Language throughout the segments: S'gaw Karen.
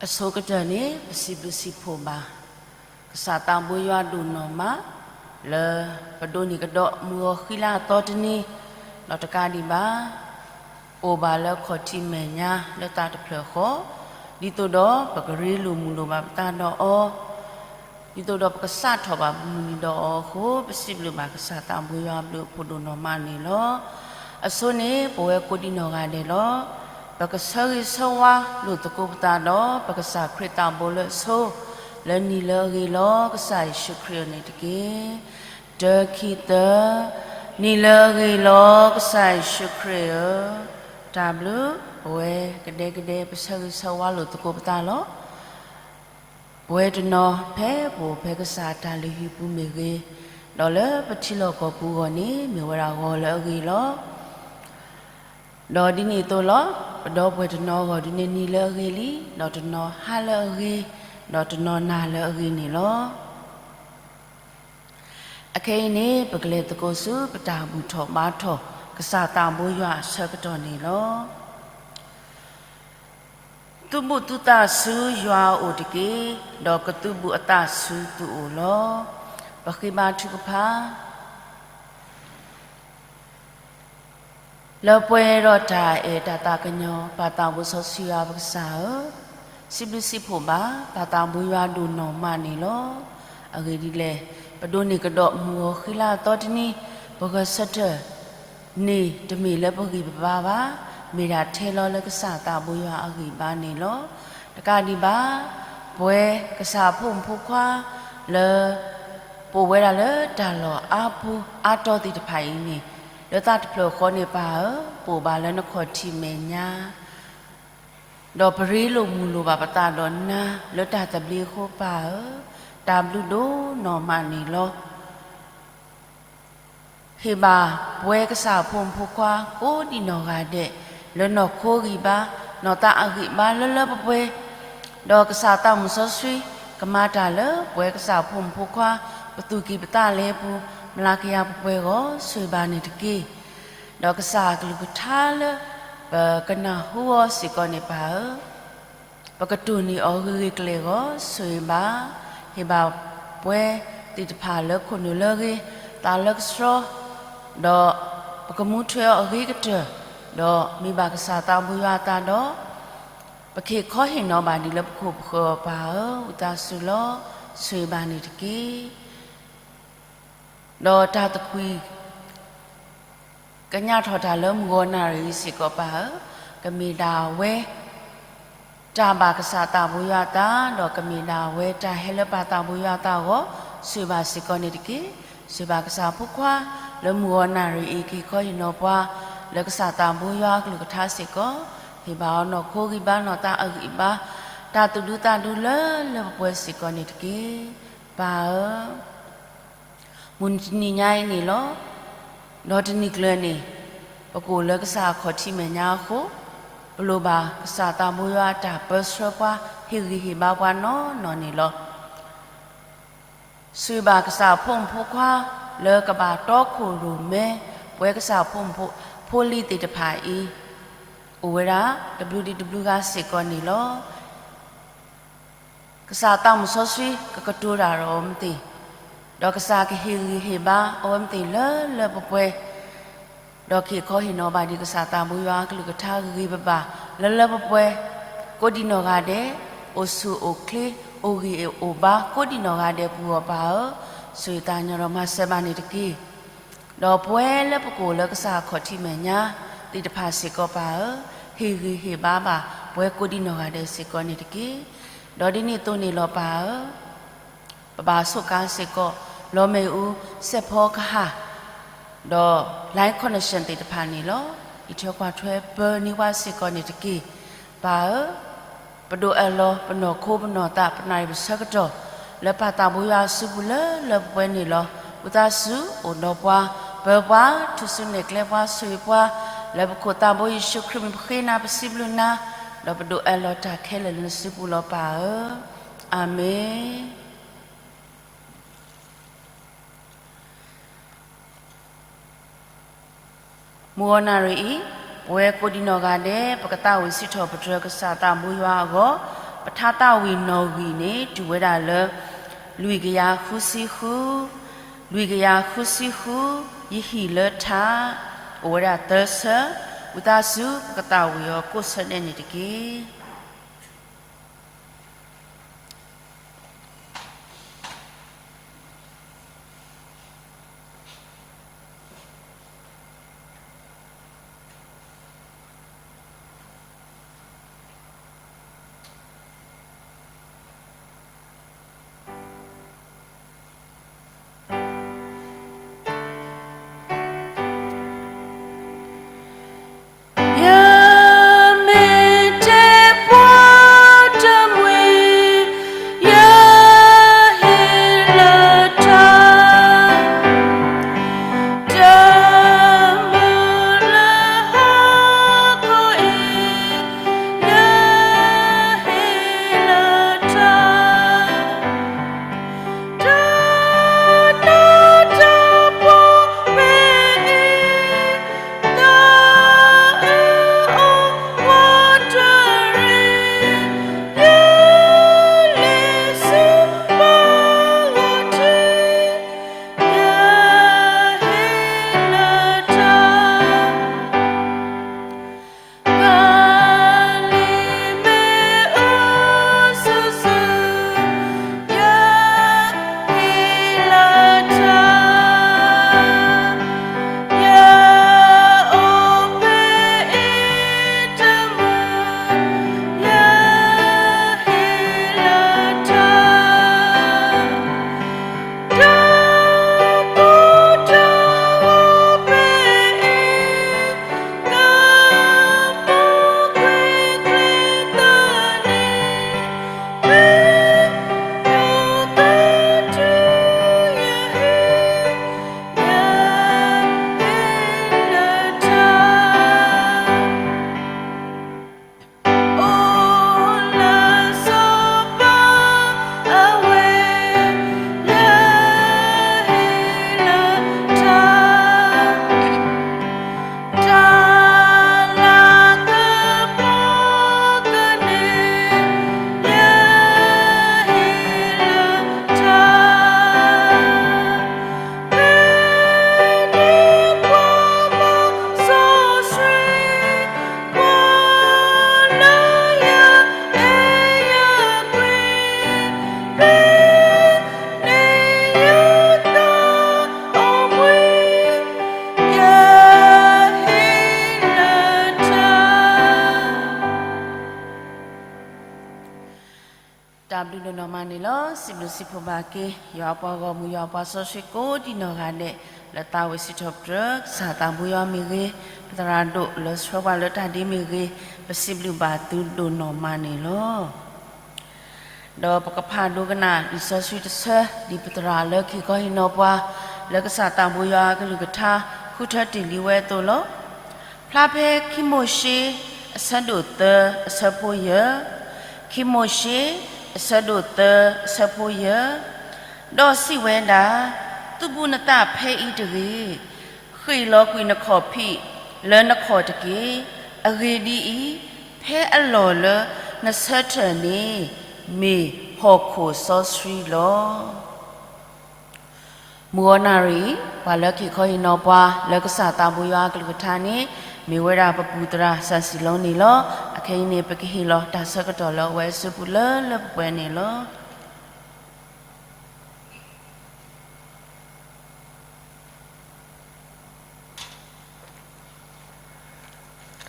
အဆိကတၢၢ်န့ၣ် ပစံးဘျုးစံးဖှိၣ်ဘၣ် ကစၢ်သးဘိယွၤဒိၣ်နီၢ်မး လၢပဒိးန့ၢ်ကဒီးမုၢ်ဂီၤဃံလၤအသီတနံၤ, ဒီးတကးဒံးဘၣ် ပအိၣ်ဘၣ်လၢခီၣ်ထံးမဲာ်ညါလၢသးတဖျၢၣ်ဃီ, ဒ်သိးဒီးပကရ့လိာ်မုာ်လိာ်ဘၣ်ပသးဒီးအီၤ ဒ်သိးဒီးပကစးထီၣ်ဘၣ်မုၢ်နံၤဒီးအီၤအဃိ ပစံးဘျုးဘၣ်ကစၢ်သးဘိယွၤအဘျုးအဖှိၣ်ဒိၣ်နီၢ်မးန့ၣ်လီၤ. အဆိန့ၣ် ပဝဲကိးဒံၣ်နီၢ်ဂၤဒဲးလီၤ. ပကဆၢဂ့ၤဆၢဝါလိာ်သကိးပသးဒီး ပကစၢ်ခရံာ်သးဘိလၢအဆိ လၢနံၤလၢအဂ့ၤလီၤ ကစၢ်ယ့ၣ်ၡူးခရံာ်အံၤန့ၣ်တက့ၢ်. တၢ ခံ သၢ, နံၤလၢအဂ့ၤလီၤ ကစၢ်ယ့ၣ်ၡူးခရံာ်ဧၢ, တၢ်ဘျုး, ပဝဲကဒဲကဒဲ ပဆၢဂ့ၤဆၢဝါလိာ်သကိးပသးလီၤ. ပဝဲတနီၤဖဲပအိၣ်ဖဲကစၢ်အတၢ်လုၢ်ဟံၣ်ပူၤမ့ၢ်ဂ့ၤ, ဒီးလၢပထံလီၢ်ကီၢ်ပူၤအဂီၢ်န့ၣ် မ့ၢ်ဝဲဒၣ်ဂီၤလၢအဂ့ၤလီၤ. ဒီးဒ်န့ၣ်အသိးလီၤ, ပဒီပုၢ်ဝဲၢ်တနီၤအဂီၢ်ဒ်န့ၣ် နံၤလၢအဂ့ၤလံ, ဒီးတနီၤဟါလၢအဂ့ၤ, ဒီးတနီၤနၤလၢအဂ့ၤန့ၣ်လီၤ. အခဲအံၤန့ၣ် ပကလဲၤသကိးဆူ ပတၢ်ဘူၣ်ထီၣ်ဘါထီၣ် ကစၢ်သးဘိယွၤအဆၢကတီၢ်န့ၣ်လီၤ. သုးဘူးသုသးဆူယွၤအအိၣ်တက့ၢ်, ဒီးကသုးဘူးအသးဆူသုအိၣ်လီၤ. ပဃ့ဘါထုကဖၣ်. လၢပှဲၤဒီးတၢ်အဲၣ်တၢ်သးကညီၤ ပၢ်သးဘိစီဆှံယွၤပကစၢ်ဧၢ, စံးဘျုးစံးဖှိၣ်ဘၣ် ပၢ်သးဘိယွၤဒိၣ်နီၢ်မးန့ၣ်လီၤ. အဂ့ၢ်ဒ်လဲၣ်, ပဒိးန့ၢ်ကဒီးမုၢ်ဂီၤဃံလၤအသီတနံၤ, ပဂဲၤဆၢထၢၣ် န့ၣ်တမ့ၢ်လၢပဂံၢ်ပဘါဘၣ်, မ့ၢ်ဒၣ်ထဲလီၤလၢကစၢ်သးဘိယွၤအဂံၢ်ဘါန့ၣ်လီၤ. တကးဒံးဘၣ်, ပဝဲကစၢ်အဖိမုၣ်ဖိခွါ လၢ ပအိၣ်ဝဲဒၣ်လၢတၢ်လီၢ်အါပူၤအါတီၤသ့ၣ်တဖၣ်အံၤန့ၣ်, လၢသးတဖျၢၣ်ဃီန့ၣ်ပၢ်ဧၢ, ပအိၣ်ဘၣ်လၢနခီၣ်ထံးမဲာ်ညါ ဒီးပရ့လိာ်မုာ်လိာ်ဘၣ်ပသးဒီးနၤ လၢတၢ်သဘျ့အဃိပၢ်ဧၢ, တၢ်ဘျုးဒိၣ်နီၢ်မးန့ၣ်လီၤ. ဟ့ၣ်ဘၣ်ပဝဲကစၢ်ဖိမုၣ်ဖိခွါကိးဒံၣ်နီၢ်ဂၤဒဲး လၢနီၢ်ခိဂံၢ်ဘါ, နီၢ်သးအဂံၢ်ဘါလၢလၢပှဲၤပှဲၤ, ဒီးကစၢ်သးမုၢ်စီဆှံ ကမၤတၢ်လၢပဝဲကစၢ်ဖိမုၣ်ဖိခွါ ပသူၣ်ကံၢ်ပသးလဲပူၤ မျးကယၤပှဲၤပှဲၤအဂီၢ် ဆိၣ်ဂ့ၤဘၣ်န့ၣ်တက့ၢ်. ဒီးကစၢ်အကလုၢ်ကထါလၢ ပကနၢ်ဟူအီၤစ့ၢ်ကီးန့ၣ်ပၢ်ဧၢ, ပကတိၢ်န့ၢ်အီၤဂ့ၤဂ့ၤကျဲၤအဂီၢ် ဆိၣ်ဂ့ၤဘၣ်, ဟ့ၣ်ဘၣ်ပှဲၤသ့ၣ်တဖၣ်လၢခိၣ်နူာ်လၢအဂ့ၤ, သးလၢကဆှီ, ဒီးပကမူထွဲအီၤအဂ့ၤကတၢၢ်, ဒီးမ့ၢ်ဘၣ်ကစၢ်သးဘိယွၤအသးဒီး ပကဟ့ၣ်ခီဟ့ၣ်နီၤဘၣ်ဒ်လၢပခိၣ်ပဃၢၤအီၤပၢ်ဧၢ, ဝံသးစူၤလီၤ, ဆိၣ်ဂ့ၤဘၣ်န့ၣ်တက့ၢ်. ဒီးတၢ်သကွံာ် ကညးထီၣ်တၢ်လၢမုၢ်ဂီၤနၣ်ရံၣ်အံၤစ့ၢ်ကီးပၢ်ဧၢ, ကမ့ၢ်ဒၣ်ဝဲ တၢ်ဘၣ်ကစၢ်သးဘိယွၤအသး, ဒီးကမ့ၢ်ဒၣ်ဝဲတၢ်ဟဲလၢပၢ်သးဘိယွၤအသးအဂီၢ်, ဆိၣ်ဂ့ၤဘၣ်စ့ၢ်ကီးန့ၣ်တက့ၢ်. ဆိၣ်ဂ့ၤဘၣ်ကစၢ်ဖိခွါ လၢမုၢ်ဂီၤနၣ်ရံၣ်အံၤ ကဟ့ၣ်ခီဟ့ၣ်နီၤပှၤ လၢကစၢ်သးဘိယွၤအကလုၢ်ကထါစ့ၢ်ကီး, ဟ့ၣ်ဘၣ်အီၤနီၢ်ခိဂံၢ်ဘါ နီၢ်သးအဂံၢ်ဘါ, တၢ်သူၣ်ဒူသးဒူလၢလၢပှဲၤပှဲၤစ့ၢ်ကီးန့ၣ်တက့ၢ်. ပၢ်ဧၢ မုၢ်တနံၤညါအံၤန့ၣ်လီၤ. ဒီးတနံၤကျၢၤန့ၣ် ပကအိၣ်လၢကစၢ်အခီၣ်ထံးမဲာ်ညါအဃိ, ပလိၣ်ဘၣ်ကစၢ်သးဘိယွၤအတၢ်ပၢဆှၢပှၤ ဟ့ၣ်ဂံၢ်ဟ့ၣ်ဘါပှၤနီၢ်နီၢ်န့ၣ်လီၤ. ဆိၣ်ဂ့ၤဘၣ်ကစၢ်အဖိမုၣ်ဖိခွါ လၢကဘၣ်တီခိၣ်ရိၣ်မဲ ပဝဲကစၢ်ဖိမုၣ်ဖိ ဖိလံၤသ့ၣ်တဖၣ်အံၤ အိၣ်ဝဲဒၣ်တဘျုးဒံးတဘျုးဂၤစ့ၢ်ကီးန့ၣ်လီၤ. ကစၢ်သးမုၢ်စီဆှံ ကကတိၤတၢ်ဒီးအဝဲသ့ၣ်, ဒီးကစၢ်ကဟ့ၣ်ဂံၢ်ဟ့ၣ်ဘါအဝဲသ့ၣ်လၢလၢပှဲၤပှဲၤ, ဒီးကဟ့ၣ်ခီဟ့ၣ်နီၤဘၣ်ဒံးကစၢ်သးဘိယွၤအကလုၢ်ကထါဂ့ၤဂ့ၤဘၣ်ဘၣ် လၢလၢပှဲၤပှဲၤ, ကိးဒံၣ်နီၢ်ဂၤဒဲး အိၣ်ဆူၣ်အိၣ်ချ့ အိၣ်ဂံၢ်အိၣ်ဘါ ကိးဒံၣ်နီၢ်ဂၤဒဲးပူၤအီၤပၢ်ဧၢ, ဆိၣ်ဂ့ၤသးကညီၤဒီးမၤစၢၤဘၣ်န့ၣ်တက့ၢ်. ဒီးပဝဲလၢပကအိၣ်လၢကစၢ်အခီၣ်ထံးမဲာ်ညါ သ့ၣ်တဖၣ်စ့ၢ်ကီးပၢ်ဧၢ, ဟ့ၣ်ဂံၢ်ဟ့ၣ်ဘါဘၣ် ပဝဲကိးဒံၣ်နီၢ်ဂၤဒဲးစ့ၢ်ကီးန့ၣ်တက့ၢ်. ဒီးဒ်န့ၣ်အသိးန့ၣ်လီၤပၢ်ဧၢ, ပဘၣ်ဆိးကါစ့ၢ်ကီး လီမ့ၣ်အူ စဲးဖီကဟၣ် ဒီး line connection သ့ၣ်တဖၣ်န့ၣ်လီၤ. အံးထွဲကွၢ်ထွဲပၢနံၤပှၤစ့ၢ်ကီးန့ၣ်တက့ၢ်. ပၢ်ဧၢ, ပဒိးအၢၣ်လီၤ ပနီၢ်ခိပနီၢ်သး ပနၣ်ရံၣ်ပဆၢကတီၢ် လၢပၢ်သးဘိယွၤအစုပူၤလၢလၢပှဲၤပှဲၤန့ၣ်လီၤ. ဝံသးစူၤ အိၣ်ဒီးပှၤ, ပၢပှၤ, ထူၣ်စုနဲၣ်ကျဲပှၤ ဆိၣ်ဂ့ၤပှၤ, လၢပခိၣ်သးဘိယ့ၣ်ၡူးခရံာ်မံၤပဃ့နၤ ပစံးဘျုးနၤ, ဒီးပဒိးအၢၣ်လီၤတၢ်ခဲလၢာ်လၢနစုပူၤလီၤပၢ်ဧၢ. အၤမ့ၣ်. မုၢ်ဂီၤနၣ်ရံၣ်အံၤ, ပဝဲကိးဒံၣ်နီၢ်ဂၤဒဲး ပကသးဝံၣ်စံးထီၣ်ပတြၢၤကစၢ်သးဘိယွၤအဂီၢ်, ပထါသၣ်ဝံၤနီၣ်ဂံၢ်န့ၣ် တုၤဝဲဒၣ်လၢ လွံၢ်ကယၤဃုဆံဃု, လွံၢ်ကယၤဃုဆံဃု, ယဟံၣ်လၢထါ, အိၣ်ဝဲဒၣ်သၢဆၢ, ဝံသးစူၤ ပကသၣ်ဝံၤအီၤကိးဆၢဒဲးန့ၣ်တက့ၢ်. ယမ့ၢ်တဲပှၤတမှံၤ, ယဟ့ၣ်လၢထါ, တမုာ်လၢဟီၣ်ခိၣ်အံၤ, ယဟ့ၣ်လၢထါ တၢ်တၢ်ပီၢ်ဖဲအံၤ, တၢ်အၢၣ်အီၤဝးတရံး, ယလ့ၤဆူပှၤဂီၢ်ထံ, ယဟ့ၣ်လၢထါ ပလံၤမ့ၢ်အူဆူၣ်ဆူၣ်, ယဟ့ၣ်လၢထါ, ယအိၣ်ဖဲအံၤတမုာ်, ယဟ့ၣ်လၢထါ တၢ်ပူၤတၢ်ဂီၤဖဲအံၤ, ကမူၣ်ကွ့ၢ်ကွ့ၢ်သးန့ၣ်, ဖဲယိၤကီၢ်ထူယဟ့ၣ်, ယဟ့ၣ်လၢထါ အိၣ်လၢစီၤပၤအဝ့ၢ်, ယဟ့ၣ်လၢထါ, တၢ်လၤကပီၤကန့ၢ်, ယဟ့ၣ်လၢထါ ဖဲန့ၣ်ပှၤမၤစီဆှံ, ပှၤလၢယအဲၣ်ယကွံ, ဖဲန့ၣ်ယသးအိၣ်ဘှံး, ယဟ့ၣ်လၢထါ တၢ်ဘျုးဒိၣ်နီၢ်မးန့ၣ်လီၤ. စံးဘျုးစံးဖှိၣ်ဘၣ်က့ၤ ယွၤအပှၤဂီၢ်မုၢ် ယွၤအပှၤစီဆှံကိးဒံးနီၢ်ဂၤဒဲး လၢသးဝံၣ်စံးထီၣ်ပတြၢၤ ကစၢ်သးဘိယွၤမ့ၢ်ဂ့ၤ, ပသရၣ်ဒိၣ်လၢဆှၢပှၤလၢတၢ်ဒ့မ့ၢ်ဂ့ၤ, ပစံးဘျုးဘၣ်သုဒိၣ်နီၢ်မးန့ၣ်လီၤ. ဒီးပကဖးဒိကနၣ်လံာ်စီဆှံတဆၢ ဒ်ပသရၣ်လၢခံခီဟ့ၣ်နီၤပှၤ လၢကစၢ်သးဘိယွၤအကလုၢ်ကထါ ဃုထၢတ့ၢ်လံဝဲအသိးလီၤ. ဖျါဖဲခံမိၤၡ့ အဆၢဒိၣ်သၢ အဆၢဖိယဲၢ်, ခံမိၤၡ့ အဆၢဒိၣ်သၢ အဆၢဖိယဲၢ်, ဒီးစံးဝဲဒၣ်, သုဘူးနသးဖဲအံၤတဂ့ၤ, ဃ့ၢ်လီၤကွံာ်နခီၣ်ဖံးလၢနခီၣ်တက့ၢ်. အဂ့ၢ်ဒ်အံၤ, ဖဲအလီၢ်လၢနဆၢထၢၣ်န့ၣ် မ့ၢ်ဟီၣ်ခိၣ်စီဆှံလီၤ. မုၢ်ဂီၤနၣ်ရံၣ်အံၤ ပှၤလၢခံခီဟ့ၣ်နီၤပှၤ လၢကစၢ်သးဘိယွၤအကလုၢ်ကထါန့ၣ် မ့ၢ်ဝဲဒၣ်ပပူၤသရၣ်စီဆှံလီၤန့ၣ်လီၤ. အခဲအံၤန့ၣ် ပကဟ့ၣ်လီၤတၢ်ဆၢကတီၢ်လၢအဝဲအစုပူၤလၢလၢပှဲၤပှဲၤန့ၣ်လီၤ.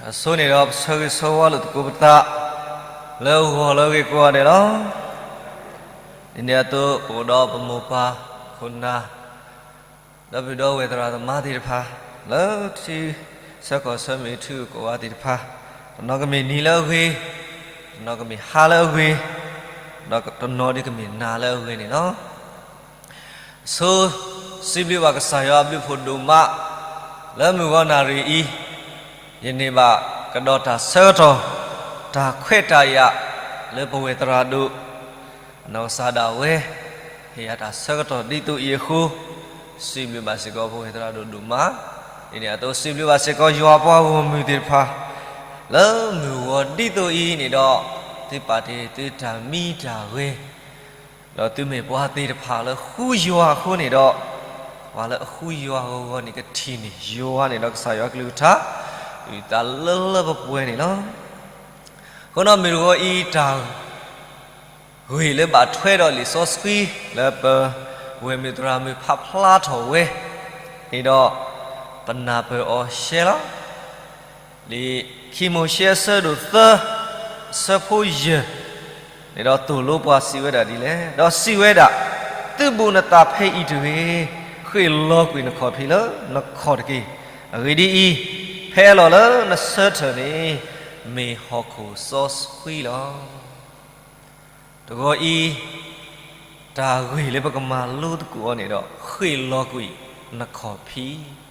အဆိန့ၣ်ဒီး ပဆၢဂ့ၤဆၢဝါလိာ်သကိးပသး လၢဂီၤလၢအဂ့ၤကိးဂၤဒဲးလီၤ. ဒ်န့ၣ်အသိး ပအိၣ်ဒီးပမိၢ်ပၢ်ခိၣ်နၢ် ဒီပုၢ်ဒီဝဲၢ်သရၣ်သမါသ့ၣ်တဖၣ် လၢထံဆၢကီၢ်ဆၢမ့ၢ်ဂ့ၤ ထံဂုၤကီၢ်ဂၤသ့ၣ်တဖၣ်, တနီၤကမ့ၢ်နံၤလၢအဂ့ၤ, တနီၤကမ့ၢ်ဟါလၢအဂ့ၤ, ဒီးတနီၤဒ်ကမ့ၢ်နၤလၢအဂ့ၤန့ၣ်လီၤ. ဆိစံးဘျုးဘၣ်ကစၢ်ယွၤအဘျုးဖှိၣ်ဒိၣ်မး လၢမုၢ်ဂီၤနၣ်ရံၣ်အံၤ, ယန့ၢ်ဘၣ်ကဒီးတၢ်ဆၢကတီၢ်, တၢ်ခွဲးတၢ်ယာ်လၢပဝဲၢ်သရၣ်ဒိၣ် အနီၢ်ကစၢ်ဒၣ်ဝဲ ဟ့ၣ်ယၤတၢ်ဆၢကတီၢ်ဒ်သိးအံၤအဃိ, စံးဘျုးဘၣ်စ့ၢ်ကီးပဝဲၢ်သရၣ်ဒိၣ်ဒိၣ်မး, ဒ်န့ၣ်အသိးစံးဘျုးဘၣ်စ့ၢ်ကီးယွၤအပှၤဂီၢ်မုၢ်သ့ၣ်တဖၣ်, လၢမုၢ်ဂီၤဒ်သိးအံၤန့ၣ်ဒီး သုပာ်တ့ၢ်သုတၢ်မံတၢ်ဂဲၤ, ဒီးသုမ့ၢ်ပှၤသ့ၣ်တဖၣ်လၢဃုယွၤအဃိန့ၣ်ဒီး, ပှၤလၢအဃုယွၤဂီၤဂီၤန့ၣ် ကထံၣ်န့ၢ်ယွၤန့ၣ်ဒီး ကစၢ်ယွၤကလုၢ်ကထါ အုၣ်သးလၢလၢပှဲၤပှဲၤန့ၣ်လီၤ. အဃိဒီးမုၢ်တဂီၤအံၤ တၢ် ဂ့ၢ်လၢဘၣ်ထွဲဒီးလံာ်စီဆှံ လၢပဝဲၢ်မုၣ်သရၣ်မုၣ်ဖးဖျါထီၣ်ဝဲန့ၣ်ဒီး, ပနၢ်ပၢၢ်အီၤရှဲလီၤ. လံာ်ခံမိၤၡ့အဆၢဒိၣ်သၢ အဆၢဖိယဲၢ်န့ၣ်ဒီး သိၣ်လိပှၤစံးဝဲဒၣ်ဒ်လဲၣ်, ဒီးစံးဝဲဒၣ်, သုဘူၣ်နသးဖဲအံၤတဂ့ၤ, ဃ့ၢ်လီၤကွံာ်နခီၣ်ဖံးလၢနခီၣ်တက့ၢ်. အဂ့ၢ်ဒ်အံၤ, ဖဲအလီၢ်လၢနဆၢထၢၣ်န့ၣ် မ့ၢ်ဟီၣ်ခိၣ်စီဆှံလီၤ. တဂီၤအံၤ, တၢ်ဂ့ၢ်လၢပကမၤလိသကိးအီၤန့ၣ်ဒီး ဃ့ၢ်လီၤကွံာ်နခီၣ်ဖံး.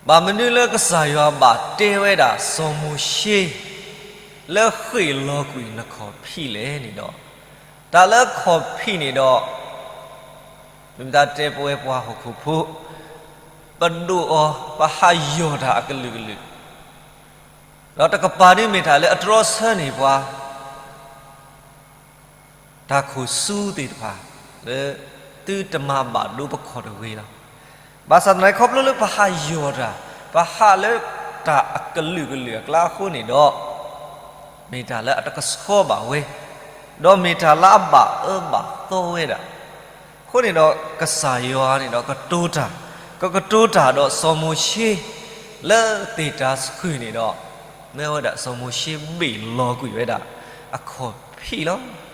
ဘၣ်မနုၤလၢကစၢ်ယွၤဘၣ်တဲဝဲဒၣ်စီၤမိၤၡ့ လၢဃ့ၢ်လီၤကွံာ်နခီၣ်ဖံးလဲၣ်န့ၣ်ဒီး, တၢ်လၢခီၣ်ဖံးန့ၣ်ဒီး, မ့ၢ်မတၤတဲပဝဲပှၤဟီၣ်ခိၣ်ဖိ, ပဒိၣ်အီၤ ပဟးယီၢ်တၢ်အကလုာ်ကလုာ်, ဒီးတကပၤဒ်မ့ၢ်တၢ်လၢအတြီဆၢန့ၢ်ပှၤ တၢ်ခိၣ်ဆူသ့ၣ်တဖၣ် လၢသုတမၤဘၣ်ဒိပခီၣ်တဂ့ၤလီၤ. ဘၣ်ဆၣ်သနာ်က့ ခီဖျိလၢပဟးယီၢ်တၢ်, ပဟးလၢတၢ်အကလုာ်ကလုာ်အကျါအဃိန့ၣ်ဒီး, မ့ၢ်တၢ်လၢအတကဆှီဘၣ်ဝဲ, ဒီးမ့ၢ်တၢ်လၢအဘၣ်အၢဘၣ်သီဝဲဒၣ် အဃိန့ၣ်ဒီး ကစၢ်ယွၤန့ၣ်ဒီးကတိၤတၢ်, ကကတိၤတၢ်ဒီးစီၤမိၤၡ့ လၢသ့ၣ်တၤဆှုၣ်န့ၣ်ဒီး, မ့ၢ်ဝဲဒၣ်စီၤမိၤၡ့ဘ့ၣ်လီၤကွံာ်ဝဲဒၣ် အခီၣ်ဖံးလီၤ.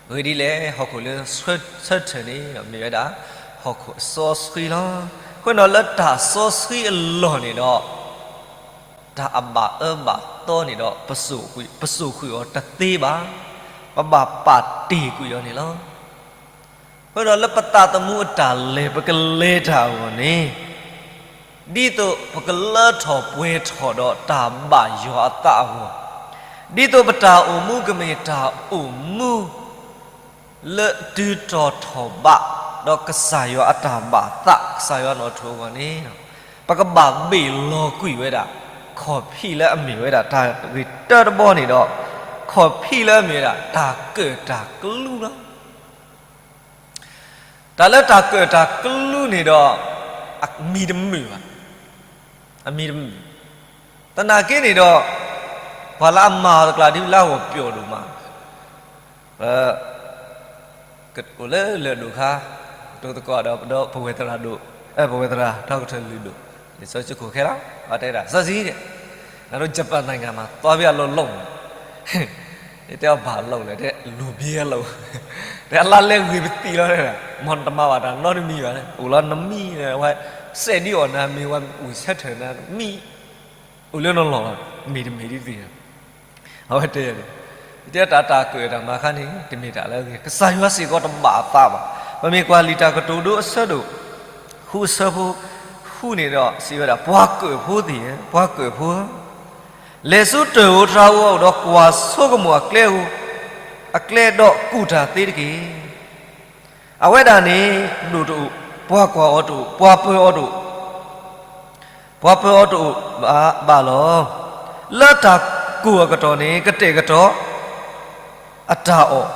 အဂ့ၢ်ဒ်လဲၣ် ဟီၣ်ခိၣ်လၢဆၢထၢၣ်န့ၣ်ဒီး မ့ၢ်ဝဲဒၣ် ဟီၣ်ခိၣ်အစီဆှံလီၤ. အဃိန့ၣ်ဒီးလၢတၢ်စီဆှံအလီၢ်န့ၣ်ဒီး တၢ်အဘၣ်အၢဘၣ်သီန့ၣ်ဒီး ပစိာ်ကွံာ်, ပစိာ်ကွံာ်အီၤတသ့ဘၣ်, ပဘၣ်ပာ်တ့ၢ်ကွံာ်အီၤန့ၣ်လီၤ. အဃိဒီးလၢပသးသမူအတၢ်လဲၤ ပကလဲၤတၢ်အဂီၢ်န့ၣ်, ဒ်သိးပကလၢထီၣ်ပှဲၤထီၣ်ဒီးတၢ်ဘၣ်ယွၤအသးအဂီၢ်, ဒ်သိးပတၢ်အိၣ်မူကမ့ၢ်တၢ်အိၣ်မူ လၢတုၤထီၣ်ထီၣ်ဘး, ဒီးကစၢ်ယွၤအတၢ်ဘၣ်သး, ကစၢ်ယွၤနီၣ်ထိးအဂီၢ်န့ၣ်, ပကဘၣ်ဘ့ၣ်လီၤကွံာ်ဝဲဒၣ် ခီၣ်ဖံးလၢအမ့ၢ်ဝဲဒၣ်တၢ်ဂ့ၢ်တၢတဘီန့ၣ်ဒီး, ခီၣ်ဖံးလၢအမ့ၢ်ဝဲဒၣ် တၢ်ကၢၣ်တၢ်ကလူလီၤ. တၢ်လၢတၢ်ကၢၣ်တၢ်ကလူန့ၣ်ဒီး, အမံၤတမုာ်ဘၣ်, အမံၤတမုာ်, သနာ်က့န့ၣ်ဒီး, ပှၤလၢအမၤအီၤတကျါ ဒ်လၢအဂီၢ်ပျီၣ်ဒိၣ်မး, အိၣ်လၢလၢၢ်ဒိၣ်ခါ, တိသကိးဒီးပဝဲၢ်သရၣ်ဒိၣ်, ပဝဲၢ်သရၣ်ထီကထၢၣ်လုၢ်ဒိၣ်, လံာ်စီဆှံခိၣ်ခဲလီၤ, အဝဲတဲဒၣ် စီဆှံ, နၤဒိ Japan နိုင်ငံမှာ သွားပြီးအလုပ်လုပ်မယ်, တဲအီၤဘၣ်အလုပ်လဲၣ်, တဲ လူၤဘ့အလုပ်, တဲအလါလဲဂ့ၤပသံလီၤ, မ့ၢ်နတမၤဘၣ်တၢ်နီတမံၤဘၣ်, အိၣ်လီၤနမံၤ, စဲးဒ်အီၣ်နၤမ့ၢ်ဝဲအုၣ်ဆၢထၢၣ်နၤမံၤ, အိၣ်လၢနလီၢ်လီၤ, မ့ၢ်တမ့ၢ်ဒ်သ့ၣ်ညါ အဝဲတဲ, တဲတၢ်တၢ်ကၢၣ်တၢ်မၤခါန့ၣ် တမ့ၢ်တၢ်လၢအဂ့ၤ, ကစၢ်ယွၤစ့ၢ်ကီးတဘၣ်အသးဘၣ်. ပမ့ၢ်ကွၢ်လံာ်တၢ်ကတိၤဒိအဆၢဒိၣ်ဃု အဆၢဖိဃုန့ၣ်ဒီး စံးဝဲဒၣ် ပှၤကၢၣ်ဖိသ့ၣ်ဧၢ, ပှၤကၢၣ်ဖိဧၢ, လဲၤဆူတၢၢ်ဧိၤတြၤဧိၤအအိၣ်ဒီး ကွၢ်ဆိကမိၣ်အကျဲဧိၤ, အကျဲဒီးကူၣ်တၢ်သ့တက့ၢ်. အဝဲဒၣ်န့ၣ် ဒိၣ်တအိၣ်, ပှၤကွၢ်အီၤတအိၣ်, ပှၤပၢၤအီၤတအိၣ်, ပှၤပၢၤအီၤတအိၣ်ဘၣ်လီၤ. လၢတၢ်ကိၢ်အကတီၢ်န့ၣ် ကတဲာ်ကတီၤအတၢ်အီၣ်,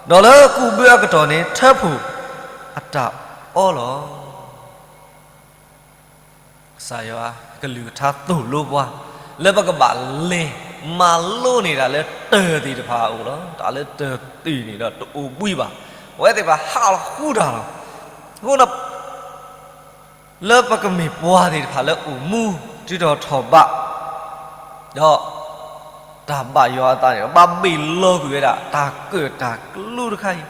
ဒီးလၢကူးဘုအကတီၢ်န့ၣ် ထၢဖှိၣ်အတၢ်အီလီၤ. ကစၢ်ယွၤကလုၢ်ကထါသိၣ်လိပှၤ လၢပကဘၣ်လဲၤမၤလိန့ၢ်တၢ်လၢတၢၢ်သ့ၣ်တဖၣ်အအိၣ်လီၤ. တၢ်လၢတၢၢ်သ့ၣ်န့ၣ်ဒီးတအိၣ်ဘှံးဘၣ်. အဝဲသ့ၣ်တဖၣ်ဟးလီၤဃူတၢ်လီၤ. အဃိဒီး လၢပကမ့ၢ်ပှၤသ့ၣ်တဖၣ်လၢအိၣ်မူ တုၤထီၣ်ထီၣ်ဘး ဒီး တၢ်ဘၣ်ယွၤအသးန့ၣ် ဘၣ်ဘ့ၣ်လီၤကွံာ်ဝဲဒၣ် တၢ်ကၢၣ်တၢ်ကလူတခါအံ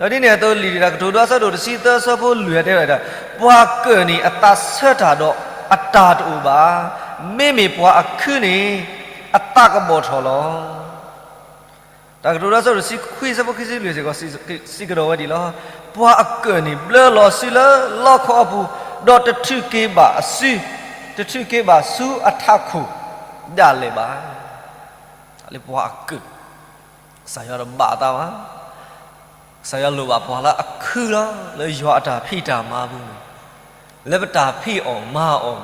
ၤ. ဒီးဒ်န့ၣ်အသိး လံာ်တၢ်ကတိၤဒိ အဆၢဒိၣ်တဆံသၢ အဆၢဖိလွံၢ် တဲဝဲဒၣ်, ပှၤကၢၣ်န့ၣ် အသးဆၢတၢ်ဒီးအတၢ်တအိၣ်ဘၣ်. မ့မ့ၢ်ပှၤအခုန့ၣ် အသးကဘီၣ်ထီၣ်လီၤ. တၢ်ကတိၤဒိ အဆၢဒိၣ်တဆံခွံ အဆၢဖိခံဆံလွံၢ်စ့ၢ်ကီး စံးကဒီးဝဲဒ်လီၤ. ပှၤအကၢၣ်န့ၣ် ဘျၢလီၤစုလၢလီခီအပူၤ, ဒီးတထုးက့ၤဘၣ်အစု, တထုးက့ၤဘၣ်ဆူအထးခိၣ်ဒၣ်လဲာ်ဘၣ်. လၢပှၤအကၢၣ်, ကစၢ်ယွၤတဘၣ်အသးဘၣ်. ကစၢ်ယွၤလိၣ်ဘၣ်ပှၤလၢအခုလီၤ. လၢယွၤအတၢ်ဖံးတၢ်မၤအပူၤန့ၣ်, လၢပတၢ်ဖံးအီၣ်မၤအီၣ်,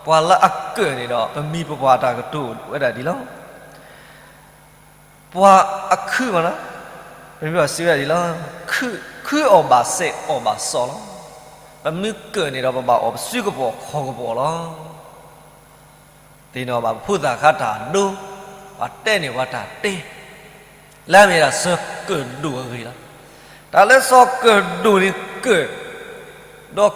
ပှၤလၢအကၢၣ်န့ၣ်ဒီး ပမံၤပပှၢ်တၢ်ကတိၤဝဲဒၣ်ဒ်လီၤ. ပှၤအခုၣ်မးနီၤ, ပမ့ၢ်ဘၣ်စံးဝဲဒၣ်ဒ်လီၤ, ခုၣ်အီၣ်ဘၣ်စဲးအီၣ်ဘၣ်စီၤလီၤ. ပမ့ၢ်ကၢၢ်န့ၣ်ဒီး ပဘၣ်အီၣ်ပစုကပီၤခီၣ်ကပီၤလီၤ. သ့ၣ်နီၣ်ဘၣ်ပဖိသၣ်ခါတၢ်ဒိ, ပှၤတဲန့ၢ်ပှၤတၢ်တဲ, လၢအမ့ၢ်ဒၣ်စီၤကၢၣ်ဒိၣ်အဂ့ၢ်လီၤ. တၢ်လၢစီၤကၢၣ်ဒိၣ်န့ၣ်ကၢၣ်, ဒီးကၢၣ်လုၢ်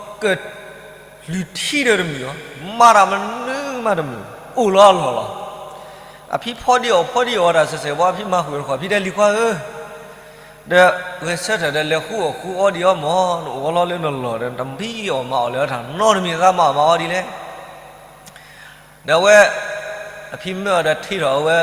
ထံဒီးတမုာ်အီၤ, မၤတၢ်မနုၤမးတမုာ်, အိၣ်လီၤအလီၢ်လီၤ. အဖံဖီဒံအီၣ်ဖီဒံအီၣ်တၢ် စဲးစဲးဝဲ အဖံမၤဃုာ်တခီ ဖံတဲလံၤခွါဧၢ, ဒီးဂဲၤဆၢထၢၣ်ဒီး လဲၤဃုအီၣ်ဃုအီဒံးအီၤမၢ်, နအိၣ်ဝဲလီၤလၢနလီၢ်ဒီး နတမံအီၣ်မၤအီၣ်လၢၤတၢ်နီတမံၤ သးမၤအီၣ်မၤအီဒ်လဲၣ်. ဒီးအဝဲ အဖံမၢအီၤဒီးထံထီၣ်အဝဲ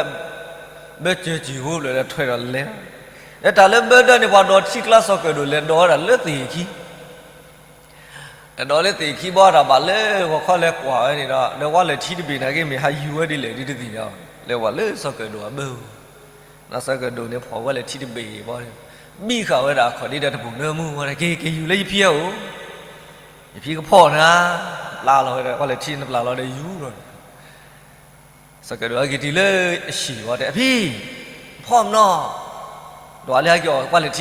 ဘၢစၢၤစံာ်ဟိဘျၢၣ်ဒီးထွဲဒီးလဲၤ, ဒီးတၢ်လၢဘၢဒၢးန့ၣ် ပှၤဒိးထံကျါစီၤကၢၣ်ဒိၣ်လဲၤဒိးဝဲဒၣ်လၢသ့ၣ်ခံ တဒိးလၢသ့ၣ်ခံဘၣ် တၢ်ဘၣ်လၢဂီၤခီလဲၤကွၢ်ဝဲန့ၣ်ဒီး ဒီးဝဲလဲၤထံတဘ့ၣ်နာ်က့ မ့ၢ်ဟးယူၤဝဲဒ်လဲၣ်ဒ်တသ့ၣ်ညါ, လဲၤဝဲလၢစီၤကၢၣ်ဒိၣ်အဘၢ, စီၤကၢၣ်ဒိၣ်န့ၣ်ဖီၣ်ဝဲလဲၤထံတဘ့ၣ်ဘၣ်, ဘံၣ်ဃာ်ဝဲဒၣ်အခီၣ်ဒ့ဒီးတပူၤနၢမူဝဲ, က့ၤက့ၤယူၤလၢယဖံအအိၣ်, ယဖံကဖီၣ်နၤ, ပျၢ်လီၤဝဲဒီး ပှၤလဲၤထံနပျၢ်လီၤဒီးယူၤလီၤ. စီၤကၢၣ်ဒိၣ်ဟဲက့ၤတုၤလၢအဟံၣ်ဝဲတဲ အဖံ, ဖီၣ်မနီၤ, ဒွး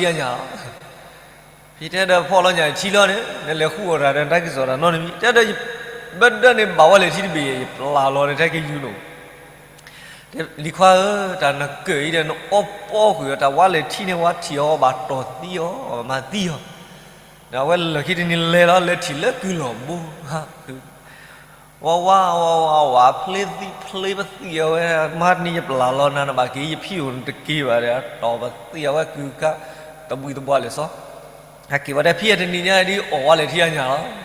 လၢဟဲက့ၤအီၣ်ပှၤလဲၤထံအညၣ်လီၤ. ဖံတဲဒီး ဖီၣ်လီၤညၣ်ထံလီၤန့ၣ် နလဲၤဃုအီၣ်တၢ်ဒီး နတၢ်ကစီၣ်တၢ်နီတမံၤ, တဲဒီး ဘၢဒၢးန့ၣ်ဘၣ်ဝဲလဲၤထံတဘ့ၣ် ယပျၢ်လီၤဒီး တဟဲက့ၤယူၤလိာ် လံၤခွါဧၢ, တၢ်နကၢၣ်အံၤဒီး နအီပီကွံာ်အီၤ တၢ်ဝါလဲၤထံန့ၣ် ဝါထံၣ်အီၤဘၣ်တီၢ်သံအီၤ ဘၣ်မၤသံအီၤ, ဒီးအဝဲလၢာ်ခံတနံၤလဲၤလီၤ လဲၤထံၣ်လၢကုလီၢ်ဘိ, ဝါဝါဝါဝါဝါ ဖျ့သံဖျ့ပသံၣ်အဝဲ, မၤတနံၤယပျၢ်လီၤနၤ နဘၣ်က့ၤယဖံအိၣ်နတက့ၤဘၣ်ဒီး တီၢ်ပသံၣ်အဝဲကုကါ တဘှံးတဘှါလၢာ်စီ ဟဲက့ၤဝဲတဲ ဖံအတနံၤညါဒ်အီၣ်ဝါလဲၤထံအညၣ်လီၤ.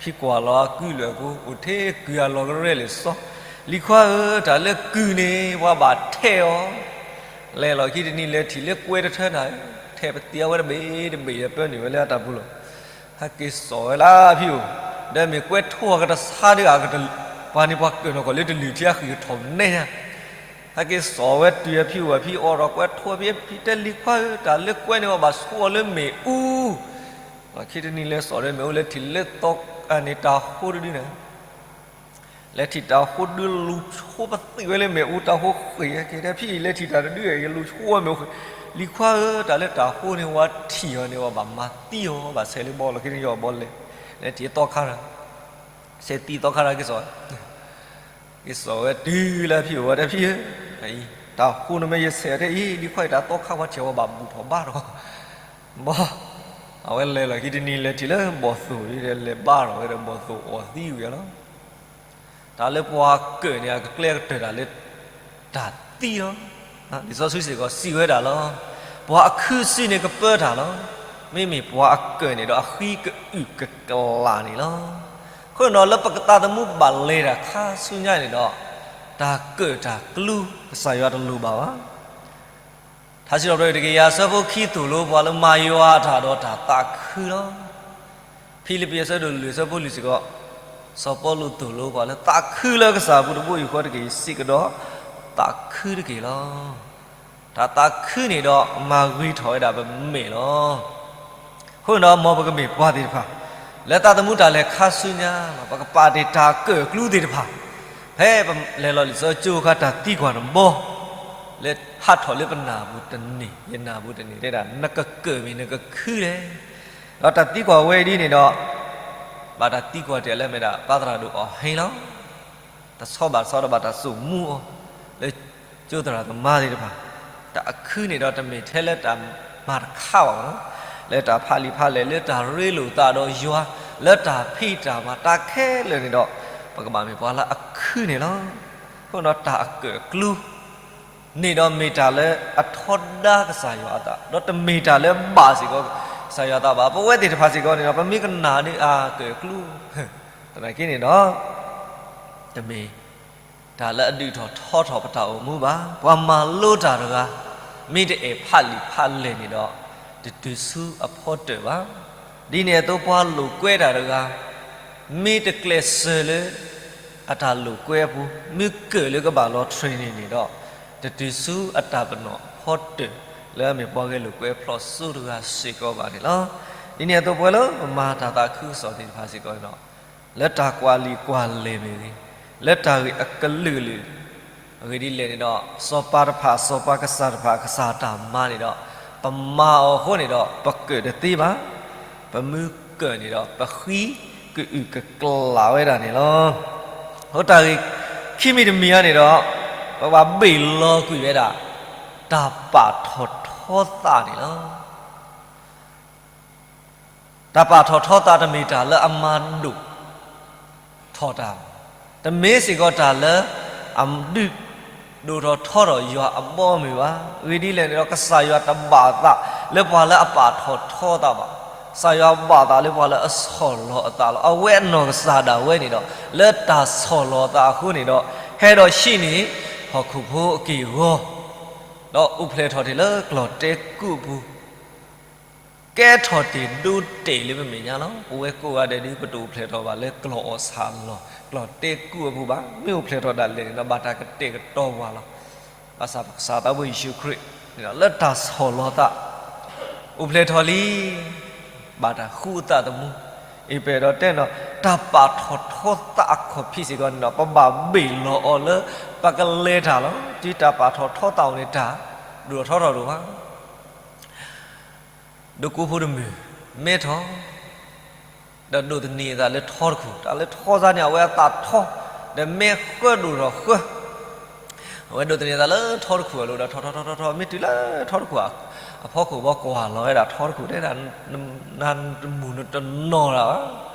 ဖံကွၢ်လီၤအကုလၢာ်အဃိ အိၣ်ထဲကုအလီၤကရဲလၢာ်စီ, လံၤခွါဧၢ, တၢ်လၢကုန့ၣ် ပှၤဘၣ်ထဲအီၤ, လဲၤလီၤခံတနံၤ လဲၤထံၣ်လၢကွဲတထၢတၢ်, ထဲပသံၣ်အဝဲတဘ့ၣ်တဘ့ၣ်ဒီး ပၢနုာ်ဝဲလၢအတၢ်ပူၤလီၤ. ဟဲက့ၤစိာ်ဝဲလၢဖံအိၣ်, ဒီးမ့ၢ်ကွဲထိအကတဆါဒ်ဂၤ, ပှၤန့ၣ်ပှၤကၢၢ်နီၢ်ကီၢ်လၢတလုၢ်ထံအဃံးကထီၣ်နဲညါ ဟဲက့ၤစိာ်ဝဲတုၤအဖံအိၣ် အဖံအိးထီၣ်ကွဲထိဖံ, ဖံတဲလံၤခွါဧၢ, တၢ်လၢကွဲန့ၣ် ပှၤဘၣ်ဆှိအီၤလၢမ့ၣ်အူ, ခံတနံၤလဲၤစိာ်ဒီးမ့ၣ်အူ လဲၤထံၣ်လၢသီန့ၣ် တၢ်ဟိတဒုန့ၣ်, လဲၤထံၣ်တၢ်ဟိတဒု လူၤဆှိပသံၣ်ဝဲလၢမ့ၣ်အူ တၢ်ဟိဃ့ၢ်က့ၤ, ဖံအံၤလဲၤထံၣ်တၢ်တဒု ယလူၤဆှိဝဲမ့ၣ်အူဃ့ၢ်, လံၤခွါဧၢ, တၢ်လၢတၢ်ဟိန့ၣ် ပှၤထံၣ်အီၤန့ၣ် ပှၤဘၣ်မၤသံအီၤ, ဘၣ်ဆဲးလၢဘီလီၤ ခံတနံၤယီၤဘီလဲၤ, လဲၤထံၣ်သီခါတၢ် ဆဲးသံသီခါတၢ်က့ၤစိာ် က့ၤစိာ်ဝဲတုၤလၢဖံအိၣ်ဝဲတဲဖံဧၢ, တၢ်ဟိန့ၣ်မ့ၢ်ယဆဲးတဲအံၤ လံၤခွါအံၤ တၢ်သီခါပှၤထံၣ်ဝဲဘၣ်ဘူၣ်ထီၣ်ဘါထီၣ်, ဘီ, အဝဲလဲၤလီၤခံတနံၤ လဲၤထံၣ်လၢဘီၣ်သိၣ်ဒီး လဲၤဘါထီၣ်ဝဲဒီး ဘီၣ်သိၣ်အီၣ်သံဝံၤလီၤ. တၢ်လၢပှၤကၢၣ်န့ၣ် အကကျဲကတၢၢ်တၢ်လၢ တၢ်သံလီၤ. လံာ်စီဆှံစ့ၢ်ကီးစံးဝဲဒၣ်လီၤ. ပှၤအခုစုန့ၣ်ကပၢတၢ်လီၤ. မ့မ့ၢ်ပှၤအကၢၣ်န့ၣ်ဒီး အဃံကအုၣ်ကကလးန့ၣ်လီၤ. အဃိဒီး လၢပကသးသမူဘၣ်လဲၤတၢ်ခါဆူညါန့ၣ်ဒီး တၢ်ကၢၣ်တၢ်ကျူ ကစၢ်ယွၤတလိၣ်ဘၣ်ဘၣ်. ထါစံးထီၣ်ပတြၢၤတကယၤအဆၢဖိခံ သိၣ်လိပှၤလၢမၤယွၤအတၢ်ဒီးတၢ်သးခုလီၤ. ဖံလံးပံၤအဆၢဒိၣ်လွံၢ်အဆၢဖိလွံၢ်စ့ၢ်ကီး, စီၤပီလူးသိၣ်လိပှၤလၢသးခုလၢကစၢ်အပူၤတဘိယူၢ်ဃီတက့ၢ်, စံးကဒီးသးခုတက့ၢ်လီၤ. တၢ်သးခုန့ၣ်ဒီးမၤဂ့ၤထီၣ်ဝဲဒၣ်ပမဲာ်လီၤ. အဃိဒီး မ်ပကမ့ၢ်ပှၤသ့ၣ်တဖၣ် လၢသးသမူတၢ်လဲၤခါဆူညါ ပကပာ်တ့ၢ်တၢ်ကၢၣ်အကျူသ့ၣ်တဖၣ်, ဖဲပလဲၤလီၤလံာ်စီဆှံကၠိအခါ တၢ်သံကွၢ်တဘီ လၢဟးထီၣ်လၢပနၢ်ပူၤတန့ၢ် ယနၢ်ပူၤတန့ၢ် တဲဒၣ် နကကၢၣ်မ့ၢ်နကခုလဲၣ်. ဒီးတၢ်သံကွၢ်ဝဲဒ်န့ၣ်ဒီး ဘၣ်တၢ်သံကွၢ်တ့ၢ်လၢအမ့ၢ်ဒၣ် ပၢ်သရၣ်ဒိၣ်အီၣ်ဟ့လီၤ. တဆီဘၣ်တဆီဒီးဘၣ်တၢ်စိာ်မူအီၤ လၢကၠိသရၣ်သမါသ့ၣ်တဖၣ်, တၢ်အခုန့ၣ်ဒီးတမ့ၢ်ထဲလၢတၢ်မၤတခါဘၣ်လီၤ. လၢတၢ်ဖးလံာ်ဖးလဲၢ် လၢတၢ်ရ့လိာ်သးဒီးယွၤ လၢတၢ်ဖံးတၢ်မၤတၢ်ခဲလၢာ်န့ၣ်ဒီး ပကဘၣ်မ့ၢ်ပှၤလၢအခုန့ၣ်လီၤ. အဃိဒီးတၢ်အကၢၣ်အကျူ န့ၣ်ဒီးမ့ၢ်တၢ်လၢအထီဒါကစၢ်ယွၤအသး ဒီးတမ့ၢ်တၢ်လၢဘၣ်စ့ၢ်ကီး ကစၢ်ယွၤအသးဘၣ်. ပဝဲသ့ၣ်တဖၣ်စ့ၢ်ကီးန့ၣ်ဒီး ပမ့ၢ်ကနၣ်ဒ်အကၢၣ်အကျူ သနာ်က့န့ၣ်ဒီး တမ့ၢ်တၢ်လၢအဒုးထီၣ်ထီထီၣ်ပတၢ်အိၣ်မူဘၣ်. ပှၤမၤလိတၢ်တဂၤ မ့ၢ်တအဲၣ်ဖးလံာ်ဖးလဲၢ်န့ၣ်ဒီး တတုၤဆူအဖီတၢၣ်ဘၣ်. ဒ်န့ၣ်အသိး ပှၤလိာ်ကွဲတၢ်တဂၤ မ့ၢ်တကျဲးစၢးလၢ အတၢ်လိာ်ကွဲအပူၤ မ့ၢ်ကၢၣ်လၢကဘၣ်လီၤ training န့ၣ်ဒီး တတုၤဆူအတၢ်ပနီၣ်အဖီတၢၣ် လၢအမ့ၢ်ပှၤဂဲၤလိာ်ကွဲဖျိးစိတဂၤစ့ၢ်ကီးဘၣ်န့ၣ်လီၤ. ဒ်န့ၣ်အသိး ပဝဲလၢပမၤတၢ်သးခုကစီၣ်သ့ၣ်တဖၣ်စ့ၢ်ကီးန့ၣ်ဒီး လၢတၢ်ကွၢ်လံာ်ကွၢ်လဲၢ်မ့ၢ်ဂ့ၤ, လၢတၢ်ဂ့ၢ်အကလုာ်ကလုာ် အဂ့ၢ်ဒ်လဲၣ်န့ၣ်ဒီး စီၤပၤတဖၣ် စီၤပၤကစၢ်တဖၣ် ကစၢ်တၢ်မၤန့ၣ်ဒီး ပမၤအီၤအဃိန့ၣ်ဒီး ပကၢၣ်တသ့ဘၣ်. ပမ့ၢ်ကၢၣ်န့ၣ်ဒီး ပဃံကအုၣ်ကကျၣ်ဝဲဒၣ်န့ၣ်လီၤ. အဃိတၢ်ဂ့ၢ်ခံမံၤတမံၤအံၤန့ၣ်ဒီး ပဘၣ်ဘ့ၣ်လီၤကွံာ်ဝဲဒၣ် တၢ်ပာ်ထီၣ်ထီသးန့ၣ်လီၤ. တၢ်ပာ်ထီၣ်ထီသးတမ့ၢ်တၢ်လၢအမၤဒိၣ်ထီၣ်တၢ်, တမ့ၢ်စ့ၢ်ကီးတၢ်လၢ အဒုးဒိၣ်ထီၣ်ထီထီၣ်ယွၤအဘီအမုၢ်ဘၣ်. အဂ့ၢ်ဒ်လဲၣ်န့ၣ်ဒီး ကစၢ်ယွၤတဘၣ်သးလၢပှၤလၢအပာ်ထီၣ်ထီသးဘၣ်. ကစၢ်ယွၤဘၣ်သးလၢပှၤလၢအဆီၣ်လီၤအသးလီၤ. အဝဲအနီၢ်ကစၢ်ဒၣ်ဝဲန့ၣ်ဒီး လၢတၢ်ဆီၣ်လီၤအသးအဃိန့ၣ်ဒီး ဟဲဒီးဟံးန့ၢ်ဟီၣ်ခိၣ်ဖိအက့ၢ်အဂီၤ ဒီးအိၣ်ဖျဲၣ်ထီၣ်တ့ၢ်လၢကျီၢ်တဲကူၣ်အပူၤ ကဲထီၣ်တ့ၢ်ဒိတ့ၢ်လၢပမဲာ်ညါလီၤ. ပဝဲကိးဂၤဒဲးဒုး ပတအိၣ်ဖျဲၣ်ထီၣ်ဘၣ်လၢကျီၢ်အီၣ်ဆၣ်လီၢ် ကျီၢ်တဲကူၣ်အပူၤဘၣ်. မ့ၢ်အိၣ်ဖျဲၣ်ထီၣ်ဒၣ်လဲာ်န့ၣ်ဒီး ဘၣ်တၢ်ကတဲာ်ကတီၤပှၤလီၤ. ဘၣ်ဆၣ်ပကစၢ်သးဘိယ့ၣ်ၡူးခရံာ်န့ၣ်ဒီး လၢတၢ်ဆီၣ်လီၤသး အိၣ်ဖျဲၣ်ထီၣ်လံ ဘၣ်တၢ်ဃူအသးသမူ, အံၤပအဲၣ်ဒိးတဲန့ၣ်ဒီး တၢ်ပာ်ထီၣ်ထီသးအခီၣ်ဖံးစ့ၢ်ကီးန့ၣ်ဒီး ပဘၣ်ဘ့ၣ်လီၤအီၤလၢ ပကလဲၤတၢ်လီၤ. တုၤတၢ်ပာ်ထီၣ်ထီသးအိၣ်န့ၣ် တၢ်ဒိၣ်ထီၣ်ထီထီၣ်ဒိၣ်ဘၣ်. ဒိကိဖိတမုၢ် မဲထီၣ် ဒီးဒိးသန့ၤအသးလၢထီတခိၣ်, တၢ်လၢထီသးန့ၣ် အဝဲအသးထီ, ဒီးမဲဃၢဒိၣ်ထီၣ်ဃၢ, အဝဲဒိးသန့ၤအသးလၢထီတခိၣ်အလိၤဒီး ထီထီထီထီထီ မ့ၢ်တုၤလၢထီတခိၣ်အဖီခိၣ်ဘၣ် ကွၢ်လီၤဝဲဒၣ်ထီတခိၣ်တဲဒၣ်, နတမုၢ်နတနီၢ်ဒၣ်ဘၣ်,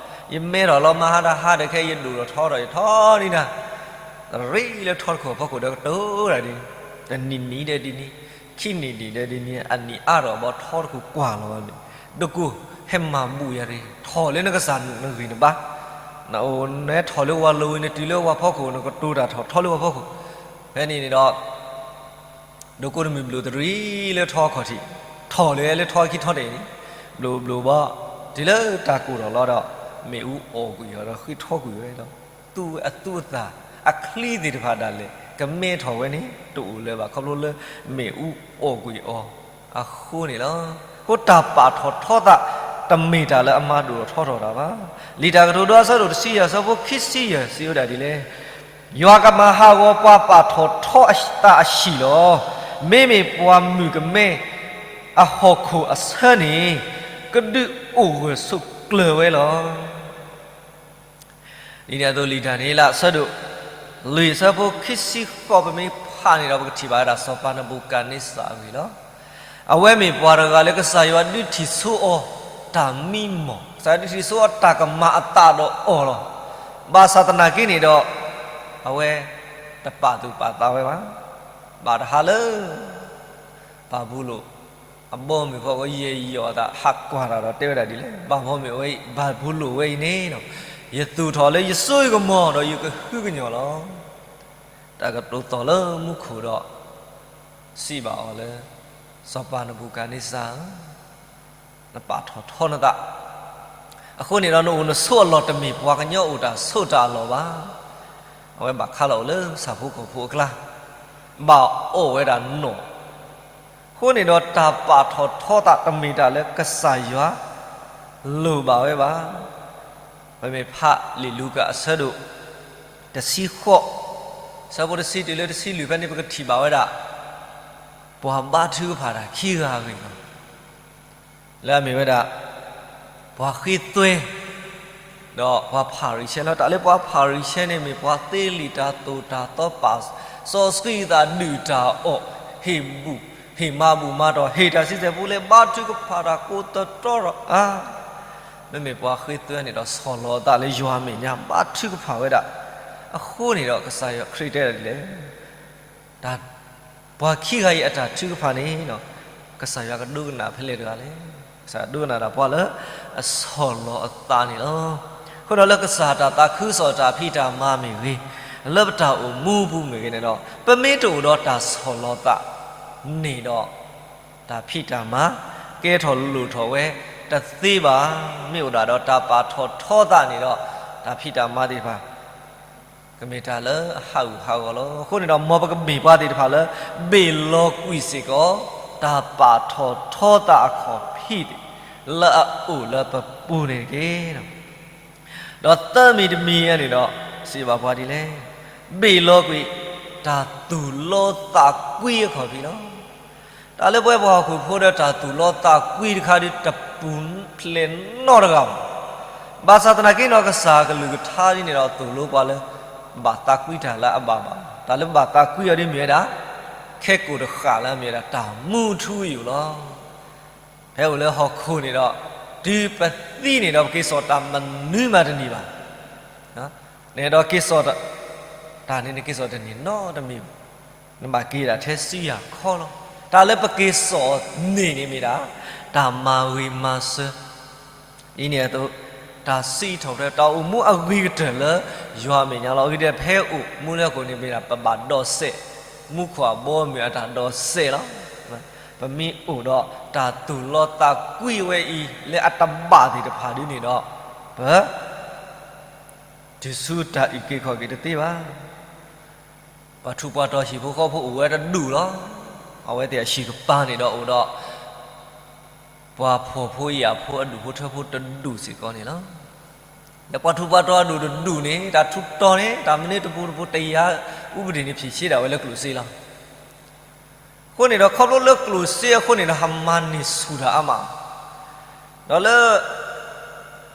ယမဲထီၣ်လီၤမၤဟါတဟါဒီး ခဲအံၤယဒိၣ်ထီၣ်ထီထီၣ် ယထီဒံးနၤ, တရံးလၢထီတခိၣ်အဖီခိၣ်ဒီးကတိၤဒၣ်ဒ်, တနံၤနံၤဒီးဒ်န့ၣ်, ခံနံၤနံၤဒီးဒ်န့ၣ် အနံၣ်အါထီၣ်ဘၣ် ထီတခိၣ်ကွၢ်လီၤဝဲန့ၣ်, ဒိကိ ဟဲမၤဘူၣ်ယၤတဂ့ၤ, ထီၣ်လၢနကစၢ်နဂ့ၢ်နဘါ, နထီၣ်လၢဝၤလိၤဝံၤ နတုၤလၢဝၤဖီခိၣ် နကတိၤတၢ်ထီၣ်ထီလၢဝၤဖီခိၣ်, ဖဲန့ၣ်န့ၣ်ဒီး ဒိကိတမုၢ်ဘျိၣ်တရံးလၢထီခီၣ်ထံး, ထီၣ်လၢလၢထီခံထီတ့ၢ်န့ၣ်, ဘျိၣ်ဘျိၣ်ဘၣ်, တုၤလၢတၢ်ကိၢ်ထီၣ်လီၤဒီး မ့ၣ်အူအီၣ်ကွံာ်အီၤဒီးဃ့ထီကွံာ်ဝဲဒီး, သူအသူအသၣ် အချံသ့ၣ်တဖၣ်ဒၣ်လဲာ် ကမဲထီၣ်ဝဲန့ၣ် တအိၣ်လၢၤဘၣ် ခီဖျိလၢမ့ၣ်အူအီၣ်ကွံာ်အီၤအဃိန့ၣ်လီၤ. အဃိတၢ်ပာ်ထီၣ်ထီသး တမ့ၢ်တၢ်လၢအမၤဒိၣ်ထီၣ်ထီထီၣ်တၢ်ဘၣ်. လံာ်တၢ်ကတိၤဒိအဆၢဒိၣ်တဆံယဲၢ် အဆၢဖိခံဆံယဲၢ် စံးဝဲဒၣ်ဒ်လဲၣ်, ယွၤကမၤဟးဂီၤပှၤပာ်ထီၣ်ထီသးအဟံၣ်လီၤ. မ့မ့ၢ်ပှၤမုၣ်ကမဲအဟီၣ်ခိၣ်အဆၢန့ၣ် ကဒုးအိၣ်ဂၢၢ်ဆိးကျၢၤဝဲလီၤ. ဒ်န့ၣ်အသိးလံာ်ဒၤနံးယ့လး အဆၢဒိၣ်လွံၢ် အဆၢဖိခံဆံဃိး ပမ့ၢ်ဖးန့ၣ်ဒီး ပကထံၣ်ဘၣ်ဝဲဒၣ်စီၤပၤနဘူၤခၣ်နံစၢ်အဂ့ၢ်လီၤ. အဝဲမ့ၢ်ပှၤတဂၤလၢကစၢ်ယွၤဒုးထံၣ်ဆိအီၤတၢ်မံမီၢ်, ကစၢ်ယွၤဒုးထံၣ်ဆိအီၤတၢ်ကမၤအသးဒီးအီၤလီၤ. ဘၣ်ဆၣ်သနာ်က့န့ၣ်ဒီး အဝဲတပာ်သူၣ်ပာ်သးဝဲဘၣ်. ဘၣ်တဟါလၢ ဘၤဘူလိၣ် အဘီအမုၢ်ဖီခိၣ် ယဲၢ်ယီၣ်အသး ဟးကွၢ်တၢ်ဒီးတဲဝဲဒၣ်ဒ်လဲၣ်, ဘၣ်မီမ့ၢ်ဝဲအံၤ ဘၤဘူလိၣ်ဝဲအံၤန့ၣ်ဒီး ယသူၣ်ထီၣ်လၢယစိယကမီၤဒီးယကဟုကညီၢ်လီၤ. တၢ်ကတိၤသီၣ်လၢမူခိၣ်ဒီး စံးဘၣ်အီၤလၢ စီၤပၤနဘူၤခၣ်နံစၢ်ဧၢ, နပာ်ထီၣ်ထီနသး အဃိန့ၣ်ဒီး နအိၣ်နဆိးအလီၢ်တမ့ၢ်ပှၤကညီအိၣ်တၢ်ဆိးတၢ်အလီၢ်ဘၣ်. အဝဲဘၣ်ခါလီၤအိၣ်လၢဆၣ်ဖိကီၢ်ဖိအကျါ, ဘၣ်အီၣ်ဝဲဒၣ်နီၣ်. အဃိန့ၣ်ဒီး တၢ်ပာ်ထီၣ်ထီသးတမ့ၢ်တၢ်လၢကစၢ်ယွၤလိၣ်ဘၣ်ဝဲဘၣ်. ပမ့ၢ်ဖးလံာ်လူၤကၣ်အဆၢဒိၣ်တဆံဃိး, အဆၢဖိတဆံတုၤလၢတဆံလွံၢ်ဖဲန့ၣ် ပကထံၣ်ဘၣ်ဝဲဒၣ် ပှၤဘါထုကဖၣ်တၢ်ခံဂၤအဂ့ၢ်လီၤ. လၢအမ့ၢ်ဝဲဒၣ် ပှၤဃ့သွဲ ဒီးပှၤဖၤရံၤၡဲလီၤ. တၢ်လၢပှၤဖၤရံၤၡဲန့ၣ် မ့ၢ်ပှၤသ့လံာ်တၢ်သိၣ်တၢ်သီ ပာ်စီဆှံသး ဒုၣ်တၢ်အီၣ်, ဟ့ၣ်ဘူၣ်, ဟ့ၣ်မၤဘူၣ်မၤတီၢ်, ဟ့ၣ်တၢ်ဆံဆဲၣ်ပူလဲ ဘါထုကဖၣ်တၢ်ကိးသတြီဒီးအါ. မ့မ့ၢ်ပှၤဃ့သွဲန့ၣ်ဒီး ဆီၣ်လီၤအသးလၢယွၤအမဲာ်ညါ ဘါထုကဖၣ်ဝဲဒၣ်. အဃိန့ၣ်ဒီး ကစၢ်ယွၤခရံာ်တဲဒၣ်ဒ်လဲၣ် တၢ်, ပှၤခံဂၤအံၤအတၢ်ထုကဖၣ်န့ၣ်ဒီး ကစၢ်ယွၤကဒိကနၣ်ဖဲလဲၣ်တဂၤလဲၣ်. ကစၢ်ယွၤဒိကနၣ်တၢ်ပှၤလၢအဆီၣ်လီၤအသးန့ၣ်လီၤ. အဃိဒီးလၢကစၢ်တၢ်သးခုကစီၣ်တၢ်ဖံးတၢ်မၤမ့ၢ်ဂ့ၤ, လၢပတၢ်အိၣ်မူပူၤမ့ၢ်ဂ့ၤန့ၣ်ဒီး ပမ့ၢ်တအိၣ်ဒီးတၢ်ဆီၣ်လီၤသးန့ၣ်ဒီး တၢ်ဖံးတၢ်မၤ ကဲထီၣ်လိၣ်ထီၣ်ဝဲတသ့ဘၣ်. မ့ၢ်အိၣ်ဒၣ်ဒီးတၢ်ပာ်ထီၣ်ထီသးန့ၣ်ဒီး တၢ်ဖံးတၢ်မၤသ့ၣ်တဖၣ် ကမ့ၢ်တၢ်လၢအဟးဂူာ်ဟးဂီၤလီၤ. အဃိန့ၣ်ဒီး မ်ပကမ့ၢ်ပှၤသ့ၣ်တဖၣ်လၢ ဘ့ၣ်လီၤကွံာ်စ့ၢ်ကီး တၢ်ပာ်ထီၣ်ထီသးအခီၣ်ဖံး လၢအအိၣ်လၢပပူၤန့ၣ်တက့ၢ်. ဒီးသၢမံၤတမံၤအံၤန့ၣ်ဒီး စံးဘၣ်ပှၤဒ်လဲၣ်, ဘ့ၣ်လီၤကွံာ် တၢ်သူၣ်လီသးကွံအခီၣ်ဖံးလီၤ. တၢ်လၢပဝဲပှၤဟီၣ်ခိၣ်ဖိဒီး တၢ်သူၣ်လီသးကွံတခါဒုး တပူၤဖျဲးနီတဂၤဘၣ်. ဘၣ်ဆၣ်သနာ်က့ဒီး ကစၢ်ကလုၢ်ကထါဒ်န့ၣ်ဒီး သိၣ်လိပှၤလၢ ဘၣ်သးကွံတၢ်လၢအဘၣ်ဘၣ်. တၢ်လၢဘၣ်သးကွံအီၤဒ်မ့ၢ်ဝဲဒၣ် ခဲကိာ်တဃာ်လၢအမ့ၢ်ဝဲဒၣ် တၢ်မူထူအယိာ်လီၤ. ဖဲအိၣ်လၢဟီၣ်ခိၣ်န့ၣ်ဒီး တုၤပသံန့ၣ်ဒီး ပက့ၤစိာ်တၢ်မနုၤမးတန့ၢ်ဘၣ်. န့ၣ်ဒီးက့ၤစိာ် တၢ်န့ၣ်နက့ၤစိာ်တန့ၢ်နီတမံၤဘၣ်. နဘၣ်က့ၤဒၣ်ထဲဆူယၤခီလီၤ. တၢ်လၢပက့ၤစိာ်န့ၢ်န့ၣ်မ့ၢ်ဒၣ် တၢ်မၤဂ့ၤမၤစၢၤ ဒ်န့ၣ်အသိး တၢ်စံးထီၣ်ပတြၢၤ တၢ်အိၣ်မူအဂ့ၤကတၢၢ်လၢယွၤအမဲာ်ညါလီၤ. အဂ့ၢ်ဒ်အံၤ ဖဲအိၣ်မူလၢဟီၣ်ခိၣ်န့ၣ်မ့ၢ်ဒၣ် ပဘၣ်ဒီးစဲး မူခိၣ်အဘီအမုၢ်အတၢ်ဒီးစဲးလီၤ. ပမ့ၢ်အိၣ်ဒီးတၢ်သူၣ်လီသးကွံဝဲအံၤ လၢအတဘၣ်သ့ၣ်တဖၣ်ဒ်န့ၣ်ဒီး ပ တုၤဆူတၢ်အုၣ်က့ၤခီၣ်က့ၤတသ့ဘၣ်. ပှၤထူးပှၤတီၤဟံၣ်ဖိဃီဖိအိၣ်ဝဲတဒူၣ်လီၤ. အဝဲသ့ၣ်အဟံၣ်ကပၤန့ၣ်ဒီးအိၣ်ဒီး ပှၤဖှီၣ်ဖိယာ်ဖိအဒူၣ်ဖိထၢဖိတဒူၣ်စ့ၢ်ကီးန့ၣ်လီၤ. ဒီးပှၤထူးပှၤတီၤအဒူၣ်တဒူၣ်န့ၣ် တၢ်ထူးတီၤန့ၣ် တၢ်မနုၤတပူၤတပူၤ တယၤ ဥပဒေန့ၣ် ဖြေရှင်းဒၣ်ဝဲလၢကျိၣ်စ့လီၤ. အဃိန့ၣ်ဒီး ခီဖျိလၢကျိၣ်စ့အဃိန့ၣ်ဒီး ဟးမၤန့ၢ်ဆူၣ်တၢ်အါမး, ဒီးလၢ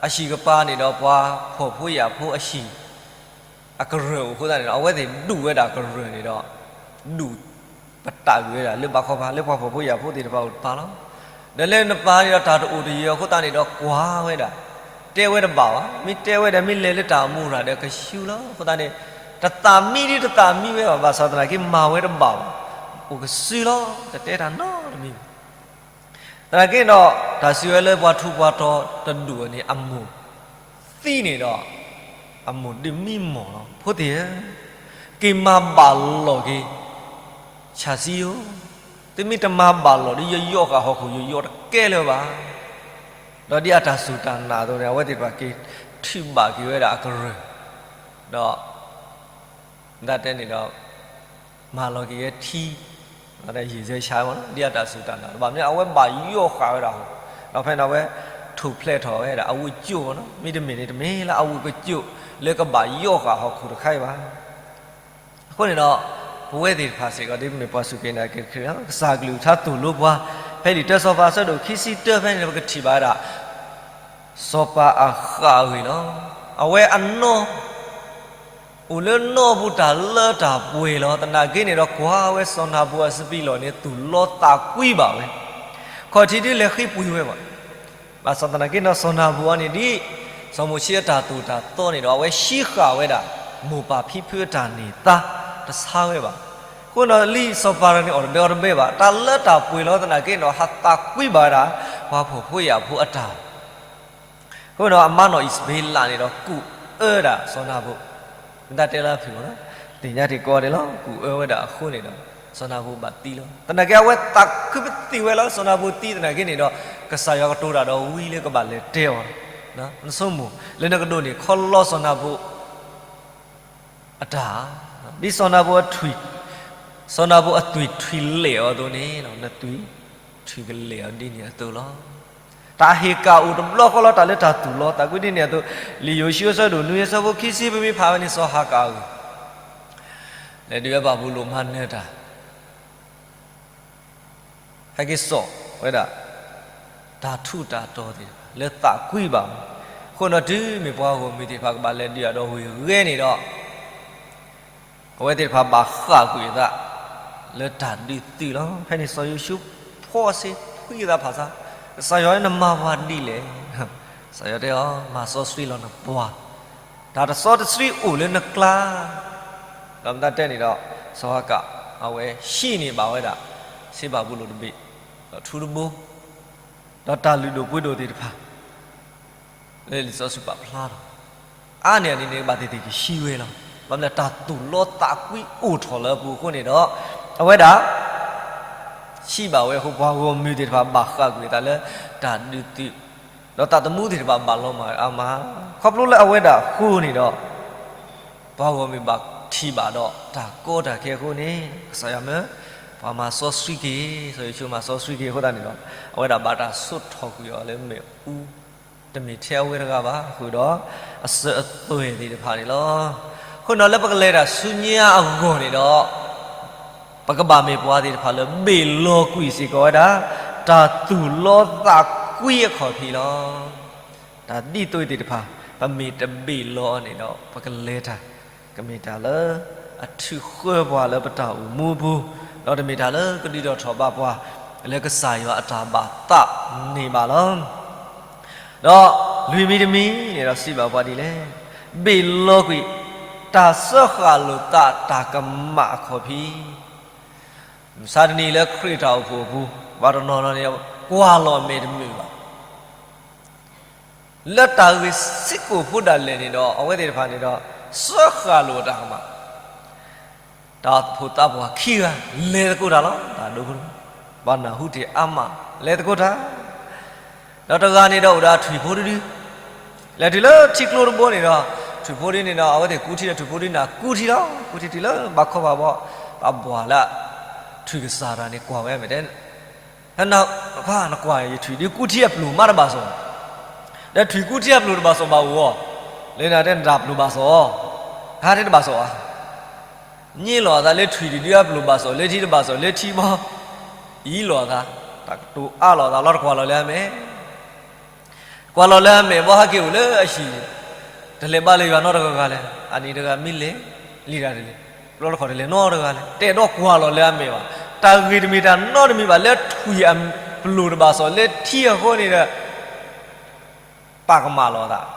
အဟံၣ်ကပၤန့ၣ်ဒီး ပှၤဖှီၣ်ဖိယာ်ဖိအဟံၣ် အကရၢၢ်အိၣ်အဃိသတးန့ၣ်ဒီး အဝဲသ့ၣ်ဒူၣ်ဝဲဒၣ်ကရၢၢ်န့ၣ်ဒီး ဒူၣ်ပတာ်ကွံာ်ဝဲဒၣ်လၢဘးခီပၤ လၢပှၤဖှီၣ်ဖိယာ်ဖိသ့ၣ်တဖၣ်အိၣ်တပၤလီၤ. ဒီးလၢနပၤန့ၣ်ဒီး တၢ်တအိၣ်တယၢၤအဃိသတးန့ၣ်ဒီး ကွၢ်ဝဲဒၣ်, တဲဝဲတဘၣ်ဘၣ်, မ့ၢ်တဲဝဲဒီး မ့ၢ်လဲၤလၢတၢ်အမူရၤဒီးကဆူလီၤ. အဃိသတးန့ၣ် တသးမံဒ်တသးမံဝဲဘၣ်, ဘၣ်ဆၣ်သနာ်က့မၤဝဲတဘၣ်ဘၣ်, အိၣ်ကစုလီၤ, တတဲတၢ်နီတမံၤဘၣ်. သနာ်က့ဒီး တၢ်စံးဝဲလၢပှၤထူးပှၤတီၤတဒူၣ်န့ၣ် အမိၢ်သံန့ၣ်ဒီး အမိၢ်ဒုးမံမီၢ်လီၤ. ဖိသ့ၣ်ဧၢ, က့ၤမၤဘၣ်လီၤက့ၤ ဆၣ်စံယိၣ်, သုမ့ၢ်တမၤဘၣ်လီၤဒီး ယယီၣ်ဃာ်ဟီၣ်ခိၣ်ယယီၣ်တကဲလၢၤဘၣ်. ဒီးဒ်အတၢ်စူၢ်တၢ်နာ်အသိးန့ၣ် အဝဲသ့ၣ်တဖၣ်က့ၤထုးဘၣ်က့ၤဝဲဒၣ်အကရၢၢ်, ဒီး ဒ်တဲန့ၣ်ဒီး မၤလီၤက့ၤဝဲထံ, ယံာ်ဆၢဆါမး ဒ်အတၢ်စူၢ်တၢ်နာ်, ဘၣ်မနုၤ အဝဲဘၣ်ယီၣ်ဃာ်ဝဲဒၣ်ဟီၣ်, ဒီးဖဲန့ၣ်အဝဲ ထူၣ်ဖျဲးထီၣ်ဝဲဒၣ်အဝတ်အကြိုးမး, မ့တမ့ၢ်န့ၣ် တမ့ၢ်လၢအဝတ်အကြိုးလၢကဘၣ်ယီၣ်ဃာ်ဟီၣ်ခိၣ်တခါအံၤဘၣ်. အဃိန့ၣ်ဒီး ပဝဲသ့ၣ်တဖၣ်စ့ၢ်ကီး ဒ်ပမ့ၢ်ပှၤစူၢ်က့ၤနာ်က့ၤတခရံာ်လီၤ, ကစၢ်ကလုၢ်ကထါသိၣ်လိပှၤ ဖဲလံာ်တၢစီၤပၤအဆၢဒိၣ်ခံဆံတၢဖဲန့ၣ် ပကထံၣ်ဘၣ်ဝဲဒၣ် စီၤပၤအဃၣ်အဂ့ၢ်လီၤ. အဝဲအနီၢ် အိၣ်လၢနီၢ်ပူၤတၢ်လၢတၢ်ပှဲၤလီၤ. သနာ်က့န့ၣ်ဒီး ကွၢ်ဝဲစီၤနၤဘူၤအစပံးလီၢ်န့ၣ် သူၣ်လီသးကွံဘၣ်ဝဲ, ခီၣ်ထံးဒုးလဲၤဃ့ပှ့ၤဝဲဘၣ်. ဘၣ်ဆၣ်သနာ်က့ဒီး စီၤနၤဘူၤအံၤန့ၣ်ဒ် စီၤမိၤၡ့အတၢ်သိၣ်တၢ်သီန့ၣ်ဒီး အဝဲဟံးဃာ်ဝဲဒၣ် မိၢ်ပၢ်ဖံဖုအတၢ်န့ၢ်သါ တဆါဝဲဘၣ်. အဃိဒီးလံာ်စီၤပၤတဂၤန့ၣ် အီၣ်တဘဲအီတဘဲဘၣ်, တၢ်လၢတၢ်ပှဲၤလီၤသနာ်က့ဒီး ဟးသးကွံဘၣ်ဝဲဒၣ် ပှၤဖှီၣ်ဖိယာ်ဖိအတၢ် အဃိဒီး အမါနီၢ်အံၣ်စဘ့လးန့ၣ်ဒီး ကူၣ်အၢဒၣ်စီၤနၤဘူၤ, မ့ၢ်တၢ်တဲလၢအဖုၣ်အီၤလီၤ, သ့ၣ်ညါတ့ၢ်ကီးဒဲးလီၤ, ကူၣ်အၢဝဲဒၣ်အဃိန့ၣ်ဒီး စီၤနၤဘူၤဘၣ်သံလီၤ. သနာ်က့အဝဲသးခုပသံၣ်ဝဲလီၤ, စီၤနၤဘူၤသံသနာ်က့န့ၣ်ဒီး ကစၢ်ယွၤကတိၤတၢ်ဒီးဝံလၢကဘၣ်လဲၤတဲအီၤ, နဆိကမိၣ် လၢနကဒိးန့ၢ်ခီလီစီၤနၤဘူၤ အတၢ်, ဒ်စီၤနၤဘူၤအထွံၣ်, စီၤနၤဘူၤအသွံၣ်ထွံၣ်လဲၢ်အီၤအသိးန့ၣ် နသွံၣ်ထွံၣ်ကလဲၢ်အီၤဒ်န့ၣ်အသိးလီၤ. တၢ်ဟ့ၣ်ကၣ်အိၣ်တဘျီဃီလီၤ, တၢ်လၢတၢ်သူၣ်လီသးကွံဒ်န့ၣ်အသိး, လံာ်ယိၤၡူအဆၢဒိၣ်နွံအဆၢဖိခံဆံ ပမ့ၢ်ဖးဝဲန့ၣ် စီၤဟၤကၣ်အဂ့ၢ်, လဲၤဒုးဝဲဘၤဘူလိၣ်မၤနၢၤတၢ် ဟဲက့ၤစိာ်ဝဲဒၣ် တၢ်ထူးတၢ်တီၤသ့ၣ်တဖၣ် လၢသးကွံဘၣ်အီၤ, အဃိဒီးတုၤမ့ၢ်ပှၤဂီၢ်မုၢ်သ့ၣ်တဖၣ်ကဘၣ်လဲၤဒုးအဒီးဝ့ၢ်ဂဲန့ၣ်ဒီး အဝဲသ့ၣ်တဖၣ်ဘၣ်ဃၣ်ကွံာ်အသး လၢတၢ်ဒုးသုးလီၤ. ဖဲန့ၣ်စီၤယိၤၡူဖီၣ်စ့ဖှံသးဖးဆါ, ကစၢ်ယွၤဧၢ နမၤပှၤဒ်လဲၣ်. ကစၢ်ယွၤတဲအီၤ မၤစီဆှံလီၤနပှၤ, တၢ်တစီတဆှံအိၣ်လၢနကျါ, ဒီးမ့ၢ်တၢ်တဲန့ၣ်ဒီး စီၤဟၤကၣ် အဝဲဟံးန့ၢ်ဘၣ်ဝဲဒၣ် စ့ဘၤဘူလိၣ်တဘ့ၣ်, ဒီးထူတဘိ, ဒီးတၢ်လုၢ်ဒိၣ်ပှ့ၤဒိၣ်သ့ၣ်တဖၣ် လၢလံာ်စီဆှံပာ်ဖျါထီၣ်, အါန့ၢ်အန့ၣ်န့ၣ် ကဘၣ်သ့ၣ်သ့ၣ်ကဟံးဝဲလီၤ. ဘၣ်မနုၤတၢ်သူၣ်လီသးကွံအိၣ်ထီၣ်လၢအပူၤအဃိန့ၣ်ဒီး အဝဲဒၣ် ဟံးဘၣ်ဝဲအဃိ ပှၤဂီၢ်မုၢ်သ့ၣ်တဖၣ်ဘၣ်ဃၣ်ကွံာ်အသးလၢတၢ်ဒုးသုး, ဒီးသးသမူသ့ၣ်တဖၣ်ဘၣ်လီၤမၢ်အါမး, ခီဖျိလၢအဝဲဒၣ်အဃိန့ၣ်ဒီး ပှၤဂီၢ်မုၢ်ဘၣ်ထံၣ်ဘၣ်ဒီးတၢ်ကီတၢ်ခဲအဃိန့ၣ် ကစၢ်ယွၤမၢ ပှၤမၤစီဆှံက့ၤ, စီၤယိၤၡူမၤစီဆှံက့ၤအဃိသတးန့ၣ်ဒီး အဝဲဒၣ်ဘၣ်တၢ်ဆိးထီၣ်ကွံာ်အီၤလၢမ့ၣ်အူ, တမ့ၢ်ထဲအဝဲတဂၤဘၣ်, ဃုာ်ဒီးအစၢၤအသွဲၣ်သ့ၣ်တဖၣ်န့ၣ်လီၤ. အဃိဒီးလၢပကလဲၤတၢ်ဆူညါအဂီၢ်န့ၣ်ဒီး, ပကဘၣ်မ့ၢ်ပှၤသ့ၣ်တဖၣ်လၢဘ့ၣ်လီကွံာ်စ့ၢ်ကီးဝဲဒၣ် တၢ်သူၣ်လီသးကွံအခီၣ်ဖံးလီၤ. တၢ်ဒ်သိးသ့ၣ်တဖၣ် ပမ့ၢ်တဘ့ၣ်လီအီၤန့ၣ်ဒီး ပကလဲၤတၢ် ကမ့ၢ်တၢ်လၢအထုးဃၢပှၤလၢပတၢ်အိၣ်မူအပူၤ, ဒီးတမ့ၢ်တၢ်လၢကဒုးဒိးထီၣ်ဘးပှၤ လၢကစၢ်ယွၤအတၢ်ဘၣ်သးန့ၣ်ဘၣ်လီၤ. ဒီးလွံၢ်မံၤတမံၤန့ၣ်ဒီးစံးဘၣ်ပှၤဒ်လဲၣ်, ဘ့ၣ်လီကွံာ် တၢ်စၢဃာ်လိာ်သးတၢ်ကမၣ်အခီၣ်ဖံး, မုၢ်မဆါတနံၤလၢခရံာ်တၢ်အိၣ်ဖှိၣ်အပူၤ ပှၤတနီၤနီၤန့ၣ် ကွၢ်လီၤမဲာ်တမုာ်ဘၣ် လၢတၢ်ဂ့ၢ်စ့ၢ်ကီးဖိဒၣ်လဲာ်န့ၣ်ဒီး အဝဲသ့ၣ်တဖၣ်န့ၣ်ဒီး စၢဃာ်လိာ်အတၢ်ကမၣ်, တၢ်အိၣ်ဖှိၣ်သးပှၢ်ခံဂၤ လဲၤသကိးတၢ်လီၤ. တၢ်ဒိ ပှၤနၢ်ဟူတ့ၢ်အါမး လဲၤသကိးတၢ်, ဒီးတဂၤန့ၣ်ဒီးအိၣ်ဒီးထွံၣ်ဖိတဒု, လဲၤတုၤလၢထံကျိတဘိန့ၣ်ဒီး ထွံၣ်ဖိဒုန့ၣ်ဒီး အဝဲသ့ၣ်ကူထံဒီးထွံၣ်ဖိဒုန့ၣ် ကူထံလီၤ. ကူထံတုၤလၢဘၣ်ခီဘၣ်ဘီ, တၢ်ဘှၣ်လၢ ထွံၣ်ကစၢ်တၢ်န့ၣ်ကွၢ်ဝဲအမဲာ်တဲ နကွၢ် ယထွံၣ်ဒုးကူထံအပျိၢ်မးတဘၣ်စီ, ဒီးထွံၣ်ကူထံအပျိၢ်တဘၣ်စီဘၣ်အိၣ်အီၤ, လၢနတဲနတၢ်ပျိၢ်ဘၣ်စီ, ဟးတဲတဘၣ်စီဧါ, ညံလိာ်အသးလၢထွံၣ်တဒုအပျိၢ်ဘၣ်စီ, လၢထံတဘၣ်စီလၢထံဘီ, အံၤလိာ်အသး, တၢ်ကတိၤအါလိာ်အသးလီၤ. တကွၢ်လီၤလၢအမဲာ် ကွၢ်လီၤလၢအမဲာ်ဘီဟဲက့ၤအိၣ်လၢအဟံၣ်, တလဲၤဘါလၢယွၤနီတဂၤဂၤလဲၣ်. အနံၤတဂၤမ့ၢ်လဲၤ, လံတဂၤတလဲၤ, ဘျီတခီၣ်တလဲၤနီတဂၤလဲၣ်. တအဲၣ်ဒိးကွၢ်လီၤလၢအမဲာ်ဘၣ်. တၢ်ဂ့ၢ်တမ့ၢ်တၢ်နီတမံၤဘၣ် လၢထွံၣ်အပျိၢ်တဘၣ်စီ လၢထံအဃိန့ၣ်ဒီး ပာ်ကမၣ်လီၤသး,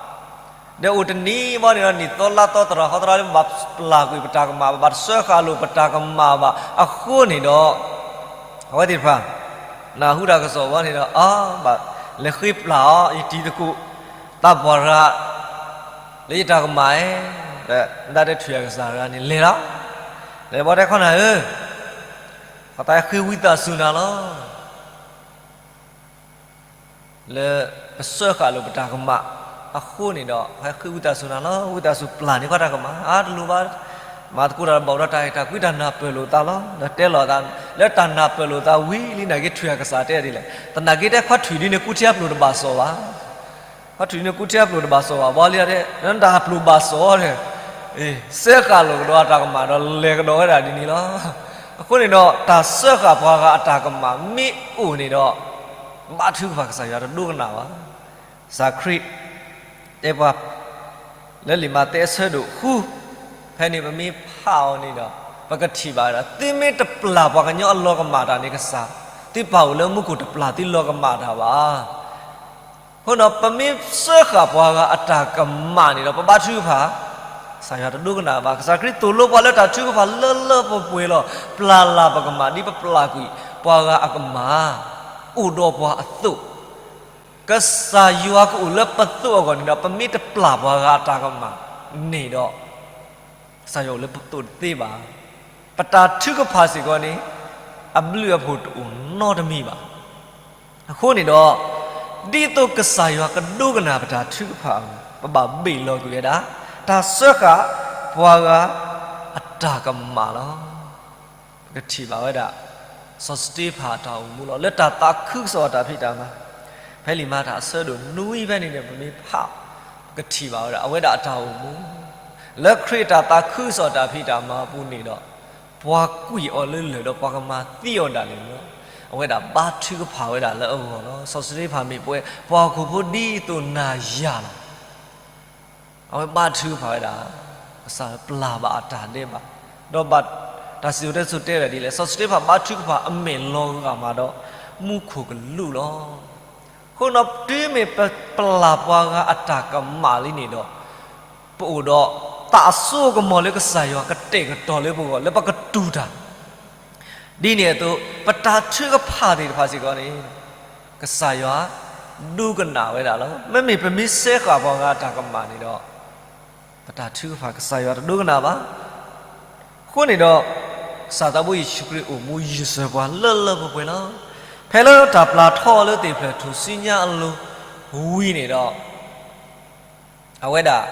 ဒီးအိၣ်တနံၤဘီန့ၣ်ဒီး နံၣ်သီလါသီသရၣ်ဟီသရၣ်လၢဘၣ်ပျၢ်ကွံာ်ပတၢ်ကမၣ်ဘၣ်, ဘၣ်တစၢဃာ်လိာ်ပတၢ်ကမၣ်ဘၣ်အဃိန့ၣ်ဒီး, အဝဲသ့ၣ်တဖၣ် နၢ်ဟူတၢ်ကစီၣ်ဘီန့ၣ်ဒီး အါ ဘၣ်လဲၤဃ့ပျၢ်အီၤ ယတံၤသကိး သးပှၢ်တဂၤ လၢယတၢ်ကမၣ်ဧၢ, ဒီးဒၣ်တဲထွံၣ်အကစၢ်တဂၤန့ၣ် လဲၤလီၤ. လဲၤဘီတဲခီနၤဧၢ, ပှၤသးဟဲဃ့ဝံသးစူၤနၤလီၤ. လၢပစၢဃာ်လိာ်ပတၢ်ကမၣ်အဃိန့ၣ်ဒီး ဟဲဃ့ဝံသးစူၤနၤလီၤ. ဝံသးစူၤပျၢ်န့ၢ်ပှၤတၢ်ကမၣ်, အါတလိၣ်ဘၣ်, မၤသကိးတၢ်တဘၣ်အိၣ်ဒီးတၢ်အဲၣ်တၢ်ကွံ တၢ်နၢ်ပၢၢ်လိာ်သးလီၤ. ဒီးတဲလိာ်သး လၢတၢ်နၢ်ပၢၢ်လိာ်သးဝံၤလံ နာ်က့ထွံၣ်အကစၢ်တဲဒ်လဲၣ်, သနာ်က့တဲခွါထွံၣ်ဒ်န့ၣ် ကူထံအပျိၢ်တဘၣ်စီဘၣ်. ခွါထွံၣ်န့ၣ် ကူထံအပျိၢ်တဘၣ်စီဘၣ်, ဘီလံတဲ နတၢ်ပျိၢ်ဘၣ်စီဒီး စၢဃာ်လိာ်ကဒီးအတၢ်ကမၣ်ဒီး လဲၤကဒီးဝဲဒၣ်ဒ်န့ၣ်လီၤ. အဃိန့ၣ်ဒီး တၢ်စၢဃာ်ပှၤဂၤအတၢ်ကမၣ်မ့ၢ်အိၣ်န့ၣ်ဒီး ဘါထုကဖၣ် ကစၢ်ယွၤတဒိကနၣ်ဘၣ်. ကစၢ်ခရံာ်တဲပှၤ လၢလံာ်မးသဲအဆၢဒိၣ်ဃု ဖဲန့ၣ်ပမ့ၢ်ဖးအီၤန့ၣ်ဒီး ပကထံၣ်ဘၣ်ဝဲဒၣ် သုမ့ၢ်တပျၢ်ပှၤကညီအလီၤကမၣ်တၢ်န့ၣ် ကစၢ် သုပၢ်အိၣ်လၢမူခိၣ်တပျၢ်သုလီၤကမၣ်တၢ်ဘၣ်. အဃိဒီး ပမ့ၢ်စၢဃာ်ပှၤဂၤအတၢ်ကမၣ်န့ၣ်ဒီး ပဘါထုကဖၣ် ကစၢ်ယွၤတဒိကနၣ်ဘၣ်. ကစၢ်ခရံာ်သိၣ်လိပှၤလၢတၢ်ထုကဖၣ်လၢလၢပှဲၤပှဲၤလီၤ. ပျၢ်လၢ်ပကမၣ် ဒ်ပပျၢ်ကွံာ်ပှၤဂၤအကမၣ် အိၣ်ဒီးပှၤအသိး ကစၢ်ယွၤကအိၣ်လၢပသိးအဂီၢ်န့ၣ်ဒီး ပမ့ၢ်တပျၢ်ပှၤဂၤအတၢ်ကမၣ်န့ၣ်ဒီး ကစၢ်ယွၤအိၣ်လၢပသိးတသ့ဘၣ်. ပတၢ်ထုကဖၣ်စ့ၢ်ကီးန့ၣ် အဘျုးအဖှိၣ်တအိၣ်နီတမံၤဘၣ်. အဃိန့ၣ်ဒီး ဒ်သိးကစၢ်ယွၤကဒိကနၣ်ပတၢ်ထုကဖၣ်အဂီၢ် ပဘၣ်ဘ့ၣ်လီၤကွံာ်ဝဲဒၣ် တၢ်စၢဃာ်ပှၤဂၤအတၢ်ကမၣ်လီၤ. ပကထံၣ်ဘၣ်ဝဲဒၣ် စီၤစတ့ဖၣ်အတၢ်အိၣ်မူလီၤ. လၢတၢ်သးခုကစီၣ်အတၢ်ဖံးတၢ်မၤ ဖဲလံာ်မၤတၢ်အဆၢဒိၣ်နွံဖဲန့ၣ်န့ၣ် ပမ့ၢ်ဖး ပကထံၣ်ဘၣ်ဝဲဒၣ် အဝဲဒၣ်အတၢ်အိၣ်မူ လၢခရံာ်အတၢ်သးခုကစီၣ်အတၢ်ဖံးတၢ်မၤအပူၤန့ၣ်ဒီး ပှၤကွံာ်အီၤလၢလၢၢ်ဒီးပှၤကမၤသံအီၤဒၣ်လဲာ်န့ၣ်လီၤ. အဝဲဒၣ်ဘါထုကဖၣ်ဝဲဒၣ်လၢအဂီၢ်လီၤ. စီၤစတ့ဖၣ်မ့ၢ်ပှၤဟီၣ်ခိၣ်ဖိဒ်သိးနၤယၤလီၤ. အဝဲဘါထုကဖၣ်ဝဲဒၣ် ကစၢ်ပျၢ်ဘၣ်အတၢ်ဒဲးဘး, ဒီးဘၣ်တၢ်စံၣ်စိၤတဲစိၤတဲဝဲဒၣ်ဒ်လဲၣ်, စီၤစတ့ဖၣ်ဘါထုကဖၣ်အမဲာ်လီၤဂာ်မးဒီး မူခိၣ်ကလူးလီၤ. အဃိဒီးတုၤမ့ၢ်ပပျၢ်ပှၤဂၤအတၢ်ကမၣ်လံန့ၣ်ဒီး ပအိၣ်ဒီးသးအစိအကမီၤလၢကစၢ်ယွၤကတဲာ်ကတီၤလၢပဂီၢ် လၢပကတူၢ်တၢ် ဒ်န့ၣ်အသိး ပတၢ်ထုကဖၣ်သ့ၣ်တဖၣ်စ့ၢ်ကီးန့ၣ် ကစၢ်ယွၤဒိကနၣ်ဝဲဒၣ်လီၤ. မ့မ့ၢ်ပမ့ၢ်စၢဃာ်ပှၤဂၤအတၢ်ကမၣ်န့ၣ်ဒီး ပတၢ်ထုကဖၣ်ကစၢ်ယွၤတဒိကနၣ်ဘၣ်. အဃိန့ၣ်ဒီး ကစၢ်သးဘိယ့ၣ်ၡူးခရံာ်အိၣ်မူယစၢၤပှၤလၢလၢပှဲၤပှဲၤလီၤ. ဖဲလၢတၢ်ပျၢ်ထီၣ်လၢသ့ၣ်ဖျၢၣ်ထူၣ်စုညါအလိၤဝံၤန့ၣ်ဒီး အဝဲဒၣ်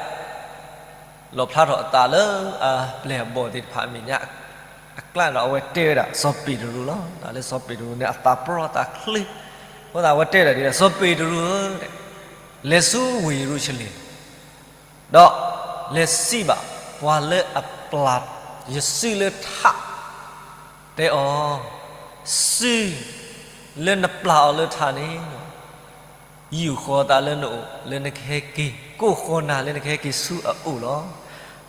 လီၣ်ဖျါထီၣ်အသးလၢအပျဲၢ်အဘီၣ်သ့ၣ်တဖၣ်အမဲာ်ညါ အကျါဒီး အဝဲတဲဝဲဒၣ်စီၤပ့းတရူးလီၤ. တၢ်လၢစီၤပ့းတရူးန့ၣ် အသးပရီအသးချ့, အဃိသတးအဝဲတဲဝဲဒၣ်ဒ်လဲၣ်, စီၤပ့းတရူးဧၢ, လဲၤဆူဝ့ၢ်ယရူၤၡလ့ၣ် ဒီးလဲၤစံးဘၣ် ပှၤလၢအပျၢ်ယစုလၢထး, တဲအီၤ, စုလၢနပျၢ်အီၤလၢထးန့ၣ်, ယူာ်ဃီၤသးလၢနအိၣ် လၢနကဟဲက့ၤ, ကိးဃီၤနၤလၢနကဟဲက့ၤဆူအအိၣ်လီၤ.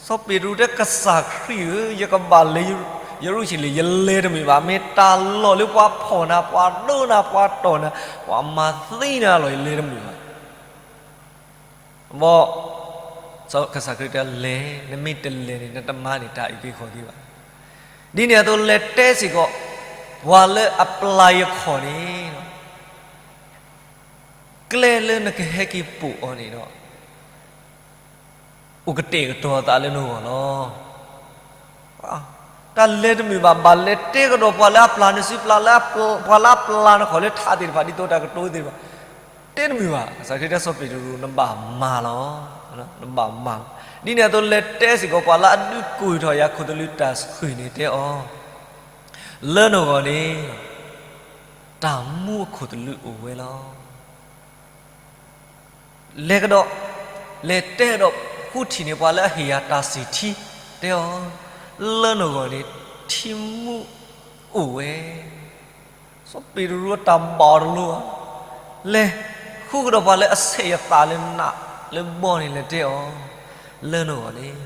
စီၤပ့းတရူးတဲ ကစၢ်ခရံာ်ဧၢ, ယကဘၣ်လဲၤယရူၤၡလ့ၣ် ယလဲၤတမုာ်ဘၣ်. မ့ၢ်တၢ်လီၢ်လၢပှၤဖီၣ်နၤ, ပှၤဒိနၤ, ပှၤတီၢ်နၤ, ပှၤမၤသံနၤလီၤ, ယလဲၤတမုာ်ဘၣ်. ဘီ, ကစၢ်ခရံာ်တဲ လဲၤ, နမ့ၢ်တလဲၤန့ၣ် နတမၤန့ၢ်တၢ်အုၣ်က့ၤခီၣ်က့ၤဘၣ်. ဒ်န့ၣ်အသိး လဲၤတဲစ့ၢ်ကီး ပှၤလၢအပျၢ်ယခီၣ်န့ၣ်, ကျဲလၢနကဟဲက့ၤပိာ်အီၤန့ၣ်ဒီး အိၣ်ကတဲာ်ကတီၤသးလၢနဂီၢ်လီၤ. တၢ်လဲၤတမုာ်ဘၣ်, ဘၣ်လဲၤတဲကဒီးပှၤလၢအပျၢ်နစုပျၢ်လၢ, ပှၤလၢအပျၢ်နခီၣ်လၢထးသ့ၣ်တဖၣ် ဒ်သိးတၢ်ကတိၤသ့ၣ်တဖၣ်, တဲတမုာ်ဘၣ်. ကစၢ်ခရံာ်တဲစီၤပ့းတရူး နဘၣ်မၤလီၤ, နဘၣ်မၤလီၤ. ဒ်န့ၣ်အသိး လဲၤတဲစ့ၢ်ကီးပှၤလၢအဒုးကွံာ်ထီၣ်ယၤခိၣ်သလုးတၢ်ဆှုၣ်န့ၣ်တဲအီၤ, လၢနဂီၢ်န့ၣ် တၢ်မူအခိၣ်သလုးအိၣ်ဝဲလီၤ. လဲၤကဒီး, လဲၤတဲဒီးဃုထံၣ်န့ၢ်ပှၤလၢအဟ့ၣ်ယၤတၢ်ဆံၣ်ထံ, တဲအီၤ, လၢနဂီၢ်န့ၣ် ထံမူအိၣ်ဝဲ. စီၤပ့းတရူးအတၢ်ဘၣ်အီၤတလိၤဘၣ်, လဲၤဃုကဒီးပှၤလၢအဆဲးယသးလၢနးလၢဘီန့ၣ် လဲၤတဲအီၤ, လၢနဂီၢ်န့ၣ်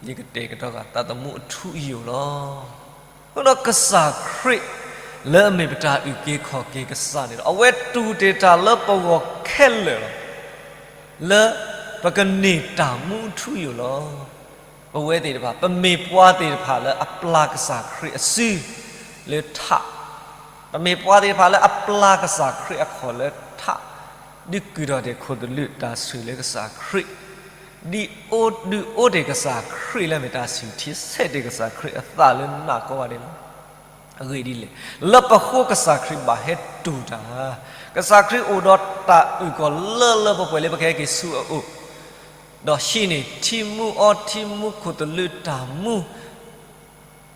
ယကတဲာ်ကတီၤဃာ်သးသမူအထူအယိာ်လီၤ. အဃိဒီးကစၢ်ခရံာ် လၢအမ့ၢ်ပတၢ်အုၣ်က့ၤခီၣ်က့ၤကစၢ်န့ၣ်ဒီး အဝဲတူၢ်တ့ၢ်တၢ်လၢပဂီၢ်ခဲလၢာ်လီၤ. လၢပကန့ၢ်တၢ်မူအထူအယိာ်လီၤ. ပဝဲသ့ၣ်တဖၣ် ပမ့ၢ်ပှၤသ့ၣ်တဖၣ်လၢအပျၢ်ကစၢ်ခရံာ်အစုလၢထး, ပမ့ၢ်ပှၤသ့ၣ်တဖၣ်လၢအပျၢ်ကစၢ်ခရံာ်အခီၣ်လၢထး, ဒုးကုၢ်ထီၣ်တ့ၢ်ခိၣ်သလုးတၢ်ဆှုၣ်လၢကစၢ်ခရံာ်, ဒ်ဒုးအိၣ်တ့ၢ်ကစၢ်ခရံာ်လၢအမ့ၢ်တၢ်ဆံၣ်ထံ ဆဲးတ့ၢ်ကစၢ်ခရံာ်အသးလၢနးကိးဂၤဒဲးလီၤ. အဂ့ၢ်ဒ်လဲၣ်, လၢပဃိကစၢ်ခရံာ်ဘၣ်ဟဲတူၢ်တၢ်, ကစၢ်ခရံာ်အိၣ်ဒီးတၢ်အုၣ်ကီၤလၢလၢပှဲၤပှဲၤလၢပကဟဲက့ၤဆူအအိၣ်, ဒီးဟံးန့ၢ်ထံမူအီထံမူခိၣ်သလုးတၢ်မူ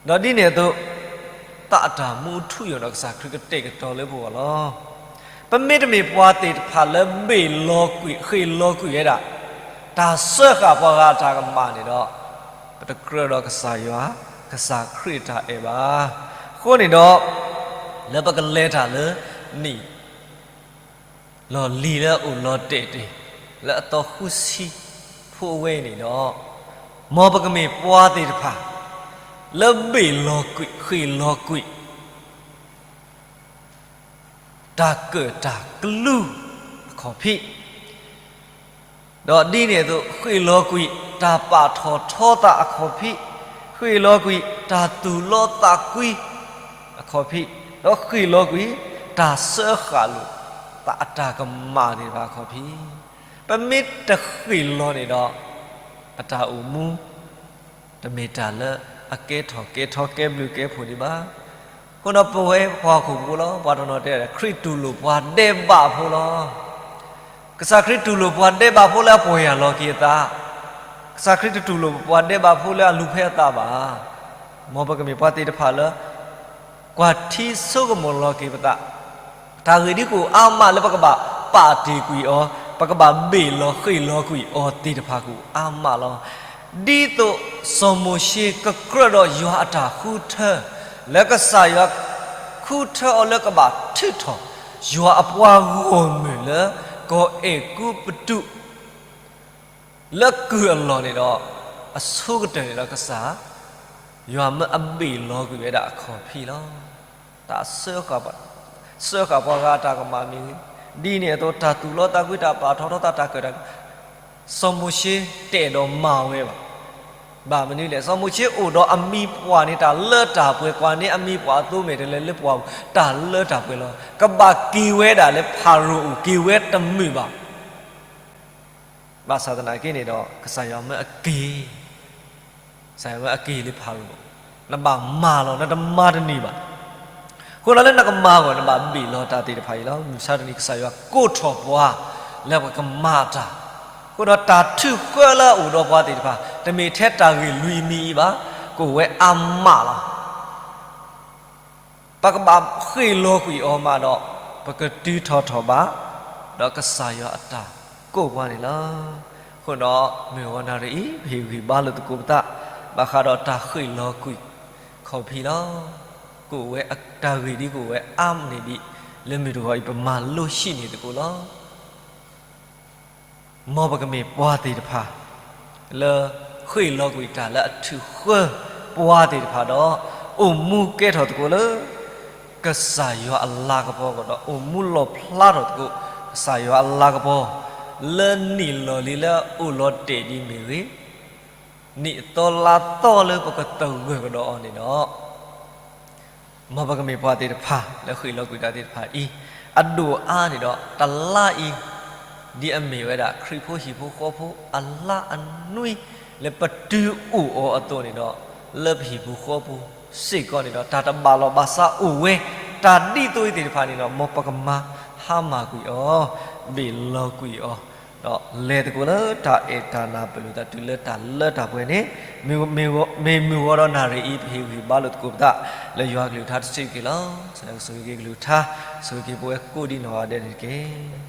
ဒီးဒ်န့ၣ်အသိး သးအတၢ်မူထူယိာ်ဒီးကစၢ်ခရံာ်ကတဲာ်ကတီၤလၢပဂီၢ်လီၤ. ပမ့တမ့ၢ်ပှၤသ့ၣ်တဖၣ်လၢဘ့ၣ်လီၤကွံာ် ဃ့ၢ်လီၤကွံာ်ဝဲဒၣ် တၢ်စၢဃာ်ပှၤဂၤအတၢ်ကမၣ်န့ၣ်ဒီး ပတကြၢးဒီးကစၢ်ယွၤ ကစၢ်ခရံာ်အတၢ်အဲၣ်ဘၣ်. အဃိန့ၣ်ဒီး လၢပကလဲၤတၢ်လၢနံၣ် လီၢ်လံၤလၢအအိၣ်လီၤတဲာ်တ့ၢ် လၢအသီဃုဆံဖိအဝဲအံၤန့ၣ်ဒီး မ်ပကမ့ၢ်ပှၤသ့ၣ်တဖၣ် လၢဘ့ၣ်လီၤကွံာ် ဃ့ၢ်လီၤကွံာ် တၢ်ကၢၣ်တၢ်ကလူအခီၣ်ဖံး, ဒီးဒ်န့ၣ်အသိး ဃ့ၢ်လီၤကွံာ် တၢ်ပာ်ထီၣ်ထီသးအခီၣ်ဖံး, ဃ့ၢ်လီၤကွံာ် တၢ်သူၣ်လီသးကွံအခီၣ်ဖံး, ဒီးဃ့ၢ်လီၤကွံာ် တၢ်စၢဃာ်လိာ်သးအတၢ်ကမၣ်သ့ၣ်တဖၣ်အခီၣ်ဖံး, ပမ့ၢ်တဃ့ၢ်လီၤန့ၣ်ဒီး ပတၢ်အိၣ်မူ တမ့ၢ်တၢ်လၢအကဲထီၣ်ကဲထီကဲဘျုးကဲဖှိၣ်ဒံးဘၣ်. အဃိဒီးပဝဲပှၤဟီၣ်ခိၣ်ဖိလီၤ. ပှၤတနီၤတဲ ခရံာ်တူၢ်လိာ်ပှၤဒဲးဘးဖိလီၤ. ကစၢ်ခရံာ်တူၢ်လိာ်ပှၤဒဲးဘးဖိလၢအပီၢ်ယၢ်လီၤက့ၤအသး, ကစၢ်ခရံာ်တတူၢ်လိာ်ပှၤဒဲးဘးဖိလၢအလူၤဖဲအသးဘၣ်. မ်ပကမ့ၢ်ပှၤသ့ၣ်တဖၣ်လၢ ကွၢ်ထံဆိကမိၣ်လီၤက့ၤပသး, တၢ်ဂ့ၢ်ဒ်ကအိၣ်အါမးလၢပကဘၣ်ပာ်တ့ၢ်ကွံာ်အီၤ, ပကဘၣ်ဘ့ၣ်လီၤဃ့ၢ်လီၤကွံာ်အီၤသ့ၣ်တဖၣ်ကအိၣ်အါမးလီၤ. ဒ်သိးစီၤမိၤၡ့ကကြၢးဒီးယွၤအတၢ်ဃုထၢ, လၢကစၢ်ယွၤဃုထၢအီၤလၢကဘၣ်ထုးထီၣ် ယွၤအပှၤဂီၢ်မုၢ်လၢကီၢ်အဲၤကူပတူး လၢကုၢ်အလီၢ်န့ၣ်ဒီး အဆိကတၢၢ်န့ၣ်ဒီးကစၢ် ယွၤမၢအဘ့ၣ်လီၤကွံာ်ဝဲဒၣ်အခီၣ်ဖံးလီၤ. တၢ်စၢဃာ်ပှၤဂၤအတၢ်ကမၣ်မ့ၢ်ဂ့ၤ, ဒ်န့ၣ်အသိး တၢ်သူၣ်လီသးကွံ တၢ်ပာ်ထီၣ်ထီသး တၢ်ကၢၣ်တၢ် စီၤမိၤၡ့တအဲၣ်ဒိးမၤဝဲဘၣ်. ဘၣ်မနုၤလဲၣ်, စီၤမိၤၡ့အိၣ်ဒီးအမံၤပှၢ်န့ၣ် တၢ်လၢတၢ်ပှဲၤ, ကွၢ်န့ၢ်အမံၤပှၢ်အသိမဲာ်တဲၤလဲၤလၢပှၢ်ပူၤ တၢ်လၢတၢ်ပှဲၤလီၤ. ကဘၣ်က့ၤဝဲဒၣ်လၢဖၤရိၤအအိၣ် က့ၤဝဲတမုာ်ဘၣ်. ဘၣ်ဆၣ်သနာ်က့န့ၣ်ဒီး ကစၢ်ယွၤမၢအက့ၤ, ကစၢ်ယွၤမၢအက့ၤလၢဖၤရိၤ, နဘၣ်မၤလီၤ, နတမၤတန့ၢ်ဘၣ်. အဃိဒီးလၢနကမၤအဂီၢ် နဘၣ်ဘ့ၣ်လီၤတၢ်သ့ၣ်တဖၣ်အံၤလီၤ. မုၢ်မဆါတနံၤ ကစၢ်ယွၤကိးထီၣ်ပှၤလၢပကမၤတၢ်, အဃိဒီးတၢ်ထုးဃၢလၢအအိၣ်ဒီးပှၤသ့ၣ်တဖၣ် တမ့ၢ်ထဲတၢ်ဂ့ၢ်လွံၢ်မံၤအံၤဘၣ်, ကအိၣ်ဝဲအါမးလီၤ. ပကဘၣ်ဃ့ၢ်လီၤကွံာ်အီၤမးဒီး ပကတုၤထီၣ်ထီၣ်ဘး ဒီးကစၢ်ယွၤအတၢ်ကိးပှၤန့ၣ်လီၤ. အဃိဒီး မုၢ်ဂီၤနၣ်ရံၣ်အံၤ ပဟ့ၣ်ဂံၢ်ဘါလိာ်သကိးပသး ဘၣ်ဃးဒီးတၢ်ဃ့ၢ်လီၤကွံာ်ခီၣ်ဖံးလီၤ. ကအိၣ်ဝဲတၢ်ဂ့ၢ်ဒ်ကအိၣ်ဝဲအါမးန့ၣ်ဒံး လၢမုၢ်တဂီၤအံၤ ပမၤလိဟံးန့ၢ်သကိးလီၤ. မ်ပကမ့ၢ်ပှၤသ့ၣ်တဖၣ် လၢဃ့ၢ်လီၤကွံာ်တၢ်လၢအထုးဃၢပှၤသ့ၣ်တဖၣ်ဒီး အိၣ်မူကဲထီၣ်သကိးလၢ ကစၢ်ယွၤအလၤကပီၤဒီး အိၣ်မူလီၣ်ဖျါထီၣ်သကိး ကစၢ်ယွၤအလၤကပီၤ လၢနံၣ်လီၢ်လံၤလၢအအိၣ်လီၤတဲာ်ဒံးမ့ၢ်ဂ့ၤ, နံၣ်အသီလါသီလၢပကသဂၢၢ်ကဒီးအီၤန့ၣ်ဒီး မ်ပကမ့ၢ်ပှၤသ့ၣ်တဖၣ်လၢဃ့ၢ်လီၤကွံာ်တၢ်သ့ၣ်တဖၣ်အံၤ အဒိၣ်အါန့ၣ်ဒီး တလါအံၤ ဒ်အမ့ၢ်ဝဲဒၣ်ခရံာ်ဖိဟံၣ်ဖိဃီဖိအလါအနွံ လၢပတုၤအိၣ်အီၤအသိးန့ၣ်ဒီး လၢပဟံၣ်ပူၤဃီပူၤစ့ၢ်ကီးန့ၣ်ဒီး တၢ်တဘၣ်လီၢ်ဘၣ်စးအိၣ်ဝဲ တၢ်ဒ်သိးအံၤသ့ၣ်တဖၣ်န့ၣ်ဒီး မ်ပကမၤဟါမၢ်ကွံာ်အီၤ ဘ့ၣ်လီၤကွံာ်အီၤ ဒီးလဲၤသကိးလၢတၢ်အဲၣ်တၢ်နၢ်ပၢၢ်လိာ်သးတုၤလၢတၢ်လၢတၢ်ပှဲၤန့ၣ် မ့ၢ်မုၢ်ဂီၤဒီးနၣ်ရံၣ်အံၤ ပဟ့ၣ်ဂံၢ်ဘါလိာ်သကိးပသး လၢယွၤကလုၢ်ကထါတစုတက့ၢ်လီၤ. ကစၢ်ယွၤကဆိၣ်ဂ့ၤက့ၤကလုၢ်ကထါ ဆိၣ်ဂ့ၤက့ၤပဝဲကိးဒံးနီၢ်ဂၤဒဲးန့ၣ်တက့ၢ်.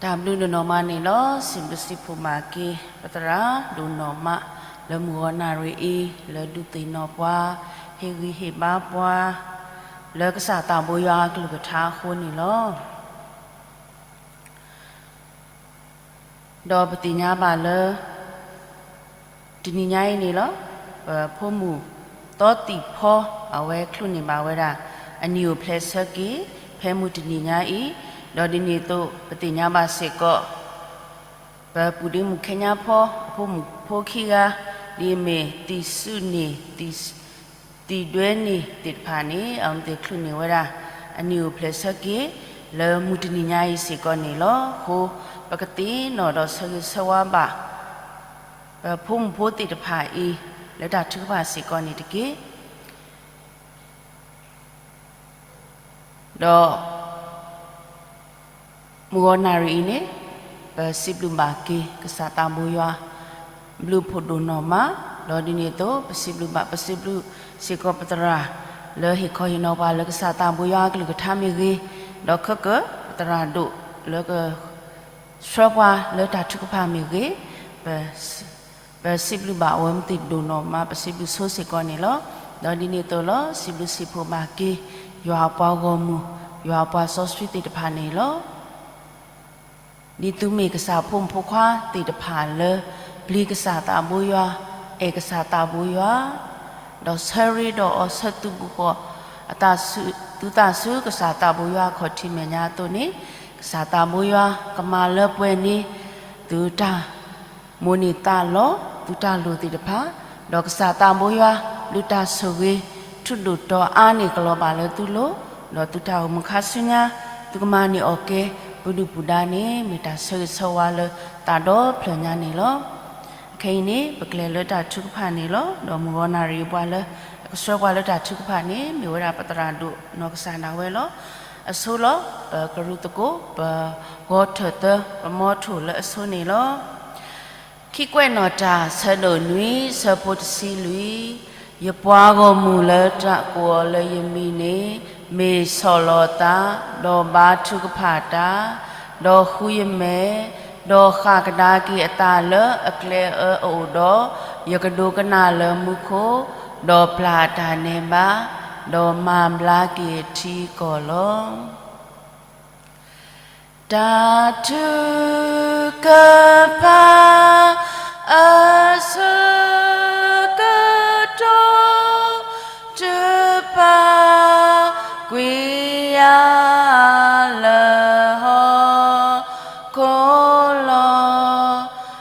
တၢ်ဘျုးဒိၣ်နီၢ်မးန့ၣ်လီၤ. စံးဘျုးစံးဖှိၣ်မၤက့ၤ ပသရၣ်ဒိၣ်နီၢ်မး လၢမုၢ်ဂီၤနၣ်ရံၣ်အံၤ လၢဒုးသ့ၣ်နီၣ်ပှၤ ဟ့ၣ်ဂံၢ်ဟ့ၣ်ဘါပှၤ လၢကစၢ်သးဘိယွၤအကလုၢ်ကထါအဃိန့ၣ်လီၤ. ဒီးပသ့ၣ်ညါဘၣ်လၢ တနံၤညါအံၤန့ၣ်လီၤ. ပဖိမုၣ်သီသံၣ်ဖီ အဝဲချုးန့ၢ်ဘၣ်ဝဲဒၣ် အနံၣ်အိၣ်ဖျဲၣ်ဆၢက့ၤ ဖဲမုၢ်တနံၤညါအံၤ, ဒီးဒ်န့ၣ်အသိး ပသ့ၣ်ညါဘၣ်စ့ၢ်ကီး ပပုၢ်ဒ့မုၣ်ခဲညါဖီ အဖိမုၣ်ဖိခံဂၤ ဒ်အမ့ၢ်သံၣ်စုန့ၣ် သံၣ်ဒွဲန့ၣ်သ့ၣ်တဖၣ်န့ၣ် အဝဲသ့ၣ်ချုးန့ၢ်ဝဲဒၣ် အနံၣ်အိၣ်ဖျဲၣ်ဆၢက့ၤ လၢမုၢ်တနံၤညါအံၤစ့ၢ်ကီးန့ၣ်လီၤ. အဃိ ပကသ့ၣ်နီၣ်ဒီးဆၢဂ့ၤဆၢဝါဘၣ် ပဖိမုၣ်ဖိသ့ၣ်တဖၣ်အံၤ လၢတၢ်ထုကဖၣ်စ့ၢ်ကီးန့ၣ်တက့ၢ်. ဒီး မုၢ်ဂီၤနၣ်ရံၣ်အံၤန့ၣ် ပစံးဘျုးဘၣ်က့ၤ ကစၢ်သးဘိယွၤ ဘျုးဖှိၣ်ဒိၣ်နီၢ်မး, ဒီးဒ်န့ၣ်အသိး ပစံးဘျုးဘၣ် ပစံးဘျုးစ့ၢ်ကီးပသရၣ် လၢဟ့ၣ်ခီဟ့ၣ်နီၤပှၤလၢကစၢ်သးဘိယွၤအကလုၢ်ကထါမ့ၢ်ဂ့ၤ, ဒီးခဲကၢ ပသရၣ်ဒိၣ်လၢက ဆှၢပှၤလၢတၢ်ထုကဖၣ်မ့ၢ်ဂ့ၤ, ပစံးဘျုးဘၣ်အဝဲသ့ၣ်ဒိၣ်နီၢ်မး ပစံးဘျုးဆိစ့ၢ်ကီးန့ၣ်လီၤ. ဒီးဒ်န့ၣ်အသိးလီၤ စံးဘျုးစံးဖှိၣ်ဘၣ်က့ၤ ယွၤအပှၤဂီၢ်မုၢ် ယွၤအပှၤစီဆှံသ့ၣ်တဖၣ်န့ၣ်လီၤ. ဒ်သုမ့ၢ်ကစၢ်ဖိမုၣ်ဖိခွါသ့ၣ်တဖၣ်လၢ ပျံၤကစၢ်သးဘိယွၤ, အဲၣ်ကစၢ်သးဘိယွၤ, ဒီးဆၢရ့ဒီးအီၤဆၢသုးဘူးဃီၤ အသးဆူ သုသးဆူကစၢ်သးဘိယွၤအခီၣ်ထံးမဲာ်ညါအသိးန့ၣ်, ကစၢ်သးဘိယွၤကမၤလၢပှဲၤန့ၢ် သုတၢ် မိၣ်န့ၢ်သးလီ သုတၢ်လိၣ်သ့ၣ်တဖၣ်, ဒီးကစၢ်သးဘိယွၤ ဒုးတၢ်ဆိၣ်ဂ့ၤ ထူဒိၣ်တီၤအါန့ၢ်ကလီၤဘၣ်လၢသုလိၤ, ဒီးသုတၢ်အိၣ်မူခါဆူညါ သုကမၤန့ၢ်အီၣ်ကဲ ပဒုၣ်ပဒါန့ၣ် မ့ၢ်တၢ်ဆၢဂ့ၤဆၢဝါလၢသးဒီဖျၢၣ်ညါန့ၣ်လီၤ. အခဲအံၤန့ၣ် ပကျဲၤလၢတၢ်ထုကဖၣ်န့ၣ်လီၤ. ဒီးမုၢ်ဂီၤနၣ်ရံၣ်ပှၤလၢ ကဆှၢပှၤလၢတၢ်ထုကဖၣ်န့ၣ် မ့ၢ်ဝဲဒၣ်ပသရၣ်ဒိၣ်နီၢ်ကစၢ်ဒၣ်ဝဲလီၤ. အဆိလီၤ ပကရူၢ်သကိး ပဂီၤထၢၣ်သၢ ပမီထိၣ်လၢအဆိန့ၣ်လီၤ. ခံကွဲးနီၣ်တၢ် ဆၢဒိၣ်နွံ ဆၢဖိတဆံလွံၢ်, ယပှၤဂီၢ်မုၢ်လၢတၢ်ကိးအီၤလၢယမံၤန့ၣ် မ့ၢ်ဆီၣ်လီၤသး, ဒီးဘါထုကဖၣ်တၢ်, ဒီးဃုယမဲာ်, ဒီးဃၣ်ကဒါက့ၤအသးလၢအကျဲအၢအအိၣ်ဒီး, ယကဒိကနၣ်လၢမူခိၣ်, ဒီးပျၢ်အတၢ်နဲဘါ, ဒီးမၤဘျါက့ၤအထံအကီၢ်လီၤ. တၢ်ထုကဖၣ် အဆၢကတီၢ် တပာ်ကွံာ်ယၤ လၢဟီၣ်ခိၣ်လီ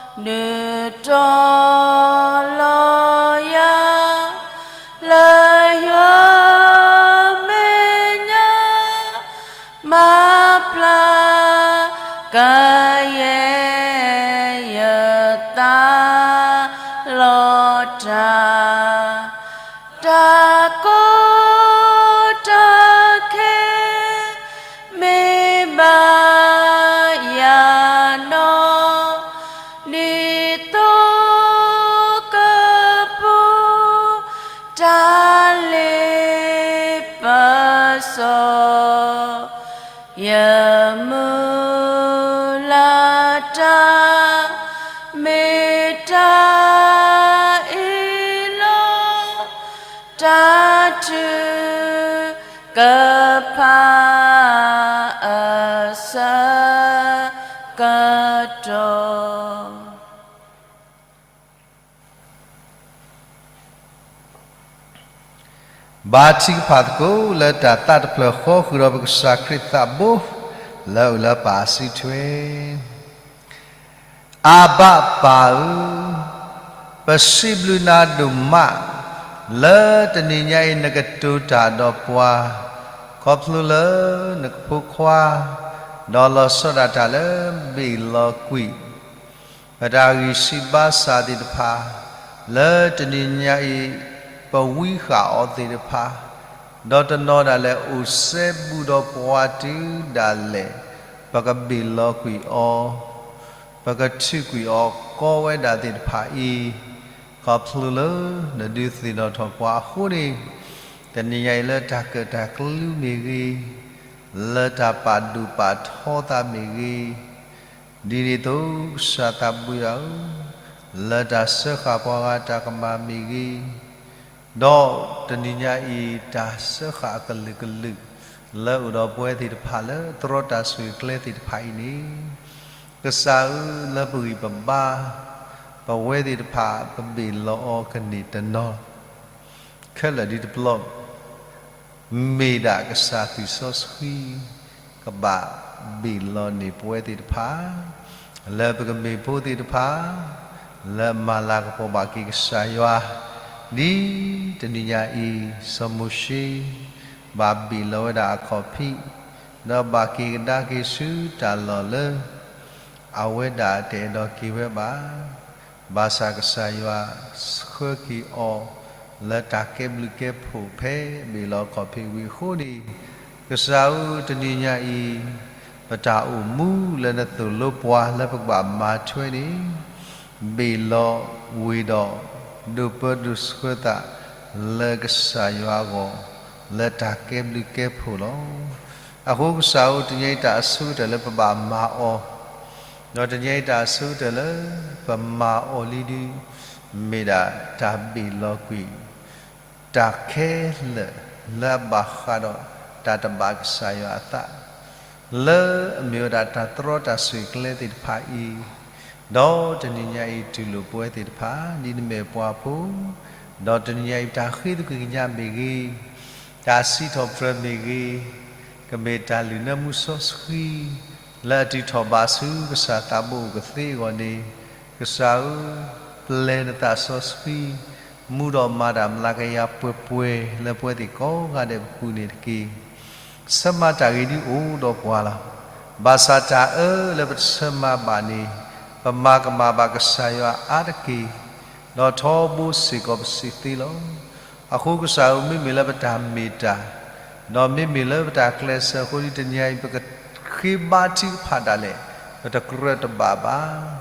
ၤ. ဒုးတီၤလီၤယၤ လၢယွၤမဲာ်ညါ မၤပျၢ်ကယဲၢ် ယသးလီၤတၢ်, တၢ်ကီတၢ်ခဲ မ့ၢ်ဘၣ်ယၤနီၢ်, ဒ်သိးကပူၤတၢ်လ့ စီၤ, ယမုၢ်လၢ်တၢ် မ့ၢ်တၢ်အ့ၣ်လိာ်, တၢ်ထုကဖၣ်အဆၢကတီၢ် ဘါထုကဖၣ်သကိးလၢတၢ်သးတဖျၢၣ်ဃီဃုာ်ဒီးပကစၢ်ခရံာ်သးဘိ လၢအအိၣ်လၢပၢ်အစုထွဲ အၤဘၣ်ပၢ်ဧၢ, ပစံးဘျုးနၤဒိၣ်မး လၢတနံၤညါအံၤနကတိၤတၢ်ဒီးပှၤ ခီဖျိလၢနကဖိခွါ ဒီးလီၤဆီဒၣ်တၢ်လၢဘ့ၣ်လီၤကွံာ် ပတၢ်ဂံၢ်စၢ်ဘါစၢ်သ့ၣ်တဖၣ် လၢတနံၤညါအံၤ ပဝံဃာ်အီၤသ့ၣ်တဖၣ်, ဒီးတနီၤဒၣ်လဲာ်အိၣ်စဲဘူးဒီးပှၤတုၤဒၣ်လဲာ် ပကဘ့ၣ်လီၤကွံာ်အီၤ, ပကထုးကွံာ်အီၤကိးဝဲဒၣ်သ့ၣ်တဖၣ်အံၤ, ခီဖျိလၢနဒုးသ့ၣ်နီၣ်ထီၣ်ပှၤအဃိန့ၣ်, တနံၤညါအံၤလၢတၢ်ကၢၣ်တၢ်ကျူမ့ၢ်ဂ့ၤ, လၢတၢ်ပာ်ဒိၣ်ပာ်ထီသးမ့ၢ်ဂ့ၤ, ဒ်န့ၣ်အသိး ကစၢ်သးဘိယွၤဧၢ, လၢတၢ်စၢဃာ်ပှၤဂၤတၢ်ကမၣ်မ့ၢ်ဂ့ၤ, ဒီးတနံၤညါအံၤ တၢ်စၢဃာ်အကလုာ်ကလုာ် လၢအိၣ်ဒီးပဝဲသ့ၣ်တဖၣ်လၢသရီတၢ်ဆိၣ်ဂ့ၤကျဲသ့ၣ်တဖၣ်အံၤန့ၣ်, ကစၢ်ဧၢ, လၢပဂံၢ်ပဘါ ပဝဲသ့ၣ်တဖၣ် ပဘ့ၣ်လီၤအီၤကန့ၢ်တနီၤ ခဲလၢာ်ဒ်တပျီ မ့ၢ်ဒၣ်ကစၢ်သူၣ်စီဆှံ ကဘၣ်ဘ့ၣ်လီၤန့ၢ်ပဝဲသ့ၣ်တဖၣ်, လၢပကမ့ၢ်ဖိသ့ၣ်တဖၣ် လၢမၤလၤကပီၤဘၣ်က့ၤကစၢ်ယွၤ, ဒ်တနံၤညါအံၤ စီၤမိၤၡ့ ဘၣ်ဘ့ၣ်လီၤဝဲဒၣ်အခီၣ်ဖံး, ဒီးဘၣ်က့ၤကဒါက့ၤဆူတၢ်လီၢ်လၢ အဝဲဒၣ်တအဲၣ်ဒိးက့ၤဝဲဘၣ်. ဘၣ်ဆၣ်ကစၢ်ယွၤဆှၢက့ၤအီၤ လၢတၢ်ကဲဘျုးကဲဖှိၣ်ဖဲဘ့ၣ်လီၤခီၣ်ဖံးဝံၤအဃိန့ၣ်, ကစၢ်ဧၢ, တနံၤညါအံၤ ပတၢ်အိၣ်မူလၢနသိၣ်လိပှၤလၢပကဘၣ်မၤထွဲန့ၣ် ဘ့ၣ်လီၤဝ့ၤဒီး ဒိးပၢဒိးဆှၢသး လၢကစၢ်ယွၤအဂီၢ် လၢတၢ်ကဲဘျုးကဲဖှိၣ်လီၤ. အဃိကစၢ်ဧၢ, တနံၤညါအံၤတၢ်အဆိကတၢၢ်လၢပဘၣ်မၤအီၤ, ဒီးတနံၤညါအံၤတၢ်အဆိကတၢၢ်လၢပမၤအီၤလံဒုး မ့ၢ်ဒၣ်တၢ်ဘ့ၣ်လီၤကွံာ် တၢ်ခဲလၢာ်လၢအဘၣ်ဃးဒီးတၢ်တဘၣ်ကစၢ်ယွၤအသး လၢအမ့ၢ်ဝဲဒၣ်တၢ်သရီတၢ်ဆိၣ်ဂ့ၤကျဲသ့ၣ်တဖၣ်အံၤ, ဒီးတနံၤညါအံၤတူၢ်လိာ်ပဝဲသ့ၣ်တဖၣ် ဒ်နမ့ၢ်ပှၤဖိ, ဒီးတနံၤညါအံၤတၢ်ဃ့သကွံၢ်ကညးမ့ၢ်ဂ့ၤ, တၢ်စံးထီၣ်ပတြၢၤမ့ၢ်ဂ့ၤ, ကမ့ၢ်တၢ်လုၢ်နၢမူစီဆှံ လၢအတုၤထီၣ်ဘၣ်ဆူကစၢ်သးဘိအိၣ်ကသ့အဂီၢ်န့ၣ်, ကစၢ်ဧၢ, ပျဲနသးစီဆှံ မူဒီးမၤတၢ်မျးကယၤပှဲၤပှဲၤလၢပဝဲသ့ၣ်ကိးဂၤဒဲးပပူၤန့ၣ်တက့ၢ်. ဆၢမၤတၢ်ဂ့ၤဒ်အိၣ်ဒီးပှၤလီၤ. ဘၣ်ဆၣ်တၢ်အၢလၢပတဆၢမၤဘၣ်န့ၣ်, ပမၤကမၣ်ဘၣ်ကစၢ်ယွၤအါတက့ၢ်, ဒီးထီဘိစ့ၢ်ကီးပစံးသ့လီၤ. အဃိကစၢ်ဧၢ, မ့မ့ၢ်လၢပတၢ်မ့ၢ်တၢ်, ဒီးမ့မ့ၢ်လၢပတၢ်ကျဲးစၢးအဃိ ဒ်တနံၤအံၤ ပကဃ့ဘါထုကဖၣ်ဒၣ်လဲာ်, ပတကြၢးတဘၣ်ဘၣ်.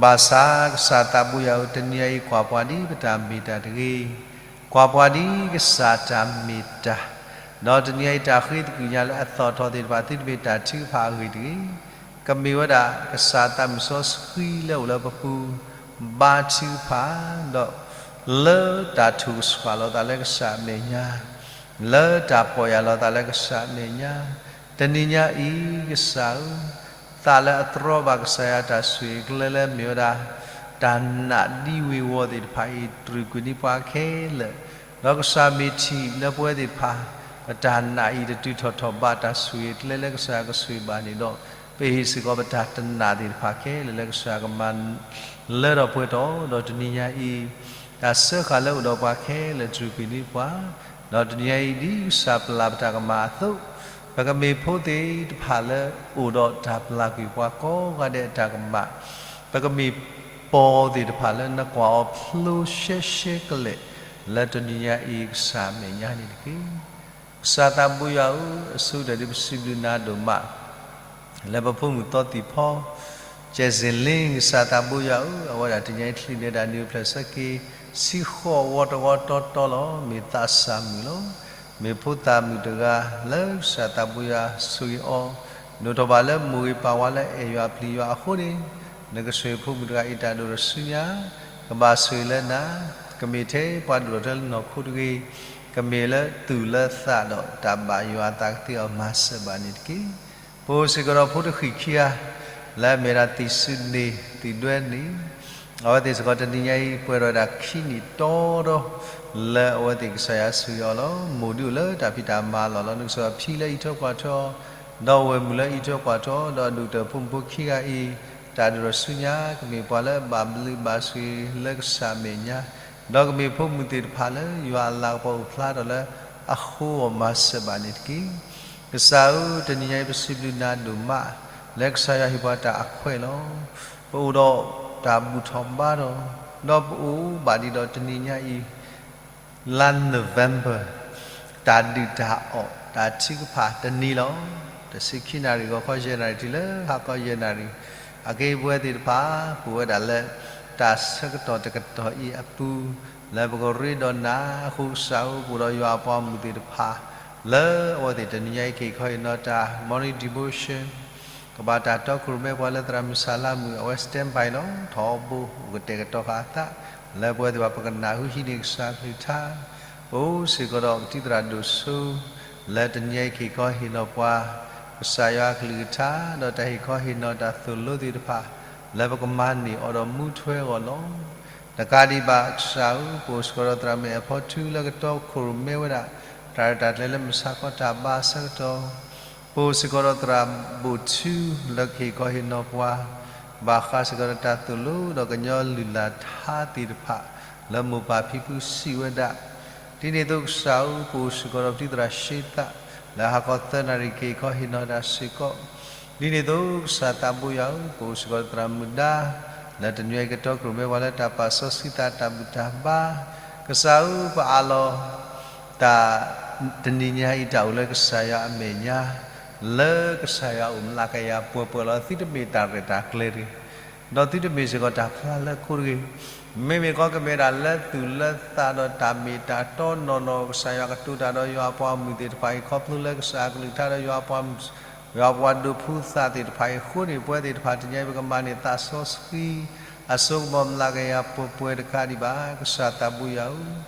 ဘၣ်ဆၣ်ကစၢ်သးဘိယွၤဧၢ, တနံၤအံၤ ကွၢ်ပှၤဒ်ပတၢ်မ့ၢ်တၢ်တဂ့ၤ, ကွၢ်ပှၤဒ်ကစၢ်တၢ်မ့ၢ်တၢ်, ဒီးတနံၤအံၤတၢ်ဃ့သကွံၢ်ကညးလၢအသီၣ်ထီၣ်သ့ၣ်တဖၣ် သုတမ့ၢ်တၢ်ထုကဖၣ်အဂ့ၢ်တဂ့ၤ, ကမ့ၢ်ဝဲဒၣ်ကစၢ်သးမုၢ်စီဆှံလၢအိၣ်လၢပပူၤ, ဘါထုကဖၣ်, ဒီးလၢတၢ်ထိၣ်ကဆှီလီၤသးလၢကစၢ်အမဲာ်ညါ, လၢတၢ်ပီၢ်ယၢ်လီၤသးလၢကစၢ်အမဲာ်ညါ, တနံၤညါအံၤ ကစၢ်ဧၢ, သးလၢအသရီဘၣ်ကစၢ်ယွၤတၢ်ဆိၣ်ဂ့ၤကျဲလၢမ့ၢ်ဝဲဒၣ် တၢ်နာ်ဒ်ဝ့ၤဝီၤသ့ၣ်တဖၣ်အံၤ တြူာ်ကွံာ်န့ၢ်ပှၤခဲလၢာ်, ဒီးကစၢ်မ့ၢ်ထံၣ်လၢပဝဲသ့ၣ်တဖၣ် ပတၢ်နာ်အံၤတတုၤထီၣ်ထီၣ်ဘးတၢ်ဆိၣ်ဂ့ၤကျဲလၢကစၢ်ယွၤကဆိၣ်ဂ့ၤဘၣ်န့ၣ်ဒီး, ပဟ့ၣ်စ့ၢ်ကီးပတၢ်တနာ်သ့ၣ်တဖၣ်ခဲလၢာ်လၢကစၢ်ယွၤကမၤလၢထီၣ်ပှဲၤထီၣ်, ဒီးတနံၤညါအံၤ တၢ်စၢဃာ်လၢအိၣ်ဒီးပှၤခဲလၢာ်တြူာ်ကွံာ်န့ၢ်ပှၤ, ဒီးတနံၤညါအံၤဒ်ကစၢ်ပျၢ်ပတၢ်ကမၣ်အသိး, ပကမ့ၢ်ဖိသ့ၣ်တဖၣ်လၢအိၣ်ဒီးတၢ်ပျၢ်ကွံာ်ပှၤကိးဂၤဒဲးအတၢ်ကမၣ်, ပကမ့ၢ်ပီၢ်သ့ၣ်တဖၣ်လၢနကွၢ်အီၤဖျိရှဲရှဲကလဲာ် လၢတနံၤညါအံၤကစၢ်အမဲာ်ညါန့ၣ်တက့ၢ်. ကစၢ်သးဘိယွၤဧၢ, အဆိကတၢၢ်ဒ်ပစံးဘျုးနၤဒိၣ်မး လၢပဖိမုၣ်သီသံၣ်ဖီ ကဲစ့လ့ ကစၢ်သးဘိယွၤဧၢ, အဝဲဒၣ်တနံၤအံၤချံးန့ၢ်ဒၣ်နံၣ်အိၣ်ဖျဲၣ်ဆၢက့ၤ ဆံဃိးဝီတဝီတီတီလီၤ. မ့ၢ်သးစၢ်မုာ်လီၤ. မ့ၢ်ဖိသၣ်မုၣ်တဂၤလၢကစၢ်သးဘိယွၤဆိၣ်ဂ့ၤအီၤ, ဒိၣ်ထီၣ်ဘၣ်လၢမိၢ်ဂ့ၤပၢ်ဝါလၢအဲၣ်ယွၤပျံၤယွၤအဃိန့ၣ်, နကဆိၣ်ဂ့ၤဖိမုၣ်တဂၤအံၤတၢ်ဒိၣ်ထီၣ်ဆူညါ, ကဘၣ်ဆိၣ်ဂ့ၤလၢနၤ, ကမ့ၢ်ထဲပှၤဒိၣ်ထီၣ်ထဲလၢနီၢ်ခိတဂ့ၤ, ကမ့ၢ်လၢသူၣ်လၢသးဒီးတၢ်ဘၣ်ယွၤအသးကသ့အီၤမၤစၢၤဘၣ်န့ၣ်တက့ၢ်. ပအိၣ်စ့ၢ်ကီးဒီးဖိတဃံၣ်ခံဂၤ, လၢအမ့ၢ်ဒၣ်သံၣ်စူန့ၣ် သံၣ်ဒွဲန့ၣ်, အဝဲသ့ၣ်စ့ၢ်ကီးတနံၤညါအံၤ ပှဲၤဒီးဒၣ်ခံနံၣ်တီဒီ လၢအဝဲသ့ၣ်ကစၢ်ယွၤဆိၣ်ဂ့ၤအီၤလီၤ. မိၢ်ဒုးအိၣ်လၢတၢ်ဖံးတၢ်မၤလီၢ်လီၤ. နကစၢ်ယွၤဖံလၢအံးထွဲကွၢ်ထွဲအီၤ, ဒီးဝဲၢ်မုၣ်လၢအံးထွဲကွၢ်ထွဲအီၤ, ဒီးဒိၣ်ကတၢၢ်ဖိမုၣ်ဖိခံဂၤအံၤ, တၢ်ဒိၣ်ထီၣ်ဆူညါ ကမ့ၢ်ပှၤလၢအဘၣ်ဘျုးဘၣ်ဆိၣ်ဂ့ၤလၢကစၢ်အမဲာ်ညါ, ဒီးကမ့ၢ်ဖိမုၣ်သ့ၣ်တဖၣ်လၢယွၤအလၤကပီၤအိၣ်ဖျါထီၣ်လၢအဃိအီၤမၤစၢၤဘၣ်န့ၣ်တက့ၢ်. ကစၢ်ဧၢ, တနံၤညါအံၤပစံးဘျုးနၤဒိၣ်မး လၢကစၢ်ယွၤဟ့ၣ်ပှၤတၢ်အခွဲးလီၤ. ပအိၣ်ဒီးတၢ်ဘူၣ်ထီၣ်ဘါထီၣ်, ဒီးပအိၣ်ဘၣ်ဒံးဒီးတနံၤညါအံၤ လါ November တၢ်ဒုၣ်တၢ်အီၣ်တၢ်ထုကဖၣ်တနံၤလီၤ. တဆံခံနၣ်ရံၣ် ဂီၤခီယဲၢ်နၣ်ရံၣ်တုၤလၢဟါခီယဲၢ်နၣ်ရံၣ်, အက့ၢ်ပဝဲသ့ၣ်တဖၣ် ပအိၣ်ဝဲဒၣ်လၢ တၢ်ဆၢကတီၢ်တကတီၢ်အံၤအပူၤ, လၢပကရ့ဒီးနၤအဃိ ကစၢ်ဧၢ, ပအိၣ်ဒီးယွၤအပှၤမုၣ်သ့ၣ်တဖၣ် လၢအဝဲသ့ၣ်တနံၤညါအံၤက့ၤခီဟ့ၣ်နီၤတၢ် morning devotion ကဘၣ်တၢ်တီခိၣ်ရိၣ်မဲပှၤလၢသရၣ်မုၣ်ဆါလါမုၣ် အဝဲ standby လီၤ. ထီဘိအိၣ်ကတဲာ်ကတီၤဃာ်အသး လၢပဝဲသ့ၣ်တဖၣ်ပကနၢ်ဟူဟံးန့ၢ်ကစၢ်ကလုၢ်ကထါ, ပအိၣ်စ့ၢ်ကီးဒီးပတံၤသရၣ်ဒိၣ်စိ လၢတနံၤညါအံၤက့ၤခီဟ့ၣ်နီၤပှၤ ကစၢ်ယွၤအကလုၢ်ကထါ ဒီးတၢ်ဟ့ၣ်ခီဟ့ၣ်နီၤတၢ်သိၣ်လိသ့ၣ်တဖၣ် လၢပကမၤန့ၢ်အီၤဒီးမူထွဲအဂီၢ်လီၤ. တကးဒံးဘၣ်ကစၢ်ဧၢ, ပအိၣ်စ့ၢ်ကီးဒီးသရၣ်မုၣ်အဲၣ်ဖီထူလၢကတီခိၣ်ရိၣ်မဲဝဲဒၣ် တၢ်ရဲၣ်တၢ်ကျဲၤလၢမုၢ်ဆါခီတၢ်ဘါအဆၢကတီၢ်, ပအိၣ်စ့ၢ်ကီးဒီးသရၣ်ဘိၣ်ထူ လၢကဟ့ၣ်ခီဟ့ၣ်နီၤပှၤ ဘၣ်ဃးစ့ၢ်ကီးဒီးတၢ်သိၣ်လိဒီးကညီလုၢ်လၢ်ထါသ့ၣ်တဖၣ် လၢမိၢ်ပၢ်ဖံဖုစံးဝဲဒၣ်, ဒ်န့ၣ်အသိးကစၢ်ဧၢ, ပအိၣ်စ့ၢ်ကီးဒီးပတံၤသရၣ်ရှ့သး လၢဟါခီသၢနၣ်ရံၣ်က့ၤခီဟ့ၣ်နီၤတၢ်စ့ၢ်ကီး, ဒ်န့ၣ်အသိးကစၢ်သးဘိယွၤဧၢ, ပအိၣ်စ့ၢ်ကီးဒီးသရၣ်မုၣ်ဒါ လၢတနံၤအံၤကတီခိၣ်ရိၣ်မဲပှၤလၢတၢ်ပာ်စီဆှံသးတၢ်ဘူၣ်တၢ်ဘါ, ကစၢ်ဧၢ, ပအးလီၤ တၢ် တနံၤညါအံၤတၢ်အိၣ်လၢကစၢ်ယွၤအမဲာ်ညါ, လၢကစၢ်ယွၤအိၣ်မျးကယၤပှဲၤပှဲၤလီၤ. သုတမ့ၢ်တၢ်ရဲၣ်တၢ်ကျဲၤတဂ့ၤ, ဒီးသုတမ့ၢ်စ့ၢ်ကီးတၢ်ဖျါလၢခိတဂ့ၤ, မ့မ့ၢ်ကီကမ့ၢ်ဒၣ်လၢသူၣ်လၢသးဒီးတၢ်မ့ၢ်တၢ်တီနီၢ်နီၢ်, ကစၢ်ယွၤကတိၤတၢ်ဒီးယွၤအပှၤမုၣ်သ့ၣ်တဖၣ်အံၤ ခီဖျိလၢကစၢ်အကလုၢ်ကထါဒီးယွၤ ယွၤပှၤဒိးဖှူသးသ့ၣ်တဖၣ်အံၤအဃိန့ၣ်, ပဝဲသ့ၣ်တဖၣ်တနံၤအံၤ ပကမၤန့ၢ်သးစီဆှံ အစိကမီၤမျးကယၤပှဲၤပှဲၤတကးဒံးဘၣ်, ကစၢ်သးဘိယွၤဧၢ,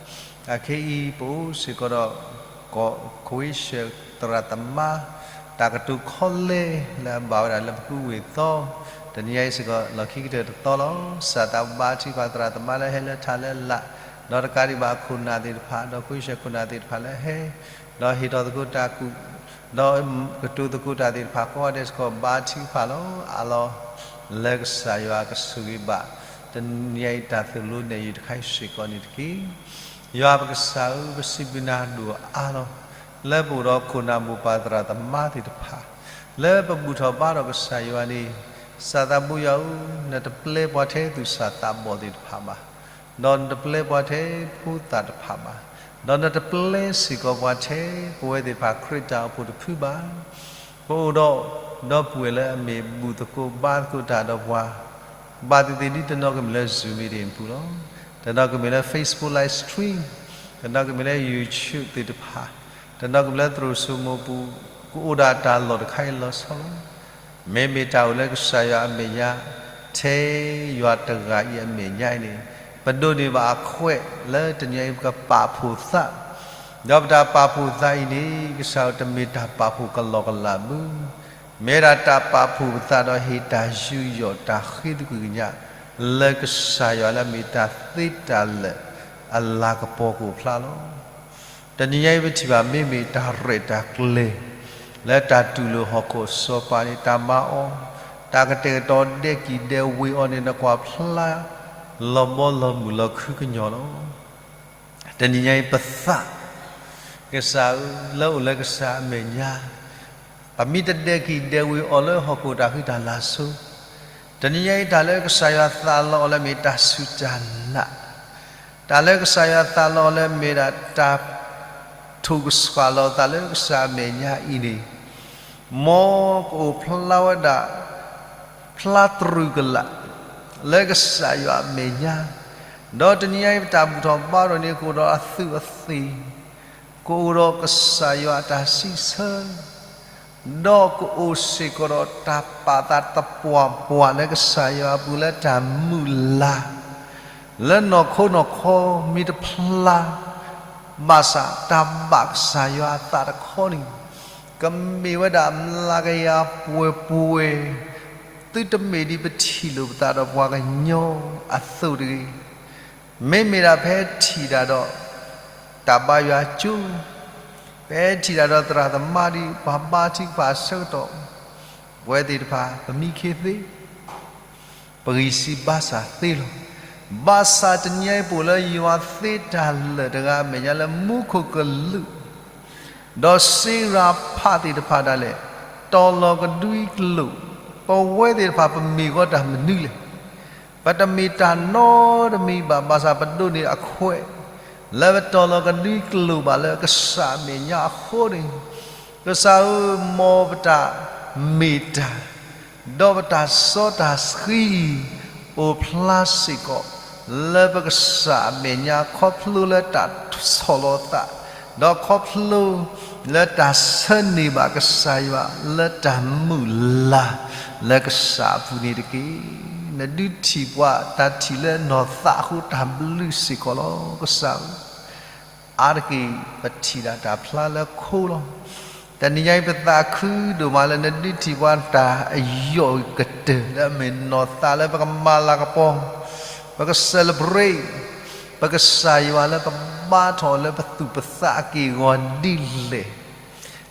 အခဲအံၤပအိၣ်စ့ၢ်ကီးဒီး ကီၢ်ခွ့ၡၢၣ်သရၣ်သမါ တၢ်ကတိၤခီလဲလၢအဘၣ်ဝဲဒၣ်လၢပကူဝ့ၢ်သီ, တနံၤညါအံၤစ့ၢ်ကီးလီၢ်ခံကတၢၢ်တသီလီၤ. ကစၢ်သးဘိဘါထုကဖၣ်သရၣ်သမါလၢဟဲလၢထးလၢလာ်, ဒီးတကးဒံးဘၣ်အခိၣ်နၢ်သ့ၣ်တဖၣ်, ဒီးခွ့ၡၢၣ်ခိၣ်နၢ်သ့ၣ်တဖၣ်လၢဟဲ ဒီးဟ့ၣ်ထီၣ်သကိးတၢ်ကူၣ်, ဒီးကတိၤသကိးတၢ်သ့ၣ်တဖၣ်ကိးဂၤဒဲးစ့ၢ်ကီး ဘါထုကဖၣ်လီၤ. အးလီၤ လၢကစၢ်ယွၤကဆိၣ်ဂ့ၤဘၣ် တနံၤညါအံၤတၢ်သိၣ်လိနဲၣ်ယုာ်တခါအံၤစ့ၢ်ကီးန့ၣ်တက့ၢ်. ယွၤပကစၢ်ဧၢ, ပစံးဘျုးနၤဒိၣ်အါလီၤ, လၢပအိၣ်ဒီးခိၣ်နၢ်မိၢ်ပၢ်သရၣ်သမါသ့ၣ်တဖၣ်, လၢပဘူၣ်ထီၣ်ဘါထီၣ်ကစၢ်ယွၤန့ၣ်, ကစၢ်သးဘိယွၤဧၢ, နတပျဲပှၤထဲသူၣ်စၢ်သးဘီၣ်သ့ၣ်တဖၣ်ဘၣ်, ဒီးနတပျဲပှၤထဲဖိသၣ်တဖၣ်ဘၣ်, ဒီးနတပျဲစ့ၢ်ကီးပှၤထဲပဝဲသ့ၣ်တဖၣ်ခရံာ်တၢ်အိၣ်ဖှိၣ်တဖုဘၣ်. ပအိၣ်ဒီး ဒီပုၢ်ဝဲၢ်လၢအမ့ၢ်ဘူၣ်သကိးဘါသကိးတၢ်ဒီးပှၤ, ဘၣ်သ့ၣ်သ့ၣ်ဒ်တနီၤကမ့ၢ်လၢ Zoom meeting အပူၤလီၤ. တနီၤကမ့ၢ်လၢ Facebook live stream, တနီၤကမ့ၢ်လၢ YouTube သ့ၣ်တဖၣ်, တနီၤကမ့ၢ်လၢသရိာ်စိမိၤပူၤ, ကအိၣ်ဒၣ်တၢ်လီၢ်တခါအံၤလီၤဆီလီၤ. မ့မ့ၢ်တၢ်အိၣ်လၢကစၢ်ယွၤအမဲာ်ညါ, ထဲယွၤတဂၤအံၤအမဲာ်ညါအံၤန့ၣ်, ပဒိးန့ၢ်ဘၣ်အခွဲးလၢတနံၤအံၤပကပာ်ဖှိၣ်သး, ဒီးပတၢ်ပာ်ဖှိၣ်သးအံၤန့ၣ်, ကစၢ်ဧၢ, တမ့ၢ်တၢ်ပာ်ဖှိၣ်ကလီကလးဘၣ်. မ့ၢ်ဒၣ်တၢ်ပာ်ဖှိၣ်ပသးဒီးဟ့ၣ်တၢ်ယူးယီၣ်တၢ်ဃ့သကွံၢ်ကညး လၢကစၢ်ယွၤလၢအမ့ၢ်တၢ်သ့တၢ်လၢာ်အလၤကပီၤကအိၣ်ဖျါလီၤ. တနံၤညါအံၤပထံၣ်ဘၣ်မ့မ့ၢ်တၢ်ရဲၣ်တၢ်ကျဲၤ လၢတၢ်တူၢ်လိာ်ဟီၣ်ခိၣ်စီၤပၤန့ၣ် တၢ်မၤအီၤ, တၢ်ကတဲာ်ကတီၤဒဲကံၢ်ဒဲဝ့ၤအီၤန့ၣ် နကွၢ်ဖျါလီၤဘီလီၤမုၢ်လီၤခုကညီၤလီၤ. တနံၤညါအံၤပသး, ကစၢ်ဧၢ, လၢအိၣ်လၢကစၢ်အမဲာ်ညါ, ပမ့ၢ်တဒဲကံၢ်ဒဲဝ့ၤအီၤလၢဟီၣ်ခိၣ်တၢ်ဃံတၢ်လၤဆိ, တနံၤညါအံၤတၢ်လၢကစၢ်ယွၤသးလီအီၤလၢ မ့ၢ်တၢ်စူၢ်တၢ်နာ်, တၢ်လၢကစၢ်ယွၤသးလီအီၤလၢ မ့ၢ်ဒၣ်တၢ်ထိၣ်ကဆှီလီၤသးလၢကစၢ်အမဲာ်ညါအံၤန့ၣ်, မ်ကအိၣ်ဖျါဝဲဒၣ် ဖျါတြူာ်ကလာ် လၢကစၢ်ယွၤအမဲာ်ညါ, ဒီးတနံၤညါအံၤပတၢ်ဘူၣ်ထီၣ်ဘါထီၣ်န့ၣ် ကအိၣ်ဒီးအသူးအသ့ၣ်, ကအိၣ်ဒီးကစၢ်ယွၤအတၢ်စံးဆၢ, ဒီးကအိၣ်စ့ၢ်ကီးဒီးတၢ်ပာ်သးသပှၢ်ပှၢ်လၢကစၢ်ယွၤအပူၤလၢတၢ်မုၢ်လၢ် လၢနီၢ်ခိနီၢ်ခီမ့ၢ်တဖျါ, ဘၣ်ဆၣ်တၢ်ဘၣ်ကစၢ်ယွၤအသးတခီန့ၣ် ကမ့ၢ်ဝဲဒၣ်မျးကယၤပှဲၤပှဲၤ, သုတမ့ၢ်ဒ်ပထံၣ်လိာ်ပသးဒီးပှၤကညီအသိးတဂ့ၤ. မ့မ့ၢ်ဒၣ်ဖဲထံၣ်တၢ်ဒီး တၢ်ဘါယွၤကၠိ, ဖဲထံၣ်တၢ်ဒီးသရၣ်သမါဒ်ပှၤဘါထုကဖၣ်အဆၢကတီၢ်, ပဝဲသ့ၣ်တဖၣ် ပမံခ့သ့ ပဂံၢ်စၢ်ဘါစၢ်သ့လီၤ. ဘၣ်ဆၣ်တနံၤအံၤပအိၣ်လၢယွၤသ့တၢ်လၢာ်တဂၤအမဲာ်ညါလၢမူခိၣ်ကလူး ဒီးစ့ရၤဖးသ့ၣ်တဖၣ်ဒၣ်လဲာ် တီၤလီၤကဒွံကျိာ်, ပဝဲသ့ၣ်တဖၣ်ပမ့ၢ်ဃီတၢ်မနုၤလဲၣ်. ပတမ့ၢ်တၢ်နီတမံၤဘၣ်, ဘၣ်ဆၣ်ပဒိးန့ၢ်အခွဲး လၢပတီၤလီၤကဒွံကျိာ်ဘၣ်လၢကစၢ်အမဲာ်ညါအဃိန့ၣ်, ကစၢ်ဧၢ, မ်ပတၢ်မ့ၢ်တၢ် ဒီးပတၢ်စီတၢ်ဆှံအံၤ အိၣ်ဖျါစ့ၢ်ကီး လၢပကစၢ်အမဲာ်ညါ ခီဖျိလၢတၢ်ဆီၣ်လီၤသး, ဒီးခီဖျိလၢတၢ်ဆၢန့ၢ်ဘၣ်ကစၢ်ယွၤလၢတၢ်မုၢ်လၢ်လၢကစၢ်အပူၤန့ၣ်တက့ၢ်. နဒုးထံၣ်ပှၤတၢ်ထံၣ်လၢနီၢ်သးအဃိ တၢ်ဘျုးစ့ၢ်ကီးလီၤ. ကစၢ်ဧၢ, အါတက့ၢ် ပထံၣ်ဒၣ်တၢ်ဖျါလၢခိလီၤ. တနံၤညါအံၤ ပသးခုဒိၣ်မးလၢနဒုးထံၣ်ပှၤတၢ်အယိာ်ကတၢၢ် လၢအမ့ၢ်နီၢ်သးလၢပကမၤလၤကပီၤ ပက celebrate ပကစၢ်ယွၤလၢပဘါထီၣ်လၢပသူၣ်ပသးအက့ၢ်အဂီၤဒ်လဲၣ်.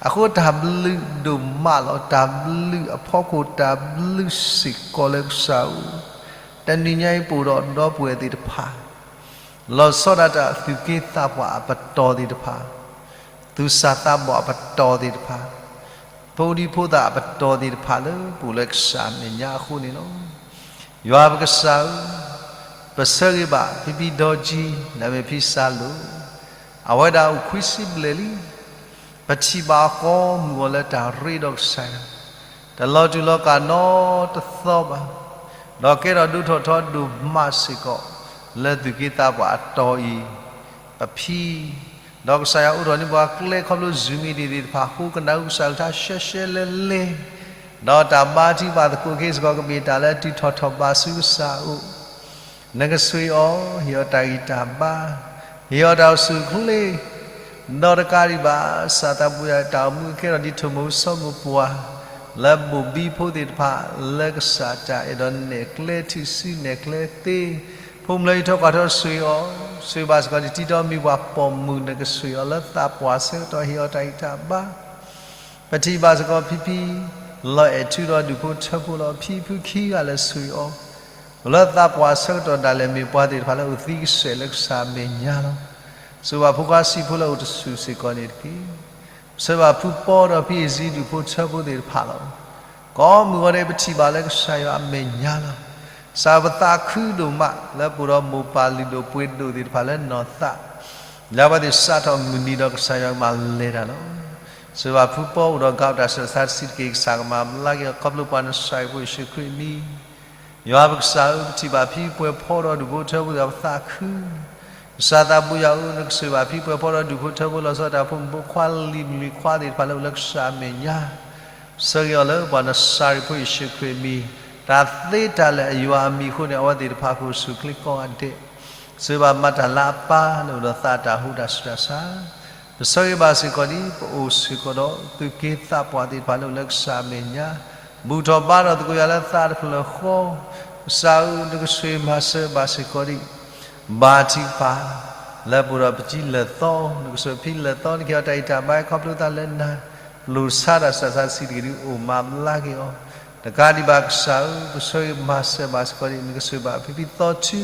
အဃိတၢ်ဘျုးဒိၣ်မးလီၤ. တၢ်ဘျုးအဖီခိၣ် တၢ်ဘျုးစ့ၢ်ကီးလၢကစၢ်ဧၢ, တနံၤညါအံၤပအိၣ်ဒီးဒီပုၢ်ဝဲၢ်သ့ၣ်တဖၣ် လီၤဆီဒၣ်တၢ်သူၣ်က့သးပှၢ်အပတီၢ်သ့ၣ်တဖၣ်, သူၣ်စၢ်သးဘီၣ်အပတီၢ်သ့ၣ်တဖၣ်, ဖိဒံဖိသၣ်အပတီၢ်သ့ၣ်တဖၣ်လၢပအိၣ်လၢကစၢ်အမဲာ်ညါအဃိန့ၣ်လီၤ. ယွၤပကစၢ်ဧၢ, ပဆၢဂ့ၤဘၣ်ဖံဖံဒီကၠံ နမ့ၢ်ဖံစၢ်လိၤ, အဝဲဒၣ်အိၣ်ခွံဆံဘျဲၣ်လံ. ပထံၣ်ဘၣ်အီၤကိးမုၢ်ဂီၤလၢတၢ်ရ့ဒီးကစၢ်ယွၤ, တလီၤတူာ်လီၤကာ်နီတသီဘၣ်, ဒီးကဲထီၣ်ဒိၣ်ထီၣ်ထီဒိၣ်မးစ့ၢ်ကီး လၢသူၣ်က့သးပှၢ်အတီၢ်အံၤ ပဖံ, ဒီးကစၢ်ယွၤအိးထီၣ်န့ၢ်ပှၤကျဲခီဖျိ Zoom meeting သ့ၣ်တဖၣ်အဃိ ကနၣ်ဃုကစၢ်အကလုၢ်ကထါရှဲရှဲလဲလဲ, ဒီးတၢ်ဘါထုကဖၣ်သကိးက့ၤစ့ၢ်ကီး ကမ့ၢ်တၢ်လၢအတုၤထီၣ်ထီၣ်ဘးဆူကစၢ်အအိၣ်, နကဆိၣ်ဂ့ၤအီၤ, ဟ့ၣ်အီၤတၢ်ဂံၢ်တၢ်ဘါ, ဟ့ၣ်အီၤတၢ်အိၣ်ဆူၣ်အိၣ်ချ့, ဒီးတကးဒံးဘၣ် ကစၢ်သးဘိယွၤတၢ်အိၣ်မူကဲထီၣ်ဒ်ထိၣ်မူဆိမိၢ်ပှၢ် လၢဘိၣ်ဘံဖိသ့ၣ်တဖၣ် လၢကစၢ်တၢ်အဲၣ်ဒိးနဲၣ်ကျဲ ထုးစုနဲၣ်ကျဲသ့, ဖိမုၣ်လၢယထီၣ်ကွၢ်ထီဆိၣ်ဂ့ၤအီၤ, ဆိၣ်ဂ့ၤဘၣ်စ့ၢ်ကီး တံၤတံၤဒီးမံၤပှၢ်ပိာ်မုၣ် နကဆိၣ်ဂ့ၤအီၤလၢသးပှၢ်အဆၢကတီၢ် ဟ့ၣ်အီၤတၢ်ဂံၢ်တၢ်ဘါ, ပထံၣ်ဘၣ်စ့ၢ်ကီးဖံဖံ လီၤအဲၣ်ထုဒီးဒူၣ်ဖိထၢဖိလီၤ. ဖံဖုခံဂၤလၢဆိၣ်ဂ့ၤအီၤ, အိၣ်လၢသးပှၢ်အဆၢကတီၢ်ဒၣ်လဲာ် မ့ၢ်ပှၤသ့ၣ်တဖၣ်လၢအိၣ်သံကစဲာ်လၢကစၢ်အမဲာ်ညါလီၤ. ဆိၣ်ဂ့ၤဘၣ်ဖိခွါဆံးဖိလၢအိၣ်တဆူၣ်စ့ၢ်ကီးန့ၣ်တက့ၢ်. ဆိၣ်ဂ့ၤဘၣ်ဖုပီဒီးဖံအ့ၣ်စံဒူၣ်ဖိထၢဖိသ့ၣ်တဖၣ်လီၤ. ကိးမုၢ်ဂီၤန့ၣ် ပထံၣ်ဘၣ်လၢကစၢ်ယွၤအမဲာ်ညါလီၤ. ကစၢ်ပသးခုဒိၣ်မး လၢပအိၣ်ဒီးမိၢ်ပၢ်လုၢ်ဒိၣ်ပှ့ၤဒိၣ်သ့ၣ်တဖၣ်လၢနီၢ်သး လၢအဝဲသ့ၣ်စးထီၣ်မုၢ်နံၤဒီးကစၢ်ယွၤမၤလဲၤတၢ်လီၤ. ဆိၣ်ဂ့ၤဘၣ်ဖုပီအိၣ်ဒီး ကးတၢ်ဆၢတၢ်ဆါတဆံးတက့ၢ်. ကစၢ်ကမၤဘျါက့ၤအီၤ ခီဖျိပှၤနစၢ်အံၤဖိယ့ၣ်ၡူးခရံာ်အမံၤ. ယွၤပကစၢ်ဧၢ, ပထံၣ်ဘၣ်ဖံပှဲၤဖီဒီးဒူၣ်ဖိထၢဖိသ့ၣ်တဖၣ် ပသးခု. ကစၢ်သးဘိယွၤဧၢ, နကဆိၣ်ဂ့ၤဘၣ်ဖံပှဲၤဖီဒီးဒူၣ်ဖိထၢဖိ လီၤဆီဒၣ်တၢ်ဖိမုၣ်ဖိခွါလံၤမုၣ်လံၤခွါသ့ၣ်တဖၣ်လၢအိၣ်လၢကစၢ်အမဲာ်ညါ ဆၢဂ့ၤအီၤလၢပှၤနစၢ်အံၤဖိယ့ၣ်ၡူးခရံာ်အမံၤ, တၢ်သ့တၢ်လၢာ်အယွၤအမံၤအဃိန့ၣ် အဝဲသ့ၣ်တဖၣ်ကအိၣ်ဆူၣ်အိၣ်ချ့ကိးဂၤဒဲး, ဆိၣ်ဂ့ၤဘၣ်မၤတၢ်လၢအပၢ်လၢအိၣ်ဒီးသးတၢ်ဟူးတၢ်ဆူးတၢ်ဆါ, ပဆၢဂ့ၤဘၣ်စ့ၢ်ကီးဒ် ပအိၣ်စ့ၢ်ကီးဒီးသူၣ်က့သးပှၢ်သ့ၣ်တဖၣ်လၢအိၣ်လၢကစၢ်အမဲာ်ညါ, ဘူၣ်ထီၣ်ဘါထီၣ်သကိးယွၤလၢသးတဖျၢၣ်ဃီ, ကစၢ်ဧၢ, နကဆိၣ်ဂ့ၤမၤစၢၤဘၣ်စ့ၢ်ကီးဒ် ဘါထုကဖၣ် လၢပအိၣ်ဒီးပကံလၢာ်သီ, နကဆိၣ်ဂ့ၤဖံလၢာ်သီ, နကဟ့ၣ်အီၤတၢ်ဂံၢ်တၢ်ဘါ ခီဖျိသးလၢနၤ, ပျိၢ်ဆါတၢ်ဆူးတၢ်ဆါတဆံးတက့ၢ်ဒ် အိၣ်မၤဘျါက့ၤအီၤ, တကးဒံးဘၣ်ကစၢ်ဧၢ, ပဆၢဂ့ၤမၤစၢၤဘၣ်စ့ၢ်ကီးဒ် နကဆိၣ်ဂ့ၤဘၣ်ဖံဖံသီထူ,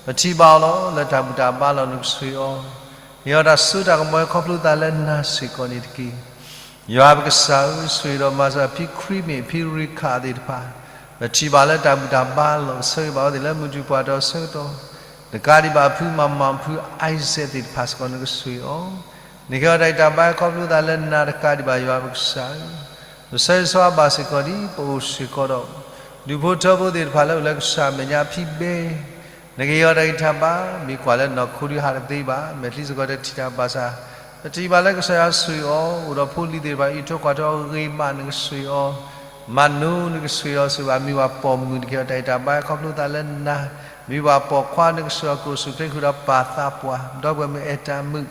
ပထံၣ်ဘၣ်အီၤလီၤ လၢတၢ်ဘူၣ်တၢ်ဘါလီၤ နကဆိၣ်ဂ့ၤအီၤ, ဟ့ၣ်အီၤတၢ်စိတၢ်ကမီၤ ခီဖျိသးလၢနၤစ့ၢ်ကီးန့ၣ်တက့ၢ်. ယွၤပကစၢ်ဧၢ, ဆိၣ်ဂ့ၤဒီးမၤစၢၤဖံခရံာ်မ့ၢ်ဖံရံခးသ့ၣ်တဖၣ်, ပထံၣ်ဘၣ်လၢတၢ်ဘူၣ်တၢ်ဘါလီၤ, ပဆၢဂ့ၤဘၣ်အဝဲသ့ၣ်လၢမုၢ်တူၢ်ပှၤတီဆၢကတီၢ်, တကးဒံးဘၣ်ဖုမၤမၤဖုအံစဲးသ့ၣ်တဖၣ်စ့ၢ်ကီး နကဆိၣ်ဂ့ၤအီၤ, နကဟ့ၣ်အီၤတၢ်ဂံၢ်တၢ်ဘါ ခီဖျိသးလၢနၤတကးဒံးဘၣ်ယွၤပကစၢ်ဧၢ, ပဆၢဂ့ၤဆိၣ်ဂ့ၤဘၣ်စ့ၢ်ကီးဒ် ပအိၣ်စ့ၢ်ကီးဒီး ဒူၣ်ဖိထၢဖိသ့ၣ်တဖၣ်လၢအိၣ်လၢကစၢ်အမဲာ်ညါဖံဘဲ နကဟ့ၣ်အီၤတၢ်ဂံၢ်တၢ်ဘါ, မ့ၢ်ကွၢ်လၢနီၢ်ခိဒုးဟးတသ့ဘၣ်, မဲာ်ချံစ့ၢ်ကီးတထံၣ်တၢ်ဘၣ်ဆၣ်, ပထံၣ်ဘၣ်လၢကစၢ်ယွၤဆိၣ်ဂ့ၤအီၤ, အိၣ်ဒီးဖိလံၤသ့ၣ်တဖၣ် အံးထွဲကွၢ်ထွဲအီၤဂ့ၤမး နကဆိၣ်ဂ့ၤအီၤ, မၤနၢၤ နကဆိၣ်ဂ့ၤအီၤ, စံးဘၣ် မ့ၢ်ပှၤပိာ်မုၣ် နကဟ့ၣ်အီၤတၢ်ဂံၢ်တၢ်ဘါ ခီဖျိသးလၢနၤ, မ့ၢ်ပှၤပိာ်ခွါ နကဆိၣ်ဂ့ၤအီၤ ကအိၣ်ဆူၣ်အိၣ်ချ့ဃုာ်ဒီးပၢ်သးပှၢ်, ဒီပုၢ်ဝဲၢ်မုၣ်အဲၣ်တၢ်မုာ်,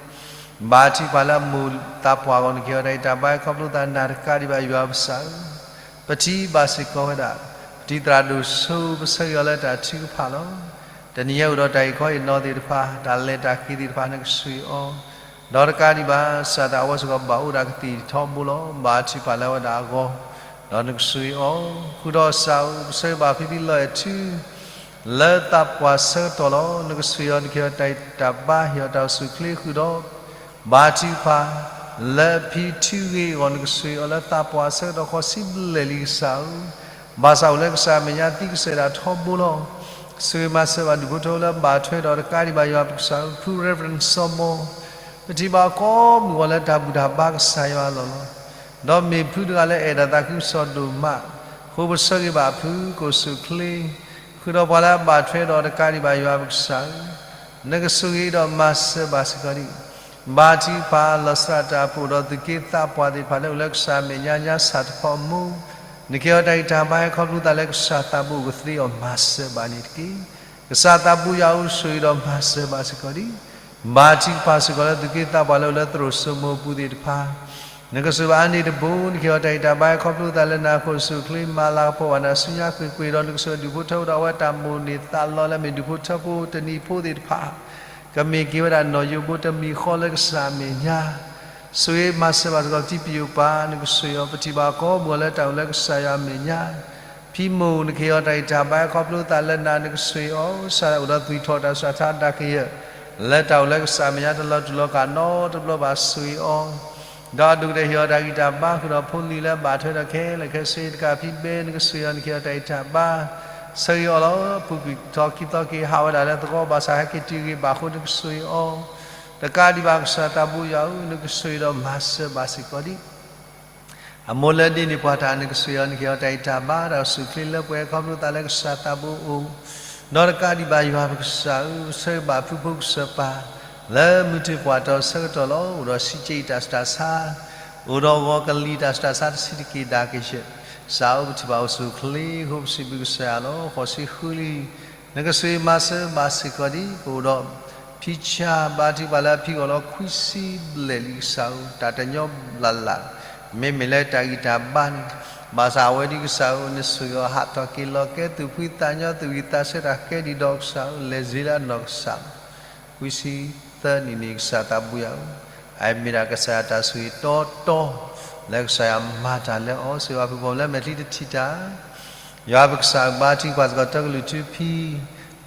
ဘါထုကဖၣ်လၢအမိၢ်သးပှၢ်အဂီၢ် နကဟ့ၣ်အီၤတၢ်ဂံၢ်တၢ်ဘါ ခီဖျိသးနၤတကးဒံးဘၣ် ယွၤပကစၢ်ဧၢ. ပထံၣ်ဘၣ်စ့ၢ်ကီးဝဲဒၣ် ပထံၣ်သရၣ်ဒိၣ်စိ ပဆၢဂ့ၤအီၤလၢတၢ်ထုကဖၣ်လီၤ. တနံၤအံၤအိၣ်ဒီးတၢ်အံးခီအံးနီၤသ့ၣ်တဖၣ်, တၢ်လဲၤတၢ်က့ၤသ့ၣ်တဖၣ် နကဆိၣ်ဂ့ၤအီၤ, ဒီးတကးဒံးဘၣ် စၢ်သးအဝဲစ့ၢ်ကီး ဘၣ်အိၣ်ဒၣ်ကသံၣ်ထီဘိလီၤ. ဘါထုကဖၣ်လၢအဝဲဒၣ်အဂီၢ်, ဒီးနကဆိၣ်ဂ့ၤအီၤ, ဃုာ်ဒီးစၢ်ဧၢ, ပဆၢဂ့ၤဘၣ်ဖံဖံလီၤအဲၣ်ထူ လၢသးပှၢ်ဆၢကတီၢ်လီၤ. နကဆိၣ်ဂ့ၤအီၤ နကဟ့ၣ်အီၤတၢ်ဂံၢ်တၢ်ဘါ ဟ့ၣ်အီၤတၢ်အိၣ်ဆူၣ်အိၣ်ချ့ဃုာ်ဒီး ဘါထုကဖၣ် လၢဖံထုဂ့ၤအဂီၢ် နကဆိၣ်ဂ့ၤအီၤလၢသးပှၢ်ဆၢကတီၢ် ဃိးဆံဘျဲၣ်လံကစၢ်ဧၢ, ဘၣ်ဆၣ်အိၣ်လၢကစၢ်အမဲာ်ညါ သံကစဲာ်ဒၣ်ထီဘိလီၤ. ဆိၣ်ဂ့ၤမၤစၢၤဘၣ်ဒူၣ်ဖိထၢဖိလၢအဘၣ်ထွဲဒီးတကးဒံးဘၣ် ယွၤပကစၢ်ဧၢ, ဖု Reverend စီၤဘီ, ပထံၣ်ဘၣ်ကိးမုၢ်ဂီၤလၢတၢ်ဘူၣ်တၢ်ဘါကစၢ်ယွၤအလီၢ်လီၤ. ဒီးမ့ၢ်ဖုတဂၤလၢအဲၣ်ဒိးသးခုကစီၣ်ဒိၣ်မး, အဃိပဆၢဂ့ၤဘၣ်ဖု ကအိၣ်ဆူၣ်အိၣ်ချ့ ဃုာ်ဒီးပှၤလၢအဘၣ်ထွဲဒီးတကးဒံးဘၣ် ယွၤပကစၢ်ဧၢ, နကဆိၣ်ဂ့ၤဒီးမၤစၢၤဘၣ်စ့ၢ်ကီးဒံး, ဘါထုကဖၣ် လီၤဆီဒၣ်တၢ်အပူၤဒီး သူၣ်က့သးပှၢ်သ့ၣ်တဖၣ်လၢအိၣ်လၢကစၢ်အမဲာ်ညါ ညါစၢ်တခီအမူ နကဟ့ၣ်အီၤတၢ်ဂံၢ်တၢ်ဘါ ဟဲခီဖျိသးလၢကစၢ်သးဘိအိၣ်ကသ့အီၤ မၤစၢၤဘၣ်န့ၣ်တက့ၢ်. ကစၢ်သးဘိယွၤဧၢ, ဆိၣ်ဂ့ၤဒီးမၤစၢၤဘၣ်စ့ၢ်ကီးဒံး, ဘါထုကဖၣ်စ့ၢ်ကီးလၢသူၣ်က့သးပှၢ်လၢအိၣ်လၢသရိာ်စိမိၤအပူၤသ့ၣ်တဖၣ် နကဆိၣ်ဂ့ၤဘၣ်အါန့ၢ်တဘိ, နကဟ့ၣ်အီၤတၢ်ဂံၢ်တၢ်ဘါ ဟဲခီဖျိသးလၢနၤအဃိ ဆိၣ်ဂ့ၤအိၣ်ချ့ မၤလၤကပီၤဘၣ်နၤ ဆူညါကွ့ၢ်ကွ့ၢ်ဒီး နကဆိၣ်ဂ့ၤဒူၣ်ဖိထၢဖိဒီးအဝဲတၢ်မိၣ်န့ၢ်သးလီလၢအမ့ၢ်ဒူၣ်ဖိထၢဖိတနံၤဖိသ့ၣ်တဖၣ် ကမ့ၢ်က့ၤဝဲဒၣ်နီၣ်ယိးဘိတမံၤဃီလၢကစၢ်အမဲာ်ညါ ဆိၣ်ဂ့ၤမၤစၢၤဘၣ်စ့ၢ်ကီး ပထံပယိာ်ပၢ် နကဆိၣ်ဂ့ၤအီၤ, ပထံၣ်ဘၣ်ကိးမုၢ်ဂီၤလၢတၢ်အိၣ်လၢကစၢ်ယွၤအမဲာ်ညါ ဖံမိၢ် နကဟ့ၣ်အီၤတၢ်ဂံၢ်တၢ်ဘါ ဟဲခီဖျိသးလၢနၤ နကဆိၣ်ဂ့ၤအီၤ, စးထီၣ်အိၣ်ဒီးသွံၣ်ထီၣ်တၢ်စှၤထါဒၣ်ကယၢၢ် လၢတၢ်အိၣ်လၢကစၢ်အမဲာ်ညါ တလီၤတူာ်လီၤကာ်နီတဘျီဘၣ် ဆိၣ်ဂ့ၤအီၤ, ဒီးအဒိၣ်ကတၢၢ်ဟ့ၣ်အီၤတၢ်ဂံၢ်တၢ်ဘါ ဃုာ်ဒီးဖိလံၤလၢအဘၣ်ထွဲဒီးခဲလၢာ်ခဲဆ့တကး ဖံဘဲ နကဆိၣ်ဂ့ၤအီၤ နကဟ့ၣ်အီၤတၢ်ဂံၢ်တၢ်ဘါ ဆၢဂ့ၤအီၤလီၤ. ပူၤကွံာ်ထီခံသီက့ၤ ဟးဝဲဒၣ်လၢသဝီ ဘၣ်ဆၣ်ဟဲက့ၤတုၤဂ့ၤဘၣ်အဃိ နကဆိၣ်ဂ့ၤအီၤ, တကးဒံးဘၣ် ကစၢ်သးဘိယွၤဧၢ, နကဆိၣ်ဂ့ၤဒီးမၤစၢၤဘၣ်စ့ၢ်ကီးဒံး အမိၢ်လၢဒ့န့ၢ်ပှၤတၢ် နကဆိၣ်ဂ့ၤအီၤ နကဟ့ၣ်အီၤတၢ်ဂံၢ်တၢ်ဘါ တၢ်အိၣ်ဆူၣ်အိၣ်ချ့လၢပှဲၤ ခီဖျိသးလၢကစၢ်သးဘိအအိၣ်, ဒီးတကးဒံးဘၣ် ယွၤပကစၢ်ဧၢ, ပဆၢဂ့ၤဘၣ်ဖုဖိကစၢ်ပၢ် လၢမုၢ်ထူၣ်ပှၢ်တီဆၢကတီၢ်လီၤ. အိၣ်ဒီးဆံးကဲအံၤတၢ်ဆူးတၢ်ဆါ, အိၣ်ဒီးဂီၤကလံၤတၢ်ဆူးတၢ်ဆါတဆံးတက့ၢ်ဒၣ်ကယၢၢ်, စးအိၣ်ပထံၣ်ဘၣ်အိၣ်ဆူၣ်အိၣ်ချ့အဃိ ပစံးဘျုးကစၢ်ယွၤလီၤ. ဃိးဆံဃုလံ နကဆိၣ်ဂ့ၤမၤစၢၤဘၣ်စ့ၢ်ကီးဒံး ပအိၣ်ဒီး ဖံဆါ ဘါထုကဖၣ်လၢအဖံဂီၢ်လီၤ ခွံဆံဘျဲၣ်လံကစၢ်ဧၢ, တၢ်တညီဘျးလၢ် မ့မ့ၢ်လၢတၢ်ဂံၢ်တၢ်ဘါန့ၣ်, ဘၣ်ဆၣ်အဝဲဒံးကစၢ်ဧၢ နဆိၣ်ဂ့ၤအီၤ ဟးထီၣ်က့ၤလီၤကဲ သူၣ်ဖှံသးညီ သူၣ်ဝံၣ်သးဆၢတၢ်ကဲဒံးဒီးကစၢ်ဧၢ လဲၤစ့လၢအနီၢ်ကစၢ်လီၤ. ခွံဆံသၢနံၣ်န့ၣ် ကစၢ်သးဘိယွၤဧၢ, အအံၤမ့ၢ်ဒၣ်ကစၢ်ယွၤတၢ်ဆိၣ်ဂ့ၤတီတီ လၢကစၢ်ယွၤမၤတၢ်လၢအီၤ, စံးဘၣ်ဖုဂီၢ်လၢမဲာ်ချံတထံၣ်တၢ် ယွၤပကစၢ်ဘါထုကဖၣ်စ့ၢ်ကီး တၢကလုာ်ထူဖံ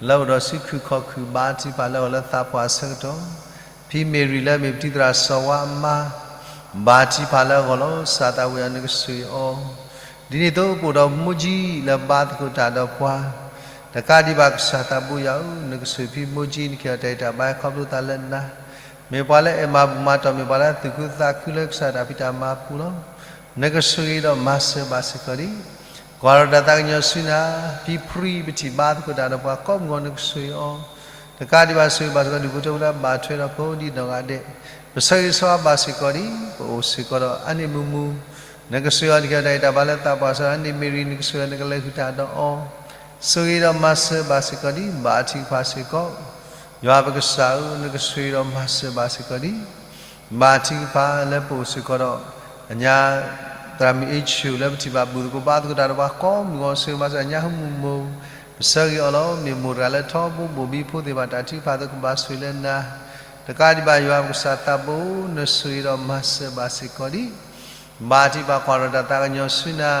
လၢအိၣ်ဒီးစုခုၣ်ခီၣ်ခုၣ် ဘါထုကဖၣ်လၢအဂီၢ်လၢသးပှၢ်အဆၢကတီၢ်, ဖံမ့ၢ်ရံၤလၢအမ့ၢ်ပထံၣ်သရၣ်စီၤဝါအမါ ဘါထုကဖၣ်လၢအဂီၢ်လီၤ. ကစၢ်သးဘိယွၤ နကဆိၣ်ဂ့ၤအီၤ, ဒ်န့ၣ်အသိးပအိၣ်ဒီးမိၢ်ကၠံလၢဘါသကိးတၢ်ဒီးပှၤ တကးဒံးဘၣ် ကစၢ်သးဘိယွၤဧၢ, နကဆိၣ်ဂ့ၤဖံမိၢ်ကၠံ နကဟ့ၣ်အီၤတၢ်ဂံၢ်တၢ်ဘါ ဟဲခီဖျိသးလၢနၤ, မ့ၢ်ပှၤလၢအအဲၣ်မၤဘူၣ်မၤတီၢ် မ့ၢ်ပှၤလၢအသူၣ်ခုသးခုလၢကစၢ်တၢ်ဖံးတၢ်မၤအပူၤလီၤ. နကဆိၣ်ဂ့ၤဒီးမၤစၢၤဘၣ်စ့ၢ်ကီးဒံး, ကွၢ်ဒီးတၢ်သးကညီၤဆူနၤ, ဖံဖြံ ပထံၣ်ဘါသကိးတၢ်ဒီးပှၤကိးမုၢ်ဂီၤ နကဆိၣ်ဂ့ၤအီၤ, တကးဒံးဘၣ်ဆိၣ်ဂ့ၤဘၣ်စ့ၢ်ကီး ဒူၣ်ဖိထၢဖိလၢအဘၣ်ထွဲဒီးကိးဒံးနီၢ်ဂၤဒဲး, ပဆၢဂ့ၤဆၢဝါဘၣ်စ့ၢ်ကီးဒံး, ပအိၣ်စ့ၢ်ကီးဒီးအါန့ၢ်မုာ်မုာ်, နကဆိၣ်ဂ့ၤအီၤ နကဟ့ၣ်အီၤတၢ်ဂံၢ်တၢ်ဘါလၢသးပှၢ်အဆၢကတီၢ်, အါန့ၢ်မ့ၢ်ရံၤ နကဆိၣ်ဂ့ၤအီၤ နကလဲၤဃုာ်တၢ်ဒီးအီၤ, ဆိၣ်ဂ့ၤဒီးမၤစၢၤဘၣ်စ့ၢ်ကီးဒံး, ဘါထုကဖၣ်စ့ၢ်ကီး ယွၤပကစၢ်ဧၢ, နကဆိၣ်ဂ့ၤဒီးမၤစၢၤဘၣ်စ့ၢ်ကီးဒံး, ဘါထုကဖၣ်လၢပအိၣ်စ့ၢ်ကီးဒီး အညါ သရၣ်မုၣ်အ့ဆူၣ် လၢပထံၣ်ဘၣ်ဘူၣ်သကိးဘါသကိးတၢ်ဒီးပှၤကိးမုၢ်ဂီၤ ဆိၣ်ဂ့ၤမၤစၢၤအညါဟူမုၢ်မိၢ်, ပဆၢဂ့ၤအီၤလီၤ. မ့ၢ်မိၢ်တဂၤလၢထီဘိဘိၣ်ဘံဖိသ့ၣ်တဖၣ် တၢ်ထုကဖၣ်အသိးကဘၣ်ဆိၣ်ဂ့ၤလၢနၤ, တကးဒံးဘၣ် ယွၤပကစၢ်သးဘိ နဆိၣ်ဂ့ၤဒီးမၤစၢၤဘၣ်စ့ၢ်ကီးဒံး ဘါထုကဖၣ်ကွၢ်ဒီးတၢ်သးကညီၤဆူနၤ,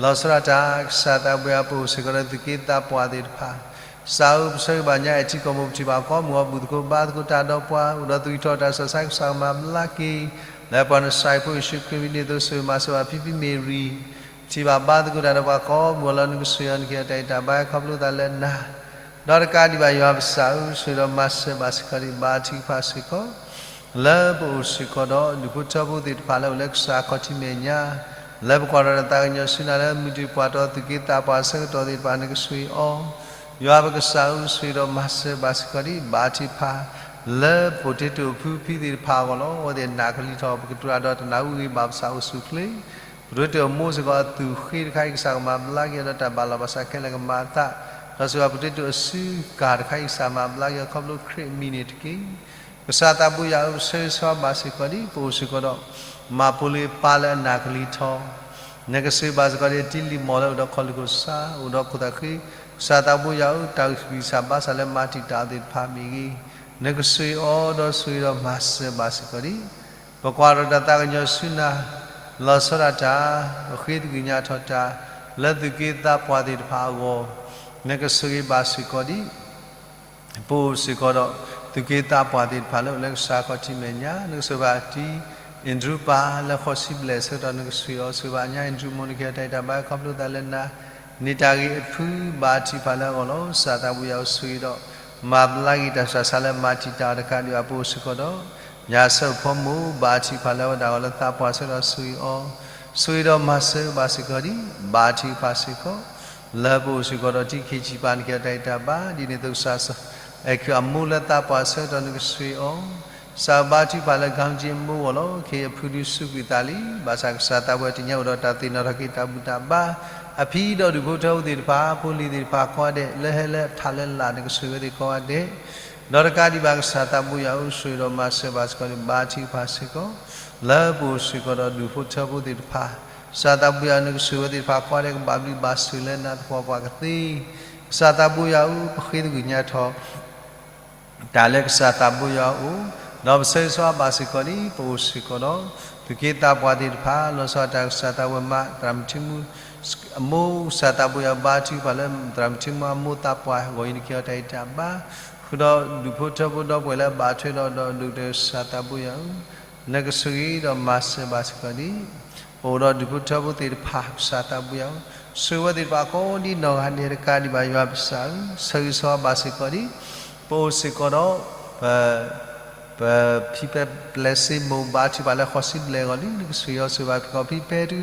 လီၤဆီဒၣ်တၢ် ကစၢ်သးဘိယွၤ ပအိၣ်စ့ၢ်ကီးဒီးသူၣ်က့သးပှၢ်သ့ၣ်တဖၣ်, ကစၢ်ဧၢ ပဆၢဂ့ၤဘၣ်ညါအဲၣ်ထံကီၢ်မိၢ် ပထံၣ်ဘၣ်ကိးမုၢ်ဂီၤဘူၣ်သကိးဘါသကိးတၢ်ဒီးပှၤ အိၣ်ဒီးသူၣ်ထီၣ်တၢ်စှၤဆါ ကစၢ်ကမၤဘျါက့ၤ လၢပှၤနစၤရ့းဖိယ့ၣ်ၡူးခရံာ်မံၤဒ်သိး ဆိၣ်ဂ့ၤမၤစၢၤဘၣ်ဖံဖံမ့ၢ်ရံၤ ပထံၣ်ဘၣ်ဘါသကိးတၢ်ဒီးပှၤကိးမုၢ်ဂီၤလၢ နကဆိၣ်ဂ့ၤအီၤ နကဟ့ၣ်အီၤတၢ်ဂံၢ်တၢ်ဘါ ခီဖျိသးလၢနၤ ဒီးတကးဒံးဘၣ် ယွၤပကစၢ်ဧၢ ဆိၣ်ဂ့ၤဒီးမၤစၢၤဘၣ်စ့ၢ်ကီးဒံး ဘါထုကဖၣ်စ့ၢ်ကီး လၢပအိၣ်စ့ၢ်ကီးဒီး ဒူၣ်ဖိထၢဖိသ့ၣ်တဖၣ်လၢအိၣ်လၢကစၢ်အခီၣ်ထံးမဲာ်ညါ, လၢပကွၢ်ထီၣ်တၢ်သးကညီၤဆူနၤလၢမုၢ်တ့ၢ်ပှၤတီၤသူၣ်က့သးပှၢ်အဆၢကတီၢ်သ့ၣ်တဖၣ် နကဆိၣ်ဂ့ၤအီၤ, ယွၤပကစၢ်ဧၢ ဆိၣ်ဂ့ၤဒီးမၤစၢၤဘၣ်စ့ၢ်ကီးဒံး ဘါထုကဖၣ် လၢ potato အဖုဖံသ့ၣ်တဖၣ်အဂီၢ်လီၤ. အဝဲသ့ၣ်အနၢ်ကလံၤထီၣ် ပကတိၤတၢ်ဒီးတနၢ်ဟူဂ့ၤ ဘၣ်ပသးအိၣ်ဆူၣ်ချ့, potato အမိၢ်စ့ၢ်ကီးအသူၣ်ဃ့တခါအံၤ ကစၢ်ကမၤဘျါက့ၤအီၤဒီး တၢ်ဘၣ်လီၤဘၣ်စးခဲလၢာ်ကမၤအသး, ဒီးစ့ၢ်ကီး potato အစုကၤတခါအံၤ ကစၢ်မၤဘျါက့ၤအီၤခီဖျိခရံာ်အမံၤန့ၣ်တက့ၢ်. ကစၢ်သးဘိယွၤဧၢ, ဆၢဂ့ၤဆၢဝါဘၣ်စ့ၢ်ကီးဒံး ပအိၣ်စ့ၢ်ကီးဒီး မၤဖိလ့ပၢ်လၢအနၢ်ကလံၤထီၣ်, နကဆိၣ်ဂ့ၤဘၣ်စ့ၢ်ကီးဒံး တံၤလံၤမီၢ်လၢအိၣ်ဒီးခီၣ်လံၢ်ခိၣ်ဆါ အိၣ်ဒီးခိၣ်သးဃ့, ကစၢ်သးဘိယွၤဧၢ, တၢ်ဂံၢ်စၢ်ဘါစၢ်လၢမၤတံာ်တာ်အီၤသ့ၣ်တဖၣ်မ့ၢ်ဂ့ၤ, နကဆိၣ်ဂ့ၤအီၤဒီးဆိၣ်ဂ့ၤဒီးမၤစၢၤဘၣ်စ့ၢ်ကီးဒံး ပကွၢ်ထီၣ်တၢ်သးကညီၤဆူနၤ, လီၤဆီဒၣ်တၢ်, ပဃ့တဂ့ၤညါထီၣ်တၢ်, လၢသူၣ်က့သးပှၢ်သ့ၣ်တဖၣ်အဂီၢ်, နကဆိၣ်ဂ့ၤဘၣ်စ့ၢ်ကီးဒံး ပအိၣ်စ့ၢ်ကီးဒီး သူၣ်က့သးပှၢ်သ့ၣ်တဖၣ်လၢအိၣ်လၢကစၢ်ခီၣ်ထံးမဲာ်ညါ, နကဆိၣ်ဂ့ၤဘၣ်တံၤ Andrew ပၢ်လၢဃိးဆံဘျဲၣ်အဆၢကတီၢ် နကဆိၣ်ဂ့ၤအီၤ, ဆိၣ်ဂ့ၤဘၣ်ညါ Andrew မိၢ် နကဟ့ၣ်အီၤတၢ်ဂံၢ်တၢ်ဘါခီဖျိသးလၢနၤ, န့ၢ်တၢ်ဂ့ၤအဖု ဘါထုကဖၣ်လၢအဂီၢ်လီၤ. ကစၢ်သးဘိယွၤဧၢ, ဆိၣ်ဂ့ၤဒီး မၤဘျါက့ၤတၢ်ဆူးတၢ်ဆါလၢမၤတံာ်တာ်အီၤတကးဒံးဘၣ် ပအိၣ်စ့ၢ်ကီးဒီး ညၣ်ဆၢဖိမုၣ် ဘါထုကဖၣ်လၢအဝဲဒၣ်အဂီၢ်လၢသးပှၢ်ဆၢကတီၢ် ဆိၣ်ဂ့ၤအီၤ, ဆိၣ်ဂ့ၤဒီးမၤစၢၤဘၣ်စ့ၢ်ကီးဒံး ဘါထုကဖၣ်စ့ၢ်ကီး လၢပအိၣ်စ့ၢ်ကီးဒီးတံၤခ့ဆံးပၢ် နကဟ့ၣ်အီၤတၢ်ဂံၢ်တၢ်ဘါ, ဒ်န့ၣ်အသိးကစၢ် အဲၣ်ခုးအမိၢ်လၢသးပှၢ်ဆၢကတီၢ် နကဆိၣ်ဂ့ၤအီၤ, ကစၢ်ဘါထုကဖၣ်လၢ ကၣ်ကၠ့ အမိၢ်အဂီၢ်လီၤ. ခဲအံၤအဖုဒုးစူးကွံာ်သးလံ, ဘၣ်ဆၣ်ကစၢ်သးဘိယွၤတနံၤညါအိၣ်ဒီးတၢ်သ့ၣ်နီၣ်ထီၣ်က့ၤတၢ်ဘူၣ်တၢ်ဘါ, အဖံဒီးဒူၣ်ဖိထၢဖိသ့ၣ်တဖၣ်, ဖိလံၤသ့ၣ်တဖၣ်ကိးဂၤဒဲး, လၢဟဲလၢထးလၢလာ် နကဆိၣ်ဂ့ၤဝဲသ့ၣ်ကိးဂၤဒဲး, ဒီးတကးဒံးဘၣ် ကစၢ်သးဘိယွၤဧၢ, ဆိၣ်ဂ့ၤဒီးမၤစၢၤဘၣ်စ့ၢ်ကီးဒံး ဘါထုကဖၣ်စ့ၢ်ကီး လၢပအိၣ်စ့ၢ်ကီးဒီးဒူၣ်ဖိထၢဖိသ့ၣ်တဖၣ်, ကစၢ်သးဘိယွၤဧၢ, နကဆိၣ်ဂ့ၤဝဲသ့ၣ်တဖၣ်ကိးဂၤဒဲး ကဘၣ်ဘျုးဘၣ်ဆိၣ်လၢနၤသပှၢ်ပှၢ်ကသ့, ကစၢ်သးဘိယွၤဧၢ, ပဃ့တဂ့ၤညါထီၣ် တၢ်လၢကစၢ်သးဘိယွၤအအိၣ်, ဒီးပဆၢဂ့ၤဆၢဝါဘၣ်စ့ၢ်ကီးဒံး ပအိၣ်စ့ၢ်ကီးဒီး သူၣ်က့သးပှၢ်သ့ၣ်တဖၣ်, လီၤဆီဒၣ်တၢ် ကစၢ်သးဘိယွၤမၤသရၣ်မုၣ်ထံမူ အမိၢ်, ကစၢ်သးဘိယွၤဘါထုကဖၣ်လၢသရၣ်မုၣ်ထံမူအမိၢ်သးပှၢ်အဂီၢ်အံၤ နကဟ့ၣ်အီၤတၢ်ဂံၢ်တၢ်ဘါ, ဃုာ်ဒီးဒူၣ်ဖိထၢဖိဒီပုၢ်ဝဲၢ်လၢအဘၣ်ထွဲဒီး ဒီးဒိၣ်ကတၢၢ် ကစၢ်သးဘိယွၤဧၢ, နကဆိၣ်ဂ့ၤဒီးမၤစၢၤဘၣ်စ့ၢ်ကီးဒံး ပအိၣ်ဒီးဒူၣ်ဖိထၢဖိသ့ၣ်တဖၣ် ကစၢ်သးဘိယွၤဧၢ, ဆိၣ်ဂ့ၤဝဲသ့ၣ်တဖၣ်ကိးဒ်နီၢ်ဂၤဒဲးတကးဒံးဘၣ် ယွၤပစၢ်ဧၢ, ဆၢဂ့ၤဆၢဝါဘၣ်စ့ၢ်ကီးဒံး ပအိၣ်စ့ၢ်ကီးဒီး ပ ပဖံပျဲစ့မိၢ် ဘါထုကဖၣ်လၢဃိးဆံဘျဲၣ်အဂီၢ်လံ, နကဆိၣ်ဂ့ၤအီၤဆိၣ်ဂ့ၤဘၣ်ဖံးကီၢ်ဖံးပဲတြူ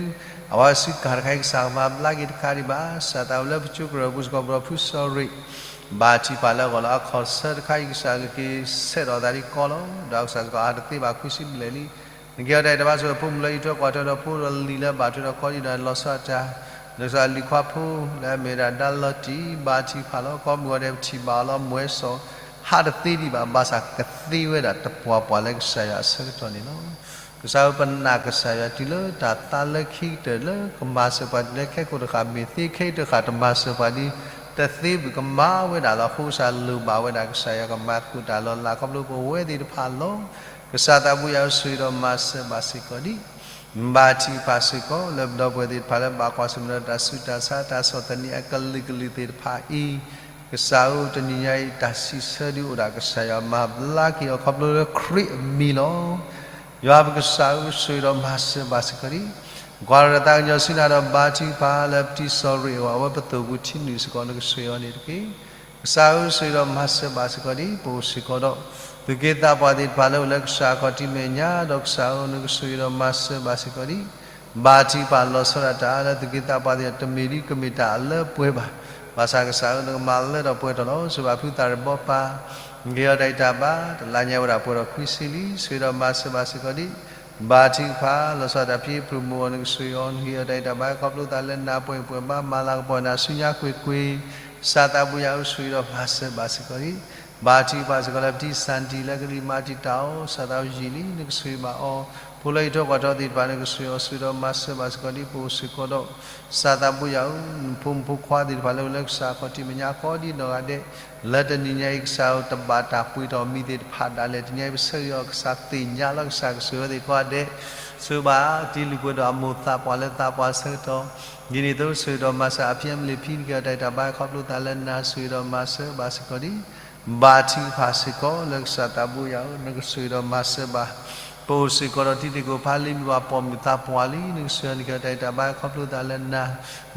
အဝဲစုကၤတခါအံၤ ကစၢ်ကမၤဘျါက့ၤတကးဒံးဘၣ်, ကစၢ်သးဘိယွၤလၢပကၠိကရၢၢ်ပူၤစ့ၢ်ကီး ပဒီးဖုစီၤရ့း ဘါထုကဖၣ်လၢအဂီၢ်လီၤ. အခီၣ်ဆၢတခါအံၤ ကစၢ်ကက့ၤဆဲးထီၣ်သးဒ်ကီလီၤ, ဒီးကစၢ်စ့ၢ်ကီးအတသ့ဘၣ်ခွံဆံဘျဲၣ်လံ, နကဟ့ၣ်အီၤတၢ်ဂံၢ်တၢ်ဘါဆိၣ်ဂ့ၤ ဖိမုၣ်လၢအအံးထွဲကွၢ်ထွဲဒီးဖိဒီးလံၤလၢအဘၣ်ထွဲဒီးကိးဒ်နီၢ်ဂၤဒဲး လီၤဆီဒၣ်တၢ်, ဒီးကစၢ်လံၤခွါဖိလၢအမ့ၢ်ဝဲဒၣ်ဒါလီၤတံၢ် ဘါထုကဖၣ်လီၤ. ကိးမုၢ်ဂီၤဒဲး ပထံၣ်ဘၣ်အီၤလၢအမူၤဝဲစီၤ ဟးတသ့ဒံးဘၣ်, ဘၣ်ဆၣ်ကသ့ဝဲဒၣ်တပှၢ်ပှၢ်လၢကစၢ်ယွၤအဆၢကတီၢ်န့ၣ်လီၤ. ကစၢ်ဧၢ, ပနာ်ကစၢ်ယွၤတုၤလၢတၢ်သးလၢခံကတၢၢ်လၢကမၤစၢၤပှၤတုၤလၢခဲကိာ်တဃၣ် မ့ၢ်သ့ခဲအံၤတဃၣ် တမၤစၢၤပှၤဒ်တသ့ဘၣ် ကမၤဝဲဒၣ်လီၤ. အဃိကစၢ်လိၣ်ဘၣ်ဝဲဒၣ် ကစၢ်ယွၤကမၤသကိးတၢ်လီၤလးခီဖျိပဝဲသ့ၣ်တဖၣ်လီၤ. ကစၢ်သးဘိယွၤဧၢ, ဆိၣ်ဂ့ၤဒီးမၤစၢၤဘၣ်စ့ၢ်ကီးဒံး ဘါထုကဖၣ်စ့ၢ်ကီး လၢပဒီပုၢ်ဝဲၢ်သ့ၣ်တဖၣ်လၢဘၣ်ကွၢ်ဆၢၣ်မဲာ်ဒီးတၢ်ဆူးတၢ်ဆါ တၢ်ဆီၣ်သနံးအကလုာ်ကလုာ်သ့ၣ်တဖၣ်အံၤ, ကစၢ်ဧၢ, တနံၤညါအံၤ တၢ်စံးဆၢဒုးအိၣ်ဒၣ် ကစၢ်ယွၤမၤဘျါက့ၤအီၤခီဖျိလၢခရံာ်အမံၤလီၤ. ယွၤပကစၢ်ဧၢ, ဆိၣ်ဂ့ၤဒီးမၤစၢၤဘၣ်စ့ၢ်ကီးဒံး ကွၢ်ထီၣ်တၢ်သးကညီၤဆူနၤဒီးဘါထုကဖၣ်လၢပတံၤစီၤရ့းအဂီၢ် အဝဲပသိၣ်ပူၤထံနုာ်စ့ၢ်ကီး နကဆိၣ်ဂ့ၤအီၤန့ၣ်တက့ၢ်. ကစၢ်ဧၢ, ဆိၣ်ဂ့ၤဒီးမၤစၢၤဘၣ်စ့ၢ်ကီးဒံး ပအိၣ်စ့ၢ်ကီးဒီး သူၣ်က့သးပှၢ်သ့ၣ်တဖၣ်လၢအိၣ်လၢကစၢ်ခီၣ်ထံးမဲာ်ညါ ဒီးကစၢ်ဧၢ, နကဆိၣ်ဂ့ၤဒီးမၤစၢၤဘၣ်စ့ၢ်ကီးဒံး ဘါထုကဖၣ်လီၤဆီဒၣ်တၢ်လၢသူၣ်က့သးပှၢ်သ့ၣ်တဖၣ် တမ့ၢ်ဒ်ကမ့ၢ်တၢ်အလၢပှဲၤဘၣ်. ဘၣ်ဆၣ်ကစၢ်ဧၢ, နကမၤလၢထီၣ်ပှဲၤထီၣ်လီၤ. ဆိၣ်ဂ့ၤဘၣ်ဖုသးရ့ၣ်ဘီပၢ်, နကဟ့ၣ်အီၤတၢ်ဂံၢ်တၢ်ဘါ တလါညါဝဲဒၣ်ပှဲၤထီၣ်ခွံဆံလံ. ဆိၣ်ဂ့ၤဒီးမၤစၢၤဘၣ်စ့ၢ်ကီးဒံး ဘါထုကဖၣ်လီၤဆီဒၣ်တၢ်ဖံဖုမုၢ်အဂီၢ် နကဆိၣ်ဂ့ၤအီၤ, နကဟ့ၣ်အီၤတၢ်ဂံၢ်တၢ်ဘါခီဖျိသးလၢနၤ ပှဲၤပှဲၤဘၣ် မၤလၤကပီၤနၤဆူညါကွ့ၢ်ကွ့ၢ်. ကစၢ်သးဘိယွၤဧၢ, ဆိၣ်ဂ့ၤဒီးမၤစၢၤဘၣ်စ့ၢ်ကီးဒံး ဘါထုကဖၣ်စ့ၢ်ကီးလၢ ပတံၤစၣ်တံၤလၢကလံၤမၤတံာ်တာ်အီၤ ကစၢ်သးဘိယွၤလံ နကဆိၣ်ဂ့ၤဘၣ်အီၤ, ဖိလၢအအံးထွဲကွၢ်ထွဲသ့ၣ်တဖၣ် နကဆိၣ်ဂ့ၤအီၤ, ဆိၣ်ဂ့ၤဒီးမၤစၢၤဘၣ်စ့ၢ်ကီးဒံး ပအိၣ်စ့ၢ်ကီးဒီး ကစၢ်သးဘိယွၤဧၢ, နဖိမုၣ်ဖိခွါသ့ၣ်တဖၣ်လၢအိၣ်လၢကစၢ်ခီၣ်ထံးမဲာ်ညါကိးဒ်နီၢ်ဂၤဒဲး လၢတနံၤညါအံၤ ကစၢ်ဧၢ, တဘၣ်တၢ်ပှ့ၤထီၣ်မံၤသ့ၣ်တဖၣ်ဒၣ်လဲာ် တနံၤညါအံၤ ပဆၢဂ့ၤအီၤ ကစၢ်သ့ၣ်ညါလီၤ. ကစၢ်ကဆိၣ်ဂ့ၤဝဲသ့ၣ်ကိးဂၤဒဲး, ဆိၣ်ဂ့ၤဘၣ်တံၤလံၤပှဲၤဒီးအမိၢ်သးပှၢ်လၢသးပှၢ်ဆၢကတီၢ်, ဒ်န့ၣ်အသိး ဆိၣ်ဂ့ၤဒီးမၤစၢၤအဖံအမလ့ၢ်ဖံ နကဟ့ၣ်အီၤတၢ်ဂံၢ်တၢ်ဘါခီဖျိသးလၢနၤ ဆိၣ်ဂ့ၤဒီးမၤစၢၤဘၣ်စ့ၢ်ကီးဒံး ဘါထုကဖၣ်စ့ၢ်ကီးလၢကစၢ်သးဘိယွၤဧၢ, နကဆိၣ်ဂ့ၤဒီးမၤစၢၤဘၣ်, ပအိၣ်စ့ၢ်ကီးဒီးတံၤသကိးဖိလံၤမုၣ်ပှၢ်ပိာ်မုၣ်သးပှၢ်လံ, နကဆိၣ်ဂ့ၤအီၤ နကဟ့ၣ်အီၤတၢ်ဂံၢ်တၢ်ဘါခီဖျိသးလၢနၤ,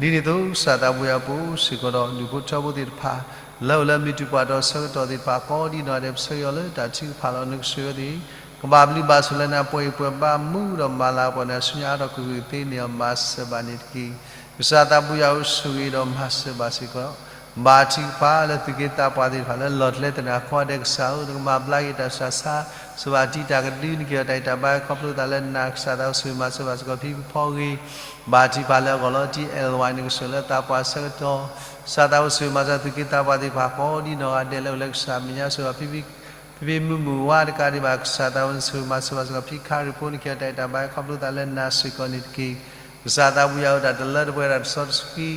ဒ်န့ၣ်အသိး ကစၢ်သးဘိယွၤဧၢ, ပအိၣ်စ့ၢ်ကီးဒီးဒူၣ်ဖိထၢဖိသ့ၣ်တဖၣ် လၢအိၣ်လၢမုၢ်တူၢ်ပှၤတီၤဆၢကတီၢ်သ့ၣ်တဖၣ် ကိးဒ်နီၢ်ဂၤဒဲး ပဆၢဂ့ၤအီၤလၢတၢ်ထုကဖၣ်လီၤ. နကဆိၣ်ဂ့ၤအီၤသ့ၣ် ကဘၣ်ဘျုးဘၣ်ဆိၣ်လၢနၤ ပှဲၤအံၤပှဲၤဘါ မူဒီးမၤလၤကပီၤနၤဆူညါအါထီၣ်ကွ့ၢ်ကွ့ၢ်သ့န့ၣ်အီၤ မၤစၢၤဘၣ်န့ၣ်တက့ၢ်. ကစၢ်သးဘိယွၤဧၢ, ဆိၣ်ဂ့ၤဒီးမၤစၢၤဘၣ်စ့ၢ်ကီး ဘါထုကဖၣ်လၢသုးက့သးပှၢ်သ့ၣ်တဖၣ်လၢလီၢ်ကျဲတနၢ်အဃိဒဲး ကစၢ်ဧၢ နကမၤဘျါက့ၤတၢ်ဆူးတၢ်ဆါ, စၢၤဘၣ်တံာ်တာ်ကဒု နက့ၤအီၤတၢ်ဂံၢ်တၢ်ဘါ ခီဖျိသးလၢနၤ ကစၢ်သးအိၣ်ဆိၣ်ဂ့ၤမၤစၢၤဘၣ်စ့ၢ်ကီးဖံဖုဖီဂ့ၤ, ဘါထုကဖၣ်လၢအဂီၢ်လီၤ တံၤအဲၣ်ဝါ နကစၢ်လၢသးပှၢ်ဆၢကတီၢ် ကစၢ်သးအိၣ်ဆိၣ်ဂ့ၤမၤစၢၤသုးက့သးပှၢ်သ့ၣ်တဖၣ်ကိးဒ်နီၢ်ဂၤဒဲးလၢအိၣ်လၢကစၢ်မဲာ်ညါ စၢၤဘၣ်ဖံဖံ ဖံဖံမုၢ်မုၢ်ဝါတကးဒံးဘၣ် ကစၢ်သးအိၣ်နဆိၣ်ဂ့ၤမၤစၢၤဘၣ်စ့ၢ်ကီးဖံခါရံၣ်ဖိ နက့ၤအီၤတၢ်ဂံၢ်တၢ်ဘါ ခီဖျိသးလၢနၤစ့ၢ်ကီးန့ၣ်တက့ၢ်. ကစၢ်သးဘိယွၤဧၢ တၢ်တလၢတပှဲၤတၢ်တဆီတဆှံ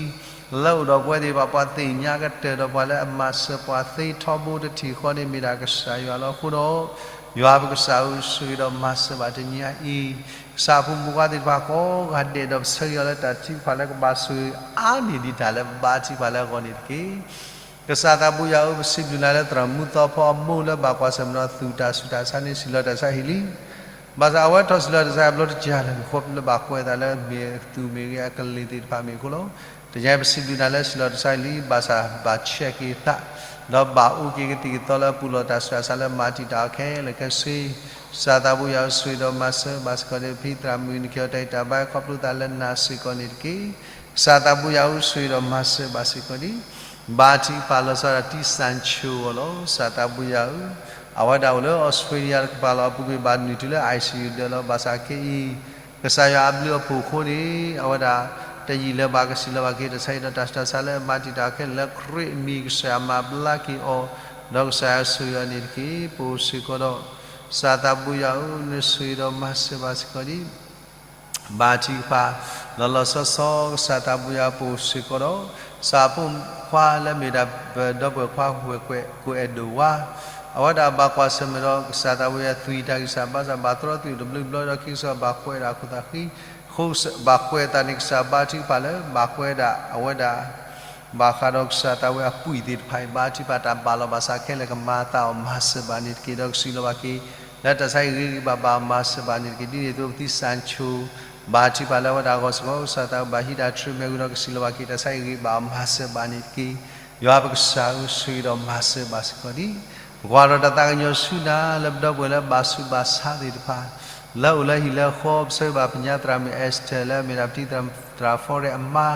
လၢအိၣ်ဒီးပဝဲသ့ၣ်တဖၣ် ပှၤသ့ၣ်ညါကတၢၢ်ဒီးပှၤလၢအမၤစၢၤပှၤသ့ထီဘိတထံၣ်ဃီန့ၣ် မ့ၢ်ဒၣ်ကစၢ်ယွၤလီၤ. အဃိဒီး ယွၤပကစၢ်ဧၢ ဆိၣ်ဂ့ၤဒီးမၤစၢၤဘၣ်တနံၤအံၤ ကစၢ်အဖိမုၣ်ဖိခွါသ့ၣ်တဖၣ်ကိးဂၤဒဲး ဒီးပဆၢဂ့ၤအီၤလၢတၢ်ထုကဖၣ်လၢကဘၣ်ဆိၣ်ဂ့ၤအါန့ၢ်ဒံးတၢ်လၢဘါထုကဖၣ်လၢအဂီၢ်န့ၣ်တက့ၢ်. ကစၢ်သးဘိယွၤဧၢ ပစံးဘျုးနၤလၢသရၣ်မူသီဖိအမိၢ်လၢဘၣ်ကွၢ်ဆၢၣ်မဲာ်ဒီးသုးတၢ်ဆူးတၢ်ဆါန့ၣ် စံၣ်လီၤတၢ်ဆါဟံၣ်လံ. ဘၣ်ဆၣ်အဝဲထီၣ်စံၣ်လီၤတၢ်ဆါဟံၣ်အဘျီတကးလၢာ် မ့ၢ်ဃိလၢဘၣ်ကွဲးအသးလၢမ့ၢ်သူၣ်မ့ၢ်ဂ့ၤအကလ့ၢ်သ့ၣ်တဖၣ်မ့ၢ်အဃိလီၤ. တနံၤအံၤပစံးဘျုးနၤလၢစံၣ်လီၤတၢ်ဆါဟံၣ်လံ ဘၣ်ဆၣ်ဘၣ်ဆဲးက့ၤသး ဒီးဘၣ်အိၣ်က့ၤကသံၣ်ကသီလၢအပူၤလီၢ်တၢ်ဆူးတၢ်ဆါလၢမၤတံာ်တာ်အီၤခဲလၢာ်ခဲဆ့ ကစၢ်သးဘိယွၤဧၢ ဆိၣ်ဂ့ၤဒီးမၤစၢၤဘၣ်စ့ၢ်ကီးန့ၣ် ဖံသရၣ်မုၣ် နက့ၤအီၤတၢ်ဂံၢ်တၢ်ဘါ ခီဖျိသးလၢနၤစ့ၢ်ကီးန့ၣ်တက့ၢ်. ကစၢ်သးဘိယွၤဧၢ ဆိၣ်ဂ့ၤဒီးမၤစၢၤဘၣ်စ့ၢ်ကီးန့ၣ် ဘါထုကဖၣ်လီၤဆီဒၣ်တံၢ်စၣ်ဆိၣ်အဂီၢ်လီၤ. ကစၢ်သးဘိယွၤဧၢ, အဝဲဒၣ်အိၣ်လၢအီစထြ့လယါတကပၤလီၤ. အပူၤကွံာ်ဘၣ်နုာ်တုၤလၢ ICU ဒၢးလီၤ. ဘၣ်ဆၣ်ခဲအံၤ ကစၢ်ယွၤအဘျုးအဖှိၣ်အဃိန့ၣ် အဝဲဒၣ် တယံာ်လၢၤဘၣ် ကစံၣ်လီၤဘၣ်က့ၤ တၢ်ဆါဟံၣ်ဒီးတၢ်ဆူးတၢ်ဆါလၢအမၤတံာ်တာ်အီၤခဲလၢာ်လၢခရံာ်အမံၤ ကစၢ်ယွၤမၤဘျါက့ၤအီၤ ဒီးကစၢ်ယွၤဆိၣ်ဂ့ၤအီၤန့ၣ်တက့ၢ်. ပအိၣ်စ့ၢ်ကီးဒီး ကစၢ်သးဘိယွၤဧၢ နဆိၣ်ဂ့ၤဒီးမၤစၢၤဘၣ်စ့ၢ်ကီးန့ၣ် ဘါထုကဖၣ် လီၤလီၤဆီဆီ ကစၢ်သးဘိယွၤ ပအိၣ်စ့ၢ်ကီးဒီး ကစၢ်ဖိမုၣ်ဖိခွါလၢမ့ၢ်ဒၣ်ပဒီပုၢ်ဝဲၢ်ခွါဝဲၢ်ကွဲး ကိးအဲၣ်ဒိးဝါ အဝဲဒၣ်ဘၣ်ကွၢ်ဆၢၣ်မဲာ်ဒီး ကစၢ်သးဘိယွၤ သွံၣ်တၢ်ဂံၢ်စၢ်ဘါစၢ် ဘၣ်သရီသွံၣ်တဘျုးဘျီဒီး ခံကစီၣ်ဘၣ်ကွဲးဒၣ်အခိၣ်သးဃံ အဃိဘၣ်ကွဲးအသးန့ၣ် ကစၢ်ဘါထုကဖၣ်လၢ ဘၣ်ကွဲးဒၣ်အဝဲဒၣ် ဘၣ်ဃးဒီးကစၢ်သးဝဲအပုၢ်သ့ၣ်တဖၣ်အံၤ ဘါထုကဖၣ်တၢ်ဘၣ်လီၤဘၣ်စးခဲလၢာ် ကမၤအသးအီၤမၤစၢၤဘၣ်န့ၣ်တက့ၢ်. ဒီးကစံၣ်လီၤဘၣ်က့ၤ လၢတၢ်ဆါဟံၣ်ဂ့ၤဂ့ၤဘၣ်ဘၣ် မၤစၢၤဘၣ်န့ၣ်တက့ၢ်. ဒ်န့ၣ်အသိး ပသံစၣ်ဆိၣ် ဘါထုကဖၣ်လၢအဝဲဒၣ်အဂီၢ်စ့ၢ်ကီး ကစၢ်သးဘိယွၤ ဘၣ်ဟံးတၢ်တြူာ်မဲာ်ဝံၤဒီး ကစံၣ်လီၤဘၣ်က့ၤ တၢ်ဆါဟံၣ်ဂ့ၤဘၣ်အီၤမၤစၢၤဘၣ်န့ၣ်တက့ၢ်. ယွၤပကစၢ်ဧၢ ဆိၣ်ဂ့ၤဒီးမၤစၢၤဘၣ်စ့ၢ်ကီးန့ၣ် ပကွၢ်ဒီးတၢ်သးကညီၤဆူနၤ လၢပဒီပုၢ်ဝဲၢ်လၢဘၣ်ဆူးဘၣ်ဆါသ့ၣ်တဖၣ် လၢအိၣ်လၢဟံၣ်လၢဃီ ပဆၢဂ့ၤဘၣ်ပညါသရၣ်မုၣ် Esther လၢအမ့ၢ်ဒၣ်ပတံၤသရၣ် Forex အမါ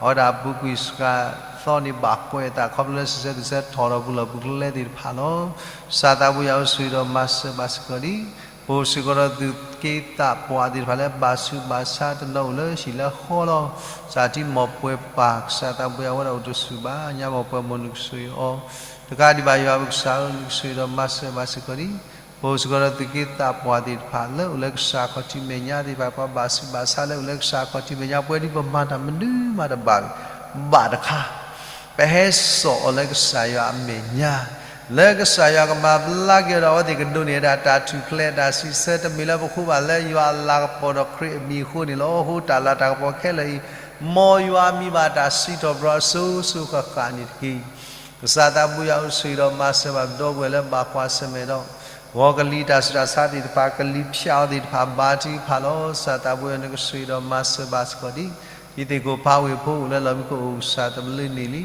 အဝဲဒၣ်အပူၤကွံာ်စှၤသီန့ၣ် ဘၣ်ကွဲးအသးခီဖျိလၢစံးဆၢသူၣ်ဆၢထီၣ်ဒီးပူၤလီၢ်ပူၤကျဲသ့ၣ်တဖၣ်လီၤ. ကစၢ်သးဘိယွၤဧၢ ဆိၣ်ဂ့ၤဒီးမၤစၢၤဘၣ်စ့ၢ်ကီးန့ၣ် ပအိၣ်စ့ၢ်ကီးဒီးသုးက့သးပှၢ်သ့ၣ်တဖၣ်လၢဘၣ်ဆူးဘၣ်ဆါတနီၤအိၣ်လၢဟံၣ်လၢဃီလီၤ. ကစၢ်တံၤမီၢ်ပှဲၤပၢ် ကစၢ်သးဘိယွၤ အဝဲဒၣ်အိၣ်တဆူၣ်ဘၣ် ညါမီၢ်ပှဲၤမိၢ် နကဆိၣ်ဂ့ၤအီၤ တကးဒံးဘၣ် ယွၤပကစၢ်ဧၢ နကဆိၣ်ဂ့ၤဒီးမၤစၢၤဘၣ်စ့ၢ်ကီးန့ၣ် ပအိၣ်စ့ၢ်ကီးဒီးသုးက့သးပှၢ်သ့ၣ်တဖၣ် လၢအိၣ်လၢကစၢ်ခီၣ်ထံးမဲာ်ညါသ့ၣ်တဖၣ် ပှၤဘၣ်ဆူးဘၣ်ဆါလၢအိၣ်လၢကစၢ်ခီၣ်ထံးမဲာ်ညါ ပဝဲဒ်ပမၤတၢ်မနုၤမးတဘၣ် ဘၣ်တခါ ပဟဲစိာ်အီၤလၢကစၢ်ယွၤအမဲာ်ညါ လၢကစၢ်ယွၤကမၤဘျါက့ၤအီၤဒီး အဝဲသ့ၣ်ကဒိးန့ၢ်ဝဲဒၣ်တၢ်ထူၣ်ဖျဲးတၢ်စံးဆၢတမံၤလၢပဃိဘၣ်လၢယွၤအလၤကပီၤဒီးခရံာ်အမံၤအဃိန့ၣ်လီၤ. အဃိတၢ်လၤတၢ်ကပီၤခဲလၢာ်အံၤ မ်ယွၤအမံၤဘၣ်တၢ်စံးထီၣ်ပတြၢၤအစိၤစိၤဃၣ်ဃၣ်န့ၣ်တက့ၢ်. ကစၢ်သးဘိယွၤဧၢ ဆိၣ်ဂ့ၤဒီးမၤစၢၤဘၣ်ပဒီပုၢ်ဝဲၢ်လၢဘၣ်ကွၢ်ဆၢၣ်မဲာ်ဒီး ဂီၤကလံၤတၢ်ဆူးတၢ်ဆါသ့ၣ်တဖၣ် ကလံၤဖၠးအီၤသ့ၣ်တဖၣ် ဘါထုကဖၣ်လီၤ. ကစၢ်သးဘိယွၤ နကဆိၣ်ဂ့ၤဒီးမၤစၢၤဘၣ်စ့ၢ်ကီးဒံး ဒ်သ့ၣ်ကိးဖးဝ့ၢ်ဖိအိၣ်လၢလီၢ်မံခိၣ်အိၣ်ကစၢ်တဘျုးန့ၣ်လံ.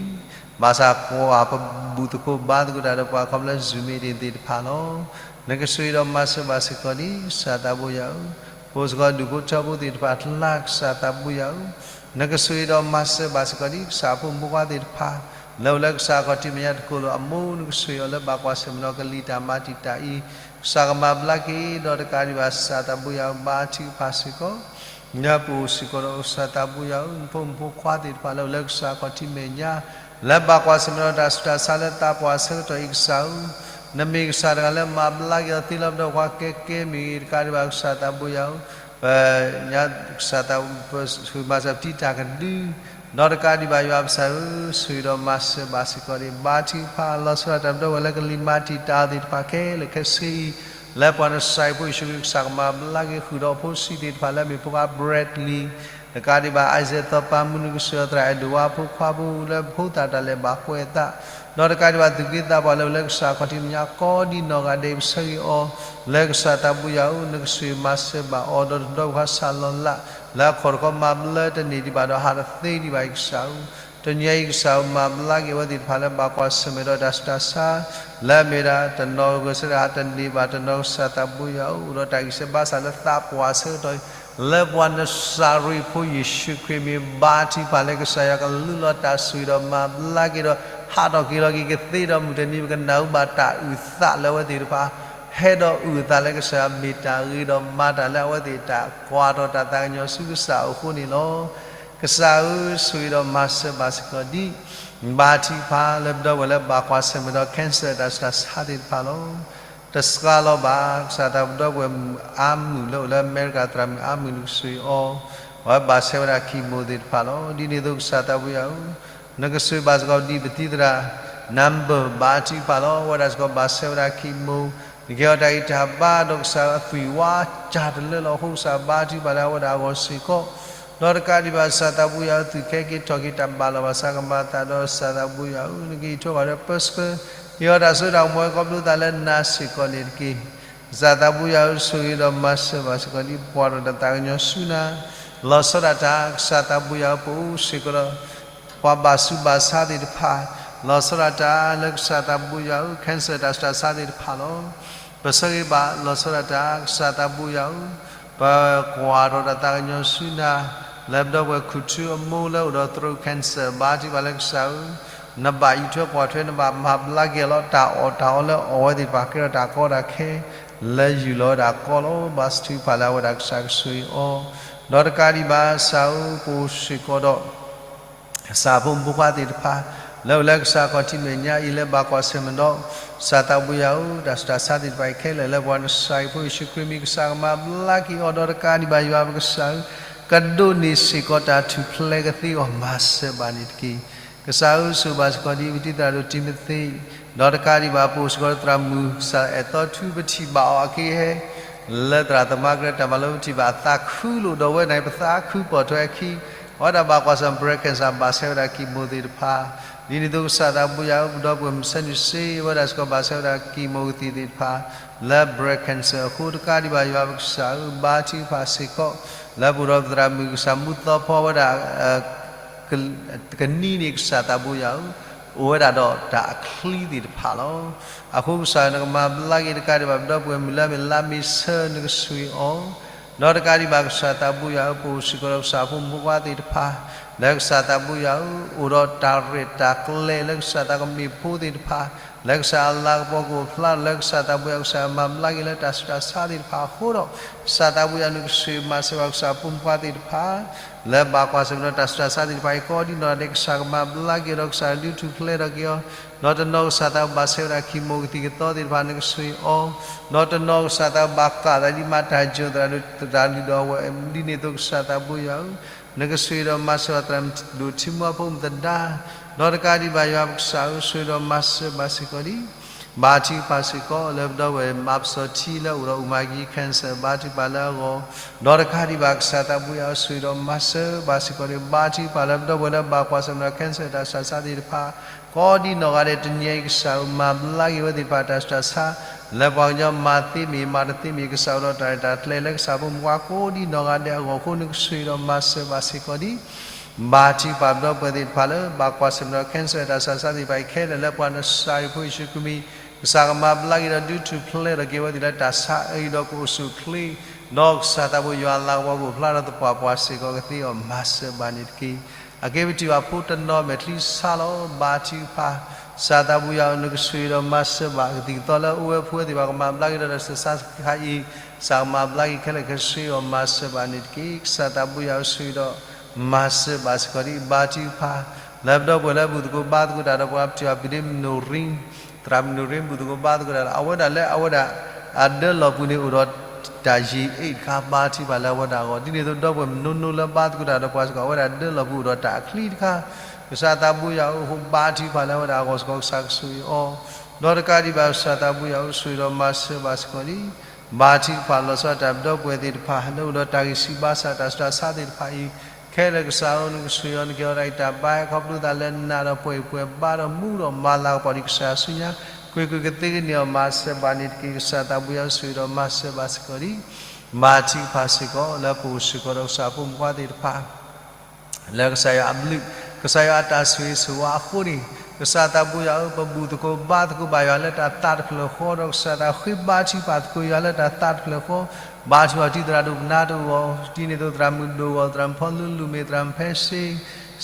ဘၣ်ဆၣ်ကွၢ်ပဘူၣ်သကိးဘါသကိးတၢ်ဒီးပှၤခီဖျိလၢ Zoom meeting သ့ၣ်တဖၣ်လီၤ. နကဆိၣ်ဂ့ၤဒီးမၤစၢၤဘၣ်စ့ၢ်ကီးဒံး ကစၢ်သးဘိယွၤဧၢ, ပအိၣ်စ့ၢ်ကီးဒူၣ်ဖိထၢဖိသ့ၣ်တဖၣ်အကျါ ကစၢ်သးဘိယွၤဧၢ, နကဆိၣ်ဂ့ၤဒီးမၤစၢၤဘၣ်စ့ၢ်ကီးဒံး ကစၢ်ဖိမုၣ်ဖိခွါသ့ၣ်တဖၣ် လၢအိၣ်လၢကစၢ်ခီၣ်ထံးမဲာ်ညါတကိးလိာ်အမိၢ် နကဆိၣ်ဂ့ၤအီၤလၢဘၣ်ကွၢ်ဆၢၣ်မဲာ်ဒီးကလံၤတၢ်မၤတံာ်တာ်အံၤ ကစၢ်ကမၤဘျါက့ၤဒီးတကးဒံးဘၣ် ကစၢ်သးဘိယွၤဧၢ ဘါထုကဖၣ်စ့ၢ်ကီး လၢပအိၣ်စ့ၢ်ကီးဒီးကစၢ်သးဘိယွၤဧၢ, နဖိမုၣ်ဖိခွါသ့ၣ်တဖၣ်လၢအိၣ်လၢကစၢ်ခီၣ်ထံးမဲာ်ညါ လၢဘၣ်ကွၢ်ဆၢၣ်မဲာ်ဒီးတၢ်ဆူးတၢ်ဆါလၢသးပှၢ်ဆၢကတီၢ်အံၤကစၢ်ဧၢ, နမ့ၢ်ကစၢ်တဂၤလၢမၤဘျါက့ၤအီၤသ့လီၤ. ပဒီပုၢ်ဝဲၢ်ခွါကဲကဲမ့ၢ်ဂ့ၤ တကးဒံးဘၣ်ကစၢ်သးဘိယွၤဧၢ, ပညါကစၢ်သး ပမၤစၢၤပတံၤတၢ်ကဒု ဒီးတကးဒံးဘၣ်ယွၤပကစၢ်ဧၢ, ဆိၣ်ဂ့ၤဒီးမၤစၢၤဘၣ်စ့ၢ်ကီးန့ၣ် ဘါထုကဖၣ်လီၤဆီဒၣ်တၢ် ပဒီပုၢ်ဝဲၢ်လၢကလံၤမၤတံာ်တာ်သ့ၣ်တဖၣ်ခဲလၢာ်ခဲဆ့အံၤ လၢပှၤနစၢ်အံၤဖိယ့ၣ်ၡူးခရံာ်ကစၢ်ကမၤဘျါက့ၤဃုာ်ဒီးဖိဆံးသ့ၣ်တဖၣ်လၢမ့ၢ်ဖိခွါ Bradley တကးဒံးဘၣ် Isaac သီပၤမုၣ် နကဆိၣ်ဂ့ၤအီၤသရၣ်အဲၣ်ဒိးဝါဖိခွါဖိ လၢဖိသၣ်တၢ်လဲၤဘၣ်ကွဲးအသး ဒီးတကးဒံးဘၣ်သုးက့သးပှၢ်လၢအိၣ်လၢကစၢ်ခီၣ်ထံးမဲာ်ညါကိးဒံးနီၢ်ဂၤဒဲး ပဆၢဂ့ၤအီၤ လၢကစၢ်သးဘိယွၤဧၢ, နကဆိၣ်ဂ့ၤမၤစၢၤဘၣ်အီၤ ဒီးတဘျီဘၣ်ခွါစၢ်လီၤလး လၢအခီၣ်တခီမၤဘျါတန့ၢ်ဒံးဘၣ်ဒီးဟးတသ့ဒံးဘၣ်အံၤကစၢ်ဧၢ, တနံၤအံၤကစၢ်ဧၢ မၤဘျါက့ၤအဝဲသ့ၣ်တဖၣ်လၢဘၣ်ကွၢ်ဆၢၣ်မဲာ်ဒီးတၢ်ဆူးတၢ်ဆါ လၢအမ့ၢ်ဒၣ်တနီၤဂၢၢ်ဆၢတၢ်ဟးတန့ၢ်ဘၣ်တနီၤ ကစၢ်သးဘိယွၤဧၢ, အိၣ်ဒီးတၢ်ဂံၢ်စၢ်ဘါစၢ်လၢသးပှၢ်ဆၢကတီၢ်အံၤ လၢပှၤနစၢ်အံၤဖိယ့ၣ်ၡူးခရံာ်မံၤ ဘါထုကဖၣ်လၢကစၢ်ယွၤကလူလီၤတၢ်ဆိၣ်ဂ့ၤဒီးမၤဘျါက့ၤဒီး ဟးထီၣ်က့ၤလီၤက့ၤကသ့ဒီး မုၢ်တနံၤပကနၢ်ဟူဘၣ်တၢ်အုၣ်သးလၢအဝဲသ့ၣ်တဖၣ် ဟဲဒီးအုၣ်အသးလၢကစၢ်ယွၤမ့ၢ်တၢ်ဂ့ၤဒီး မၤတၢ်လၢအဝဲသ့ၣ်တၢ်ကွၢ်ထီၣ်တၢ်သးကညီၤဆူကစၢ်အအိၣ်အဃိန့ၣ်လီၤ. ကစၢ်ဧၢ, ဆိၣ်ဂ့ၤဒီးမၤစၢၤဘၣ်စ့ၢ်ကီးဒ် ဘါထုကဖၣ်လၢပဒီပုၢ်ဝဲၢ်လၢဘၣ်ကွၢ်ဆၢၣ်မဲာ်ဒီး cancer တၢ်ဆူးတၢ်ဆါသ့ၣ်တဖၣ်လီၤ. တစှၤလီၤဘၣ် ကစၢ်သးပဒီပုၢ်ဝဲၢ်မုၣ်အါမုၣ်လၢအိၣ်လၢအမဲရကၤ သရၣ်မုၣ်အါမုၣ် နကဆိၣ်ဂ့ၤအီၤ, အဝဲဘၣ်ဆဲးဝဲဒၣ် chemo သ့ၣ်တဖၣ်လီၤ. ဒ်န့ၣ်အသိးကစၢ်သးပူၤယၤဧၢ, နကဆိၣ်ဂ့ၤဘၣ်စ့ၢ်ကီးဒ်ပတံၤသရၣ် နၢဘၢၣ် ဘါထုကဖၣ်လီၤ. အဝဲဒၣ်စ့ၢ်ကီးဘၣ်ဆဲးဝဲဒၣ် chemo နကဲအီၤတၢ်ဂံၢ်တၢ်ဘါဒီးကစၢ်အသွံၣ်ဝါစၢ်တလၢလီၤအဃိ ကစၢ်ဘါထုကဖၣ်လၢအဝဲဒၣ်အဂီၢ်စ့ၢ်ကီး, ဒီးတကးဒံးဘၣ် ကစၢ်သးပူၤယၤဧၢ, သူၣ်ခဲက့ၤထီၣ်က့ၤ တၢ်ဘၣ်လီၤဘၣ်စးကမၤအသးဒီး ကစၢ်သးပူၤယၤဧၢ, နကဟံးထီၣ်ဘၣ်ဒီးပၢဆှၢ ဟ့ၣ်အီၤတၢ်စိတၢ်ကမီၤ ခီဖျိသးလၢနၤစ့ၢ်ကီးန့ၣ်တက့ၢ်. ကစၢ်သးပူၤယၤဧၢ, ဆိၣ်ဂ့ၤဒီးမၤစၢၤဘၣ်စ့ၢ်ကီးဒ်ပှၤဒီးတၢ်သးကညီၤဆူနၤ, လီၤဆီဒၣ်တၢ် ကစၢ်သးပူၤယၤဧၢ, ပအိၣ်စ့ၢ်ကီးဒီး ပှၤဘၣ်ဆူးဘၣ်ဆါသ့ၣ်တဖၣ်, လီၤဆီဒၣ်တၢ်လၢကစၢ်သးပူၤယၤဧၢ, cancer တၢ်ဆူးတၢ်ဆါသ့ၣ်တဖၣ်လီၤ. ပဆၢဂ့ၤဘၣ် လီၤဆီဒၣ်တၢ် ကစၢ်သးပူၤယၤဧၢ, ပကွၢ်ထီၣ်တၢ်သးကညီၤဆူနၤ, လၢပဒီပုၢ်ဝဲၢ်ခူၣ်ထူအမိၢ်လၢအိၣ်ဒီး throat cancer ဘါထုကဖၣ်လၢကစၢ်ဧၢ, နဘၣ်အံးထွဲကွၢ်ထွဲ နဘၣ်မၤဘျါက့ၤအီၤလီၤ. တၢ်အီၣ်တၢ်အီလၢအီၣ်ဝဲသ့ၣ်တဖၣ် ကဲထီၣ်တၢ်ကီတၢ်ခဲ လၢယူၢ်လီၤဝဲဒၣ်ကီလီၤ. ဘါထုကဖၣ်လၢအဝဲဒၣ်ကစၢ်ကဆိၣ်ဂ့ၤအီၤ, ဒီးတကးဒံးဘၣ် ကစၢ်ဧၢ, ပအိၣ်စ့ၢ်ကီးဒီး ကစၢ်ဖိမုၣ်ဖိခွါသ့ၣ်တဖၣ် လၢအိၣ်လၢကစၢ်ခီၣ်ထံးမဲာ်ညါအံၤ လၢဘၣ်ကွၢ်ဆၢၣ်မဲာ်ဒီး ကစၢ်သးပူၤယၤဧၢ, တၢ်ဆူးတၢ်ဆါသ့ၣ်တဖၣ်အံၤခဲလၢာ် လၢပှၤနစၢ်အံၤဖိယ့ၣ်ၡူးခရံာ်မံၤ ကစၢ်ကမၤဘျါက့ၤအီၤ, ဒီးတကးဒံးဘၣ်ယွၤပကစၢ်ဧၢ, ကဒိးန့ၢ်စ့ၢ်ကီးတၢ်ထူၣ်ဖျဲးကသ့အဂီၢ် မၤစၢၤဘၣ်န့ၣ်တက့ၢ်. ကစၢ်ဧၢ, ဆိၣ်ဂ့ၤဘၣ်စ့ၢ်ကီးဒ်ပတံၤသရၣ်ဒိၣ်တံၤမသ့း, ဒီးတကးဒံးဘၣ် ပအိၣ်စ့ၢ်ကီးလၢသရၣ်မုၣ် ကစၢ်အဲၣ်သီထူ ပထံၣ်ဘၣ်အီၤအက့ဟဲ လၢသရၣ်သမါကရၢတၢ်မၤလိ ပထံၣ်ဘၣ်အသးခုလိာ်ဒီးဝဲန့ၣ် ပသးခုပိာ်ထွဲအခံ, အဝဲဒၣ်ဘၣ်ကွၢ်ဆၢၣ်မဲာ် breast cancer ဘၣ်ဆဲးဝဲဒၣ် chemo သ့ၣ်တဖၣ်, ဒ်န့ၣ်အသိးကစၢ်သးပူၤယၤဧၢ, ပဒီပုၢ်ဝဲၢ်မုၣ်ဆၢနုာ်စ့ အဝဲဒၣ်စ့ၢ်ကီးဘၣ်ဆဲးဝဲဒၣ် chemo ကသံၣ်သ့ၣ်တဖၣ် လၢ breast cancer အဃိ တကးဒံးဘၣ်ယွၤပကစၢ်ဧၢ, ဘါထုကဖၣ်စ့ၢ်ကီး လၢပအိၣ်ဒီးပသရၣ်မုၣ်ကစၢ်မူသီဖီဝဲဒၣ် ကနံၤန့ၣ် ကစၢ်သးပူၤယၤဧၢ, အိၣ်ဝဲဒၣ်ဒီးတၢ်အချံသ့ၣ်တဖၣ်လီၤ. အဃိကစၢ်နကမၤဘျါက့ၤတကးဒံးဘၣ် ပဒီပုၢ်ဝဲၢ်မုၣ်လၢအမ့ၢ်လါမ့ၤဆၢ နကဆိၣ်ဂ့ၤအီၤ, ဒီးတကးဒံးဘၣ် ကစၢ်သးပူၤယၤဧၢ, ပအိၣ်စ့ၢ်ကီးဒီးကစၢ်ဖိမုၣ်ဖိခွါသ့ၣ်တဖၣ် လၢကစၢ်သးပူၤယၤဧၢ, အိၣ်ဒီးတၢ်ရဲၣ်တၢ်ကျဲၤလၢကစၢ်သးကမ့ၢ်ဖိသ့ၣ်တဖၣ် လၢကစၢ်အလၤကပီၤကအိၣ်ဖျါ လၢကစၢ်သးပူၤယၤဧၢ, ကစၢ်မၤဘျါက့ၤလၢတၢ်ဆူးတၢ်ဆါသ့ၣ်တဖၣ်အဃိဒီး ကစၢ်သးပူၤယၤဧၢ, နကဆိၣ်ဂ့ၤမၤစၢၤဘၣ်ကစၢ်ဖိမုၣ်ဖိခွါသ့ၣ်တဖၣ် လၢဘၣ်ကွၢ်ဆၢၣ်မဲာ်ဒီးတၢ်ဆူးတၢ်ဆါသ့ၣ်တဖၣ်အံၤ ကိးဒံနီၢ်ဂၤဒဲး ကစၢ်ကမၤဘျါက့ၤဒီး ကစၢ်ဒုးထူၣ်ဖျဲးထီၣ်က့ၤအီၤ, ဒီးတနီၤကစၢ်သးဘၣ်ဆဲးဝဲဒၣ် chemo ကသံၣ်ကသီသ့ၣ်တဖၣ် နကဆိၣ်ဂ့ၤအီၤ, ဒီးတနီၤကစၢ်သးဘၣ်ကးသးဒ်မၤတၢ်ယိာ်သရၣ်ဒိၣ်သရၣ်လုၢ်ဒီးအဝဲ ဒ်န့ၣ်အသိးကစၢ်သးပူၤယၤဧၢ, နကဆိၣ်ဂ့ၤဒီးမၤစၢၤဘၣ်သရၣ်ဒိၣ်ထံမူအဖိမုၣ်သဒါ, ဒီးတကးဒံးဘၣ်ယွၤပကစၢ်ဧၢ, ဆိၣ်ဂ့ၤဒီးမၤစၢၤဘၣ်စ့ၢ်ကီးဒ် ဘါထုကဖၣ်စ့ၢ်ကီး လၢပဒီပုၢ်ဝဲၢ်မၤပစီၤထံလၢအိၣ်ဒီးအူမၤကံ cancer ဘါထုကဖၣ်လၢအဂီၢ်, ဒီးတကးဒံးဘၣ်ကစၢ်သးပူၤယၤဧၢ, ဆိၣ်ဂ့ၤဒီးမၤစၢၤဘၣ်စ့ၢ်ကီးဒ် ဘါထုကဖၣ်လၢပဒီပုၢ်ဝဲၢ်လၢဘၣ်ကွၢ်ဆၢၣ်မဲာ်ဒီး cancer တၢ်ဆူးတၢ်ဆါသ့ၣ်တဖၣ်, ကိးဒံနီၢ်ဂၤဒဲး တနံၤအံၤကစၢ်ဧၢ, မၤဘျါက့ၤဝဲသ့ၣ်တဖၣ်တၢ်ဆူးတၢ်ဆါ လၢပှၤကညီမၤသ့မ့ၢ်မၤတသ့မ့ၢ် ကစၢ်အိၣ်ဒီးတၢ်ရဲၣ်တၢ်ကျဲၤလၢကစၢ်ဖိမုၣ်ဖိခွါကိးဒံနီၢ်ဂၤဒဲးအဂီၢ်အဃိ နကဆိၣ်ဂ့ၤဒီးမၤစၢၤဘၣ်စ့ၢ်ကီးဒ် ဘါထုကဖၣ်ပဒီပုၢ်ဝဲၢ်သ့ၣ်တဖၣ်လၢ ဘၣ်ကွၢ်ဆၢၣ်မဲာ်ဒီး cancer တၢ်ဆူးတၢ်ဆါသ့ၣ်တဖၣ်အံၤခဲလၢာ်လၢပှၤနစၢ်အံၤဖိယ့ၣ်ၡူးခရံာ်မံၤ, ကစၢ်ကမၤဘျါက့ၤဒီးဒုးထူၣ်ဖျဲးထီၣ်က့ၤဝဲသ့ၣ်လၢတၢ်ဆါအံၤဒီးကအိၣ်ဆူၣ်အိၣ်ချ့, ဒီးကစၢ်သးပူၤယွၤအလၤကပီၤကအိၣ်ဖျါထီၣ်သပှၢ်ပှၢ်စ့ၢ်ကီးကသ့အီၤ မၤစၢၤဘၣ်န့ၣ်တက့ၢ်. အက့ပထံၣ်ဘၣ်ဖိတနီၤမဲာ်ချံဆါလီၤ ဘါထုကဖၣ် ကစၢ်သးပူၤယၤဧၢ, နကဆိၣ်ဂ့ၤဒီးမၤစၢၤဘၣ်ကသံၣ်ကသီလၢအအိၣ်ဝဲဖိဝဲသ့ၣ်တဖၣ် ကမၤဘျါက့ၤဒီးတၢ်ဆူးတၢ်ဆါသ့ၣ်တဖၣ်အံၤ, ကစၢ်ကမၤဘျါက့ၤခဲလၢာ်ခဲဆ့အီၤ မၤစၢၤဘၣ်န့ၣ်တက့ၢ်. ကစၢ်သးပူၤယၤဧၢ, ဆိၣ်ဂ့ၤဒီးမၤစၢၤဘၣ်စ့ၢ်ကီးဒ် ဘါထုကဖၣ် လၢပဒီပုၢ်ဝဲၢ်လၢဘူၣ်သကိးဘါသကိးတၢ်ဒီးပှၤ ပထံၣ်ဘၣ် ပဒ့မနိၣ်ရံ, သရၣ်မနိၣ်ရံဘူၣ်သကိးဘါသကိးတၢ်လၢ အဝဲဒၣ်လၢအဝဲဒၣ် အဒၢလီၢ်ပူၤန့ၣ်အိၣ်ဒီးတၢ်ယံာ်အ့ၣ်တခါ ဘါထုကဖၣ်လၢအဝဲဒၣ်အဂီၢ်, ဒ်န့ၣ်အသိး ဒီပုၢ်ဝဲၢ်မနိနိလၢဘါသကိးတၢ်ဒီးပှၤစ့ၢ်ကီး အဝဲဒၣ်ဒၢလီၢ်ပူၤအိၣ်ဒီးတၢ်အချံတခါ, ကစၢ်သးပူၤယၤဧၢ, အဃိဘါထုကဖၣ်လၢအဝဲဒၣ်အဂီၢ်စ့ၢ်ကီး ကစၢ်ကဆိၣ်ဂ့ၤအီၤ, ဒီးတကးဒံးဘၣ် ကစၢ်သးပူၤယၤဧၢ, ဆိၣ်ဂ့ၤဒီးမၤစၢၤဘၣ်စ့ၢ်ကီးဒ် ဘါထုကဖၣ်လီၤဆီဒၣ်တၢ် ပဒီပုၢ်ဝဲၢ်သ့ၣ်တဖၣ် လၢအိၣ်ဒီးတၢ်ဂံၢ်ဆူၣ်ဘါဆူၣ် တၢ်ဆူးတၢ်ဆါသ့ၣ်တဖၣ်အံၤခဲလၢာ်, ကစၢ်ဧၢ, နကဆိၣ်ဂ့ၤအီၤ, နကဲအီၤတၢ်ဂံၢ်တၢ်ဘါ ခီဖျိသးလၢနၤဒီးပှၤအဲၣ်ပှၤဘါဒီးမူဒီးမၤလၤကပီၤဒံး ကစၢ်ယွၤဆူညါ, ကွ့ၢ်ကွ့ၢ်ကသ့ကန့ၢ်အီၤ မၤစၢၤဘၣ်န့ၣ်တက့ၢ်. ကစၢ်သးပူၤယၤဧၢ, ဆိၣ်ဂ့ၤဒီးမၤစၢၤဘၣ်စ့ၢ်ကီးဒ် ဘါထုကဖၣ်စ့ၢ်ကီး လၢပအိၣ်စ့ၢ်ကီးဒီးကစၢ်ဖိမုၣ်ဖိခွါသ့ၣ်တဖၣ် လၢကစၢ်ယွၤအဘျုး, ကစၢ်ယွၤအတၢ်ဆိၣ်ဂ့ၤဆိၣ်ဝါအဃိန့ၣ်, ကစၢ်သးပူၤယၤဧၢ, ပဘူၣ်သကိးဘါသကိးဘၣ်ယွၤလၢတၢ်သးတဖျၢၣ်ဃီဒီး ကစၢ်သးဃ့ဘါထုကဖၣ်သကိးယွၤလၢတၢ်သးတဖျၢၣ်ဃီ, ဘါထုကဖၣ်တံၤသရၣ်ဒိၣ်ပနါတအိၣ်အဂီၢ်, ဒ်န့ၣ်အသိးသရၣ်မုၣ်ဒိၣ်အဂီၢ်, သရၣ်မုၣ်ဖီလူလူမ့ၢ်သရၣ်မုၣ်ဖဲစ့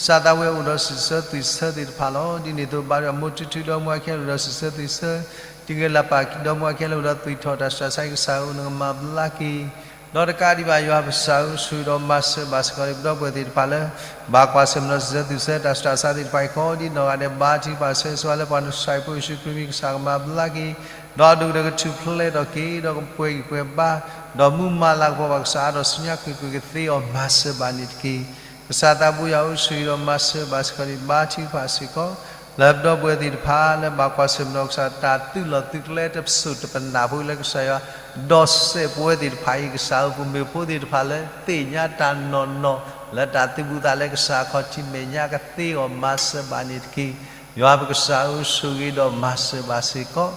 စၢ်သးဝံၣ်အအိၣ်ဒီးစံးဆၢသွံၣ်ဆၢသ့ၣ်တဖၣ်လီၤ. ဒ်န့ၣ်အသိး ဘါထုကဖၣ် မိၢ်ထူထူဒီးမိၢ်အခဲလၢာ်အိၣ်ဒီးစံးဆၢသွံၣ်ဆၢ, တံၤဂ့ၤလၢ်ပာ်ဒီးမိၢ်အခဲလၢာ်အိၣ်ဒီးသွံၣ်ထီၣ်တၢ်စူၢ်တၢ်ဆါ ကစၢ်ဧၢနကမၤဘျါက့ၤ ဒီးတကးဒံးဘၣ်ယွၤပကစၢ်ဧၢ ဆိၣ်ဂ့ၤဒီးမၤစၢၤဘၣ်စ့ၢ်ကီး ပဒီပုၢ်ဝဲၢ်သ့ၣ်တဖၣ်လၢ ဘၣ်ကွၢ်ဆၢၣ်မဲာ်ဒီးစံးဆၢသွံၣ်ဆၢတၢ်စူၢ်တၢ်ဆါသ့ၣ်တဖၣ်အံၤ ကိးဒ်နီၢ်ဂၤဒဲး ဘါထုကဖၣ်ဆၢဂ့ၤဆၢဝါလၢပှၤ နကစၢ်ယွၤဖိယ့ၣ်ၡူးခရံာ်မံၤ ကစၢ်ကမၤဘျါက့ၤ ဒီးအဒိၣ်ကတၢၢ်ကထူၣ်ဖျဲးထီၣ်က့ၤ ဒီးကပှဲၤဂံၢ်ပှဲၤဘါ ဒီးမူမၤလၤကပီၤဘၣ် ကစၢ်အါထီၣ်ဆူညါကွ့ၢ်ကွ့ၢ်ကသ့အီၤ မၤစၢၤဘၣ်န့ၣ်တက့ၢ်. ကစၢ်သးဘိယွၤဧၢ ဆိၣ်ဂ့ၤဒီးမၤစၢၤဘၣ်စ့ၢ်ကီးန့ၣ် ဘါထုကဖၣ်စ့ၢ်ကီး လၢပဒီပုၢ်ဝဲၢ်သ့ၣ်တဖၣ်လၢဘၣ်ကွၢ်ဆၢၣ်မဲာ်ဒီးကစၢ် တၢ်သုးလီၢ်သုးကျဲတစိၢ်တပနၢ်ဖိလၢကစၢ်ယွၤ ဒီးစဲးပဝဲသ့ၣ်တဖၣ်အံၤ ကစၢ်ဧၢ ပမိၢ်ဖိသ့ၣ်တဖၣ်လၢသ့ၣ်ညါတၢ်နီၢ်နီၢ် လၢတၢ်သုးဘူးသးလၢကစၢ်ခီၣ်ထံးမဲာ်ညါကသ့အီၤ မၤစၢၤဘၣ်န့ၣ်တက့ၢ်. ယွၤပကစၢ်ဧၢ ဆိၣ်ဂ့ၤဒီးမၤစၢၤဘၣ်စ့ၢ်ကီး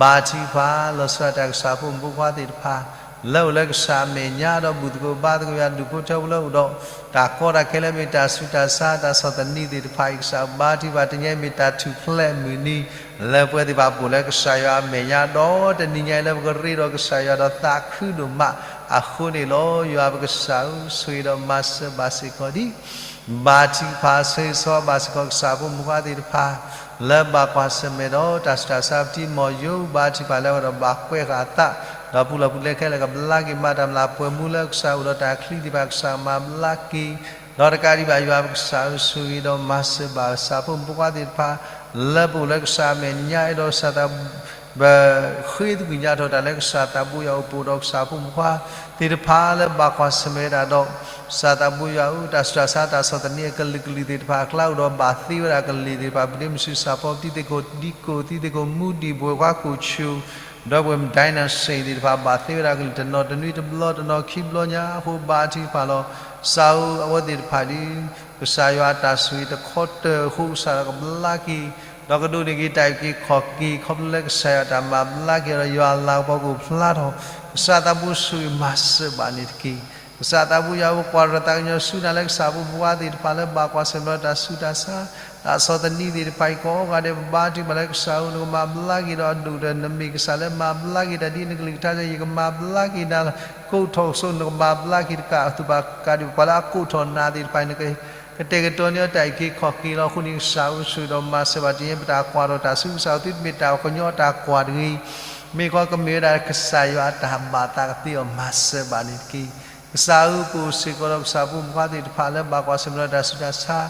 ဘါထုကဖၣ် လီၤဆီဒၣ်တၢ်ကစၢ်ဖိမုၣ်ဖိခွါသ့ၣ်တဖၣ် လၢအိၣ်လၢကစၢ်အမဲာ်ညါဒီးဘူၣ်သကိးဘါသကိးယွၤ ဒူၣ်ဖိထၢဖိလၢအိၣ်ဒီး တၢ်ကီတၢ်ခဲလၢမ့ၢ်တၢ်ဆူးတၢ်ဆါ တၢ်ဆီၣ်သနံးသ့ၣ်တဖၣ်အံၤ ကစၢ်ဘါထုကဖၣ် တနံၤအံၤမ့ၢ်တၢ်ထူၣ်ဖျဲးမုၢ်နံၤ လၢပဝဲသ့ၣ်တဖၣ်ပအိၣ်လၢကစၢ်ယွၤအမဲာ်ညါ ဒီးတနံၤညါအံၤလၢပကရ့ဒီးကစၢ်ယွၤဒီးသးခုဒိၣ်မး အဃိန့ၣ်လီၤ. ယွၤပကစၢ်ဧၢ ဆိၣ်ဂ့ၤဒီးမၤစၢၤဘၣ်စ့ၢ်ကီးဒံး ဘါထုကဖၣ် ဆၢဂ့ၤဆၢဝါဘၣ်စ့ၢ်ကီး ကစၢ်ဖိမုၣ်ဖိခွါသ့ၣ်တဖၣ် လၢဘၣ်ကွၢ်ဆၢၣ်မဲာ်ဒီးတၢ်စူၢ်တၢ်ဆါ ပတံၤမီၢ်ယိ ဘါထုကဖၣ်လၢဝဲဒီးဘၣ်ကွဲဃာ်အသး ဒီးပူၤလီၢ်ပူၤလဲခဲလၢာ်ကဘျါက့ၤ မၤတၢ်မျၢ်ပှဲၤမူလၢကစၢ်အိၣ်ဒီးတၢ်ချံသ့ၣ်တဖၣ် ကစၢ်မၤဘျါက့ၤ ဒီးတကးဒံးဘၣ်ယွၤပကစၢ်ဧၢ ဆိၣ်ဂ့ၤဒီးမၤစၢၤဘၣ်ကစၢ်ဖိမုၣ်ဖိခွါသ့ၣ်တဖၣ် လၢပအိၣ်လၢကစၢ်အမဲာ်ညါ အဲၣ်ဒိးကစၢ်သး ပဃ့သကွံာ်ညါထီၣ်တၢ်လၢကစၢ်သးဘိယွၤအိၣ် ပအိၣ်ဒီးကစၢ်ဖိမုၣ်ဖိခွါသ့ၣ်တဖၣ်လၢဘၣ်ကွၢ်ဆၢၣ်မဲာ်ဝဲဒၣ်ဒီး ကစၢ်သးဘိယွၤဧၢ တၢ်စူၢ်တၢ်ဆါ တၢ်ဆီၣ်သနံးအကလုာ်ကလုာ်သ့ၣ်တဖၣ်အကျါ အိၣ်ဒီးဘၣ်သ့ဝဲဒၣ်ကလ့ၢ်သ့ၣ်တဖၣ် ပဒ့မုၢ်ဆူၣ်စၢ်ဖီ ပတံၤသကိး ဒံကိၣ် တံၤသကိးမူ ဒံၣ်ဘှဲၣ်ခွါ ကိၣ်ဆူၣ် ဒီပုၢ်ဝဲၢ် ဒိၣ်နၣ်စ့ၣ်သ့ၣ်တဖၣ် ဘၣ်သ့ဝဲဒၣ်ကလုာ် တနီၤတနွံတဘျီ တနီၤခံဘျီညါအဃိ ဘါထုကဖၣ်လီၤ. ကစၢ်ဧၢ အဝဲသ့ၣ်တဖၣ်ဒီး ကစၢ်ယွၤအတၢ်ဆိၣ်ဂ့ၤတခီတၢၢ်အဃိ ကစၢ်ယွၤကဘျါက့ၤ ဒီးကဒိးန့ၢ်က့ၤတၢ်အုၣ်က့ၤခီၣ်က့ၤ ခီဖျိလၢကစၢ်ယွၤအတၢ်မၤဘျါက့ၤဒီး ယွၤအလၤကပီၤကအိၣ်ဖျါထီၣ် ကစၢ်သးဘိဆိၣ်ဂ့ၤမၤစၢၤဘၣ်န့ၣ်တက့ၢ်. ကစၢ်သးဘိယွၤဧၢ ပကွၢ်ထီၣ်သးကညီၤဆူနၤလၢကစၢ်ဖိမုၣ်ဖိခွါသ့ၣ်တဖၣ်လၢဘၣ်ကွၢ်ဆၢၣ်မဲာ်ဒီးတၢ်ဆူးတၢ်ဆါ တၢ်ဆီၣ်သနံးသ့ၣ်တဖၣ်အံၤကိးဂၤဒဲး ပဘါထုကဖၣ်လၢကစၢ်ဧၢ နကမၤဘျါက့ၤဒီးအဒိၣ်ဒီး နမ့ၢ်ကစၢ်လၢမၤဘျါက့ၤတၢ်ဒ်နကလုၢ်ကထါ ယကမၤဘျါက့ၤနၤလီၤ. ကိးထီၣ်ကစိ နကမၤဘျါက့ၤတကးအသိးဘၣ် ကးဒံးပှၤလၢအကိးထီၣ်နၤသ့ၣ်တဖၣ် နကကတဲာ်ကတီၤန့ၢ်အီၤတၢ်အုၣ်က့ၤခီၣ်က့ၤလီၤ. အဃိန့ၣ် ကစၢ်ဧၢ ဆိၣ်ဂ့ၤဒီးမၤစၢၤဘၣ်တနံၤအံၤ ပတၢ်ကွၢ်ထီၣ်တၢ်ဆူး ကစၢ်ဧၢ သုတမ့ၢ်တၢ်ကညီတၢ်ကွၢ်တဂ့ၤ မ့ၢ်ကီးကမ့ၢ်ဝဲဒၣ်ကစၢ်ယွၤအတၢ်ဘၣ်သးကသ့အီၤ မၤစၢၤဘၣ်န့ၣ်တက့ၢ်. ကစၢ်ဧၢ ပအိၣ်စ့ၢ်ကီးဒီးကစၢ်ဖိမုၣ်ဖိခွါသ့ၣ်တဖၣ်လၢဘၣ်ကွၢ်ဆၢၣ်မဲာ်ဒီးတၢ်ဆူးတၢ်ဆါ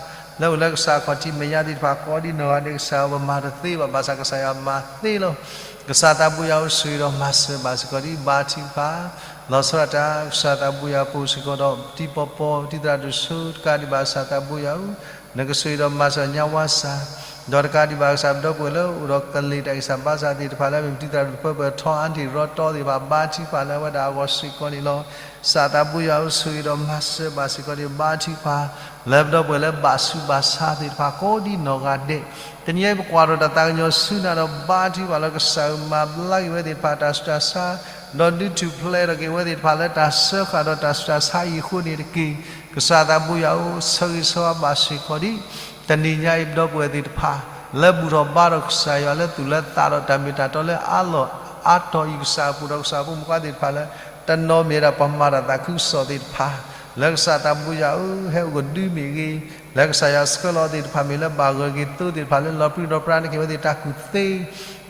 လၢအိၣ်လၢကစၢ်ခီၣ်ထံးမဲာ်ညါသ့ၣ်တဖၣ် ကိးဒ်နီၢ်ဂၤဒဲး ကစၢ်ဧၢ ပမၤတသ့ဘၣ် ဘၣ်ဆၣ်ကစၢ်ယွၤမၤသ့လီၤ. ကစၢ်သးဘိယွၤဧၢ ဆိၣ်ဂ့ၤဒီးမၤစၢၤဘၣ်စ့ၢ်ကီးဒ်ဘါထုကဖၣ် လီၤဆီဒၣ်တၢ် ကစၢ်သးဘိယွၤ ပအိၣ်စ့ၢ်ကီးဒီးတံၤပီၤပီၤ တံၤသရၣ်ဒိၣ်စိ တကးဒံးဘၣ်ကစၢ်သးဘိယွၤဧၢ နကဆိၣ်ဂ့ၤဒီးမၤစၢၤညါဝါစၢ် ဒီးတကးဒံးဘၣ်ကစၢ်ပဒီပုၢ်ဝဲၢ်လၢအိၣ်ဒီးကလ့ၢ်တၢ်ဂံၢ်စၢ်ဘါစၢ်သ့ၣ်တဖၣ်လၢအမ့ၢ်တံၤသရၣ်ဒိၣ်ပၢပၢၢ်ထီ အါတံၢ်ရီတီသ့ၣ်တဖၣ် ဘါထုကဖၣ်လၢအဝဲဒၣ်အဂီၢ်စ့ၢ်ကီးန့ၣ်လီၤ. ကစၢ်သးဘိယွၤဧၢ ဆိၣ်ဂ့ၤဒီးမၤစၢၤဘၣ်စ့ၢ်ကီးဒ်ဘါထုကဖၣ် လၢပဒီပုၢ်ဝဲၢ်လၢဘၣ်ဆူးဘၣ်ဆါသ့ၣ်တဖၣ် ကိးဒ်နီၢ်ဂၤဒဲး တနံၤအံၤ ပကွၢ်ထီၣ်တၢ်သးကညီၤဆူနၤဒီးဘါထုကဖၣ်လၢကစၢ်ဧၢ မၤဘျါက့ၤဝဲသ့ၣ်တဖၣ်တၢ်ဆူးတၢ်ဆါ ဒီးဒုးထူၣ်ဖျဲးထီၣ်က့ၤဝဲသ့ၣ်တဖၣ်လၢတၢ်စၢဃာ်ဒီးတၢ်ဆူးတၢ်ဆါအံၤအဃိန့ၣ်တက့ၢ်. ကစၢ်သးဘိယွၤဧၢ ဆၢဂ့ၤဆၢဝါဘၣ်စ့ၢ်ကီးဒ် တနံၤညါအံၤ ပဒီပုၢ်ဝဲၢ်သ့ၣ်တဖၣ် လၢဘူၣ်ထီၣ်ဘါထီၣ်ကစၢ်ယွၤလၢသူၣ်လၢသးဒီးတၢ်မ့ၢ်တၢ်တီလၢအါလီၢ်အါတီၤအံၤ ကစၢ်ပူၤဒီးကစၢ်ဖိမုၣ်ဖိခွါသ့ၣ်တဖၣ်လၢ တနီၤမ့ၢ်ဝဲဒၣ်ပှၤမၤတၢ်သးခုကစီၣ်သ့ၣ်တဖၣ် လၢကစၢ်သးဘိယွၤဧၢ ဟဲအိၣ်ကဒုမ့ၢ်ဂ့ၤ လၢကစၢ်ယွၤဆှၢလီၤသ့ၣ်တဖၣ်မ့ၢ်လၢဘၣ်ဂၢၢ်က့ၤသိသ့ၣ်တဖၣ်လၢလီၤပြံလီၤပြါန့ၣ်က့ၤဝဲသ့ၣ်တၢ်ကူၣ်သ့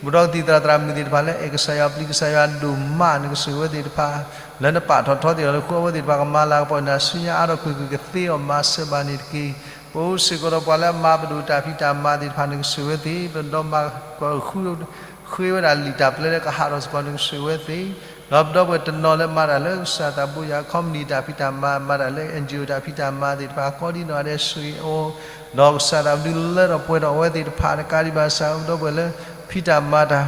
ပဒီးတံၤသရၣ်သရၣ်မုၣ်သ့ၣ်တဖၣ်လၢအဲၣ်ကစၢ်ယွၤပျံၤကစၢ်ယွၤဒိၣ်မး နကဆိၣ်ဂ့ၤဝဲသ့ၣ်တဖၣ် လၢနပာ်ထီၣ်ထီသ့ၣ်တဖၣ်လၢဃုအဝဲသ့ၣ်တဖၣ်ကမၤလၤကပီၤနၤဆူညါအါထီၣ်ကွ့ၢ်ကွ့ၢ်ကသ့အီၤမၤစၢၤဘၣ်န့ၣ်တက့ၢ်. ပအိၣ်စ့ၢ်ကီးဒီးပှၤလၢအမၤပဒိၣ်တၢ်ဖံးတၢ်မၤသ့ၣ်တဖၣ် နကဆိၣ်ဂ့ၤဝဲသ့ၣ် ပဒီးမၤကဃု ဃ့ဝဲဒၣ်လံာ်တၢ်ပျဲလၢကဟးထီၣ်စ့ၢ်ကီး နကဆိၣ်ဂ့ၤဝဲသ့ၣ် ဒီးပဒီပုၢ်ဝဲၢ်တနီၤလၢမၤတၢ်လၢကစၢ်သးဘိယွၤ ခီပနံၣ်တၢ်ဖံးတၢ်မၤ မၤတၢ်လၢ NGO တၢ်ဖံးတၢ်မၤသ့ၣ်တဖၣ် ကိးဒ်နီၢ်ဂၤဒဲး ဆိၣ်ဂ့ၤအီၤ ဒီးကစၢ်သးဒုးလၢထီၣ်ပှဲၤထီၣ်အဝဲသ့ၣ်တဖၣ် တကးဒံးဘၣ်ကစၢ် ပဒီပုၢ်ဝဲၢ်လၢဖံးတၢ်မၤတၢ်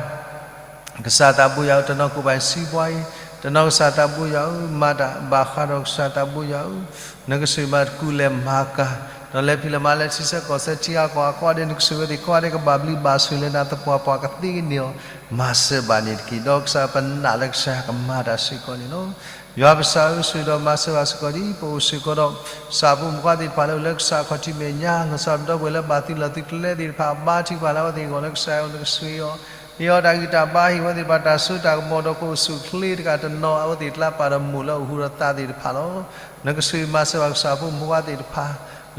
ကစၢ်သးဘိယွၤဧၢ တနီၤကိးပာ်စံးပှၤအံၤ တနီၤကစၢ်သးဘိယွၤဧၢ မၤတၢ်ဘၣ်ဃးဒီးကစၢ်သးဘိယွၤဧၢ နကဆိၣ်ဂ့ၤမၤသကိးလဲၤမၤကၤ ဒီးလဲၤဖံးလဲၤမၤလၢထံဆၢကီၢ်ဆၢထံဂၤကီၢ်ဂၤကိးဂၤဒဲး နကဆိၣ်ဂ့ၤဝဲသ့ၣ်ကိးဂၤဒဲး ကဘၣ်ဘျုးဘၣ်ဆိၣ်ဂ့ၤလၢနၤသပှၢ်ပှၢ်ကသ့န့ၢ်အီၤ မၤစၢၤဘၣ်န့ၣ်တက့ၢ်. ဒီးကစၢ်ပနာ်လၢကစၢ်ကမၤတၢ်စ့ၢ်ကီးန့ၣ်လီၤ. ယွၤပကစၢ်ဧၢ ဆိၣ်ဂ့ၤဒီးမၤစၢၤဘၣ်စ့ၢ်ကီးဒ် ပအိၣ်စ့ၢ်ကီးဒီး ကစၢ်ဖိမုၣ်ဖိခွါသ့ၣ်တဖၣ်လၢအိၣ်လၢကစၢ်ခီၣ်ထံးမဲာ်ညါ လီၤဆီဒၣ်ပဒီပုၢ်ဝဲၢ်လၢဘၣ်သုးလီၢ်သုးကျဲသ့ၣ်တဖၣ် ဘါထုကဖၣ်လၢအဝဲသ့ၣ်အဂီၢ်လၢကစၢ်ဧၢ နကဆိၣ်ဂ့ၤအီၤ ဟ့ၣ်အီၤတၢ်ဂံၢ်တၢ်ဘါ ဟ့ၣ်ဝဲသ့ၣ်တဖၣ်တၢ်စိတၢ်ကမီၤ ဒီးကအိၣ်ဆူၣ်အိၣ်ချ့တဂၤတနီၤ အဝဲသ့ၣ်ကျါပာ်ဒီးမိၢ်လၢအိၣ်ဟူးဒီးသးသ့ၣ်တဖၣ်လီၤ. နကဆိၣ်ဂ့ၤမၤစၢၤဘၣ်ကစၢ်ဖိမုၣ်ဖိခွါသ့ၣ်တဖၣ်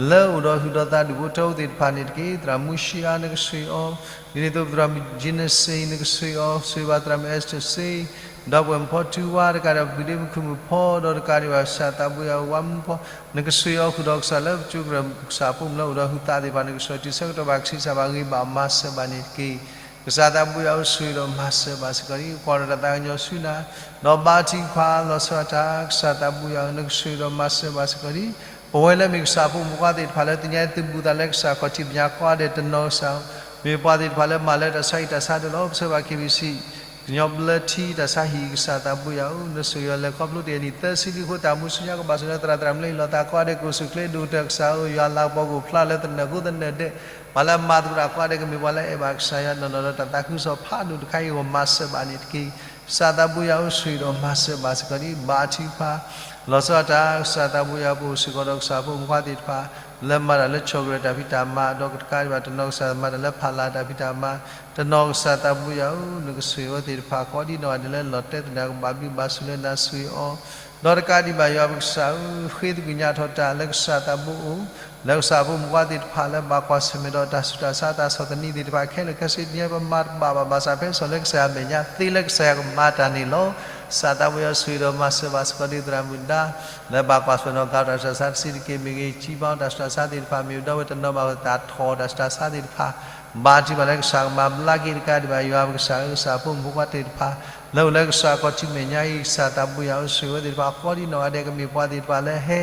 လၢအိၣ်ဒီးဟုၣ်ဒီးသးဒူၣ်ဖိထၢဖိသ့ၣ်တဖၣ်န့ၣ်တက့ၢ်. သရၣ်မူၡံအါ နကဆိၣ်ဂ့ၤအီၤ, ဒ်န့ၣ်အသိးသရၣ်မုၣ် Janice နကဆိၣ်ဂ့ၤအီၤ, ဆိၣ်ဂ့ၤဘၣ်သရၣ်မုၣ် Esther စ့, ဒီပုၢ်ဝဲၢ်မုၣ်ဖီတူဝါတကးဒံး ပှၤဒ့မုၣ်ခုၣ်မုၣ်ဖီ ဒီးတကးဒံးဘၣ်ကစၢ်သးဘိယွၤဧၢ ဝါမူဖီ, နကဆိၣ်ဂ့ၤအီၤဃုာ်ဒီးကစၢ်လၢပကၠိကရၢၢ် ကစၢ်ဖိမုၣ်လၢအိၣ်ဒီးဟုၣ်သးသ့ၣ်တဖၣ် နကဆိၣ်ဂ့ၤတုၤဆၢကတီၢ်ဘၣ်ကဆံးစၢ်ဘၣ်ဂ့ၤဘၣ် မၤစၢၤဘၣ်န့ၣ်တက့ၢ်. ကစၢ်သးဘိယွၤဧၢ ဆိၣ်ဂ့ၤဒီးမၤစၢၤဘၣ်စ့ၢ်ကီးဒံး ကွၢ်ဒီးတၢ်သးကညီၤဆူနၤ, ဒီးဘါထုကဖၣ်လီၤဆီဒၣ်တၢ် ကစၢ်သးဘိယွၤဧၢ နကဆိၣ်ဂ့ၤဒီးမၤစၢၤဘၣ်စ့ၢ်ကီးဒံး ပဝဲလၢမ့ၢ်ကစၢ်ဖိမုၣ်ဖိခွါသ့ၣ်တဖၣ်လၢတနံၤအံၤ သုးဘူးသးလၢကစၢ်ခီၣ်ထံးမဲာ်ညါကိးဂၤဒဲးတနီၤကစၢ်ဧၢ, မ့ၢ်ပှၤသ့ၣ်တဖၣ်လၢမၤလၢတၢ်ဆါဟံၣ်တၢ်ဆါဒၢးလီၤ ပဆၢဘၣ် KBC ကညီဘျၢထံတၢ်ဆါဟံၣ် ကစၢ်သးဘိယွၤဧၢ နဆိၣ်ဂ့ၤအီၤလၢခီဖျိတနံၣ်သၢဆံလံအဃိ တၢ်မူဆူညါကဘၣ်ဆိၣ်လၢသရၣ်သရၣ်မုၣ်လၢဟံၣ်လီၤသးကိးဂၤဒဲး ကအိၣ်ဆူၣ်အိၣ်ချ့ ဒိၣ်ကတၢၢ်ကစၢ်ဧၢ ယွၤလၤကပီၤကအိၣ်ဖျါလၢသနၢၣ်ဃိသနၢၣ်ဒဲး, ပှၤလၢအမၤသကိးတၢ်ကိးဂၤဒဲး ကမ့ၢ်ပှၤလၢအအဲၣ်ဘၣ်ကစၢ်ယွၤနီၢ်နီၢ်ဒီးတၢ်သးခုကစီၣ်ဖးဒိၣ်တခါအံၤအဂီၢ် မၤစၢၤဘၣ်န့ၣ်တက့ၢ်. ကစၢ်သးဘိယွၤဧၢ ဆိၣ်ဂ့ၤဒီးမၤစၢၤဘၣ်စ့ၢ်ကီးဒံး ဘါထုကဖၣ် လီၤဆီဒၣ်တၢ် ကစၢ်သးဘိယွၤ ပအိၣ်စ့ၢ်ကီးဒီးကစၢ်ဖိမုၣ်ဖိခွါသ့ၣ်တဖၣ် လၢမၤတၢ်လၢကၠီကရၢၢ်တၢ်ဖံးတၢ်မၤ ဒီးတကးဒံးဘၣ်တနီၤကစၢ်မၤတၢ်လၢဖးလၢ်တၢ်ဖံးတၢ်မၤ, တနီၤကစၢ်သးဘိယွၤဧၢ နကဆိၣ်ဂ့ၤအဝဲသ့ၣ်တဖၣ် ကိးဒံနီၢ်ဂၤဒဲးလၢလီၤတဲာ်သနၢၣ် ကဘၣ်ဘျုးဘၣ်ဆိၣ်လၢနၤဆိၣ်ဂ့ၤအီၤ ဒီးတကးဒံးဘၣ်ယွၤပကစၢ်ဧၢ ဃ့သကွံာ်ညါထီၣ်တၢ်လၢကစၢ်သးဘိအိၣ်, လၢကစၢ်ဖိမုၣ်ဖိခွါသ့ၣ်တဖၣ်လၢဘၣ်ကွၢ်ဆၢၣ်မဲာ်ဒီးတၢ်ဆူးတၢ်ဆါတၢ်ဆီၣ်သနံးသ့ၣ်တဖၣ်ခဲလၢာ်ခဲဆ့ တနံၤအံၤပမၤတဘၣ်ဘၣ်ဘၣ်ဆၣ်ဖဲစီၤလၢကစၢ်ယွၤအမဲာ်ညါသ့လၢကစၢ်ယွၤကမၤတၢ်န့ၣ်လီၤ. ကစၢ်သးဘိယွၤဆိၣ်ဂ့ၤဒီးမၤစၢၤဘၣ်စ့ၢ်ကီးဒံးသရၣ်မုၣ်ဒါ လၢဘၣ်ကွၢ်ဆၢၣ်မဲာ်ဒီးကၤတၢ်ဆူးတၢ်ဆါတဆံးတက့ၢ်မ့ၢ်ဂ့ၤ ကံဘါတၢ်ဆူးတၢ်ဆါသ့ၣ်တဖၣ်မ့ၢ်ဒီးဝဲတနီၤဘၣ်တၢ်ထီၣ်တၢ်ဆူးတၢ်ဆါသ့ၣ်တဖၣ် ဘါထုကဖၣ်လၢကစၢ်ကမၤဘျါက့ၤတကးဒံးဘၣ်ယွၤပကစၢ်ဧၢ ကစၢ်ဖိမုၣ်ဖိခွါသ့ၣ်တဖၣ် လၢအိၣ်လၢကစၢ်ခီၣ်ထံးမဲာ်ညါအံၤ ကစၢ်သးဘိယွၤဧၢ ဆိၣ်ဂ့ၤဝဲသ့ၣ်တဖၣ် ကိးဒံနီၢ်ဂၤဒဲး ကမ့ၢ်ပှၤသ့ၣ်တဖၣ်လၢဟဲ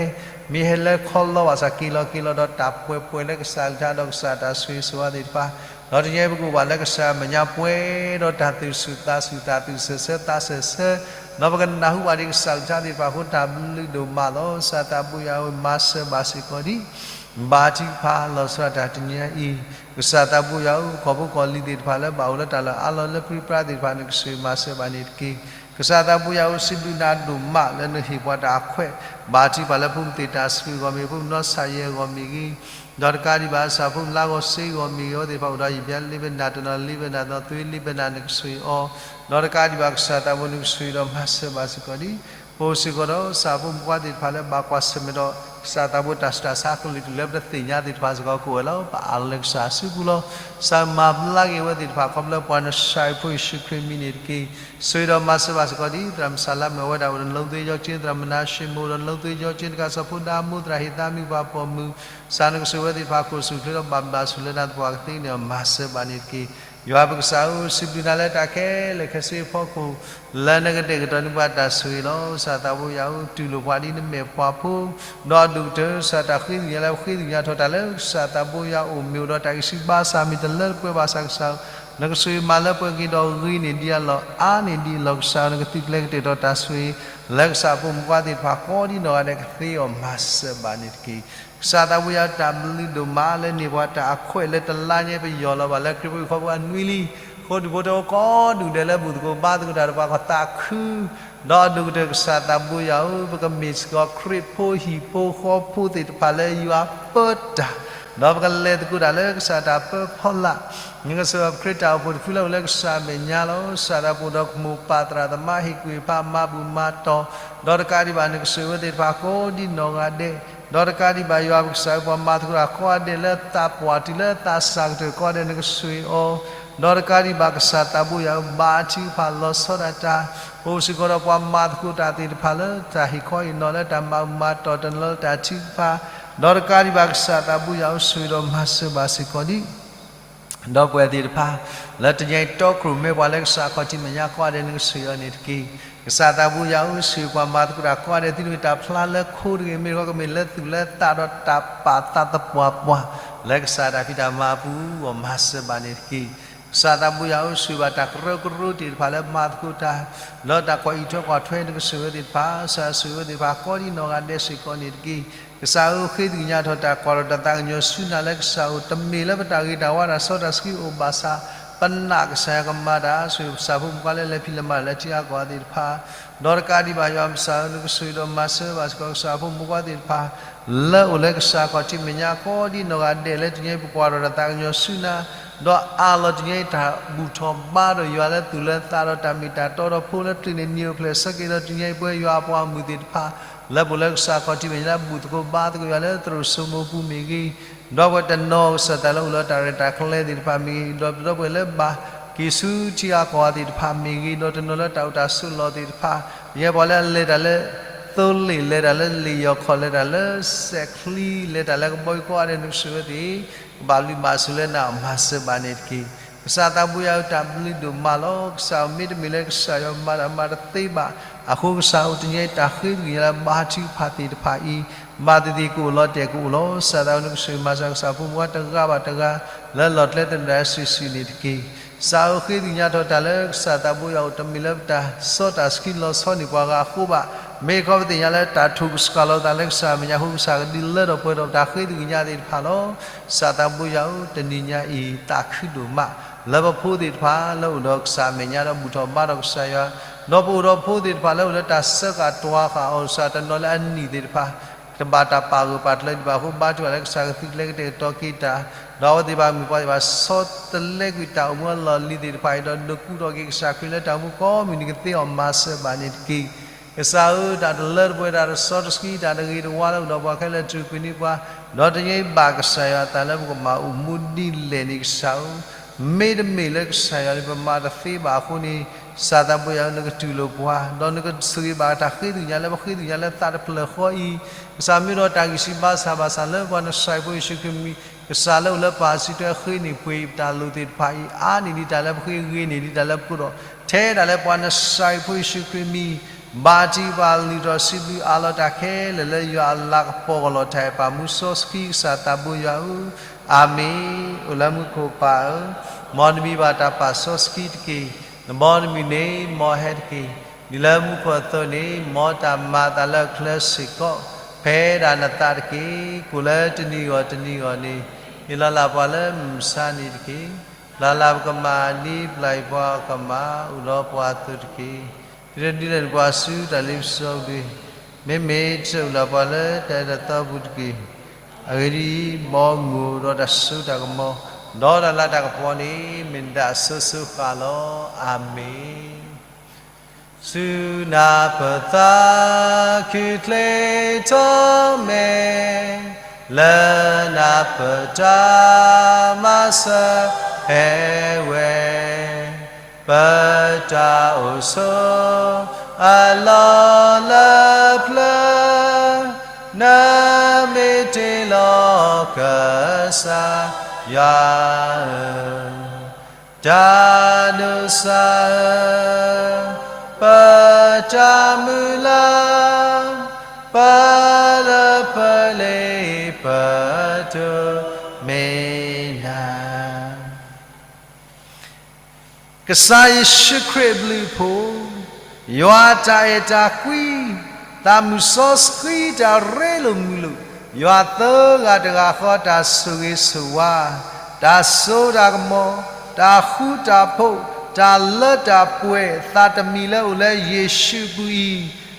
မ့ၢ်ဟဲလၢခီလီဘၣ်ဆၣ်က့ၤလီၤက့ၤလီၤဒီးတၢ်ပှဲၤပှဲၤလၢကစၢ်အကလုၢ်ကထါဒီးကစၢ်တၢ်ဆိၣ်ဂ့ၤဆိၣ်ဝါသ့ၣ်တဖၣ်, ဒီးတနံၤအံၤပကအိၣ်ဘၣ်လၢကစၢ်အမဲာ်ညါပှဲၤဒီးတၢ်သူၣ်ဆူၣ်သးဆူၣ် တၢ်သူၣ်စၢၤဆၢ သးစၢၤဆၢ, ဒီးပကနၢ်ဟူဘၣ်ဒံးကစၢ်အကလုၢ်ကထါသ့ၣ်တဖၣ်အဃိ တၢ်ဘျုးဒိၣ်မးလီၤ. ကစၢ်သးဘိယွၤဧၢ မၤစၢၤဘၣ်စ့ၢ်ကီးဒံး ဘါထုကဖၣ်လီၤဆီဒၣ်တၢ်တနံၤအံၤ, ကစၢ်သးဘိယွၤဧၢ ကီၢ်ဖိကီၢ်လံၤသ့ၣ်တဖၣ်လၢဘၣ်အိၣ်လၢတၢ်လီၢ်အါလီၢ်လၢပြံပြါသ့ၣ်တဖၣ် နကဆိၣ်ဂ့ၤမၤစၢၤဘၣ်န့ၣ်တက့ၢ်. ကစၢ်သးဘိယွၤဧၢ စံးဘျုးနၤဒိၣ်မးလၢနဟ့ၣ်ပှၤတၢ်အခွဲး, ဘါထုကဖၣ်လၢဖိမုၣ်သ့ၣ်တၢ်ဆှုၣ်အဂီၢ်မ့ၢ်ဂ့ၤ ဖိမုၣ်နီၢ်ဆၣ်ယဲၢ်အဂီၢ်မ့ၢ်ဂ့ၤ, ဒီးတကးဒံးဘၣ်ကစၢ်ဖိမုၣ်လါဂီၤစ့အဂီၢ်မ့ၢ်ဂ့ၤ အဝဲသ့ၣ်တဖၣ်အိၣ်ဒီးယံာ်ဘျါလံဘဲနၤ တနီၤလံဘဲနၤ ဒီးသွံလံဘဲနၤ နကဆိၣ်ဂ့ၤအီၤ, ဒီးတကးဒံးဘၣ်ကစၢ်သးဘိနကဆိၣ်ဂ့ၤဒီးမၤစၢၤဘၣ်စ့ၢ်ကီးဒံး ပအိၣ်စ့ၢ်ကီးဒီးကစၢ်ဖိမုၣ်ဖိခွါသ့ၣ်တဖၣ်လၢဘၣ်ကွၢ်ဆၢၣ်မဲာ်ဒီး ကစၢ်သးဘိတၢ်ဆူးတၢ်ဆါအကလုာ်တုၤလၢပတသ့ၣ်ညါသ့ၣ်တဖၣ်စ့ၢ်ကီး ကအိၣ်ဝဲလီၤ. ပအၢၣ်လီၤလၢကစၢ်အစုပူၤလီၤ. ကစၢ်မၤဘျါက့ၤဝဲသ့ၣ်တဖၣ် ခီဖျိပှၤနဆှၢအဖိယ့ၣ်ၡူးခရံာ်မံၤန့ၣ်တက့ၢ်. ဆိၣ်ဂ့ၤဒီးမၤစၢၤဘၣ်စ့ၢ်ကီးဒံး သရၣ်မုၣ်ဆၣ်လါမဲာ်ဝဲဒၣ်အိၣ်ဒီး လုံးသွေးကြောကျိန်း သရၣ်မုၣ်နါၡ့မိၣ်ဒီး လုံးသွေးကြောကျိန်း တကးစီၤဖိဒါမူ သရၣ်ဟ့ၣ်သါမံၤပှၤပိာ်မုၣ် ကစၢ်နကဆိၣ်ဂ့ၤဝဲသ့ၣ်တဖၣ် ကအိၣ်ဆူၣ်အိၣ်ချ့ဒီးဘၣ်ဘျုးဆိၣ်လၢနၤသပှၢ်ကသ့န့ၣ် မၤစၢၤဘၣ်န့ၣ်တက့ၢ်. ယွၤပကစၢ်ဧၢ စံးဘျုးနၤလၢတၢ်ခဲလၢာ်ခဲဆ့အဖီခိၣ် လၢနကဒဲးကတီၤန့ၢ်ပှၤတၢ်ဆိၣ်ဂ့ၤလီၤ. ကစၢ်သးဘိယွၤဧၢ တူၢ်လိာ်ပှၤဒ်နမဲာ်ပှၤဖိ ဒီးအဒိၣ်ကတၢၢ် ကစၢ်တၢ်ဃ့သ့ၣ်ညါလၢပဃ့သ့ၣ်ညါထီၣ်တၢ်လၢကစၢ်သးဘိယွၤအိၣ် မ့ၢ်အိၣ်ဒီးတၢ်ဂံၢ်ဆူၣ်ဘါစၢ် မ့ၢ်တလၢတပှဲၤဘၣ်ဆၣ်ကစၢ်ဧၢ နကဆိၣ်ဂ့ၤမၤလၢပှဲၤက့ၤဒီးဂ့ၤန့ၢ်ဒံးအလီၢ် အါန့ၢ်ဒံးအလီၢ် ကစၢ်ဧၢ နကသုးကျဲၤကတဲာ်ဒီးတၢ်ဆိၣ်ဂ့ၤ လၢကစၢ်ဖိမုၣ်ဖိခွါသ့ၣ်တဖၣ် ကိးဒံနီၢ်ဂၤဒဲးကသ့အီၤ မၤစၢၤဘၣ်န့ၣ်တက့ၢ်. ကစၢ်သးဘိယွၤ တၢ်ဘျုးဒိၣ်မးလၢန့ၢ်ပှၤတၢ်အခွဲးလၢတလါညါ ပယီၢ်လီၤဘၣ်လၢခရံာ်ဖိခွါဖိအနွံလံ, ဃိဒူၣ်ဖိထၢဖိကိးဒူၣ်ဒဲးလၢဘူၣ်သကိးဘါသကိးတၢ်ဒီးပှၤကသးခု ဒီးအဒိၣ်ကတၢၢ်ကစၢ်သးဘိယွၤဧၢ ပကမ့ၢ်စ့ၢ်ကီးခရံာ်ဖိဟံၣ်ဖိဃီဖိသ့ၣ်တဖၣ် လၢယွၤပၢတၢ်, ဒီးပကလဲၤသကိးတၢ်လၢကစၢ်တၢ်ပၢဖီလာ်, နကစၢ်ခရံာ်တၢ်အိၣ်ဖှိၣ်တဖုလၢအိၣ်လၢကစၢ်အမဲာ်ညါလီၤ. ကစၢ်တၢ်အိၣ်ဖှိၣ်ဒီးကမိၢ်ပၢ်သရၣ်သမါ ဟ့ၣ်ကူၣ်ဟ့ၣ်ဖး မၤဘူၣ်မၤတီၢ်, ဒီးတကးဒံးဘၣ် နကဆိၣ်ဂ့ၤဝဲသ့ၣ်တဖၣ်ကိးဒံနီၢ်ဂၤဒဲး, ဒီးတကးဒံးဘၣ် ယွၤပကစၢ်ဧၢ ပှၤမၤသကိးတၢ်ကိးဂၤဒဲးလၢသးပှၢ်တုၤလၢသးစၢ်ကတၢၢ်ကိးဂၤဒဲး နကဆိၣ်ဂ့ၤအီၤ, ဒီးတကးဒံးဘၣ် ကစၢ်သးဘိယွၤဧၢ ဘါထုကဖၣ်လီၤဆီဒၣ်တၢ်, ပအိၣ်စ့ၢ်ကီးဒီးပှၤမၤသကိးတၢ်သ့ၣ်တဖၣ်လၢတၢ်ဟ့ၣ်ခီဟ့ၣ်နီၤလၢတၢ်မၤဘူၣ်မၤတီၢ်တနီၤလၢတၢ်ထုကဖၣ်, ဒီးတကးဒံးဘၣ် ကစၢ်သးဘိယွၤဧၢ ဆိၣ်ဂ့ၤဒီးမၤစၢၤဘၣ်စ့ၢ်ကီးဒံး ဒီပုၢ်ဝဲၢ်သ့ၣ်တဖၣ် လၢတနံၤအံၤတီခိၣ်ရိၣ်မဲပှၤလၢကစၢ်ခီၣ်ထံးမဲာ်ညါကိးဂၤဒဲး နကဆိၣ်ဂ့ၤအီၤန့ၣ်တက့ၢ်. ကစၢ်သးဘိယွၤဧၢ ဆိၣ်ဂ့ၤပှၤမၤသကိးတၢ်ကိးဂၤဒဲး သုတမ့ၢ်တၢ်ဖျါလၢခိတဂ့ၤ မ့ၢ်တခီ ကမ့ၢ်လၢသူၣ်လၢသးဒီးတၢ်ပာ်သးသပှၢ်ပှၢ် လၢကစၢ်တၢ်ဖံးတၢ်မၤအပူၤအဂီၢ် မၤစၢၤဘၣ်န့ၣ်တက့ၢ်. ကစၢ်သးဘိယွၤဧၢ ဆိၣ်ဂ့ၤဘၣ်တၢ်ကရၢကရိသ့ၣ်တဖၣ်လၢမၤသကိးတၢ် ဒီးတၢ်ကွၢ်အံးထွဲကွၢ်ထွဲ နကဆိၣ်ဂ့ၤဝဲသ့ၣ်တဖၣ် ကစၢ်ဆိၣ်ဂ့ၤဝဲသ့ၣ်တဖၣ်ကိးဒံနီၢ်ဂၤဒဲးစ့ၢ်ကီးန့ၣ်တက့ၢ်. ကစၢ်ဧၢ ဃ့သကွံာ်ညါထီၣ်တၢ်ကွၢ်ထီၣ်တၢ်သးကညီၤဆူနၤလၢကစၢ်ဧၢ တမ့ၢ်လၢပတၢ်ဂ့ၤတၢ်ဝါတၢ်စီတၢ်ဆှံအိၣ်ဘၣ်ဆၣ် ပနာ်ကစၢ်ယွၤကမၤတၢ် ဆိၣ်ဂ့ၤကစၢ်ဖိမုၣ်ဖိခွါလၢလဲၤဖံးလဲၤမၤတၢ်လၢထံအါကီၢ်သ့ၣ်တဖၣ် ဒီးတကးဒံးဘၣ်ယွၤကစၢ်ဧၢ နကဆိၣ်ဂ့ၤဒီးမၤစၢၤဘၣ်စ့ၢ်ကီးကစၢ်ဖိမုၣ်ဖိခွါသ့ၣ်တဖၣ် လၢအိၣ်လၢကစၢ်ခီၣ်ထံးမဲာ်ညါကိးဒံနီၢ်ဂၤဒဲးလၢတနံၤအံၤ ပကွၢ်ထီၣ်တၢ်သးကညီၤဆူနၤ ဒီးအးလီၤတနံၤအံၤတၢ်ဘူၣ်ထီၣ်ဘါထီၣ်ယွၤလၢသူၣ်လၢသးဒီးတၢ်မ့ၢ်တၢ်တီဒီးဖိလၢတြ့ၤန့ၣ် နံၤအိၣ်ဖျဲၣ်ဆၢက့ၤဒီးတနံၤအံၤ ပဝဲယွၤအပှၤဂီၢ်မုၢ်သ့ၣ်တဖၣ် လၢပအိၣ်လၢကစၢ်ခီၣ်ထံးမဲာ်ညါလၢ ဘူၣ်သကိးဘါသကိးယွၤလၢသရိာ်စိမိၤပူၤမ့ၢ်ဂ့ၤ, ဒီပုၢ်ဝဲၢ်တနီၤကစၢ်သးလၢအိၣ်လၢတၢ်ရဲၣ်တၢ်ကျဲၤသ့ၣ်တဖၣ်မ့ၢ်ဂ့ၤ, ဒီပုၢ်ဝဲၢ်လၢဘၣ်က့ၤဆူထံဂၤကီၢ်ဂၤသ့ၣ်တဖၣ်မ့ၢ်ဂ့ၤ, ဒီးတနီၤလၢတၢ်အိၣ်တၢ်ဆိးလီၢ်သ့ၣ်တဖၣ်, ယဲပှၤလၢအလဲၤတၢ်လၢသိလ့ၣ် လဲၤတၢ်လၢလ့ၣ်ယီၤခီၣ် လဲၤတၢ်လၢစဲးချံ လဲၤတၢ်လၢကဘီယူၤကိးဂၤဒဲး နကစၢ်ဝဲသ့ၣ် ကဘၣ်ဘျုးဘၣ်ဆိၣ်လၢနၤ မၤစၢၤဘၣ်န့ၣ်တက့ၢ်. ကစၢ်သးဘိယွၤဧၢ တၢ်ဘျုးဒိၣ်မးလီၤ. ကစၢ်ဧၢ မ့တမ့ၢ်လၢကစၢ်ယွၤမၤတၢ်မၤတသ့ဘၣ်အဃိ ကစၢ်အိၣ်တညါအံၤတၢ်ဃ့သကွံာ်ညါလၢဘါထုကဖၣ်သ့ၣ်တဖၣ်အံၤ ဘၣ်သ့ၣ်သ့ၣ်ကအိၣ်လီၤတဲာ်ကအိၣ်လီၤ. ကစၢ်သးဘိယွၤ နကစၢ်မၤစၢၤကစၢ်ဖိမုၣ်ခွါတဂၤဘၣ်တဂၤ လၢလီၢ်ကျဲသနၢၣ်စုာ်စုာ်န့ၣ်တက့ၢ်. ကစၢ်ဧၢ ဃ့သကွံာ်ညါထီၣ်တၢ်လၢကစၢ်သးဘိယွၤအိၣ် တမ့ၢ်လၢပတၢ်စီတၢ်ဆှံလီၤဆီန့ၢ်ပှၤဂၤအဃိဘၣ်. မ့ၢ်ခီပသ့ၣ်ညါလၢတၢ်ထိၣ်ကစှၤလီၤသးလၢကစၢ်အမဲာ်ညါအဃိ ကစၢ်ကဒုးလၢထီၣ်ပှဲၤထီၣ်ပတၢ်ဃ့သကွံာ်ညါသ့ၣ်တဖၣ်လီၤ. ကစၢ်သးဘိယွၤဧၢ တနံၤညါအံၤ သးခုဒိၣ်မး လၢပဖိသ့ၣ်တဖၣ်လၢအိၣ်ဒီးကစၢ်အမဲာ်ညါဒီးဘူၣ်ထီၣ်ဘါထီၣ်ကစၢ်ယွၤ, ဒီးပအိၣ်ဒီးဖိသ့ၣ်တဖၣ်လၢအိၣ်လၢတၢ်စၢဃာ်တွၤဃာ်အီၤ ကစၢ်တနီၤလၢအနံၣ်သ့ၣ်တဖၣ် တဘၣ်တၢ်ပာ်ဂၢၢ်ပာ်ကျၢၤဒံးဘၣ်အဃိ ဘါထုကဖၣ်လၢကစၢ်ကသုးကျဲကတဲာ်ကတီၤက့ၤတၢ်, ဒီးအဝဲသ့ၣ်တဖၣ်မ့ၢ်ပှၤသ့ၣ်တဖၣ်ဆီတလဲကွံာ်တၢ်အိၣ်မူအလီၢ်လံၤသ့ၣ်တဖၣ်အံၤ ဒီးဒုးကူထီၣ်က့ၤကစၢ်ခရံာ်လၢတၢ်အိၣ်မူကိးမုၢ်နံၤ ကသ့အီၤမၤစၢၤဘၣ်န့ၣ်တက့ၢ်. ကစၢ်ဧၢ တၢ်တလၢတပှဲၤ တၢ်တစီတဆှံ တၢ်တဂ့ၤတဝါလၢအိၣ်ဒီးပှၤခဲလၢာ် ထုးကွံာ်န့ၢ်ပှၤ, ဒီးတနံၤအံၤဘၣ်ကစၢ်ယွၤအသးလၢပကဘၣ်အိၣ်မူဒ်လဲၣ်န့ၣ် ကစၢ်ဧၢ မ့တမ့ၢ်လၢကစၢ်ယွၤန့ၣ် ပမၤတသ့ဘၣ်အဃိန့ၣ် ကစၢ်သးဘိယွၤဧၢ နကတူၢ်လိာ်ပှၤ, ဒီးနကဆိၣ်ဂ့ၤဘၣ်တၢ်ဃ့သကွံာ်ညါလၢပဃ့သကွံာ်ညါလၢသးတဖျၢၣ်ဃီအံၤ, ကစၢ်မ့ၢ်ဒီးတၢ်ဂံၢ်ဆူၣ်ဘါဆၣ်ဘၣ်ဆၣ်လၢပှၤနစၢ်ဖိယ့ၣ်ၡူးခရံာ်မံၤ, ကစၢ်လၢအိၣ်လၢပၢ်စုထွဲဃ့န့ၢ်ပှ့ၤပတၢ်လိၣ်သ့ၣ်တဖၣ်အံၤ အါန့ၢ်ဒံးတၢ်လၢပဃ့ ဂ့ၤန့ၢ်ဒံးတၢ်လၢပကိးဒီး ထဲဒၣ်လၢပှၤနစၢ်ဖိယ့ၣ်ၡူးခရံာ်မံၤ ဘၣ်တံၢ်ပာ်လုၢ်ထီၣ်စံးဘျုးအးလီၤတၢ်ခဲလၢာ်လၢယွၤအလၤကပီၤအလီၢ်တၢ်အဲၣ်ပာ်မူစီဆှံ ကစၢ်သးဘိယွၤဧၢ, အၤမ့ၣ်. အိၣ်လၢမူခိၣ်ပၢ်ဧၢ, မ်နမံၤဘၣ်တၢ်ပာ်စီဆှံတက့ၢ်. နဘီနမုၢ်န့ၣ် မ်ဟဲတက့ၢ်. ဒ်လၢမူခိၣ်အသိးန့ၣ် မ်တၢ်မၤအသးလၢအချၢစ့ၢ်ကီး ဖဲဒၣ်နသးတက့ၢ်. ကိၣ်လၢတနံၤဂီၢ်တနံၤဂီၢ်န့ၣ် ဟ့ၣ်လီၤလၢ်ပှၤလၢမုၢ်မဆါန့ၣ်တက့ၢ်. ပျၢ်လၢ်ပကမၤဒ်ပျၢ်အံၤပှၤအကမၣ် အိၣ်ဒီးပှၤအသိးတက့ၢ်. ဒ်လဲၣ်ဒ်လဲၣ်န့ၣ် ပှၤဆူတၢ်လ့ပစီအပူၤတဂ့ၤ, မ့မ့ၢ်တအိၣ်လၢ်ပှၤလၢတၢ်အဲၣ်တၢ်သီပူၤတက့ၢ်. အဂ့ၢ်ဒ်အံၤ, မ်မ့ၢ်အိၣ်ဒီးတၢ်စိတၢ်ကမီၤ ဒီးတၢ်လၤတၢ်ကပီၤန့ၣ် မ့ၢ်နဒၣ်အစိၤစိၤဃၣ်ဃၣ်လီၤ. အၤမ့ၣ်. ဆူနၢ်ပၢၢ်သးခုချ့ထီၣ်မဲာ်, လၢနၢ်ပၢၢ်တၢ်မၤစၢၤဟဲဝဲ, ပတၢ်အိၣ်ဆိးအလီၢ်လၢပျၢၤ, နမ့ၢ်တ့လီၤကစၢ်ယွၤဧၢ, တၢ်ဒိးစၢ်ဧၢ, ပတၢ်မုၢ်လၢ်, ပလၢပလ့ပတိၢ်မ့ၢ်နၤ. ကစၢ်ယ့ၣ်ၡူးခရံာ်အဘျုးအဖှိၣ်, ယွၤတၢ်အဲၣ်တၢ်ကွံ, သးမုၢ်စီဆှံတၢ်ရ့လိာ်မုာ်လိာ်, ယွၤသၢဂၤတဂၤဃီတၢ်ဆိၣ်ဂ့ၤဆိၣ်ဝါ, တၢ်စိတၢ်ကမီၤ, တၢ်ဃူတၢ်ဖိး, တၢ်လၢတၢ်ပှဲၤ သးတမံၤလၢအိၣ်လၢယ့ၣ်ၡူးအပူၤ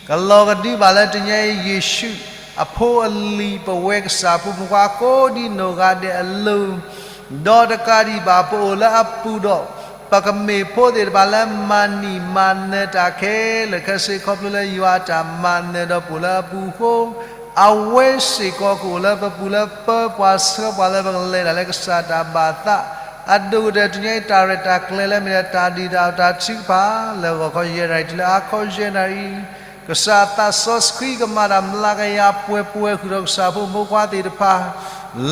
အံၤ, ကလီၤကဒုဘၣ်လၢတနံၤအံၤ ယ့ၣ်ၡူးအဖိအလံၤ ပဝဲကစၢ်ဖိမုၣ်ခွါကိးဒံနီၢ်ဂၤဒဲးအလိၤ ဒီးတကးဒံးဘၣ် ပအိၣ်လၢအပူၤဒီး ပကမ့ၢ်ဖိသ့ၣ်တဖၣ်လၢမၤနံၣ်မၤနၢၤတၢ်ခဲလၢာ်ခဲဆ့ ခီဖျိလၢယွၤအတၢ်မၤနၢၤဒီးပအိၣ်လၢအပူၤအဃိ, အဝဲစ့ၢ်ကီးကအိၣ်လၢပပူၤလၢပၢပှၤဆှၢပှၤလၢပကလဲၤတၢ်လၢကစၢ်တၢ်ဘၣ်သး, အဒိၣ်ကတၢၢ်တနံၤအံၤ တၢ်ရဲၣ်တၢ်ကျဲၤလၢမ့ၢ်ဒၣ်တၢ်ဒုၣ်တၢ်အီၣ်တၢ်ထုကဖၣ် လၢဂီၤခီယဲၢ်နၣ်ရံၣ်တုၤလၢဟါခီယဲၢ်နၣ်ရံၣ် ကစၢ်သးစီဆှံကမၤတၢ်မျးကယၤပှဲၤပှဲၤဃုာ်ဒီးကစၢ်ဖိမုၣ်ဖိခွါသ့ၣ်တဖၣ်,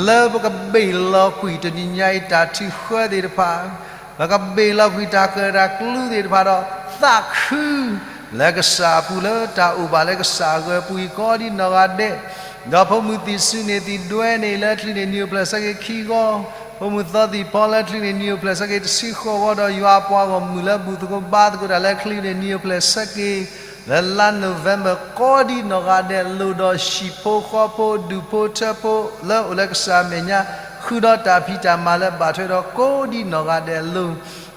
လၢပကဘ့ၣ်လီၤကွံာ်တနံၤညါအံၤတၢ်ထုးဃၢသ့ၣ်တဖၣ်, ပကဘ့ၣ်လီၤကွံာ်တၢ်ကၢၣ်တၢ်ကျူသ့ၣ်တဖၣ်ဒီး သးခု လၢကစၢ်အပူၤလၢတၢ်အိၣ်ဘၣ်လၢကစၢ်အဂၢၤအပူၤအံၤကိးဒံနီၢ်ဂၤဒဲး, ဒီးဖိမုၣ်သံၣ်စူၤန့ၣ်သံၣ်ဒွဲန့ၣ် လၢချံန့ၣ်နံၤအိၣ်ဖျဲၣ်ဆၢက့ၤခံဂီၢ်, ဖိမုၣ်သီသံၣ်ဖီလၢချံန့ၣ်နံၤအိၣ်ဖျဲၣ်ဆၢက့ၤတဆံဃိးဂီၢ် ဒီးယွၤအပှၤဂီၢ်မုၢ်လၢဘူၣ်သကိးဘါသကိးတၢ်လၢချံန့ၣ်နံၤအိၣ်ဖျဲၣ်ဆၢက့ၤ လၢလါ November ကိးဒံနီၢ်ဂၤဒဲးအလိၤ ဒီးဟံၣ်ဖိဃီဖိ ဒူၣ်ဖိထၢဖိ လၢအိၣ်လၢကစၢ်အမဲာ်ညါ ဃုာ်ဒီးတၢ်ဖံးတၢ်မၤလၢဘၣ်ထွဲဒီးကိးဒံနီၢ်ဂၤဒဲးအလိၤ,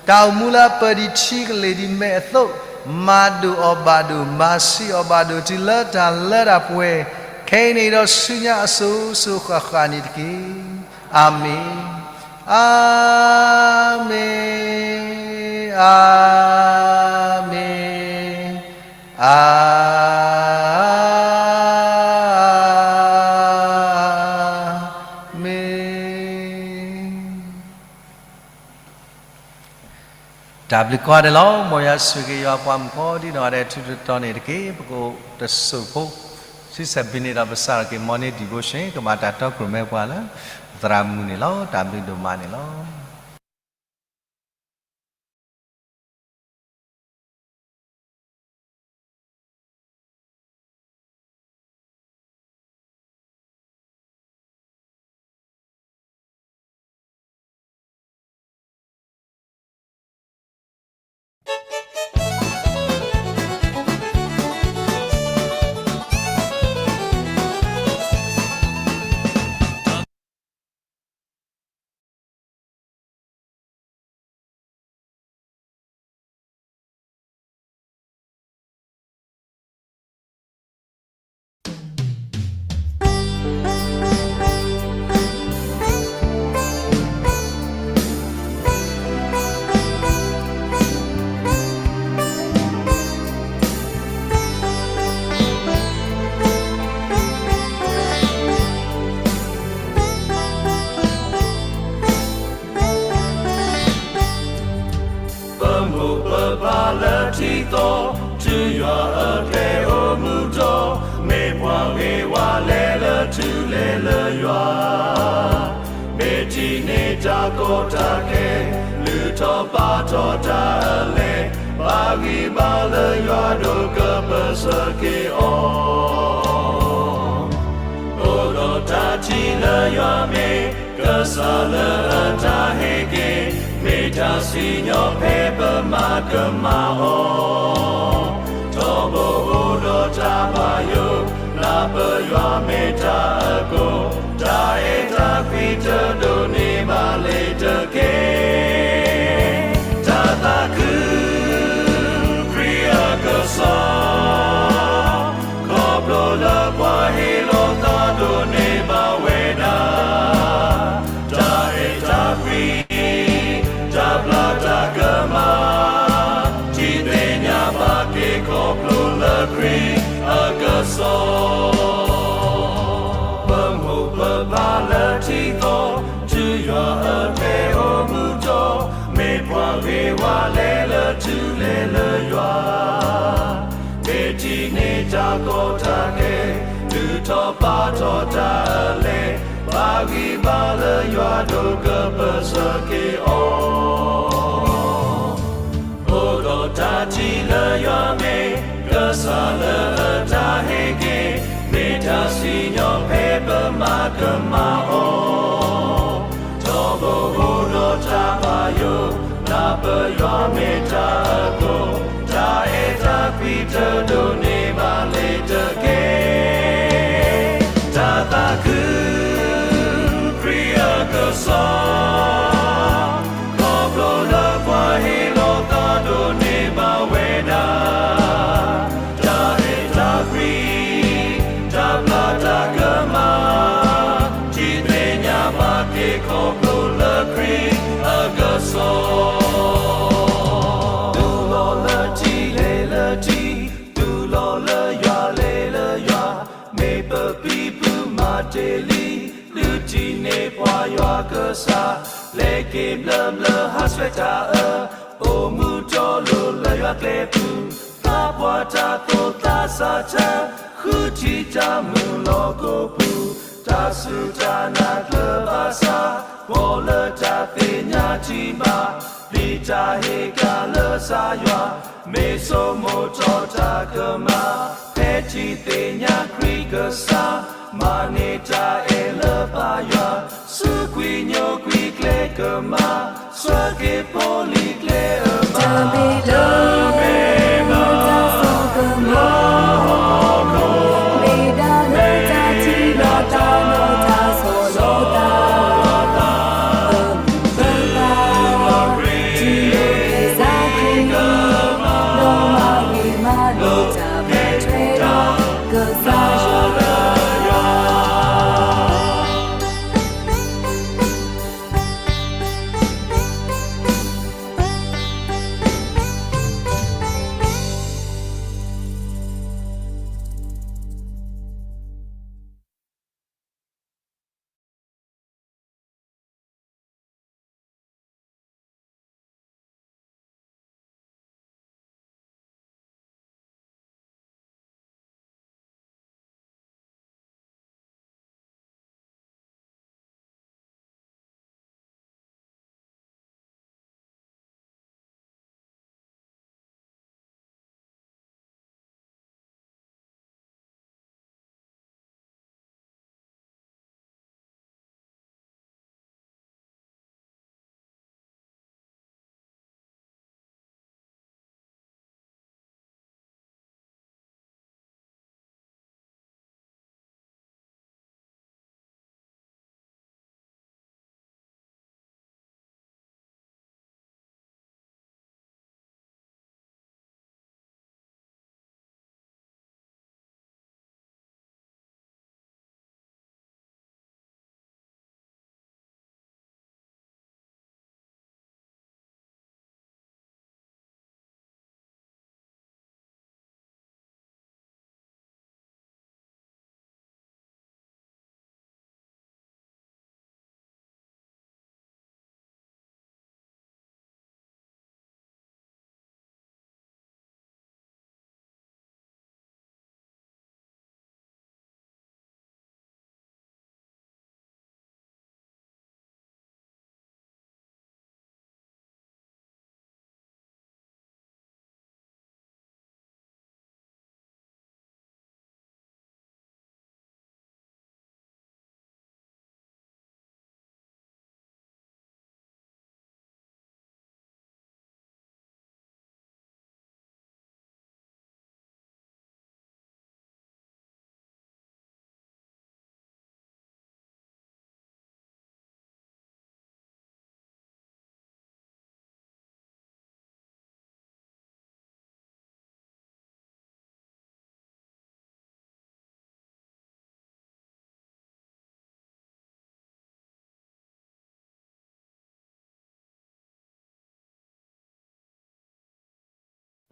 တၢ်အိၣ်မူလၢအပၢၤဒံးထံကလ့ၢ်ဒံးမဲာ်အသိး, မၤဒိၣ်အီၤဘၣ်ဒိၣ် မၤဆံးအီၤဘၣ်ဒိၣ် တုၤလၢတၢ်လၢတၢ်ပှဲၤ, ခဲအံၤန့ၣ်ဒီးဆူညါအစိၤစိၤဃၣ်ဃၣ်န့ၣ်တက့ၢ်. အၤမ့ၣ်, အၤမ့ၣ်, အၤမ့ၣ်, အၤ တၢ်ဘျုးကိးဂၤဒဲးလီၤ. မ်ယွၤဆိၣ်ဂ့ၤယွၤပှၤမုၣ်ဖိဒ်နီၢ်ဂၤဒဲး ထူးထူးတီၤတီၤန့ၣ်တက့ၢ်. ပကအိၣ်တစိၢ်ဖိ ဆံဆဲးဘျုးန့ၣ်ဒီး ပစးထီၣ်က့ၤ morning devotion ကမၤတၢ်တီခိၣ်ရိၣ်မဲပှၤလၢ သရၣ်မုၣ်န့ၣ်လီၤ. တၢ်ဘျုးဒိၣ်မးန့ၣ်လီၤ. ပမိၢ်ပပၢ်လၢထံသီ, တုၤယွၤအကျဲအိၣ်မူဒီး, မ့ၢ်ပှၤဂ့ၤဝါလဲၤလၢထူလဲၤလၢယွၤ, မ့ၢ်ထံၣ်န့ၢ်တၢ်ကီတၢ်ခဲ, လုၢ်ထီၣ်ပာ်ထီၣ်တၢ်အလဲ, ဘၣ်ဂံၢ်ဘါလၢယွၤဒီးကပၢၢ်ဆၢက့ၤအီၤ အိၣ်ဒီးတၢ်ထံၣ်လၢယွၤမ့ၢ်ကစၢ်လၢအတၢ်ဟ့ၣ်က့ၤ, မ့ၢ်တၢ်စံၣ်ညီၣ်ဖဲပမၤကမၣ်အီၤ, ထီဘိအိၣ်ဒီးတၢ်ဘၣ်ယိၣ်, နၢ်ပၢၢ်ယွၤမ့ၢ်တၢ်အကိၢ်, တၢ်အဲၣ်တၢ်ကွံတဒိးန့ၢ်ဘၣ်လၢၤတက့ၢ်. တၢ်သးခု ခရံာ်အကစၢ်, ခီဖျိလၢပှၤဟ့ၣ်လီၤသးဒိးန့ၢ်ဘၣ်ဝဲဒၣ်, တၢ်အဲၣ်တၢ်ကွံ, တၢ်ဘျါတၢ်ကမၣ်, ထံၣ်သ့ၣ်ညါဘၣ်က့ၤခီဖျိလၢခရံာ်အကစၢ် ပမိၢ်ပပၢ်လၢထံသီ, တုၤယွၤအကျဲအိၣ်မူဒီး, မ့ၢ်ပှၤဂ့ၤဝါလဲၤလၢထူလဲၤလၢယွၤ, မ့ၢ်ထံၣ်န့ၢ်တၢ်ကီတၢ်ခဲ, လုၢ်ထီၣ်ပာ်ထီၣ်တၢ်အလဲ, ဘၣ်ဂံၢ်ဘါလၢယွၤဒီးကပၢၢ်ဆၢက့ၤအီၤ အိၣ်ဒီးတၢ်ထံၣ်လၢယွၤမ့ၢ်, ကစၢ်လၢအတၢ်ဟ့ၣ်က့ၤ, မ့ၢ်တၢ်စံၣ်ညီၣ်ဖဲပမၤကမၣ်အီၤ, ထီဘိအိၣ်ဒီးတၢ်ဘၣ်ယိၣ်, နၢ်ပၢၢ်ယွၤမ့ၢ်တၢ်အကိၢ်, တၢ်အဲၣ်တၢ်ကွံတဒိးန့ၢ်ဘၣ်လၢၤတက့ၢ်. တၢ်သးခု ခရံာ်အကစၢ်, ခီဖျိလၢပှၤဟ့ၣ်လီၤသးဒိးန့ၢ်ဘၣ်ဝဲဒၣ်, တၢ်အဲၣ်တၢ်ကွံ, တၢ်ဘျါတၢ်ကမၣ်, ထံၣ်သ့ၣ်ညါဘၣ်က့ၤခီဖျိလၢခရံာ်အကစၢ် တူၢ်လိာ်လၢထံလဲၤလၢထံ, တူၢ်လိာ်လၢယွၤလဲၤလၢယွၤ, မ့ၢ်ပပံပူၤမၤတ့ၢ်လံ, ဒုးထံၣ်န့ၢ်ပှၤယွၤကစၢ်, လဲၤက့ၤဘျၢဘျၢဟးဆှဲးတၢ်အၢ, အိၣ်မူတီလိၤလၢယွၤကျဲပူၤ, သးပှၢ်တၢ်သိၣ်သးစၢ်ဆၢ, ဃုထံၣ်တၢ်မုာ်လီၢ်ကိးပူၤ, တၢ်စူၢ်တၢ်နာ်ကျၢၤဘၣ်ဆၣ်, ပီၣ်လၢတၢ်သ့ၣ်ညါထံၣ်ဘၣ်, ပျံၤတၢ်ဟ့ၣ်ကၣ်လၢကစၢ်ယွၤ, မ့ၢ်ဆိကမိၣ်ထီၣ်တၢ်ကမၣ်, ဖဲထံၣ်သ့ၣ်ညါခရံာ်ကစၢ်, မၤန့ၢ်တၢ်အဲၣ်လၢပၢ်ယွၤ, စူးကွံာ်ညိကွံာ်ကျဲကမၣ်, ဆှၢက့ၤဖိလံၤကျဲအမါ, တၢ်မ့ၢ်လၢတၢ်စီကမီၤ, မ့ၢ်ဒၣ်လၢတၢ်ထံၣ်လိာ်တၢ်နီၢ်တၢ်ဆီၣ်လီၤသး, ပမုၢ်ပပၢ်, ထံၣ်လိာ်က့ၤစၢ်ခရံာ်, ဒီးမၤဂ့ၤမၤဒိးတၢ်ဘၣ်ထွဲဒီး ကစၢ်ယွၤ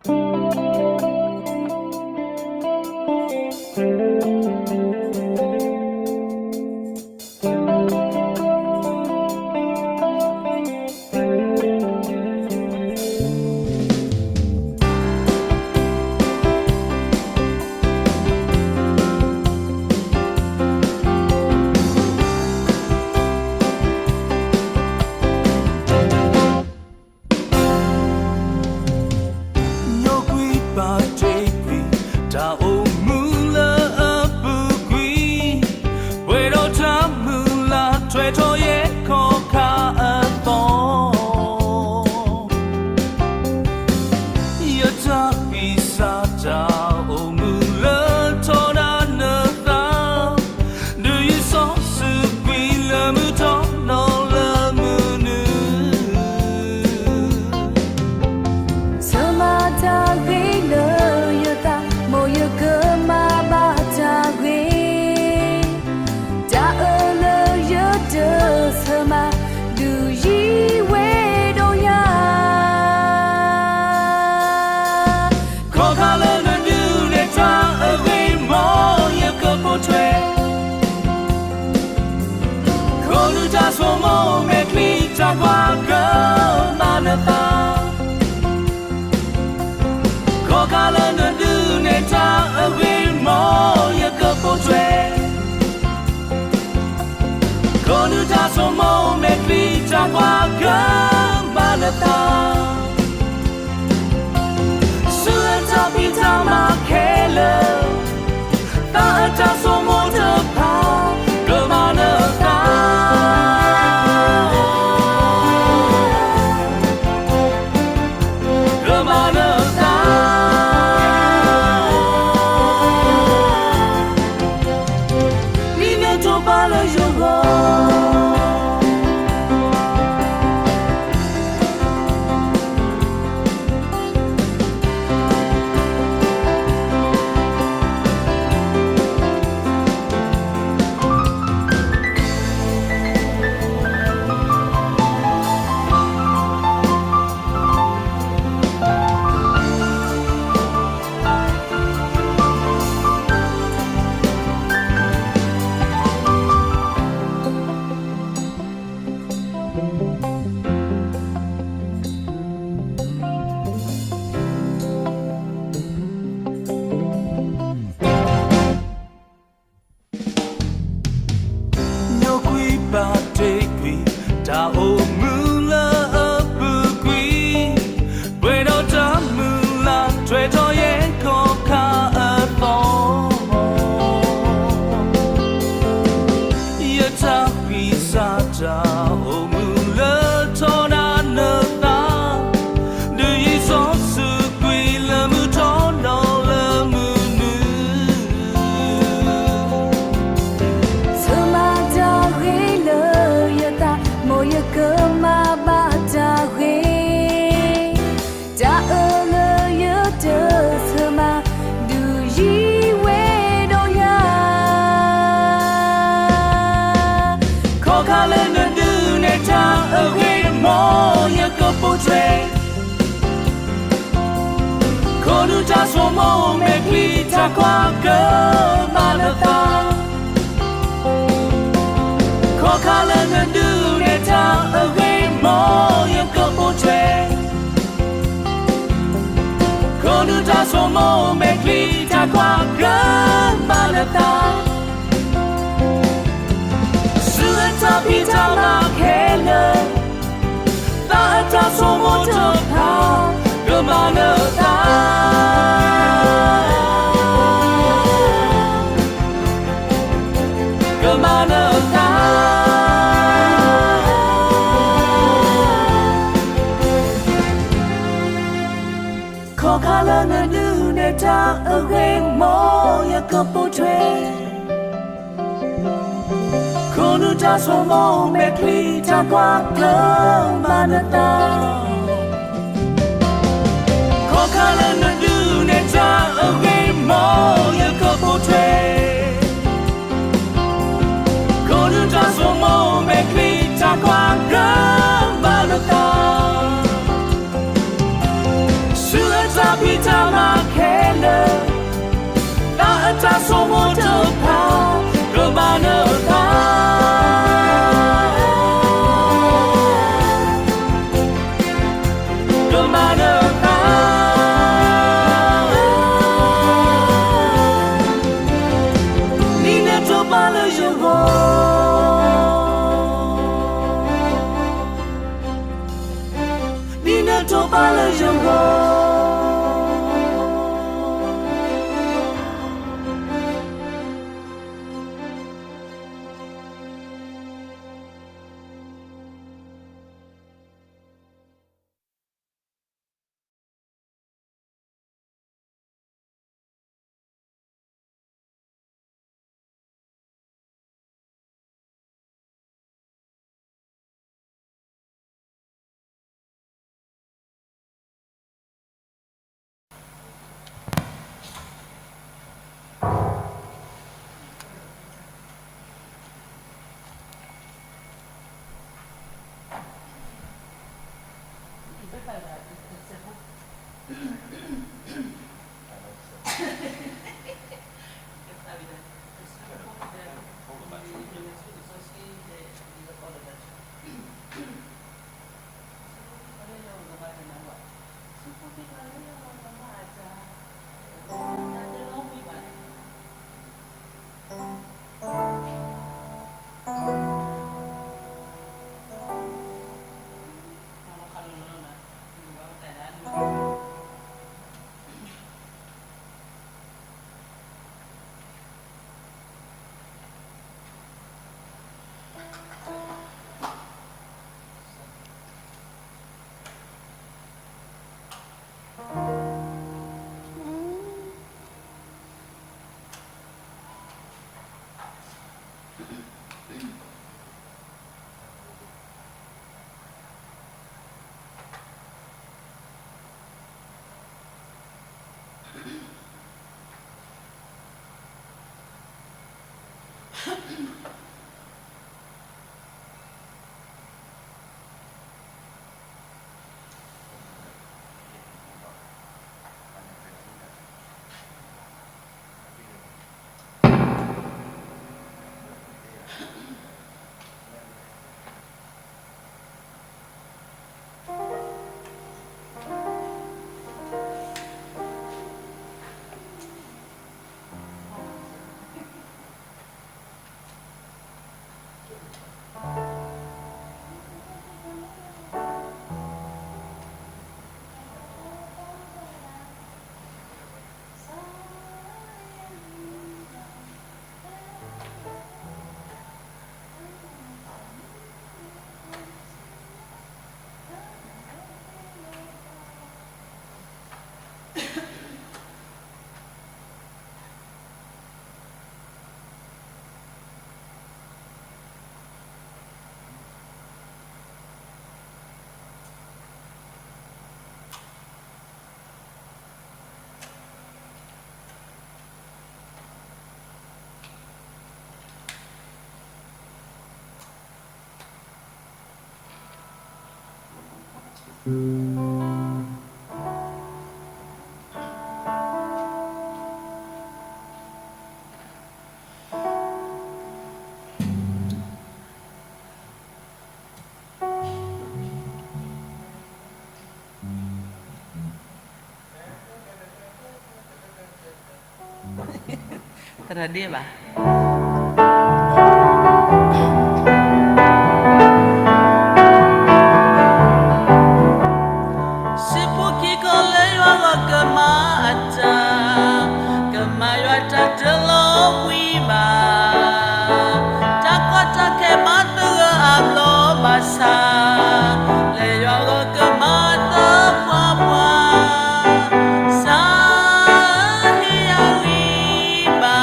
ညိကွံာ်ပာ်တ့ၢ်ကွံာ် တၢ်အိၣ်မူလၢအပူၤကွံာ်, ပှဲၤဒီးတၢ်မုၢ်လၢ် ထွဲထီၣ်ယဲၢ်ခီၣ်ခါအသီ, ယတၢ်ကွံာ်စၢ်တၢ်အိၣ်မူလၢထီဒါနသး, ဒုးယံၤစီဆှံကွံာ်လၢမုၢ်ထီၣ်နီၢ်လၢမုၢ်နုာ် ဆၢမၤတၢ်ဂ့ၤလၢယသး, မ်ယကမၤဘၣ်တၢ်ဂ့ၤ, တၢ်အၢလၢယတဆၢမၤ, ဒုးယံၤဝဲဒီးယၤ ခီၣ်ခါလၢနဒုးနဲၣ်တၢ်အဂ့ၢ် မ်ယကပိာ်ထွဲ, ခိးနုာ်တၢ်ဆိမိၣ်မဲာ်ချံတၢ်ကွၢ်ကမၤနသး, ခီၣ်ခါလၢနဒုးနဲၣ်တၢ်အဂ့ၢ် မ်ယကပိာ်ထွဲ, ခိးနုာ်တၢ်ဆိမိၣ်မဲာ်ချံတၢ်ကွၢ်ကမၤနသး, ဆူအတၢ်ဖံးတၢ်မၤခဲလၢာ်, သးအတၢ်ဆိမိၣ်တဖၣ် ကမၤနသး ကမၤနသး, ဒ်နတိာ်ပာ်လၢယဂီၢ်. ညိကွံာ်ပာ်တ့ၢ်ကွံာ် တၢ်အိၣ်မူလၢအပူၤကွံာ်, ပှဲၤဒီးတၢ်မုၢ်လၢ် ထွဲထီၣ်ယဲၢ်ခီၣ်ခါအသီ, ယတၢ်ကွံာ်စၢ်တၢ်အိၣ်မူလၢထီဒါနသး, ဒုးယံၤစီဆှံကွံာ်လၢမုၢ်ထီၣ်နီၢ်လၢမုၢ်နုာ် ဆၢမၤတၢ်ဂ့ၤလၢယသး, မ်ယကမၤဘၣ်တၢ်ဂ့ၤ, တၢ်အၢလၢယတဆၢမၤ, ဒုးယံၤဝဲဒီးယၤ ခီၣ်ခါလၢနဒုးနဲၣ်တၢ်အဂ့ၢ် မ်ယကပိာ်ထွဲ, ခိးနုာ်တၢ်ဆိမိၣ်မဲာ်ချံတၢ်ကွၢ်ကမၤနသး, ခီၣ်ခါလၢနဒုးနဲၣ်တၢ်အဂ့ၢ် မ်ယကပိာ်ထွဲ, ခိးနုာ်တၢ်ဆိမိၣ်မဲာ်ချံတၢ်ကွၢ်ကမၤနသး, ဆူအတၢ်ဖံးတၢ်မၤခဲလၢာ်, သးအတၢ်ဆိမိၣ်တဖၣ် ကမၤနသး ကမၤနသး, ခီၣ်ခါလၢနဒုးနဲၣ်တၢ်အဂ့ၢ် မ်ယကပိာ်ထွဲ, ခိးနုာ်တၢ်ဆိမိၣ်မဲာ်ချံတၢ်ကွၢ်ကမၤနသး, ခီၣ်ခါလၢနဒုးနဲၣ်တၢ်အဂ့ၢ် မ်ယကပိာ်ထွဲ, ခိးနုာ်တၢ်ဆိမိၣ်မဲာ်ချံတၢ်ကွၢ်ကမၤနသး, ဆူအတၢ်ဖံး တိၢ်ဘၣ်လၢယဂီၢ်. သရၣ်ဒ့ဘၣ်. စံးဘျုးက့ၤကီးလၢယွၤဂီၢ်ကမၤအတၢ်, ကမၤယွၤတၢ်တလီၤဝံၤဘၣ်, တၢ်ကီတၢ်ခဲဘၣ်သဂၢၢ်အဘျီဘၣ်ဆၣ်, လၢယွၤဂီၢ်ကမၤသပှၢ်ပှၢ်, စးဟ့ၣ်ယၤဂံၢ်ဘါ,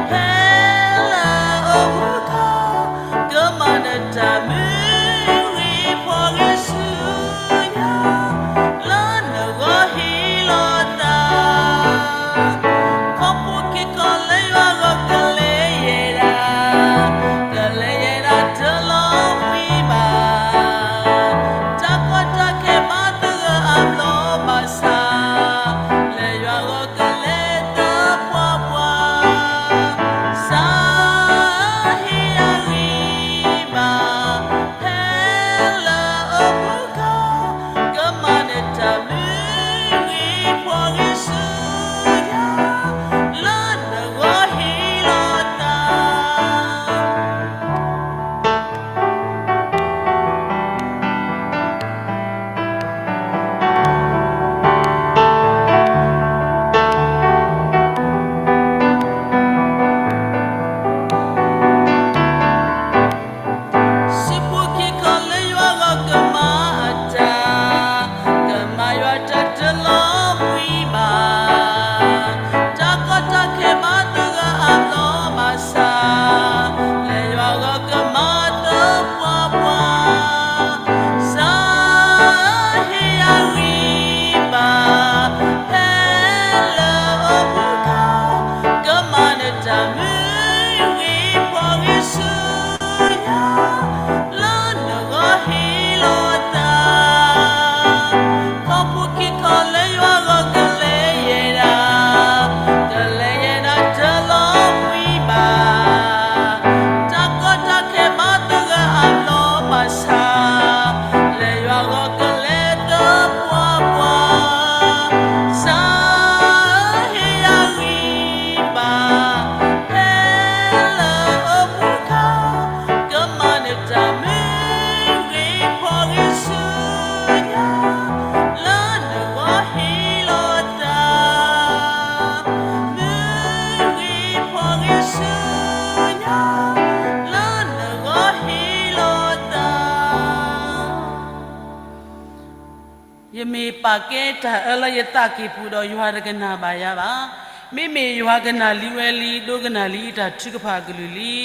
ဖဲလၢအအိၣ်မူခီ, ကမၤနတၢ်မုာ်ဂံၢ်ဖှီၣ်ဂံၢ်ဆူညါ, လၢနဂီၢ်ဟ့ၣ်လီၤသး ခီဖျိက့ၤကီးလၢယွၤဂီၢ်ကလဲၤယဲဒၣ်, ကလဲၤယဲဒၣ်တလီၤဝံၤဘၣ်, တၢ်ကီတၢ်ခဲဘၣ်သဂၢၢ်အဘျီဘၣ်ဆၣ်, လၢယွၤဂီၢ်ကလဲၤသပှၢ်ပှၢ်, စးဟ့ၣ်ယၤဂံၢ်ဘါ မ့ၢ်ပာ်ကဲတၢ်အၢလၢယသးကံၢ်ပူၤဒီး ယွၤတကနၣ်ဘၣ်ယၤဘၣ်. မ့မ့ၢ်ယွၤကနၣ်လံဝဲလံ ဒိကနၣ်လံတၢ်ထုကဖၣ်အကလုၢ်လံ.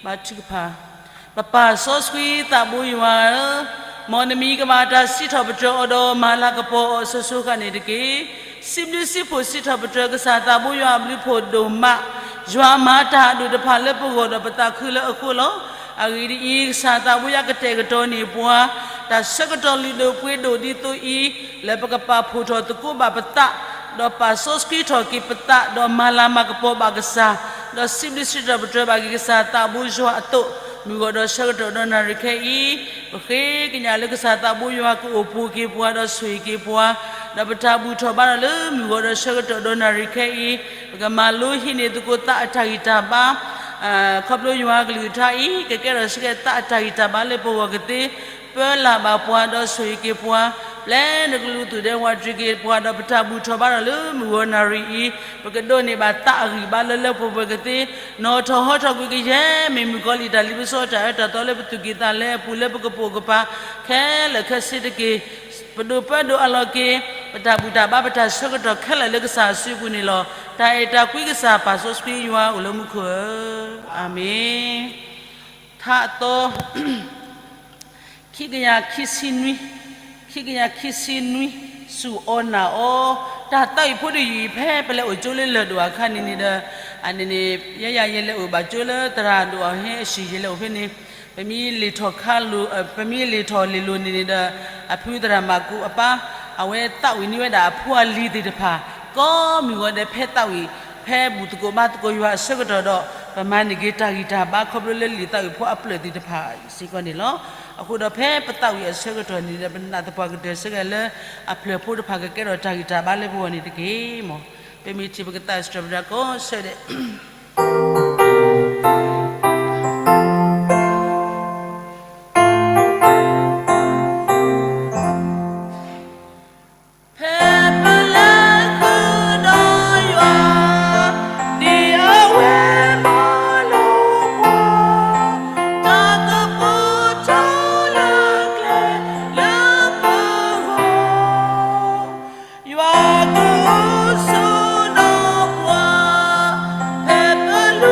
ဘါထုကဖၣ်. ပပၢ်စီဆှံသးဘိယွၤဧၢ, မ်နမံၤကဘၣ်တၢ်စံးထီၣ်ပတြၢၤအီၤဒီး မၤလၤကပီၤအီၤအစိၤစိၤဃၣ်န့ၣ်တက့ၢ်. စံးဘျုးစံးဖှိၣ်စံးထီၣ်ပတြၢၤကစၢ်သးဘိယွၤအဘျုးဖှိၣ်ဒိၣ်မး, ယွၤမၤတၢ်အဒိၣ်တဖၣ်လၢပဂီၢ်ဒီးပသးခုလၢအဃိလီၤ. အဂ့ၢ်ဒ်အံၤ, ကစၢ်သးဘိယွၤကတဲာ်ကတီၤန့ၢ်ပှၤ တၢ်ဆၢကတီၢ်လုၢ်ဒိၣ်ပှ့ၤဒိၣ်ဒ်သိးအံၤ, လၢပကပာ်ဖှိၣ်ထီၣ်သကိးဘၣ်ပသး, ဒီးပာ်စီဆှံထီၣ်က့ၤပသး, ဒီးမၤလၤမၤကပီၤဘၣ်ကစၢ်, ဒီးစံးဘျုးစံးထီၣ်ပတြၢၤဘၣ်က့ၤကစၢ်သးဘိယွၤအသိး, မုၢ်ဂီၤဒီးဆၢကတီၢ်ဒီးနၣ်ရံၣ်ခဲအံၤ, ပဃ့ကညးလၢကစၢ်သးဘိယွၤကအိၣ်ပိာ်က့ၤပှၤဒီးဆိၣ်ဂ့ၤက့ၤပှၤ, ဒီးပတၢ်ဘူၣ်ထီၣ်ဘါထီၣ်လၢမုၢ်ဂီၤဒီးဆၢကတီၢ်ဒီးနၣ်ရံၣ်ခဲအံၤ, ပကမၤလိဟံးန့ၢ်သကိးသးအတၢ်ဂံၢ်တၢ်ဘါ ခီဖျိယွၤကလုၢ်ကထါအံၤ ကကဲထီၣ်စ့ၢ်ကီးသးအတၢ်ဂံၢ်တၢ်ဘါလၢပဂီၢ်ကသ့, ပၢလၢ်ဘၣ်ပှၤဒီးဆိၣ်ဂ့ၤက့ၤပှၤ, ပျဲနကလူးသူၣ်ဒဲဝးတရံးက့ၤပှၤဒီးပတၢ်ဘူၣ်ထီၣ်ဘါထီၣ်လၢမုၢ်ဂီၤနၣ်ရံၣ်အံၤ, ပကဒိးန့ၢ်ဘၣ်သးအဂံၢ်ဘါလၢလၢပှဲၤပှဲၤကသ့, နီၣ်ထီၣ်ဟီထီၣ်ကွံာ်ကယဲၢ် မ့ၢ်မုၣ်ကီၤလံၢ်တၢ်လံပစီတၢ်အၢတၢ်သီလၢပသူၣ်ကံၢ်သးလဲအပူၤလၢပကပိာ်ကပၤ ခဲလၢာ်ခဲဆ့တက့ၢ်. ပဒိၣ်ပၢဒိၣ်အလီၢ်က့ၤ, ပတၢ်ဘူၣ်တၢ်ဘါပတၢ်ဆၢကတီၢ်ခဲလၢာ်လၢကစၢ်အစုပူၤန့ၣ်လီၤ. တၢ်အဲၣ်တၢ်ကွံကစၢ်ပာ်စီဆှံယွၤအိၣ်လၢမူခိၣ်ဧၢ, အၤမ့ၣ်. ထါအသီ ခံကယၤခံဆံနွံ, ခံကယၤခံဆံနွံ, စူၢ်အီၣ်နာ်အီၤ, တၢ်သးဝံၣ်ဖိတယုၢ်အံၤ ဖဲပလဲၤအိၣ်ကၠိလၢလၢၢ်ဒိၣ်အခါန့ၣ်န့ၣ်ဒီး, အန့ၣ်န့ၣ် ယဲယၤယလဲၤအိၣ်ဘၣ်ကၠိလၢသရၣ်ဒိၣ်အဟဲအဟံၣ် ယလဲၤအိၣ်ဖဲန့ၣ်, ပမ့ၢ်လဲၤထီၣ်ခါလိာ်, ပမ့ၢ်လဲၤထီၣ်လဲၤလိၤန့ၣ်န့ၣ်ဒီး, အဖုသရၣ်မၤကူးအပၢ်, အဝဲသးဝံၣ်န့ၢ်ဝဲဒၣ်အဖိအလံၤသ့ၣ်တဖၣ်, ကိးမုၢ်ဂီၤဒီးဖဲသးဝံၣ်, ဖဲဘူၣ်သကိးဘါသကိးယွၤအဆၢကတီၢ်ဒီး, ပမၤန့ၢ်က့ၤတၢ်ဂံၢ်တၢ်ဘါခီဖျိလၢလံာ်သးဝံၣ်ဖိအဖျၢၣ်သ့ၣ်တဖၣ်စ့ၢ်ကီးန့ၣ်လီၤ. အဃိဒီးဖဲပသးဝံၣ်အဆၢကတီၢ်န့ၣ်ဒီး ပနာ်သပှၢ်ကတၢၢ်စ့ၢ်ကီးလၢအဖျၢၣ်ဖိတဖၣ်ကကဲထီၣ်တၢ်ဂံၢ်တၢ်ဘါလၢပဂီၢ်န့ၣ်တက့ၢ်မး. ပမ့ၢ်ထံၣ်ပကသးစံးထီၣ်ပတြၢၤကိးဆၢဒဲး ဖဲပလဲၤဃုာ်ဒီးယွၤ, ဒ်အဝဲမၢလီၤပှၤ, တၢ်ကပီၤထီလၢကျဲလၢပဂီၢ်, ယွၤကအိၣ်ဆိးဒီးပှၤ, ဖဲပလူ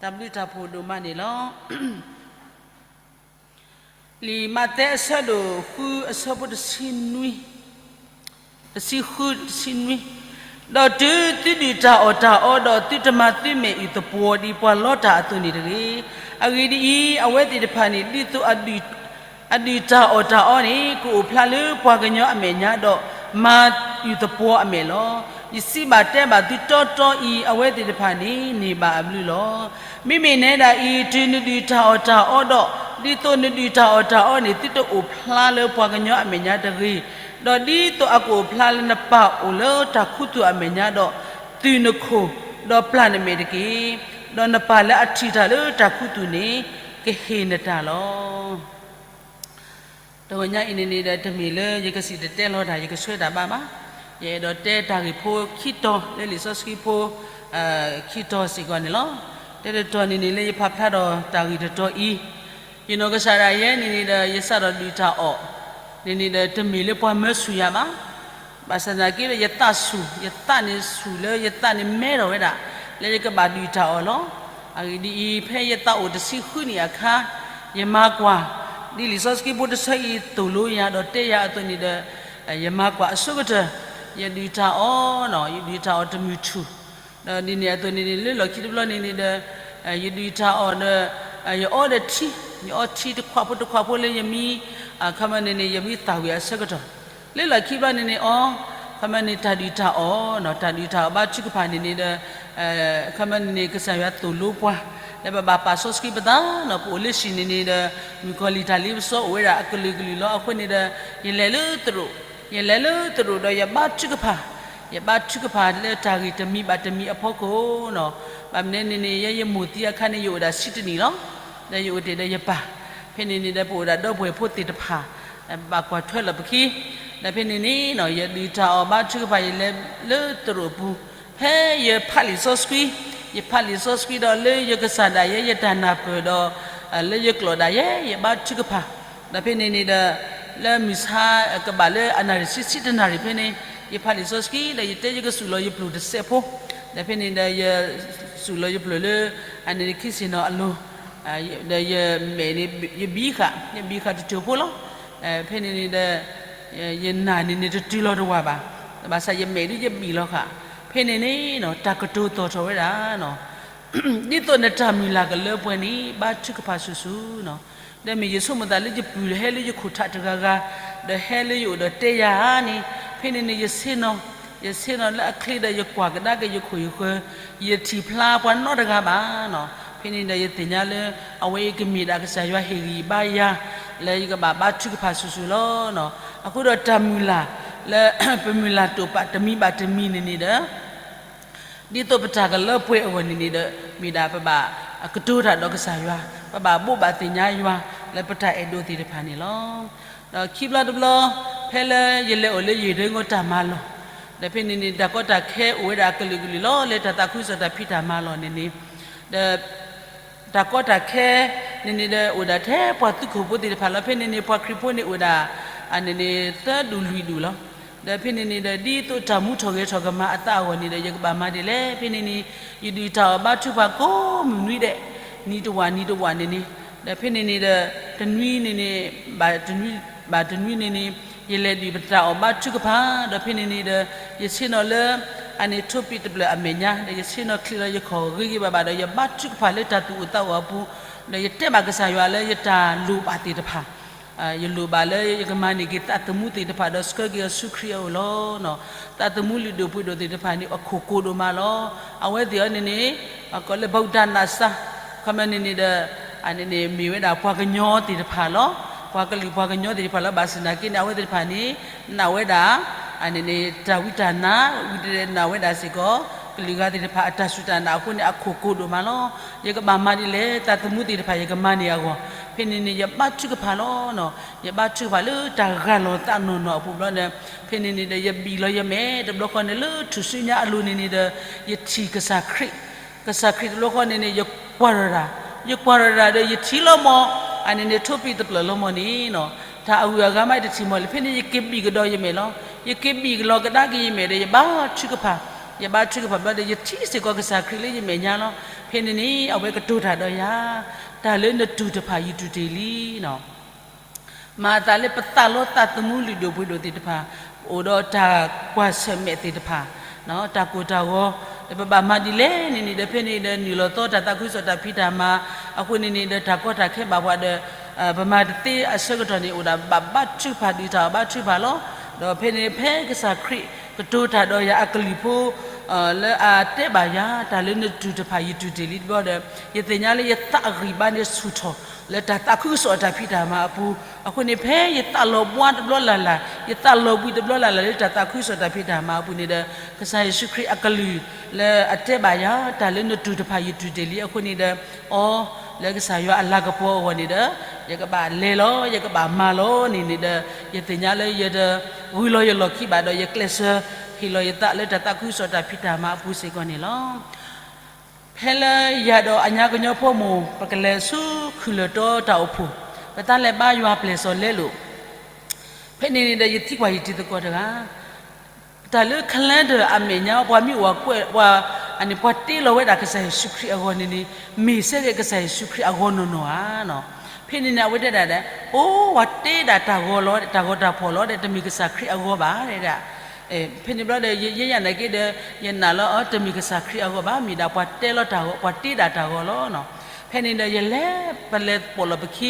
တၢ်ဘျုးတၢ်ဖှိၣ်ဒိၣ်မးန့ၣ်လီၤ. လံာ်မးသဲအဆၢဒိၣ်ဃုအဆၢဖိတဆံနွံ, တဆံဃု, တဆံနွံ, ဒီးတုၤသုဒုၣ်တၢ်အီၣ်တၢ်အီဒီးသုတမၤသုမဲာ်အုၣ်သပှီၤဒ်ပှၤလီတၢ်အသိးန့ၣ်တဂ့ၤ. အဂ့ၢ်ဒ်အံၤ, အဝဲသ့ၣ်တဖၣ်န့ၣ် ဒ်သိးအဒုၣ် အဒုၣ်တၢ်အီၣ်တၢ်အီန့ၣ် ကအိၣ်ဖျါလၢပှၤကညီအမဲာ်ညါဒီး မၤအုၣ်သပှီၤအမဲာ်လီၤ. ယစံးဘၣ်တဲဘၣ်သုတီတီအံၤ, အဝဲသ့ၣ်တဖၣ်န့ၣ် န့ၢ်ဘၣ်အဘျုးလီၤ. မ့မ့ၢ်နဲဒၣ်အံၤ, တုၤနဒုၣ်တၢ်အီၣ်တၢ်အီဒီး, ဒ်သိးနဒုၣ်တၢ်အီၣ်တၢ်အီန့ၣ် သုတအိၣ်ဖျါလၢပှၤကညီအမဲာ်ညါတဂ့ၤ, ဒီးဒ်သိးအကအိၣ်ဖျါလၢနပၢ်အိၣ်လၢတၢ်ခူသူၣ်အမဲာ်ညါဒီး, သုးနခိၣ်, ဒီးပျၢ်နမဲာ်တက့ၢ်. ဒီးနပၢ်လၢအထံၣ်တၢ်လၢတၢ်ခူသူၣ်န့ၣ် ကဟ့ၣ်နတၢ်လီၤ. တဂီၤညါအံၤန့ၣ်န့ၣ်ဒီး တမ့ၢ်လၢယကစံၣ်တဲၤတဲလီၤတၢ် ယကဆှၢတၢ်ဘၣ်ဘၣ်. ယအဲၣ်ဒိးတဲတၢ်ဂ့ၢ်ဖိခံတီၤလၢလံာ်စီဆှံဖိ ခံတီၤစ့ၢ်ကီးန့ၣ်လီၤ. တၢ်တတီၤန့ၣ်န့ၣ် လၢယဖးဖျါဒီးတၢ်ဂ့ၢ်တတီၤအံၤ, ယနီၢ်ကစၢ်ဒၣ်ယဲန့ၣ်န့ၣ်ဒီး ယစးထီၣ်ဒုၣ်တၢ်အီၣ်န့ၣ်န့ၣ်ဒီး တမ့ၢ်လၢပှၤမၢဆူၣ်ယၤဘၣ်. ဘၣ်ဆၣ်သနာ်က့ဒီး ယသးဆူၣ်, ယသးန့ၣ်ဆူၣ်လၢယသးန့ၣ်မဲထီၣ်ဝဲဒၣ် လၢယကဘၣ်ဒုၣ်တၢ်အီၣ်လီၤ. အဂ့ၢ်ဒ်အံၤ, ဖဲယသးအိၣ်တဆံဃုနံၣ်အခါ, ယမၤကွၢ် ဒ်လံာ်စီဆှံဖိတဆၢအံၤသိၣ်လိယၤဒီးတဲယၤအသိးန့ၣ်ဒီး, ယမၤကွၢ်အဆိကတၢၢ်, ယဒုၣ်တၢ်အီၣ်, ယဒုၣ်တၢ်အီၣ်တမုၢ်ထူၣ်, ဒီးဒ်န့ၣ်အသိးန့ၣ်န့ၣ် လၢလီၢ်ခံတဘျီန့ၣ်န့ၣ်ဒီး, ယဒုၣ်တၢ်အီၣ်ဒီး, ယအီဒီးထံ, ယအီထံတခွးဖိတခွးဖိလၢယမံ, အခီပညီန့ၣ်န့ၣ် ယမံသၣ်ဝံၤအဆၢကတီၢ်, လၢလီၢ်ခံဘျီန့ၣ်န့ၣ်အီၤ, အခီပညီန့ၣ်တၢ်ဒုၣ်တၢ်အီၣ်, တၢ်ဒုၣ်တၢ်အီၣ်ဘါထုကဖၣ်န့ၣ်န့ၣ်ဒီး, အခီပညီန့ၣ်န့ၣ် ကစၢ်ယွၤသိၣ်လိပှၤ, လၢပဘၣ်ပာ်စီဆှံပသးနီၤ, ပအိၣ်လၢဟံၣ်န့ၣ်န့ၣ်ဒီး, မုၣ်ကီၤလံၢ်တၢ်လ့ပစီအိၣ်ဝဲဒၣ်အကလုာ်ကလုာ်လီၤ. အဃိန့ၣ်ဒီး, ယလဲၤလၢသရိာ်, ယလဲၤလၢသရိာ်ဒီးယဘါထုကဖၣ်, ယဘါထုကဖၣ်လၢတၢ်ဂ့ၢ်တမံၤဘၣ်တမံၤအဖီခိၣ်နီၤ, ဘၣ်မနုၤန့ၣ်န့ၣ် ယဲယမိၢ်သံအခါန့ၣ် ယအိၣ်ဒၣ်ဆံတနံၣ်လီၤ. ဒီးယအိၣ်တ့ၢ်ဒီးယပၢ်, ဖဲန့ၣ်န့ၣ်ဒီး ပအိၣ်ဒၣ်ဒီပုၢ်ဝဲၢ်ဖိသ့ၣ်တဖၣ်, ဘၣ်ကွၢ်ထွဲလီၤပခံ, ဒီးဖဲန့ၣ်န့ၣ်နီၤ ယဒုၣ်တၢ်အီၣ်ဘါထုကဖၣ် ယလဲၤလၢသရိာ်ပူၤ, ဖဲယဖးလံာ်စီဆှံ, ယဖးလံာ်စီဆှံဒီးလၢယကစၢ်ဒၣ်ယဲယတၢ်နၢ်ပၢၢ်ဒီး, လၢယကျိာ်ဒၣ်ယဲယဘါထုကဖၣ်, ဒီးဖဲန့ၣ်န့ၣ်ဒီး, လၢမုၢ်ဆါကဘၣ်လၢအနၣ်ရံၣ်ဆံဆံတနၣ်ရံၣ်ဖဲန့ၣ်, ယဖးလံာ်စီဆှံဒီးယတဲယကစူၢ်လီၤယပျိၢ်တစဲးဖိ, ဒီးဖဲန့ၣ်ဒီးယ, စူၢ်လီၤယပျိၢ်လၢ, အန့ၣ်ခံဆ့ၣ်နီၤအလိၤ, ဒီးယမဲာ်န့ၣ်ယဘံဃာ်, ယဘံဃာ်တစိၢ်ဖိလီၤ. ဖဲန့ၣ်န့ၣ်ဒီး, ယနၢ်န့ၣ်န့ၣ်တတုၤလီၤတဝၢ်ဘၣ်, ဘၣ်ဆၣ်ယမဲာ်ဒ်ယဘံၣ်လီၤဃာ်, ဖဲန့ၣ်န့ၣ်နီၤ တၢ်ကတိၤသီၣ်ထီၣ်ဝဲဒၣ် ဒ်သိးနတၢ်မုၢ်လၢ်ကလၢပှဲၤန့ၣ် ဘါထုကဖၣ်ဆူၣ်ဆူၣ်နီၤ. ဒီးမ့ၢ်ယဆိကမိၣ်သးလၢယပုၢ်ဟဲလၢယခိၣ်ထးတဂၤဂၤ, ဒီးဟဲလၢယအိၣ်ဒီးတဲယၤန့ၣ်, ဖဲန့ၣ်န့ၣ်ယဆ့ၣ်နီၤ, ယဆ့ၣ်နီၤလၢအချ့ဒီးယကွၢ်ကဒါက့ၤယခိၣ်ယဃၢၤ, ယထံၣ်ဖျါပှၤနီတဂၤဘၣ်နီၤ. ဖဲန့ၣ်ဒီးယသ့ၣ်ညါလၢ, အဝဲအံၤကမ့ၢ်ဒၣ်ကစၢ်ယွၤဟ့ၣ်ဂံၢ်ဘါယၤ, လၢယကဘၣ်ဘါထုကဖၣ်ဆူၣ်ဆူၣ်လီၤနီၤ. အဃိဒီးတၢ်မုၢ်လၢ်, လၢ, ပမုၢ်လၢ်တိာ်ပာ်တမံၤဘၣ်တမံၤန့ၣ်န့ၣ်ဒီး ဒ်သိးပတၢ်ကလၢပှဲၤအဂီၢ်န့ၣ်န့ၣ်ဒီး, မ့ၢ်ဒၣ်ပဘၣ်ကတိၤတၢ်ဒီးကစၢ်ယွၤ, ပဘၣ်ဘိးဘၣ်သ့ၣ်ညါယွၤ, လၢပတၢ်အဲၣ်ဒိးသ့ၣ်တဖၣ်န့ၣ်လီၤ. ဒီးခံဘျီတဘျီ, ဖဲလၢယလဲၤအိၣ်လၢယရ့ငီတၢ်မၤလီၢ်, ဒီးဖဲန့ၣ်န့ၣ် တၢ်ကီတၢ်ခဲအိၣ်ဝဲဒၣ်အကလုာ်ကလုာ်လီၤ လၢတၢ်သးခုကစီၣ်တၢ်ဖံးတၢ်မၤလီၢ်န့ၣ်န့ၣ်, ဒီး တၢ်ကီတၢ်ခဲန့ၣ်န့ၣ်ဒီး အိၣ်ဒၣ်ထဲပှၤသုးခိၣ်ဖိသ့ၣ်တဖၣ်လီၤ. ဖဲန့ၣ်န့ၣ် ပှၤခရံာ်ဖိန့ၣ်အိၣ်ဒၣ်, အန့ၣ်န့ၣ် သၢဒူၣ်လွံၢ်ဒူၣ်လီၤ. ဒီးဖဲန့ၣ်န့ၣ်ဒီး ဒ်သိးတၢ်မူထီၣ်ဂဲၤထီၣ်ကမၤအသးအဂီၢ်န့ၣ်ဒီး ယကဘၣ်မၤဒ်လဲၣ်. ဖဲန့ၣ်န့ၣ် ယဒုၣ်တၢ်အီၣ်ဘါထုကဖၣ်ကိးမုၢ်နွံဒဲး, နံၤတဝာ်နံၤတဝာ်န့ၣ်န့ၣ်, ဒီးဖဲန့ၣ်န့ၣ်ဒီး, တနွံန့ၣ်န့ၣ်, ဘၣ်တနွံ, ဘၣ်တနွံန့ၣ်န့ၣ်, ယလဲၤဒုၣ်ပတၢ်အီၣ်ဘါထုကဖၣ်, ဒီးဖဲန့ၣ်န့ၣ်ဒီး, ယဆ့ၣ်နီၤလၢ, အန့ၣ်ထိၣ်ပံးတဖျၢၣ်အမဲာ်ညါ, ဒီးယဆ့ၣ်နီၤချံးလီၤယခီၣ်ဂ့ၤဂ့ၤဘၣ်ဘၣ်ဒီး ယဘါထုကဖၣ်လၢတၢ်သူၣ်အိၣ်သးအိၣ်အပူၤ, ဒီးယတဲဘၣ်ကစၢ်ယွၤလၢယတၢ်လိၣ်ဘၣ်သ့ၣ်တဖၣ် ယလိၣ်ဘၣ်လၢယကမၤန့ၢ်က့ၤသးသမူသ့ၣ်တဖၣ်ဒီးဆှၢက့ၤအီၤဆူခရံာ်အအိၣ်လီၤ. သးသမူလုၢ်ဒိၣ်ပှ့ၤဒိၣ်သ့ၣ်တဖၣ်န့ၣ် အခိၣ်ကိၢ်ဒိၣ်မးလီၤ. အဝဲသ့ၣ်အံၤန့ၣ်န့ၣ်, ကိးလၢ ဗုဒ္ဓဘာသာ, ခီမ့ၢ်န့ၣ်န့ၣ်ဒီး, အန့ၣ်န့ၣ်မ့ၢ်ဝဲဒၣ်ပှၤကညီသ့ၣ်တဖၣ်လီၤ. ပှၤကလုာ်ပှၤကညီသ့ၣ်တဖၣ်လီၤ. ဘၣ်ဆၣ်သနာ်က့န့ၣ် အဝဲသ့ၣ်တဖၣ်န့ၣ်, နာ်ဝဲဒၣ်, အန့ၣ်န့ၣ် တၢ်ဝံတၢ်နါ, ဝံတဒဲးနာ်ဝဲဒၣ်စ့ၢ်ကီး, ကလုာ်ဂၤသ့ၣ်တဖၣ်အတၢ်စူၢ်တၢ်နာ်အဃိန့ၣ် အခိၣ်ကိၢ်ဒိၣ်မးလီၤ. ယကဘၣ်မၤဒ်လဲၣ်, သးသမူသ့ၣ်တဖၣ်ယကမၤန့ၢ်အဂီၢ်, ဖဲန့ၣ်န့ၣ် ယဘါထုကဖၣ်လီၤ. ယဘါထုကဖၣ်လၢတၢ်ဂၢ်လီၤသးနီၢ်နီၢ်အပူၤဘျီဒီး, ဖဲန့ၣ်န့ၣ်ဒီး ယဘံၣ်လီၤယမဲာ်တဘျီဃီန့ၣ်လၢထူၣ်စုညါအလိၤန့ၣ်န့ၣ်ဒီး, ယထံၣ်ကစၢ်ခရံာ်, ကစၢ်ခရံာ်တဘျီဃီန့ၣ်န့ၣ် ယကွၢ်ရၤတၢ်, ယကွၢ်ရၤတၢ်ဒီးယထံၣ်လီၤမီၢ်, အန့ၣ်န့ၣ် ထိၣ်ပံးတဖျၢၣ်လီၤမီၢ်န့ၣ်, တၢ်အဂုၤအဂၤမးတထံၣ်မီၢ်လၢၤ. ဖဲန့ၣ်ယက့ၤဘံၣ်ကဒီးယမဲာ်လီၤ. ယက့ၤဘံၣ်ကလီၤကဒါက့ၤယမဲာ်ဒီး ယဘါထုကဖၣ်, ယဘါထုကဖၣ်ဘျီဒီး ယထံၣ်စ့ၢ်ကီးကစၢ်ခရံာ်လၢယမဲာ်ညါလီၤ. ဖဲန့ၣ်န့ၣ် အဝဲကတိၤတၢ်ဒီးယၤ, တၢ်လၢနတူၢ်တဖၣ်ယတူၢ်တ့ၢ်လံ. မၤအသးလၢပသးလီသးသမူလုၢ်ဒိၣ်ပှ့ၤဒိၣ်သ့ၣ်တဖၣ်, အိၣ်ဒီးတၢ်ကွၢ်ဆၢၣ်မဲာ်သ့ၣ်တဖၣ်, တၢ်ကိၢ်တၢ်ဂီၤ, ဒီးပဘၣ်မၤဒ်လဲၣ်န့ၣ်န့ၣ်ဒီး ဖဲန့ၣ်ဒီးနုာ်လီၤသီတၢ်သးခုကစီၣ်တၢ်ဖံးတၢ်မၤ, အဃိန့ၣ်န့ၣ်ဒီးတၢ်ကီတၢ်ခဲဘၣ်ပှၤဒီး ပမၤတသ့အဆၢကတီၢ်န့ၣ် အိၣ်ဒၣ်ဘၣ်ဘါထုကဖၣ်ဒုးတၢ်အီၣ်ဘါထုကဖၣ်လီၤ. ဒီးဖဲန့ၣ်ဖဲကစၢ်ခရံာ်ကတိၤတၢ်ဒီးယၤအကလုၢ်ဖိ လၢအတဲဘၣ်ယၤ တၢ်လၢနတူၢ်တဖၣ်ယတူၢ်တ့ၢ်လံတဘျီဒီး ယသ့ၣ်ညါလၢယသးအဂံၢ်ဘါန့ၣ်ဆူၣ်ထီၣ် လၢတၢ်သးခုကစီၣ်အတၢ်ဖံးတၢ်မၤအပူၤ, အဃိန့ၣ်ဖဲယသးလီၤဘှါတဘျီလၢ်လၢ်, ယသးလီၤဘှံးတဘျီလၢ်လၢ်လၢတၢ်သးခုကစီၣ်တၢ်ဖံးတၢ်မၤအပူၤန့ၣ်ဒီး ကစၢ်ယ့ၣ်ၡူးခရံာ်အကလုၢ် လၢအတဲဘၣ်ယၤ တၢ်လၢနတူၢ်တဖၣ်ယတူၢ်တ့ၢ်လံအဃိန့ၣ်ဒီး အီ လၢကစၢ်ယွၤအလၤကပီၤအဂီၢ်န့ၣ်ဒီး ယကဘၣ်လဲၤလီၤ ယကဘၣ်မၤလီၤန့ၣ်န့ၣ်ဒီး ယသ့ၣ်ညါလၢယတဂုၤလီၤယလီၢ်ခံဘၣ်ဒီး ယကျဲးစၢးဟ့ၣ်လီၤယသးလၢတၢ်သးခုကစီၣ်တၢ်ဖံးတၢ်မၤအပူၤစ့ၢ်ကီးန့ၣ်လီၤ. ဖဲလၢယၤဒီးအညါကညီဖိမိၢ် ပကလဲၤဆူခုၣ်လၢၢ်တီတၢ်အိၣ်ဖှိၣ်, ပတၢ်လဲၤဘါယွၤပျဲၢ်စီၤလဲလိာ်, ဖဲန့ၣ်န့ၣ်ဒီးယထံၣ်ကွၢ်ယတံၤသကိးတဂၤ တၢ်လၢ calendar အမဲာ်ညါ ပှၤမ့ၢ်အိၣ်ကွဲး ပှၤ အန့ၣ် ပှၤတ့လီၤဝဲဒၣ်ကစၢ်ယ့ၣ်ၡူးခရံာ်အဂီၢ်န့ၣ်န့ၣ် မ့ၢ်စ့ၢ်ကီးကစၢ်ယ့ၣ်ၡူးခရံာ်အဂီၢ်နီၢ်နီၢ်ဧါ. ဖဲန့ၣ်န့ၣ် အဝဲတဲဒၣ်ဒီး အိၣ် ပှၤတ့ဒၣ်တၢ်ဂီၤလီၤ တၢ်ဂီၤတၢ်ဖီၣ်လီၤဒီး တမ့ၢ်ကစၢ်ခရံာ်အဂီၢ်ဘၣ်ဒၣ်. ဖဲန့ၣ်ဘျီဒီး ယယဲယၤနာ်က့ဒီး ယနာ်လီၤ တမ့ၢ်ကစၢ်ခရံာ်အဂီၢ်ဘၣ် မ့ၢ်ဒၣ်ပှၤတ့လီၤတၢ်ဂီၤ ပှၤတ့ဒၣ်တၢ်ဂီၤလီၤ. ဖဲန့ၣ်ဒီး ယလဲၤ ပလဲၤပိာ်လီၤပခံ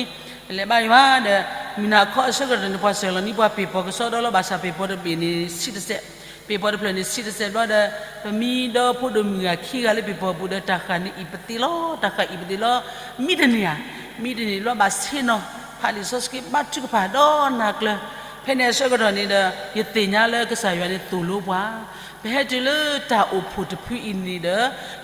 လဲၤဘါယွၤဒီး မုၢ်နၤခီအဆၢကတီၢ်န့ၣ် ပှၤစၢၤလီၤနံၣ်ပှၤပ့ၢ်ဖီကစီဒီလီၤ ဘၣ်ဆၣ်ပ့ၢ်ဖီတဘ့ၣ်န့ၣ် ဆံတစဲး, ပ့ၢ်ဖီတဖျၢၣ်န့ၣ် ဆံတစဲးဘျီဒီး ပမံဒီဖိဒိၣ်မုၣ်ဂၤခံဂၤလၢပ့ၢ်ဖီပူၤဒီး တၢ်ဃၣ်န့ၣ်အံၤပသ့လီၤ တၢ်ဃၣ်အံၤပသ့လီၤ. မံတန့ၢ်ဧါ, မံတန့ၢ်ဘျီဘၣ်ဆ့ၣ်နီၤ ဖးလံာ်စီဆှံဘါထုကဖၣ်ဒီးနၤကျၢၤ. ဖဲန့ၣ်အဆၢကတီၢ်န့ၣ်ဒီး ယသ့ၣ်ညါလၢကစၢ်ယွၤန့ၣ်သိၣ်လိပှၤ ပဟဲတုၤလၢတၢ်အိၣ်ဖှိၣ်တဖုအံၤန့ၣ်ဒီး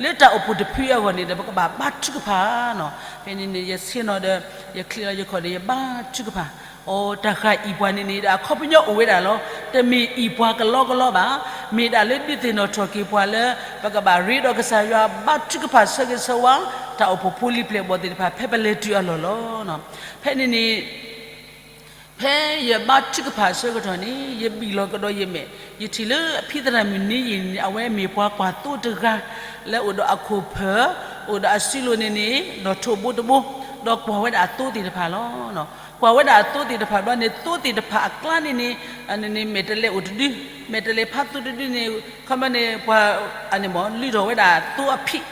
လၢတၢ်အိၣ်ဖှိၣ်တဖုအံၤအဂီၢ်န့ၣ်ဒီး ပကဘၣ်ဘါထုကဖၣ်နီၤ. ဖဲန့ၣ်န့ၣ် ယဆ့ၣ်နီၤဒီး ယချံးလီၤယခီၣ်ဒီးယဘါထုကဖၣ်. အိ တၢ်ဃၣ်အံၤပှၤန့ၣ်န့ၣ်ဒီး အခီပညီအိၣ်ဝဲဒၣ်လီၤ. တမ့ၢ်အံၤပှၤကလီကလီဘၣ်. မ့ၢ်ဒၣ်လၢဒုးသ့ၣ်နီၣ်ထီၣ်က့ၤပှၤလၢ ပကဘၣ်ရ့ဒီးကစၢ်ယွၤဘါထုကဖၣ်ဆၢဂ့ၤဆၢဝါ တၢ်အိၣ်ဖှိၣ်ဖိလံၤပျဲၢ်ဘီၣ်သ့ၣ်တဖၣ် ဖဲပလဲၤတုၤအလီၢ်လီၤ. ဖဲန့ၣ်န့ၣ် ဖဲယဘါထုကဖၣ်အဆၢကတီၢ်န့ၣ် ယဘံၣ်လီၤကဒီးယမဲာ်, ယထံၣ်လၢအဖံသရၣ်မုၣ်န့ၣ်ယံၤန့ၣ် အဝဲမ့ၢ်ပှၤကွၢ်သိတဂၤ လၢအိၣ်ဒီးအခိၣ်ဖၢၣ်, အိၣ်ဒီးအစုလိၤန့ၣ်န့ၣ် ဒီးထိၣ်ဘိတဘိ, ဒီးကွၢ်ဝဲဒၣ်အသိသ့ၣ်တဖၣ်လီၤ. ကွၢ်ဝဲဒၣ်အသိသ့ၣ်တဖၣ်ဘျီန့ၣ် သိသ့ၣ်တဖၣ်အကျါန့ၣ်န့ၣ် န့ၣ်န့ၣ် မဲာ်တဲးလဲးအိၣ်တဒု, မဲာ်တဲးလဲးဖးသိတဒုန့ၣ် ခီမီန့ၣ် ပှၤ အန့ၣ်မ့ၢ် လုၢ်ထီၣ်ဝဲဒၣ်သိအဖံး,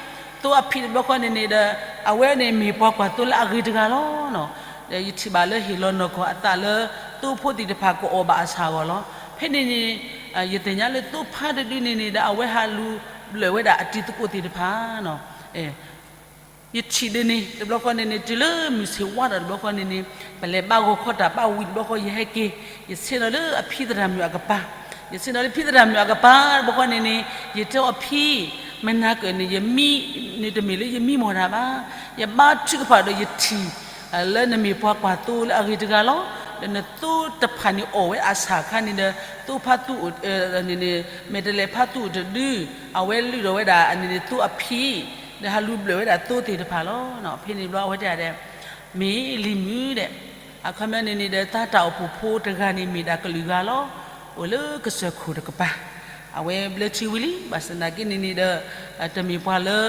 သိအဖံးတဘျီဃီန့ၣ်န့ၣ်ဒီး အဝဲန့ၣ်မ့ၢ်ပှၤကွၢ်သိလၢအဂ့ၤတဂၤလီၤ. ဒီးယထံၣ်ဘၣ်လၢဟ့ၣ်လီၤနီၢ်ကီၢ်အသးလၢ သိဖိသ့ၣ်တဖၣ်ကအီၣ်ဘၣ်အဆၣ်အဂီၢ်လီၤ. ဖဲန့ၣ်န့ၣ် ယသ့ၣ်ညါလၢသိဖးတဒုန့ၣ်န့ၣ်ဒီး အဝဲဟးလူၤဘျၢၣ်ဝဲဒၣ်အတံၤသကိးသ့ၣ်တဖၣ် ယထံၣ်ဒ်န့ၣ် တဘျီဃီန့ၣ်န့ၣ် တုၤလၢမုၢ်ဆ့ၣ်ဝါဒီးတဘျီဃီန့ၣ်န့ၣ် ပလဲၤဘါဂီၤခီတၢ်ဘါဝံၤတဘျီဃီ ယဟဲက့ၤ ယဆ့ၣ်နီၤလၢအဖံသရၣ်မုၣ်အကပၤ, ယဆ့ၣ်နီၤလၢဖံသရၣ်မုၣ်အကပၤတဘျီဃီန့ၣ်န့ၣ် ယတဲအီၤဖံ, မနၤကၢၣ်န့ၣ် ယမံ န့ၣ်တမ့ၢ်လၢယမံမီၢ်တၢ်ဘၣ်, ယဘါထုကဖၣ်ဒီးယထံၣ် လၢနမ့ၢ်ပှၤကွၢ်သိလၢအဂ့ၤတဂၤလီၤ. ဒီးနသိတဖၣ်န့ၣ်အီၣ်ဝဲအဆၣ်အခါန့ၣ်ဒီး သိဖးသူအိၣ် န့ၣ်န့ၣ် မဲာ်တဲးလဲးဖးသူအိၣ်တဒု, အဝဲလုၢ်ထီၣ်ဝဲဒၣ်န့ၣ်န့ၣ် သိအဖံး, ဒီးဟးလူၤဘျၢၣ်ဝဲဒၣ်သိသ့ၣ်တဖၣ်လီၤ. ဖဲန့ၣ်ဘျီအဝဲတဲဒၣ် မ့ၢ်လံၤမုၣ်ဒဲး, အခီပညီန့ၣ်န့ၣ်ဒီး တၢ်တၢ်အိၣ်ဖှိၣ်ဖိတဂၤန့ၣ် မ့ၢ်ဒၣ်ကလုာ်ဂၤလီၤ. အိၣ်လၢကစၢၢ်ခိၣ်တကပၤ, အဝဲဘျၢထံဝံၤလံ, ဘၣ်ဆၣ်သနာ်က့န့ၣ်န့ၣ်ဒီး တမ့ၢ်ပှၤလၢ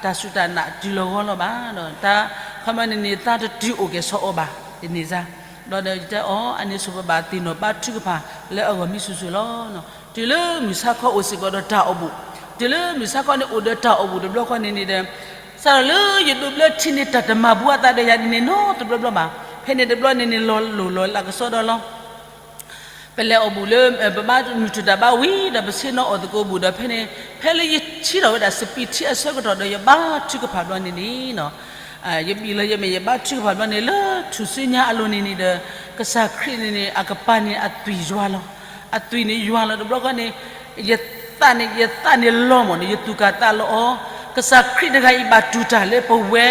တၢ်စူၢ်တၢ်နာ်တုၤလီၤဂီၤလီၤဘၣ်, ဒီးတၢ် ခီပညီန့ၣ်န့ၣ် တၢ်တတုၤအိၣ်ကဲၤဆီအီၤဘၣ်တန့ၢ်စါ, ဒီးဒီးယတဲအီၤ အန့ၣ်ဆိပဘၣ်သ့ၣ်နီၣ်ဘါထုကဖၣ်လၢအဂီၢ်မံဆူၣ်ဆူၣ်လီၤ. တုၤလၢမုၢ်ဆါခီအိၣ်စ့ၢ်ကီးဒီးတၢ်အီၣ်ဘူၣ်, တုၤလၢမုၢ်ဆါခီန့ၣ်အိၣ်ဒီးတၢ်အီၣ်ဘူၣ်တဘျီဃီန့ၣ်န့ၣ်ဒီး စးထီၣ်လၢယဒိးဘျၢထံန့ၣ် တၢ်တမၤဘူးအသးဒီးယၤန့ၣ်န့ၣ်နီတဘျီဘျီဘၣ်, ဖဲန့ၣ်တဘျီန့ၣ်န့ၣ် လီၤလိၢ်လီၤလးကစီဒီလီၤ. ပလဲၤအီၣ်ဘူၣ်လၢ ပဘါမုၢ်ထူၣ်တၢ်ဘါဝံၤဒီး ပဆ့ၣ်နီၤအီၣ်သကိးဘူၣ်ဒီး ဖဲန့ၣ် ဖဲလၢယထံၣ်ထီၣ်ဝဲဒၣ်စပံးထံအဆၢကတီၢ်ဒီး ယဘါထုကဖၣ်ဘျီန့ၣ်န့ၣ် ယဘံၣ်လီၤယမဲာ် ယဘါထုကဖၣ်ဘျီန့ၣ် လၢထူၣ်စုညါအလိၤန့ၣ်န့ၣ်ဒီး ကစၢ်ခရံာ်န့ၣ်န့ၣ် အကပၤန့ၣ် အသွံၣ်ယွၤလီၤ. အသွံၣ်န့ၣ်ယွၤလီၤတဘျီဃီန့ၣ် ယသးန့ၣ် ယသးန့ၣ်လီၤမၢ်န့ၣ် ယသူၣ်ကၢ်သးလီၤအီၤ, ကစၢ်ခရံာ်တဂၤအံၤဘၣ်တူၢ်တၢ်လၢပဝဲ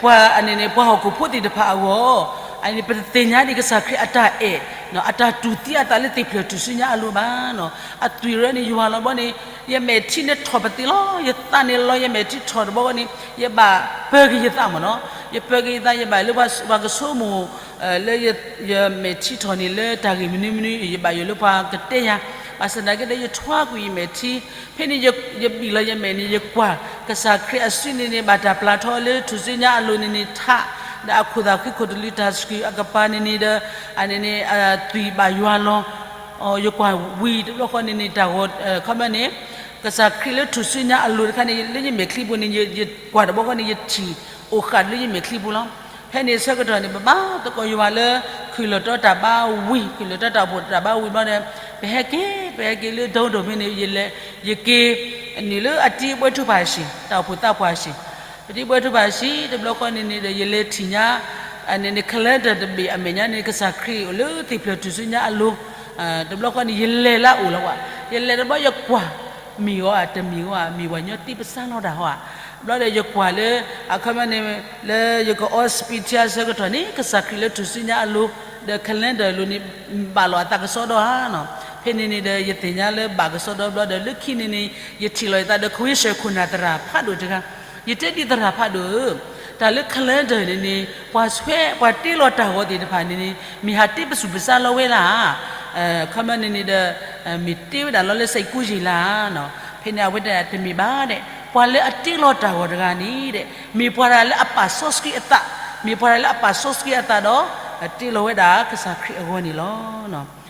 ပှၤအန့ၣ်န့ၣ် ပှၤဟီၣ်ခိၣ်ဖိသ့ၣ်တဖၣ်အဂီၢ်, အန့ၣ် ပတသ့ၣ်ညါဒံးကစၢ်ခရံာ်အတၢ်အဲၣ် အတၢ်တူၢ်သံအသးလၢသ့ၣ်ဖျၢၣ်ထူၣ်စုညါအလိၤဘၣ်နီၤ. အသွံၣ်ရၢန့ၣ် ယွၤလီၤဘီန့ၣ် ယမဲာ်ထံန့ၣ်ထီၣ်ပသ့လီၤ. ယသးန့ၣ်လီၤ ယမဲာ်ထံထီၣ်တဘျီဃီန့ၣ် ယဘၣ်ပၢက့ၤယသးမၢ်နီၤ. ယပၢက့ၤယသး ယဘၣ်လၢပှၤကဆိကမိၣ် လၢယမဲာ်ထံထီၣ်န့ၣ် လၢတၢ်ဂ့ၢ်မနုၤမနုၤ ယဘၣ်ယိၣ်လၢပှၤကတဲယၤ ဘၣ်ဆၣ်သနာ်က့ဒီး ယထွါကွံာ်ယမဲာ်ထံ, ဖဲန့ၣ်ယဘံၣ်လီၤယမဲာ်န့ၣ် ယကွၢ် ကစၢ်ခရံာ်အစုန့ၣ်န့ၣ် ဘၣ်တၢ်ပျၢ်ထီၣ်လၢထူၣ်စုညါအလိၤန့ၣ်န့ၣ်ထး, ဒီးအခိၣ်သးဃံခိၣ်တလံၤတၢ်ဆှုၣ်အကပၤန့ၣ်န့ၣ်ဒီး အန့ၣ်န့ၣ် သွံၣ်ဘၣ်ယွၤလီၤ. ယကွၢ်ဝံၤတဘျီဃီန့ၣ်န့ၣ် တၢ်ဂီၤ ခီပညီန့ၣ် ကစၢ်ခရံာ်လၢထူၣ်စုညါအလိၤတခါန့ၣ် လၢယမဲာ်ချံပူၤန့ၣ် ယကွၢ်တဘျီဃီန့ၣ် ယထံၣ်အိၣ်ဃာ်လၢယမဲာ်ချံပူၤလီၤ. ဖဲန့ၣ်အဆၢကတီၢ်န့ၣ် ပဘါသကိးယွၤလၢ ခုၣ်လီၤတီတၢ်ဘါဝံၤ, ခုၣ်လီၤတီတၢ်အိၣ်ဖှိၣ်တၢ်ဘါဝံၤဘျီဒီး ပဟဲက့ၤ ပဟဲက့ၤလၢဒိၣ်ဒိၣ်ဖဲန့ၣ် ယလဲၤ ယက့ၤ န့ၣ်လၢအတံၤအဘှဲထူၣ်ဖးဆံး တၢ်အိၣ်ဖှိၣ်သးပှၢ်ဆံး, ပတံၤဘှဲထူၣ်ဖးဆံး တဘျီဃီန့ၣ်န့ၣ်ဒီး ယလဲၤထံၣ်ညါ န့ၣ်န့ၣ် calendar တဘ့ၣ်အမဲာ်ညါန့ၣ် ကစၢ်ခရံာ်အိၣ်လၢသ့ၣ်ဖျၢၣ်ထူၣ်စုညါအလိၤ, တဘျီဃီန့ၣ် ယလဲၤလၢအအိၣ်လီၤဝဲ, ယလဲၤတဘျီယကွၢ် မ့ၢ်ဂီၤဧါ တမ့ၢ်ဂီၤဧါ မ့ၢ်ပှၤကညီတ့ပစၢ်လီၤတၢ်ဟီဧါ, ဘျီဒီးယကွၢ်လၢ အခီပညီန့ၣ် လၢယကအိးစပံးထံအဆၢကတီၢ်န့ၣ် ကစၢ်ခရံာ်လၢထူၣ်စုညါအလိၤ ဒီး calendar အလိၤန့ၣ် ဘၣ်လီၤအသးကစီဒီဧါနီၤ, ဖဲန့ၣ်န့ၣ်ဒီး ယသ့ၣ်ညါလၢဘၣ်ကစီဒီဘျီဒီး လၢခံန့ၣ်န့ၣ် ယထံၣ်လီၤယသးဒီး ခွ့ဆၢၣ်ခိၣ်နၢ်သရၣ်ဖးဒိၣ်တဂၤ, ယတဲဒ်သရၣ်ဖးဒိၣ်ဧၢ, တၢ်လၢ calendar န့ၣ်န့ၣ် ပှၤဆွဲ ပှၤတ့လီၤတၢ်ဂီၤသ့ၣ်တဖၣ်န့ၣ်န့ၣ် မ့ၢ်ဟးတ့ပစူၢ်ပစါလီၤဝဲလၢဧါ, အခီပညီန့ၣ်န့ၣ်ဒီး မ့ၢ်တ့ဝဲဒၣ်လီၤလၢ စဲးကူယံာ်လၢဧါနီၤ, ဖဲန့ၣ်အဝဲတဲဒၣ်တမ့ၢ်ဘၣ်ဒဲး, ပှၤလၢအတ့လီၤတၢ်ဂီၤတဂၤန့ၣ်ဒဲး မ့ၢ်ပှၤတဂၤလၢအပာ်စီဆှံအသး, မ့ၢ်ပှၤတဂၤလၢအပာ်စီဆှံအသးဒီး တ့လီၤဝဲဒၣ်ကစၢ်ခရံာ်အဂီၢ်န့ၣ်လီၤ.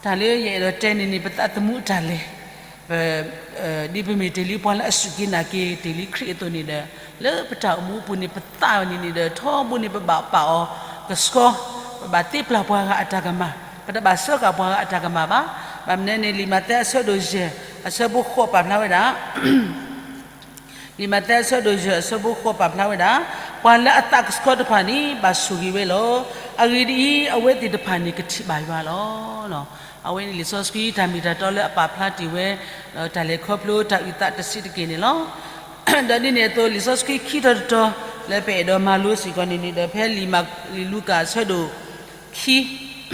တၢ်လၢယအဲၣ်ဒိးတဲန့ၣ်န့ၣ် ပသးသမူအတၢ်လဲၤ ဒ်ပမ့ၢ်တ့ၢ်လံပှၤလၢအစူၢ်က့ၤနာ်က့ၤတ့ၢ်လံခရံာ်အသိးန့ၣ်ဒီး လၢပတၢ်အိၣ်မူအပူၤန့ၣ် ပသးန့ၣ်န့ၣ်ဒီး ထီဘိန့ၣ် ပဘၣ်ပာ်အီၤကဆှီ, ပဘၣ်သ့ပျၢ်ပှၤဂၤအတၢ်ကမၣ်, ပတဘၣ်စၢဃာ်ပှၤဂၤအတၢ်ကမၣ်ဘၣ်. ဘၣ်မနုၤန့ၣ် လံာ်မးသဲအဆၢဒိၣ်ယဲၢ် အဆၢဖိဃိးပာ်ဖျါဝဲဒၣ် လံာ်မးသဲအဆၢဒိၣ်ယဲၢ် အဆၢဖိဃိးပာ်ဖျါဝဲဒၣ်, ပှၤလၢအသးကဆှီတဖၣ်န့ၣ် ဘၣ်ဆိၣ်ဂ့ၤဝဲလီၤ. အဂ့ၢ်ဒ်အံၤ, အဝဲသ့ၣ်တဖၣ်န့ၣ် ကထံၣ်ဘၣ်ယွၤလီၤ. အဝဲန့ၣ်လံာ်စီဆှံတၢ်မ့ၢ်တၢ်တီလၢအပာ်ဖျါတ့ၢ်ဝဲ ဒီးတၢ်လဲၤခီဖျိတၢ်အုၣ်သးတဆံးတက့ၢ်န့ၣ်လီၤ. ဒီးဒ်န့ၣ်အသိး လံာ်စီဆှံခံထီၣ်တတီၤ လၢပအဲၣ်ဒိးမၤလိစ့ၢ်ကီးန့ၣ်န့ၣ်ဒီး ဖဲလံာ်မး လံာ်လူၤကၣ်အဆၢဒိၣ်ခံ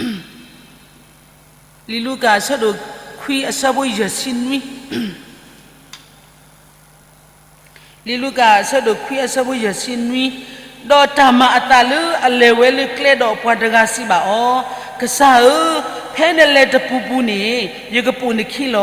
လံာ်လူၤကၣ်အဆၢဒိၣ်ခွံအဆၢဖိယဲၢ်ဆံနွံ, လံာ်လူၤကၣ်အဆၢဒိၣ်ခွံအဆၢဖိယဲၢ်ဆံနွံ, ဒီးတၢ်မၤအသးလၢအလဲၤဝဲလၢကျဲဒီးပှၤတဂၤစံးဘၣ်အီၤ, ကစၢ်ဧၢ, ဖဲနလဲၤတပူၤပူၤန့ၣ် ယကပိာ်နခံလီ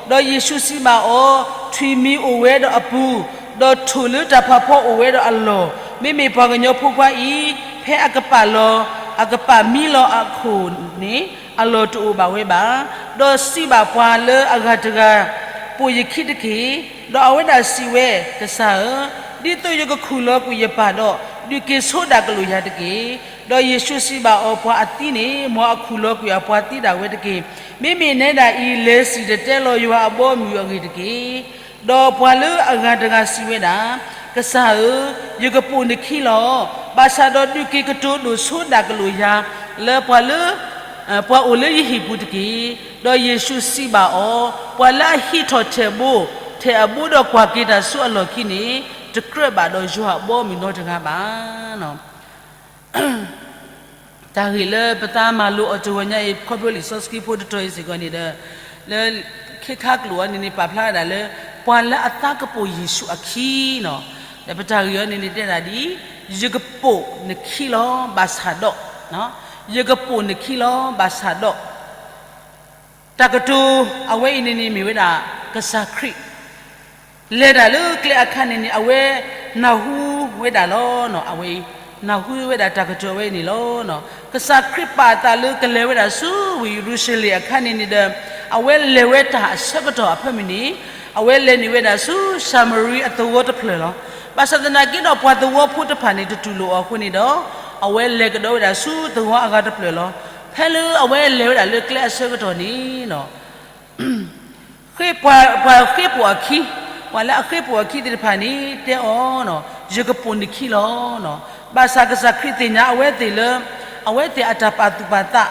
ၤ. ဒီးယ့ၣ်ၡူးစံးဘၣ်အီၤ, ထွံၣ်မံၤအိၣ်ဝဲဒီးအပူၤ, ဒီးထိၣ်လၢတၢ်ဖးဖီအိၣ်ဝဲဒီးအလီၢ်, မ့မ့ၢ်ပှၤကညီဖိခွါအံၤ ဖဲအကပာ်လီၤ အကပာ်မံလီၤအခိၣ်န့ၣ် အလီၢ်တအိၣ်ဘၣ်ဝဲဘၣ်. ဒီးစံးဘၣ်ပှၤလၢအဂၤတဂၤ, ပိာ်ယခံတက့ၢ်. ဒီးအဝဲဒၣ်စံးဝဲ, ကစၢ်ဧၢ, ဒ်သိးယကခူၣ်လီၤကွံာ်ယပၢ်ဒီး, ဒုးက့ၤဆိဒၣ်ကလုာ်ယၤတက့ၢ်. ဒီးယ့ၣ်ၡူးစံးဘၣ်အီၤ, ပှၤအသံန့ၣ် မ်အခူၣ်လီၤကွံာ်အပှၤသံဒၣ်ဝဲတက့ၢ်. မ့မ့ၢ်နဲဒၣ်အံၤ, လဲၤစံၣ်တဲၤတဲလီၤယွၤအဘီအမုၢ်အဂ့ၢ်တက့ၢ်. ဒီးပှၤလၢအဂၤတဂၤစံးဝဲဒၣ်, ကစၢ်ဧၢ, ယကပိာ်နခံလီၤ. ဘၣ်ဆၣ်ဒီးဒုးက့ၤကတိၤဒိၣ်ဆိဒၣ်ကလုာ်ယၤ လၢပှၤလၢ ပှၤအိၣ်လၢယဟံၣ်ပူၤတက့ၢ်. ဒီးယ့ၣ်ၡူးစံးဘၣ်အီၤ, ပှၤလၢအဟံးထီၣ်ထဲးဘိ, ထဲးအဘိဒီးကွၢ်က့ၤတၢ်ဆူအလီၢ်ခံန့ၣ်, တကြၢးဘၣ်ဒီးယွၤအဘီအမုၢ်နီတဂၤဘၣ်. တၢ်ဂ့ၢ်လၢပသးမၤလိအီၤတဂီၤညါအံၤ ခီဖျိလံာ်စီဆှံဖိတတီၤအံၤစ့ၢ်ကီးန့ၣ်ဒီး, လၢခ့ခါကျိာ်အံၤန့ၣ်န့ၣ် ပာ်ဖျါဝဲဒၣ်လၢ ပှၤလၢအသးကပိာ်ယ့ၣ်ၡူးအခံနီၤ, ဒီးပတၢ်ဂ့ၢ်အံၤန့ၣ်န့ၣ် တဲဒၣ်ဒ်အံၤ, ယကပိာ်နခံလီၤ ဘၣ်ဆၣ်ဒီး, ယကပိာ်နခံလီၤ ဘၣ်ဆၣ်ဒီး တၢ်ကတိၤအဝဲအံၤန့ၣ်န့ၣ် မ့ၢ်ဝဲဒၣ် ကစၢ်ခရံာ် လဲၤတၢ်လၢကျဲအခါန့ၣ်န့ၣ် အဝဲနၢ်ဟူဝဲဒၣ်လီၤ. အဝဲအံၤ နၢ်ဟူဝဲဒၣ်တၢ်ကတိၤအဝဲအံၤန့ၣ်လီၤ. ကစၢ်ခရံာ်ပာ်အသးလၢကလဲၤဝဲဒၣ်ဆူဝ့ၢ်ယရူၤၡလ့ၣ်အခါန့ၣ်န့ၣ်ဒီး အဝဲလဲၤဝဲတၢ်အဆၢကတီၢ်အဖၢမုၢ်န့ၣ် အဝဲလဲၤန့ၢ်ဝဲဒၣ်ဆူၡၤမရံအသဝီတဖျၢၣ်လီၤ. ဘၣ်ဆၣ်သနာ်က့ဒီး ပှၤသဝီဖိတဖၣ်န့ၣ် တတူၢ်လိာ်အီၤအဃိန့ၣ်ဒီး အဝဲလဲၤကဒီးဝဲဒၣ်ဆူသဝီအဂၤတဖျၢၣ်လီၤ. ဖဲလၢအဝဲလဲၤဝဲဒၣ်လၢကျဲအဆၢကတီၢ်န့ၣ် ဃ့ ပှၤဃ့ၢ်ပိာ်အခံ, ပှၤလၢအဃ့ၢ်ပိာ်အခံသ့ၣ်တဖၣ်န့ၣ် တဲအီၤ, ယကပိာ်နခံလီၤ. ဘၣ်ဆၣ်ကစၢ်ခရံာ်သ့ၣ်ညါအဝဲသ့ၣ်လၢ အဝဲသ့ၣ်အတၢ်ပာ်သူၣ်ပာ်သး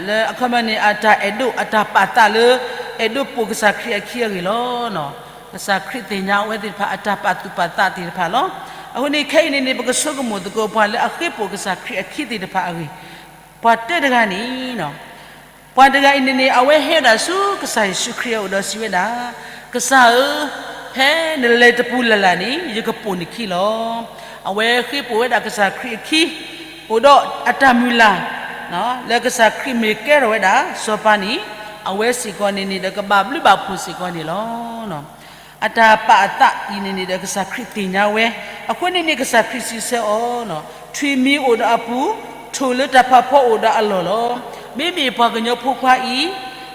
လၢအခီပညီန့ၣ် အတၢ်အဲၣ်ဒိး အတၢ်ပာ်သးလၢ အဲၣ်ဒိးပိာ်ကစၢ်ခရံာ်အခံအဂ့ၢ်လီၤ. ကစၢ်ခရံာ်သ့ၣ်ညါအဝဲသ့ၣ်တဖၣ်အတၢ်ပာ်သူၣ်ပာ်သးသ့ၣ်တဖၣ်လီၤ. အဃိန့ၣ်ခဲအံၤန့ၣ်န့ၣ် ပကဆိကမိၣ်သကိးပှၤလၢအဃ့ၢ်ပိာ်ကစၢ်ခရံာ်အခံသ့ၣ်တဖၣ်အဂ့ၢ်, ပှၤတၢတဂၤန့ၣ် ပှၤတဂၤအံၤန့ၣ်န့ၣ် အဝဲဟဲဒၣ်ဆူကစၢ်ယ့ၣ်ၡူးခရံာ်အအိၣ်ဒီးစံးဝဲဒၣ်, ကစၢ်ဧၢ, ဖဲနလဲၤတပူၤလၢ်လၢ်န့ၣ် ယကပိာ်နခံလီၤ. အဝဲဃ့ၢ်ပိာ်ဝဲဒၣ်ကစၢ်ခရံာ်အခံ, အိၣ်ဒီးအတၢ်မုၢ်လၢ် လၢကစၢ်ခရံာ်မ့ၢ်ကဲထီၣ်ဝဲဒၣ်စီၤပၤန့ၣ် အဝဲစ့ၢ်ကီးန့ၣ်န့ၣ်ဒီး ကဘၣ်ဘျုးဘၣ်ဖှိၣ်စ့ၢ်ကီးန့ၣ်လီၤ. အတၢ်ပာ်အသးအံၤန့ၣ်န့ၣ်ဒီး ကစၢ်ခရံာ်သ့ၣ်ညါဝဲ, အဃိန့ၣ်န့ၣ် ကစၢ်ခရံာ်စံးဆၢအီၤ, ထွံၣ်မံၤအိၣ်ဒီးအပူၤ, ထိၣ်လၢတၢ်ဖးဖီအိၣ်ဒီးအလီၢ်လီၤ. မ့မ့ၢ်ပှၤကညီဖိခွါအံၤ,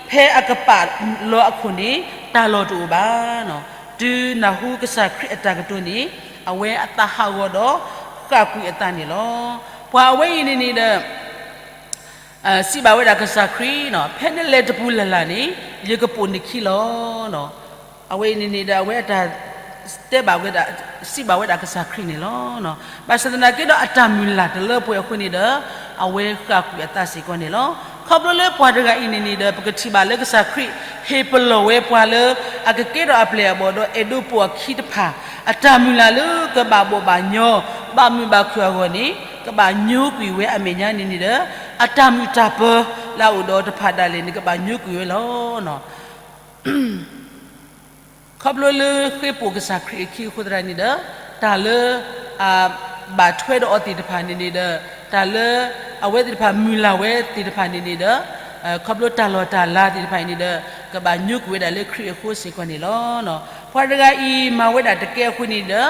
ဖဲအကပာ်လီၤအခိၣ်န့ၣ် တၢ်လီၢ်တအိၣ်ဘၣ်. တုၤနၢ်ဟူကစၢ်ခရံာ်အတၢ်ကတိၤန့ၣ်, အဝဲအသးဟးဂီၤဒီး ဃၣ်ကွံာ်အသးန့ၣ်လီၤ. ပှၤအဝဲအံၤန့ၣ်န့ၣ်ဒီး စံးဘၣ်ဝဲဒၣ်ကစၢ်ခရံာ်, ဖဲနလဲၤတပူၤလၢ်လၢ်န့ၣ်, ယကပိာ်နခံလီၤ. အဝဲအံၤန့ၣ်န့ၣ်ဒီး အဝဲအတၢ်တဲဘၣ်ဝဲဒၣ်, စံးဘၣ်ဝဲဒၣ်ကစၢ်ခရံာ်န့ၣ်လီၤ. ဘၣ်ဆၣ်သနာ်က့ဒီး အတၢ်မုၢ်လၢ်တလၢပှဲၤအဃိန့ၣ်ဒီး, အဝဲဃၣ်ကွံာ်အသးစ့ၢ်ကီးန့ၣ်လီၤ. ခီဖျိလၢပှၤတဂၤအံၤန့ၣ်န့ၣ်ဒီး ပကထံၣ်ဘၣ်လၢကစၢ်ခရံာ်ဟ့ၣ်ပလီၢ်ဝဲပှၤလၢ အကကဲထီၣ်အပျဲၢ်အဘီၣ်ဒီး အဲၣ်ဒိးပိာ်အခံတဖၣ်, အတၢ်မုၢ်လၢ်လၢကဘၣ်ဘီၣ်ဘၣ်ညီ, ဘၣ်မုာ်ဘၣ်ခုၣ်အဂီၢ်န့ၣ်, ကဘၣ်ညိကွံာ်ဝဲအမဲာ်ညါန့ၣ်န့ၣ်ဒီး, အတၢ်မုာ်တၢ်ပၢၤလၢအအိၣ်ဒီးတဖၣ်ဒၣ်လဲာ်န့ၣ် ကဘၣ်ညိကွံာ်ဝဲလီၤ. ခီဖျိလၢဃ့ပိာ်ကစၢ်ခရံာ်အခံအဃိသတးန့ၣ်ဒီး, တၢ်လၢ ဘၣ်ထွဲဒီးအီၤသ့ၣ်တဖၣ်န့ၣ်န့ၣ်ဒီး, တၢ်လၢအဝဲသ့ၣ်တဖၣ်မုၢ်လၢ်ဝဲသ့ၣ်တဖၣ်န့ၣ်န့ၣ်ဒီး, ခီဖျိတၢ်လီၢ်တၢ်လၤသ့ၣ်တဖၣ်အံၤန့ၣ်ဒီး, ကဘၣ်ညိကွံာ်ဝဲဒၣ်လၢခရံာ်အဃိစ့ၢ်ကီးန့ၣ်လီၤ. ပှၤတဂၤအံၤမၤဝဲဒၣ်တကဲအဃိန့ၣ်ဒီး,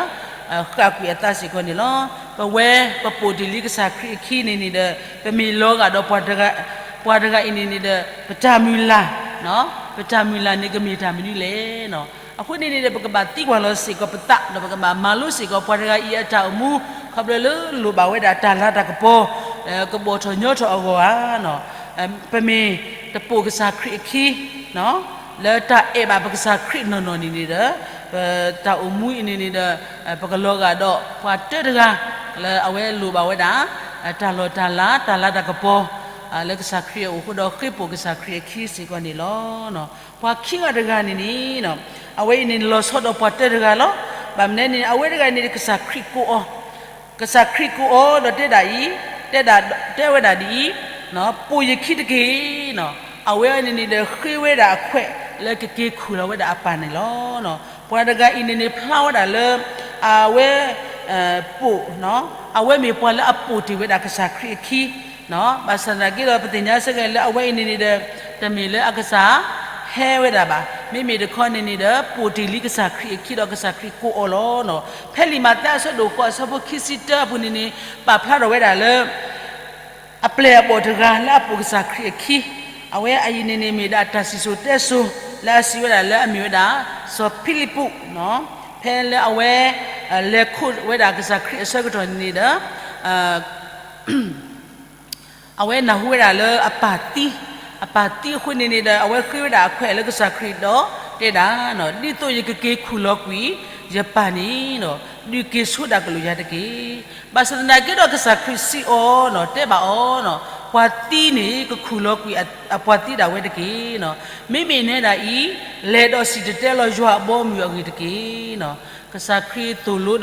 ဃၣ်ကွံာ်အသးစ့ၢ်ကီးန့ၣ်လီၤ. ပဝဲပပိာ်တ့ၢ်လံကစၢ်ခရံာ်အခံန့ၣ်န့ၣ်ဒီး, ပမ့ၢ်လီၤဂာ်ဒီး ပှၤတဂၤအံၤန့ၣ်န့ၣ်ဒီး, ပတၢ်မုၢ်လၢ်, ပတၢ်မုၢ်လၢ်န့ၣ်ကမ့ၢ်တၢ်မနုၤလဲၣ်. အဃိန့ၣ်န့ၣ်ဒီး ပကဘၣ်သံကွၢ်လီၤစ့ၢ်ကီးပသး, ဒီးပကဘၣ်မၤလိစ့ၢ်ကီးပှၤတဂၤအံၤအတၢ်အိၣ်မူ, ခီဖျိလၢလိၣ်ဘၣ်ဝဲဒၣ်တၢ်လၤတၢ်ကပီၤ, ကဘီၣ်ထီၣ်ညီထီၣ်အဂီၢ်ဧါ. ပမ့ၢ်တပိာ်ကစၢ်ခရံာ်အခံ လၢတၢ်အဲၣ်ဘၣ်ပကစၢ်ခရံာ်နီၢ်နီၢ်န့ၣ်န့ၣ်ဒီး, ပတၢ်အိၣ်မူအံၤန့ၣ်န့ၣ်ဒီး, ပကလီၤဂာ်ဒီးပှၤတၢတဂၤ, လၢအဝဲလိၣ်ဘၣ်ဝဲဒၣ်, တၢ်လီၢ်တၢ်လၤ, တၢ်လၤတၢ်ကပီၤ, လၢကစၢ်ခရံာ်အအိၣ်အဃိဒီး ဃ့ပိာ်ကစၢ်ခရံာ်အခံစ့ၢ်ကီးန့ၣ်လီၤ. ပှၤခံဂၤတဂၤန့ၣ်န့ၣ်, အဝဲအံၤန့ၣ်လီၤဆီဒီးပှၤတၢတဂၤလီၤ. ဘၣ်မနုၤန့ၣ် အဝဲတဂၤန့ၣ် ကစၢ်ခရံာ်ကိးအီၤ ကစၢ်ခရံာ်ကိးအီၤဒီးတဲဒၣ်အံၤ, တဲဒၣ်, တဲဝဲဒၣ်ဒ်အံၤ, ပိာ်ယခံတက့ၢ်. အဝဲန့ၣ်န့ၣ်ဒီးဃ့ဝဲဒၣ်အခွဲးလၢကက့ၤခူၣ်လီၤဝဲဒၣ်အပၢ်န့ၣ်လီၤ. ပှၤတဂၤအံၤန့ၣ်န့ၣ်ဖျါဝဲဒၣ်လၢ အဝဲ ပိာ်, အဝဲမ့ၢ်ပှၤလၢအပိာ်တ့ၢ်ဝဲဒၣ်ကစၢ်ခရံာ်အခံ, ဘၣ်ဆၣ်သနာ်က့ဒီး ပသ့ၣ်ညါစ့ၢ်ကီးလၢအဝဲအံၤန့ၣ်န့ၣ်ဒီး တမ့ၢ်လၢအကစၢ်ဟဲဝဲဒၣ်ဘၣ်. မ့မ့ၢ်တခီန့ၣ်န့ၣ်ဒီး ပိာ်တ့ၢ်လံကစၢ်ခရံာ်အခံဒီးကစၢ်ခရံာ်ကိးအီၤလီၤ. ဖဲလံာ်မးသဲအဆၢဒိၣ်ဃိးအဆၢဖိခံဆံတၢအပူၤန့ၣ်န့ၣ် ပာ်ဖျါထီၣ်ဝဲဒၣ်လၢ အပျဲၢ်အဘီၣ်တဂၤလၢအပိာ်ကစၢ်ခရံာ်အခံ, အဝဲအံၤန့ၣ်န့ၣ်မ့ၢ်ဒၣ်တၢ်စံၣ်စိၤတဲစိၤ လၢအစံးဝဲဒၣ်လၢအမ့ၢ်ဝဲဒၣ် စီၤဖံလံးပူး, ဖဲလၢအဝဲ လဲၤခိးဝဲဒၣ်ကစၢ်ခရံာ်အဆၢကတီၢ်န့ၣ်န့ၣ်ဒီး အဝဲနၢ်ဟူဝဲဒၣ်လၢအပၢ်သံ, အပၢ်သံအဃိန့ၣ်န့ၣ်ဒီး အဝဲဃ့ဝဲဒၣ်အခွဲးလၢကစၢ်ခရံာ်ဒီး တဲဒၣ်, ဒ်သိးယကက့ၤခူၣ်လီၤကွံာ်ယပၢ်န့ၣ်, ဒုးက့ၤဆိဒၣ်ကလုာ်ယၤတက့ၢ်. ဘၣ်ဆၣ်သနာ်က့ဒီးကစၢ်ခရံာ်စံးအီၤ, တဲဘၣ်အီၤ, ပှၤသံန့ၣ်ကခူၣ်လီၤကွံာ်အပှၤသံဒၣ်ဝဲတက့ၢ်. မ့မ့ၢ်နဲဒၣ်အံၤ, လဲၤဒီးစံၣ်တဲၤတဲလီၤယွၤအဘီအမုၢ်အဂ့ၢ်တက့ၢ်. ကစၢ်ခရံာ်သိၣ်လိ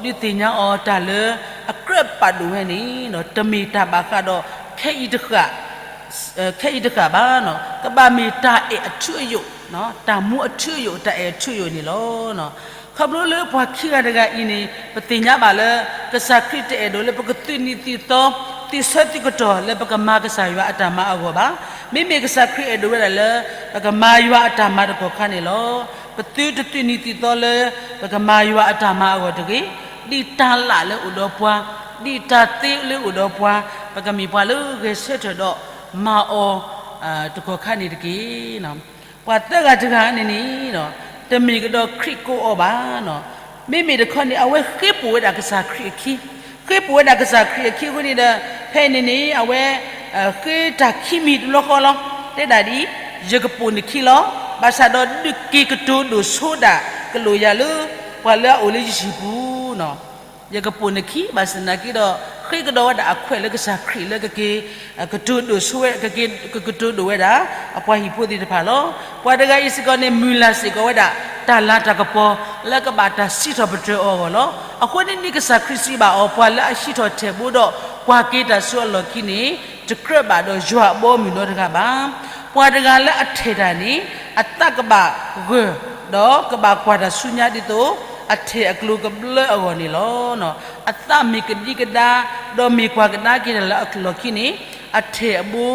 ဒီး ဒုးသ့ၣ်ညါအီၤတၢ်လၢအကြၢးပာ်ဒိၣ်ဝဲန့ၣ် တမ့ၢ်တၢ်ဘၣ်ဃးဒီး ခဲအံၤတဃၣ်ဘၣ်, ကဘၣ်မ့ၢ်တၢ်အဲၣ်အထူအယိာ်, တၢ်မူအထူအယိာ် တၢ်အဲၣ်အထူအယိာ်န့ၣ်လီၤ. ခီဖျိလၢပှၤခံဂၤတဂၤအံၤန့ၣ် ပသ့ၣ်ညါဘၣ်လၢ ကစၢ်ခရံာ်တအဲၣ်ဒိးလၢ ပကသုးနံၤသံၣ်သီ သ့ဆၢသံကတီၢ်လၢပကမၤကစၢ်ယွၤအတၢ်မၤအဂီၢ်ဘၣ်. မ့မ့ၢ်ကစၢ်ခရံာ်အဲၣ်ဒိးဝဲဒၣ်လၢ ပကမၤယွၤအတၢ်မၤတကီၢ်ခါန့ၣ်လီၤ. ပသုတသုးနံၤသံၣ်သီလၢ ပကမၤယွၤအတၢ်မၤအဂီၢ်တဂ့ၤ, ဒ်တၢ်လၣ်လၢအိၣ်ဒီးပှၤ, ဒ်တၢ်သ့လၢအိၣ်ဒီးပှၤ, ပကမ့ၢ်ပှၤလၢဂဲၤဆၢထၢၣ်ဒီးမၤအီၤ တကီၢ်ခါန့ၣ်တက့ၢ်. ပှၤသၢဂၤတဂၤန့ၣ်န့ၣ် တမ့ၢ်ကဒီးခရံာ်ကိးအီၤဘၣ်. မ့မ့ၢ်တခီန့ၣ် အဝဲဃ့ပိာ်ဝဲဒၣ်ကစၢ်ခရံာ်အခံ, ဃ့ပိာ်ဝဲဒၣ်ကစၢ်ခရံာ်အခံအဃိန့ၣ်ဒီး ဖဲအံၤန့ၣ်န့ၣ် အဝဲ ဃ့တၢ်ခံမံၤတဘျီဃီလီၤ. တဲဒၣ်ဒ်အံၤ, ယကပိာ်နခံလီၤ. ဘၣ်ဆၣ်ဒီးဒုးက့ၤကတိၤဒိၣ်ဆိဒၣ်ကလုာ်ယၤလၢ ပှၤလၢအအိၣ်လၢယဟံၣ်ပူၤန့ၣ် ယကပိာ်နခံ, ဘၣ်ဆၣ်သနာ်က့ဒီး ဃ့ကဒီးဝဲဒၣ်အခွဲးလၢကစၢ်ခရံာ်လၢကက့ၤ ကတိၤဒိၣ်ဆိဝဲ, ကက့ၤ ကကတိၤဒိၣ်ဝဲဒၣ် အပှၤဟံၣ်ဖိသ့ၣ်တဖၣ်လီၤ. ပှၤတဂၤအံၤစ့ၢ်ကီးန့ၣ် မုၢ်လၢ်စ့ၢ်ကီးဝဲဒၣ် တၢ်လၤတၢ်ကပီၤ လၢကဘၣ်တၢ်စံးထီၣ်ပတြၢၤအီၤအဂီၢ်လီၤ. အဃိန့ၣ်န့ၣ် ကစၢ်ခရံာ်စံးဘၣ်အီၤ, ပှၤလၢအဟံးထီၣ်ထဲးဘိဒီး ကွၢ်က့ၤတၢ်ဆူအလီၢ်ခံန့ၣ် တကြၢးဘၣ်ဒီးယွၤအဘီအမုၢ်နီတဂၤဘၣ်. ပှၤတဂၤလၢအထဲၣ်တၢ်န့ၣ် အသးကဘၣ်ဂၢၢ် ဒီးကဘၣ်ကွၢ်တၢ်ဆူညါဒ်သိး အထဲၣ်အကျိၤကဘျၢအဂီၢ်န့ၣ်လီၤ. အသးမ့ၢ်ကဒံကဒါ ဒီးမ့ၢ်ကွၢ်ကဒါက့ၤတၢ်လၢအလီၢ်ခံန့ၣ် အထဲၣ်အဘိ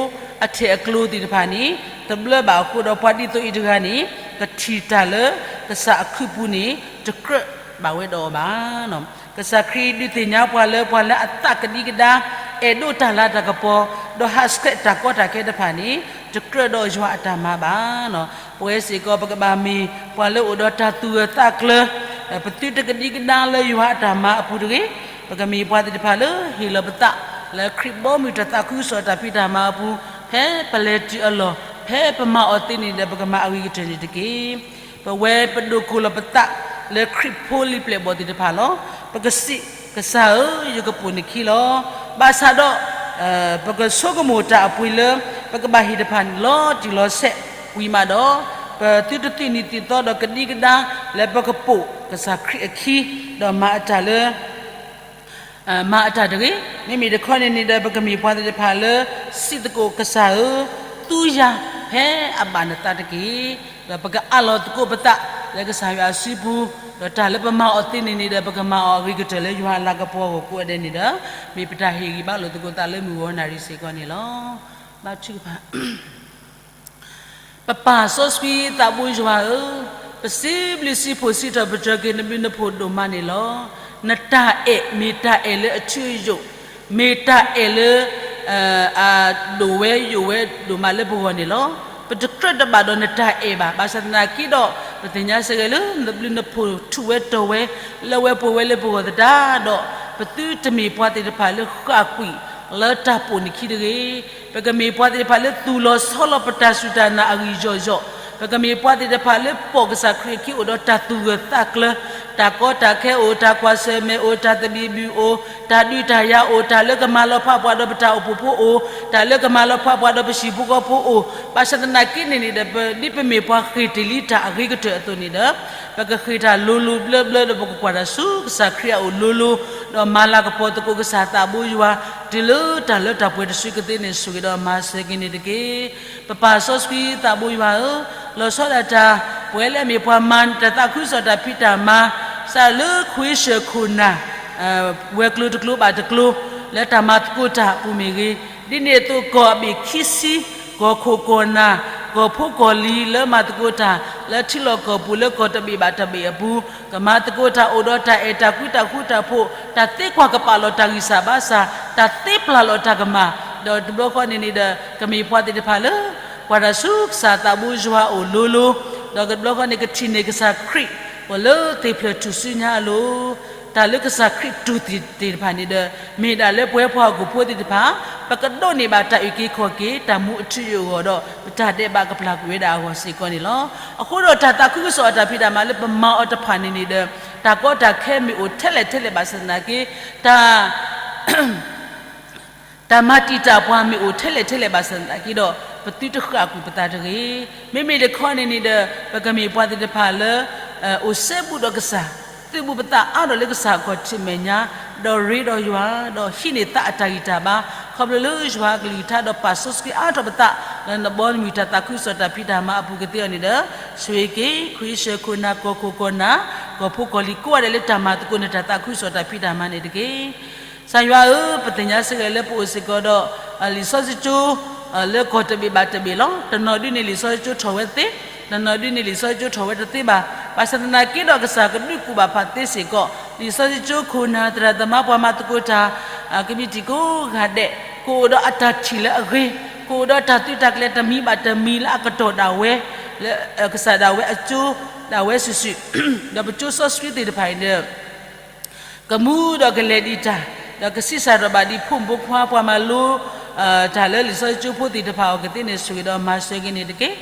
အထဲၣ်အကျိၤသ့ၣ်တဖၣ်န့ၣ် တဘျၢဘၣ်အဃိဒီး ပှၤဒ်သိးအံၤတဂၤန့ၣ် ကထံၣ်တၢ်လၢကစၢ်အခူပူၤန့ၣ် တကြၢးဘၣ်ဝဲဒီးအီၤဘၣ်. ကစၢ်ခရံာ်ဒုးသ့ၣ်ညါပှၤလၢ ပှၤလၢအသးကဒံကဒါ အဲၣ်ဒိးတၢ်လၤတၢ်ကပီၤ ဒီးဟးဆှဲးတၢ်ကီတၢ်ခဲတဖၣ်န့ၣ် တကြၢးဒီးယွၤအတၢ်မၤဘၣ်. ပဝဲစ့ၢ်ကီး ပကဘၣ်မ့ၢ်ပှၤလၢအိၣ်ဒီးတၢ်သူၣ်ဂၢၢ်သးကျၢၤ, ပသုတကဒံကဒါလၢယွၤအတၢ်မၤအပူၤတဂ့ၤ. ပကမ့ၢ်ပှၤသ့ၣ်တဖၣ်လၢဟ့ၣ်လီၤပသး လၢခရံာ်ဘီမုၢ်တၢ်သးခုကစီၣ်တၢ်ဖံးတၢ်မၤအပူၤ, ဖဲပလဲၤတုၤအလီၢ်, ဖဲပမၤအီၤသ့န့ၣ်ဒီး ပကမၤအဂ့ၤကတၢၢ်န့ၣ်တက့ၢ်. ပဝဲပဒိၣ်ကိၢ်လီၤပသးလၢခရံာ်ဖိလံၤပျဲၢ်ဘီၣ်သ့ၣ်တဖၣ်လီၤ. ပကစံး, ကစၢ်ဧၢ, ယကပိာ်နခံလီၤ. ဘၣ်ဆၣ်ဒီး ပကဆိကမိၣ်တၢ်အပှ့ၤလၢ ပကဘၣ်ဟ့ၣ်တဖၣ်န့ၣ် လီၤတံၢ်လီၤဆဲးဝံၤမးဒီး, ပသုတသွံၣ်နံၣ်သံၣ်သီဒီးကဒံကဒါ လၢပကပိာ်ကစၢ်ခရံာ်အခံ, ဒီးမၤအတၢ်လၢ မၤအတၢ်တဂ့ၤ. မ့မ့ၢ်တခီန့ၣ်န့ၣ်ဒီး ပကမ့ၢ်ပှၤသ့ၣ်တဖၣ်လၢ စံးသကိးကစၢ်ဧၢ, သူယၤဖဲအဘၣ်နသးတက့ၢ်. ဒီးပကအးလီၤသကိးပသးလၢကစၢ်ယွၤအစုပူၤ, ဒီးတၢ်လၢပမၤအီၤသ့န့ၣ်န့ၣ်ဒီး ပကမၤအီၤအဂ့ၤကတၢၢ်လၢယွၤအလၤကပီၤအဂီၢ်ကိးဂၤဒဲးန့ၣ်ဒီး မ့ၢ်ပတၢ်ဟ့ၣ်ဂံၢ်ဘါလိာ်သကိးသးလၢမုၢ်ဂီၤနၣ်ရံၣ်စ့ၢ်ကီးန့ၣ်လီၤ. ဘါထုကဖၣ် ပပၢ်စီဆှံသးဘိယွၤဧၢ, ပစံးဘျုးစံးဖှိၣ်စံးထီၣ်ပတြၢၤက့ၤနဘျုးနဖှိၣ်ဒိၣ်မးန့ၣ်လီၤ. နတၢ်အဲၣ်မ့ၢ်တၢ်အဲၣ်လၢအထူအယိာ်, မ့ၢ်တၢ်အဲၣ်လၢ အဒိၣ်ဝဲယိာ်ဝဲဒိၣ်မးလၢပဂီၢ်န့ၣ်လီၤ. ပတကြၢးတဘၣ်ဒီးနတၢ်အဲၣ်ဘၣ်. ဘၣ်ဆၣ်သနာ်က့ဒီး ပသ့ၣ်ညါစ့ၢ်ကီးလၢ နဘျုးနဖှိၣ်ထူးဝဲတီၤဝဲ လၢဝဲပှဲၤဝဲလၢပဂီၢ်သတးဒီး ပသုတမ့ၢ်ပှၤသ့ၣ်တဖၣ်လၢဃၣ်ကွံာ်လၢတၢ်ပိာ်နခံတဂ့ၤ. ပကမ့ၢ်ပှၤသ့ၣ်တဖၣ်လၢသူၣ်လီၤဆီလီၤပတၢ်စူၢ်တၢ်နာ်အဂံၢ်ယီၢ်ယီၢ်, ပကမ့ၢ်ပှၤသ့ၣ်တဖၣ်လၢပိာ်ကစၢ်ခရံာ်အခံအိၣ်ဒီးတၢ်သူၣ်ဂၢၢ်သးကျၢၤ, တၢ်ကီတၢ်ခဲအိၣ်, တၢ်ကွၢ်ဆၢၣ်မဲာ်အိၣ်, တၢ်သဘံၣ်ဘုၣ်အိၣ်, တၢ်ဒုးတၢ်ယၤအိၣ်, တၢ်လၢကမၤလီၤဖးပှၤဒီးပတၢ်အိၣ်ဖှိၣ်ဖိအိၣ်, တၢ်လၢကမၤလီၤဖးပှၤဒီးပဟံၣ်ဖိဃီဖိအိၣ်, ဘၣ်ဆၣ်သနာ်က့န့ၣ်န့ၣ်ဒီး ဒ်ပမ့ၢ်ပှၤဃ့ၢ်တ့ၢ်လံတၢ်အဂ့ၤကတၢၢ်အသိးန့ၣ်ဒီး ပကဃ့ၢ်တၢ်လိၤလိၤဘျၢဘျၢဒီး ပကကွၢ်တၢ်ဆူကစၢ်ခရံာ်အအိၣ်လိၤလိၤ, ဒီးမၤလၤကပီၤသကိးကစၢ်သးဘိယွၤ တုၤလၢတၢ်လၢတၢ်ပှဲၤတစုကသ့န့ၣ် ဆိၣ်ဂ့ၤဒီးမၤစၢၤက့ၤန့ၣ်တက့ၢ်. ပပၢ်စီဆှံသးဘိယွၤဧၢ, လီၤဆီဒၣ်တၢ် ပဝဲလၢအမ့ၢ်ပှၤမၤတၢ်သးခုကစီၣ်တၢ်ဖံးတၢ်မၤ စးလၢခွ့ဆၢၣ်ခိၣ်နၢ် ဝဲၤကျိၤတကျိၤဘၣ်တကျိၤ လၢတၢ်မၤသကိးတၢ်အပူၤမ့ၢ်ဂ့ၤ, ဒ်န့ၣ်အသိးကီၢ်အဘ့ၣ်ခံဆံ, ကီၢ်ခိၣ်ကီၢ်နၢ်, ကီၢ်ဖိကီၢ်လံၤလၢမၤသကိးတၢ် လၢထံလီၢ်ကီၢ်ပူၤလၢကီၢ်တဘ့ၣ်ဘၣ်တဘ့ၣ်အပူၤ, ကမၤသကိးတၢ်အိၣ်ဒီးတၢ်အဲၣ်တၢ်ကွံတၢ်ဃူတၢ်ဖိး, တၢ်သ့ကွၢ်ကပာ်လီၤတၢ်ဂံၢ်စၢ်ဘါစၢ်, တၢ်သ့ပျၢ်လီၤတၢ်ကမၣ်, ဒီးတဘျီဃီန့ၣ်န့ၣ်ဒီး ကမ့ၢ်ပှၤသ့ၣ်တဖၣ်လၢ ကွၢ်တၢ်ဆူကစၢ်သးဘိယွၤအအိၣ်လိၤလိၤ, ဒီးကတဘျီဃီန့ၣ် ကထံၣ်န့ၢ်ကစၢ်ခရံာ် ပှၤလၢသ့ၣ်ဖျၢၣ်ထူၣ်စုညါအလိၤ, တၢ်လၢကစၢ်ခရံာ်တူၢ်သ့ၣ်တဖၣ်န့ၣ်ဒီး မ့ၢ်ဒၣ်လၢပဝဲပှၤဟီၣ်ခိၣ်ဖိသ့ၣ်တဖၣ် ပကဒိးန့ၢ်ဘၣ်တၢ်အုၣ်က့ၤခီၣ်က့ၤ တၢ်မူအထူအယိာ်အဂီၢ်ဒီး ပတၢ်ဒဲးဘးကပျၢ်ကွံာ်ဝဲဒၣ်အဂီၢ်စ့ၢ်ကီးန့ၣ်လီၤ. အဃိဒီးတၢ်သးခုကစီၣ်အတၢ်ဖံးတၢ်မၤလၢပမၤအီၤတဖၣ်န့ၣ်န့ၣ်ဒီး တၢ်ကီတၢ်ခဲမ့ၢ်အိၣ်ထဲလဲၣ်ထဲလဲၣ်ဘၣ်ဆၣ်သနာ်က့ တၢ် တၢ်မၤတံာ်တာ်ပှၤမ့ၢ်အိၣ်ထဲလဲၣ်ထဲလဲၣ်ဘၣ်ဆၣ်သနာ်က့ဒီး ပသုတဃၣ်ကွံာ်ပသးတဂ့ၤ. မ့မ့ၢ်တခီန့ၣ်န့ၣ်ဒီး ပကမ့ၢ်ပှၤသ့ၣ်တဖၣ်လၢ အိၣ်စဲဘူးဒီးကစၢ်, သုးဘူးပသးအါထီၣ်လၢကစၢ်အခီၣ်ထံးမဲာ်ညါ, ဒီးရ့ဒီးယွၤ, ဒီးဟံးန့ၢ်သးအတၢ်ဂံၢ်တၢ်ဘါ, ခီဖျိလၢယွၤအကလုၢ်ကထါဒီးပာ်စီဆှံအါထီၣ်ပသး လၢနဘီနမုၢ်တၢ်သးခုကစီၣ်တၢ်ဖံးတၢ်မၤအပူၤကသ့အီၤန့ၣ်ဒီး ဆိၣ်ဂ့ၤက့ၤ ခရံာ်ဆၢခိၣ်နၢ် ကီၢ်ခိၣ်ကီၢ်နၢ် ကီၢ်ဖိကီၢ်လံၤကိးဂၤဒဲးလၢတၢ်မၤသကိးနတၢ်သးခုကစီၣ်တၢ်ဖံးတၢ်မၤန့ၣ်တက့ၢ်. ကစၢ်ယွၤဧၢ, ပသ့ၣ်ညါစ့ၢ်ကီးလၢပအိၣ်စ့ၢ်ကီးဒီး လံာ်စီဆှံကၠိ လၢကီၢ်တဘ့ၣ်ဘၣ်တဘ့ၣ်လီၤ. တနီၤဒုန့ၣ်လံာ်စီဆှံကၠိထီၣ်ဝဲသ့, တနီၤဒုန့ၣ်လံာ်စီဆှံကၠိထီၣ်ဝဲတသ့ဘၣ်. ဘၣ်ဆၣ်သနာ်က့ဒီးကစၢ်ကဒုးကူၣ်ဘၣ်ဖးသ့စ့ၢ်ကီး လံာ်စီဆှံကၠိခိၣ်နၢ် သရၣ်သမါပှၤမၤသကိးတၢ် ကမံးတံာ်ကိးဂၤဒဲး ကအိၣ်ဒီးအတၢ်ထံၣ်လၢအဂ့ၤ, ကအိၣ်ဒီးတၢ်သုးတၢ်ကျဲၤတမံၤဘၣ်တမံၤလၢအကတီၢ်ဒၣ်ဝဲ လၢကစၢ်ဒၣ်ဝဲအကၠိ ဒၣ်ဝဲစုာ်စုာ်, ဒီးပကၠိစီဆှံသ့ၣ်တဖၣ်အံၤဒီး ကမူဒီးကလဲၤဒံးတၢ်, ဒီးကဆံးစၢ်ထီၣ်ဘၣ်ဒံးဖိမုၣ်ဖိခွါပှၤမၤလိ တၢ်လၢလံာ်စီဆှံကၠိဖိသ့ၣ်တဖၣ်အဂီၢ်ကသ့န့ၣ် ဆိၣ်ဂ့ၤဒီးမၤစၢၤက့ၤန့ၣ်တက့ၢ်.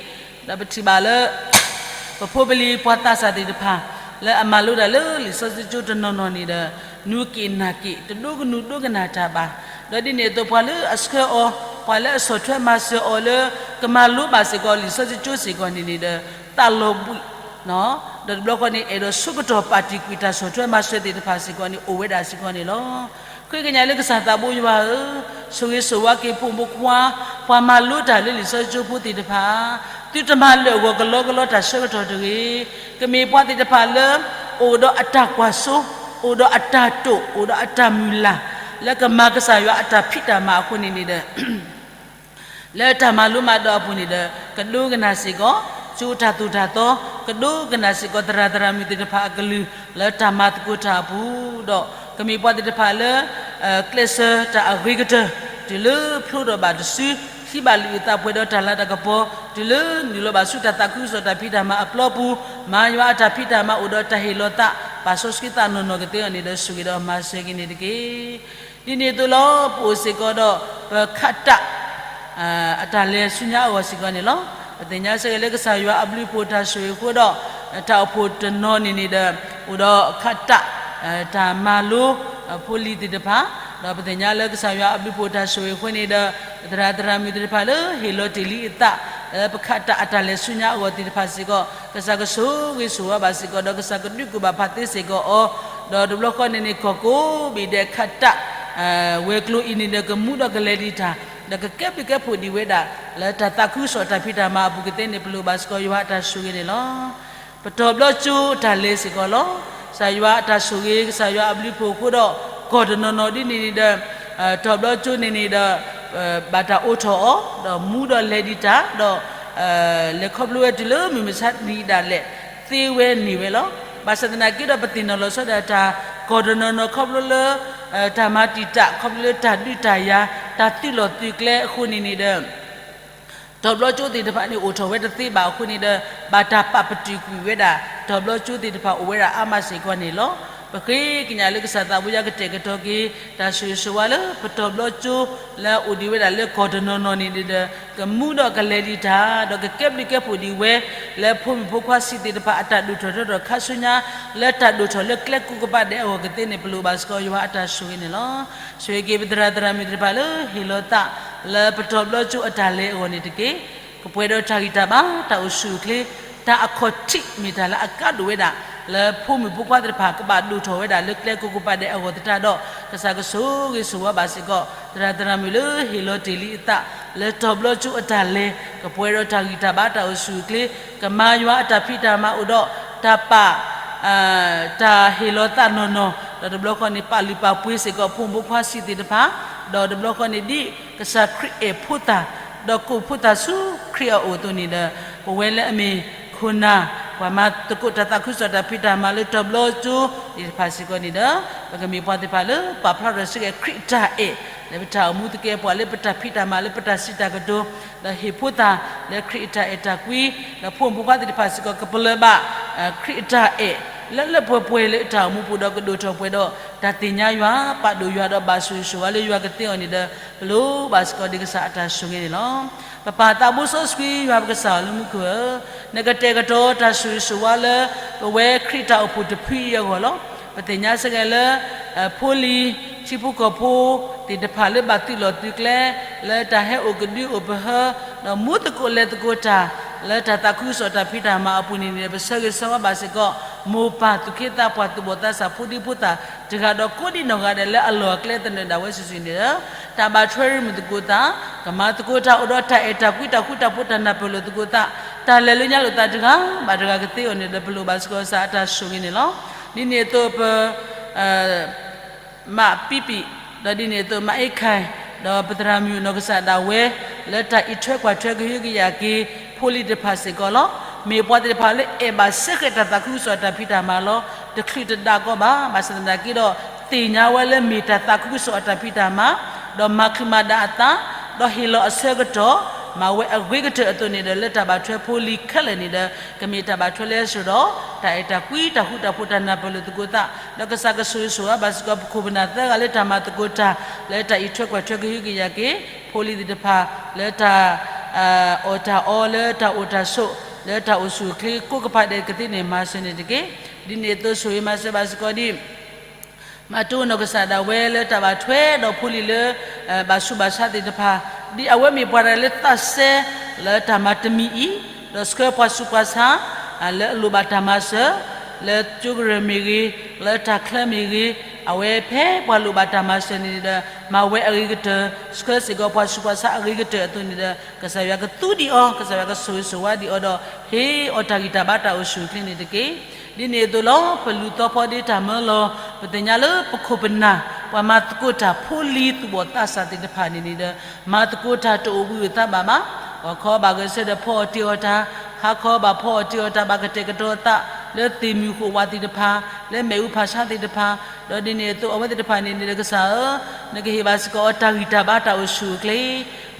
ဒီးပထံၣ်ဘၣ်လၢ ပဖိပလံၤပှၤသးစၢ်သ့ၣ်တဖၣ် လၢအမၤလိတၢ်လၢလံာ်စီဆှံကၠိတနီၤနီၤန့ၣ်ဒီး နူၤက့ၣ်နၢ်က့ၣ် တဒိကနူၤဒိကနၣ်တၢ်ဘၣ်. ဒီးဒ်န့ၣ်အသိးပှၤလၢအဆှၢအီၤ, ပှၤလၢအဆီၣ်ထွဲမၤစၢၤအီၤလၢ ကမၤလိဘၣ်စ့ၢ်ကီးလံာ်စီဆှံကၠိစ့ၢ်ကီးန့ၣ်န့ၣ်ဒီး သးလီၤဘှံး ဒီးတဘျီဃီန့ၣ် အဲၣ်ဒိးဆၢကတီၢ်ပာ်တံၢ်ကွံာ်တၢ်ဆီၣ်ထွဲမၤစၢၤသ့ၣ်တဖၣ်စ့ၢ်ကီးန့ၣ် အိၣ်ဝဲဒၣ်စ့ၢ်ကီးန့ၣ်လီၤ. ဃ့ကညးလၢကစၢ်သးဘိယွၤဧၢ, ဆိၣ်ဂ့ၤဆိၣ်ဝါက့ၤဖိမုၣ်ဖိခွါ, ပှၤမၤလိတၢ်လၢလံာ်စီဆှံကၠိဖိသ့ၣ်တဖၣ်, သုတမၤလၢာ်အဂီၢ်ကလီကလီတၢ်ဆၢကတီၢ်တဂ့ၤ. ကမ့ၢ်ပှၤသ့ၣ်တဖၣ်လၢ အိၣ်ဒီးအတၢ်ကွၢ်စိ, အိၣ်ဒီးအတၢ်တိာ်, အိၣ်ဒီးအတၢ်မုၢ်လၢ်, လၢကမၤကစၢ်ယွၤအတၢ်ဖံးတၢ်မၤအဃိန့ၣ်န့ၣ်ဒီး လၢတၢ်မၤလိမၤဒိးအပူၤန့ၣ်ဒီး ကဒိကနၣ်စ့ၢ်ကီး ကၠိတၢ်သိၣ်တၢ်သီ, ကဒိကနၣ်စ့ၢ်ကီးသရၣ်သရၣ်မုၣ်သ့ၣ်တဖၣ်အကလုၢ် လၢတၢ်မၤသကိးတၢ်အပူၤ, ဒီးကမ့ၢ်ပှၤသ့ၣ်တဖၣ်လၢ ကျဲးစၢးတၢ်အဂ့ၤကတၢၢ် တုၤလၢဖျိထီၣ်ဘၣ်တစု, ဟံးဘၣ်လံာ်အုၣ်သးပှဲၤဒီးတၢ်လၤတၢ်ကပီၤ, တုၤလၢနုာ်လီၤဘၣ်ဆူတၢ်သးခုကစီၣ်တၢ်ဖံးတၢ်မၤအပျီပူၤ, မၤယွၤအတၢ်ဖံးတၢ်မၤအိၣ်ဒီးတၢ်ဟ့ၣ်လီၤသး, ပာ်စီဆှံသးနီၢ်နီၢ်ကသ့အီၤန့ၣ်ဒီး ဆိၣ်ဂ့ၤဒီးမၤစၢၤက့ၤန့ၣ်တက့ၢ်. ဒ်န့ၣ်အသိးလီၤ ပအိၣ်စ့ၢ်ကီးဒီး ပခးတၢ် အတၢ်လဲၤဆူညါအဂီၢ်စ့ၢ်ကီးန့ၣ်လီၤ. ပသ့ၣ်ညါစ့ၢ်ကီးလၢကစၢ်ယွၤအဘျုးအဖှိၣ်တၢ်ဆိၣ်ဂ့ၤအဃိဒီး တၢ်အိၣ်ဖှိၣ်တနီၤန့ၣ်န့ၣ်ဒီး အိၣ်ဒီးခးတၢ် တၢ်မၤလိ ဖိလံၤသ့ၣ်တဖၣ်, ဒီးပသ့ၣ်ညါလၢကစၢ်ယွၤအဘျုးအဖှိၣ်တၢ်ဆိၣ်ဂ့ၤအဃိန့ၣ်ဒီး ပသရၣ်သရၣ်မုၣ်သ့ၣ်တဖၣ်လၢဟ့ၣ်လီၤတ့ၢ်လံအသး လၢပခးတၢ်အတၢ်လဲၤဆူညါအဂီၢ်သ့ၣ်တဖၣ်စ့ၢ်ကီး ကစၢ်ကဆိၣ်ဂ့ၤဆိၣ်ဝါဘၣ်စ့ၢ်ကီး ဒီးကစၢ်ကဒုးကူၣ်ဘၣ်ဖးသ့စ့ၢ်ကီးအီၤ, ဒီးတဘျီဃီန့ၣ်န့ၣ် ကီၢ်ကိးဘ့ၣ်ဒဲးခးတၢ် ဝဲၤကျိၤအံၤန့ၣ်ဒီးကမူဒီးကလဲၤဒံးတၢ်, ဒီးကကဲဘျုးကဲဖှိၣ်ဒံးဝဲဒၣ် လၢတၢ်သးခုကစီၣ်တၢ်ဖံးတၢ်မၤအပူၤကသ့န့ၣ် ပလိၣ်ဘၣ်စ့ၢ်ကီးယွၤအတၢ်ဆိၣ်ဂ့ၤန့ၣ်လီၤ. ပတီၤဘျီကၠိတၢ်လဲၤစ့ၢ်ကီးလီၤ. ကစၢ်ယွၤအတၢ်ဆိၣ်ဂ့ၤ ကစၢ်ယွၤအဘျုးအဖှိၣ်အဃိဒီး ကီၢ်တနီၤနီၤဒ်န့ၣ်န့ၣ်ဒီး တီၤဘျီကၠိန့ၣ်န့ၣ်ဒီး ဘၣ်တၢ်အိးထီၣ်အီၤ ဒီးမူဒီးလဲၤဒံးတၢ် ဒီး လဲၤခီဖျိဝဲတုၤလၢမုၢ်မဆါတနံၤဒၣ်လဲာ် သ့ဝဲန့ၢ်ဝဲလီၤ. ဘၣ်ဆၣ်သနာ်က့ဒီး ပသ့ၣ်နီၣ်လီၤဆီဒၣ်တၢ် ကီၢ်တနီၤနီၤခီဖျိလၢ တၢ်မၤတံာ်တာ် ခီဖျိလၢတၢ်ဒုးတၢ်ယၤ တၢ်သုးလီၢ်သုးကျဲအဃိန့ၣ်န့ၣ်ဒီး တီၤဘျီကၠိသ့ၣ်တဖၣ်န့ၣ် အိၣ်ထီၣ်ဝဲတသ့ဘၣ်အဃိန့ၣ်ဒီး ဘၣ်တၢ်ပာ်ပတုာ်ကွံာ်ဝဲဒၣ် တီၤဘျီကၠိသ့ၣ်တဖၣ်အိၣ်ဝဲဒၣ်အါမးစ့ၢ်ကီးန့ၣ်လီၤ. ပဃ့ကညးလၢကစၢ်သးဘိယွၤကတဲာ်ကတီၤက့ၤ တၢ်ဆိၣ်ဂ့ၤဆိၣ်ဝါလၢပတီၤဘျီကၠိ လၢအအိၣ်ဒံးဝဲဒၣ်လၢကီၢ်တနီၤနီၤန့ၣ်ဒီး ကမူဒီးကလဲၤဒံးတၢ် ဒီးကကဲဘျုးကဲဖှိၣ်ဒံးဝဲ လၢဖိမုၣ်ဖိခွါဆံးသ့ၣ်တဖၣ်အတၢ်ဒိၣ်ထီၣ်ထီထီၣ်ခါဆူညါ လၢတၢ်ဒိၣ်ထီၣ်လၢကျဲကိးကပၤဒဲးအဂီၢ်ကသ့န့ၣ် ပလိၣ်ဘၣ်စ့ၢ်ကီးယွၤအတၢ်ဆိၣ်ဂ့ၤန့ၣ်လီၤ. ဆိၣ်ဂ့ၤက့ၤပသရၣ်သရၣ်မုၣ်သ့ၣ်တဖၣ်လၢဟ့ၣ်လီၤသး လၢပတီၤဘျီကၠိအတၢ်လဲၤအဂီၢ်န့ၣ်တက့ၢ်. ကပှဲၤဒီးတၢ်ဂံၢ်တၢ်ဘါ တၢ်အိၣ်ဆူၣ်အိၣ်ချ့ တၢ်အခီၣ်ထံးမ့ၢ်တၢ်လၢအကါဒိၣ်ဝဲဒၣ် လၢဖိမုၣ်ဖိခွါသ့ၣ်တဖၣ်ကဘၣ်ဒိၣ်ထီၣ်ဝဲဒၣ်လၢကျဲကိးကပၤဒဲးအဂီၢ်သတးဒီး ကစၢ်ကဆိၣ်ဂ့ၤဆိၣ်ဝါဘၣ်စ့ၢ်ကီး သရၣ်သရၣ်မုၣ်လၢဟ့ၣ်လီၤတ့ၢ်လံအသး လၢတီၤဘျီကၠိအတၢ်လဲၤ ကပှဲၤဒီးတၢ်ဂံၢ်တၢ်ဘါ တၢ်အိၣ်ဆူၣ်အိၣ်ချ့ ကမၤယွၤအတၢ်ဖံးတၢ်မၤအိၣ်ဒီး တၢ်ပာ် တၢ်ဟ့ၣ်လီၤသးနီၢ်နီၢ် ဒီးတဘျီဃီန့ၣ် ပာ်လုၢ်ပာ်ပှ့ၤစ့ၢ်ကီးဖိမုၣ်ဖိခွါဆံးသ့ၣ်တဖၣ်, ဒီးတဘျီဃီန့ၣ် ဒ်ကစၢ်ခရံာ်အဲၣ်ဖိသၣ် ဒီးကိးဖိသၣ်ဆူခရံာ်အအိၣ်အသိးန့ၣ်ဒီး ပဝဲလၢအမ့ၢ်ခိၣ်နၢ် ပှၤမၤသကိးတၢ်သးခုကစီၣ်တၢ်ဖံးတၢ်မၤလၢတီၤဘျီကၠိသ့ၣ်တဖၣ်စ့ၢ်ကီးန့ၣ်ဒီး ပကမ့ၢ်ပှၤသ့ၣ်တဖၣ်လၢပာ်ဖျါထီၣ်စ့ၢ်ကီးခရံာ်အတၢ်အဲၣ် လၢပတၢ်အိၣ်မူသကဲးပဝး လၢပတၢ်ဖံးတၢ်မၤ လၢပတၢ်စံးတၢ်ကတိၤ ဒီးဟ့ၣ်ဖိသၣ်လၢခရံာ်အတၢ်အဲၣ်တၢ်ကွံ ဒီးဖိမုၣ်ဖိခွါသ့ၣ်တဖၣ်စ့ၢ်ကီး ကပလၢၢ်ဘၣ် ခရံာ်အတၢ်အဲၣ် လၢလၢပှဲၤပှဲၤလၢတၢ်အိၣ်မူပူၤဒီးကဒိၣ်ထီၣ်ပှဲၤဒီး တၢ်သ့ၣ်ညါယွၤ ပာ်ဒိၣ်ယွၤဒီးဘၣ်ဆိၣ်ဂ့ၤဆိၣ်ဝါလၢယွၤကသ့အီၤန့ၣ်ဒီး ပလိၣ်ဘၣ်စ့ၢ်ကီးဒ်ကစၢ်အတၢ်ဆိၣ်ဂ့ၤန့ၣ်လီၤ. ပပၢ်သးဘိစီဆှံယွၤပကစၢ်လၢမူခိၣ်ဧၢ, နကတဲာ်ကတီၤတၢ်ဆိၣ်ဂ့ၤဆိၣ်ဝါလၢ ပဝဲခရံာ်တၢ်အိၣ်ဖှိၣ်တဖုအံၤအဂီၢ်လီၤ. ပသ့ၣ်ညါစ့ၢ်ကီးလၢ ဖိလံၤ ထံဖိကီၢ်ဖိသ့ၣ်တဖၣ်လၢဘၣ်သုးလီၢ်သုးကျဲ လၢတၢ်ဟဲအိၣ်ကဒုအိၣ်ပဟၢ ဒီးမူသကိးလဲၤသကိးတၢ် လၢတၢ်သးခုကစီၣ်တၢ်ဖံးတၢ်မၤအပူၤန့ၣ်န့ၣ် ပဆၢဂ့ၤဆၢဝါဘၣ်စ့ၢ်ကီး မိၢ်ပၢ်သူၣ်က့သးပှၢ်သူၣ်ဘီၣ်သးစၢ်ဖိဒံဖိသၣ်တဂၤဒီးကိးဒံးနီၢ်ဂၤဒဲးလၢအလီၢ်အကျဲသနၢၣ်ဒၣ်ဝဲစုာ်စုာ်န့ၣ်ဒီး တၢ်ဘၣ်ထွဲရံၣ်မုၢ်သကိးသး ကမၤသကိးတၢ်အိၣ်ဒီးတၢ်အဲၣ်တၢ်ကွံတၢ်ဃူတၢ်ဖိးတၢ်နၢ်ပၢၢ်လိာ်သကိးသး တၢ်လဲၤလၢညါလိာ်သးတဂၤဘၣ်တဂၤကသ့အီၤန့ၣ်ဒီး ပလိၣ်ဘၣ်စ့ၢ်ကီးကစၢ်အတၢ်ဆိၣ်ဂ့ၤန့ၣ်လီၤ. ဒ်န့ၣ်အသိးပ မးပံပံၣ်, ဒီးဒ်န့ၣ်အသိးမးအ့ခၢၣ်, ဒီးပသရၣ်မုၣ်နီၢ်ကစၢ်ဒၣ်ဝဲ လၢတၢ်အံးထွဲကွၢ်ထွဲကဟုကယာ်က့ၤ ဖိလံၤတဖၣ်စ့ၢ်ကီးလီၤ. မ့ၢ်ပှၤသ့ၣ်တဖၣ်လၢအဲၣ်ဘၣ်စ့ၢ်ကီးတၢ်သးခုကစီၣ်အတၢ်ဖံးတၢ်မၤလီၤ. တချုးတဒၣ်ကီဘၣ်, ဘၣ်ဆၣ်သနာ်က့ဒီး သ့ၣ်ညါဝဲလၢမ့ၢ်တၢ်သးခုကစီၣ်အတၢ်ဖံးတၢ်မၤ, ဒီးမၤချုးမၤဒါအသး, ဒီးဟ့ၣ်လီၤအဆၢကတီၢ် မၤဝဲအဂ့ၤကတၢၢ်အသိးန့ၣ်ဒီး လၢတၢ်ဘၣ်ထွဲဖိလံၤခဲလၢာ်န့ၣ်ဒီး ကမ့ၢ်တၢ်ဘၣ်ထွဲလၢစိၤဒီး တၢ်အဲၣ်တၢ်ကွံတၢ်ဃူတၢ်ဖိးတၢ်နၢ်ပၢၢ်လိာ်သကိးသး, ဒီးကစၢ်ကဆိၣ်ဂ့ၤဆိၣ်ဝါဘၣ်စ့ၢ်ကီးပခိၣ်ပနၢ်သၢဂၤလၢတၢ်မၤသကိးတၢ် လၢတၢ်အံးထွဲကွၢ်ထွဲကဟုကယာ်က့ၤ ဖိလံၤသ့ၣ်တဖၣ် လၢတၢ် အီၣ်တၢ်အီ လၢတၢ်အိၣ်တၢ်ဆိး လၢတၢ်အိၣ်ဆူၣ်အိၣ်ချ့ကိးကပၤဒဲးကသ့န့ၣ် မၤစၢၤန့ၣ်တက့ၢ်. ဒ်န့ၣ်အသိးဆိၣ်ဂ့ၤမၤစၢၤဘၣ်စ့ၢ်ကီးဒ် မၤတိၢ်နီၢ်ကစၢ်ဒၣ်ဝဲလၢတၢ်ဘၣ်ထွဲဒီးဖိလံၤလၢ ဘၣ်ဆူးဘၣ်ဆါသ့ၣ်တဖၣ်, ဒ်အဝဲမ့ၢ်ပှၤတဂၤလၢသးစဲ လၢတၢ်မၤတမံၤအံၤ, ဒီးဆှၢပှၤဆူးပှၤဆါ လၢအလိၣ်ဘၣ်တၢ်မၤစၢၤ, လၢကၠိကရၢၢ်မ့ၢ်ဂ့ၤ, လၢတၢ်ချၢမ့ၢ်ဂ့ၤ, အဝဲဖဲပှၤလိၣ်ဘၣ်တၢ်မၤစၢၤန့ၣ်ဒီး မၤဝဲအဂ့ၤကတၢၢ်, ဆှၢစ့ၢ်ကီးပှၤဆူးပှၤဆါအဂ့ၤကတၢၢ်အသိးန့ၣ်ဒီး ကစၢ်ယွၤကသူဒံးအီၤ, ကစၢ်ယွၤကဆိၣ်ဂ့ၤဆိၣ်ဝါဒံးအီၤဒီး ဟ့ၣ်အီၤတၢ်ဂံၢ်တၢ်ဘါတၢ်အိၣ်ဆူၣ်အိၣ်ချ့န့ၣ်တက့ၢ်. ဒ်န့ၣ်အသိးလီၤ ပလူၤသီဖီဒ့တၢ်မၢလီၤ, ပသ့ၣ်ညါလၢပခိၣ်ပနၢ် ပှၤမၤသကိးတၢ်ဖိလံၤသူၣ်ဘီၣ်သးစၢ်သ့ၣ်တဖၣ်န့ၣ်န့ၣ်ဒီး မၤသကိးတၢ်တအိၣ်ဘှံးအိၣ်သါဘၣ်ဘၣ်, ဂီၤခီဘၣ်ဂဲၤဆၢထၢၣ်ဖီအီၣ်တ့ၢ်အီၣ်တၢ်, ဟါခီဘၣ်ဖီအီၣ်တ့ၢ်အီၣ်တၢ် ဘၣ်ကတဲာ်ကတီၤသး လၢသ့ၣ်မုၣ်ဃိးဝးသ့ၣ်တဖၣ်, လၢမ့ၣ်အူဖးဆါသ့ၣ်တဖၣ်, ဒီးဒ်န့ၣ်အသိးအဝဲသ့ၣ်တဖၣ်န့ၣ်န့ၣ်ဒီးကစၢ်ဧၢ, နကဟ့ၣ်ဘၣ်စ့ၢ်ကီးအီၤတၢ်ဂံၢ်တၢ်ဘါတၢ်အိၣ်ဆူၣ်အိၣ်ချ့,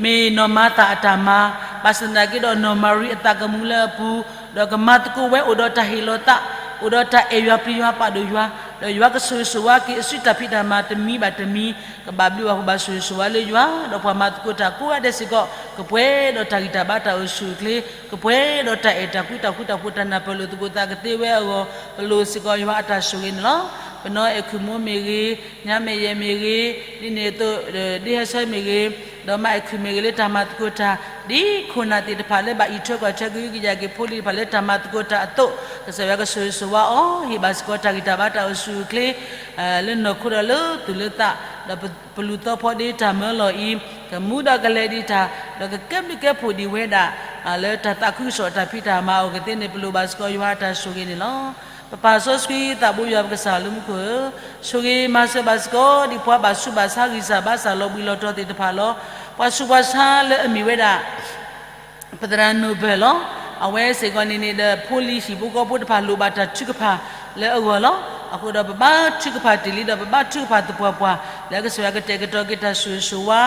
မ့ၢ်နီၢ်မၤသၤအတၢ်မၤ, ဘၣ်ဆၣ်သနာ်က့ဒီးနီၢ်မၤရံအသးကမူလၢအပူၤ, ဒီးကမၤသကိးဝဲအိၣ်ဒီးတၢ်ဟ့ၣ်လီၤသး, အိၣ်ဒီးတၢ်အဲၣ်ယွၤပျံၤယွၤပာ်ဒိၣ်ယွၤ, ဒီးယွၤကဆိၣ်ဂ့ၤဆိၣ်ဝါက့ၤအစုတၢ်ဖံးတၢ်မၤတမံၤဘၣ်တမံၤ, ကဘၣ်ဘျုးဘၣ်ဖှိၣ်ဘၣ်ဆိၣ်ဂ့ၤဆိၣ်ဝါလၢယွၤ, ဒီးပှၤမၤသကိးတၢ်ကိးဂၤဒဲးစ့ၢ်ကီး ကပှဲၤဒီးတၢ်ဂံၢ်တၢ်ဘါတၢ်အိၣ်ဆူၣ်အိၣ်ချ့, ကပှဲၤဒီးတၢ်အဲၣ်တၢ်ကွံတၢ်ဃူတၢ်ဖိး တၢ်နၢ်ပၢၢ်လိာ်သကိးသးကသ့ဝဲအဂီၢ် ပလိၣ်စ့ၢ်ကီးယွၤအတၢ်ဆိၣ်ဂ့ၤန့ၣ်လီၤ. ပနီၢ်အဲၣ်ခုၣ်မိၢ်မ့ၢ်ဂ့ၤ, ညါမဲာ်ယဲၢ်မ့ၢ်ဂ့ၤ, ဒ်န့ၣ်အသိး ဒ့ဟဲဆၢမ့ၢ်ဂ့ၤ, ဒီးမါအဲၣ်ခုၣ်မ့ၢ်ဂ့ၤလၢတၢ်မၤသကိးတၢ်, ဒ်ခိၣ်နၢ်သ့ၣ်တဖၣ်လၢဘၣ်အံးထွဲကွၢ်ထွဲကဟုကယာ်က့ၤဖိလံၤတဖၣ်လၢတၢ်မၤသကိးတၢ်အသိး, ကစၢ်ယွၤကဆိၣ်ဂ့ၤဆိၣ်ဝါအီၤ, ဟ့ၣ်ဘၣ်စ့ၢ်ကီးတၢ်ဂံၢ်တၢ်ဘါတၢ်အိၣ်ဆူၣ်အိၣ်ချ့ လၢနီၢ်ခိဒီးလၢသူၣ်လၢသး, ဒီးပလူၤသီဖီဒ့တၢ်မၢလီၤအံၤ, ကမူဒီးကလဲၤဒံးတၢ်, ဒီးကကဲဘျုးကဲဖှိၣ်ဒံးဝဲဒၣ် လၢတၢ်သးခုကစီၣ်တၢ်ဖံးတၢ်မၤအဂီၢ်ကသ့န့ၣ် ပလိၣ်ဘၣ်စ့ၢ်ကီးယွၤအတၢ်ဆိၣ်ဂ့ၤန့ၣ်လီၤ. ပပၢ်စီဆှံသးဘိယွၤပကစၢ်လၢမူခိၣ်ဧၢ, ဆိၣ်ဂ့ၤမၤစၢၤဘၣ်စ့ၢ်ကီး ဒ်ပှၤဘၣ်ဆူးဘၣ်ဆါဂံၢ်စၢ်ဘါစၢ်လီၤဘှံးလီၤတီၤသ့ၣ်တဖၣ်လီၤ. ပှၤဆူးပှၤဆါလၢအမ့ၢ်ဝဲဒၣ် ပသရၣ်နိၣ်ဘၢၣ်လီၤ. အဝဲစ့ၢ်ကီးန့ၣ်န့ၣ်ဒီး ဖိလံၤဟံၣ်ဖိဃီဖိတဖၣ်လိၣ်ဘၣ်တၢ်ထုကဖၣ်လၢအဂီၢ်လီၤ. အဃိဒီးပဘါထုကဖၣ်တ့ၢ်လံဒီး ပဘါထုကဖၣ်သပှၢ်ပှၢ် လၢကစၢ်ယွၤကတဲာ်ကတီၤက့ၤတၢ်ဆိၣ်ဂ့ၤဆိၣ်ဝါ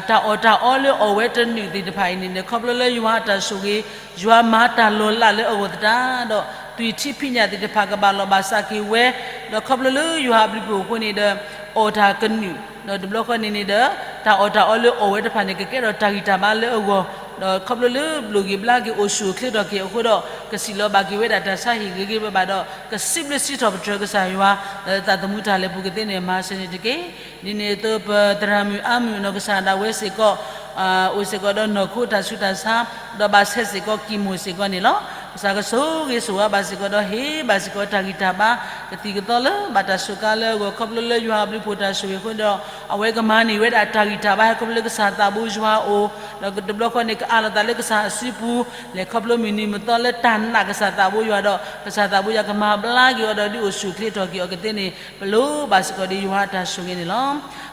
တၢ်အီၣ်တၢ်အီလၢအီၣ်ဝဲတနုာ်သ့ၣ်တဖၣ်အံၤန့ၣ်ဒီး ခီဖျိလၢယွၤအတၢ်ဆိၣ်ဂ့ၤ, ယွၤမၤတၢ်လီၤလးလၢအဂီၢ်သတးဒီး သွံၣ်ထံဖံးညၣ်သ့ၣ်တဖၣ်ကဘၣ်လီၢ်ဘၣ်စးက့ၤဝဲ, ဒီးခီဖျိလၢယွၤအဘျုးအဖှိၣ်အဃိန့ၣ်ဒီး အီၣ်တၢ်ကနုာ်, ဒီးတဘျီဃီန့ၣ်န့ၣ်ဒီး တၢ်အီၣ်တၢ်အီလၢအီၣ်ဝဲတဖၣ်န့ၣ် ကကဲထီၣ်တၢ်ဂံၢ်တၢ်ဘါလၢအဂီၢ်, ဒီးခီဖျိလၢဘျိၣ်က့ၤဘျါက့ၤအိၣ်ဆူၣ်အိၣ်ချ့ထီၣ်က့ၤအဃိဒီး ကစံးလီၤဘၣ်က့ၤဝဲဒၣ်တၢ်ဆါဟံၣ်ဂ့ၤဂ့ၤဘၣ်ဘၣ်ဒီး ကစံးဘျုးစံးထီၣ်ပတြၢၤကစၢ်ယွၤ လၢသးသမူတၢ်လဲၤပူၤကသ့န့ၣ် မၤစၢၤန့ၣ်တက့ၢ်. ဒ်န့ၣ်အသိးပသရၣ်မုၣ်အါမုၣ်နီၢ်ကစၢ်ဒၣ်ဝဲစ့ၢ်ကီး အိၣ်စ့ၢ်ကီးဒီးနီၢ်ခိတၢ်ဆူးတၢ်ဆါ, ဒီးဘၣ်ဆဲးစ့ၢ်ကီးကံၢ်မိၢ်စ့ၢ်ကီးန့ၣ်လီၤ. ကစၢ်ကဆိၣ်ဂ့ၤဆိၣ်ဝါဘၣ်စ့ၢ်ကီးဒီးဟ့ၣ်ဘၣ်စ့ၢ်ကီးတၢ်ဂံၢ်တၢ်ဘါ ကသံၣ်ကသီလၢဘၣ်တၢ်စူးကါလၢအဂီၢ် ခီဖျိလၢယွၤအဘျုးအဖှိၣ်တၢ်ဆိၣ်ဂ့ၤအဃိဒီး အဝဲကမၤန့ၢ်ဝဲဒၣ်တၢ်ဂံၢ်တၢ်ဘါဟဲခီဖျိလၢကစၢ်သးဘိယွၤအအိၣ်, ဒီးတဘျီဃီန့ၣ် ကအးလီၤသးလၢကစၢ်အစုပူၤ, လဲၤခီဖျိမုၢ်နံၤမုၢ်သီလၢတၢ်နာ်ကစၢ်သးဘိယွၤဒီး ကစၢ်သးဘိယွၤကမၤဘျါက့ၤအီၤဒီးဒုးအိၣ်ဆူၣ်အိၣ်ချ့ထီၣ်က့ၤအီၤကသ့န့ၣ် ပလိၣ်ဘၣ်စ့ၢ်ကီးဒ်ယွၤအတၢ်ဆိၣ်ဂ့ၤန့ၣ်လီၤ.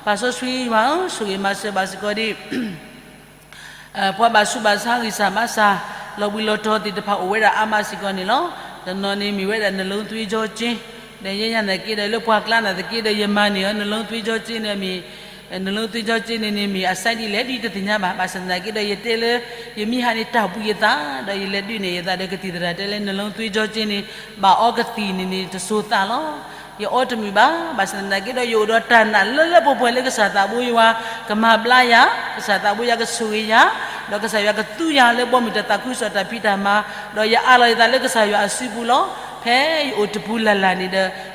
ပၢ်စီဆှံယွၤဧၢ, ဆိၣ်ဂ့ၤမၤစၢၤဘၣ်စ့ၢ်ကီးဒ် ပှၤဘၣ်ဆူးဘၣ်ဆါဂံၢ်စၢ်ဘါစၢ် လီၤဘှံးလီၤတီၤသ့ၣ်တဖၣ်အိၣ်ဝဲဒၣ်အါမးစ့ၢ်ကီးန့ၣ်လီၤ. တနီၤန့ၣ်မ့ၢ်ဝဲဒၣ် နှလုံးသွေးကြောကျဉ်, ဒီးယဲယၤနာ်သက့ဒီး လၢပှၤကျါနာ်သက့ဒီး ယမၤန့ၢ်အီၤ နှလုံးသွေးကြောကျဉ်န့ၣ်မ့ၢ် နှလုံးသွေးကြောကျဉ်န့ၣ်န့ၣ်မ့ၢ်အစဲဒ်လဲၣ်ဒ်တသ့ၣ်ညါဘၣ်. ဘၣ်ဆၣ်သနာ်က့ဒီး ယတဲလၢ ယမ့ၢ်ဟးန့ၣ်တၢ်ဘှံးယသး ဒီးယလဲၤဒုးနဲၣ်ယသးဒီးကသံၣ်သရၣ်တဲလၢ နှလုံးသွေးကြောကျဉ်န့ၣ် ဘၣ်အီကသံၣ်န့ၣ်န့ၣ်တစိၤသးလီၤ. ယအီတမုာ်ဘၣ်. ဘၣ်ဆၣ်သနာ်က့ဒီး ယအိၣ်ဒီးတၢ်နာ်လၢလၢပှဲၤပှဲၤလၢကစၢ်သးဘိယွၤ ကမၤဘျါယၤ, ကစၢ်သးဘိယွၤကဆိၣ်ဂ့ၤယၤ, ဒီးကစၢ်ယွၤကသူယၤလၢဘီမုၢ်တၢ်သးခုကစီၣ်တၢ်ဖံးတၢ်မၤ, ဒီးယအးလီၤယသးလၢကစၢ်ယွၤအစုပူၤလီၤ. ဖဲယအိၣ်တပူၤလၢ်လၢ်န့ၣ်ဒီး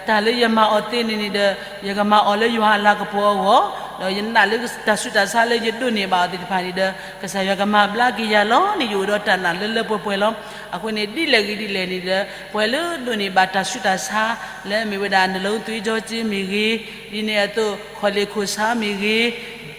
တၢ်လၢယမၤအီၤသ့န့ၣ်န့ၣ်ဒီး ယကမၤအီၤလၢယွၤအလၤကပီၤအဂီၢ်, ဒီးယနာ်လၢတၢ်ဆူးတၢ်ဆါလၢယဒိးန့ၢ်ဘၣ်အီၤသ့ၣ်တဖၣ်န့ၣ်ဒီး ကစၢ်ယွၤကမၤဘျါက့ၤယၤလီၤန့ၣ် ယအိၣ်ဒီးတၢ်နာ်လၢလၢပှဲၤပှဲၤလီၤ. အဃိန့ၣ် ဒ်လဲၣ်ဂ့ၤဒ်လဲၣ်န့ၣ်ဒီး ပှၤလၢဒိးန့ၢ်ဘၣ်တၢ်ဆူးတၢ်ဆါ လၢအမ့ၢ်ဝဲဒၣ် နှလုံးသွေးကြောကျဉ်မ့ၢ်ဂ့ၤ, ဒ်န့ၣ်အသိး ခီၣ်လ့ၣ်ခိၣ်ဆါမ့ၢ်ဂ့ၤ,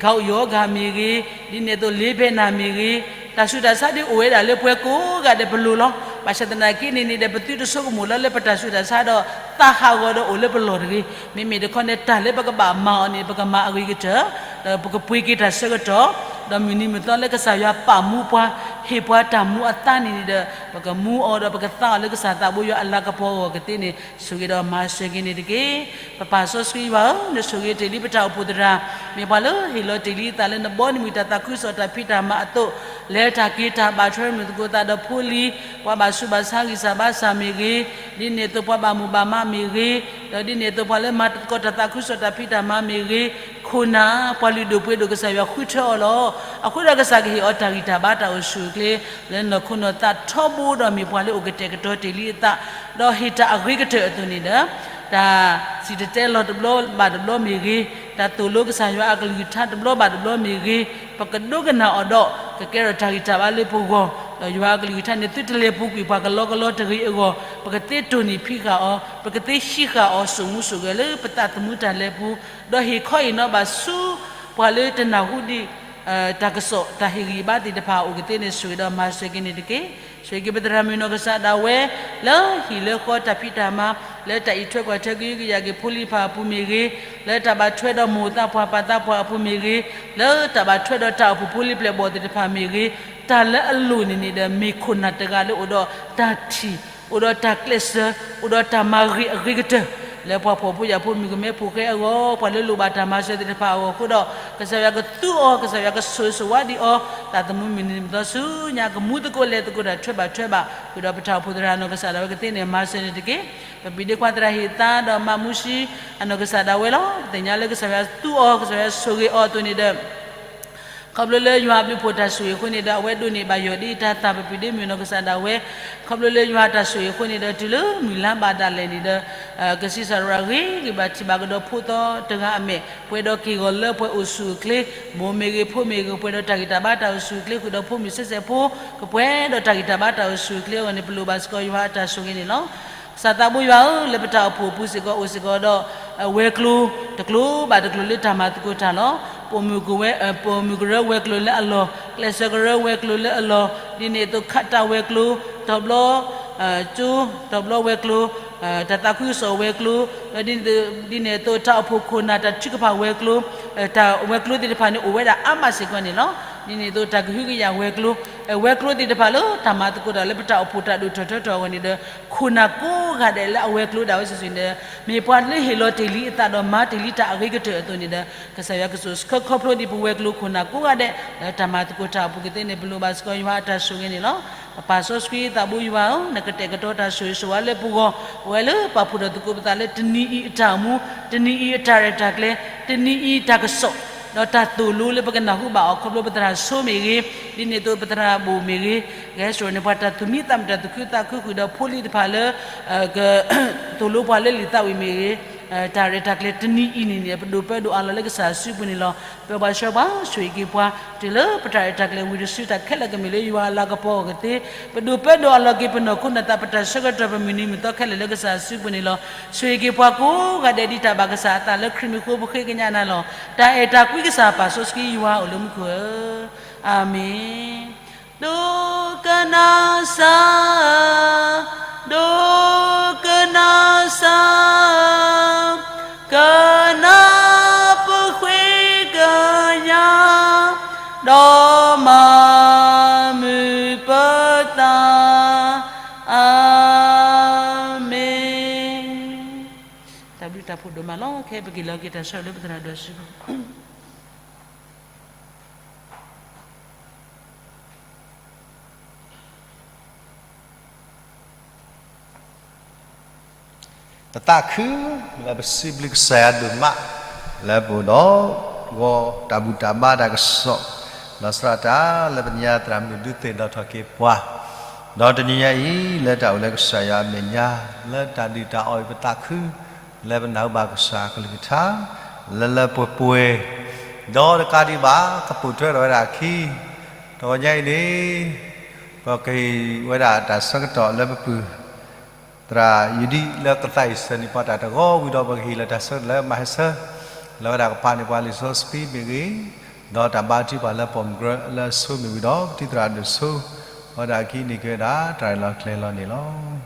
ဂီၢ်ယီဂၤမ့ၢ်ဂ့ၤ, ဒ်န့ၣ်အသိး လ့ဘဲနၤမ့ၢ်ဂ့ၤ, တၢ်ဆူးတၢ်ဆါဒ်အိၣ်ဝဲဒၣ်လၢပှၤကိးဂၤဒဲးပလိၤလီၤ. ဘၣ်ဆၣ်သနာ်က့န့ၣ်န့ၣ်ဒီး ပသုတဆိကမိၣ်လီၤလၢပတၢ်ဆူးတၢ်ဆါဒီး သးဟးဂီၤဒီးအိၣ်လၢပလီၢ်တဂ့ၤ. မ့မ့ၢ်တခီန့ၣ် တၢ်လၢပကဘၣ်မၤအီၤန့ၣ် ပကမၤအဂ့ၤကတၢၢ်, ဒီးပကပှ့ၤက့ၤတၢ်ဆၢကတီၢ်, ဒီးမုၢ်နံၤမုၢ်သီလၢကစၢ်ယွၤပာ်မူပှၤ, ဟ့ၣ်ပှၤတၢ်မူအသါန့ၣ်န့ၣ်ဒီး ပကမူအီၤဒီးပကသါအီၤလၢကစၢ်သးဘိယွၤအလၤကပီၤအဂီၢ်ကသ့န့ၣ် ဆိၣ်ဂ့ၤဒီးမၤစၢၤက့ၤန့ၣ်တက့ၢ်. ပပၢ်စီဆှံယွၤဧၢ, နဆိၣ်ဂ့ၤတ့ၢ်လံပတၢ်အိၣ်ဖှိၣ်သရၣ်, မ့ၢ်ပှၤလၢဟ့ၣ်လီၤတ့ၢ်လံအသးလၢနဘီမုၢ်တၢ်သးခုကစီၣ်တၢ်ဖံးတၢ်မၤအသိး, လဲၤတၢ်က့ၤတၢ်ဘၣ်ထွဲမုာ်သကိးသးဒီးဖိလံၤ, ပှၤဘၣ်ဆူးဘၣ်ဆါဂံၢ်စၢ်ဘါစၢ်မ့ၢ်ဂ့ၤ, ဒ်န့ၣ်အသိးပှၤဘၣ်မိၢ်ဘၣ်မးမ့ၢ်ဂ့ၤ, ဒီးဒ်န့ၣ်အသိးပှၤလၢမၤသကိးတၢ်သးခုကစီၣ်တၢ်ဖံးတၢ်မၤမ့ၢ်ဂ့ၤ, ခိၣ်နၢ် ပှၤလုၢ်ဒိၣ်ပှ့ၤဒိၣ်ကစၢ်ယွၤဃုထၢအီၤလီၤ. အဃိဒီးကစၢ်ကဟ့ၣ်အီၤတၢ်ဂံၢ်တၢ်ဘါတၢ်အိၣ်ဆူၣ်အိၣ်ချ့ လၢနီၢ်ခိနီၢ်သးထီဘိဒီးမ့ၢ်ပှၤလၢအိၣ်ကတဲာ်ကတီၤတ့ၢ်လံအသး, ဒီးဟ့ၣ်တၢ်အဂ့ၤကတၢၢ်အသိးန့ၣ်ဒီး တၢ်စံၣ်တဲၤတဲလီၤတဘျီဘၣ်တဘျီမ့ၢ်ဂ့ၤ, တၢ်သိၣ်လိကစၢ်ယွၤအကလုၢ်ကထါတဘျီဘၣ်တဘျီမ့ၢ်ဂ့ၤ, ပကဒိကနၣ်အီၤဒီး ကကဲထီၣ်တၢ်ဂံၢ်တၢ်ဘါလၢပဂီၢ်, ဒီးယွၤအကလုၢ်ကထါန့ၣ် သုတလဲၤပူၤကွံာ်ပှၤကလီကလီတဂ့ၤအဂီၢ်, ပကသ့တိၢ်နီၣ်ဖံးဃာ်အီၤ, ပကသ့ဟံးဃာ်အီၤ စိာ်မူစိာ်ဂဲၤလၢပသးသမူတၢ်လဲၤပူၤ, ဒီးဟ့ၣ်ခီဟ့ၣ်နီၤဘၣ်ဆူ ပှၤလၢတနၢ်ဟူဒံး တၢ်ကစီၣ်တၢ်ဟ့ၣ်ဂံၢ်ဘါသ့ၣ်တဖၣ်အအိၣ်ကသ့န့ၣ် ဆိၣ်ဂ့ၤဒီးမၤစၢၤက့ၤန့ၣ်တက့ၢ်. ဆိၣ်ဂ့ၤက့ၤပသရၣ်မုၣ်နီၢ်ကစၢ်ဒၣ်ဝဲ လၢဟံၣ်လၢဃီတၢ်ဖံးတၢ်မၤ, လၢတၢ်အံးထွဲကွၢ်ထွဲကဟုကယာ်က့ၤဖိလံၤတဖၣ်အပူၤမ့ၢ်ဂ့ၤ, လၢတၢ်ဘၣ်ထွဲဒီးမိၢ်သးပှၢ်ပၢ်သးပှၢ်အပူၤမ့ၢ်ဂ့ၤ, လၢတၢ်ဘၣ်ထွဲဒီးတၢ်အိၣ်ဖှိၣ်ဖိလံၤပျဲၢ်ဘီၣ်သ့ၣ်တဖၣ်မ့ၢ်ဂ့ၤ, တၢ်လၢအလိၣ်န့ၣ်န့ၣ်ဒီး မ့ၢ်ခိၣ်နၢ်တဂၤလၢအိၣ်ဒီးတၢ်ထံၣ်, အိၣ်ဒီးတၢ်ကျဲးစၢး, အိၣ်ဒီးတၢ်မၤဂ့ၤအဂ့ၤကတၢၢ် လၢပှၤဖှီၣ်ဖိယာ်ဖိမုၣ်ကမဲဖိဃဲအဂီၢ်, ပှၤလၢလိၣ်ဘၣ်တၢ်မၤစၢၤသ့ၣ်တဖၣ်အဂီၢ်အဃိဒီး, ကစၢ်ယွၤကသူအီၤ, ကစၢ်ယွၤကဆိၣ်ဂ့ၤဆိၣ်ဝါဒံးအီၤ, တၢ်သမူမုၢ်နံၤမုၢ်သီဆူညါ ကမူသကိးလဲၤသကိးတၢ်ထွဲဘၣ်ထွဲဘၣ်, ဃုာ်ဒီးပတၢ်အိၣ်ဖှိၣ်သရၣ်နီၢ်ကစၢ်ဒၣ်ဝဲကသ့န့ၣ် မၤစၢၤန့ၣ်တက့ၢ်. ပပျံၤဒ့ခွါသရၣ်ဟ့ၣ်သါဒီးမၤမူဆှံ အနီၢ်ကစၢ်ဒၣ်ဝဲလီၤ. ပသ့ၣ်ညါလၢကစၢ်ယွၤသူအီၤ, ကစၢ်ယွၤဆိၣ်ဂ့ၤအီၤအသိးန့ၣ်ဒီး ခီဖျိလၢယွၤအဘျုးဖှိၣ်တၢ်ဆိၣ်ဂ့ၤအဃိန့ၣ်ဒီး အဝဲဒိးန့ၢ်ဘၣ်ယိာ်ဒ်အတၢ်သၣ် ပပျံၤဒ့မုၣ်နီၢ်ကစၢ်ဒၣ်ဝဲ, ခီဖျိလၢယွၤတၢ်ဆိၣ်ဂ့ၤအဃိန့ၣ်ဒီး တုၤလၢမုၢ်လါဘၣ်ဒၣ်လဲာ်န့ၣ်ဒီး ကစံးစၢ်ရၤဂ့ၤဂ့ၤဘၣ်ထံၣ်ဘၣ်ကဒီးဖိသီတဂၤအမဲာ် ပှဲၤဒီးက့ၢ်ဂီၤလၢပှဲၤအိၣ်ဆူၣ်အိၣ်ချ့, မိၢ်မ့ၢ်ဂ့ၤဖိမ့ၢ်ဂ့ၤ ပှဲၤဒီးတၢ်ဂံၢ်တၢ်ဘါတၢ်အိၣ်ဆူၣ်အိၣ်ချ့ ဃုာ်ဒီးဖိမုၣ်ဆံးစဲးဖိ ကပှဲၤဒီးတၢ်ဂံၢ်တၢ်ဘါတၢ်အိၣ်ဆူၣ်အိၣ်ချ့အဂီၢ်န့ၣ် ပလိၣ်ဘၣ်စ့ၢ်ကီးယွၤအတၢ်ဆိၣ်ဂ့ၤန့ၣ်လီၤ. ကစၢ်သးဘိယွၤဧၢ, လၢပတၢ်အိၣ်ဖှိၣ်အပူၤစ့ၢ်ကီးအိၣ်စ့ၢ်ကီးဒီး ဝဲၤကျိၤတကျိၤဘၣ်တကျိၤလၢတၢ်မၤသကိးတၢ်လီၤ. ပိာ်မုၣ်ကရၢ, ပိာ်မုၣ်ကရၢဝဲၤကျိၤလၢအလီၢ်, ကျဲးစၢးကရၢဝဲၤကျိၤလၢအလီၢ်, ဒ်န့ၣ်အသိးခးတၢ်ဝဲၤကျိၤ, တဘျီကၠိ, တဘျီဝဲၤကျိၤ, တၢ်သးခုကစီၣ်ဝဲၤကျိၤ, ဒ်န့ၣ်အသိးတၢ်အိၣ်ဖှိၣ်ခိၣ်နၢ်တၢ်ထုကဖၣ်ဝဲၤကျိၤ, တၢ်ဝဲၤကျိၤသ့ၣ်တဖၣ်န့ၣ် အိၣ်ဝဲဒၣ်အါမးစ့ၢ်ကီးန့ၣ်လီၤ. ဒ်န့ၣ်အသိးတၢ်ကဟုကယာ်ဝဲၤကျိၤ, ဝဲၤကျိၤသ့ၣ်တဖၣ်လၢတၢ်မၤသကိးတၢ်လၢပတၢ်အိၣ်ဖှိၣ်တၢ်ဒိၣ်ထီၣ်ထီထီၣ်အဂီၢ်န့ၣ်ဒီး ခိၣ်နၢ်ကိးဂၤဒဲးလၢအဝဲၤကျိၤဒၣ်ဝဲစုာ်စုာ်န့ၣ်ဒီး မ့ၢ်ပှၤလၢဟ့ၣ်လီၤတ့ၢ်လံအသးဒီးမၤတ့ၢ်လံတၢ်အဂ့ၤကတၢၢ်အသိးန့ၣ်ဒီး ကစၢ်ယွၤကဆိၣ်ဆၢခီဖျိဒံးပဝဲၤကျိၤခိၣ်နၢ်ကိးဂၤဒဲး လၢတၢ်မၤသကိးတၢ်အပူၤကသ့န့ၣ် ပလိၣ်ဘၣ်စ့ၢ်ကီးယွၤအတၢ်ဆိၣ်ဂ့ၤန့ၣ်လီၤ. ပပၢ်စီဆှံသးဘိယွၤဧၢ, နကတဲာ်ကတီၤတၢ်ဆိၣ်ဂ့ၤဆိၣ်ဝါလၢပဂီၢ်, ပဝဲလၢပာ်ဖှိၣ်ထီၣ်သကိးပသးလၢတနံၤအံၤအတၢ်အိၣ်မူ, တနံၤအံၤအတၢ်ရဲၣ်တၢ်ကျဲၤ, တနံၤအံၤတၢ်ကစီၣ်, ဒီးတၢ်သိၣ်လိလၢပကနၢ်ဟူဘၣ်အီၤ ခီဖျိပသရၣ်ဆိမ့ၢ်ဂ့ၤ, ဒ်န့ၣ်အသိးပသရၣ်ဘိၣ်မ့ၢ်ဂ့ၤ, ဂဲၤဆၢထၢၣ်န့ၢ်ပှၤတၢ်သူၣ်မံသးမုာ်တၢ်သူၣ်ခုသးခုဃုာ်ဒီးဖိလံၤတဖၣ်လၢ ကသိၣ်လိပှၤလၢလံာ်သးဝံၣ်မ့ၢ်ဂ့ၤ, တၢ်ရဲၣ်တၢ်ကျဲၤတနံၤအံၤန့ၣ်န့ၣ် ပဒိၣ်ပၢဒိၣ်အးလီၤလၢကစၢ်စုပူၤန့ၣ်လီၤ. ပၢၤဘၣ်ဆှၢပှၤ ဆိၣ်ဂ့ၤက့ၤပှၤ တုၤလၢပတၢ်ရဲၣ်တၢ်ကျဲၤဝံၤတစုတၢ်ခဲလၢာ်ကမ့ၢ်လၢယွၤအလၤကပီၤအဂီၢ်သ့, ပဒိၣ်ပၢဒိၣ်အးလီၤက့ၤပနီၢ်ခိနီၢ်သး ပတၢ်ဆၢကတီၢ် ပမုၢ်နံၤမုၢ်သီခဲလၢာ်လၢကစၢ်စုပူၤန့ၣ်လီၤ. ဆိၣ်ဂ့ၤက့ၤပှၤကိးဂၤဒဲးဒ်တၢ်ဘၣ်ကစၢ်အသးလၢခရံာ်မံၤအဃိ ပဃ့ကညးနၤလီၤ. တၢ်အဲၣ်တၢ်ကွံကစၢ်ပၢ်စီဆှံယွၤအိၣ်လၢမူခိၣ်ဧၢ, အၤမ့ၣ်. ဒိကနၣ်စၢ်, ဒိကနၣ်စၢ်, ကနၣ်ပဃ့ကညး, ဒီးမၤမုာ်ပသး, အၤမ့ၣ်. တၢ်ဘျုးတၢ်ဖှိၣ်ဒိၣ်မးလီၤ. ခဲအံၤပက့ၤလီၤက့ၤတၢ်ဆၢလၢပသရၣ်ဒိၣ်စုပူၤ ပသးခုလၢပစံးဘျုးကစၢ်ယွၤဒိၣ်မး လၢပအိၣ်ဒီးဂီၤတၢ်ဘူၣ်တၢ်ဘါတၢ်ကစီၣ် ဒီးသရၣ်တၢ်လၢပသ့ၣ်ညါသရၣ်မုၣ်ဒုးသ့ၣ်နီၣ်ထီၣ်က့ၤပှၤ ဒီးတနံၤညါအံၤ လၢတၢ်အိၣ်လၢကစၢ်ယွၤအမဲာ်ညါ လၢတၢ်ဒုၣ်တၢ်အီၣ်အံၤ ပသးခု လၢပနၢ်ဟူဘၣ်ကစၢ်အကလုၢ်ကထါ လၢလၢပှဲၤပှဲၤ ဒီးတကးဒံးဘၣ် ကပိာ်ထွဲထီၣ်ဝဲဒၣ်အခံ တဂီၤညါအံၤန့ၣ် ပကဟ့ၣ်ဝဲဒၣ်တၢ်ဆၢကတီၢ်လၢပပုၢ် သရၣ်ယူဒံၣ်လၢကသးအံၤဆၢန့ၢ်ပှၤတၢ်တဂီၤဝံၤဒီး ပကဟ့ၣ်လီၤတၢ်ဆၢကတီၢ်လၢမၤဟဲဆၢ လၢဝဲဒၣ်ကပာ်န့ၢ်ပှၤလံာ်စီဆှံမ့ၢ်ဂ့ၤ, ဒီးတၢ်ဘါထုကဖၣ်လၢပိာ်မုၣ်ကရၢလၢအဆိမ့ၢ်ဂ့ၤဒီး ပတံၤသရၣ်ဒိၣ်ဆိ ဝဲဒၣ်အခံန့ၣ်ကဲဝဲဒၣ် တၢ်ရဲၣ်လီၤကျဲၤလီၤန့ၣ်လီၤ.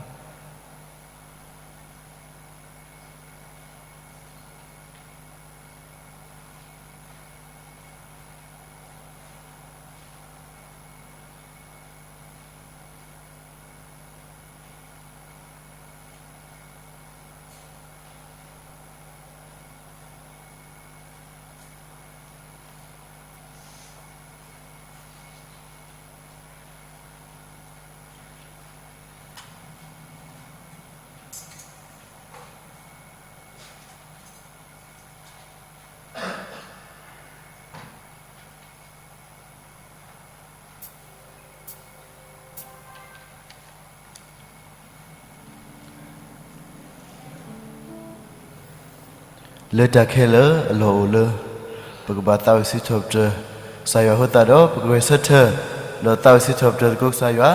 လၢတၢ်ခဲလၢာ်အလီၢ်အိၣ်လၢ ပကဘၣ်သးဝံၣ်စံးထီၣ်ပတြၢၤ ကစၢ်ယွၤအဃိသတးဒီး ပကဂဲၤဆၢထၢၣ် ဒီးသးဝံၣ်စံးထီၣ်ပတြၢၤသကိးကစၢ်ယွၤ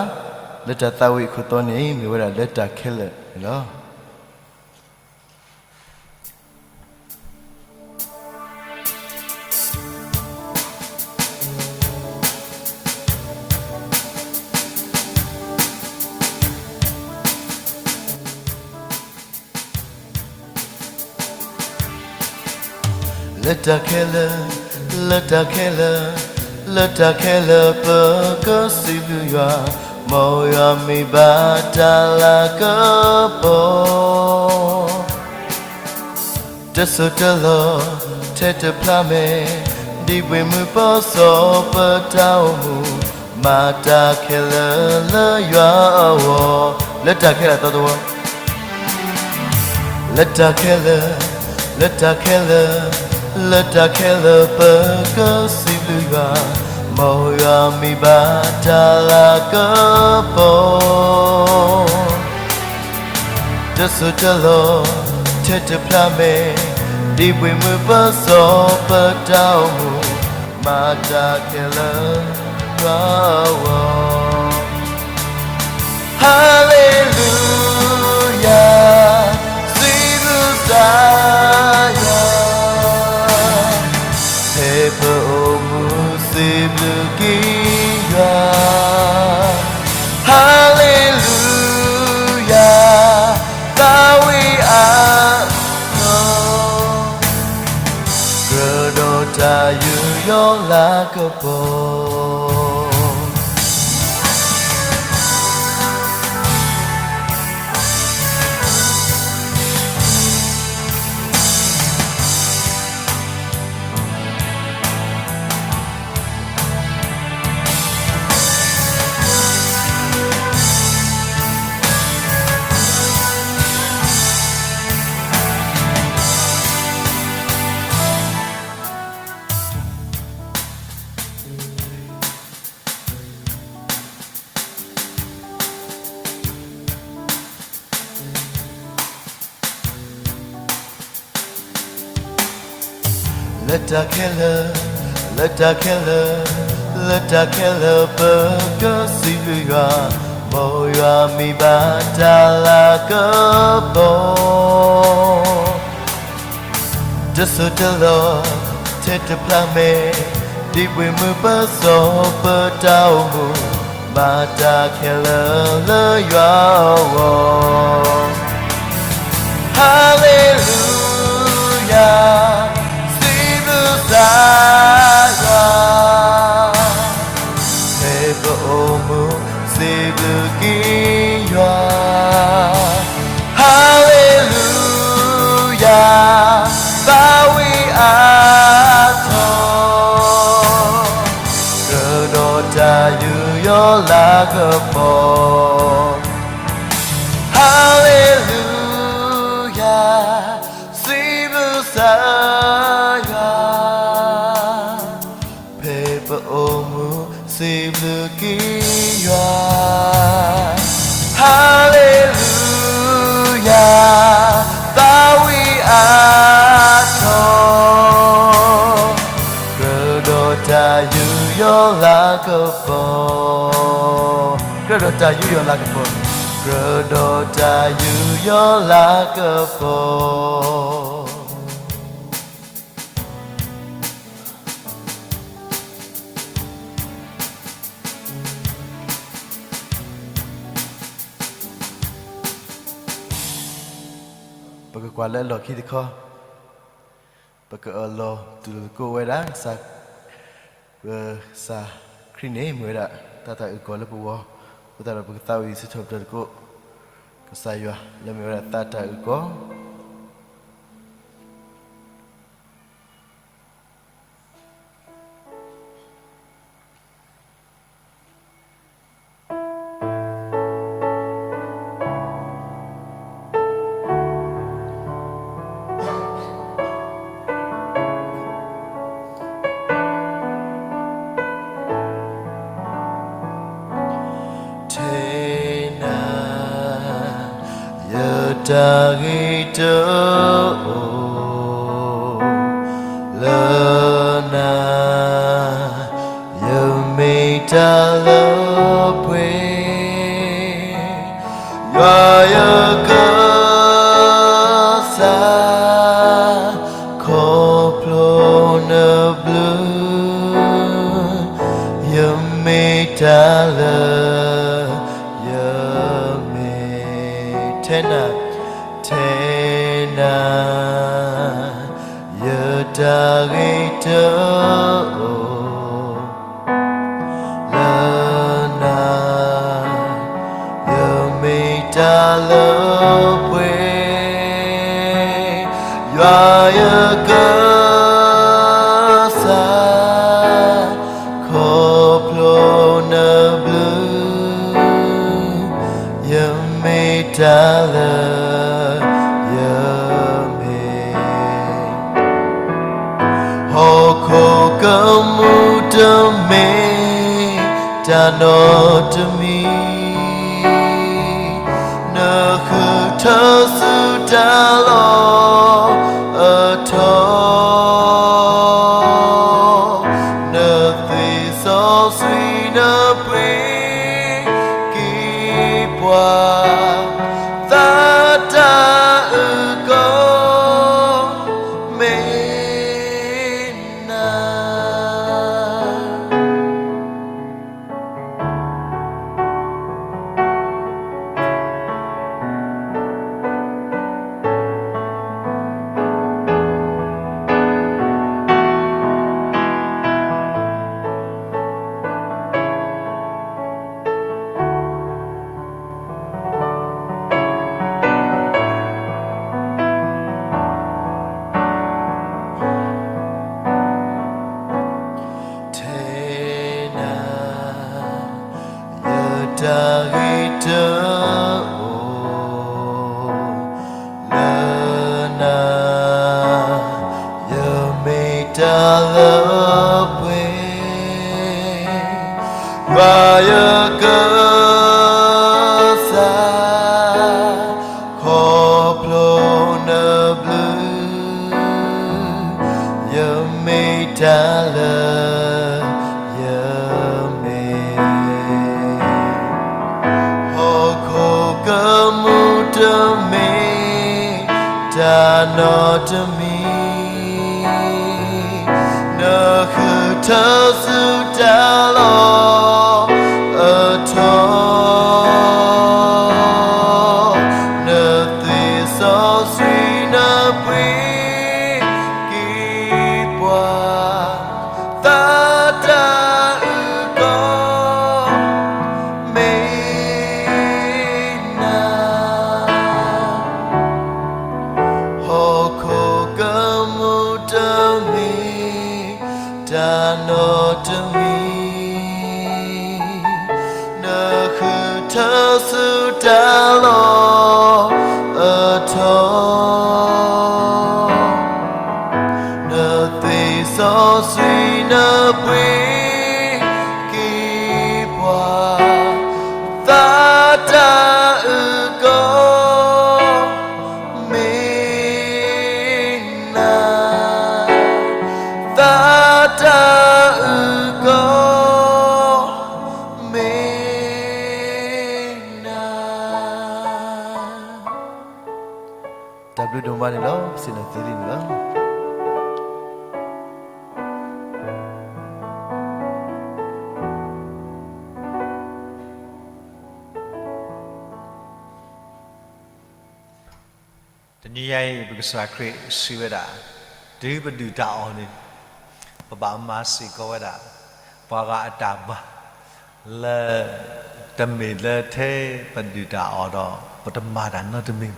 လၢတၢ်သးဝံၣ်အခိၣ်တီန့ၣ် မ့ၢ်ဝဲဒၣ်လၢတၢ်ခဲလၢာ်န့ၣ်လီၤ. တၢ်ဘျုးတၢ်ဖှိၣ်ဒိၣ်မးလီၤ. လၢတၢ်ခဲလၢာ်, လၢတၢ်ခဲလၢာ်, လၢတၢ်ခဲလၢာ်ပကစံးဘျုးယွၤ, မ်ယွၤမ့ၢ်ဘၣ်တၢ်လၤကပီၤ တစိၢ်တလီၢ်, ထဲတဖျါမဲာ်, ဒ်ပှ့ၤမုၢ်ပၢ်စီၤပတၢ်အိၣ်မူ, မၤတၢ်ခဲလၢာ်လၢယွၤအဂီၢ်, လၢတၢ်ခဲလၢာ်သီတဝီ လၢတၢ်ခဲလၢာ်, လၢတၢ်ခဲလၢာ်, လၢတၢ်ခဲလၢာ်ပကစံးဘျုးယွၤ, မ်ယွၤမ့ၢ်ဘၣ်တၢ်လၤကပီၤ တစိၢ်တလီၢ်, ထဲတဖျါမဲာ်, ဒ်ပှ့ၤမုၢ်ပၢ်စီၤပတၢ်အိၣ်မူ, မၤတၢ်ခဲလၢာ်ယွၤအဂီၢ် Hallelujah, စံးဘျုးစၢ်ယွၤ, ဖဲပအိၣ်မူစံးဘျုးက့ၤယွၤ, Hallelujah, သးဝံၣ်အါထီၣ် ကြၢးဒီးတၢ်ယူးယီၣ်လၤကပီၤ လၢတၢ်ခဲလၢာ်, လၢတၢ်ခဲလၢာ်, လၢတၢ်ခဲလၢာ်ပကစံးဘျုးယွၤ, မ်ယွၤမ့ၢ်ဘၣ်တၢ်လၤကပီၤ တစိၢ်တလီၢ်, ထဲတဖျါမဲာ်, ဒ်ပှ့ၤမုၢ်ပၢ်စီၤပတၢ်အိၣ်မူ, မၤတၢ်ခဲလၢာ်လၢယွၤအဂီၢ် Hallelujah, စံးဘျုးစၢ်ယွၤ, ဖဲပအိၣ်မူစံးဘျုးက့ၤယွၤ, Hallelujah, သးဝံၣ်အါထီၣ် ကြၢးဒီးတၢ်ယူးယီၣ်လၤကပီၤ Hallelujah, စံးဘျုးစၢ်ယွၤ, ဖဲပအိၣ်မူစံးဘျုးက့ၤယွၤ, Hallelujah, သးဝံၣ်အါထီၣ် ကြၢးဒီးတၢ်ယူးယီၣ်လၤကပီၤ, ကြၢးဒီးတၢ်ယူးယီၣ်လၤကပီၤ, ကြၢးဒီးတၢ်ယူးယီၣ်လၤကပီၤ. ပကကွၢ်လၢအလီၢ်ခံတခီ, ပကအၢၣ်လီၤတူၢ်လိာ်သကိးဝဲဒၣ် ကစၢ်, ပကစၢ်ခရံာ်န့ၣ် မ့ၢ်ဝဲဒၣ် သးတၢ်အုၣ်ကီၤလၢပဂီၢ်, အဃိသတးဒီး ပကသးဝံၣ်စံးထီၣ်ပတြၢၤသကိး ကစၢ်ယွၤလၢမ့ၢ်ဝဲဒၣ်သးတၢ်အုၣ်ကီၤ ထဲနၤ ယတၢ်ဂ့ၤတအိၣ်လၢနၤ, ယမ့ၢ်တၢ်လၢပှဲၤ ယွၤယကစၢ်, ခီဖျိနဘျုး, ယမ့ၢ်တၢ်လၢ ယမ့ၢ် ထဲနၤ, ထဲနၤ, ယ တၢ်ဂ့ၤတအိၣ်လၢနၤ, ယမ့ၢ်တၢ်လၢပှဲၤ, ယွၤယကစၢ်, ခီဖျိနဘျုး, ယမ့ၢ်တၢ်လၢယမ့ၢ် ဟီၣ်ခိၣ်ကမူၣ်တမ့ၢ်တၢ်နီတမံၤ, နဃုထၢဆူတၢ်လီၢ်အထီ, နသွံၣ်စီဆှံနပှ့ၤကံၢ်ပှၤ, သးတၢ်အုၣ်ကီၤ မ့ၢ်နၤ. ထဲနၤ ယတၢ်ဂ့ၤတအိၣ် လၢနၤ, ယမ့ၢ်တၢ်လၢပှဲၤ, ယွၤယကစၢ်, ခီဖျိနဘျုး, ယမ့ၢ်တၢ်လၢယမ့ၢ် ဟီၣ်ခိၣ်ကမူၣ်တမ့ၢ်တၢ်နီတမံၤ, နဃုထၢဆူတၢ်လီၢ်အထီ, နသွံၣ်စီဆှံနပှ့ၤကံၢ်ပှၤ, သးတၢ်အုၣ်ကီၤ မ့ၢ်နၤ, ဟီၣ်ခိၣ်ကမူၣ်တမ့ၢ်တၢ်နီတမံၤ, နဃုထၢဆူတၢ်လီၢ်အထီ, နသွံၣ်စီဆှံနပှ့ၤကံၢ်ပှၤ, သးတၢ်အုၣ်ကီၤ မ့ၢ်နၤ, သးတၢ်အုၣ်ကီၤ မ့ၢ်နၤ. တၢ်ဘျုးဒိၣ်မးန့ၣ်လီၤ. ပစံးလီၤသ့လံန့ၣ်လီၤ. တနံၤညါအံၤ ပကစၢ်ခရံာ်စံးဝဲဒၣ်, တုၤပဒုၣ်တၢ်အီၣ်န့ၣ် ပဘၣ်မၤစ့ၢ်ကီးဝဲဒၣ် ပှၤဂၤအတၢ်မၤ လၢ တမ့ၢ်လၢထဲပဒုၣ်တၢ်အီၣ်ဒီး ပတမၤတၢ်နီတမံၤဘၣ်.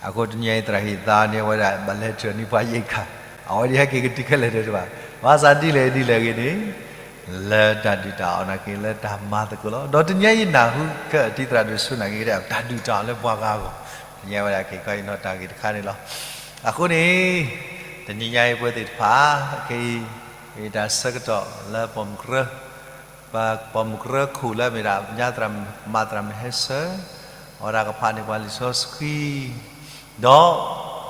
အဃိတနံၤအံၤ သရၣ်ဟ့ၣ်သါန့ၢ်ဝဲဒၣ် ဘၣ်လဲၤတြၢၤန့ၢ်ပှၤယဲၢ်ခါ, အဝဲဒၣ်ဟဲက့ၤကတုၤခဲလၢာ်တဘၣ်. ဘၣ်ဆၣ်ဒ်လဲၣ်ဒ်လဲၣ်ဂ့ၤန့ၣ် လၢတၢ်ဒုၣ်တၢ်အီၣ်နာ်က့ လၢတၢ်မၤသကိးလီၤ. ဒီးတနံၤအံၤနၢ်ဟူက့ၤ တံၤသရၣ်ဒိၣ်ဆူနာ်က့ တၢ်ဒုၣ်တၢ်အီၣ်လၢပှၤဂၤအဂီၢ်, တနံၤညါဝဲဒၣ်က့ၤကီအံၤနီၢ်တၢ်ဂ့ၢ်တခါန့ၣ်လီၤ. အဃိန့ၣ် တနံၤညါအံၤပဝဲသ့ၣ်တဖၣ် ခဲအံၤ တၢ်ဆၢကတီၢ်လၢပိာ်မုၣ်ကရၢ ပပိာ်မုၣ်ကရၢခိၣ်လၢအမ့ၢ်ဒၣ် ညါသရၣ်မၤသရၣ်မုၣ်ဟဲဆၢ အဝဲဒၣ်ကဖးန့ၢ်ပှၤလံာ်စီဆှံ ဒီး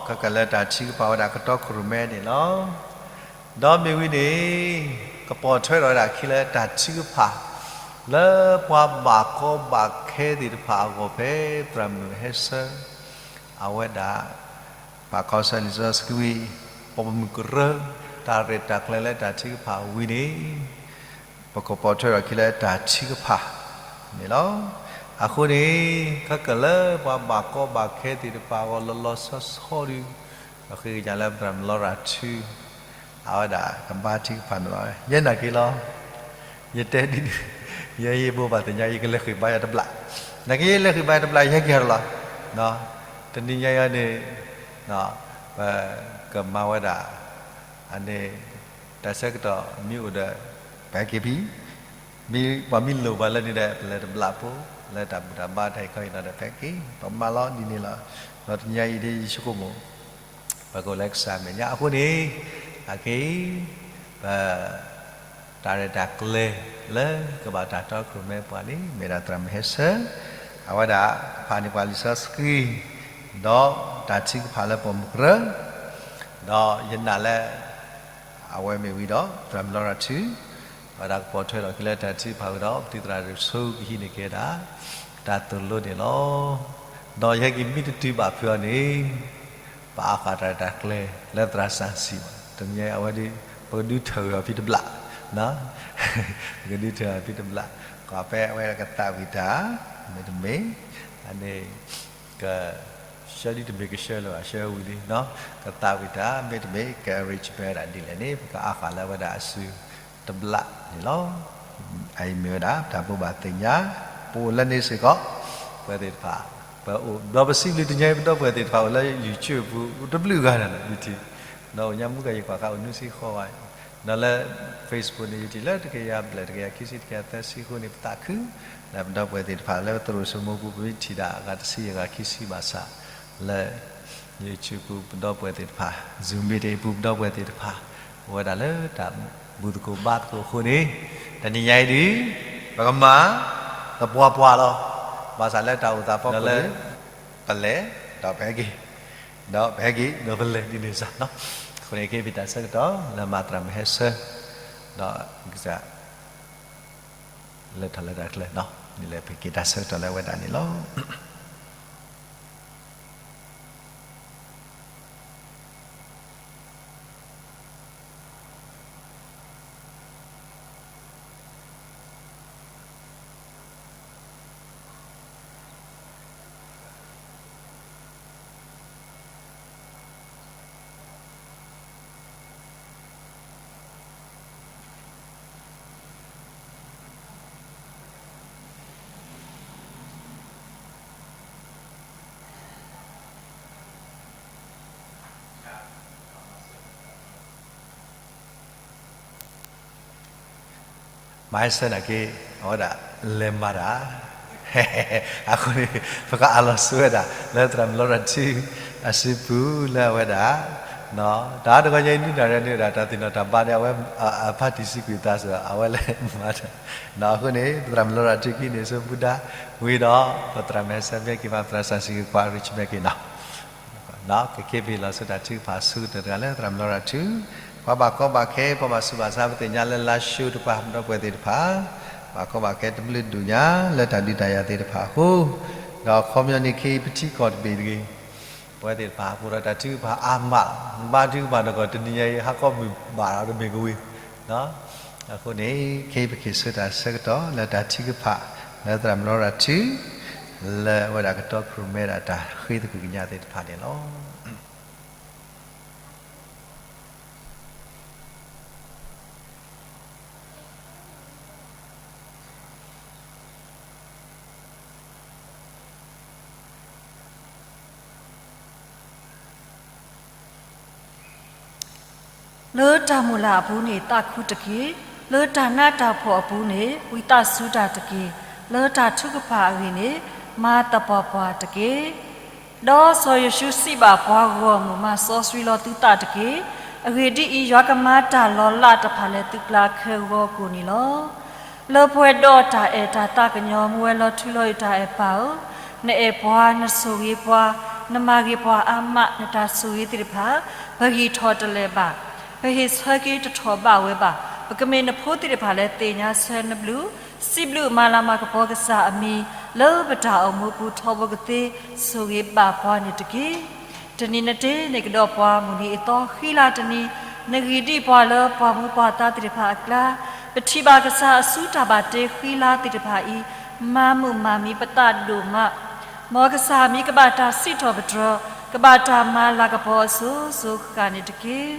ကကလၢတၢ်ထုကဖၣ်ဝဲဒၣ်ကတီၢ်ခိၣ်ရိၣ်မဲန့ၣ်လီၤ. ဒီးမ့ၢ်ဝံၤန့ၣ် ကပိာ်ထွဲထီၣ်ဝဲဒၣ်အခံလၢတၢ်ထုကဖၣ် လၢပှၤဘၣ်ကီဘၣ်ခဲသ့ၣ်တဖၣ်အဂီၢ်ဖဲ သရၣ်မုၣ်ဟဲဆၢ အဝဲဒၣ် ဘၣ်ကီဆၢလံာ်စီဆှံဝံၤ ပိာ်မုၣ်ကရၢ တၢ်ရဲၣ်တၢ်ကျဲၤလၢတၢ်ထုကဖၣ်ဝံၤန့ၣ် ပကပိာ်ထွဲထီၣ်အခံလၢတၢ်ထုကဖၣ်န့ၣ်လီၤ. အဃိန့ၣ် ခဲကလၢပှၤဘၣ်ကီဘၣ်ခဲသ့ၣ်တဖၣ်အဂီၢ် လီၤလီၤဆီဆီဒုး ပဃ့ကညးလၢပသရၣ်မုၣ်လီရၤထု အဝဲဒၣ်ကဘါထုကဖၣ်န့ၣ်လီၤ. ယဲနာ်က့ၤလီၤ. ယတဲဒ်န့ၣ်, ယဲယဘိးဘၣ်သ့ၣ်ညါ ယကလဲၤဃ့ၢ်ဘါယၤတဘျီ, နာ်က့ၤယလဲၤဃ့ၢ်ဘါယၤတဘျီ ယဟဲက့ၤဟီၣ်လီၤ. တနံၤညါအံၤန့ၣ် ပကမၤဝဲဒၣ် အန့ၣ် တၢ်ဆၢကတီၢ်မ့ၢ်အိၣ်ဒီး ပဟဲက့ၤဖဲ မ့ၢ်ပှၤမ့ၢ်လိၣ်ဘၣ်လၢန့ၣ်ဒီး ပလဲၤတဘျီဖိ လၢတၢ်ဘူၣ်တၢ်ဘါတၢ်အံၤခီအံၤလီၤဒီး ပဟဲက့ၤ ပမၤလီၤဒ်န့ၣ်လီၤ. ဒီးတနံၤညါအံၤဒ်ယဆိကမိၣ် ပကအိၣ်လၢကစၢ်မဲာ်ညါအဃိန့ၣ် အက့ၤ ပ တၢ်ရဲၣ်တၢ်ကျဲၤလၢကဘၣ်တၢ်တီခိၣ်ရိၣ်မဲပှၤန့ၣ် မ့ၢ်ဒၣ်သရၣ်မုၣ်ဟဲဆၢ, အဝဲဒၣ်ကဖးန့ၢ်ပှၤလံာ်စီဆှံ ဒီးတၢ်ထုကဖၣ်လၢပိာ်မုၣ်ကရၢ, ဒီးယနာ်လၢ အဝဲမ့ၢ်ဝံၤဒီး သရၣ်မုၣ်လီရၤထူ အဝဲဒၣ်ကပိာ်ထွဲထီၣ်က့ၤလၢတၢ်ထုကဖၣ်ဝံၤဒီး ပတံၤသရၣ်ဒိၣ်ဆိကဟံးန့ၢ်က့ၤဝဲဒၣ် တၢ်သိၣ်လိန့ၣ်လီၤ. ဒီးယဟဲက့ၤမ့ၢ်တတုၤဘၣ်ဖုးအီၤန့ၣ် ပအါဃာ်တၢ်ရဲၣ်တၢ်ကျဲၤလၢသရၣ်စီဆှံဘၣ်. တနံၤညါအံၤအဝဲဒၣ် ပကဒုးထၢၣ်အီၤဖဲတဘျီ, ပကဒုးထၢၣ်အီၤဖဲတဘျီ, ကွၢ်ဖဲအဝဲကသးဝံၣ်တၢ် မ့တမ့ၢ် အန့ၣ် က ဆှၢဒ်တမ့ၢ်ကဆှၢလၢၤဘၣ် ဆှၢဝံၤလံ, ကသးဝံၣ်တၢ် မ့တမ့ၢ် က arrangement ဝဲဒၣ်ဒ်လဲၣ်န့ၣ် ပကအါဃာ်လၢအဝဲဒၣ်အစုတဘျီန့ၣ်လီၤ. အအံၤမ့ၢ်ဝဲဒၣ် တၢ်ဘိးဘၣ်သ့ၣ်ညါ ပအိၣ်လၢန့ၣ်စ့ၢ်ကီး ပဝဲသ့ၣ်တဖၣ် ပအိၣ် ဒီးပစံးဘျုးတနံၤညါအံၤ ပဒီပုၢ်ဝဲၢ်သ့ၣ်တဖၣ်အိၣ်လၢ YouTube ပူၤ တဘျုးဂၤန့ၣ်လီၤ YouTube ဒီးအိၣ်ညါမူကယံာ်ကွၢ်ဃာ်အိၣ်နွံဆံဃီဂၤ, ဒီးလၢ Facebook န့ၣ် YouTube လၢတကယၤဘျဲၣ် တကယၤခံဆံ တကယၤသၢဆံအဃိန့ၣ် ပသးခု ဒီးပဒီပုၢ်ဝဲၢ်သ့ၣ်တဖၣ်လၢပသရိာ်စိမိၤပူၤ ပမ့ၢ်ထံၣ်ဒၣ်အဂၤတဆံ အဂၤခံဆံဘၣ်ဆၣ် လၢ YouTube ပူၤ ပဒီပုၢ်ဝဲၢ်သ့ၣ်တဖၣ်, Zoom meeting ပူၤ ပဒီပုၢ်ဝဲၢ်သ့ၣ်တဖၣ် အိၣ်ဝဲဒၣ်လၢတၢ်ဘူၣ်သကိးဘါသကိးအဃိန့ၣ် တနံၤညါအံၤဒုး ပကမၤ သပှၢ်ပှၢ်လီၤ. ဘၣ်ဆၣ်လၢတၢ်အိၣ်သးဖီခိၣ်လၢ ပလဲၤ ဒီးပဟဲက့ၤ, ဒီးပဟဲက့ၤ ဒီးပလဲၤဒ်န့ၣ်စ့ၢ်ကီး. အဃိန့ၣ် ကဲပတၢ်ဆၢကတီၢ်လၢမၤသရၣ်မုၣ်ဟဲဆၢ ဒီးကစၢ် လဲၤထီၣ်လၢတၢ်ကျဲၤ ဒ်လဲၣ် ပက့ၤတၢ်ဆၢကတီၢ်လၢအဝဲဒၣ်န့ၣ်လီၤ. မၤဟဲဆၢနာ်က့ အဝဲဒၣ်လဲၤမၤတၢ် အဃိန့ၣ် ပကအးလီၤဆိဝဲဒၣ် လၢသရၣ်မုၣ်လီရၤထူ အစုပူၤလၢအဝဲဒၣ် တၢ်တဂီၤညါအံၤနုၢ်တၢ်ရဲၣ်နုၢ်ဒၣ် တၢ်သ့ၣ်နီၣ်တၢ်ဘါန့ၣ် အဝဲ အဖါတံၢ်စံးကွံာ်သးစ့ၢ် အဝဲလဲၤမၤတၢ် အဃိန့ၣ် ပသရၣ်မုၣ်လီရၤထူကဟံးန့ၢ်အစိမူဒါဝံၤဒီး ပသရၣ်မုၣ်ဟဲဆၢမ့ၢ်က့ၤ ပသရၣ်စီဆှံက့ၤ ကွၢ် reach မ့ၢ်က့ၤနီၤ ကက့ၤပဟ့ၣ်လီၤဆိတၢ်ထုကဖၣ်အဆိကတၢၢ်တဂၤလၢသရၣ်မုၣ်လီရၤထူ, ပှၤဘၣ်ကီဘၣ်ခဲ ပှၤဘၣ်ဆူးဘၣ်ဆါ ပသ့ၣ်ညါလၢလါၡိတပၤ ပဒီပုၢ်ဝဲၢ်သ့ၣ်တဖၣ်, ဘၣ်ကီဘၣ်ခဲတဘျုးဒူၣ်ညါလၢတၢ်ဒုးတၢ်ယၤသ့ၣ်တဖၣ်အဃိ, ဒီးခီပညီန့ၣ်ခဲအံၤပထံကီၢ်တဘ့ၣ်တဂ့ၤ, ပဝဲသ့ၣ်တဖၣ် ပအိၣ်ဒီးတၢ်ထုကဖၣ်အါမး, ဘါထုကဖၣ်ဒီးကီၢ်တနံၤညါအံၤ ဟးကီမုၢ်ဘၣ်ဒီးတမ့ၢ်ကဝ့ၤ အဃိန့ၣ် ခဲအံၤပက့ၤဆၢတၢ်ဆၢကတီၢ်လၢတၢ်ထုကဖၣ် လၢသရၣ်မုၣ်လီရၤထူ လၢအဝဲဒၣ်ကတီခိၣ်ရိၣ်မဲဒၣ်တၢ်ဃ့သကွံၢ်ကညးသ့ၣ်တဖၣ်န့ၣ်လီၤ. လၢတၢ်မုၢ်လၢ်အပူၤန့ၣ် သးခုတက့ၢ်. လၢတၢ်နးတၢ်ဖှီၣ်အပူၤန့ၣ် ဝံသးစူၤတၢ်တက့ၢ်. လၢတၢ်ထုကဖၣ်အဂ့ၢ်န့ၣ် မၤသပှၢ်ပှၢ်တက့ၢ်. ဒီးစီၤယိၤၡူစံးဘၣ်ပှၤဂီၢ်မုၢ်, မၤစီဆှံလီၤသုသးတက့ၢ်. အဂ့ၢ်ဒ်အံၤ, ယွၤကမၤတၢ်လီၤလးတဖၣ်လၢသုကျါခဲဂီၤကိာ်န့ၣ်လီၤ. လၢပှဲၤဒီးတၢ်အဲၣ်တၢ်သးကညီၤ, မူဝဲလီၤထူလီၤယိာ်တၢ်အဲၣ်ပၢ်ဧၢ, နအဲၣ်ပှၤ, နဆိၣ်ဂ့ၤပှၤ, နမၤဂ့ၤပှၤအါမး, နတၢ်ဆိၣ်ဂ့ၤသ့ၣ်တဖၣ် ပဂံၢ်ထီၣ်တလဲာ်ဘၣ်, ပဟ့ၣ်ဆၢက့ၤတထီၣ်ဘၣ်ဝဲဘၣ်. ပကမ့ၢ်နဖိသ့ၣ်တဖၣ်လၢသ့ၣ်ညါဆၢနဘျုး, စံးဘျုးမၤလၤမၤကပီၤကစၢ်အမံၤ, လၢပတၢ်အိၣ်မူပူၤထီဘိကသ့, ဆိၣ်ဂ့ၤဘၣ်ပှၤန့ၣ်တက့ၢ်. တနံၤနတ့န့ၢ်ကဒီးပှၤ, မုၢ်နံၤအသီဃံလၤတနံၤ, နဂံၢ်ဒံးပှၤလၢပှၤမူပှၤသးသ့ၣ်တဖၣ်အကျါ, ပထံၣ်ဘၣ်ကစၢ်အစုတၢ်ဘၣ်တ့ဃံလၤသ့ၣ်တဖၣ်အံၤ, မၤမုာ်မၤမံပသးဒိၣ်မး, မ်ကစၢ်မံၤကဘၣ်တၢ်စံးထီၣ်ပတြၢၤ, ကဘၣ်တၢ်မၤလၤကပီၤအစိၤစိၤဃၣ်ဃၣ်န့ၣ်တက့ၢ်.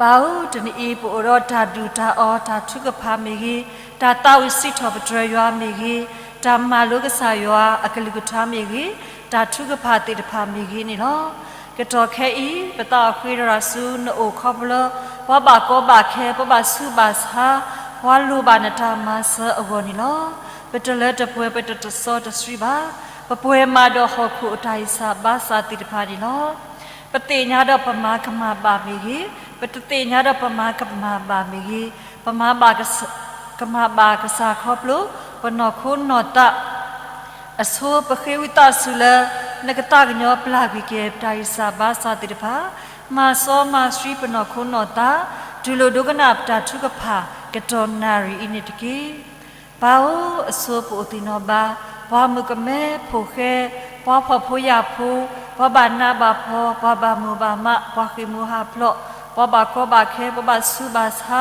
ပၢ်ဧၢ, တနံၤအံၤ ပအိၣ်ဒီးတၢ်ဒုၣ်တၢ်အီၣ် တၢ်ထုကဖၣ်မ့ၢ်ဂ့ၤ, တၢ်သးဝံၣ်စံးထီၣ်ပတြၢၤယွၤမ့ၢ်ဂ့ၤ, တၢ်မၤလိကစၢ်ယွၤအကလုၢ်ကထါမ့ၢ်ဂ့ၤ, တၢ်ထုကဖၣ်သ့ၣ်တဖၣ်မ့ၢ်ဂ့ၤန့ၣ်လီၤ. ကတီၢ်ခဲအံၤ ပသးအိၣ်ဃ့တရၣ်ဆူနအိၣ်ခီဖျိ ပှၤဘၣ်ကီဘၣ်ခဲ, ပှၤဘၣ်ဆူးဘၣ်ဆါ, ပှၤလိၣ်ဘၣ်နတၢ်မၤစၢၤအဂီၢ်န့ၣ်လီၤ. ပတလၢတပှဲၤ ပတတစီတဆှံဘၣ်. ပပှဲၤမးဒီးဟီၣ်ခိၣ်အတၢ်ဂံၢ်စၢ်ဘါစၢ်သ့ၣ်တဖၣ်န့ၣ်လီၤ. ပသ့ၣ်ညါဒီးပမၤကမၣ်ဘၣ်မ့ၢ်ဂ့ၤ, ပတသ့ၣ်ညါဒီးပမၤကမၣ်ဘၣ်မ့ၢ်ဂ့ၤ, ပမၤဘၣ်ကစၢ်, ကမၣ်ဘၣ်ကစၢ်ခီဖျိ ပနီၢ်ခိနီၢ်သး အဆိ ပဃ့ဝံသးစူၤလၢ နကသးကညီၤပျၢ်ကွံာ်က့ၤ ပတၢ်ဂံၢ်စၢ်ဘါစၢ်သ့ၣ်တဖၣ်, မၤစီမၤဆှံပနီၢ်ခိနီၢ်သး, တူၢ်လိာ်ဒိကနၣ်ပတၢ်ထုကဖၣ် ကတီၢ်နၣ်ရံၣ်အံၤန့ၣ်တက့ၢ်. ပၢ်ဧၢ, အဆိပအိၣ်သ့ၣ်နီၣ်ဘၣ် ပှၤမုၣ်ကမဲဖိဃဲ, ပှၤဖှီၣ်ဖိယာ်ဖိ, ပှၤဘၣ်နးဘၣ်ဖှီၣ်, ပှၤဘၣ်မိၢ်ဘၣ်မး, ပှၤဃ့ၢ်မှံဟးဖျိး, ပှၤဘၣ်ကီဘၣ်ခဲ, ပှၤဘၣ်ဆူးဘၣ်ဆါ,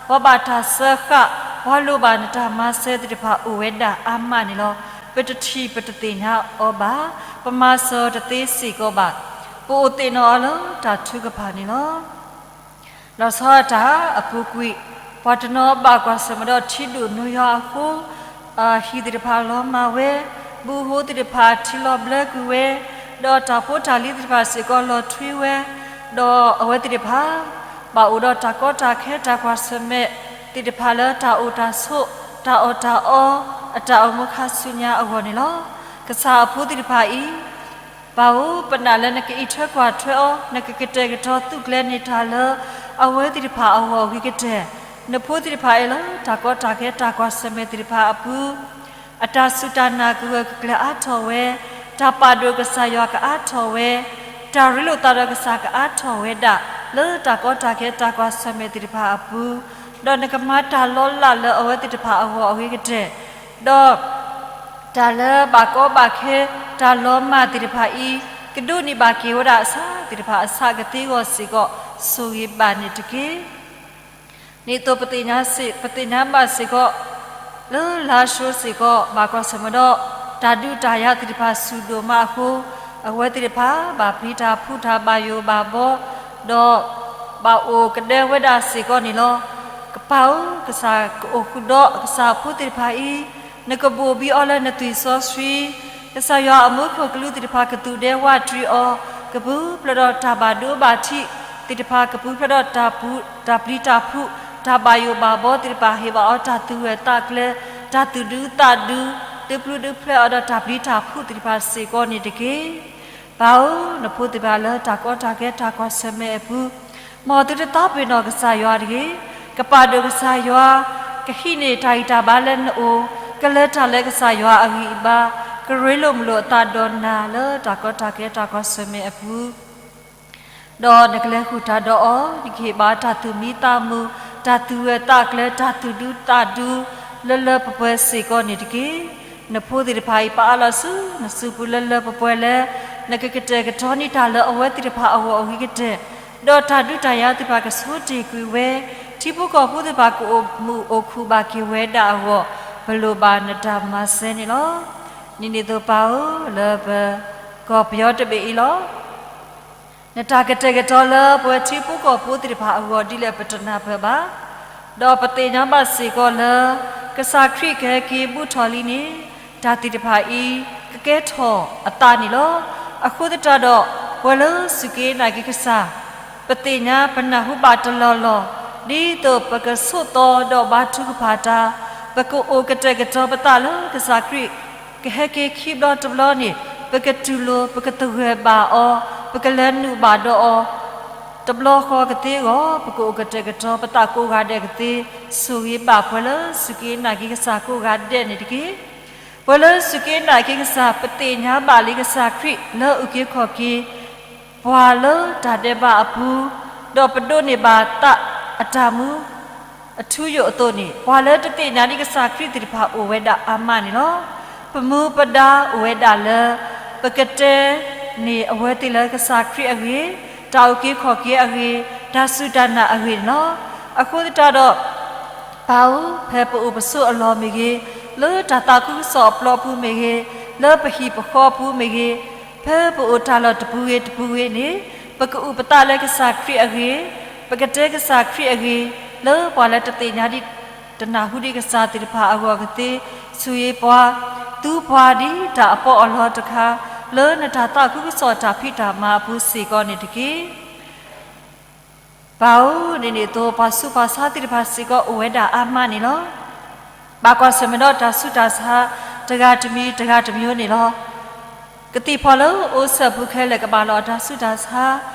ပှၤဘၣ်တၢ်စၢဃာ်, ပှၤလိၣ်ဘၣ်နတၢ်မၤစၢၤသ့ၣ်တဖၣ်အိၣ်ဝဲဒၣ်အါမးန့ၣ်လီၤ. ပတထံၣ်ပတသ့ၣ်ညါအီၤဘၣ်. ပမၤစၢၤတသ့စ့ၢ်ကီးဘၣ်. ပအိၣ်သ့ၣ်နီၣ်အီၤလၢတၢ်ထုကဖၣ်န့ၣ်လီၤ. လီၤဆီဒၣ်တၢ်အပူၤကွံာ်, ပှၤတနီၤဘၣ်ကွၢ်ဆၢၣ်မဲာ်ဒီးထံဒိၣ်နိယွၤအဃိ, ဟံၣ်သ့ၣ်တဖၣ်လီၤမၢ်ဝဲ, ဘုဟိသ့ၣ်တဖၣ်ထံလီၤဘျၢကွံာ်ဝဲ, ဒီးတၢ်ဖိတၢ်လံၤသ့ၣ်တဖၣ်စ့ၢ်ကီးလီၤထွံဝဲ, ဒီးအဝဲသ့ၣ်တဖၣ် ဘၣ်အိၣ်ဒီးတၢ်ကီတၢ်ခဲတၢ်ကွၢ်ဆၢၣ်မဲာ်သ့ၣ်တဖၣ်လၢတၢ်အိၣ်တၢ်ဆိး, တၢ်အီၣ်တၢ်အီ, အတၢ်အိၣ်မူခါဆူညါအဂီၢ်န့ၣ်လီၤ. ကစၢ်အဖိသ့ၣ်တဖၣ်အံၤ ပၢ်ဧၢ, ပနာ်လၢနကအံးထွဲကွၢ်ထွဲအီၤ, နကကတဲာ်ကတီၤသူၣ်ကျဲၤန့ၢ်တၢ်လၢအဝဲသ့ၣ်တဖၣ်အဂီၢ်အဂ့ၤကတၢၢ်, နဖိသ့ၣ်တဖၣ်အံၤလၢတၢ်ကီတၢ်ခဲတၢ်ကွၢ်ဆၢၣ်မဲာ်သ့ၣ်တဖၣ်အပူၤ အတၢ်စူၢ်တၢ်နာ်ကဂၢၢ်ကကျၢၤအါထီၣ်ဝဲ, တၢ်ပာ်ဒိၣ်ကစၢ်ယွၤကအါထီၣ်ဝဲ, တၢ်ရ့လိာ်သးဒီးကစၢ်ကအါထီၣ်ဝဲဒၣ် လၢတၢ်ကီတၢ်ခဲတၢ်ကွၢ်ဆၢၣ်မဲာ်သ့ၣ်တဖၣ်အပူၤ, ဒီးနကမၤတၢ်လီၤလးလၢအဝဲသ့ၣ်တဖၣ်အဂီၢ်အဂ့ၤကတၢၢ်, ဒီး တၢ်လၢဘၣ်ကီဘၣ်ခဲ တၢ်လီၤမၢ်သ့ၣ်တဖၣ်အံၤ ကဒိးန့ၢ်ဘၣ်က့ၤဝဲဒၣ်အဆၣ်သ့ၣ်တဖၣ်အဆၣ်ကသ့အဂီၢ်စ့ၢ်ကီး ဆိၣ်ဂ့ၤဘၣ်န့ၣ်တက့ၢ်. ဒ်သိးပသ့ၣ်ညါဘၣ်စ့ၢ်ကီး လၢလါၡိစ့ၢ်ကီး ဘၣ်ကွၢ်ဆၢၣ်မဲာ်ဒီး တၢ်ဒုးတၢ်ယၤသ့ၣ်တဖၣ်ဆူၣ်ဒိၣ်မးအဃိ, အဝဲသ့ၣ်တဖၣ် ဘၣ်ပျံၤတၢ်ဖုးတၢ်ဘၣ်ယိၣ်ဘၣ်ဘီ, ဒီးဘၣ်အိၣ်ကဒဲဝဲဒၣ်စ့ၢ်ကီးန့ၣ်လီၤ. ကပၢ်ဧၢ, ကစၢ်ကအိၣ်ဃုာ်ဒီးကစၢ်အဖိသ့ၣ်တဖၣ်အံၤ, နကဘိၣ်ဘံအီၤလၢနသွံၣ်စီဆှံ, ကစၢ်ယွၤအမူခိၣ်ကလူးသ့ၣ်တဖၣ်ကသူၣ်ဒဲဝးတြံၤအီၤ, ကပူၤဖျဲးဒီးတၢ်ဘၣ်ဒိဘၣ်ထံးသ့ၣ်တဖၣ်, ကပူၤဖျဲးဒီးတၢ်ပျံၤတၢ်ဖုး, တၢ်ဘၣ်ယိၣ်ဘၣ်ဘီသ့ၣ်တဖၣ်, ဟ့ၣ်ဘၣ်အီၤတၢ်သူၣ်ဂၢၢ်သးကျၢၤ, တၢ်သူၣ်ဒူသးဒူ, ဒုးပျုၤဒုးဖျဲးအီၤဒီးတၢ်ပျံၤတၢ်ဖုးသ့ၣ်တဖၣ်စ့ၢ်ကီးန့ၣ်တက့ၢ်. ပၢ်ဧၢ, နဖိသ့ၣ်တဖၣ်လၢတၢ်ကီတၢ်ခဲတၢ်ကွၢ်ဆၢၣ်မဲာ်အပူၤ, မ်သုတသးပ့ၤနီၣ်ကစၢ်ယွၤတဂ့ၤ, ကပာ်ဒိၣ်ကစၢ်ယွၤ, ကဟံးန့ၢ်တၢ်ဂံၢ်တၢ်ဘါလၢနအိၣ်, ကလဲၤတၢ်လၢကစၢ်ယွၤအဂံၢ်အဘါ, ကရ့လိာ်မုာ်လိာ်အသးဒီးနၤလၢတၢ်ကီတၢ်ခဲတၢ်ကွၢ်ဆၢၣ်မဲာ်အပူၤ ဒီးနကလဲၤဃုာ်တၢ်ဒီးအီၤ, နကဟ့ၣ်ဘၣ်တၢ်သူၣ်မံသးမုာ်, တၢ်သူၣ်ဂၢၢ်သးကျၢၤ, တၢ်သူၣ်ဒူသးဒူ, လၢလၢပှဲၤပှဲၤစ့ၢ်ကီးန့ၣ်တက့ၢ်. နဖိသ့ၣ်တဖၣ်အံၤ ပအၢၣ်လီၤဆူနစုပူၤလၢလၢပှဲၤပှဲၤလၢ နကကတဲာ်ကတီၤန့ၢ်တၢ်လၢအဝဲသ့ၣ်တဖၣ်အဂီၢ်အဂ့ၤကတၢၢ်, ဒီးတၢ်ဒုးတၢ်ယၤသ့ၣ်တဖၣ်ကဆိတ့ၢ်ကွံာ်ဝဲ, ထံဖိကီၢ်ဖိသ့ၣ်တဖၣ်ကအိၣ်မုာ်အိၣ်ခုၣ်ဘၣ်က့ၤဝဲဒၣ်အဂီၢ်, ပလိၣ်ဘၣ်နတၢ်မၤစၢၤန့ၣ်လီၤ. ဒ်န့ၣ်အသိးပၢ်ဧၢ, လၢပကီၢ်ပယီၤတဘ့ၣ်အံၤလီၤ. နတၢ်ကတဲာ်ကတီၤလၢပဝဲထံဖိကီၢ်ဖိသ့ၣ်တဖၣ်အဂီၢ်ဒ်လဲၣ်ပတနၢ်ပၢၢ်ဘၣ်, ဒီးပသ့ၣ်ညါဘၣ်စ့ၢ်ကီးလၢ ကစၢ်ခရံာ်ကဟဲက့ၤဘူးထီၣ်လံန့ၣ်, တၢ်သ့ၣ်တဖၣ်အံၤ ကကဲထီၣ်အသးန့ၣ်လီၤ. အဃိသတးဒီး ပှၤလၢစူၢ်က့ၤနာ်က့ၤကစၢ် ပသ့ၣ်ညါပနၢ်ဟူဘၣ်တလီၢ်လီၢ်, ဒ်သိးပကဆိးသီဒီးဘါထုကဖၣ်တၢ်, ပကအိၣ်ကတဲာ်ကတီၤပသးလၢကစၢ်ခရံာ် ကဟဲက့ၤခံဘျီတဘျီန့ၣ်, ပကတူၢ်လိာ် ပကသဂၢၢ်ဘၣ်အီၤ, ပကလဲၤနုာ်ဘၣ်ဒီးအီၤ တဘျီဃီကသ့အဂီၢ်, ပကအိၣ်ကတဲာ်ကတီၤပသးကိးဂၤဒဲးကသ့, ဆိၣ်ဂ့ၤဘၣ်ပှၤလၢစူၢ်က့ၤနာ်က့ၤကစၢ်ကိးဂၤဒဲးန့ၣ်တက့ၢ်. ပှၤလၢစူၢ်က့ၤနာ်က့ၤကစၢ် ပသ့ၣ်ညါဘၣ်လံကစၢ်ခရံာ်လၢအုၣ်က့ၤခီၣ်က့ၤ ပှၤလၢတၢ်ဒဲးဘးအပူၤ, ဒီးပဒိးန့ၢ်ဘၣ်သးအတၢ်မူ အထူအယိာ်အသိးန့ၣ်, ပှၤလၢတသ့ၣ်ညါဒံးကစၢ်ခရံာ်သ့ၣ်တဖၣ်အိၣ်ဝဲဒၣ်အါမးန့ၣ်လီၤ. ပမူပဒါအိၣ်ဝဲဒၣ်လၢ ပကတဲန့ၢ်အဝဲသ့ၣ်လၢကစၢ်ခရံာ်အဂ့ၢ်, တၢ်အုၣ်က့ၤခီၣ်က့ၤအဂ့ၢ်, တၢ်စူၢ်တၢ်နာ်အဂ့ၢ်န့ၣ်လီၤ. အဃိသတးဒီး ပၢ်ဧၢ, ဖဲပအိၣ်ပဆိးအလီၢ်မ့ၢ်ဂ့ၤ, လၢတၢ်သးခုကစီၣ်အပျီပူၤမ့ၢ်ဂ့ၤ, လၢပဟံၣ်ပဃီပူၤမ့ၢ်ဂ့ၤ, ဖဲပအိၣ်တၢ်လီၢ်တပူၤဂ့ၤတပူၤဂ့ၤန့ၣ်, ပကအုၣ်ပသးလၢကစၢ်ခရံာ်အဂ့ၢ်, ပ ပကတဲကစၢ်ခရံာ်အဂ့ၢ်, လၢပှၤလၢတသ့ၣ်ညါဒံး တနၢ်ဟူဒံးကစၢ်သ့ၣ်တဖၣ်အဂီၢ်ကသ့, ဆိၣ်ဂ့ၤပှၤ, သူပှၤဒ်တၢ်အပီးအလီတခါ, လၢနတၢ်သးခုကစီၣ်တၢ်ဖံးတၢ်မၤအပူၤစ့ၢ်ကီးန့ၣ်တက့ၢ်. ပၢ်ဧၢ, ဒ်န့ၣ်အသိး ပှၤဆူးပှၤဆါသ့ၣ်တဖၣ်စ့ၢ်ကီးအိၣ်ဝဲဒၣ်အါမးန့ၣ်လီၤ. ဘၣ်ကွၢ်ဆၢၣ်မဲာ်ဒီးတၢ်ဆူးတၢ်ဆါ တဂၤတမံၤတဂၤတမံၤန့ၣ်လီၤ. ကသံၣ်ဖီၣ်လၢအိၣ်ဆၢၣ်ပူၤခဲလၢာ်ကဘၣ်လီၤအတၢ်ဆူးတၢ်ဆါ,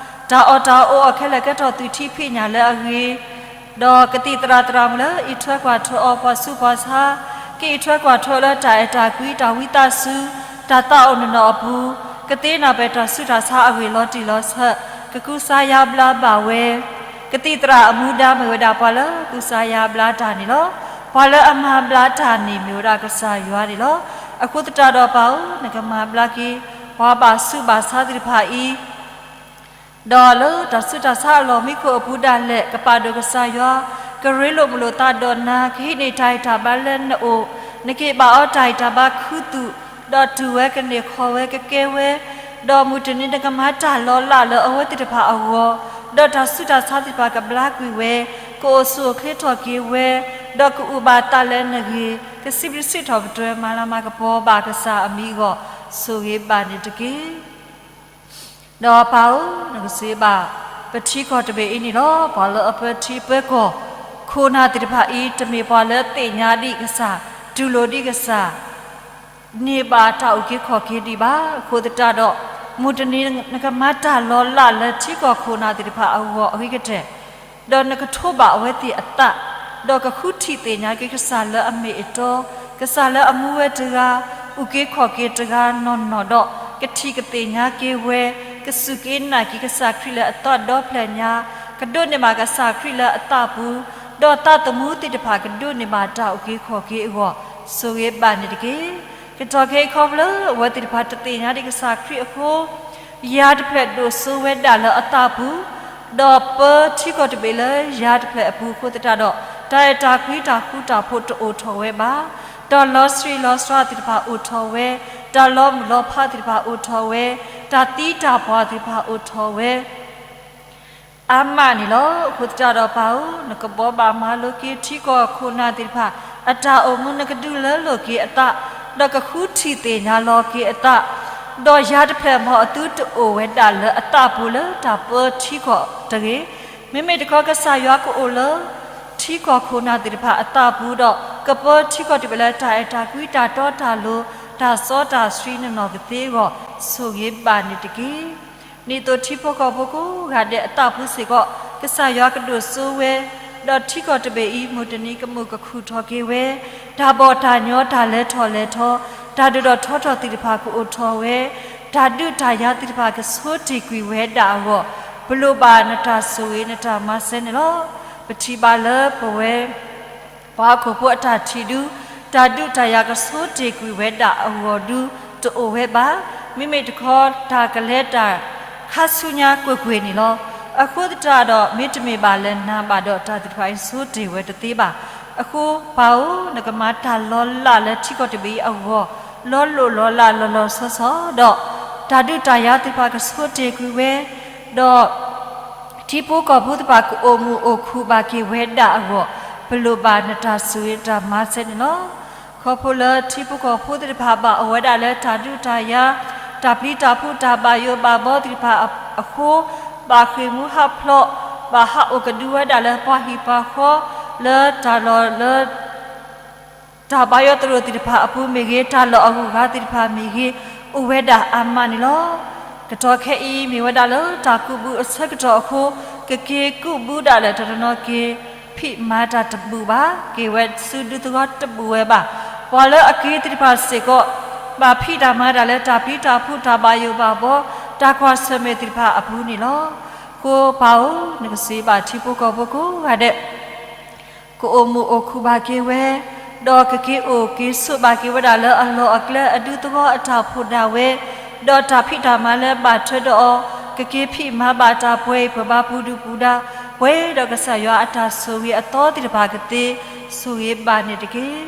တၢ်အီၣ်တၢ်အီအိၣ်အီၤခဲလၢာ်ကဲထီၣ်သုးထံဖံးညၣ်လၢအဂ့ၤ, ဒီးကသံၣ်သရၣ်သရၣ်မုၣ်လၢအံးထွဲကွၢ်ထွဲအီၤပှၤဆူးပှၤဆါ, ကအံးထွဲကွၢ်ထွဲလၢတၢ်အဲၣ်တၢ်ကွံတၢ်ဝံသးစူၤ, တၢ်သးအိၣ်နီၢ်နီၢ်အပူၤ, ကသ့နၢ်ပၢၢ်တၢ်ဆူးတၢ်ဆါအဂ့ၢ်လီၤတံၢ်လီၤဆဲး, ကကူစါယါဘျါဘၣ်ဝဲ, ကသံၣ်သရၣ်အမူဒါမ့ၢ်ဝဲဒၣ်ပှၤလၢကူစါယါဘျါတၢ်န့ၣ်လီၤ. ပှၤလၢအမၤဘျါတၢ်န့ၣ်မ့ၢ်ဝဲဒၣ်ကစၢ်ယွၤန့ၣ်လီၤ. အဃိသတးဒီးပၢ်ဧၢ, နကမၤဘျါက့ၤ ပှၤဘၣ်ဆူးဘၣ်ဆါသ့ၣ်တဖၣ်အံၤ ဒီးလၢတၢ်ဆူးတၢ်ဆါအလီၢ်မံခိၣ်အပူၤဒၣ်လဲာ် ကပာ်ဒိၣ်ကစၢ်ယွၤ, ကရ့လိာ်မုာ်လိာ်သးဒီးနၤ, ကဟံးန့ၢ်တၢ်ဂံၢ်တၢ်ဘါလၢနအိၣ်, နက့ၤဘၣ်အီၤတၢ်ဂံၢ်တၢ်ဘါခူသူၣ်, ဒီးတူၢ်ဝဲကန့ၢ်ခီၣ်ဝဲကကဲဝဲ, ဒီးမုၢ်တနံၤနကမၤတၢ်လီၤလးလၢအဝဲသ့ၣ်တဖၣ်အဂီၢ်, ဒီးတၢ်ဆူးတၢ်ဆါသ့ၣ်တဖၣ်ကဘျါကွံာ်ဝဲ, ကအိၣ်ဆူၣ်အိၣ်ချ့ထီၣ်က့ၤဝဲ, ဒီးကအုၣ်ဘၣ်သးလၢနဂ့ၢ်, ကစံးဘျုးစံးထီၣ်ပတြၢၤမၤလၤမၤကပီၤဘၣ်ကစၢ်အမံၤအဂီၢ်, ဆိၣ်ဂ့ၤဘၣ်န့ၣ်တက့ၢ်. ဒီးပၢ်ဧၢ, နကစံးဘၣ် ပထံကီၢ်တဘ့ၣ်အံၤန့ၣ်လီၤ. ပှၤလၢအပၢထံပၢကီၢ် ခိၣ်နၢ်သ့ၣ်တဖၣ်အံၤ တမ့ၢ်ပှၤလၢသ့ၣ်ညါဒံးကစၢ်, တူၢ်လိာ်ဒံးကစၢ်, န့ၢ်ဘၣ်တၢ်အုၣ်က့ၤခီၣ်က့ၤဒံးဘၣ်. အဃိသတးဒီး မုၢ်တနံၤနကမၤတၢ်လီၤလးလၢထံကီၢ်ခိၣ်နၢ်သ့ၣ်တဖၣ်အဂီၢ်အဂ့ၤကတၢၢ် ဒီးနကထိးဘၣ်အဝဲသ့ၣ်အသး, ဒီးကဃုထံၣ်သ့ၣ်ညါက့ၤကစၢ်လၢအမ့ၢ်အတီ, ကစၢ်လၢအမူဝဲတဂၤ, အုၣ်က့ၤခီၣ်က့ၤတဂၤနီၢ်နီၢ်ဒီး ကထံၣ်ကသ့ၣ်ညါက့ၤဝဲ, ကစူၢ်က့ၤနာ်က့ၤကစၢ်ခရံာ်လၢအသီဒီဖျၢၣ်ညါ, ကဒိးန့ၢ်ဘၣ်ကစၢ်ခရံာ်လၢအသးပူၤ, ဒီးသးသမူသ့ၣ်တဖၣ်ကဒိးန့ၢ်ဘၣ်တၢ်အုၣ်က့ၤခီၣ်က့ၤအဂီၢ်, ဆိၣ်ဂ့ၤဘၣ်န့ၣ်တက့ၢ်. ကတီၢ်ခဲအံၤခီဖျိလၢအဝဲသ့ၣ်တဖၣ်တသ့ၣ်ညါဒံးကစၢ်ခရံာ်အဃိ ယၤတဖျၢၣ်ဒိၣ်စိဝဲဒၣ်လၢအသးပူၤ, ဒီးပၢထံကီၢ်တဘ့ၣ်လၢယၤတဖျၢၣ်အပူၤအဃိသတးဒီး တၢ်အဲၣ်တၢ်ကွံတၢ်ဃူတၢ်ဖိးတအိၣ်ထီၣ်ဝဲဘၣ်. တၢ်လီၤဆံးလီၤစှၤသ့ၣ်တဖၣ်အိၣ်ထီၣ်ဝဲ, တၢ်လီၤမုၢ်လီၤဖးသ့ၣ်တဖၣ်အိၣ်ထီၣ်ဝဲ, တၢ်သံတၢ်ပှၢ်သ့ၣ်တဖၣ်အိၣ်ထီၣ်ဝဲ အါမးန့ၣ်လီၤ. အဃိသတးဒီးပၢ်ဧၢ, နကဘိးဘၣ်မၤလိက့ၤထံကီၢ်ခိၣ်နၢ်သ့ၣ်တဖၣ် အတၢ်အိၣ်မူ, နကဒုးလၢလိာ်က့ၤအသး, ဒီးကဃုထံၣ်သ့ၣ်ညါလီၤက့ၤအသး, ဒီးယၤတဖျၢၣ်မ်အသုတအိၣ်ဝဲဒၣ်လၢအသးပူၤလၢတၢ်ပၢထံကီၢ်တဂ့ၤ. မ့မ့ၢ်တခီကစၢ်ယွၤကအိၣ်လၢ ထံကီၢ်ခိၣ်နၢ်သ့ၣ်တဖၣ်အသးပူၤဒီး ကပၢထံကီၢ်တဘ့ၣ်လၢတၢ်အဲၣ်တၢ်ကွံတၢ်တီတၢ်လိၤ တၢ်စီတၢ်ဆှံနီၢ်နီၢ်ကသ့အဂီၢ်, ဆိၣ်ဂ့ၤဘၣ်န့ၣ်တက့ၢ်. ဒ်သိးထံဖိကီၢ်ဖိကိးဂၤဒဲးအသးပူၤစ့ၢ်ကီး ကစၢ်ယွၤကဒိၣ်စိဝဲ, ဒီးထံကီၢ်တဘ့ၣ်အံၤ မုၢ်တနံၤကမုာ်ကခုၣ်ထီၣ်က့ၤဝဲ, တၢ်ဘီၣ်တၢ်ညီတၢ်လဲၤထီၣ်လဲၤထီ, တၢ်ဒိၣ်ထီၣ်ထီထီၣ်သ့ၣ်တဖၣ်ကအိၣ်ထီၣ်ဝဲ, တၢ်ဒုးတၢ်ယၤသ့ၣ်တဖၣ်ကဆိတ့ၢ်ကွံာ်ဝဲဒၣ်အဂီၢ်, ပလိၣ်ဘၣ်နတၢ်ဆိၣ်ဂ့ၤနတၢ်မၤစၢၤန့ၣ်လီၤ. ပထံၣ်ဘၣ်လၢပဝဲ ပှၤဟီၣ်ခိၣ်ဖိအတၢ်ထံၣ်ဒု, တၢ်ဒုးတၢ်ယၤကဆိတ့ၢ်ကွံာ်ဝဲဒၣ်အဂီၢ်ဒု တအိၣ်ဝဲဘၣ်. မ့မ့ၢ်တခီ တၢ်ကလဲၤတၢ်ခါဆူညါကွ့ၢ်ကွ့ၢ်န့ၣ်လီၤ. အဃိသတးဒီး မ့တမ့ၢ်ဘၣ်လဲၤနၤဘၣ်ဒီး တၢ်သ့ၣ်တဖၣ်အံၤဆိတ့ၢ်ဝဲတသ့ဘၣ်. အဃိပၢ်ဧၢ, နကမၤတၢ်လီၤလးလၢထံကီၢ်တဘ့ၣ်အံၤအဂီၢ်, လီၤလိၢ်လီၤလးလီၤလီၤဆီဆီဒီး တၢ်ဒုးတၢ်ယၤသ့ၣ်တဖၣ်ကဆိတ့ၢ်ကွံာ်ဝဲ, ဒီး ထံဖိကီၢ်ဖိသ့ၣ်တဖၣ်ကအိၣ်မုာ်အိၣ်ခုၣ်ဘၣ်က့ၤဝဲဒၣ်အဂီၢ်, ပလိၣ်ဘၣ်နတၢ်ဆိၣ်ဂ့ၤတၢ်မၤစၢၤန့ၣ်လီၤ. ခီဖျိလၢထံဖိကီၢ်ဖိသ့ၣ်တဖၣ်ဘၣ်အိၣ်ဝဲဒၣ်လၢတၢ်ဒုးတၢ်ယၤ, တၢ်ပျံၤတၢ်ဖုးတၢ်ဘၣ်ယိၣ်ဘၣ်ဘီသ့ၣ်တဖၣ်အဃိ, ဘၣ်ဃ့ၢ်မှံဟးဖျိး, ဘၣ်ဟးအိၣ်ကဒုဝဲဒၣ်လၢပှၤဟံၣ်ပှၤဃီ, လၢတၢ်လီၢ်လၢ တၢ်ဘါယွၤသရိာ်သ့ၣ်တဖၣ်အပူၤမ့ၢ်ဂ့ၤ, တၢ်လီၢ်အဂုၤအဂၤသ့ၣ်တဖၣ်မ့ၢ်ဂ့ၤ, အိၣ်ဝဲဒၣ်အါမးန့ၣ်လီၤ. ကတီၢ်ခဲအံၤမ့ၢ်ဝဲဒၣ်လၢတၢ်ကူးဘုအဆၢကတီၢ်အဃိ, ကက့ၤကူးဘုဒၣ်လဲာ်တနီၤနီၤက့ၤ, ဖံးမၤတၢ်တဘူၣ်ဘၣ်, က့ၤဝဲဆူဒူသဝီတဘူၣ်ဝဲဘၣ်. ပှၤလၢအက့ၤသ့ၣ်တဖၣ်စ့ၢ်ကီး, ဘၣ်ဖံးတၢ်မၤတၢ်လၢတၢ်ပျံၤတၢ်ဖုးတၢ်ဘၣ်ယိၣ်ဘၣ်ဘီ, တၢ်ကွၢ်ဆၢၣ်မဲာ်သ့ၣ်တဖၣ်အပူၤန့ၣ်လီၤ. အဃိပၢ်ဧၢ, နကစံးဘၣ်ထံဖိကီၢ်ဖိကိးဂၤဒဲး ကအိၣ်မုာ်အိၣ်ခုၣ်ဘၣ်က့ၤဝဲ, ဒီးကက့ၤအိၣ်က့ၤဆိးဘၣ်က့ၤဝဲဒၣ်လၢအလီၢ်အကျဲအဒူသဝီအတၢ်ဖှိၣ်ဒၣ်ဝဲ, ဒီးတၢ်ဖံးတၢ်မၤလၢဘၣ်ထွဲဒီးအီၤ, ကက့ၤဖံးမၤဘၣ်တၢ်ပှဲၤအံၤပှဲၤဘါပူၤဒုပူၤဒါ, ပှဲၤဒီးကစၢ်ယွၤအတၢ်ဆိၣ်ဂ့ၤအသီသ့ၣ်တဖၣ်ကသ့, ဆိၣ်ဂ့ၤဘၣ်န့ၣ်တက့ၢ်.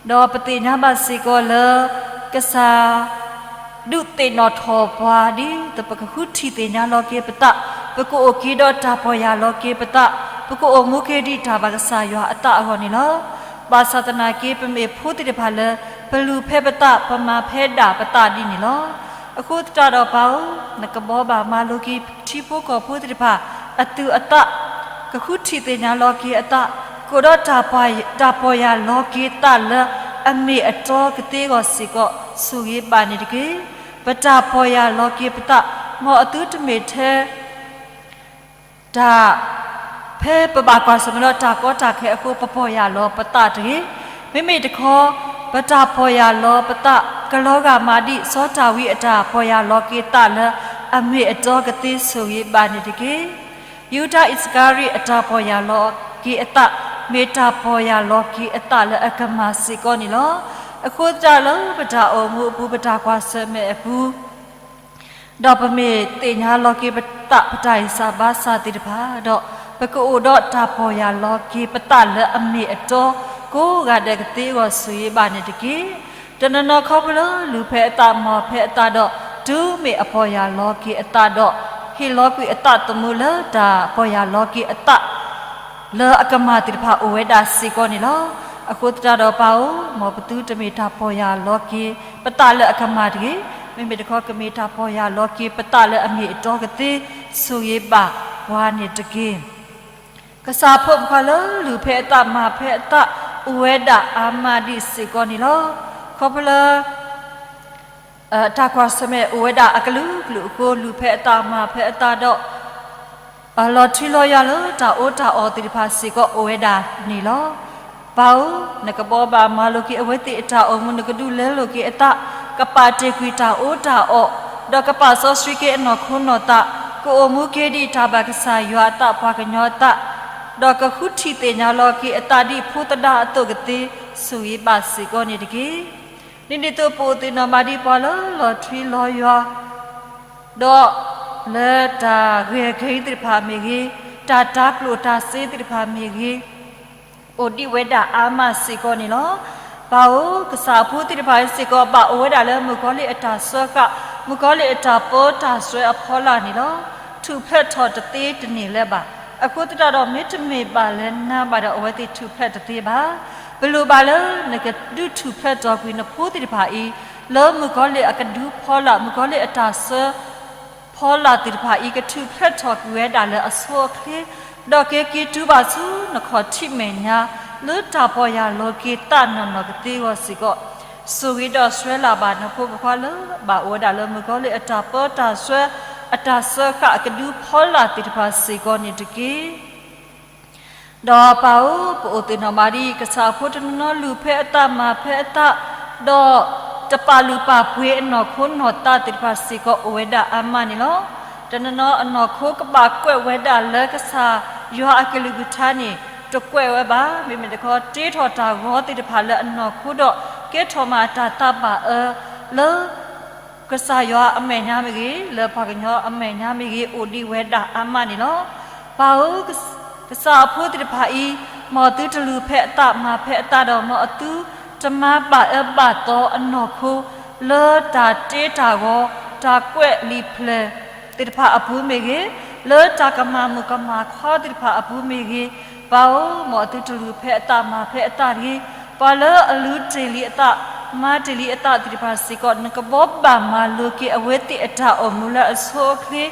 ဒီးပသ့ၣ်ညါဘၣ်စ့ၢ်ကီးလၢ ကစၢ် ဒုးသ့ၣ်နီၣ်ထီၣ်ပှၤဒ်သိးပကဃုထံၣ်သ့ၣ်ညါလီၤက့ၤပသး, ပကအိၣ်က့ၤဒီးတၢ်ပီၢ်ယၢ်လီၤက့ၤပသး, ပကအိၣ်မူက့ၤဒံးတၢ်ဘၣ်ကစၢ်ယွၤအသးအဂီၢ်န့ၣ်လီၤ. ဘၣ်ဆၣ်သနာ်က့ ပမ့ၢ်ဖိသ့ၣ်တဖၣ်လၢ ပလူၤဖဲပသး, ပမၤဖဲဒၣ်ပသးဒ်န့ၣ်လီၤ. အဃိသတးဒီးပၢ်ဧၢ, နကဘီဘၣ်မၤလိက့ၤထံဖိကီၢ်ဖိသ့ၣ်တဖၣ် အသူၣ်အသး, ကဃုထံၣ်သ့ၣ်ညါလီၤက့ၤအသး, ကအိၣ်ဒီးတၢ်ပီၢ်ယၢ်လီၤက့ၤသးလၢအမ့ၢ်အတီကသ့အဂီၢ်စ့ၢ်ကီး ဆိၣ်ဂ့ၤဘၣ်န့ၣ်တက့ၢ်. ပတၢ်ပီၢ်ယၢ်လီၤက့ၤပသး, မ်အသုတမ့ၢ်ထဲ တၢ်, ဖဲပဘၣ်ကွၢ်ဆၢၣ်မဲာ်ဒီးတၢ်ကီတၢ်ခဲအဃိ ပပီၢ်ယၢ်လီၤပသးတဂ့ၤ. မ့မ့ၢ်တခီ ပတၢ်ပီၢ်ယၢ်လီၤပသး ကလီၤဂာ်မးဒ်စီၤဒၤဝံးအတၢ်ပီၢ်ယၢ်လီၤက့ၤသးလၢအမ့ၢ်အတီကသ့ ဆိၣ်ဂ့ၤဘၣ်န့ၣ်တက့ၢ်. ယူဒၤအံၣ်စကၤရံးအတၢ်ပီၢ်ယၢ်လီၤက့ၤအသး မ့ၢ်တၢ်ပီၢ်ယၢ်လီၤက့ၤအသးလၢအကမၣ်စ့ၢ်ကီးန့ၣ်လီၤ. အဃိသတးလၢပတၢ်အိၣ်မူအပူၤ ပတၢ်ကွၢ်ဆၢၣ်မဲာ်အပူၤ ဒီးပမ့ၢ်သ့ၣ်ညါလီၤက့ၤပသး ပတၢ်ဂံၢ်စၢ်ဘါစၢ်သ့ၣ်တဖၣ်ဒီး ပကအိၣ်ဒီးတၢ်ပီၢ်ယၢ်လီၤက့ၤပသးလၢအမ့ၢ်အတီ ကိးဂၤဒဲးကသ့အဂီၢ် ဆိၣ်ဂ့ၤဘၣ်န့ၣ်တက့ၢ်. တနီၤနီၤခီဖျိလၢလူၤဖဲအသး မၤဖဲအသးဒီး တုၤမ့ၢ်အပီၢ်ယၢ်လီၤက့ၤအသးဒီး ဟ့ၣ်လီၤကွံာ်အသးသမူလၢတၢ်ပီၢ်ယၢ်လီၤက့ၤအသး လၢအကမၣ်သ့ၣ်တဖၣ်အိၣ်ဝဲဒၣ်စ့ၢ်ကီးန့ၣ်လီၤ. အဃိသတးဒီးပၢ်ဧၢ, မ်ပသုတမ့ၢ်တၢ်ပီၢ်ယၢ်လီၤက့ၤပသးလၢအကမၣ်တဂ့ၤ. မ့မ့ၢ်တခီ ကမ့ၢ်တၢ်ပီၢ်ယၢ်လီၤက့ၤပသးလၢအမ့ၢ်အတီကသ့ ဆိၣ်ဂ့ၤဘၣ်ပှၤန့ၣ်တက့ၢ်. ကစၢ်ဖိမုၣ်ခွါလၢလူၤဖဲအသး မၤဖဲအသး အိၣ်ဝဲဒၣ်အါမးဒံးစ့ၢ်ကီးန့ၣ်လီၤ. ခီဖျိလၢ တၢ်ကွၢ်ဆၢၣ်မဲာ်အိၣ်ဝဲဒၣ်အကလုာ်ကလုာ်အဃိ လူၤဖဲအသး မၤဖဲအသးဒီး လီၤထွံလီၤယွၤလၢတၢ်အီၣ်တၢ်အီသ့ၣ်တဖၣ်စ့ၢ်ကီး အိၣ်ဝဲဒၣ်န့ၣ်လီၤ. ပၢ်ဧၢ, နကဘီဘၣ်မၤလိာ်က့ၤအဝဲသ့ၣ်အတၢ်အိၣ်မူ, နကဒုးလဲလိာ်က့ၤအသး, ကပာ်တ့ၢ်ကွံာ်တၢ်အီၣ်တၢ်အီ, ဒီးကပာ်စီဆှံက့ၤအနီၢ်ခိနီၢ်သး, ကအိၣ်မူက့ၤဒံးတၢ်ဘၣ်ကစၢ်ယွၤအသး ပှၤကညီအသး, ဒီးကဃုထံၣ်သ့ၣ်ညါလီၤက့ၤအသးဒ်ဖိသဒါအသိးကသ့, ဆိၣ်ဂ့ၤဘၣ်စ့ၢ်ကီးန့ၣ်တက့ၢ်. ဒ်န့ၣ်အသိးပအိၣ်သ့ၣ်နီၣ်ဘၣ်ဒ်ပှၤလၢလီၤထွံလီၤယွၤ ဒီးလၢတၢ်ဂဲၤကဟံးသ့ၣ်တဖၣ်မ့ၢ်ဂ့ၤ, တၢ်တၤကျိၣ်တၤစ့သ့ၣ်တဖၣ်မ့ၢ်ဂ့ၤ, အိၣ်ဒံးဝဲဒၣ်အါမးစ့ၢ်ကီးန့ၣ်လီၤ. ပၢ်ဧၢ, ကစၢ်အဖိသ့ၣ်တဖၣ်စ့ၢ်ကီး ဘၣ်အိၣ်ဝဲဒၣ်လၢမုၣ်ကီၤလံၢ်အတၢ်စၢဃာ်, မုၣ်ကီၤလံၢ်အတၢ်ပၢတၢ်ဆှၢအဖီလာ်န့ၣ်လီၤ. ထူၣ်ဖျဲးထီၣ်တသ့တန့ၢ်လၢၤဘၣ်. အဃိသတးဒီး မ့တမ့ၢ်ဘၣ်လၢနၤဘၣ်ဒီး အဝဲသ့ၣ်ထူၣ်ဖျဲးတသ့ဘၣ်. ပလိၣ်ဘၣ်လၢနကဒုးထူၣ်ဖျဲးထီၣ်ကွံာ်နဖိသ့ၣ်တဖၣ်အံၤ လၢမုၣ်ကီၤလံၢ်အကဒုဖီလာ်, မုၣ်ကီၤလံၢ်အတၢ်စၢဖီလာ်သ့ၣ်တဖၣ်အံၤ ကထူၣ်ဖျဲးထီၣ်ကွံာ်ဝဲဒၣ်လၢအဆိအချ့, ဒီးကက့ၤတုၤဘၣ်ဆူနခီၣ်ထံးမဲာ်ညါ လၢတၢ်ပီၢ်ယၢ်လီၤက့ၤသးနီၢ်နီၢ်ကသ့အဂီၢ်စ့ၢ်ကီး, ဆိၣ်ဂ့ၤဒီးဆှၢလၢ်ဘၣ်နဖိမုၣ်ခွါလၢ ဘၣ်အိၣ်ဝဲဒၣ်လၢမုၣ်ကီၤလံၢ်အတၢ်ပၢတၢ်ဆှၢ, အတၢ်စၢဃာ်အကဒုဖီလာ်သ့ၣ်တဖၣ်စ့ၢ်ကီးန့ၣ်တက့ၢ်. ဒီးပၢ်ဧၢ, ပအိၣ်သ့ၣ်နီၣ်ဘၣ်ဒ် ကစၢ်အဖိတနီၤနီၤလူၤဖဲအသး မၤဖဲအသး, ဒီးတပာ်လုၢ်ပာ်ပှ့ၤအနီၢ်ခိနီၢ်သးသ့ၣ်တဖၣ်စ့ၢ်ကီး အိၣ်ဝဲဒၣ်အါမးန့ၣ်လီၤ. တနီၤနီၤအနီၢ်ခိကဘၣ်ကွဲးဝဲဒၣ်လၢကစၢ်ယွၤအကလုၢ်ကထါန့ၣ် တကွဲးဝဲဘၣ်. မ့မ့ၢ်တခီ တ့ထီၣ်တၢ်ဂီၤသ့ၣ်တဖၣ်လၢအနီၢ်ခိဒီး ကဲထီၣ်မးတၢ်သးဘၣ်အၢ လၢ ကစၢ်ယွၤအမဲာ်ညါမ့ၢ်ဂ့ၤ, လၢပှၤကညီအမဲာ်ညါမ့ၢ်ဂ့ၤ, အိၣ်ဒံးဝဲဒၣ်အါမးန့ၣ်လီၤ. ပၢ်ဧၢ, ကစၢ်အဖိသ့ၣ်တဖၣ်အံၤ, မ်အသုတလူၤဖဲအသး မၤဖဲအသးဒီး မ်အသုတမၤဘၣ်အၢဘၣ်သီအနီၢ်ခိ လၢတၢ်တ့တၢ်ဂီၤ, တၢ်ကွဲးလံာ်ဖျၢၣ်သ့ၣ်တဖၣ်အပူၤမ့ၢ်ဂ့ၤ, လၢတၢ်ကမၤမုၣ်ကမၤခွါသ့ၣ်တဖၣ်အပူၤမ့ၢ်ဂ့ၤ, ပၢ်ဧၢ, မ်အသုတလူၤဖဲအသး မၤဖဲအသးတဂ့ၤ. ပှၤလၢအလူၤတ့ၢ်လံအသး, မၤတ့ၢ်လံအသးသ့ၣ်တဖၣ်စ့ၢ်ကီး နကဘီဘၣ်မၤလိၤက့ၤအဝဲသ့ၣ်အတၢ်အိၣ်မူလၢအဆိအချ့,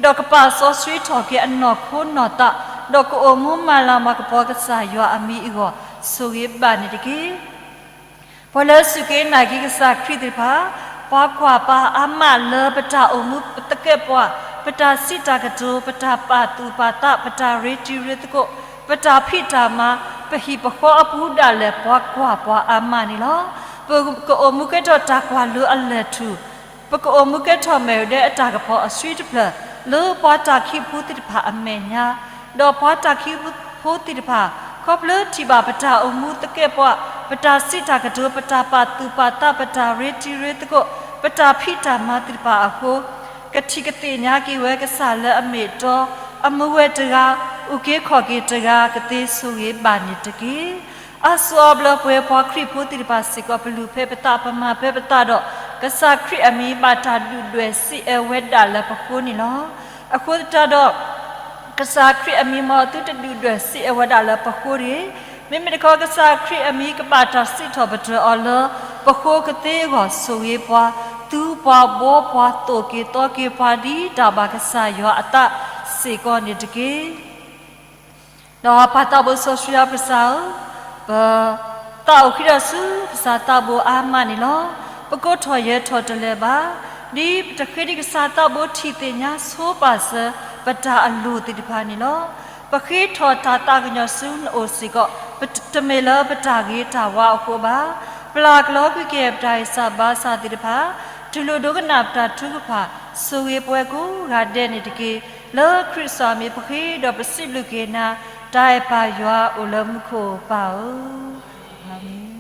ဒီးကပာ်စီဆှံထီၣ်က့ၤအနီၢ်ခိနီၢ်သး, ဒီးကအိၣ်မူမၤလၤမၤကပီၤကစၢ်ယွၤအမံၤအဂီၢ်, ဆိၣ်ဂ့ၤဘၣ်န့ၣ်တက့ၢ်. ပှၤလၢအစူၢ်က့ၤနာ်က့ၤကစၢ်ခရံာ်သ့ၣ်တဖၣ်, ပှၤကွၢ်ပှၤအါမးလၢပတၢ်အိၣ်မူသကဲးပဝး, ပတၢ်စံးတၢ်ကတိၤ, ပတၢ်ပာ်သူၣ်ပာ်သး, ပတၢ်ရ့တံၤရ့သကိး, ပတၢ်ဖံးတၢ်မၤ, ပဟံၣ်ပဃီအပူၤဒၣ်လဲာ် ပှၤကွၢ်ပှၤအါမးန့ၣ်လီၤ. ပကအိၣ်မူကဲထီၣ်တၢ်ကွၢ်လိအလၢၢ်ထူၣ်, ပကအိၣ်မူကဲထီၣ်မ့ၢ်ဝဲဒၣ်အတၢ်ကပီၤအဆှံတဖျၢၣ်, လၢပှၤတၢ်ခံးဖိသ့ၣ်တဖၣ်အမဲာ်ညါ, ဒီးပှၤတၢ်ခံးဖိသ့ၣ်တဖၣ် ခီဖျိထံၣ်ဘၣ်ပတၢ်အိၣ်မူသကဲးပဝး, ပတၢ်စံးတၢ်ကတိၤ, ပတၢ်ပာ်သူၣ်ပာ်သး, ပတၢ်ရ့တံၤရ့သကိး, ပတၢ်ဖံးတၢ်မၤသ့ၣ်တဖၣ်အဃိ, ကထံၣ်ကသ့ၣ်ညါက့ၤဝဲကစၢ်လၢအမ့ၢ်အတီ, အမူဝဲတဂၤ, အုၣ်က့ၤခီၣ်က့ၤတဂၤကသ့ ဆိၣ်ဂ့ၤဘၣ်န့ၣ်တက့ၢ်. အါစုအါဘျီပဝဲပှၤခရံာ်ဖိသ့ၣ်တဖၣ်စ့ၢ်ကီး ပလူၤဖဲပသး ပမၤဖဲပသးဒီး ကစၢ်ခရံာ်အမံၤဘၣ်တၢ်ဒုၣ်ဒွဲၣ်စံးအၢဝဲဒၣ်လၢပဃိန့ၣ်လီၤ. အဃိသတးဒီး ကစၢ်ခရံာ်အမံၤမ်သုတဒုၣ်ဒွဲၣ်စံးအဝဲဒၣ်လၢပဃိတဂ့ၤ. မ့မ့ၢ်တခီ ကစၢ်ခရံာ်အမံၤကဘၣ်တၢ်စံးထီၣ်ပတြၢၤအီၤလၢပဃိကသ့အဂီၢ် ဆိၣ်ဂ့ၤပှၤ, သူပှၤ, ဘှီပှၤ, သိၣ်က့ၤသီက့ၤပှၤ ဒ်တၢ်ဘၣ်ကစၢ်ယွၤအသးစ့ၢ်ကီးန့ၣ်တက့ၢ်. ဒီးပၢ်သးဘိစီဆှံယွၤပကစၢ်ဧၢ, ပသးအိၣ်ဃံဒီးဆူကစၢ်သးဘိအါမးန့ၣ်လီၤ. ပကိးထီၣ်ယဲၢ်ထီၣ်တလဲၤဘၣ်, ဒ်ပတဃ့ဒံးကစၢ်သးဘိထံၣ်သ့ၣ်ညါဆိပာ်စၢၤ ပတၢ်အလိၣ်သ့ၣ်တဖၣ်န့ၣ်လီၤ. ပဃ့ထီၣ်တၢ်သးကညီၤဆူနအိၣ်စ့ၢ်ကီး, တမ့ၢ်လၢပတၢ်ဂ့ၤတၢ်ဝါအဃိဘၣ်. ပျၢ်ကလီကွံာ်က့ၤပတၢ်ဂံၢ်စၢ်ဘါစၢ်သ့ၣ်တဖၣ်, တူၢ်လိာ်ဒိကနၣ်ပတၢ်ထုကဖၣ်, ဆိၣ်ဂ့ၤပဝဲကိးဂၤဒဲးန့ၣ်တက့ၢ်. လၢခရံာ်စူၢ်မံၤပဃ့ဒီးပစံးဘျုးက့ၤနၤ, တၢ်အဲၣ်ပၢ်ယွၤအိၣ်လၢမူခိၣ်ပၢ်ဧၢ, အၤမ့ၣ်.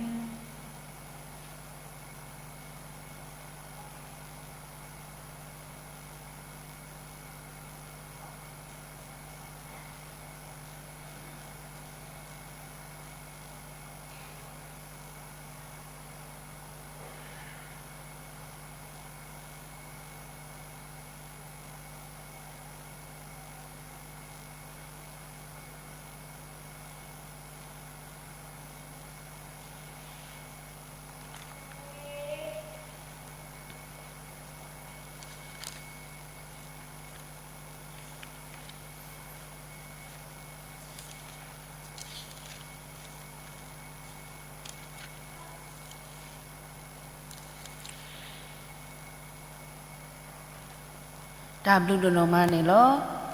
တၢ်ဘျုးဒိၣ်နီၢ်မးန့ၣ်လီၤ.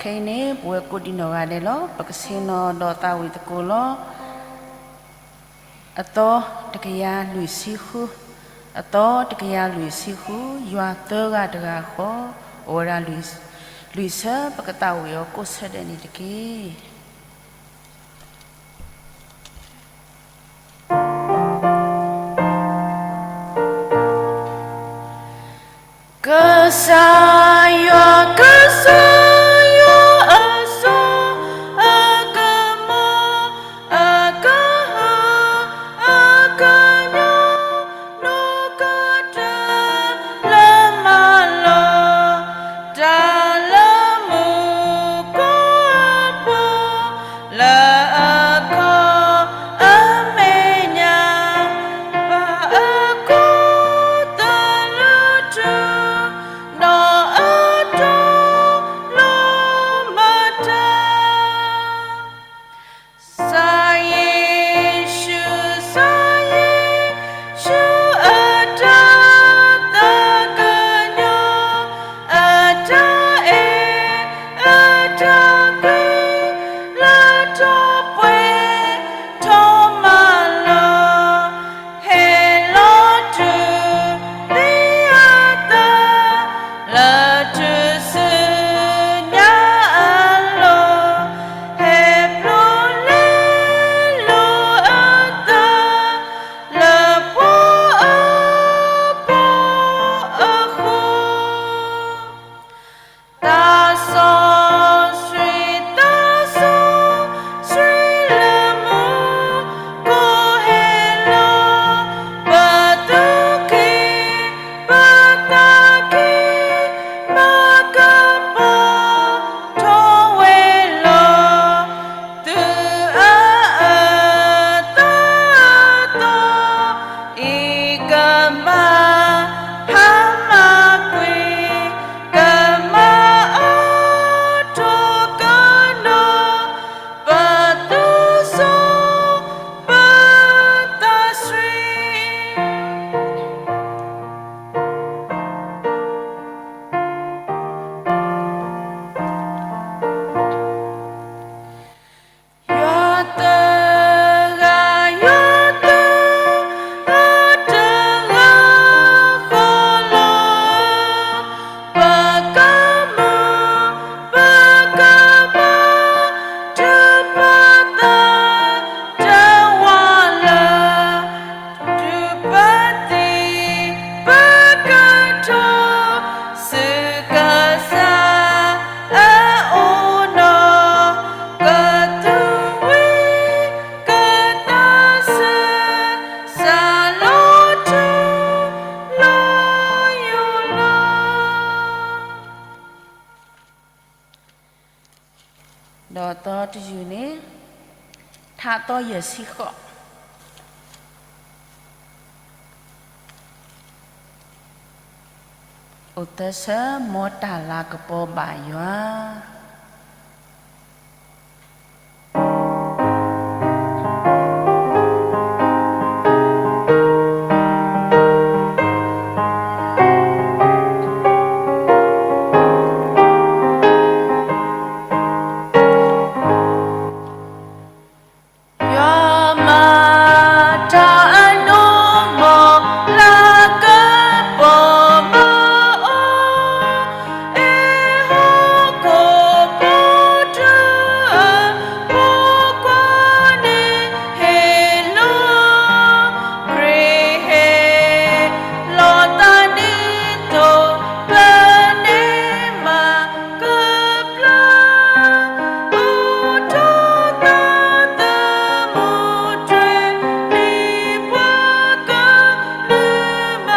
ခဲအံၤန့ၣ် ပဝဲကိးဒံးနီၢ်ဂၤဒဲးလီၤ. ပကဆ့ၣ်နီၤဒီးသးဝံၣ်သကိးလီၤ. အသီတကယၤလွံၢ်ဆံဃု, အသီတကယၤလွံၢ်ဆံဃု, ယွၤသၢဂၤတဂၤဃီ, အိၣ်ဝဲဒၣ်လွံၢ်ဆၢ ပကသးဝံၣ်အီၤကိးဆၢဒဲးန့ၣ်တက့ၢ်. ကစၢ်ယွၤ, ကစၢ်ယွၤအစိအကမီၤ, အကဟၢအကညီ, နီၢ်ကီၢ်တၢ်လၢမၤလီၤ, တၢ်လၢမူခိၣ်အပူၤ ယုၢ်န့ၣ် ထါသီယဲၢ်ဆံဃိး. အိၣ်သဆၢ မ်တၢ်လၤကပီၤဘၣ်ယွၤ. ယွၤမၤတၢ်အနီၢ်မီၢ် လၤကပီၤမၤအီၤ, အဲၣ်ဟီၣ်ခိၣ်ဖိတၢ်အဖိခွါန့ၣ် ဟ့ၣ်လီၤ ခရံာ်ဟ့ၣ်လီၤသးဒ်သိး ပန့ၢ်မၤကပျၢ် အိၣ်ဒီးတၢ်သးသမူထွဲ ဒ်ပှၤကလုာ်မၤ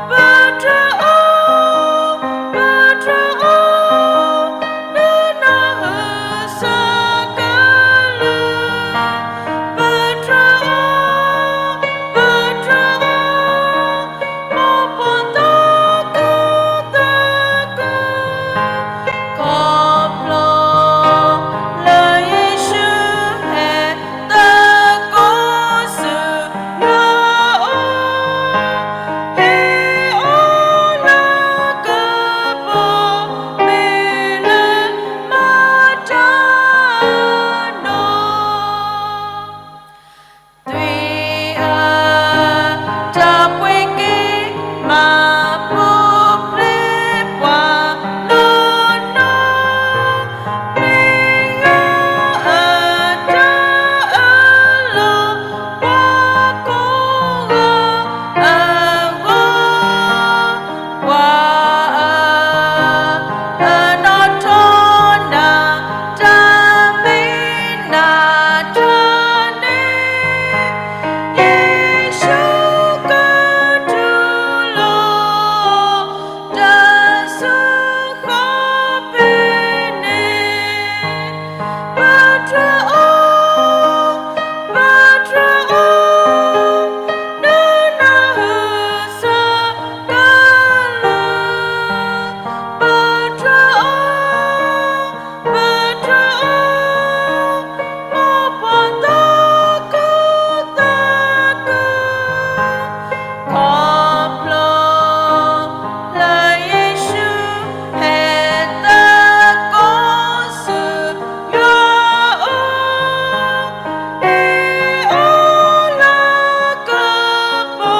ပတြၢၤအီၤ, ပတြၢၤအီၤ, ဒုးနၢ်ဟူစ့ၢ်ကီးလၢ ပတြၢၤအီၤ, ပတြၢၤအီၤ, မိၢ်ပှၢ်သးခုသးခု ခီဖျိလၢယ့ၣ်ၡူးဟဲသကိးဆူယွၤအအိၣ်, ဟ့ၣ်အီၤလၤကပီၤ မ့ၢ်လၢမၤတၢ်နီၢ် သွံၣ်အတၢ်ပှ့ၤက့ၤ မၤပူၤဖျဲးပှၤနီၢ်နီၢ်, မ့ၢ်ယွၤအတၢ်အၢၣ်လီၤ ပှၤကိးဂၤအဂီၢ်, ပှၤအ အနီၣ်ထီနၤ တၢ်မ့ၢ်နၤတၢ်န့ၣ်, ယ့ၣ်ၡူးကတူၢ်လိာ် တၢ်စၢဃီဖဲန့ၣ်, ပတြၢၤအီၤ, ပတြၢၤအီၤ, ဒုးနၢ်ဟူစ့ၢ်ကီးလၢ ပတြၢၤအီၤ, ပတြၢၤအီၤ, မိၢ်ပှၢ်သးခုသးခု ခီဖျိလၢယ့ၣ်ၡူးဟဲသကိးဆူ ယွၤအအိၣ်, ဟ့ၣ်အီၤလၤကပီၤ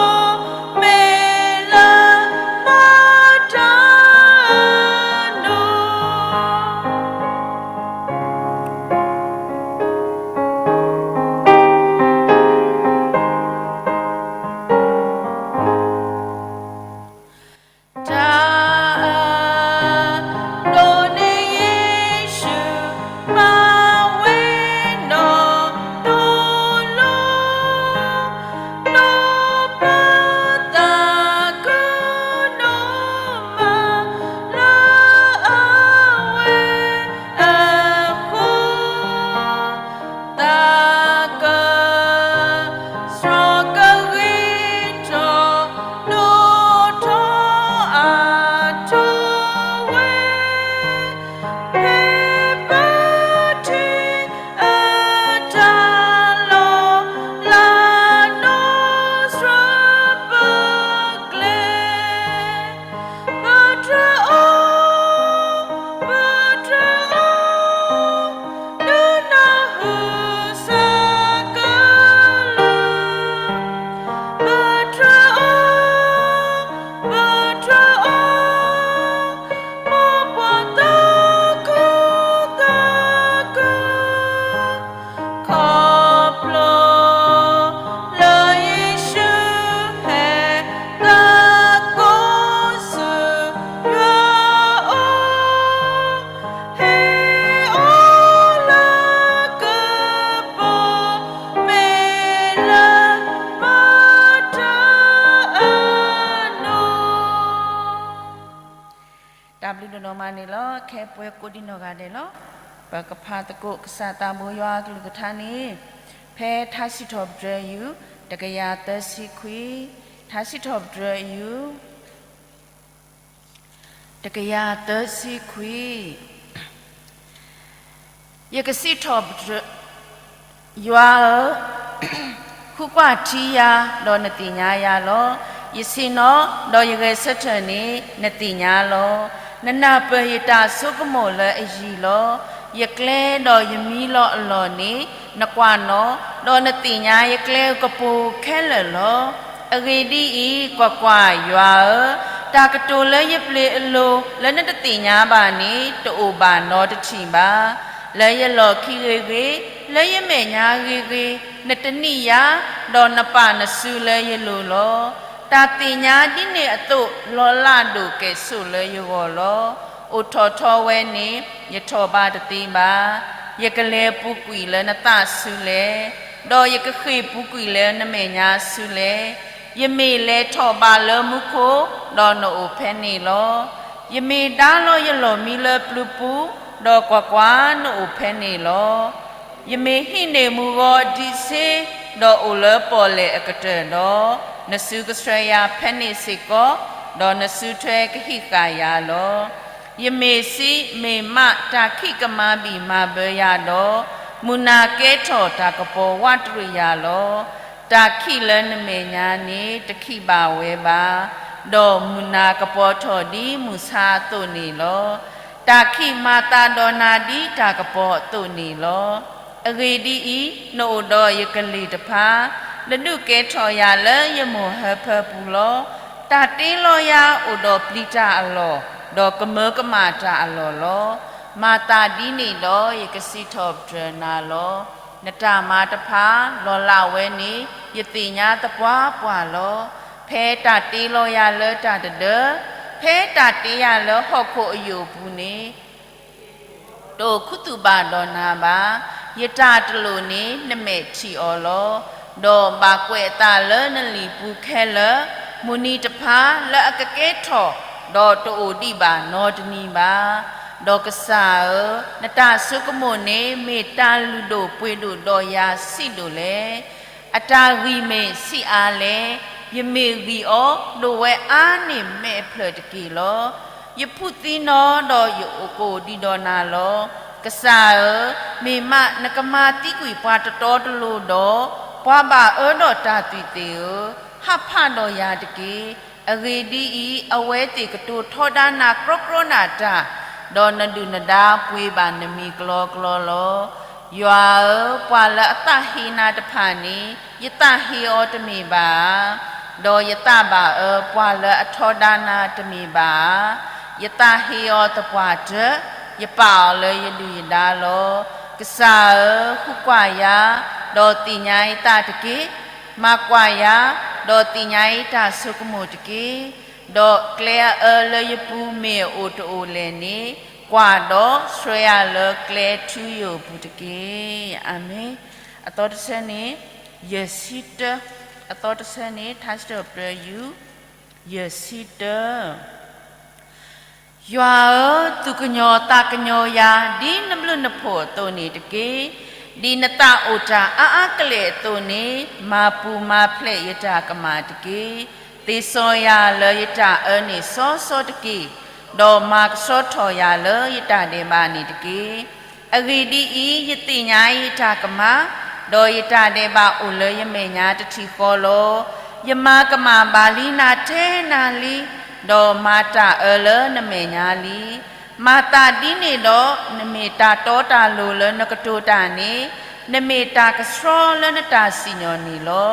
မ့ၢ်လၢမၤတၢ်နီၢ် တၢ်အဒိးန့ၢ်ယ့ၣ်ၡူး မၤဝဲနီၢ်နီၢ်လီၤ, နီၢ်ပၢ်သးခုနီၢ်မၤလၢအဝဲအဃိ သးကဆှီကဂ့ၤထီၣ် ဒိၣ်ထီၣ်အါထီၣ်ဝဲ, ဖဲပထံၣ်အတၢ်လီၤလး နီၢ်စှၤပၢၤကျဲ ပတြၢၤအီၤ, ပတြၢၤအီၤ, ဒုးနၢ်ဟူစ့ၢ်ကီးလၢ ပတြၢၤအီၤ, ပတြၢၤအီၤ, မိၢ်ပှၢ်သးခုသးခု ခီဖျိလၢယ့ၣ်ၡူးဟဲသကိးဆူ ယွၤအအိၣ်, ဟ့ၣ်အီၤလၤကပီၤ မ့ၢ်လၢမၤတၢ်အနီၢ် တၢ်ဘျုးဒိၣ်နီၢ်မးန့ၣ်လီၤ. ခဲပှဲၤကိးဒံနီၢ်ဂၤဒဲးလီၤ. ပကဖးသကိးကစၢ်သးဘိယွၤအကလုၢ်ကထါန့ၣ်, ဖဲထါစံးထီၣ်ပတြၢၤယူၢ် တကယၤသၢဆံခွံ, ထါစံးထီၣ်ပတြၢၤယူၢ် တကယၤသၢဆံခွံ, ယကစံးထီၣ်ပတြၢၤ, ယွၤဧၢ, ဃုကွၢ်ထံယၤ, ဒီးနသ့ၣ်ညါယၤလီၤ. ယဆ့ၣ်နီၤ, ဒီးယဂဲၤဆၢထၢၣ်န့ၣ် နသ့ၣ်ညါလီၤ. နနၢ်ပၢၢ်ယတၢ်ဆိကမိၣ်လၢအယံၤလီၤ. ယကျဲဒီးယမံလီၤအလီၢ်န့ၣ် နကွၢ်နီၤ, ဒီးနသ့ၣ်ညါယကျဲကပူၤခဲလၢာ်လီၤ. အဂ့ၢ်ဒ်အံၤ, ကွၢ်ကွၢ်, ယွၤဧၢ, တၢ်ကတိၤလၢယပျ့ၤအလိၤ လၢနတသ့ၣ်ညါဘၣ်န့ၣ် တအိၣ်ဘၣ်နီတထံၣ်ဘၣ်. လၢယလီၢ်ခံဂ့ၤဂ့ၤ, လၢယမဲာ်ညါဂ့ၤဂ့ၤ, နတနံၣ်ယၤ, ဒီးနပာ်နစုလၢယလိၤလီၤ. တၢ်သ့ၣ်ညါဒ်န့ၣ်အသိး လီၤလးဒိၣ်ကဲၣ်ဆိးလၢယဂီၢ်လီၤ. အိၣ်ထီၣ်ထီဝဲန့ၣ် ယထီၣ်ဘးတသ့ဘၣ်. ယကလဲၤပူၤကွံာ်လၢနသးဆူလဲၣ်, ဒီးယကဃ့ၢ်ပူၤကွံာ်လၢနမဲာ်ညါဆူလဲၣ်. ယမ့ၢ်လဲၤထီၣ်ဘးလၢမူခိၣ်, ဒီးနအိၣ်ဖဲန့ၣ်လီၤ. ယမ့ၢ်ဒါလီၤယလီၢ်မံလၢပျုၤပူၤ, ဒီးကွၢ်ကွၢ်, နအိၣ်ဖဲန့ၣ်လီၤ. ယမ့ၢ်ဟံးန့ၢ်မုၢ်ဂီၤဒံးဆ့, ဒီးအိၣ်လၢပီၣ်လဲၣ်အကတၢၢ်ဒီး, နစုကဆှၢယၤဖဲန့ၣ်စ့ၢ်ကီး, ဒီးနစုထွဲကဟံးဃာ်ယၤလီၤ. ယမ့ၢ်စံး, မ့ၢ်မး, တၢ်ခံးကမၤဘံၣ်မၤဘၢယၤဒီး, မုၢ်နၤကဲထီၣ်တၢ်ကပီၤဝးတရံးယၤလီၤ. တၢ်ခံးလၢနမဲာ်ညါန့ၣ် တခံးဘၣ်ဝဲဘၣ်, ဒီးမုၢ်နၤကပီၤထီၣ်ဒ်မုၢ်ဆါအသိးန့ၣ်လီၤ. တၢ်ခံးမၤသးဒီးနၤဒ်တၢ်ကပီၤအသိးန့ၣ်လီၤ. အဂ့ၢ်ဒ်အံၤ, နအိၣ်ဒီးယကလ့ၢ်တဖၣ်, နဒုးကဲထီၣ်ယၤလၢယမိၢ်ဟၢဖၢပူၤလီၤ. တၢ်တ့လီၤယၤအိၣ်ဒီးပျံၤတၢ်အလီၢ်, ဒီးကမၢကမၣ်တၢ်အလီၢ်လီၤ. မၤသးဒ်န့ၣ်ဒီးယကစံးထီၣ်ပတြၢၤနၤလီၤ. နတၢ်မၤတဖၣ်လီၤလးဝဲန့ၣ် ယသ့ၣ်ညါသပှၢ်ပှၢ်လီၤ. ဖဲတၢ်တ့လီၤယၤလၢတၢ်တဒၢ, ဖဲတၢ်တ့ယၤလၢဟီၣ်ခိၣ်အယိာ်အပူၤန့ၣ် တအိၣ်ခူသူၣ်ဘၣ်ဒီးနၤဘၣ်. ယတၢ်တလိၣ်န့ၣ် နမဲာ်ထံၣ်အီၤလီၤ. ဒီးဘၣ်ကွဲးအသးလၢနလံာ်ပူၤခဲလၢာ်, မုၢ်နံၤတဖၣ်လၢအကကဲထီၣ်, ဒီးတအိၣ်ဒံးဘၣ်နီတနံၤဘၣ်. ဒီးကစၢ်ဧၢ, နတၢ်ဆိကမိၣ်န့ၣ် မ့ၢ်တၢ်လုၢ်ဒိၣ်ပှ့ၤဒိၣ်ဒီးယၤဆံးဒိၣ်လဲၣ်. အတၢ်ဂံၢ်မ့ၢ်ဆံးအါလဲၣ်. ယမ့ၢ်ဂံၢ်အီၤ ဒိၣ်ဝဲအါန့ၢ်မဲးအဖျၢၣ်တက့ၢ်လီၤ. ယဖုးသံနီၤဒီးယအိၣ်ကအိၣ်ဒံးဒီးနၤလီၤ. ကစၢ်ဧၢ, မ့ၢ်မး နကမၤသံကွံာ်ပှၤတတီတလိၤဒီး, ပှၤဘၣ်အၢဒီးတၢ်သွံၣ်သ့ၣ်ဧၢ, ဟးဖးဒီးယၤတက့ၢ်. အဂ့ၢ်ဒ်အံၤ, အဝဲသ့ၣ်ကတိၤထီဒါနၤကြီကြီနၤတၢ်, ဒီးနဒုၣ်နဒါပှ့ၤဘၣ်နမံၤကျီကျီလီၤ. ယွၤဧၢ, ပှၤလၢအသးဟ့နၤတဖၣ်န့ၣ် ယသးဟ့အီၤတမ့ၢ်ဘၣ်ဧါ. ဒီးယသးဘၣ်အၢ ပှၤလၢအထီဒါနၤတမ့ၢ်ဘၣ်ဧါ. ယသးဟ့အီၤသပှၢ်တၢၢ်, ယပာ်အီၤလၢယဒုၣ်ယဒါလီၤ. ကစၢ်ဧၢ, ဃုကွၢ်ယၤ, ဒီးသ့ၣ်ညါယသးတက့ၢ်. မၤကွၢ်ယၤ, ဒီးသ့ၣ်ညါယတၢ်ဆိကမိၣ်တက့ၢ်. ဒီးကျဲအအၢလၢယပူၤမ့ၢ်အအိၣ်တအိၣ်လဲၣ်န့ၣ်, ကွၢ်ဒီးဆှၢယၤလၢကျဲထူယိာ်အပူၤတက့ၢ်. အၤမ့ၣ်. အသီတဆၢန့ၣ် ယဲၢ်ဆံတၢ, အသီတဆၢန့ၣ် ထါစံးထီၣ်ပတြၢၤယူၢ် ယဲၢ်ဆံတၢ. ယွၤဧၢ, သူၣ်ကညီၤသးကညီၤယၤ ဒ်နဘျုးနဖှိၣ်အသိးန့ၣ်တက့ၢ်. ဒ်နသးအိၣ်တၢ်အါအါကလဲာ်အသိးန့ၣ်, မၤပူၤမၤဖျဲးယတၢ်ကမၣ်တက့ၢ်. သ့စီယၤလၢယတၢ်အၢန့ၣ်စီစီတက့ၢ်, ဒီးမၤကဆှီထီၣ်ယၤလၢယတၢ်ဒဲးဘးန့ၣ်တက့ၢ်. အဂ့ၢ်ဒ်အံၤ, ယသ့ၣ်ညါယတၢ်ကမၣ်, ဒီးယတၢ်ဒဲးဘးအိၣ်လၢယမဲာ်ညါတထံၣ်ဃီလီၤ. ယမၤကမၣ်ဘၣ်လံနၤထဲနၤလံ, ဒီးမၤတၢ်အၢလၢနမဲာ်ညါလံ. မၤသးဒ်န့ၣ်ဒီး, နမ့ၢ်တၢ်တီတၢ်လိၤလၢနကတိၤတၢ်န့ၣ်, နမ့ၢ်တၢ်ကဆှီလၢနတၢ်စံၣ်ညီၣ်န့ၣ်လီၤ.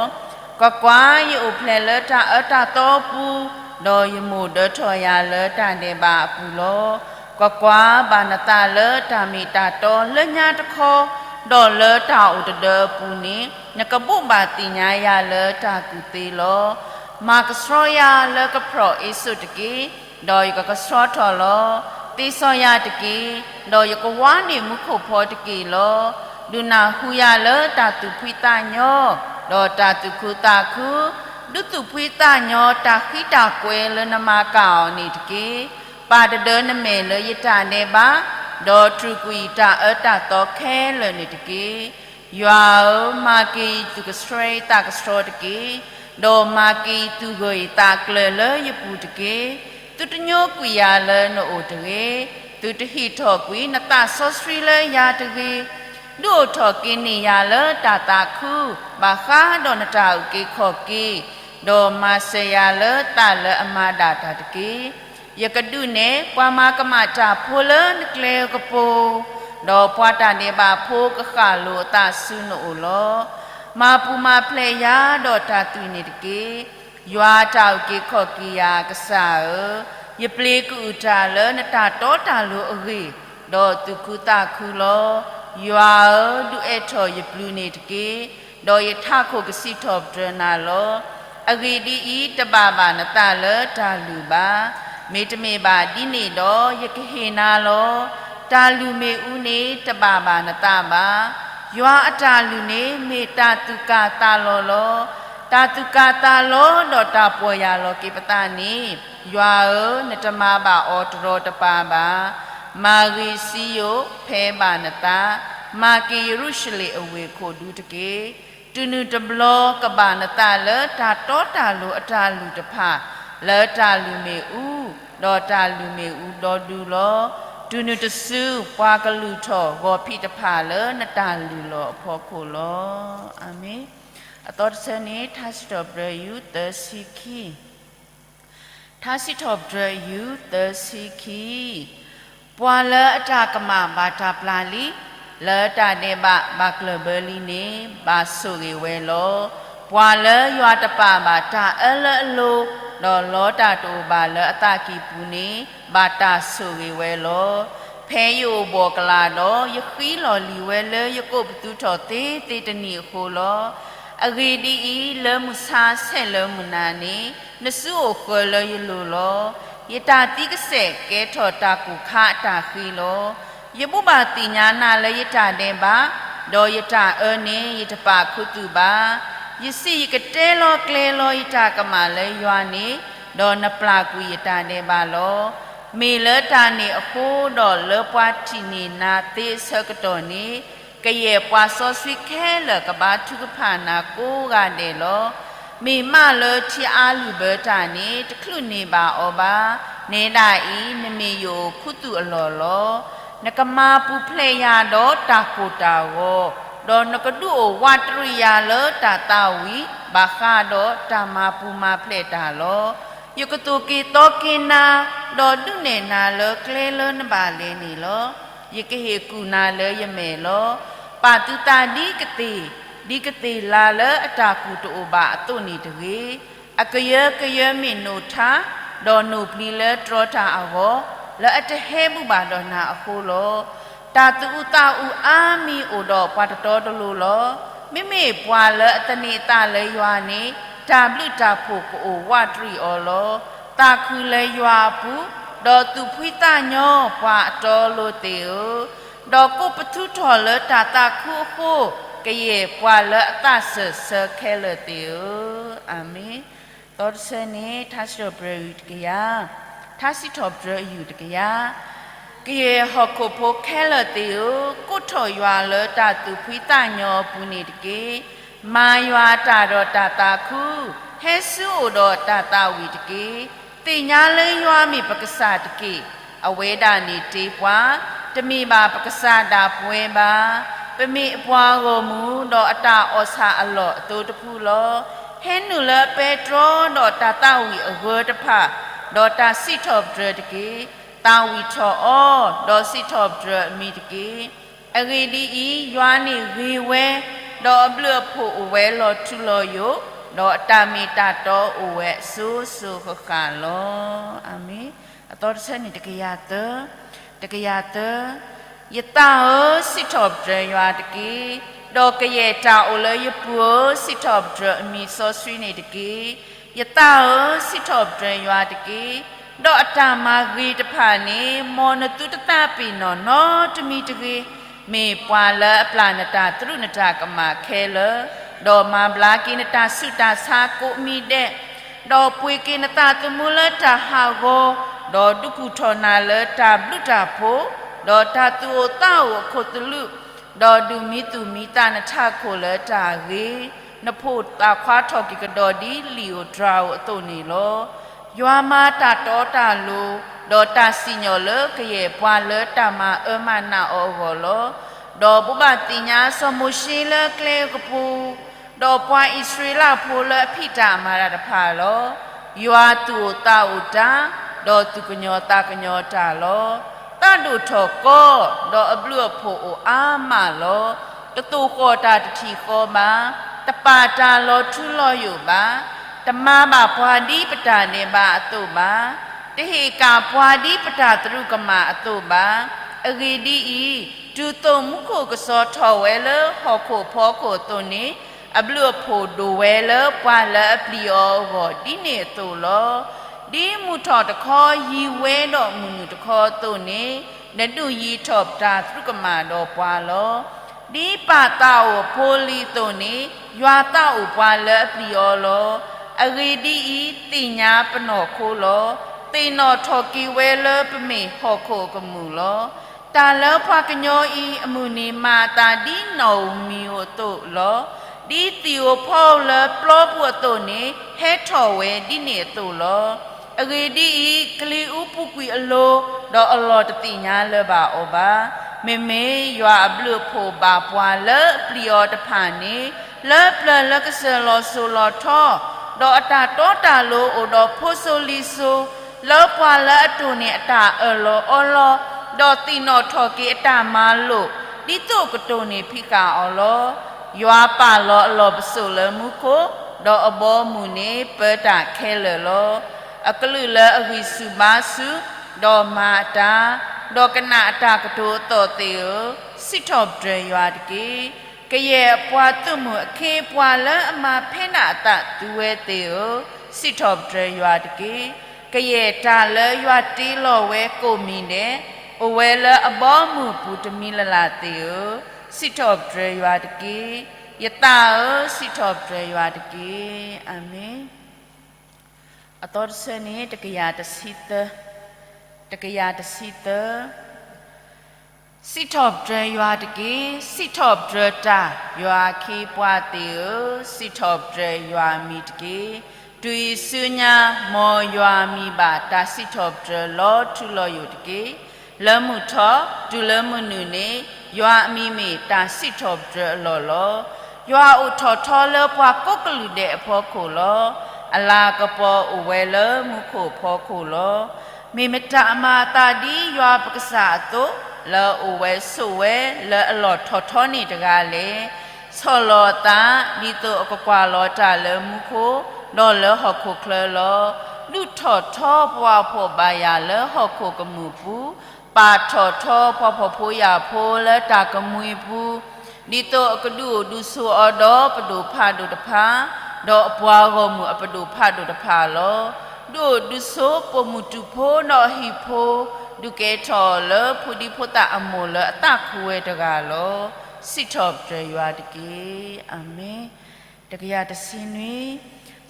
ကွၢ်ကွၢ်, ယအိၣ်ဖျဲၣ်လၢတၢ်အၢတၢ်သီအပူၤ, ဒီးယမိၢ်ဒၢထီၣ်ယၤလၢတၢ်ဒဲးဘးအပူၤလီၤ. ကွၢ်ကွၢ်, ဘၣ်နသးလၢတၢ်မ့ၢ်တၢ်တီလၢညါတခီ, ဒီးလၢတၢ်အိၣ်တဒၢအပူၤန့ၣ်, နကဘိးဘၣ်သ့ၣ်ညါယၤလၢတၢ်ကူၣ်သ့လီၤ. မၤကဆှီယၤလၢကဖျီၣ်အ့စိာ်တက့ၢ်, ဒီးယကကဆှီထီၣ်လီၤ. သ့စီယၤတက့ၢ်, ဒီးယကဝါန့ၢ်မူခိၣ်ဖီတက့ၢ်လီၤ. ဒုးနၢ်ဟူယၤလၢတၢ်သူၣ်ဖှံသးညီ, ဒီးတၢ်သူၣ်ခုသးခု, ဒုးသူၣ်ဖှံသးညီတၢ်ဃံတၢ်ကွဲလၢနမၤကၢ်အီၤန့ၣ်တက့ၢ်. ပာ်တဒၢနမဲာ်လၢယတၢ်ဒဲးဘး, ဒီးတြူာ်ကွံာ်ယတၢ်အၢတၢ်သီခဲလၢာ်န့ၣ်တက့ၢ်. ယွၤဧၢ, မၤက့ၤယသူၣ်ကဆှီသးကဆှီတက့ၢ်. ဒီးမၤက့ၤယသူၣ်ဂၢၢ်ယသးကျၢၤလၢယပူၤတက့ၢ်. သုတညိကွံာ်ယၤလၢနအိၣ်တဂ့ၤ. သုတဟံးထီၣ်ကွံာ်နသးစီဆှံလၢယၤတဂ့ၤ. ဒုးအိၣ်ထီၣ်က့ၤန့ၢ်ယၤလၢတၢ်သးခု, ဘၣ်ဃးဒီးနတၢ်အုၣ်က့ၤခီၣ်က့ၤ, ဒီးမၤစၢၤယၤလၢသးလၢအမၤဒၣ်တၢ်တက့ၢ်. ယကဒုးနဲၣ်ပှၤမၤကမၣ်တၢ်ဖိလၢနကျဲကပူၤ, ဒီးပှၤတၢ်ဒဲးဘးဖိကဃၣ်လိာ်အသးဆူနအိၣ်လီၤ. မၤပူၤမၤဖျဲးယၤဒီးတၢ်သွံၣ်န့ၣ်တက့ၢ်. ယွၤတၢ်အုၣ်က့ၤခီၣ်က့ၤယၤကစၢ်ဧၢ, ယပျ့ၤကအုၣ်တၢ်လၢနတၢ်တီတၢ်လိၤအဂ့ၢ်, ဒီးသူၣ်ခုသးခုလီၤ. ယွၤဧၢ, ဒုးအဲၣ်ထီၣ်ယပျုၤန့ၣ်တက့ၢ်. ဒီးယထးခိၣ်ကစံးထီၣ်ပတြၢၤနၤလီၤ. အဂ့ၢ်ဒ်အံၤ, တဘၣ်ဘၣ်နသးလၢတၢ်လုၢ်ဘၣ်. မ့တမ့ၢ်ဘၣ်ဒ်န့ၣ်ဒီး, ယကဟ့ၣ်နၤလီၤ. တၢ်လုၢ်မ့ၣ်အူန့ၣ်တဘၣ်ဘၣ်နသးဘၣ်. ယွၤအတၢ်လုၢ်န့ၣ်မ့ၢ်တၢ်သူၣ်ကၢ်သးလီၤလီၤ. တၢ်သူၣ်ကၢ်သးလီၤဒီးတၢ်ပီၢ်ယၢ်လီၤက့ၤပသးန့ၣ်, ယွၤဧၢ, နတမၤဘၣ်အီၤတရီတပါဘၣ်. မၤဂ့ၤစံယိၣ်ဖဲဘၣ်နသး, မၤက့ၤယရူၤၡလ့ၣ်အဝ့ၢ်ခိၣ်ဒူတက့ၢ်. တုၤနုၤတဘျီကဘၣ်နသးလၢတၢ်တီတၢ်လိၤအတၢ်လုၢ်တဖၣ်, လၢတၢ်လုၢ်မ့ၣ်အူ, ဒီးတၢ်လုၢ်မ့ၣ်အူဒီဒူလီၤ. တုၤနုၤတစုပှၤကလုၢ်ထီၣ်ဂီၤဖံးတဖၣ်လၢနတၢ်လုၢ်လီၤအဖီခိၣ်လီၤ. အၤမ့ၣ်. အသီတဆၢန့ၣ် ထါစံးထီၣ်ပတြၢၤယူၢ်သၢဆံခံ ထါစံးထီၣ်ပတြၢၤယူၢ်သၢဆံခံ, ပှၤလၢအတၢ်ကမၣ်ဘၣ်တၢ်ပျၢ်လံ, လၢတၢ်ဒဲးဘးဘၣ်ကျၢၢ်ဘၢလံန့ၣ်, ဘၣ်ဆိၣ်ဂ့ၤဝဲလီၤ. ပှၤလၢယွၤတပာ်ဘၣ်တၢ်အၢလၢအလိၤ, ဒီးလီတၢ်တအိၣ်ဘၣ်လၢအသးကံၢ်ပူၤန့ၣ်, ဘၣ်တၢ်ဆိၣ်ဂ့ၤဝဲလီၤ. ဖဲယအိၣ်ဘှီၣ်ကလာ်ဒီး, ယဃံလီၤလံာ်ဝဲလၢယကိးပသူထီၣ်သ့သ့တနံၤအဃိလီၤ. အဂ့ၢ်ဒ်အံၤ, လၢမုၢ်ဆါဆဲးလၢမုၢ်နၤန့ၣ်, နစုအိၣ်ဃၢၤလၢယလိၤလီၤ. ယတၢ်သံကစဲာ်ကဲထီၣ်တၢ်ကိၢ်ခါအတၢ်ဃံလီၤ. ယဘိးဘၣ်သ့ၣ်ညါနၤလၢယတၢ်ဒဲးဘး, ဒီးယတၢ်အၢန့ၣ်ယတပာ်ခူသူၣ်ဘၣ်. ယစံးယကတဲလီၤကျဲလီၤယတၢ်ကမၣ်လၢယွၤန့ၣ်, ဒီးနပျၢ်ကွံာ်ယတၢ်ဒဲးဘးလီၤ. မ့ၢ်လၢတၢ်န့ၣ်အဃိဒီးလၢပှၤထံၣ်န့ၢ်နၤသ့အဆၢကတီၢ်န့ၣ်, ကယဲၢ်ပှၤစီဆှံခဲလၢာ်ကဘါထုကဖၣ်နၤကိးဂၤဒဲးလီၤ. မ့ၢ်မးလၢထံအါလုၢ်ဘၢတၢ်န့ၣ်, တချုးန့ၢ်ဘၣ်အီၤဘၣ်. နဲဒၣ်အံၤ, နမ့ၢ်ယအိၣ်ခူသူၣ်အလီၢ်လီၤ. နကမၤပူၤဖျဲးယၤဒီးတၢ်ကိၢ်တၢ်ဂီၤ, ဒီးနကဒုးအိၣ်ဝးတရံးယၤလၢတၢ်သးဝံၣ်, ဘၣ်ဃးဒီးတၢ်မၤပူၤမၤဖျဲးတၢ်လီၤ. ယကသိၣ်က့ၤသီက့ၤနၤ, ဒီးဒုးနဲၣ်နၤလၢကျဲလၢနဘၣ်လဲၤန့ၣ်လီၤ. ယကဟ့ၣ်ကူၣ်နၤလၢယမဲာ်လီၤ. ပာ်သုသးဒ်ကသ့ၣ်, ဒ်ကသ့ၣ်လါလၢအတၢ်ကူၣ်တအိၣ်ဘၣ်အသိးန့ၣ်တဂ့ၤ. အကယၢကယၢမ့ၢ်နိၣ်ထါ, ဒီးနိၣ်ပျံၤလၢတြီတၢ်အဂီၢ်, လၢအတဟဲဘူၣ်ဘၣ်ဒီးနၤအဃိလီၤ. တၢ်သူၣ်အုးသးအုးအါမံၤအိၣ်ဒီးပှၤတတီတလိၤလီၤ. မ့မ့ၢ်ပှၤလၢအသန့ၤအသးလၢယွၤန့ၣ်, တၢ်ဘျုးတၢ်ဖှိၣ်ကအိၣ်ဝးတရံးအီၤလီၤ. သးခုလၢယွၤအပူၤ, ဒီးသူၣ်ဖှံသးညီပှၤအတီအလိၤသ့ၣ်ဧၢ, ဒီးကိးပသူထီၣ်လၢတၢ်သးခုအဃိ, ကယဲၢ်ပှၤလၢအသးစၢၢ်ဆၢခဲလၢာ်သ့ၣ်ဧၢ, အၤမ့ၣ်. သီတဆၢန့ၣ် ထါစံးထီၣ်ပတြၢၤယူၢ်တကယၤ, ထါစံးထီၣ်ပတြၢၤယူၢ်တကယၤ. ကယဲၢ်ဟီၣ်ခိၣ်ဖိခဲလၢာ်သ့ၣ်ဧၢ, ကိးထီၣ်ယွၤလၢတၢ်သူၣ်ဖှံသးညီအပူၤန့ၣ်တက့ၢ်. မၤယွၤအတၢ်ဒီးတၢ်သးခု, ဟဲဆူအအိၣ်ဒီးတၢ်သးဝံၣ်တက့ၢ်. သ့ၣ်ညါလၢယွၤမ့ၢ်ပကစၢ်တက့ၢ်. အဝဲဒၣ်န့ၣ်တ့ပှၤ, တမ့ၢ်ဘၣ်ပကစၢ်ဒၣ်ပဝဲဘၣ်. ပမ့ၢ်အပှၤဂီၢ်မုၢ်, ဒီးအတၢ်အီၣ်ဆၣ်အလီၢ်အသိတဖုလီၤ. ဟဲနုာ်လၢအပဲတြီဒီးတၢ်သးဝံၣ်အဂၢၢ်တဖၣ်, ဒီးတၢ်စံးထီၣ်ပတြၢၤတက့ၢ်. သးဝံၣ်ထီၣ်အီၤ, ဒီးစံးထီၣ်ပတြၢၤအမံၤတက့ၢ်. အဂ့ၢ်ဒ်အံၤ, ယွၤန့ၣ်ဂ့ၤဝဲ, ဒီးအဘျုးအဖှိၣ်အိၣ်ဝဲလီၤထူလီၤယိာ်, ဒီးအတၢ်မ့ၢ်တၢ်တီအိၣ်ဝဲအစိၤစိၤဃၣ်ဃၣ်လီၤ. အၤမ့ၣ်. အသီတဆၢန့ၣ်တကယၤသၢ, တကယၤသၢ. ယသးဧၢ, စံးထီၣ်ပတြၢၤယွၤတက့ၢ်. ဒီးကယဲၢ်တၢ်အိၣ်လၢယပူၤဧၢ, စံးထီၣ်ပတြၢၤအမံၤစီဆှံန့ၣ်တက့ၢ်. ယသးဧၢ, စံးထီၣ်ပတြၢၤယွၤတက့ၢ်. ဒီးအတၢ်မၤဂ့ၤတဖၣ်န့ၣ်, မ်နသုတသးပ့ၤနီၣ်နီတမံၤတဂ့ၤ. မ့ၢ်ပှၤလၢအပျၢ်နတၢ်သရူးနတၢ်ကမၣ်ခဲလၢာ်, ဒီးမၤဘျါက့ၤနတၢ်ဆူးတၢ်ဆါကိးမံၤဒဲး, ဒီးပှ့ၤက့ၤနသးသမူလၢတၢ်ဟးဂီၤ, ဒီးဒုးကူၣ်ထီၣ်နၤလၢတၢ်ဘျုးတၢ်ဖှိၣ်, ဒီးတၢ်သူၣ်အိၣ်သးအိၣ်အခိၣ်သလုး, ဒီးဒုးမံသူၣ်မံသးနထးခိၣ်လၢတၢ်ဂ့ၤ, နဖိၣ်သၣ်ခွါထီၣ်က့ၤကဒီးဒ်လံာ်ဧိၤတြၤဧိၤအသိးန့ၣ်လီၤ. ယွၤမၤတၢ်တီတၢ်လိၤ, ဒီးတၢ်စံၣ်ညီၣ်လၢကယဲၢ်ပှၤလၢတၢ်မၤအၢမၤနးအီၤအဂီၢ်လီၤ. ဒီးဘိးဘၣ်သ့ၣ်ညါစီၤမိၤၡ့လၢကျဲကပူၤ, ဒီးပှၤအံၣ်စရ့လးဖိလၢအဖံးတၢ်မၤတၢ်တဖၣ်လီၤ. ယွၤသူၣ်အိၣ်သးအိၣ်တၢ်, ဒီးသူၣ်ကညီၤသးကညီၤတၢ်လီၤ. သးဒိၣ်ထီၣ်ကီ, ဒီးအဘျုးအဖှိၣ်အိၣ်အါမးလီၤ. တသိၣ်ဃီၣ်တၢ်တထံၣ်ဃီဘၣ်, တပာ်တၢ်လီၤထူလီၤယိာ်ဘၣ်, တမၤဘၣ်ပှၤဒ်ပတၢ်ဒဲးဘးအသိးဘၣ်, တဟ့ၣ်ကၣ်ပှၤဒ်ပတၢ်သရူးကမၣ်အသိးဘၣ်. အဂ့ၢ်ဒ်အံၤ, တုၤသိၣ်မူခိၣ်ကစီၤထီၣ်ဝဲလၢဟီၣ်ခိၣ်ဖီခိၣ်အသိးန့ၣ်, အဘျုးအဖှိၣ်ဒိၣ်ဝဲလၢပှၤလၢအပျံၤအီၤအဂီၢ်ဒ်န့ၣ်အသိးလီၤ. ဒ်မုၢ်ထီၣ်တခီယံၤဝဲဒီးမုၢ်နုာ်တခီအသိးန့ၣ်, နဒုးယံၤထီၣ်ပတၢ်သရူးကမၣ်ဒီးပှၤလီၤ. ဒ်ပၢ်သးအိၣ်အဖိလံၤအသိးန့ၣ်, ယွၤသးအိၣ်ပှၤလၢအပျံၤအီၤလီၤ. အဂ့ၢ်ဒ်အံၤ, သ့ၣ်ညါပနီၢ်ခိလီၤ. သ့ၣ်နီၣ်ထီၣ်က့ၤဝဲလၢပမ့ၢ်ဟီၣ်ခိၣ်အကမူၣ်လီၤ. တၢ်လၢပှၤကညီအံၤအမုၢ်နံၤ မၤအသးဒ်နီၣ်ဧိၤမံၤဧိၤအသိးလီၤ. ဒ်သံၣ်ဧိၤဖီဧိၤလၢပျီပူၤအသိးန့ၣ်, ဟဲထီၣ်ဝဲဒ်န့ၣ်အသိးလီၤ. အဂ့ၢ်ဒ်အံၤ, ကလံၤအူပူၤကွံာ်အလိၤ, ဒီးအလီၢ်တသ့ၣ်ညါလၢၤဘၣ်အီၤဘၣ်. မ့မ့ၢ်ယွၤအဘျုးအဖှိၣ်ဘၣ်ပှၤလၢအပျံၤအီၤတဖၣ်န့ၣ်, လၢပျၢၤလၢကစၢၢ်လီၤစိၤလီၤထီ, ဒီးအတၢ်တီတၢ်လိၤအိၣ်ဒီးဖိစိၤလံၤစိၤ, လၢပှၤလၢအတိၢ်န့ၢ်အတၢ်အၢၣ်လီၤအီလီၤ, ဒီးသ့ၣ်နီၣ်ထီၣ်က့ၤအတၢ်မၤလိာ်, ဒ်သိးကတိၢ်န့ၢ်ဖံးဃာ်အီၤလီၤ. ယွၤပာ်လီၤအလီၢ်ပစိာ်လၢမူခိၣ်, ဒီးအဘီအမုၢ်န့ၣ်ပၢတၢ်ခဲလၢာ်လီၤ. အကလုာ်လၢအဂံၢ်ဆူၣ်ဘါဆူၣ်, ဒီးမၤအတၢ်, ဒီးကနၣ်အတၢ်ကတိၤအသီၣ်သ့ၣ်ဧၢ, စံးထီၣ်ပတြၢၤယွၤတက့ၢ်. ကယဲၢ်အပှၤသုးမုၢ်အခ့အပှၤလၢအမၤဖဲဒၣ်အသးသူဝဲသ့ၣ်ဧၢ, စံးထီၣ်ပတြၢၤယွၤတက့ၢ်. ကယဲၢ်တၢ်လၢယွၤတ့လီၤဝဲကိးမံၤဒဲး, အိၣ်ဝဲလၢအဘီအမုၢ်အပူၤတမံၤလၢ်လၢ်သ့ၣ်ဧၢ, စံးထီၣ်ပတြၢၤယွၤတက့ၢ်. ယသးဧၢ, စံးထီၣ်ပတြၢၤယွၤတက့ၢ်. အၤမ့ၣ်. အသီတဆၢန့ၣ် တကယၤတဆံသၢ, တကယၤတဆံသၢ. စံးထီၣ်ပတြၢၤယွၤတက့ၢ်, စံးထီၣ်ပတြၢၤတၢ်, ယွၤအခ့အပှၤသ့ၣ်ဧၢ, စံးထီၣ်ပတြၢၤယွၤအမံၤတက့ၢ်. တုၤအံၤဆူညါ, မ်ယွၤအမံၤဘၣ်တၢ်စံးထီၣ်ပတြၢၤလီၤထူလီၤယိာ်တက့ၢ်. လၢမုၢ်ထီၣ်, တုၤလၢမုၢ်နုာ်န့ၣ်, ယွၤအမံၤမ့ၢ်တၢ်စံးထီၣ်ပတြၢၤအလီၢ်လီၤ. ယွၤအိၣ်ထီၣ်ထီလၢပှၤကိးကလုာ်ဒဲးအဖီခိၣ်လီၤ. အလၤကပီၤအိၣ်ဝဲလၢမူခိၣ်အဖီခိၣ်လီၤ. မ့ၢ်မတၤအမၤအသးဒ်ယွၤပကစၢ်အသိး, လၢအအိၣ်ဝဲဆိးဝဲလၢအလီၢ်ထီၣ်ထီန့ၣ်တဂၤလဲၣ်. ဆီၣ်လီၤအသး, ဒ်သိးအကကွၢ်လီၤတၢ်လၢမူခိၣ်, ဒီးလၢဟီၣ်ခိၣ်ချၢလီၤ. ဒုးထီၣ်ထီပှၤဖှီၣ်ဘၣ်ယာ်လၢဟီၣ်ခိၣ်ကမူၣ်ပူၤ, ပာ်ထီၣ်ထီပှၤဖှီၣ်ဖိယာ်ဖိလၢတၢ်ကမှံပူၤ, ဒ်သိးအကဒုးအိၣ်ဒုးဆိးအီၤဒီးပဒိၣ်ဖးဒိၣ်တဖၣ်, ဒီးအပှၤဂီၢ်မုၢ်အပဒိၣ်ဖးဒိၣ်တဖၣ်လီၤ. ဒုးအိၣ်ဒုးဆိးပိာ်မုၣ်တူာ်ဖိဒီးအဟံၣ်ဖိ, ဒုးကဲထီၣ်အီၤလၢဖိဒံဖိသၣ်အမိၢ်လၢအသးခူဝဲတဂၤလီၤ. စံးထီၣ်ပတြၢၤယွၤတက့ၢ်. အၤမ့ၣ်. တကယၤတဆံနွံ.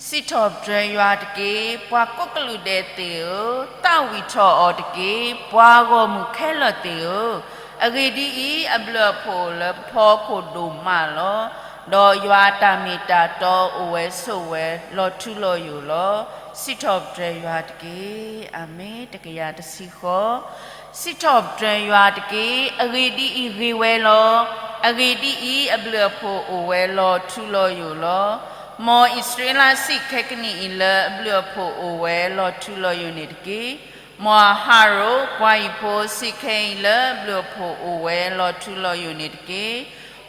စံးထီၣ်ပတြၢၤယွၤတက့ၢ်. ပှၤကိးကလုာ်ဒဲးသ့ၣ်ဧၢ, သးဝံၣ်ထီၣ်အီၤတက့ၢ်. ပှၤဂီၢ်မုၢ်ခဲလၢာ်သ့ၣ်ဧၢ, အဂ့ၢ်ဒ်အံၤ, အဘျုးအဖှိၣ်လၢပဖီခိၣ်ဒိၣ်မးလီၤ. ဒီးယွၤအတၢ်မ့ၢ်တၢ်တီအိၣ်ဝဲဆိးဝဲလီၤထူလီၤယိာ်လီၤ. စံးထီၣ်ပတြၢၤယွၤတက့ၢ်. အၤမ့ၣ်. တကယၤတဆံဃိး. စံးထီၣ်ပတြၢၤယွၤတက့ၢ်. အဂ့ၢ်ဒ်အံၤ, ဂ့ၤဝဲလီၤ. အဂ့ၢ်ဒ်အံၤ, အဘျုးအဖှိၣ်အိၣ်ဝဲလီၤထူလီၤယိာ်လီၤ. မ်အံၣ်စရ့လးစံၣ်ခဲကနံၣ်အံၤလၢအဘျုးအဖှိၣ်အိၣ်ဝဲလီၤထူလီၤယိာ်န့ၣ်တက့ၢ်. မ်အဟရိၣ်ပှၤဟံၣ်ဖိစံၣ်ခဲအံၤလၢအဘျုးအဖှိၣ်အိၣ်ဝဲလီၤထူလီၤယိာ်န့ၣ်တက့ၢ်.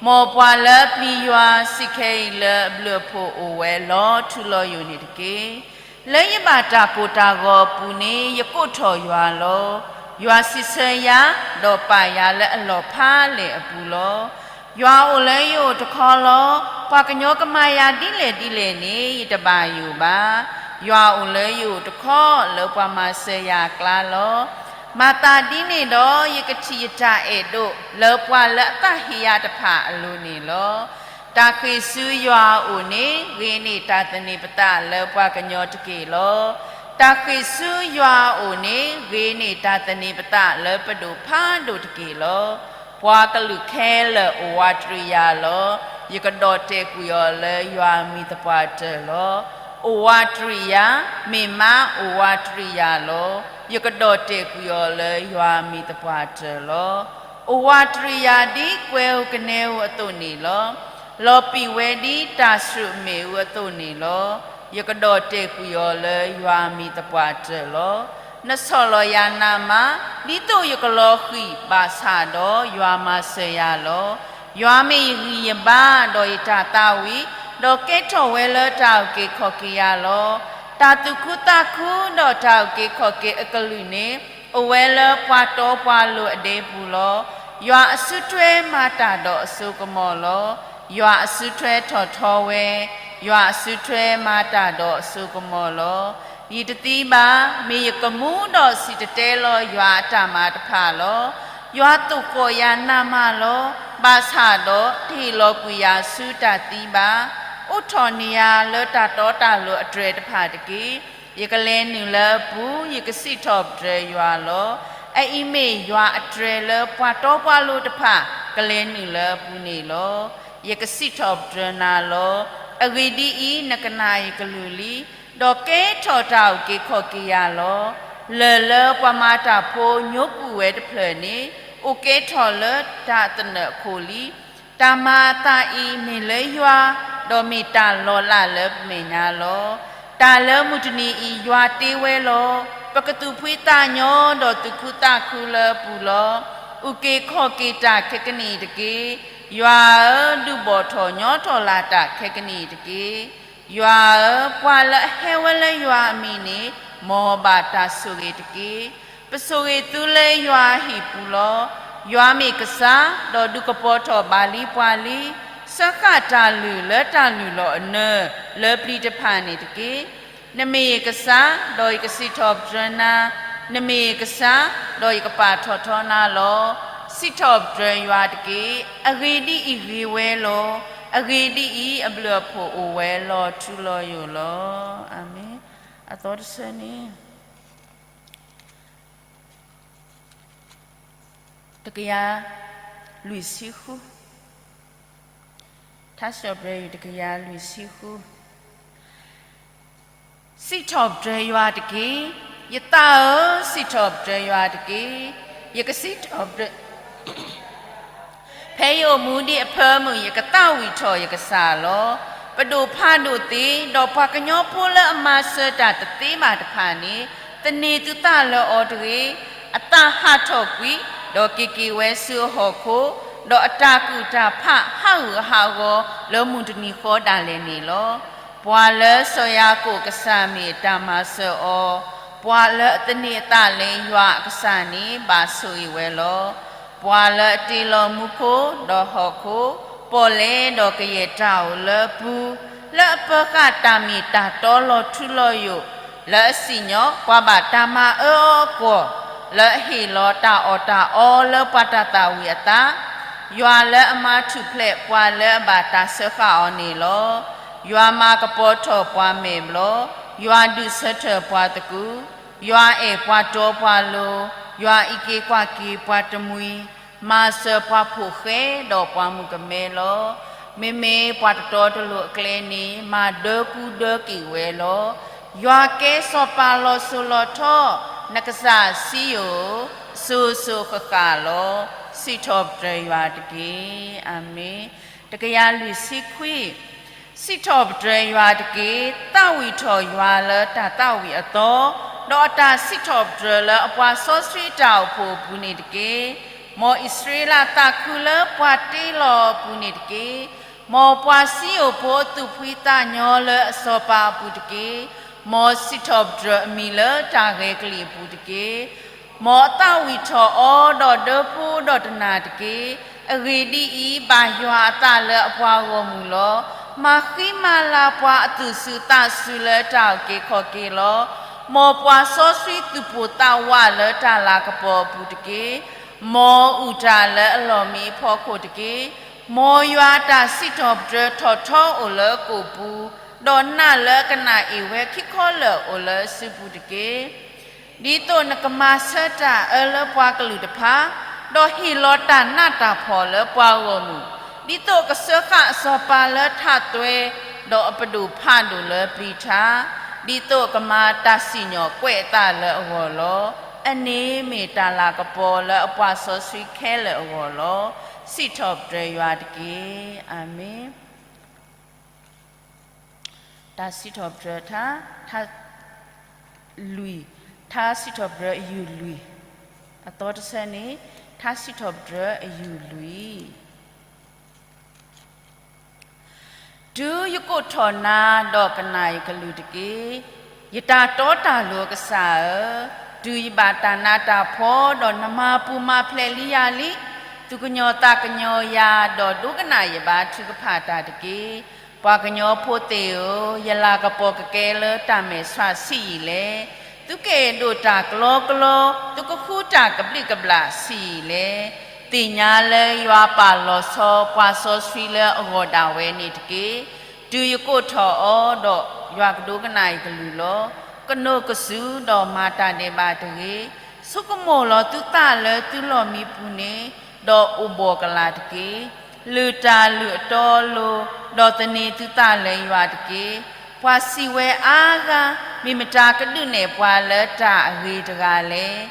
မ်ပှၤလၢအပျံၤယွၤစံၣ်ခဲအံၤလၢအဘျုးအဖှိၣ်အိၣ်ဝဲလီၤထူလီၤယိာ်န့ၣ်တက့ၢ်. လၢယဘၣ်တၢ်ကိၢ်တၢ်ဂီၤအပူၤန့ၣ် ယကိးထီၣ်ယွၤလီၤ. ယွၤစံးဆၢယၤ, ဒီးပာ်ယၤလၢအလီၢ်ဖးလဲၢ်အပူၤလီၤ. ယွၤအိၣ်လၢယအိၣ်တခီလီၤ. ပှၤကညီကမၤယၤဒ်လဲၣ်ဒ်လဲၣ်န့ၣ် ယတဘၣ်ယိၣ်ဘၣ်. ယွၤအိၣ်လၢယအိၣ်တခီ လၢပှၤမၤစၢၤယၤအကျါလီၤ. မၤသးဒ်န့ၣ်ဒီး ယကထံၣ်ယတၢ်အဲၣ်ဒိး လၢပှၤလၢအသးဟ့ယၤတဖၣ်အလိၤန့ၣ်လီၤ. တၢ်ဃ့ၢ်ဆူယွၤအအိၣ်န့ၣ် ဂ့ၤန့ၢ်တၢ်သန့ၤပသးလၢပှၤကညီတက့ၢ်လီၤ. တၢ်ဃ့ၢ်ဆူယွၤအအိၣ်န့ၣ် ဂ့ၤန့ၢ်တၢ်သန့ၤပသးလၢပဒိၣ်ဖးဒိၣ်တက့ၢ်လီၤ. ပှၤကလုာ်ခဲလၢာ်အိၣ်ဝးတရံးယၤလီၤ. ယကဒီၣ်တဲာ်ကွံာ်အီၤလၢယွၤအမံၤသပှၢ်တၢၢ်လီၤ. အိၣ်ဝးတရံးယၤ, မ့ၢ်မါအိၣ်ဝးတရံးယၤလီၤ. ယကဒီၣ်တဲာ်ကွံာ်အီၤလၢယွၤအမံၤသပှၢ်တၢၢ်လီၤ. အိၣ်ဝးတရံးယၤဒ်ကွဲၤဧိၤကနဲဧိၤအသိးန့ၣ်လီၤ. လီၤပံာ်ဝဲဒ်တၢ်ဆှုၣ်အမ့ၣ်အူအသိးန့ၣ်လီၤ. ယကဒီၣ်တဲာ်ကွံာ်အီၤလၢယွၤအမံၤသပှၢ်တၢၢ်လီၤ. နဆီၣ်လီၤယၤနးမး, ဒ်သိးယကလီၤဃံၤဘၣ်ဆၣ်ဒီးယွၤမၤစၢၤယၤလီၤ. ယွၤမ့ၢ်ယဂံၢ်ယဘါ, ဒီးယတၢ်သးဝံၣ်, ဒီးကဲထီၣ်ဝဲလၢတၢ်အုၣ်က့ၤခီၣ်က့ၤယၤလီၤ. တၢ်သူၣ်ခုသးခုဒီးတၢ်အုၣ်က့ၤခီၣ်က့ၤအကလုၢ်န့ၣ် အိၣ်ဝဲလၢပှၤတီပှၤလိၤအဒဲပူၤလီၤ. ယွၤအစုထွဲမၤတၢ်ဒီးအစိကမီၤလီၤ. ယွၤအစုထွဲထီၣ်ထီဝဲ, ယွၤအစုထွဲမၤတၢ်ဒီးအစိကမီၤလီၤ. ယတသံဘၣ်, မ့ၢ်ယကမူဒီးစံၣ်တဲၤတဲလီၤယွၤအတၢ်မၤတဖၣ်လီၤ. ယွၤသိၣ်ဃီၣ်ယၤနးမးလီၤ. ဘၣ်ဆၣ်ဒီးတဟ့ၣ်လီၤကွံာ်ယၤဆူတၢ်သံဘၣ်. အိးထီၣ်န့ၢ်ယၤလၢတၢ်တီတၢ်လိၤအတြဲၤတဖၣ်တက့ၢ်. ယကလဲၤနုာ်လၢအပူၤ, ယကစံးထီၣ်ပတြၢၤယွၤလီၤ. အအံၤမ့ၢ်ယွၤအတြဲၤလၢပှၤတီပှၤလိၤတဖၣ် ကလဲၤနုာ်လၢအပူၤန့ၣ်လီၤ. ယကစံးထီၣ်ပတြၢၤနၤလီၤ. အဂ့ၢ်ဒ်အံၤ, နကနၣ်ယကလုၢ်လံ, ဒီးကဲထီၣ်တၢ်အုၣ်က့ၤခီၣ်က့ၤယၤလီၤ. လၢၢ်လၢပှၤမၤတၢ်ဖိညိကွံာ်ဝဲတဖျၢၣ်န့ၣ် အိၣ်ကဲထီၣ်လၢတၢ်သနၢၣ်အခိၣ်လံ. တၢ်မၤအသးအံၤမ့ၢ်လၢယွၤ, ဒီးမ့ၢ်တၢ်လီၤလးလၢပမဲာ်ညါလီၤ. တၢ်လၢမုၢ်တနံၤအံၤယွၤတ့ဝဲလီၤ. ပကသူၣ်ဖှံသးညီဒီးသူၣ်ခုသးခုလၢအပူၤလီၤ. အုၣ်က့ၤခီၣ်က့ၤတၢ်ခဲကနံၣ်အံၤတက့ၢ်. ယွၤဧၢ, ဒုးဘီၣ်ထီၣ်ညီထီၣ်လၢ်တၢ်ခဲကနံၣ်အံၤတက့ၢ်. ယွၤဧၢ, ပှၤလၢအဟဲဝဲလၢယွၤအမံၤန့ၣ် မ်အဘၣ်တၢ်ဆိၣ်ဂ့ၤတက့ၢ်. ပဆိၣ်ဂ့ၤသုလၢယွၤအဟံၣ်ပူၤလီၤ. ယွၤမ့ၢ်ကစၢ်, ဒီးဒုးကပီၤထီၣ်ဘၣ်လံပှၤလံ. စၢဃာ်တၢ်လုၢ်လၢတၢ်လုၢ်လီၤအနၢၤ လၢပျံၤတဖၣ်န့ၣ်တက့ၢ်. နမ့ၢ်ယကစၢ်, ဒီးယကစံးထီၣ်ပတြၢၤနၤ, နမ့ၢ်ယကစၢ်, ဒီးယကပာ်ထီၣ်ထီနၤလီၤ. စံးထီၣ်ပတြၢၤယွၤတက့ၢ်. အဂ့ၢ်ဒ်အံၤဂ့ၤဝဲလီၤ. အဂ့ၢ်ဒ်အံၤ, အဘျုးအဖှိၣ်အိၣ်ဝဲလီၤထူလီၤယိာ်လီၤ. အၤမ့ၣ်. အသီတဆၢန့ၣ် တကယၤလွံၢ်ဆံဃု, ထါစံးထီၣ်ပတြၢၤ တကယၤလွံၢ်ဆံဃု. စံးထီၣ်ပတြၢၤယွၤတက့ၢ်. ယသးဧၢ, စံးထီၣ်ပတြၢၤယွၤတက့ၢ်. ယကစံးထီၣ်ပတြၢၤ ဖဲယအိၣ်မူဒံးအဖၢမုၢ် ယကသးဝံၣ်ထီၣ်ယကစၢ်လီၤ. ပဒိၣ်ဖးဒိၣ်သ့, ဒီးပှၤကညီဖိလၢအမၤစၢၤတၢ်တသ့ဘၣ်တဖၣ်န့ၣ် သန့ၤသုသးလၢအီၤတဂ့ၤ. အသးဟးထီၣ်ကွံာ်, ဒီးက့ၤက့ၤဝဲဆူအဟီၣ်ခိၣ်, ဒီးအတၢ်ကူၣ်တၢ်ဖးဟးဂူာ်ဟးဂီၤလၢမုၢ်တနံၤဃီဒၣ်လဲာ်န့ၣ်လီၤ. ပှၤလၢစီၤယၤကိာ်အကစၢ်မ့ၢ်အတၢ်မၤစၢၤအီၤ, ပှၤလၢအသန့ၤအသးလၢယွၤအကစၢ်န့ၣ် ဘၣ်ဆိၣ်ဂ့ၤဝဲလီၤ. ပှၤလၢအတ့လီၤမူခိၣ်ဒီးဟီၣ်ခိၣ်, ပီၣ်လဲၣ်ဒီးကယဲၢ်တၢ်အိၣ်လၢအပူၤ, လၢအပၢဃာ်တၢ်မ့ၢ်တၢ်တီလီၤထူလီၤယိာ်, လၢအစံၣ်ညီၣ်ပှၤဘၣ်တၢ်မၤအၢအီၤအကွီၢ်, လၢအဟ့ၣ်လီၤတၢ်အီၣ်တၢ်အီလၢပှၤတၢ်သၣ်ဝံၤအသး, ယွၤလၢအမၤထူၣ်ဖျဲးပှၤလၢအဘၣ်တၢ်စၢဃာ်အီၤန့ၣ်လီၤ. ယွၤမၤကပီၤထီၣ်ပှၤမဲာ်ဘျီၣ်, ယွၤဒုးဆၢထၢၣ်ပှၤသကုၤ, ယွၤအဲၣ်ပှၤတီပှၤလိၤ, ယွၤအံးက့ၤကွၢ်က့ၤပှၤတမှံၤ, မၤစၢၤပှၤဖိၣ်ဃဲဒီးပှၤမုၣ်ကမဲလီၤ. မ့မ့ၢ်ပှၤတတီတလိၤအကျဲန့ၣ် မၤဒၢကူဒၢက့ၤဝဲလီၤ. ယွၤကဲစီၤပၤလီၤစိၤလီၤထီ, နကစၢ်စံယိၣ်ဧၢ, စိၤစိၤဃၣ်ဃၣ်လီၤ. စံးထီၣ်ပတြၢၤယွၤတက့ၢ်. အၤမ့ၣ်. တကယၤလွံၢ်ဆံခွံ. စံးထီၣ်ပတြၢၤယွၤတက့ၢ်. သးဝံၣ်ထီၣ်ယွၤလၢတၢ်သးဝံၣ်အသီ, ဒီးအတၢ်စံးထီၣ်ပတြၢၤလၢအပှၤစီဆှံအတၢ်အိၣ်ဖှိၣ်အပူၤန့ၣ်တက့ၢ်. မ်အံၣ်စရ့လးသးခုလၢပှၤတ့လီၤအပူၤန့ၣ်တက့ၢ်. မ်ပှၤစံယိၣ်ဖိအသူၣ်ဖှံသးညီလၢအစီၤပၤအပူၤတက့ၢ်. မ်စံးထီၣ်ပတြၢၤအမံၤလၢတၢ်ဂဲၤကလံၣ်အပူၤတက့ၢ်. မ်အသးဝံၣ်ထီၣ်အီၤဒီးဒၢဖိဒီးတနၢ်တက့ၢ်. အဂ့ၢ်ဒ်အံၤ, ဘၣ်ယွၤအသးလၢအပှၤဂီၢ်မုၢ်လီၤ. မၤဃံမၤလၤပှၤအသူၣ်စူၤသးစူၤလၢတၢ်အုၣ်က့ၤခီၣ်က့ၤလီၤ. မ်ပှၤစီဆှံသူၣ်ပိၢ်သးဝးလၢတၢ်လၤကပီၤအပူၤတက့ၢ်. မ်အအုၣ်တၢ်လၢအလီၢ်မံအဖီခိၣ်တက့ၢ်. မ်ယွၤအတၢ်စံးထီၣ်ပတြၢၤထီၣ်ထီအိၣ်လၢအကိာ်ပူၤ ဒီးနးလၢအကနၣ်အ့ၣ်ဝဲခံခီလၢာ်အိၣ်လၢအစုပူၤတက့ၢ်. ဒ်သိးနကမၤဆၢတၢ်အၢလၢပှၤကလုာ်တဖၣ်, ဒီးဟ့ၣ်လီၤတၢ်နးတၢ်ဖှီၣ်လၢပှၤဂီၢ်မုၢ်, ဒ်သိးအကစၢဃာ်အစီၤပၤလၢထးသွဲ, ဒီးအပဒိၣ်ဖးဒိၣ်လၢပျံၤထါ, ဒ်သိးအကမၤတၢ်စံၣ်ညီၣ်ကွဲးအသးလၢအဂီၢ်လီၤ. အန့ၣ်မ့ၢ်တၢ်လၤကပီၤလၢအပှၤစီဆှံခဲလၢာ်အဂီၢ်လီၤ. စံးထီၣ်ပတြၢၤယွၤတက့ၢ်. အၤမ့ၣ်. တၢ်စံးထီၣ်ပတြၢၤထါ, ထါလွံၢ်, ထါစံးထီၣ်ပတြၢၤအယူၢ်လွံၢ်, အသီတဆၢန့ၣ်, ထါစံးထီၣ်ပတြၢၤအယူၢ်လွံၢ်. တုၤယကိးထီၣ်နၤဒီးကနၣ်ယကလုၢ်တက့ၢ်. ယတၢ်တီတၢ်လိၤအကစၢ်ဧၢ, တုၤယဘၣ်တၢ်နးတၢ်ဖှီၣ်ဒီးနမၤပူၤမၤဖျဲးလံယၤလံ, သူၣ်ကညီၤသးကညီၤယၤ, ဒီးဒိကနၣ်ယဘါထုကဖၣ်တၢ်တက့ၢ်. ပှၤကညီဖိသ့ၣ်ဧၢ, ယလၤကပီၤကကဲလၢတၢ်မဲာ်ဆှးဆံးအံၤလဲၣ်. သုကအဲၣ်ဒိးတၢ်ကလီကလီ, သုကဃုတၢ်ကဘျံးကဘျၣ်ဆံးအံၤလဲၣ်. သ့ၣ်ညါလၢယွၤပာ်လီၤဆီပှၤစီဆှံလၢအဂီၢ်ဒၣ်ဝဲန့ၣ်တက့ၢ်. တုၤယကိးထီၣ်အီၤဒီးယွၤကဒိကနၣ်ယကလုၢ်လီၤ. ကနိးကစုာ်ဒီးမၤတၢ်ဒဲးဘးတဂ့ၤ. ဆိကမိၣ်လီၤသုသးလၢသုလီၢ်မံပူၤန့ၣ်, ဒီးအိၣ်ဘှီၣ်ကလာ်တက့ၢ်. လုၢ်တၢ်လုၢ်အတီအလိၤ, ဒီးသန့ၤသုသးလၢယွၤတက့ၢ်. ပှၤစံးဝဲအါဂၤ, မ့ၢ်မတၤကဒုးနဲၣ်ပှၤလၢတၢ်အဂ့ၤတဂၤလဲၣ်.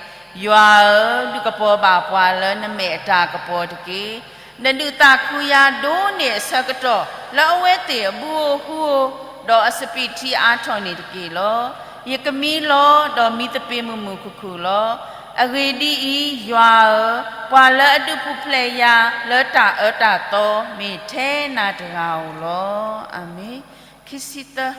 ယွၤဧၢ, ဒုးကပီၤဘၣ်ပှၤလၢနမဲာ်အတၢ်ကပီၤတက့ၢ်. နဒုးသးခုယၤဒိၣ်န့ၢ်အဆၢကတီၢ်လၢအဝဲသ့ၣ်အဘုဧိၤဟုဧိၤ, ဒီးအစပံးထံအါထီၣ်န့ၣ်တက့ၢ်လီၤ. ယကမံလီၤဒီးမံသပ့ၤမုာ်မုာ်ခုၣ်ခုၣ်လီၤ. အဂ့ၢ်ဒ်အံၤ, ယွၤဧၢ, ပှၤလၢအဒုးပူၤဖျဲးယၤလၢတၢ်အၢတၢ်သီမ့ၢ်ထဲနၤတဂၤဧိၤလီၤ. အၤမ့ၣ်. ခံဆံသၢ,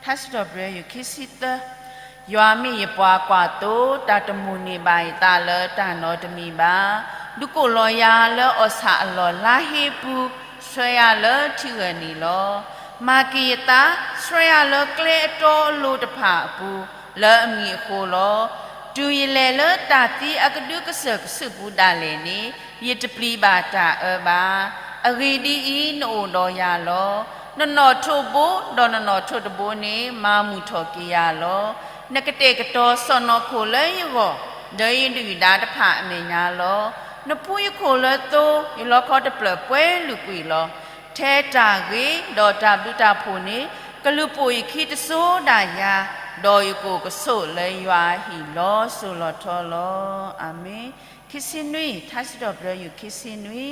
ထါစံးထီၣ်ပတြၢၤယူၢ် ခံဆံသၢ. ယွၤမ့ၢ်ယပှၤကွၢ်သိ, တၢ်တမိၣ်န့ၢ်ဘၣ်ယသးလၢတၢ်နီတမံၤဘၣ်. ဒုးကိးလီၤယၤလၢအီၣ်ဆၣ်အလီၢ်လါဟ့အပူၤ, ဆှၢယၤလၢထံဂၢၢ်နံၣ်လီၤ. မၤက့ၤယသး, ဆှၢယၤလၢကျဲအတီအလိၤတဖၣ်အပူၤ, လၢအမံၤအဃိလီၤ. တုၤယလဲၤလၢတၢ်သံအကဒုကစၢၢ်ကဆူးပူၤဒၣ်လဲာ်န့ၣ်, ယတပျံၤဘၣ်တၢ်အၢဘၣ်. အဂ့ၢ်ဒ်အံၤ, နအိၣ်ဒီးယၤလီၤ. နနီၣ်ထိးဘိဒီးနနီၣ်ထိးတဘိန့ၣ် မၤမုာ်ထီၣ်က့ၤယၤလီၤ. နကတဲာ်ကတီၤစီၢ်နီၤခိၣ်လၢယဂီၢ်, ဒီးယဒုၣ်ယဒါတဖၣ်အမဲာ်ညါလီၤ. နဖှူယခိၣ်လၢသိ, ယလီခီတဖျၢၣ်ပှဲၤလုာ်ကွံာ်လီၤ. ထဲတၢ်ဂ့ၤဒီးတၢ်ဘျုးတၢ်ဖှိၣ်န့ၣ်, ကလုၢ်ပိာ်ယခံတစိၤဒၣ်ယၤ, ဒီးယကအိၣ်ကဆိးလၢယွၤအဟံၣ်လီၤစိၤလီၤထီလီၤ. အၤမ့ၣ်. ခံဆံနွံ, ထါစံးထီၣ်ပတြၢၤယူၢ် ခံဆံနွံ.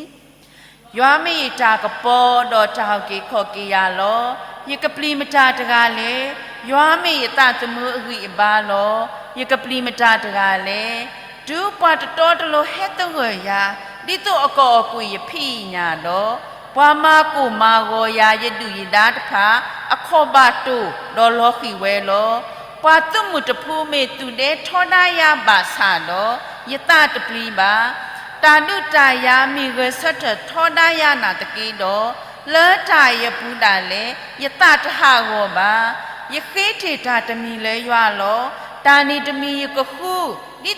ယွၤမ့ၢ်ယတၢ်ကပီၤဒီးတၢ်အုၣ်က့ၤခီၣ်က့ၤယၤလီၤ. ယကပျံၤမတၤတဂၤလဲၣ်. ယွၤမ့ၢ်ယသးသမူအဂံၢ်အဘါလီၤ. ယကပျံၤမတၤတဂၤလဲၣ်. တုၤပှၤတတီတလိၤဟဲသဂၢၢ်ယၤ, ဒ်သိးအကအီၣ်ကွံာ်ယဖံးယညၣ်ဒီး, ပှၤမၤကိၢ်မၤဂီၤယၤယဒုၣ်ယဒါတဖၣ်, အခီၣ်ဘၣ်တိၢ်ဒီးလီၤဃံၤဝဲလီၤ. ပှၤသုးမုၢ်တဖုမ့ၢ်သူၣ်ဒဲထီဒါယၤဘၣ်ဆၣ်ဒီး, ယသးတပျံၤဘၣ်. တၢ်ဒုးတၢ်ယၤမ့ၢ်ဂဲၤဆၢထၢၣ်ထီဒါယၤနာ်သက့ဒီး, လၢတၢ်အံၤအပူၤဒၣ်လဲာ် ယသးတဟးဂီၤဘၣ်. ယဃ့တ့ၢ်တၢ်တမံၤလၢယွၤလီၤ. တၢ်န့ၣ်တမံၤယကဃု, ဒ်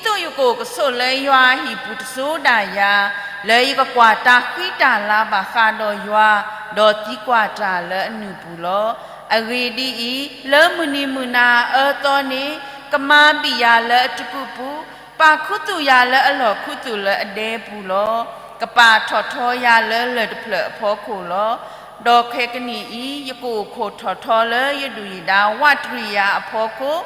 သိးယကအိၣ်ကဆိးလၢယွၤအဟံၣ်ပူၤတစိၤဒၣ်ယၤ, လၢယကကွၢ်တၢ်ဃံတၢ်လၤဘၣ်ဃးဒီးယွၤ, ဒီးသံကွၢ်တၢ်လၢအနုာ်ပူၤလီၤ. အဂ့ၢ်ဒ်အံၤ, လၢမုၢ်နံၤမုၢ်နၤအအၢသီန့ၣ်, ကမၤဘံၣ်ယၤလၢအတကူၣ်ပူၤ, ပာ်ခူသူၣ်ယၤလၢအလီၢ်ခူသူၣ်လၢအဒဲပူၤလီၤ. ကပာ်ထီၣ်ထီယၤလၢလၢၢ်တဖျၢၣ်အဖီခိၣ်လီၤ. ဒီးခဲကနံၣ်အံၤ, ယကအိၣ်ခိၣ်ထီၣ်ထီလၢယဒုၣ်ယဒါဝးတရံးယၤအဖီခိၣ်,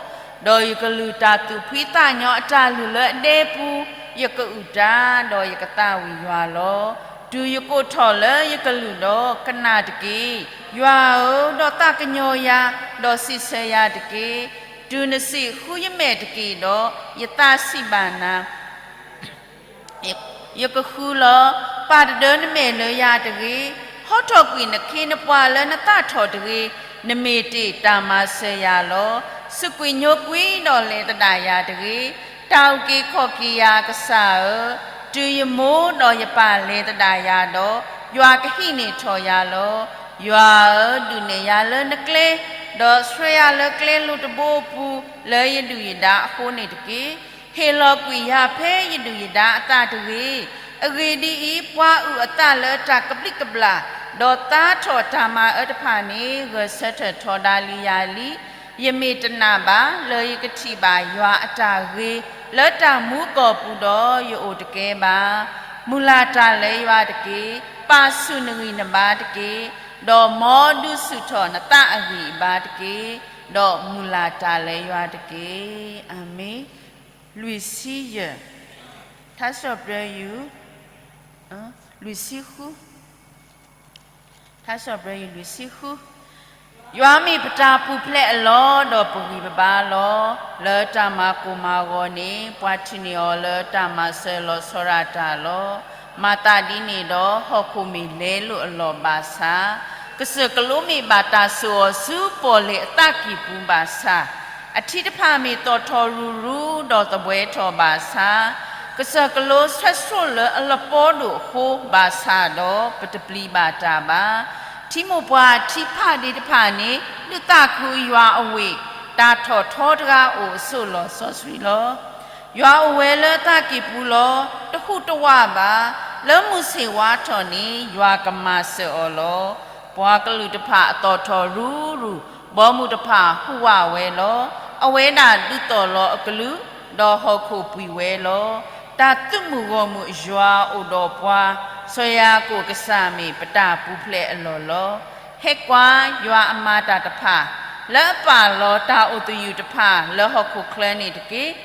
ဒီးယကလုၢ်တၢ်သူၣ်ဖှံသးညီအတၢ်လုၢ်လၢအဒဲပူၤ, ယကအုၣ်တၢ်, ဒီးယကသးဝံၣ်ယွၤလီၤ. တုၤယကိးထီၣ်လၢယကလုၢ်ဒီး, ကနၣ်တက့ၢ်, ယွၤဧၢ, ဒီးသးကညီၤယၤ, ဒီးစံးဆၢယၤတက့ၢ်. တုၤနစံးဃုယမဲာ်တက့ၢ်ဒီး, ယသးစံးဘၣ်နၤ, ယကဃုလီၤ. ပာ်တဒၢနမဲာ်လၢယၤတဂ့ၤ, ဟီထီၣ်ကွံာ်နခ့နပှၤလၢနသးထီၣ်တဂ့ၤ. နမ့ၢ်တ့ၢ်တၢ်မၤစၢၤယၤလီၤ. စူးကွံာ်ညိကွံာ်ဒီးလဲၤသဒၣ်ယၤတဂ့ၤ. တၢ်အုၣ်က့ၤခီၣ်က့ၤယၤအကစၢ်ဧၢ, တုၤယမိၢ်ဒီးယပၢ်လဲၤသဒၣ်ယၤဒီး, ယွၤကဟံးန့ၢ်ထီၣ်ယၤလီၤ. ယွၤဧၢ, ဒုးနဲၣ်ယၤလၢနကျဲ, ဒီးဆှၢယၤလၢကျဲလိၤတဘိအပူၤ, လၢယဒုၣ်ယဒါအဃိန့ၣ်တက့ၢ်. ဟ့ၣ်လီၤကွံာ်ယၤဖဲယဒုၣ်ယဒါအသးတဂ့ၤ. အဂ့ၢ်ဒ်အံၤ, ပှၤအုၣ်အသးလၢတၢ်ကဘျံးကဘျၣ်, ဒီးသါထီၣ်တၢ်မၤအၢတဖၣ်န့ၣ် ဂဲၤဆၢထၢၣ်ထီဒါလံယၤလံ. ယမ့ၢ်တနာ်ဘၣ် လၢယကထံၣ်ဘၣ်ယွၤအတၢ်ဂ့ၤ လၢတၢ်မူကီၢ်ပူၤဒီး ယအိၣ်တကဲဘၣ်. မုၢ်လၢ်တၢ်လၢယွၤတက့ၢ်. ပာ်ဆူၣ်နဂံၢ်နဘါတက့ၢ်. ဒီးမ်ဒုးဆူၣ်ထီၣ်နသးအဂံၢ်အဘါတက့ၢ်. ဒီးမုၢ်လၢ်တၢ်လၢယွၤတက့ၢ်. အၤမ့ၣ်. လွံၢ်ဆံယဲၢ်, ထါစံးပတြၢၤ လွံၢ်ဆံဃု ထါစံးပတြၢၤ လွံၢ်ဆံဃု. ယွၤမ့ၢ်ပတၢ်ပူၤဖျဲးအလီၢ် ဒီးပဂံၢ်ပဘါလီၤ. လၢတၢ်မၤကိၢ်မၤဂီၤန့ၣ် ပှၤထုးန့ၢ်အီၤလၢတၢ်မၤစၢၤလီၤဆီဒၣ်တၢ်လီၤ. မၤသးဒ်န့ၣ်ဒီး ဟီၣ်ခိၣ်မ့ၢ်လဲလိာ်အလီၢ်ဘၣ်ဆၣ်, ကစၢၢ်ကလိမ့ၢ်ဘၣ်တၢ်စိာ်အီၤဆူပီၣ်လဲၣ်အသးကံၢ်ပူၤဘၣ်ဆၣ်, အထံတဖၣ်မ့ၢ်သီၣ်ထီၣ်ရူၤရူၤ ဒီးသဘှဲထီၣ်ဘၣ်ဆၣ်, ကစၢၢ်ကလိဆွဲဆိၣ်လၢအလပီဒိၣ်အဃိဘၣ်ဆၣ်ဒီး ပတပျံၤဘၣ်တၢ်ဘၣ်. ထံမိၢ်ပှၢ်ထံဖးဒ့တဖၣ်န့ၣ် ဒုးသးခုယွၤအဝ့ၢ်, တၢ်ထီၣ်ထီတဂၤအိၣ်အစိၣ်လီၤစီဆှံလီၤ. ယွၤအိၣ်ဝဲလၢသးကံၢ်ပူၤလီၤ. တဟူးတဝးဘၣ်. လၢမုၢ်ဆ့ၣ်ဝါထီၣ်န့ၣ် ယွၤကမၤစၢၤအီၤလီၤ. ပှၤကလုာ်တဖၣ်အသီၣ်ထီၣ်ရူၤရူၤ, ဘီမုၢ်တဖၣ်ဟူးဝးဝဲလီၤ. အဝဲဒၣ်ဒုးသီၣ်လီၤအကလုၢ်, ဒီးဟီၣ်ခိၣ်ပှံၤဝဲလီၤ. တၢ်သုးမုၢ်ဂီၢ်မုၢ်အယွၤအိၣ်ဒီးပှၤ, စီၤယၤကိာ်ကစၢ်မ့ၢ်ပတၢ်ပူၤဖျဲးအလီၢ်လီၤ. ဟဲကွၢ်, ယွၤအမၤတၢ်တဖၣ်, လၢအပာ်လီၤတၢ်အိၣ်သယုၢ်တဖၣ်လၢဟီၣ်ခိၣ်ချၢန့ၣ်တက့ၢ်.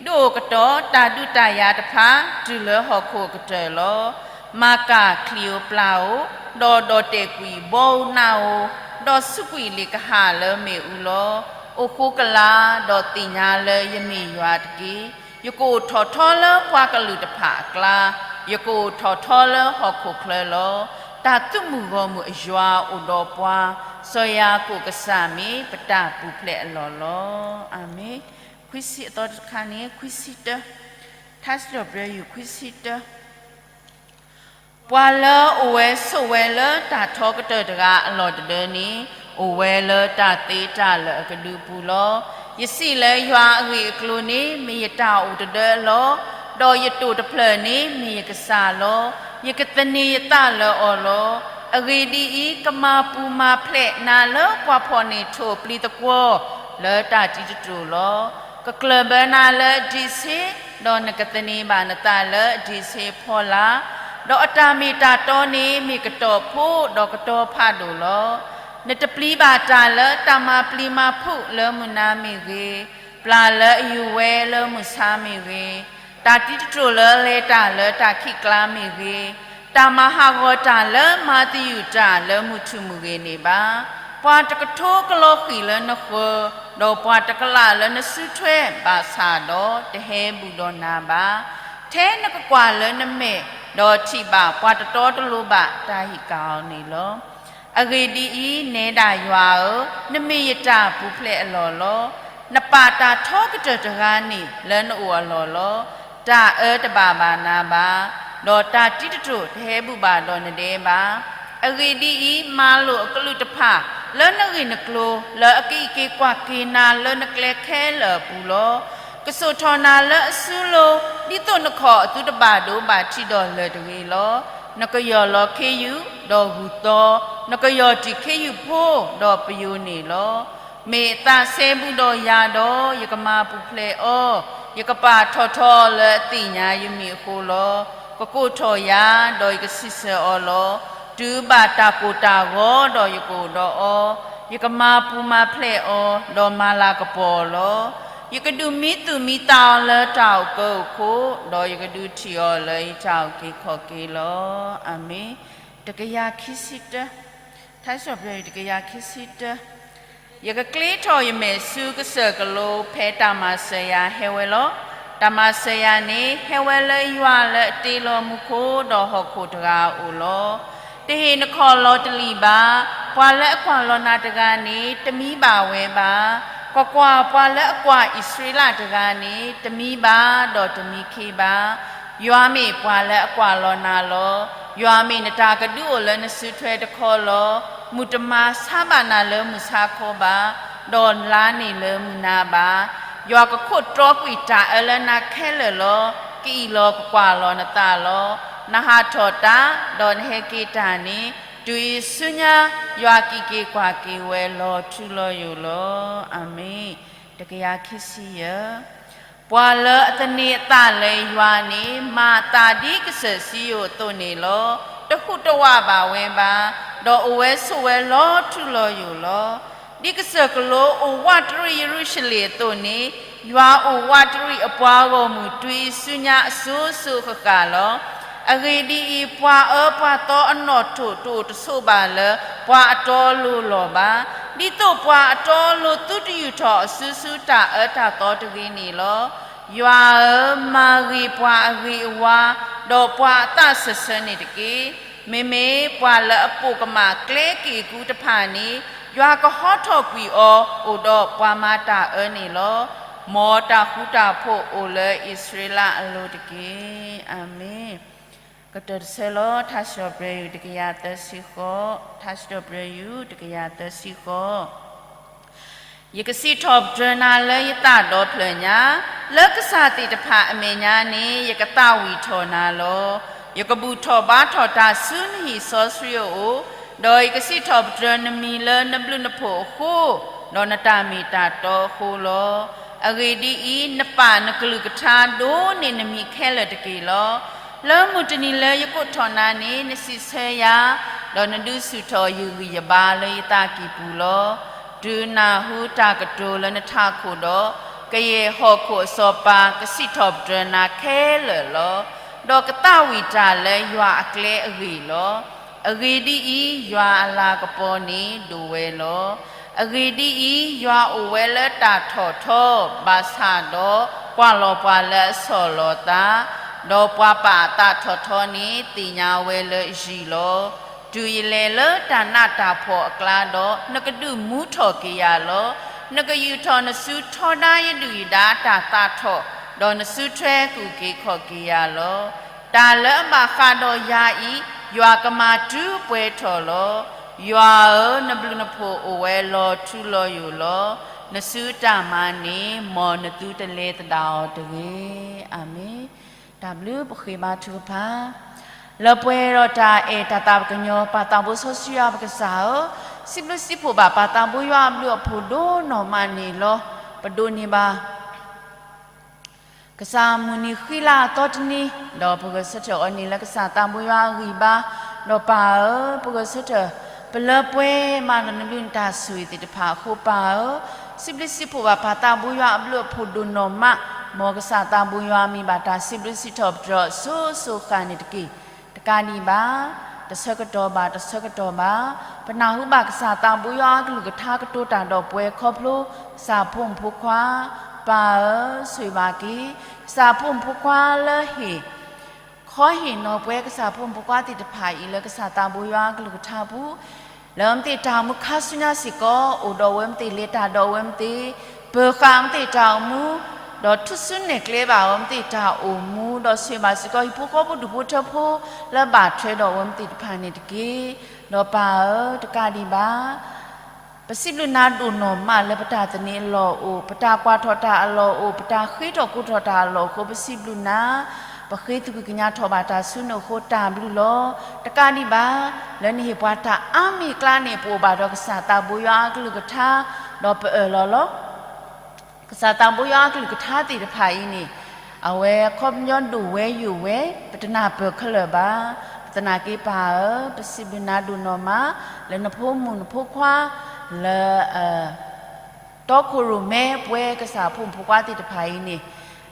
ဒိၣ်အိၣ်ကတီၤတၢ်ဒုးတၢ်ယၤတဖၣ် တုၤလၢဟီၣ်ခိၣ်အကတၢၢ်လီၤ. မၤကၢ်ချံၣ်ဧိၤပျၢ်ဧိၤ, ဒီးဒီၣ်တဲာ်ကွံာ်ဘီဧိၤနးဧိၤ, ဒီးစူးကွံာ်လ့ၣ်ကဟၣ်လၢမ့ၣ်အူလီၤ. အိၣ်ဃိကလာ်, ဒီးသ့ၣ်ညါလၢယမ့ၢ်ယွၤတက့ၢ်. ယကအိၣ်ထီၣ်ထီလၢပှၤကလုာ်တဖၣ်အကျါ, ယကအိၣ်ထီၣ်ထီလၢဟီၣ်ခိၣ်ချၢလီၤ. တၢ်သုးမုၢ်ဂီၢ်မုၢ်အယွၤအိၣ်ဒီးပှၤ, စီၤယၤကိာ်ကစၢ်မ့ၢ်ပတၢ်ပူၤဖျဲးအလီၢ်လီၤ. အၤမ့ၣ်. ခွံဆံအသီတခါန့ၣ် ခွံဆံတၢ, ထါစံးပတြၢၤ ခွံဆံတၢ. ပှၤလၢအအိၣ်ဝဲဆိးဝဲလၢတၢ်ထီကတၢၢ်တဂၤအလီၢ်တဒၢန့ၣ်, အိၣ်ဝဲလၢတၢ်သ့တၢ်လၢာ်အကဒုပူၤလီၤ. ယစံးလၢယွၤအဂ့ၢ်အကျိၤန့ၣ် မ့ၢ်ယတၢ်အိၣ်တဒၢအလီၢ်, ဒီးယတိာ်တဖျၢၣ်န့ၣ်မ့ၢ်ယကစၢ်လီၤ. ယကသန့ၤယသးလၢအီၤလီၤ. အဂ့ၢ်ဒ်အံၤ, ကမၤပူၤမၤဖျဲးနၤလၢပှၤဖီၣ်န့ၢ်ထိၣ်ပျံၤသကွီၤလၢတၢ်တံၤတတြိာ်လီၤ. ကကျၢၢ်ဘၢနၤလၢအဒံးဆ့, ဒီးနကသန့ၤဘၣ်နသးလၢအဒံးဆ့အဖီလာ်, ဒီးအတၢ်မ့ၢ်တၢ်တီန့ၣ် မ့ၢ်ကတီၢ်ဖိဒီးကတီၢ်ဖးဒိၣ်လီၤ. နတပျံၤဘၣ်တၢ်လၢတၢ်မၤပျံၤမၤဖုးလၢမုၢ်နၤမ့ၢ်ဂ့ၤ, ပျၢ်လၢအယူၤဝဲလၢမုၢ်ဆါမ့ၢ်ဂ့ၤ, တၢ်တံၤတတြိာ်လၢအလဲၤတၢ်လၢတၢ်ခံးကျါမ့ၢ်ဂ့ၤ, တၢ်မၤဟးဂီၤတၢ်လၢမၤသယုၢ်တၢ်လၢမုၢ်ထူၣ်မုၢ်ဂ့ၤန့ၣ်ဘၣ်. ပှၤတကထိကလီၤဃံၣ်လၢနဃၢၤ, ဒီးပှၤတကလးလၢနစုထွဲဘၣ်ဆၣ်ဒီး တဟဲဘူၣ်ဒီးနၤဘၣ်. ထဲနကကွၢ်လၢနမဲာ်, ဒီးထံၣ်ဘၣ်ပှၤတတီတလိၤဘၣ်တၢ်ဟ့ၣ်ကၣ်အီၤန့ၣ်လီၤ. အဂ့ၢ်ဒ်အံၤ, နဲဒၣ်ယွၤဧၢ, နမ့ၢ်ယတၢ်ပူၤဖျဲးအလီၢ်လီၤ. နပာ်တၢ်ထီကတၢၢ်တဂၤန့ၣ်လၢနအိၣ်အလီၢ်လီၤ. တၢ်အၢတဘၣ်ဘၣ်နၤဘၣ်, ဒီးတၢ်တံၤတတြိာ်တဟဲဘူၣ်ဘၣ်ဒီးနဒဲဘၣ်. အဂ့ၢ်ဒ်အံၤ, မၤလိာ်အကလုၢ်တဖၣ်လၢနဂ့ၢ်နကျိၤ, လၢအကအံးက့ၤကွၢ်က့ၤနၤလၢနကျဲခဲလၢာ်အပူၤလီၤ. ကစိာ်ထီၣ်နၤလၢအစုလိၤ, ဒ်သိးနခီၣ်အသုတဘၣ်ဒိဘၣ်ထံးဒီးလၢၢ်တဂ့ၤလီၤ. နကယီၢ်လီၤခ့ယုၢ်, ဒီးဂုၢ်သီ, နကယီၢ်တံၢ်ခ့ယုၢ်ဖိ, ဒီးပယိၤန့ၣ်လီၤ. မ့ၢ်အသးစဲဘူးဒီးယၤဒီး, ယကမၤပူၤဖျဲးအီၤ, ယကပာ်ထီၣ်ထီအီၤလၢအသ့ၣ်ညါယမံၤအဃိလီၤ. ကကိးထီၣ်ယၤ, ဒီးယကစံးဆၢအီၤလီၤ. တုၤဘၣ်တၢ်ကိၢ်တၢ်ဂီၤဒီးယကအိၣ်ဒီးအီၤ, ယကမၤပူၤမၤဖျဲးအီၤ, ဒီးမၤလၤကပီၤအီၤလီၤ. ယကဒုးမံသူၣ်မံသးအီၤလၢတၢ်အိၣ်ကၢအိၣ်ခိၣ်, ဒီးယကဒုးထံၣ်အီၤလၢယတၢ်အုၣ်က့ၤခီၣ်က့ၤလီၤ. အၤမ့ၣ်. တကယၤခံဆံတၢ, ထါစံးပတြၢၤ တကယၤခံဆံတၢ. ယကကျ့ထီၣ်ယမဲာ်ဆူကစၢၢ်ကလိဖဲတၢ်မၤစၢၤယၤဟဲဝဲလီၤ. တၢ်မၤစၢၤယၤန့ၣ် ဟဲဝဲလၢယွၤလၢအတ့လီၤမူခိၣ်ဒီးဟီၣ်ခိၣ်တဂၤအအိၣ်လီၤ. တဟ့ၣ်နခီၣ်လီၤတလံာ်ဘၣ်. ပှၤလၢအကွၢ်လီၤနၤတဂၤန့ၣ် တမံဘၣ်ဝဲဘၣ်. ကွၢ်ကွၢ်, ပှၤလၢအကွၢ်အံၣ်စရ့လးတဂၤန့ၣ် တမံဘၣ်ဒီးတမံခ့ဘၣ်. ယွၤမ့ၢ်ပှၤလၢအကွၢ်လီၤနၤလီၤ. ယွၤမ့ၢ်နတၢ်ကဒုအိၣ်လၢနစုထွဲတခီလီၤ. မုၢ်တမၤဆါဘၣ်နၤလၢမုၢ်ဆါခီဘၣ်, ဒီးလါန့ၣ်လၢမုၢ်နၤဘၣ်. ယွၤကခိးတြီကွံာ်တၢ်အၢလၢနၤခဲလၢာ်လီၤ. ကအံၣ်လီၤကကွၢ်လီၤနသးလီၤ. နဟးထီၣ်တၢ်, ဒီးနဟဲက့ၤတၢ်န့ၣ် တုၤအံၤဆူညါ ယွၤကံးက့ၤကွၢ်က့ၤဝဲလီၤထူလီၤယိာ်လီၤ. အၤမ့ၣ်. တကယၤခံဆံယဲၢ်. ပှၤလၢအသန့ၤအသးလၢယွၤန့ၣ် မၤအသးဒ်ကစၢၢ်စံယိၣ်အသိးန့ၣ်လီၤ. တဟူးတဝးဘၣ်ဝဲဘၣ်, ဒီးအိၣ်ဝဲဆိးဝဲလီၤထူလီၤယိာ်လီၤ. ဒ်ကစၢၢ်ကလိအိၣ်ဝးတရံးယရူၤၡလ့ၣ်အသိးန့ၣ်, ယွၤအိၣ်ဝးတရံးအပှၤဂီၢ်မုၢ်တုၤအံၤဆူညါအစိၤစိၤဃၣ်ဃၣ်လီၤ. အဂ့ၢ်ဒ်အံၤ, ပှၤအၢပှၤသီအနီၣ်ထိးတအိၣ်တဆိးဘၣ်လၢ ပှၤအတီအလိၤလီၢ်ဘၣ်. ဒ်သိးပှၤအတီအလိၤသုတယူာ်ထီၣ်အစုဆူတၢ်အၢတၢ်သီတဂ့ၤန့ၣ်လီၤ. ယွၤဧၢ, မၤဂ့ၤပှၤအဂ့ၤအဝါ, ဒီးပှၤအသးစၢၢ်ဆၢန့ၣ်တက့ၢ်. မ့မ့ၢ်ပှၤလၢအပိာ်ကမၣ်ကျဲက့ၣ်ကူတဖၣ်န့ၣ်, ယွၤကဟီထီၣ်ကွံာ်အီၤ အိၣ်ဒီးပှၤမၤတၢ်အၢန့ၣ်လီၤ. မ်တၢ်ဃူတၢ်ဖိးအိၣ်လၢအံၣ်စရ့လးအလိၤတက့ၢ်. အၤမ့ၣ်. ကတၢၢ်တဆၢလီၤ. ထါစံးထီၣ်ပတြၢၤယုၢ်တကယၤသၢဆံဃိး, ထါစံးထီၣ်ပတြၢၤယုၢ်တကယၤသၢဆံဃိး. ယကစံးထီၣ်ပတြၢၤနၤလၢယသးဒီဖျၢၣ်ညါ, လၢကစၢ်သ့ၣ်တဖၣ်အမဲာ်ညါန့ၣ် ယကသးဝံၣ်ထီၣ်နၤလီၤ. ယကဘူၣ်ထီၣ်ဘါထီၣ်တၢ်ဆူနဟံၣ်စီဆှံအအိၣ်, ဒီးယကစံးထီၣ်ပတြၢၤနမံၤလၢနဘျုးနဖှိၣ်အဃိ, ဒီးနတၢ်မ့ၢ်တၢ်တီအဃိလီၤ. အဂ့ၢ်ဒ်အံၤ, နပာ်နကလုၢ်ကထါဒိးန့ၢ်နမံၤခဲလၢာ်တက့ၢ်လီၤ. လၢမုၢ်တနံၤလၢယကိးထီၣ်နၤန့ၣ် နစံးဆၢယၤ, ဒီးနဒုးဆူၣ်ထီၣ်ယဂံၢ်ယဘါလၢယသးကံၢ်ပူၤလီၤ. တုၤနၢ်ဟူတၢ်ကတိၤလၢနထးခိၣ်ဒီး, ကယဲၢ်ဟီၣ်ခိၣ်အစီၤပၤကစံးထီၣ်ပတြၢၤနၤခဲလၢာ်လီၤ. ဒီးကသးဝံၣ်တၢ်လၢယွၤအကျဲအဂ့ၢ်လီၤ. အဂ့ၢ်ဒ်အံၤ, ယွၤအလၤကပီၤန့ၣ်ဒိၣ်ဝဲလီၤ. အဂ့ၢ်ဒ်အံၤ, ယွၤအိၣ်ဝဲလၢတၢ်ထီၣ်ထီ, ဘၣ်ဆၣ်ဒီးကွၢ်လီၤပှၤလၢအဆီၣ်လီၤသး, ဒီးပှၤပာ်အသးထီၣ်ထီန့ၣ် သ့ၣ်ညါဝဲလၢယံၤလီၤ. တုၤယလဲၤလၢတၢ်နးတၢ်ဖှီၣ်အကျါဒီး, နကဒုးမူထီၣ်က့ၤယၤလီၤ. နကယူာ်ထီၣ်နစုထီဒါယဒုၣ်ယဒါအတၢ်သးထီၣ်, ဒီးနစုထွဲကူၣ်က့ၤခီၣ်က့ၤယၤလီၤ. တၢ်လၢအဘၣ်ဃးဒီးယၤအံၤ, ယွၤကမၤတုၤပှဲၤထီၣ်လီၤ. ယွၤဧၢ, နဘျုးနဖှိၣ်အိၣ်ဝဲလီၤထူလီၤယိာ်လီၤ. နစုတၢ်မၤန့ၣ်, မ်နသုတလဲၤသဒၣ်အီၤတဂ့ၤ. အၤမ့ၣ်. တၢ်ဘျုးပဃ့ဘါထုကဖၣ်. လၢပှဲၤဒီးတၢ်အဲၣ်တၢ်သးပကညီ ပၢ်သးဘိစီဆှံယွၤပကစၢ်ဧၢ, စံးဘျုးစံးဖှိၣ်ဘၣ်ပၢ်သးဘိယွၤအဘျုးအဖှိၣ်ဒိၣ်နီၢ်မးန့ၣ်လီၤ. ပဒိးန့ၢ်ဘၣ် ကစၢ်မုၢ်နံၤဃံလၤအသီတနံၤ, ဒီးပဂဲၤဆၢထၢၣ်အီၤန့ၣ်လၢကစၢ်သးဘိယွၤအဂံၢ်ဘါ, ဒီးပၢ်ဧၢ, ပဂဲၤဆၢထၢၣ် ပလၢပှဲၤမးဒီးနဘျုးနတၢ်ဆိၣ်ဂ့ၤသ့ၣ်တဖၣ်အဃိပၢ်ဧၢ, စံးဘျုးစံးဖှိၣ်ဘၣ်ပၢ်သးဘိယွၤအဘျုးအဖှိၣ်ဒိၣ်နီၢ်မး, မ်ကစၢ်သးဘိယွၤမ့ၢ်ဘၣ်တၢ်စံးဘျုးစံးထီၣ်ပတြၢၤအစိၤစိၤဃၣ်န့ၣ်တက့ၢ်. တကးဒံးဘၣ်, တဆၢကတီၢ်ဘၣ်တဆၢကတီၢ်ဘၣ်, ပနၢ်ဟူဘၣ်ကစၢ်သးဘိယွၤအကလုၢ်ကထါကတိၤတၢ်ဒီးပှၤခီဖျိ ကစၢ်ဖိမုၣ်ဖိခွါ, ပၢ်ဧၢ, ဆိၣ်ဂ့ၤဘၣ်က့ၤ ကစၢ်ဖိမုၣ်ဖိခွါလၢဟ့ၣ် ခီဟ့ၣ်နီၤပှၤကစၢ်ဖိမုၣ်ဖိခွါသ့ၣ်တဖၣ်အံၤလၢကစၢ်သးဘိယွၤအကလုၢ်ကထါပူၤ, လၢမ့ၢ်တၢ်အိၣ်မူခါဆူညါစ့ၢ်ကီး အိၣ်ဒီးဝဲမ့ၢ်တၢ်လဲၤတၢ်ဒီးဝဲမ့ၢ်တၢ် ပၢၤဃာ်မ့ၢ်တၢ်အိၣ်မူ, ဒီးထူၣ်စုနဲၣ်ကျဲဘၣ်ဝဲမ့ၢ်တၢ်အိၣ်မူ, ဒီးဆိၣ်ဂ့ၤဘၣ်စ့ၢ်ကီးဟံၣ်ဖိဃီဖိဒူၣ်ဖိထၢဖိ လၢဘၣ်ထွဲဒီးဝဲမ့ၢ်သ့ၣ်တဖၣ်န့ၣ်တက့ၢ်. ဒီးပၢ်ဧၢ, တကးဒံးဘၣ် ပစံးဘျုးနၤဒိၣ်နီၢ်မးလၢပတၢ်သန့ၤအလီၢ်အိၣ်, ပတၢ်ကွၢ်ထီၣ်တၢ်အလီၢ်အိၣ်, ပတၢ်ဃ့ထီၣ်ကိးထီၣ်တၢ်အလီၢ်အဃိ ပစံးဘျုးနၤ, ပဃ့သကွံၢ်ကညးထီၣ်ဘၣ်တၢ်ဆူနအိၣ်အဃိတၢ်ဘျုးလီၤ. တကးဒံးဘၣ် လၢနဟ့ၣ်ပှၤတၢ်အါမံၤအကျါန့ၣ် ပအိၣ်ဘၣ်ဒီးကစၢ်သးဘိယွၤအကလုၢ်ကထါ, ဒီးပအၢၣ်လီၤလီၤ ကစၢ်သးဘိယွၤအကလုၢ်ကထါသ့ၣ်တဖၣ်အံၤန့ၣ်, အဝဲခီပညီဒိၣ်ဝဲယိာ်ဝဲ, ပတနၢ်ပၢၢ်ခဲလၢာ်ဘၣ်. ပသနာ်က့ပၢ်ဧၢ, ပစံးဘျုးနၤဒိၣ်နီၢ်မး လၢနဖိမုၣ်နဖိခွါ လၢ တီခိၣ်ရိၣ်မဲပဝဲကစၢ်ဖိမုၣ်ဖိခွါသ့ၣ်တဖၣ်အံၤန့ၣ်,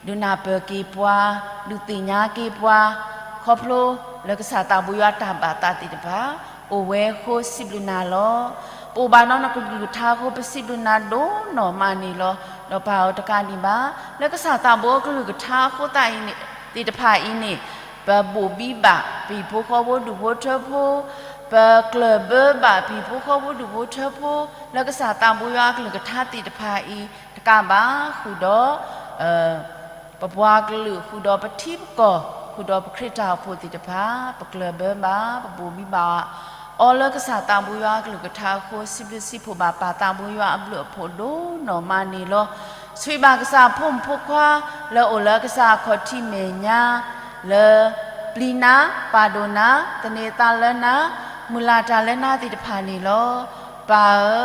ဒုးနၢ်ပၢၢ်က့ၤပှၤ, ဒုးသ့ၣ်ညါက့ၤပှၤ, ခီဖျိလၢကစၢ်သးဘိယွၤတၢ်ဘၣ်သးသ့ၣ်တဖၣ် အိၣ်ဝဲအဃိစံးဘျုးနၤလီၤ. ပအိၣ်ဘၣ်ဒီးနကလုၢ်ကထါအဃိ ပစံးဘျုးနၤဒိၣ်နီၢ်မးန့ၣ်လီၤ. ဒီးပၢ်ဧၢတကးဒံးဘၣ်, လၢကစၢ်သးဘိအကလုၢ်ကထါအဃိသတးအံၤန့ၣ်, သ့ၣ်တဖၣ်အံၤန့ၣ်, ပဘိၣ်ဘံဘၣ်ပဟံၣ်ဖိဃီဖိဒူၣ်ဖိထၢဖိ, ပကျၢၢ်ဘၢဘၣ်ပဟံၣ်ဖိဃီဖိဒူၣ်ဖိထၢဖိ, လၢကစၢ်သးဘိယွၤအကလုၢ်ကထါသ့ၣ်တဖၣ်အံၤ, တကးဘၣ်ဃုာ်ဒီး ပပှၤကလုာ် ဃုာ်ဒီးပထံပကီၢ်, ဃုာ်ဒီးပခရံာ်တၢ်အိၣ်ဖှိၣ်သ့ၣ်တဖၣ်, ပကျၢၢ်ဘၢဘၣ်, ပဘိၣ်ဘံဘၣ်အီၤလၢကစၢ်သးဘိယွၤအကလုၢ်ကထါအဃိ စံးဘျုးစံးဖှိၣ်ဘၣ်ပၢ်သးဘိယွၤအဘျုးအဖှိၣ်ဒိၣ်နီၢ်မးန့ၣ်လီၤ. ဆိၣ်ဂ့ၤဘၣ်ကစၢ်ဖိမုၣ်ဖိခွါ လၢအိၣ်လၢကစၢ်အခီၣ်ထံးမဲာ်ညါ, လၢပျံၤနၤ, ပာ်ဒိၣ်နၤ, သန့ၤအသးလၢနၤ, မုၢ်လၢ်တၢ်လၢနၤသ့ၣ်တဖၣ်န့ၣ်လီၤ. ပၢ်ဧ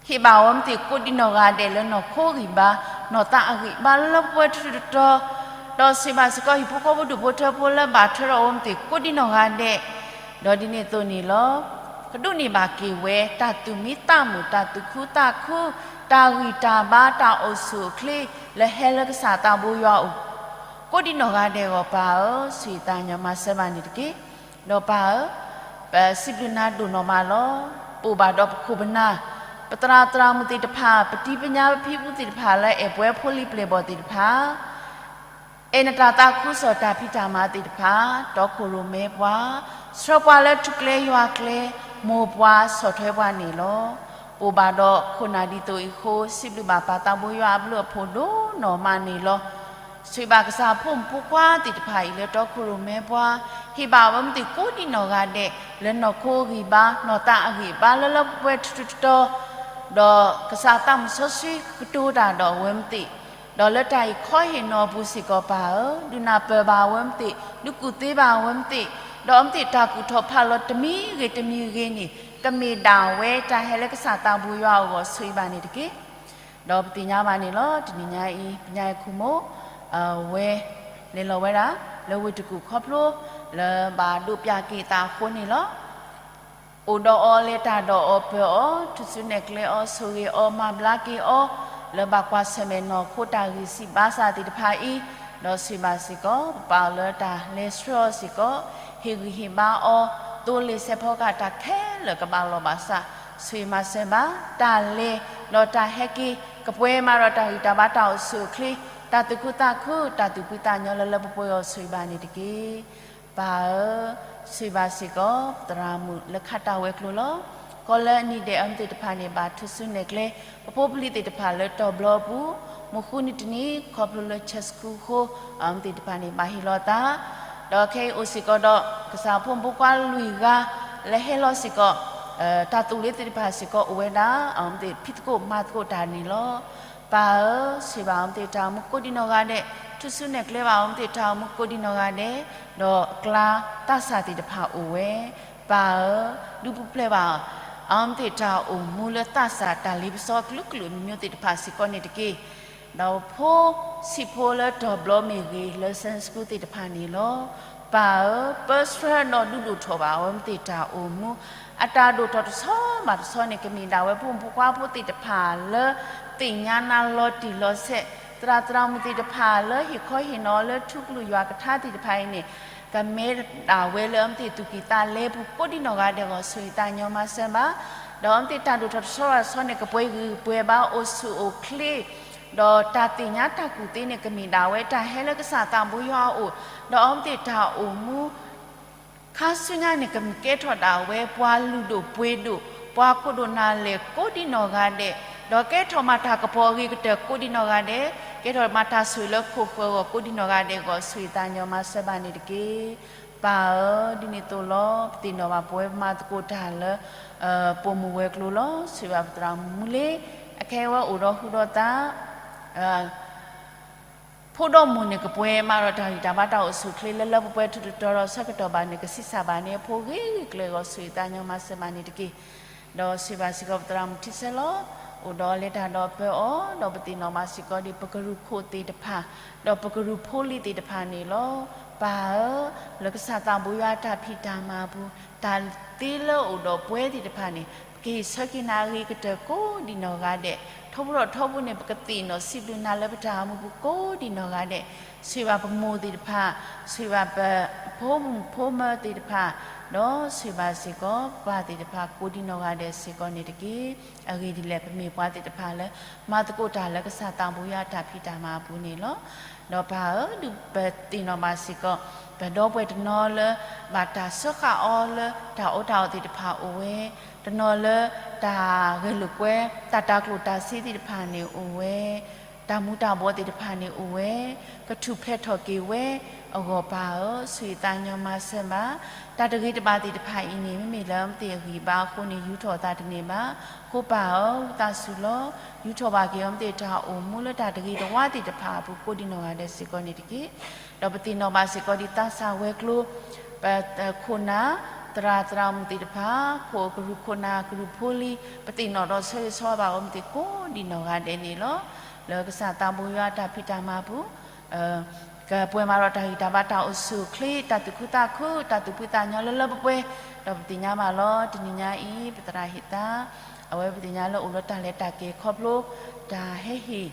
ၢ, ဟ့ၣ်ဘၣ်ဝဲမ့ၢ်သ့ၣ်ကိးဒံနီၢ်ဂၤဒဲးလၢနီၢ်ခိဂံၢ်ဘါ, နီၢ်သးအဂံၢ်ဘါလၢလၢပှဲၤပှဲၤထူထူတီတီ, ဒီးဆိၣ်ဂ့ၤဘၣ်စ့ၢ်ကီးဟံၣ်ဖိဃီဖိဒူၣ်ဖိထၢဖိလၢဘၣ်ထွဲဒီးဝဲမ့ၢ်သ့ၣ်ကိးဒံနီၢ်ဂၤဒဲး, ဒီးဒ်န့ၣ်အသိးန့ၣ်လီၤ. ကဒိးန့ၢ်ဘၣ်က့ၤဝဲ တၢ်သူၣ်မံသးမုာ် တၢ်သူၣ်ခုသးခု, တၢ်ဂံၢ်တၢ်ဘါ တၢ်အိၣ်ဆူၣ်အိၣ်ချ့ လၢဟဲလၢကစၢ်သးဘိယွၤအအိၣ် ကိးဒံနီၢ်ဂၤဒဲးအဂီၢ် ပၢ်ဧၢ, ဆိၣ်ဂ့ၤသးညီမၤစၢၤဘၣ်န့ၣ်တက့ၢ်. ဒီးပၢ်ဧၢ, ပစံးဘျုးနၤဒိၣ်နီၢ်မးလီၤ. ပအိၣ်ဘၣ်ဒီးပခိၣ်ပနၢ်, ပသရၣ်သရၣ်မုၣ်သ့ၣ်တဖၣ်, ပတံၤပညါပဖံပူၤသ့ၣ်တဖၣ်လၢအဲၣ်ပှဲၤဖိလံၤပျဲၢ်ဘီၣ်သ့ၣ်တဖၣ် အဲၣ်နတၢ်သးခုကစီၣ်တၢ်ဖံးတၢ်မၤသ့ၣ်တဖၣ်, တီခိၣ်ရိၣ်မဲပှၤ, ဆှၢပှၤလၢထူကျဲယွၤကျဲ, မိၢ်ပှၤဆီၣ်ထွဲပှၤန့ၣ်လီၤ. ပအိၣ်ဘၣ်ဒီးခိၣ်နၢ်ဒ်သိးအံၤအဃိ စံးဘျုးဘၣ်ပၢ်သးဘိယွၤအဘျုးအဖှိၣ်ဒိၣ်နီၢ်မးန့ၣ်လီၤ. ဆိၣ်ဂ့ၤဘၣ်ကစၢ်ဖိမုၣ်ဖိခွါသ့ၣ်တဖၣ်အံၤလၢတီခိၣ်ရိၣ်မဲပှၤ, ဟ့ၣ်ဘၣ်ဝဲမ့ၢ်သ့ၣ်ကိးဒံနီၢ်ဂၤဒဲး လၢနီၢ်ခိဂံၢ်ဘါ နီၢ်သးအဂံၢ်ဘါလၢလၢပှဲၤပှဲၤထူထူတီတီ, ဒီးကစၢ်သးမုၣ်စီဆှံကတိၤတၢ်ဒီးဝဲမ့ၢ်သ့ၣ် ဒီးလၢတၢ်အံၤခီဟ့ၣ်နီၤအပူၤစ့ၢ်ကီးပၢ်ဧၢ, ဒုးနၢ်ပၢၢ်ဘၣ်ဝဲမ့ၢ်သ့ၣ်, ဒုးကူၣ်သ့ဘၣ်ဝဲမ့ၢ်သ့ၣ်, ဒီးအမ့ၢ်သ့ၣ်တၢ်ကူၣ်ထီၣ်ဖးလီၤတမံၤဂ့ၤတမံၤဂ့ၤန့ၣ် ကမ့ၢ်ဒၣ်ဝဲတၢ်ဟဲလၢကစၢ်သးဘိယွၤအဂီၢ် ဆိၣ်ဂ့ၤဘၣ်န့ၣ်တက့ၢ်. ဒီးပသ့ၣ်ညါဘၣ်န့ၣ်လီၤ. တနံၤညါအံၤ ပညါအခိၣ်မိၢ် အဝဲ လဲၤလီၤဝဲဒၣ် လၢဝ့ၢ်တကူၣ်ခီဖျိ လၢဘၣ်ဒိးပၠးက့ၤသးအဃိန့ၣ်လီၤ. အိၣ်ဒီးအီၤ လဲၤတၢ်ဒီးအီၤ ပၢၤအီၤ ထူၣ်စုနဲၣ်ကျဲအီၤ ဆိၣ်ဂ့ၤအီၤ မၤဘျါက့ၤအီၤ လၢဘၣ်ကွၢ်ဆၢၣ်မဲာ်နီၢ်ခိတၢ်ဂံၢ်စၢ်ဘါစၢ်သ့ၣ်တဖၣ်အံၤ, ဒီးဆိၣ်ဂ့ၤဘၣ်စ့ၢ်ကီး ပပၢ်အီၤလၢတၢ်လဲၤဆှၢအီၤစ့ၢ်ကီး, ဟ့ၣ်ဂံၢ်ဟ့ၣ်ဘါအီၤ သိလ့ၣ်စဲးဖီကဟၣ်တၢ်ခဲလၢာ်ကဘၣ်လီၤဘၣ်စး, ဆိၣ်ဂ့ၤမၤစၢၤဘၣ် တၢ်လဲၤ ဒီးတၢ်ဟဲက့ၤ ကပှဲၤမးဒီးတၢ်ဂံၢ်တၢ်ဘါ တၢ်အိၣ်ဆူၣ်အိၣ်ချ့ တၢ်သူၣ်ခုသးခု တၢ်သူၣ်ဖှံသးညီလၢလၢပှဲၤပှဲၤအဂီၢ် ဆိၣ်ဂ့ၤဘၣ်န့ၣ်တက့ၢ်. ပၢ်ဧၢ, ဆိၣ်ဂ့ၤဘၣ်စ့ၢ်ကီး ပသရၣ်မုၣ်လၢခးတၢ်ဝဲၤကျိၤလီၤ. ကီလၢအနံၣ်ဒဲး အမ့ၢ်သ့ၣ်တဖၣ်န့ၣ် ဘၣ်ထူၣ်စုနဲၣ်ကျဲ ပဖိပလံၤသ့ၣ်တဖၣ်လၢတီၤဘျီပူၤ, မုၢ်ဃုနံၤတနံၤ ခီဖျိလၢဆဲးစကူအဃိ အမ့ၢ်သ့ၣ်တဖၣ်န့ၣ် ဘၣ်ဟ့ၣ်လီၤသး, ဒီးခဲအံၤအိၣ်စ့ၢ်ကီးဒီး ကစၢ်ဖိမုၣ်ဖိခွါလွံၢ်ဂၤ လၢဟဲလီၤစ့ၢ်ကီး တၢ်သူၣ်လ့သ့ၣ်တဖၣ်စ့ၢ်ကီးအိၣ်ဝဲဒၣ်, အမ့ၢ်သ့ၣ်ဖံးသကိးမၤသကိးတၢ်န့ၣ်လီၤ. ပၢ်ဧၢ, ဆိၣ်ဂ့ၤဘၣ်အမ့ၢ်သ့ၣ်တၢ်အိၣ်မူကိးဒံနီၢ်ဂၤဒဲး, ထူၣ်စုနဲၣ်ကျဲဘၣ်အမ့ၢ်သ့ၣ်တၢ်အိၣ်မူကိးဒံနီၢ်ဂၤဒဲး, ဒီးအကျါသးစၢ်သ့ၣ်တဖၣ်အိၣ်ဝဲ, ပၢ်ဧၢ, ဒုးပူၤဖျဲးဘၣ် အမ့ၢ်သ့ၣ်တၢ်အိၣ်မူလၢသးစၢ်တၢ်လ့ပစီအကလုာ်ကလုာ်မံၤမံၤသ့ၣ်တဖၣ်စ့ၢ်ကီးန့ၣ်တက့ၢ်. ဒီးဖိဆံးဖိလၢတီၤဘျီမ့ၢ်ဂ့ၤ လၢဆဲးစကူသ့ၣ်တဖၣ်န့ၣ်လီၤ. ပၢ်ဧၢ, ပၢဆှၢဒီးဒုးဒိၣ်ထီၣ်ဘၣ်အဝဲမ့ၢ်သ့ၣ်တၢ်အိၣ်မူ, အတၢ်ဒိၣ်ထီၣ်တဆီဘၣ်တဆီန့ၣ် ကမ့ၢ်ဒၣ်ဝဲဖိမုၣ်ဖိခွါဖိသ့ၣ်တဖၣ်လၢ သ့ၣ်ညါနၤလီၤတံၢ်လီၤဆဲး, သရၣ်သရၣ်မုၣ်သ့ၣ်တဖၣ်လၢဟ့ၣ်ခီဟ့ၣ်နီၤလၢထူကလုာ်ယွၤကထါသ့ၣ်တဖၣ်အံၤန့ၣ် ကမ့ၢ်ဒၣ်ဝဲလၢအမ့ၢ်သ့ၣ်သူၣ်ကံၢ်သးလဲပူၤကိးဒံနီၢ်ဂၤဒဲးအဂီၢ် ဆိၣ်ဂ့ၤသးညီမၤစၢၤဘၣ်, ဒီးအမ့ၢ်သ့ၣ်တၢ်ဒိၣ်ထီၣ်တဆီဘၣ်တဆီန့ၣ် ကပှဲၤဂံၢ်ပှဲၤဘါအိၣ်ဆူၣ်အိၣ်ချ့ ဒီးတၢ်သ့ၣ်ညါတၢ်ကူၣ်သ့န့ၣ် ကမ့ၢ်ဒၣ်ဝဲတၢ်ဟဲလၢကစၢ်သးဘိယွၤအအိၣ်, ဒီးအမ့ၢ်သ့ၣ်တၢ်အိၣ်မူ ခါဆူညါန့ၣ် ကကဲထီၣ်ဒၣ်ဝဲပှၤလုၢ်ဒိၣ်ပှ့ၤဒိၣ်, ပှၤခိၣ်ဒိၣ်နၢ်လဲၢ်ကိးဒံနီၢ်ဂၤဒဲး, ဒီးကဲထီၣ်မးတၢ်ကပီၤအဂ့ၤကတၢၢ်ကိးဒံနီၢ်ဂၤဒဲး, ကဲထီၣ်မးတၢ်ဆိၣ်ဂ့ၤလၢခိၣ်ဃၢၤအဂီၢ်ကိးဒံနီၢ်ဂၤဒဲးအဂီၢ် ဆိၣ်ဂ့ၤသးညီမၤစၢၤဘၣ်န့ၣ်တက့ၢ်. ပၢ်ဧၢ, ဒ်န့ၣ်အသိးလီၤ. ပသ့ၣ်နီၣ်ဘၣ်ပဝဲပမၤသကိးတၢ်လၢ ပိာ်မုၣ်ဝဲၤကျိၤလီၤ. ဆိၣ်ဂ့ၤဘၣ်ပသရၣ်မုၣ်မူလ့, အခဲအံၤဝဲအိၣ်ဒီးဟူဒီးသး ဖိဒီးမိၢ်န့ၣ် ကပှဲၤမးဒီးတၢ်ဂံၢ်တၢ်ဘါတၢ်အိၣ်ဆူၣ်အိၣ်ချ့လၢလၢပှဲၤပှဲၤထူးထူးတီၤတီၤ ဆၢကတီၢ်ဘၣ်န့ၣ် ကဆံးစၢ်ဘၣ်န့ၢ်အဖိဂ့ၤဂ့ၤကျၢၤအဂီၢ် ဆိၣ်ဂ့ၤသးညီမၤစၢၤဘၣ်န့ၣ်တက့ၢ်. ဒီးဆိၣ်ဂ့ၤဘၣ်စ့ၢ်ကီးပသရၣ်မုၣ်ထံဆၢလီၤ. အိၣ်ဒီးလဲၤတၢ်ဒီးပၢၤအီၤ, ဒီးပသ့ၣ်နီၣ်ဘၣ်စ့ၢ်ကီးဒ်ပကရူၢ်ခိၣ်သ့ၣ်တဖၣ်, ဒီးပကရူၢ်ဖိလံၤသ့ၣ်တဖၣ်န့ၣ်လီၤ. ပၢ်ဧၢ, လၢကစၢ်သးဘိယွၤအတၢ်ဖံးတၢ်မၤအပူၤ, တၢ်သ့လၢအိၣ်ဒီးပှဲၤသ့ၣ်တဖၣ်န့ၣ် ပကဟ့ၣ်ဆၢက့ၤနၤအဂ့ၤကတၢၢ်ကိးဒံနီၢ်ဂၤဒဲး, ထီဘိထီဘိန့ၣ် ပကသ့ၣ်နီၣ်စံးဘျုးနၤလၢပတၢ်အိၣ်မူပူၤကိးဒံနီၢ်ဂၤဒဲး, ဆိၣ်ဂ့ၤဘၣ်ပမိၢ်သ့ၣ်တဖၣ်, ဆိၣ်ဂ့ၤဘၣ်ပဖိမုၣ်ဖိမၢၤသ့ၣ်တဖၣ်, ဒီးဆိၣ်ဂ့ၤဘၣ်စ့ၢ်ကီးပၢ်သ့ၣ်တဖၣ်ကိးဒံနီၢ်ဂၤဒဲးစ့ၢ်ကီးန့ၣ်တက့ၢ်. အဂ့ၢ်ဒ်လဲၣ် ပမ့ၢ်ပှၤသ့ၣ်တဖၣ်လၢ မၤသကိးတၢ်လၢကစၢ်သးဘိယွၤအတၢ်ဖံးတၢ်မၤအပူၤန့ၣ်လီၤ. ဒီးပၢ်ဧၢ, ဒုးပသ့ၣ်နီၣ်ဘၣ်စ့ၢ်ကီး ပဒီပုၢ်ဝဲၢ်တနီၤလၢ ဘၣ်တၢ်စၢဃာ်အီၤလၢတၢ်အီၣ်တၢ်အီသ့ၣ်တဖၣ်အိၣ်ဝဲ, တနီၤလၢတၢ်ဂဲၤလိာ်ကွဲ တၢ်တၤကျိၣ်တၤစ့သ့ၣ်တဖၣ်န့ၣ်အိၣ်ဝဲ, တၢ်မူၤတၢ်ဘှီးသ့ၣ်တဖၣ်န့ၣ်အိၣ်ဝဲ, ကထူၣ်ဖျဲးထီၣ်က့ၤဝဲအဂီၢ် ပၢ်ဧၢ, ဆိၣ်ဂ့ၤသးညီမၤစၢၤဘၣ်. တၢ်တဂ့ၤတဘၣ်သ့ၣ်တဖၣ်အံၤန့ၣ် မ့မ့ၢ်လၢအမ့ၢ်သ့ၣ်အဂံၢ်ဘါအဃိန့ၣ် ယူၤထီၣ်အသးတန့ၢ်ဘၣ်. အဃိပၢ်ဧၢ, ဝံသးစူၤလီၤ. ယူၤထီၣ်ဘၣ်က့ၤအမ့ၢ်သ့ၣ်တၢ်အိၣ်မူလၢတၢ်တဂ့ၤတဝါသ့ၣ်တဖၣ်အပူၤကိးဒံနီၢ်ဂၤဒဲးစ့ၢ်ကီးန့ၣ်တက့ၢ်. ဒီးပသ့ၣ်နီၣ်ဘၣ်စ့ၢ်ကီးဒ်သးစၢ်ဝဲၤကျိၤ ပခိၣ်နၢ် သရၣ်သရၣ်မုၣ်သ့ၣ်တဖၣ်, ခိၣ်ကရူၢ်ခိၣ်နၢ်ကရူၢ်ဖိလံၤ, ပသ့ၣ်နီၣ်ဒီးဆၢဂ့ၤဆၢဝါဘၣ်အီၤမ့ၢ်သ့ၣ်ကိးဒံးနီၢ်ဂၤဒဲးန့ၣ်လီၤ. လၢကစၢ်သးဘိယွၤတၢ်ဖံးတၢ်မၤပူၤ ကပှဲၤမးဒီးတၢ်ဂံၢ်တၢ်ဘါတၢ်အိၣ်ဆူၣ်အိၣ်ချ့ တၢ်သူၣ်ခုသးခု တၢ်သူၣ်ဖှံသးညီလၢလၢပှဲၤပှဲၤ, ဒီးပသ့ၣ်ညါဘၣ်လီၤ တနံၤညါအံၤ ပသရၣ်ဟ့ၣ်သါ အဝဲပသ့ၣ်ညါလၢအိၣ်ဒီးတၢ်လဲၤတၢ်က့ၤခီဖျိ တၢ်ဟဲဟ့ၣ်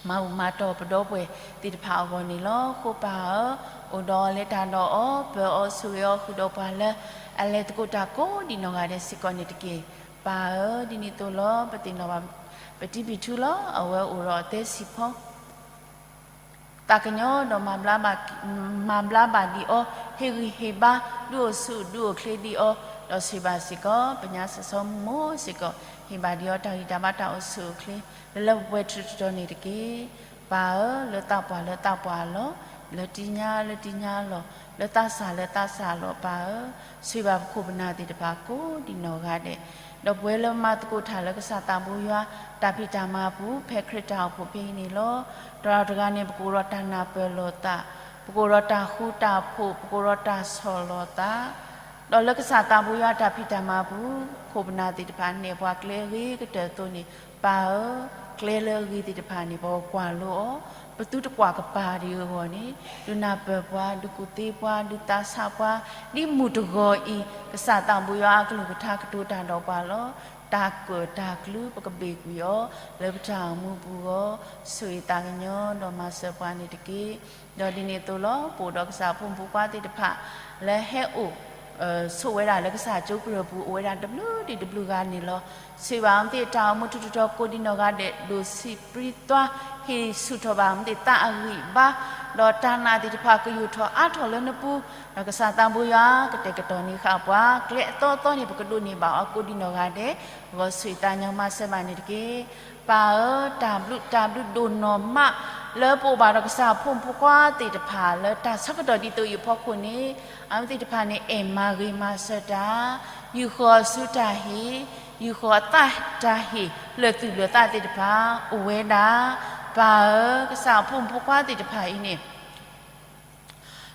မၤဘူၣ်မၤတီၢ်ပဒီပုၢ်ဝဲၢ်သ့ၣ်တဖၣ်အဂီၢ်န့ၣ်လီၤ. ဃိပၢ်ဧၢ, အိၣ်ဒီးအီၤလဲၤတၢ်ဒီးအီၤ ပၢၤအီၤဆိၣ်ဂ့ၤအီၤဃုာ်ဒီးပှၤလၢ အလဲၤသကိးတၢ်ကိးဒံးနီၢ်ဂၤဒဲးစ့ၢ်ကီးန့ၣ်တက့ၢ်. ပၢ်ဧၢ, ဒ်န့ၣ်အသိးလီၤ ပသ့ၣ်နီၣ်ဘၣ် ပတံပံၣ်ထူလီၤ အဝဲအိၣ်ဒီးအီၤသၢဆံးဖီ သးကညီၤဒီး မၤဘျါဘၣ်ဒံးအီၤ, ဟ့ၣ်ဂံၢ်ဟ့ၣ်ဘါ ဒုးအိၣ်ဆူၣ်ဒုးအိၣ်ချ့ဒံးအီၤ, ဒီးဆိၣ်ဂ့ၤဘၣ်စ့ၢ်ကီး ပညါစီၤစီၤမိၣ်စ့ၢ်ကီး ဟ့ၣ်ဘၣ်ဒံးအီၤတၢ်ဂံၢ်တၢ်ဘါတၢ်အိၣ်ဆူၣ်အိၣ်ချ့ လၢလၢပှဲၤပှဲၤထီထီန့ၣ်တက့ၢ်. ပၢ်ဧၢ, လၢသးပှၢ်လၢသးပှၢ်အလီၢ်, လၢတံၢ်ညါလၢတံၢ်ညါအလီၢ်, လၢသးစၢ်လၢသးစၢ်အလီၢ် ပၢ်ဧၢ, ဆိၣ်ဂ့ၤဘၣ်ပခိၣ်ပနၢ်သ့ၣ်တဖၣ်ကိးဒံးနီၢ်ဂၤဒဲး, ဒီးပဝဲလၢမၤသကိးတၢ်လၢကစၢ်သးဘိယွၤ တၢ်ဖံးတၢ်မၤပူၤ ဖဲခရံာ်တၢ်အိၣ်ဖှိၣ်ဖဲအံၤန့ၣ်လီၤ. တဂၤတဂၤန့ၣ် ပကအိၣ်ဒီးတၢ်နၢ်ပၢၢ်လိာ်သး, ပကအိၣ်ဒီးတၢ်ဃူတၢ်ဖိး, ပကအိၣ်ဒီးတၢ်ဆီၣ်လီၤသး, ဒီးလၢကစၢ်သးဘိယွၤတၢ်ဖံးတၢ်မၤပူၤ ခိၣ်ပနၢ်သ့ၣ်တဖၣ်နဲၣ်ပှၤကျဲအဂ့ၤကတၢၢ်အသိးန့ၣ် ပၢ်ဧၢ, ကျဲလၢအဂ့ၤသ့ၣ်တဖၣ်န့ၣ် ပကကွၢ်လိအီၤ, ပသုတကွၢ်ကပၤဒံးအဂီၢ်န့ၣ် ဒုးနၢ်ပၢၢ်ပှၤ, ဒုးကူၣ်သ့ပှၤ, ဒုးသးဆးပှၤ, ဒ်မုၢ်တဂီၤအံၤ ကစၢ်သးဘိယွၤအကလုၢ်ကထါကတိၤတၢ်ဒီးပှၤလီၤ. တၢ်ကၢၣ်တၢ်ကျူ ပကဘ့ၣ်ကွံာ်အီၤ လၢပတၢ်အိၣ်မူပူၤအဂီၢ်, ဆိၣ်ဂ့ၤသးကညီၤဒီးမၤစၢၤပှၤန့ၣ်တက့ၢ်. ဒီးဒ်န့ၣ်အသိးလီၤ ပအိၣ်ဒီးကစၢ်ဖိမုၣ်ဖိခွါသ့ၣ်တဖၣ် လၢဟဲအိၣ် ဆိးဝဲဒၣ်လၢကစၢ်ကၠိကရၢၢ်ပူၤ အိၣ်ဝဲဒၣ်တဘျုးဒံးတဘျုးဂၤန့ၣ်လီၤ. ဆိၣ်ဂ့ၤဘၣ်အီၤမ့ၢ်သ့ၣ်တၢ်အိၣ်မူထူးထူးတီၤတီၤကိးဒံးနီၢ်ဂၤဒဲး ဒိၣ်ဆံးပြံသွါ ဟ့ၣ်ဆူၣ်ထီၣ်ဘၣ်အီၤမ့ၢ်သ့ၣ်သးအဂံၢ်ဘါ, ဒီးတၢ်နာ်သ့ၣ်တဖၣ်ကယူၢ်ထီၣ်အါထီၣ်လၢနပူၤ, ဒီးကစၢ်သးဘိယွၤကတဲာ်ကတီၤန့ၢ်ဃာ်ပှၤ ကျဲအသီအသီန့ၣ် ပကဒိးန့ၢ်ဘၣ်အီၤကိးဒံးနီၢ်ဂၤဒဲး, ဂီၤဆိၣ်ဂ့ၤသးကညီၤမၤစၢၤဘၣ်န့ၣ်တက့ၢ်. ပၢ်ဧၢ, တၢ်ဘျုးတၢ်ဘျုးဒိၣ်နီၢ်မး လၢပအိၣ်ဘၣ်ဒီးကစၢ်ဖိမုၣ်ဖိခွါသ့ၣ်တဖၣ် လၢတၢ်ဆၢကတီၢ်ဒ်သိးအံၤအဖီခိၣ်န့ၣ် အဝဲသ့ၣ်တဖၣ်န့ၣ် အဲၣ်မၤဂ့ၤမၤစၢၤတၢ်, ယူၢ်ဃီၤဆူတၢ်ဟ့ၣ်, ယူၢ်ဃီၤအသးတၢ်ဟ့ၣ် လၢာ်သူၣ်လၢာ်သးသ့ၣ်တဖၣ် အိၣ်ဝဲဒၣ်. ပၢ်ဧၢ, ကစၢ်ဖိမုၣ်ဖိခွါသ့ၣ်တဖၣ်အံၤန့ၣ်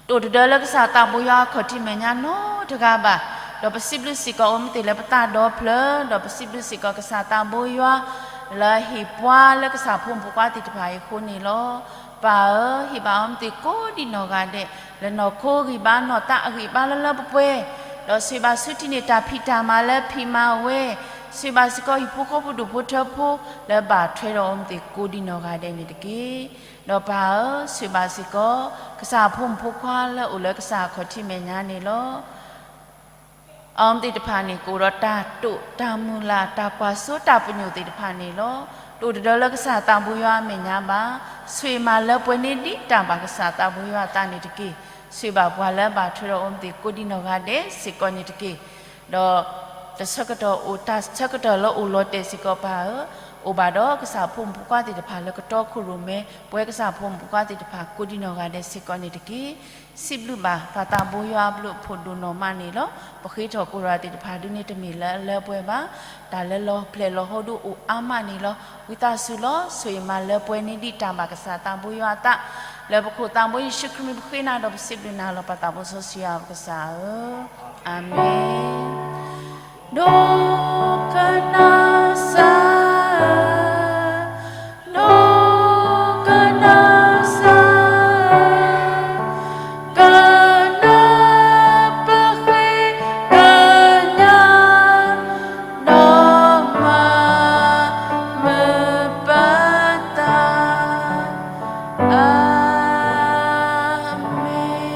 တအိၣ်တဒၢလၢကစၢ်သးဘိယွၤအခီၣ်ထံးမဲာ်ညါနီတဂၤဘၣ်, ဒီးပစံးဘျုးစ့ၢ်ကီးအီၤမ့ၢ်သ့ၣ်လၢပသးဒီဖျၢၣ်, ဒီးပစံးဘျုးစ့ၢ်ကီးကစၢ်သးဘိယွၤ လၢဟ့ၣ်ပှၤလၢကစၢ်ဖိမုၣ်ဖိခွါသ့ၣ်တဖၣ်အံၤအဃိန့ၣ်လီၤ. ပၢ်ဧၢ, ဟ့ၣ်ဘၣ်အီၤမ့ၢ်သ့ၣ်ကိးဒံးနီၢ်ဂၤဒဲး လၢနီၢ်ခိဂံၢ်ဘါနီၢ်သးအဂံၢ်ဘါလၢလၢပှဲၤပှဲၤ, ဒီးဆိၣ်ဂ့ၤဘၣ်ဆူထံးန့ၢ်တၢ်ဖံးတၢ်မၤလၢဖံးမၤဝဲ, ဆိၣ်ဂ့ၤဘၣ်စ့ၢ်ကီးဟံၣ်ဖိဃီဖိဒူၣ်ဖိထၢဖိ လၢဘၣ်ထွဲဒီးအီၤမ့ၢ်သ့ၣ်ကိးဒံးနီၢ်ဂၤဒဲးန့ၣ်တက့ၢ်. ဒီးပၢ်ဧၢ, ဆိၣ်ဂ့ၤဘၣ်စ့ၢ်ကီး ကစၢ်ဖိမုၣ်ဖိခွါလၢအိၣ်လၢကစၢ်အခီၣ်ထံးမဲာ်ညါန့ၣ်လီၤ. အီၤမ့ၢ်သ့ၣ်တဖၣ်န့ၣ် ကအိၣ်ဒီးတၢ်တိာ်တၢ်မုၢ်လၢ် တၢ်ကွၢ်စိတၢ်ပညိၣ်သ့ၣ်တဖၣ်န့ၣ်လီၤ. တအိၣ်တဒၢလၢကစၢ်သးဘိယွၤအမဲာ်ညါဘၣ်. ဆိၣ်ဂ့ၤမၤလၢပှဲၤန့ၢ်ဒံးတၢ်ဘၣ်ကစၢ်သးဘိယွၤအသးန့ၣ်တက့ၢ်. ဆိၣ်ဂ့ၤဘၣ်ပှၤလၢဘၣ်ထွဲဒီးအီၤမ့ၢ်သ့ၣ်ကိးဒံးနီၢ်ဂၤဒဲးစ့ၢ်ကီးန့ၣ်တက့ၢ်. ဒီး တဆၢကတီၢ်အိၣ်တၢ်ဆၢကတီၢ်လၢအိၣ်လီၤတဲာ်စ့ၢ်ကီးပၢ်ဧၢ, အိၣ်ဘၣ်ဒီးကစၢ်ဖိမုၣ်ဖိခွါသ့ၣ်တဖၣ်လၢကတီခိၣ်ရိၣ်မဲ ပဝဲကစၢ်ဖိမုၣ်ဖိခွါသ့ၣ်တဖၣ်ကိးဒံးနီၢ်ဂၤဒဲးစ့ၢ်ကီးန့ၣ်တက့ၢ်. စံးဘျုးဘၣ်ပၢ်သးဘိယွၤအဘျုးအဖှိၣ်ဒိၣ်နီၢ်မးန့ၣ်လီၤ. ပဃ့ထီၣ်ကိးဂၤသ့ၣ်တဖၣ်ဒုးန့ၣ်တမ့ၢ်လၢအလၢပှဲၤဘၣ်. တၢ်လၢလီၤဖျဲၣ်လီၤဟိဒုးအိၣ်အါမးန့ၣ်လီၤ. ဝံသးစူၤလီၤ ဆိၣ်ဂ့ၤမၤလၢပှဲၤန့ၢ်ဒံးတၢ်ဘၣ်ကစၢ်သးဘိယွၤအသး, လၢပခိၣ်သးဘိယ့ၣ်ၡူးခရံာ်မံၤပဃ့နၤဒီးပစံးဘျုးနၤလီၤ ပၢ်သးဘိစီဆှံယွၤပကစၢ်ဧၢ, အၤမ့ၣ်. ဒိကနၣ်စၢ်ဧၢ, ဒိကနၣ်စၢ်ဧၢ, ကနၢ်ပဃ့ကညး ဒီးမၤမုာ်ပၢ်သး, အၤမ့ၣ်.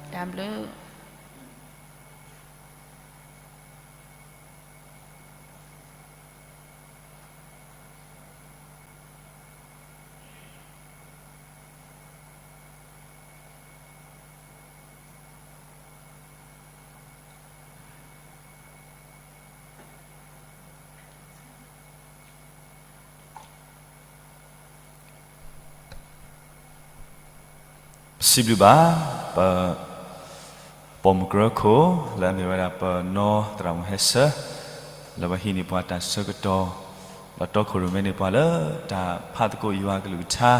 တၢ်ဘျုး. ပစံးဘျုးဘၣ် ပ ပိာ်မုၣ်ကရၢခိၣ် လၢအမ့ၢ်ဝဲဒၣ်ပနီၢ်သရၣ်မုၣ်ဟဲဆၢ လၢပှၤဟံးန့ၢ်ပှၤတၢ်ဆၢကတီၢ် ဒီးတီခိၣ်ရိၣ်မဲန့ၢ်ပှၤလၢတၢ်ဖးသကိးယွၤကလုၢ်ကထါ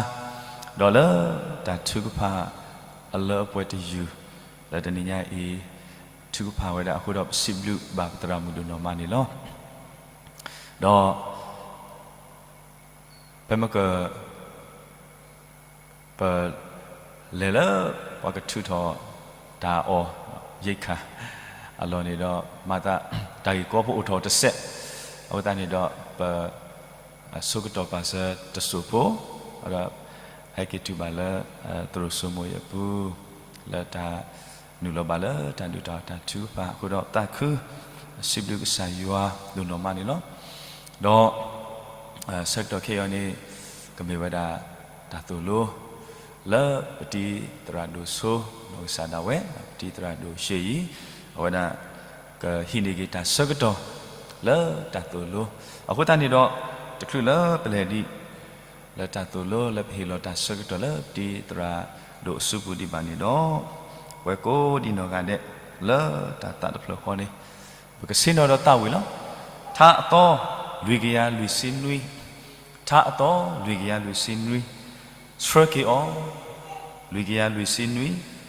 ဒီးလၢတၢ်ထုကဖၣ် အလၢအပှဲၤတယုၢ် လၢတနံၤညါအံၤ ထုကဖၣ်ဝဲဒၣ်အဃိဒီး ပစံးဘျုးဘၣ်ပသရၣ်မုၣ်ဒိၣ်နီၢ်မးန့ၣ်လီၤ. ဒီး ဖဲမ့ၢ်က ပ လဲၤလၢ ပှၤကထုးထီၣ်တၢ်အီၣ် ရိက္ခာ အလီၢ်န့ၣ်ဒီး မၤသး တၢ်ဂ့ၢ်ကီဖိအိၣ်ထီၣ်တစဲး အဃိသတးန့ၣ်ဒီး ပ ဆိကတီၢ်ပာ်စၢၤတစိၢ်ဖိ ဒီး ဟဲက့ၤတုၤဘၣ်လၢ သရိာ်စိမိၤအပူၤ လၢတၢ်နုာ်လီၤဘၣ်လၢတၢ်ဒုးတၢ်အီၣ်တၢ်ထုကဖၣ်အဃိဒီး သးခု စံးဘျုးကစၢ်ယွၤဒိၣ်နီၢ်မးန့ၣ်လီၤ. ဒီး ဆၢကတီၢ်ခဲအံၤန့ၣ် ကမ့ၢ်ဝဲဒၣ် တၢ်သိၣ်လိ လၢပတံၤသရၣ်ဒိၣ်စိ နီၢ်ကစၢ်ဒၣ်ဝဲ ပတံၤသရၣ်ဒိၣ်ရှ့ယံၤ အဝဲဒၣ် ကဟံးန့ၢ်က့ၤတၢ်ဆၢကတီၢ် လၢတၢ်သိၣ်လိ အဃိသတးန့ၣ်ဒီး တချုးလၢပလဲၤဒံး လၢတၢ်သိၣ်လိ လၢပဟ့ၣ်လီၤတၢ်ဆၢကတီၢ်လၢ ပတံၤသရၣ်ဒိၣ်အစုပူၤဒံးဘၣ်န့ၣ်ဒီး ပဝဲကိးဒံနီၢ်ဂၤဒဲး လၢတၢ်သးတဖျၢၣ်ဃီန့ၣ် ပကဆ့ၣ်နီၤဒီးသးဝံၤလီၤ. ထါအသီ လွံၢ်ကယၤလွံၢ်ဆံနွံ, ထါအသီ လွံၢ်ကယၤလွံၢ်ဆံနွံ, ဆှၢက့ၤအီၤ, လွံၢ်ကယၤလွံၢ်ဆံနွံ,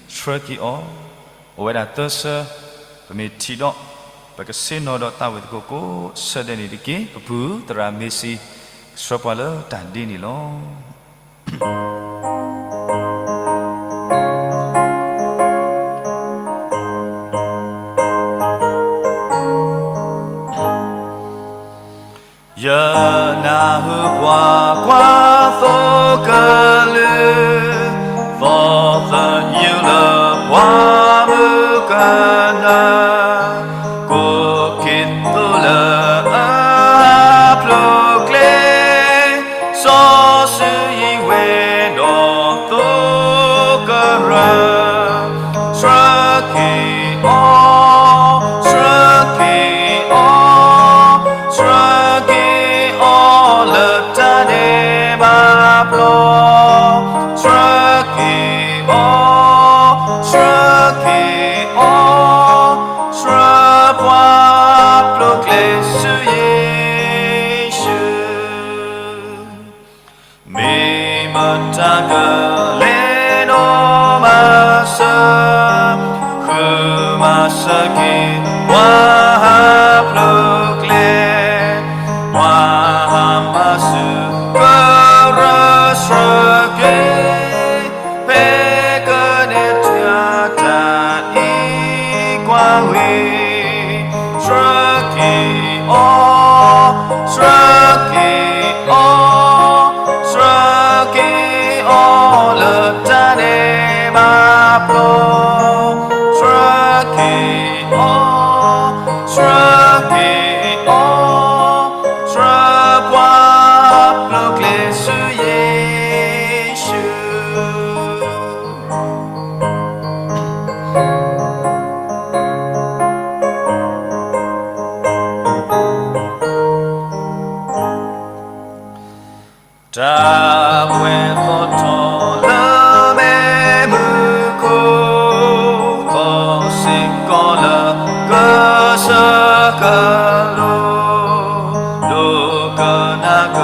ဆှၢက့ၤအီၤ, အိၣ်ဝဲဒၣ်သၢဆၢ, ပမ့ၢ်ထံၣ်ဒီး ပကဆ့ၣ်နီၤဒီးသးဝံၤသကိးကိးဆၢဒဲးန့ၣ်တက့ၢ်. ပပုၢ်သရၣ်မ့ၢ်စံ ဆှၢပှၤလၢတၢ်ဒ်န့ၣ်လီၤ. ယနၢ်ဟူပှၤကွၢ်သိကလုာ်, သီသညူလၢပှၤမုၢ်ကနၢ, ကိးက့ၤသိလၢအဖျိကျဲ, စီၤစုယံဝဲဒီးသိကရၢ, ဆှၢက့ၤအီၤ, ဆှၢက့ၤအီၤ, ဆှၢက့ၤအီၤ လၢတၢ်ဒဲးဘးပျီ, ဆှၢက့ၤအီၤ, ဆှၢက့ၤအီၤ, ဆှၢပှၤဖျိကျဲဆူယ့ၣ်ၡူး မ့ၢ်မတၤကလဲၤဒိးမၤစၢၤ, ဃုမၤစၢၤက့ၤပှၤဟးဖျိးကျဲ, ပှၤဟးမၤစၢၤကရၢဆှၢက့ၤ, ဖဲကနဲၣ်ထၢၣ်တၢ်အံၤကွၢ်ဝံၤ ဆှၢက့ၤအီၤ, ဆှၢက့ၤအီၤ, ဆှၢက့ၤအီၤ လၢတၢ်ဒဲးဘးပျီ, ဆှၢက့ၤအီၤ, ဆှၢက့ၤအီၤ, ဆှၢပှၤဖျိးကျဲဆူယ့ၣ်ၡူး တၢ်ပှဲၤသီထီၣ်လၢမဲးမုၢ်ခိၣ်, သီစ့ၢ်ကီးလၢကစၢၢ်ကလိၤ, ဒိကနၣ်က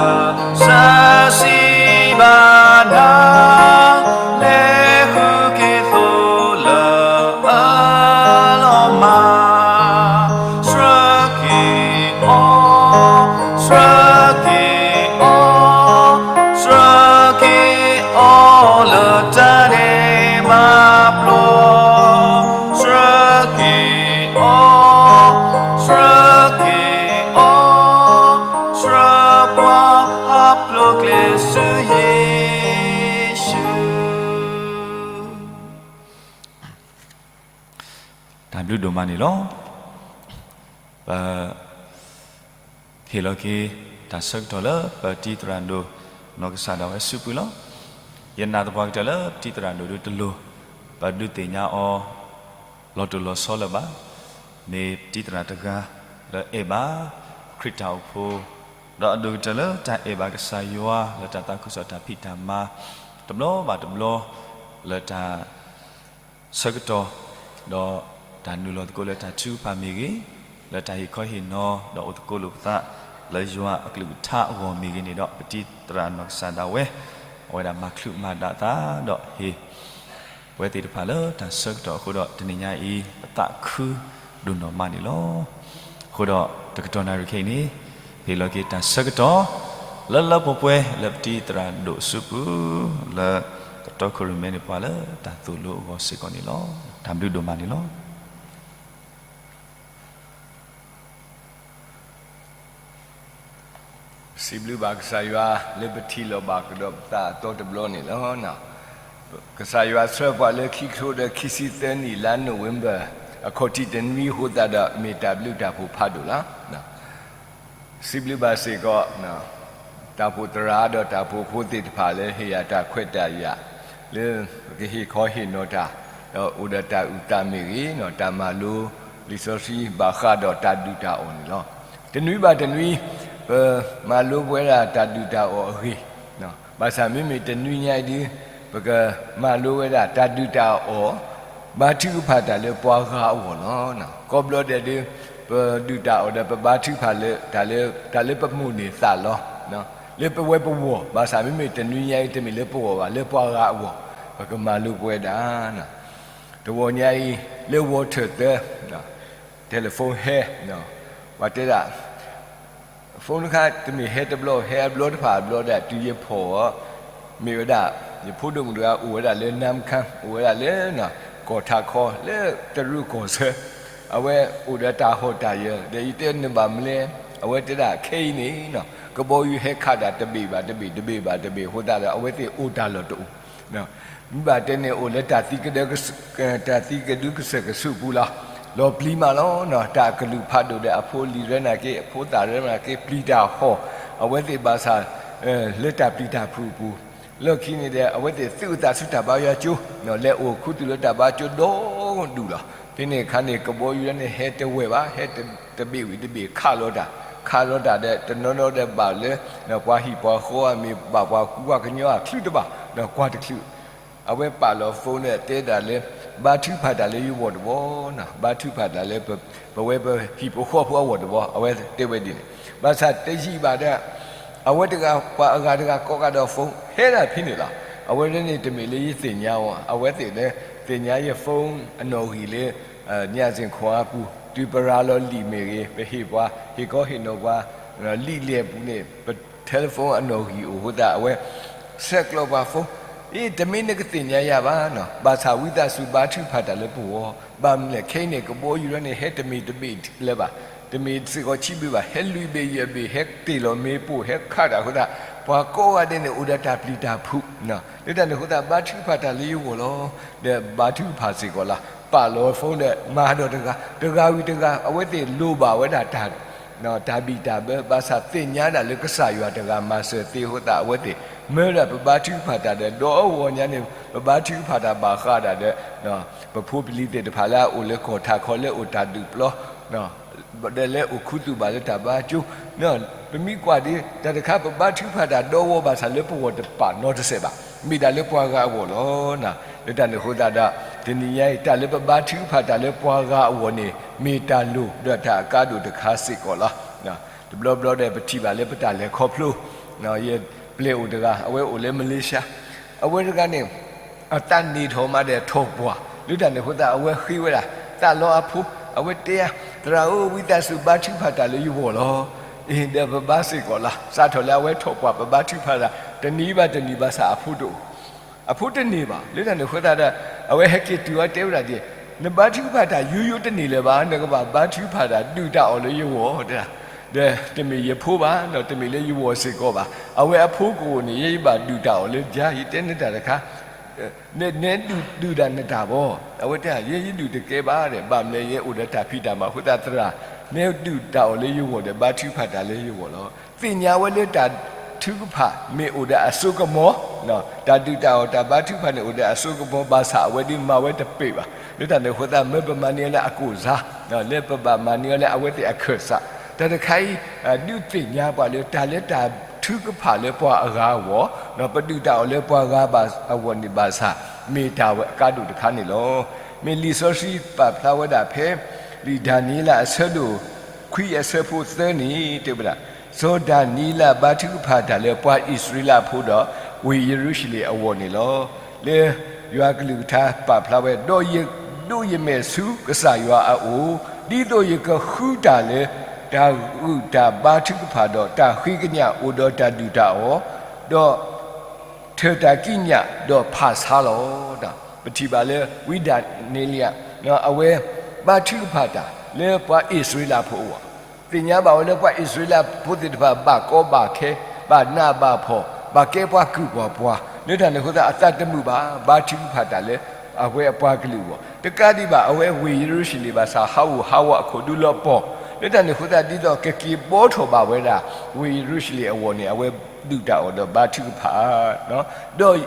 စၢ်စံးဘၣ်နၤ, လဲၤဃုက့ၤသိလၢအလီၤမၢ် ဆှၢက့ၤအီၤ, ဆှၢက့ၤအီၤ, ဆှၢက့ၤအီၤ လၢတၢ်ဒဲးဘးပျီ, ဆှၢက့ၤအီၤ, ဆှၢက့ၤအီၤ, ဆှၢပှၤဟးဖျိးကျဲဆူယ့ၣ်ၡူး တၢ်ဘျုးဒိၣ်မးန့ၣ်လီၤ. ပ ဟ့ၣ်လီၤက့ၤ တၢ်ဆၢကတီၢ်လၢပတံၤသရၣ်ဒိၣ် နီၢ်ကစၢ်ဒၣ်ဝဲစုပူၤလီၤ. ယနာ်သပှၢ်ကတၢၢ်လၢပတံၤသရၣ်ဒိၣ်ဒုတလိၣ် ပဒုးသ့ၣ်ညါအီၤ လီၤတိၢ်လီၤဆီလၢၤဘၣ်. မ့ၢ်ပတံၤသရၣ်တဂၤလၢအဲၣ်ဘၣ် ခရံာ်တၢ်အိၣ်ဖှိၣ်, ဒီးအဒိၣ်ကတၢၢ်လၢတၢ်အဲၣ်ဘၣ်ကစၢ်ယွၤ လၢတၢ်သးခုကစီၣ်တၢ်ဖံးတၢ်မၤ တဘျီဘၣ်တဘျီ လၢတၢ် ဆၢကတီၢ်, ဒီးတၢ်နုာ်လီၤသကိးလၢတၢ်ထုကဖၣ်မ့ၢ်ဂ့ၤ, လၢတၢ်ဟ့ၣ်ခီဟ့ၣ်နီၤ ဒီးအိၣ်သကိးလိာ်ပသး လၢယွၤအကလုၢ်ကထါအဂီၢ်မ့ၢ်ဂ့ၤန့ၣ်ဒီး ပတံၤသရၣ်နီၢ်ကစၢ်ဒၣ်ဝဲ အဝဲဒၣ်မၤချုးမၤဒၣ်သး ဒီးဟ့ၣ် ပဝဲသ့ၣ်တဖၣ်လၢတၢ်ဆၢကတီၢ်အဃိဒီး တနံၤညါအံၤ ပသးခုဒိၣ်နီၢ်မးန့ၣ်လီၤ. အဃိဒီးတကတီၢ်နၣ်ရံၣ်ခဲအံၤန့ၣ် ပဟ့ၣ်လီၤက့ၤတၢ်ဆၢကတီၢ် လၢလၢပှဲၤပှဲၤ လၢပတံၤသရၣ်ဒိၣ်အစုပူၤ လၢကတီခိၣ်ရိၣ်မဲန့ၢ်ပှၤလၢတၢ်သိၣ်လိအဂီၢ်စ့ၢ်ကီးန့ၣ်လီၤ. တၢ်ဘျုးဒိၣ်မးန့ၣ်လီၤ. စံးဘျုးဘၣ်ကစၢ်ယွၤလၢပထံၣ်လိာ်ဘၣ်ကဒီးပသးအသီတဘျီန့ၣ်လီၤ. ကစၢ်ယွၤဆှၢပှၤလၢခံကထိဒီးခံဆံသၢနံၣ် လါနိၣ်ဝ့ဘၢၣ် အခီၣ်ထံးတနွံအဃိသတးဒီး မ့ၢ်တၢ်ဘျုးတၢ်ဖှိၣ်ဖးဒိၣ်လီၤ. စံးဘျုးဘၣ်စ့ၢ်ကီး တၢ်အိၣ်ဖှိၣ်သရၣ်ဒီးတၢ်အိၣ်ဖှိၣ်ဖိသ့ၣ်တဖၣ်လၢဟ့ၣ်ယၤတၢ်ခွဲးတၢ်ယာ် လၢပကဟ့ၣ်ခီဟ့ၣ်နီၤတၢ် ဒီးအိၣ်ဒီးတၢ်အုၣ်သးမ့ၢ်ဂ့ၤ တၢ်မၤလိလံာ်စီဆှံဘၣ်ဃးဒီးတၢ်ဒုၣ်တၢ်အီၣ်န့ၣ်လီၤ. တနွံဘၣ်တနွံ ပမၤလိပဝဲဒၣ်တၢ်ဒုၣ်တၢ်အီၣ်အဂ့ၢ် ဘၣ်ဆၣ်မ့မ့ၢ်တနွံညါအံၤဒု ပကမၤလိဝဲဒၣ်တၢ်ဒုၣ်တၢ်အီၣ် ဘါထုကဖၣ်တၢ်လၢပှၤဂၤအဂီၢ်လီၤ. ကိးဘျီဒဲးဒု ပဒုၣ်တၢ်အီၣ်ဒီးပဘါထုကဖၣ်လၢ တၢ်လၢပမိၢ်န့ၢ်သးလီ လၢပဝဲပဂီၢ် ဘၣ်ဆၣ်မ့မ့ၢ်တနွံညါအံၤ တမ့ၢ်လၢပဂီၢ်ဘၣ် လၢပှၤဂၤအဂီၢ် ပကမၤလိပဝဲဒၣ် တဂီၤညါအံၤ လၢဝီထၢၣ်သၢ telephone ဟဲ ပှၤတဲဒၣ် phone တခါ တမ့ၢ်ဟဲတဘျီ ဟဲအဘျီတဖၣ်အဘျီဒၣ် တုၤယဖီၣ်အီၤ မ့ၢ်ဝဲဒၣ် ယဖိဒိၣ်မုၣ်တဂၤအိၣ်ဝဲဒၣ်လၢ နါမခါ အိၣ်ဝဲဒၣ်လၢ ကီၢ်ထးခီ လၢတရူးကီၢ်ဆၢ အဝဲအိၣ်ဒီးတၢ်ဟီၣ်တၢ်ယၢၤ ဒီးယတဲနဘၣ်မနုၤလဲၣ် အဝဲတဲဒၣ်ခဲအံၤန့ၣ် ကဘီယူၤဟဲခးတၢ်တဘ့ၣ်ဘၣ်တဘ့ၣ် တဘ့ၣ်ဘၣ်တဘ့ၣ်အဃိသတးဒီး အဝဲသ့ၣ်အိၣ်တၢ်လီၢ်တအိၣ် မ့ၢ်ဘၣ်တဲန့ၣ်အိၣ်လၢ တၢ်သံကဒုကစၢၢ်ကဆူးပူၤလီၤ. လီၤပျံၤမးလီၤ. တၢ်အကလုၢ်ဖးဒိၣ်ဒီး အဖိအလံၤရၢနာ်က့ အဖိသၣ်ရၢနာ်က့ ပျံၤတၢ်ဟီၣ် အဝဲသ့ၣ်ဘၣ်ဆၣ် လၢတၢ်ပျံၤတၢ်ဖုးအပူၤ လီၢ်ခံန့ၣ်ဒီး အဝဲသ့ၣ်သုးအသးဆူတၢ်ဘါယွၤကၠိ လဲၤအိၣ်ခူသူၣ်လၢတၢ်ဘါကၠိဒီဒူၣ်လီၤ. ဖဲန့ၣ်အခါန့ၣ် ကဘီယူၤလၢန့ၣ်ဟဲတဝဲၢ်ဘၣ် ဟဲတဘ့ၣ်ဝံၤတဘ့ၣ်ခးလီၤတၢ် ခးလီၤတၢ်ဒီး တနီၤနီၤဒီးဘၣ်လၢ ပှၤဟံၣ်ပှၤဃီဧါ မ့ၢ်ဘၣ်ပှၤကူပှၤကညီအချုးတဘၣ် ကွၢ်တချုး အဝဲပာ်လီၤ phone ဒီးတဲဒၣ်လၢ ဘါထုကဖၣ်တၢ်လၢယဂီၢ်တဘျီ ဘါထုကဖၣ်တၢ်လၢ ပဝဲပဟံၣ်ဖိဃီဖိအဂီၢ်တဘျီ အဝဲတဲဝဲဒ်န့ၣ် ဘၣ်ဆၣ်တယံာ်ဘၣ်ဒီး အဝဲတဂၤ ပှၤအဂၤတဂၤကိးဂၤဒီး phone ဟဲဒၣ်ဖဲန့ၣ်လီၤ. အဝဲဒၣ်န့ၣ်တမ့ၢ်လၢယသ့ၣ်ညါအီၤ အဝဲသ့ၣ်လၢ သ့ၣ်ညါယ phone အနီၣ်ဂံၢ်လၢ ညၣ်စ့ၣ်ခွါအပူၤ တုၤပရၤလီၤလံာ်မ့ၢ်ဂ့ၤ ပဟ့ၣ်ပှၤ ဟ့ၣ်ခီဟ့ၣ်နီၤပှၤ လံာ်လဲၢ်အပူၤန့ၣ် ပ telephone အနီၣ်ဂံၢ်အိၣ်အဃိသတး အဝဲ ဆဲးကျိးပှၤ phone အ့ တမ့ၢ်နကသ့ၣ်ညါယၤဘၣ်နီၤ ဘၣ်ဆၣ်ဝံသးစူၤဘါထုကဖၣ်တၢ်လၢပဂီၢ် ဘၣ်မနုၤလဲၣ် ခဲအံၤန့ၣ် ကဘီယူၤလၢန့ၣ်ဟဲတမ့ၢ်တဘ့ၣ်လၢၤဘၣ် တမ့ၢ်စ့ၢ်ကီးဆံးဘ့ၣ်ဘၣ် ဟဲလွံၢ်ဘ့ၣ်ယဲၢ်ဘ့ၣ် ဟဲတ့ၢ်လီၤမ့ၣ်ပိၢ် ဟဲခးတၢ်အဃိသတး ပှၤကိးဂၤဒဲးန့ၣ် အိၣ်ဒီးတၢ်ပျံၤတၢ်ဖုး လၢတၢ်န့ၣ်အဃိသတး ဘါထုကဖၣ်တၢ်လၢယဂီၢ်လီၤ. ဒီးဘါထုကဖၣ်စ့ၢ်ကီးလီၤ ပာ်လီၤ phone ဒီးမၤဒီးတဂၤ တဂၤဝံၤတဂၤ အဝဲသ့ၣ်လိၣ်ဘၣ်ဝဲဒၣ်တၢ် တၢ်ဘံၣ်တၢ်ဘၢ ဘၣ်ဆၣ်သ့ၣ်ညါဒၣ်လၢကစၢ်ယွၤတဂၤမၤစၢၤသ့အဃိသတး အဝဲသ့ၣ် မၢဒၣ်ပဘါထုကဖၣ်တၢ်ဒီး ဒီးအဂီၢ်ညါန့ၣ် ပဘါထုကဖၣ်တၢ်ဘၣ်ဃးဒၣ်ဒီး ပဖိပလံၤသ့ၣ်တဖၣ်လၢအအိၣ်လၢကီၢ်ထးခီလၢအိၣ်တၢ်ဒုးပျီ ဒီးလၢအိၣ်ခူသူၣ်ဘၣ်လၢတၢ်ဘါကၠိ ပမ့ၢ်ကွၢ်ဒ် တၢ်တခါပဘါထုကဖၣ်တၢ်ဒီးအဂီၢ်ဘၣ်ဆၣ်လၢပဂီၢ်တပာ်နီတစဲးဘၣ် မ့ၢ်ဒၣ်လၢပှၤဂၤအဂီၢ်လီၤ. လၢတၢ်န့ၣ်အဃိသတးဒီး တနံၤညါအံၤ တၢ်လၢပဘါထုကဖၣ်တၢ်လၢပှၤဂၤအဂီၢ်န့ၣ် မ့ၢ်တၢ်လိၣ်ဒီးတၢ်အကါဒိၣ်တခါစ့ၢ်ကီးလီၤ. တဘျီဘျီဒီးပထံၣ်ဘၣ်လၢပတၢ်လဲၤခီဖျိ ယပျဲၢ်အိၣ်တဂၤ အဝဲအိၣ်လၢမလ့ၡါ အဝဲတဂၤန့ၣ် အသးန့ၢ်ထီၣ်မးဒီးထီၣ်ပှၢ် လၢတၢ်န့ၣ်အဃိသတး အဝဲဃ့ဝဲဒၣ် သးလီအဖိ အဝဲတဲ သရၣ်ဧၢ ဝံသးစူၤဘါထုကဖၣ်တၢ်လၢယဂီၢ်လီၤ. အ့ ဒီးပဘါစ့ၢ်ကီးလီၤ. စးထီၣ်လၢအဝဲထီၣ်ပှၢ် ပဘါထုကဖၣ်တၢ် တနံၤဘၣ်တနံၤဘၣ်ဆၣ်အဖိတအိၣ် အဖိတန့ၢ်ဘၣ်. လၢတၢ်န့ၣ်အဃိသတးဒီး အဝဲဟဲက့ၤတုၤအီၤတဲဝဲဒၣ်ဒ် နဘါထုကဖၣ်တၢ်ယိယိတန့ၢ်လၢၤဘၣ် နကဘၣ်ဘါထုကဖၣ်တၢ်ဒုၣ်တၢ်အီၣ်လၢယဂီၢ် တဲဒၣ် ဒီးတမ့ၢ်ယဖိဘၣ် တမ့ၢ်လၢယဂီၢ်စ့ၢ်ကီးဘၣ် အဝဲအဖိကအိၣ်န့ၣ် ယဲယဘၣ်ဒုၣ်တၢ်အီၣ်လၢယၤ ယတဲနတၢ်တခါ နဒုၣ်ဒုၣ်ဒၣ်နတၢ်ဘၣ်. အဝဲတဲ ယဲယဒုၣ်တကဲဘၣ်ဒီး ဘၣ်မနုၤလဲၣ် ယအိၣ်ဒီးတၢ်ဖံးတၢ်မၤအဃိသတးသရၣ် နဒုၣ်တၢ်အီၣ်လၢယဂီၢ်ဒီး ဘါထုကဖၣ်တၢ်လၢယဂီၢ်လီၤ. သ့ၣ်ညါဝဲလၢတၢ်ထုကဖၣ်မ့ၢ်အိၣ်ဒီးအစိကမီၤ တၢ်ဒုၣ်တၢ်အီၣ်တၢ်ဘါထုကဖၣ်န့ၣ်အိၣ်ဒီးအစိကမီၤ ဘၣ်ဆၣ်အဝဲဒုးမၤဝဲတပ့ၢ်ဘၣ်. လၢတၢ်န့ၣ်အဃိသတး မၢပမၤန့ၢ်အီၤလၢအကိၣ်စါ လၢပဘၣ်မၤန့ၢ်အီၤလၢအဝဲသ့ၣ်အခၢၣ်စး တၢ်တခါအံၤ ဒုးသ့ၣ်ညါပှၤလၢတၢ်လၢတၢ်ထုကဖၣ်လၢပှၤအဂၤအဂီၢ် ပဒုၣ်တၢ်အီၣ်လၢပှၤဂၤဘၣ်အဂီၢ်န့ၣ်ဘၣ်ဆၣ် မ့ၢ်တၢ်အကါဒိၣ်တခါန့ၣ်လီၤ. မ့ၢ်လံာ်စီဆှံပာ်ဖျါဝဲဒၣ်ဖဲ လံာ်ဒၤနံးယ့လးအဆၢဒိၣ်ခွံအဆၢဖိသၢန့ၣ် တဲဝဲဒၣ်, စီၤဒၤနံးယ့လးဘါထုကဖၣ်တၢ်လၢပှၤအံၣ်စရ့လးဖိဒီး ဝ့ၢ်ယရူၤၡလ့ၣ်အဂီၢ်န့ၣ်လီၤ. လၢ ယွၤကလုၢ်ကထါပာ်ဖျါဝဲ, ဒီးယဒိးယမဲာ်ဆူကစၢ်ယွၤအအိၣ်, ဒ်သိးယကဃုတၢ်လၢ တၢ်ဂုာ်တၢ်ဘါထုကဖၣ်ဒီးတၢ်ဃ့ကညးအိၣ်ဒီးတၢ်ဒုၣ်တၢ်အီၣ်, ဒီးထၢၣ်တၢ်ကံးညာ်ဒီးဖးဆါလီၤ. ပထံၣ်ဘၣ်လၢဝံဒၤနံယ့လး အဝဲဘါထုကဖၣ်တၢ်လၢပှၤအံၣ်စရ့လးဖိအဂီၢ်, သ့ၣ်ညါဘၣ်ဝဲလၢပှၤအံၣ်စရ့လးဖိသ့ၣ်တဖၣ် ဘၣ်ကီဘၣ်ခဲ, ဘၣ်နးဘၣ်ဖှီၣ်, ဘၣ်ကဲပှၤကုၢ်ပှၤပှၤ, လၢတၢ်န့ၣ်အဃိသတး အသးတမုာ်ဘၣ်, ဘါထုကဖၣ်တၢ်လၢအဝဲအပှၤကလုာ်အဂီၢ်, တကးဒံးဘၣ် အဝဲဝ့ၢ်ယရူၤၡလ့ၣ်ဘၣ်ဆၣ် ဟးဂူာ်ဟးဂီၤအခိၣ်ဒူလီၤပှီၢ်, လၢတၢ်န့ၣ်အဃိသတး ဒ်သိးကက့ၤဘှီထီၣ်ဘၣ်ဝဲဒၣ် ဝ့ၢ်ယရူၤၡလ့ၣ်အဂီၢ်န့ၣ် အဝဲဒုၣ်တၢ်အီၣ်ဒီးဘါထုကဖၣ်, ဒီး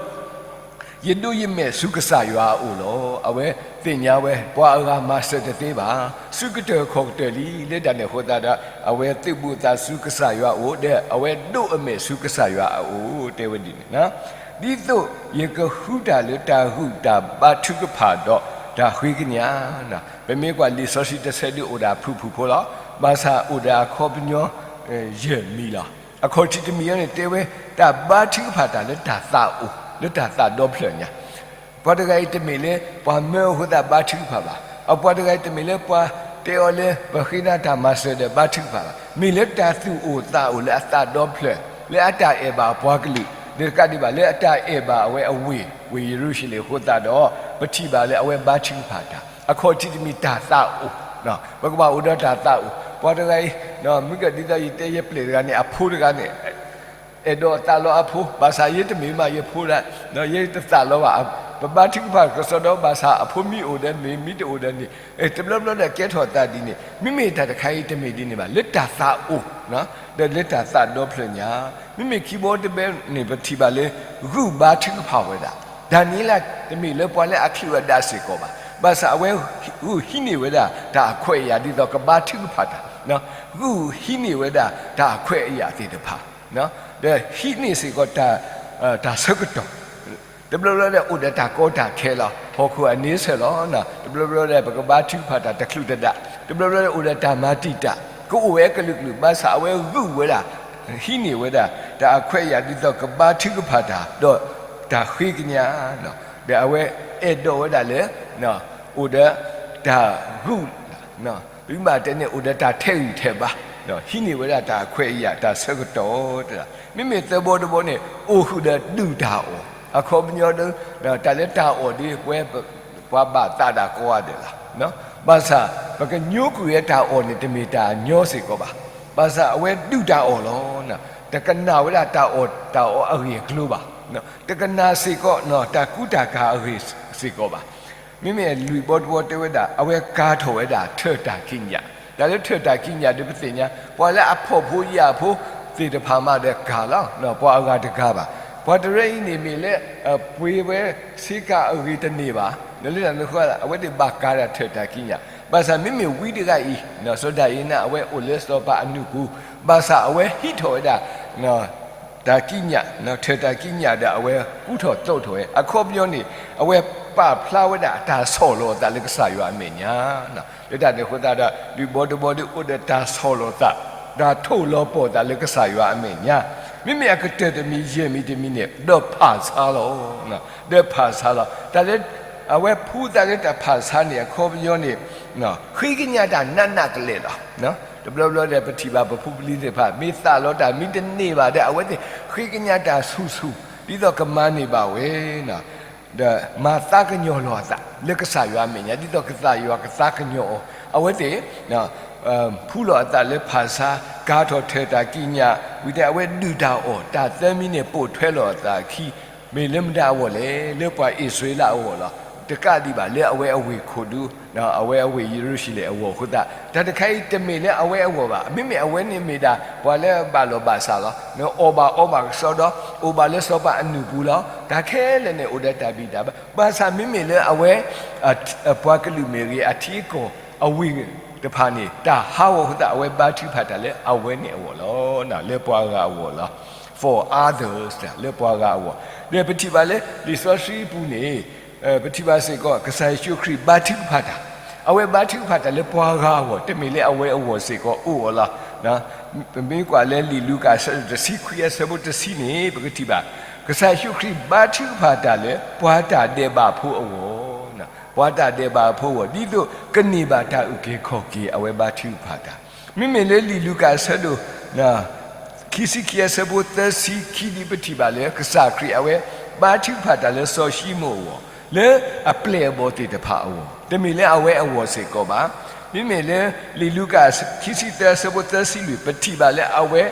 ယဒိးယမဲာ်ဆူကစၢ်ယွၤအအိၣ်လီၤ. အဝဲသ့ၣ်ညါဝဲ ပှၤအဂၤမၤစၢၤတသ့ဘၣ်, ဆူကတၢၢ်ခီၣ်ကတၢၢ်လံ, လၢတၢ်န့ၣ်အဃိသတးဒီး အဝဲသုးဘူးအသးဆူကစၢ်ယွၤအအိၣ်, ဒီးအဝဲဒိးအမဲာ်ဆူကစၢ်ယွၤအအိၣ်, တဲဝဲဒ်န့ၣ်, ဒ်သိးယကဃုတၢ်လၢတၢ်ဂုာ်တၢ်ဘါထုကဖၣ်ဒီးတၢ်ဃ့ကညး, ပမ့ၢ်ကွၢ်လံာ်စီဆှံတဆၢဒုးအိၣ်ဒၣ်ဖုၣ်ဖုၣ်ဖိလီၤ, ဘၣ်ဆၣ်အိၣ်ဒီးအခီပညီ ယဲၢ်မံၤလီၤ. အခီၣ်ထံးတမံၤအံၤန့ၣ် တဲဝဲတၢ်ဘါထုကဖၣ်တၢ်လၢတၢ်သးအိၣ်, လၢတၢ်သးဒီဖျၢၣ်ညါ, ပှၤတဂၤအံၤတမ့ၢ်လၢပှၤမၢအဃိသတးဘါထုကဖၣ်ဘၣ်, အပှၤတဂၤအံၤတမ့ၢ်လၢပှၤတဲအီၤလၢပဃ့နၤတၢ်မၤစၢၤဒီးဘါထုကဖၣ်ဘၣ်, မ့ၢ်လၢတၢ်သူၣ်အိၣ်သးအိၣ်လၢအသးဒီဖျၢၣ်, လၢအတၢ်အဲၣ်ဘၣ်အပှၤကလုာ်, ဒီးတကးဒံးဘၣ်လၢအတၢ်အဲၣ်ဘၣ်အဝဲအဝ့ၢ်, ဝ့ၢ်ယရူၤၡလ့ၣ်အဃိသတးဒီး ပထံၣ်ဘၣ်လၢအဝဲဘါထုကဖၣ်တၢ်, အခီၣ်ထံးတမံၤတၢ်သးအိၣ်, ပကဘၣ်အိၣ်ဒီးတၢ်သးအိၣ်, ပှၤတဂၤအံၤ, မ့ၢ်ကဒ်သိးယတဲယပျဲၢ်တဂၤန့ၣ် အဖိတဂၤန့ၣ် အဲၣ်ဒိးသးလီအဖိ, ဘၣ်ဆၣ်ယတမ့ၢ်မးယဖိဒၣ်, ယတသးလီဘၣ်, ပဘါထုကဖၣ်ကစီဒီ ဘၣ်ဆၣ်အဖိမ့ၢ်အိၣ်ဒီးမ့ၢ် မ့ၢ်တအိၣ်ဒီးန့ၣ်, တဘျီဘျီဒီးကဲထီၣ်သးဒ်န့ၣ်, မ့မ့ၢ်တၢ်တခါအံၤတမ့ၢ်ဒ်န့ၣ်ဘၣ်, လၢတၢ်သးအိၣ်, ဒီးလၢတၢ်သးဒီဖျၢၣ်ညါ, မ့မ့ၢ်ခံဘီတဘဲန့ၣ် ပထံၣ်ဘၣ်လၢ ဂုာ်ဘါထုကဖၣ်ဝဲဒၣ်, ဒၤနံးယ့လးတမ့ၢ်လၢပှၤလၢအချုးအဒးစ့ၢ်ကီးဘၣ်, ဘၣ်ဆၣ်အဝဲဂုာ်ဟံးန့ၢ်ဝဲဒၣ်တၢ်အခွဲးအယာ်ဒ်သိးကဘါထုကဖၣ်တၢ်, ဂုာ်ဟံးန့ၢ်ဝဲဒၣ်တၢ်အခွဲးအယာ်သ့ၣ်တဖၣ်, ဒီးဟံးန့ၢ်စ့ၢ်ကီး တၢ်ဆၢကတီၢ်, တဘျီဘျီဒီးအိၣ်ဒီးတၢ်ကီတၢ်ခဲလီၤ, ဟီၣ်ခိၣ်အန့ဆၢၣ်လီၤ, တဘျီဘျီဒီးပကဘါထုကဖၣ်တၢ်တချုးတဒး, တဘျီဘျီဒီးအိၣ်ဒီးတၢ်မၤတံာ်တာ်, ကအိၣ်ဝဲကလုာ်ကလုာ်, ဘၣ်ဆၣ်အဝဲဂုာ်ဝဲဒၣ်, ဟံးန့ၢ်ဝဲဒၣ် တၢ်အခွဲးအယာ်ဒ်သိးကဘါထုကဖၣ်တၢ်, ဒီးတၢ်ဃ့ကညး, ဒီးအဝဲအဲၣ်ဒိးဝဲဒၣ်လၢ အိၣ်ဒီးတၢ်ဂုာ် ပမ့ၢ်တဲန့ၣ် အိၣ်ဒီးတၢ်ထဲးဂံၢ်ထဲးဘါ, ဟံးန့ၢ်ဝဲဒၣ်တၢ်အခွဲးအယာ် တၢ်ဆၢကတီၢ်, မ့မ့ၢ်သၢဘီတဘီန့ၣ် အိၣ်ဃုာ်ဒီးဒုၣ်တၢ်အီၣ်, အခီပညီဒီး တၢ်လၢတၢ်အီၣ်ဒ်ဝဲ ပှၤဘၣ်သးဒၣ်ကိးဂၤဒဲးလီၤ. ဘၣ်ဆၣ် ပကညိကွံာ်ဝဲတၢ်အီၣ်န့ၣ် တမ့ၢ်တၢ်ညီစ့ၢ်ကီးဘၣ်. ဘၣ်ဆၣ်အဝဲဒုၣ်တၢ်အီၣ်လီၤ. တကနၣ်ဝဲဒၣ်တၢ်အီၣ်တၢ်အီအဂ့ၢ်အကျိၤဘၣ်. တကနၣ်စ့ၢ်ကီး တၢ်ကူတၢ်ကၤအဂ့ၢ်စ့ၢ်ကီးဘၣ်. မ့မ့ၢ်လွံၢ်ဘီတဘီတဲဝဲဒၣ် အဝဲကၤထီၣ်ဝဲဒၣ်ထၢၣ်တၢ်ကံးညာ်, တၢ်လၢထၢၣ်တၢ်ကံးညာ်ဒီးပသ့ၣ်ညါ ပှၤလၢအဖှီၣ်ဖိယာ်ဖိသ့ၣ်တဖၣ်မးဒီးကၤလီၤ. ပှၤအဂၤတကၤဘၣ်. ပှၤတရၢအံၤန့ၣ်မ့ၢ်လၢ ပှ့ၤဝဲဆ့ကၤအဂ့ၤတန့ၢ်ဘၣ်. လၢတၢ်န့ၣ်အဃိ အဝဲသ့ၣ်ဘၣ်ကၤဒၣ်ထၢၣ်တၢ်ကံးညာ်. ဘၣ်ဆၣ်မ့မ့ၢ်ဝံတဂၤအံၤ စီၤဒၤအံၤန့ၣ် အဝဲအိၣ်လၢစီၤပၤအနူၢ်ပူၤ, ဘၣ်ဆၣ်အဝဲဟံးထီၣ်ဝဲဒၣ် တၢ်ကံးညာ်, ထၢၣ်တၢ်ကံးညာ်ဒီးအဝဲကူထီၣ်သိးထီၣ်ဝဲ အခီပညီန့ၣ် အဝဲပာ်ဖျါဝဲဒၣ်တၢ်ဆီၣ်လီၤအသးလၢကစၢ်ယွၤအမဲာ်ညါ. လၢတၢ်န့ၣ်အဃိသတးဒီး လွံၢ်ဘီတဘီဒီးအိၣ်ဒီးတၢ်ဆီၣ်လီၤသး, တၢ်ထိၣ်လီၤပှီၢ်သးလၢကစၢ်ယွၤအမဲာ်ညါ, မ့မ့ၢ်အကတၢၢ်တမံၤယဲၢ်မံၤတမံၤန့ၣ် ဒီးဖးဆါလီၤ. ဒီးဖးဆါလီၤ. တၢ်လၢ အဝဲဖှူသးလၢတၢ်ဖးဆါန့ၣ် အခီပညီန့ၣ် ဃ့ကညးတၢ်နးနးကလဲာ်လီၤ. တဘျီဘျီဒီးပထံၣ်ဘၣ်ပဖိပလံၤသ့ၣ်တဖၣ် မ့ၢ်သးလီၤတၢ်မ့ၢ်တန့ၢ်ဘၣ်ဒီး အဝဲသ့ၣ်ဃ့ကညးတၢ်ဆူၣ်ဆူၣ် ဒ်သိးကမၤန့ၢ်ဘၣ်ဝဲ ဒီးမၤသးကညီၤလီၤအသးလၢကစၢ်ယွၤအမဲာ်ညါ ဒ်သိးကစၢ်ယွၤကသးကညီၤအီၤ, အဝဲသ့ၣ် ဖှူလီၤအသးလၢဖးဆါ, ကၤထီၣ်ထၢၣ်တၢ်ကံးညာ်, ဝံၤဒီးအဝဲဒုၣ်တၢ်အီၣ်, တၢ်သၢမံၤန့ၣ်ပိာ်ထွဲလီၤအသးအခံ, မ့ၢ်လၢမတၤအဂီၢ်လဲၣ်, လၢပှၤအံၣ်စရ့လးအဂီၢ်လီၤ. တကးဒံးဘၣ်လၢအဝဲအဝ့ၢ်ခိၣ်ဒူ, အဝဲအဝ့ၢ်ယရူၤၡလ့ၣ်အဂီၢ်အဃိသတး တၢ်တခါအံၤတမ့ၢ်လၢအဝဲအဂီၢ်ဘၣ်. မ့မ့ၢ်အဝဲန့ၣ်မ့ၢ်ဒၣ် ပှၤလၢအဘၣ်လီၢ်ဘၣ်စးလီၤ. အီၣ်ဘၣ်အီဘၣ်ကစီဒီ, အိၣ်ဘၣ်လၢစီၤပၤအနူၢ်ပူၤလီၤ. တၢ်ခဲလၢာ်န့ၣ်အိၣ်ဒီးတၢ်ဘံၣ်တၢ်ဘၢ, ဘၣ်ဆၣ်မ့မ့ၢ်လၢအဝဲ ပှၤကလုာ်မ့ၢ်ဂ့ၤ အထံအကီၢ်အဝ့ၢ်တဖၣ်န့ၣ် တၢ်ဟးဂီၤအဃိသတး အဝဲဘါထုကဖၣ်တၢ်လၢအဝဲန့ၣ်အဂီၢ်လီၤ. လၢပှၤဂၤအဂီၢ်လီၤ. For others လၢပှၤဂၤအဂီၢ်. ဒီးပထံၣ်ဘၣ်လၢလံာ်စီဆှံအပူၤန့ၣ် ပထံၣ်ဘၣ်စ့ၢ်ကီး ကစၢ်ယ့ၣ်ၡူးခရံာ်ဘါထုကဖၣ်တၢ်, အဝဲဘါထုကဖၣ်တၢ်လၢပှၤဂၤအဂီၢ်, တမ့ၢ်လၢအဝဲအဂီၢ်စ့ၢ်ကီးအိၣ်အီၤလီၤ. ပမ့ၢ်ကွၢ်လၢလံာ်လူၤကၣ်အဆၢဒိၣ်တဆံခွံအဆၢဖိတဆံန့ၣ် ပကထံၣ်ဘၣ် ကစၢ်ယ့ၣ်ၡူးခရံာ်ဘါထုကဖၣ်တၢ်လၢ ပှၤတၢ်ဒဲးဘးဖိအဂီၢ်, ပှၤတၢ်ဒဲးဘးဖိအဂီၢ် ဒ်သိးကန့ၢ်ဘၣ်တၢ်အုၣ်က့ၤခီၣ်က့ၤ အဝဲဘါထုကဖၣ်တၢ်. မ့မ့ၢ်လၢလံာ်လူၤကၣ်အဆၢဒိၣ် ခံဆံခံအဆၢဖိသၢဆံခံဒ်ပထံၣ်ဘၣ်လၢ ကစၢ်ခရံာ်အဝဲဘါထုကဖၣ်တၢ်လၢစီၤၡံမိၣ်အဂီၢ်, လၢအပျဲၢ်အဘီၣ်သ့ၣ်တဖၣ်အဂီၢ်, တမ့ၢ်လၢအဝဲအဂီၢ်စ့ၢ်ကီးဘၣ်. မ့မ့ၢ်လၢလံာ်လူၤကၣ်ခံဆံသၢအဆၢဖိသၢဆံလွံၢ် ပထံၣ်ဘၣ်လၢအဝဲ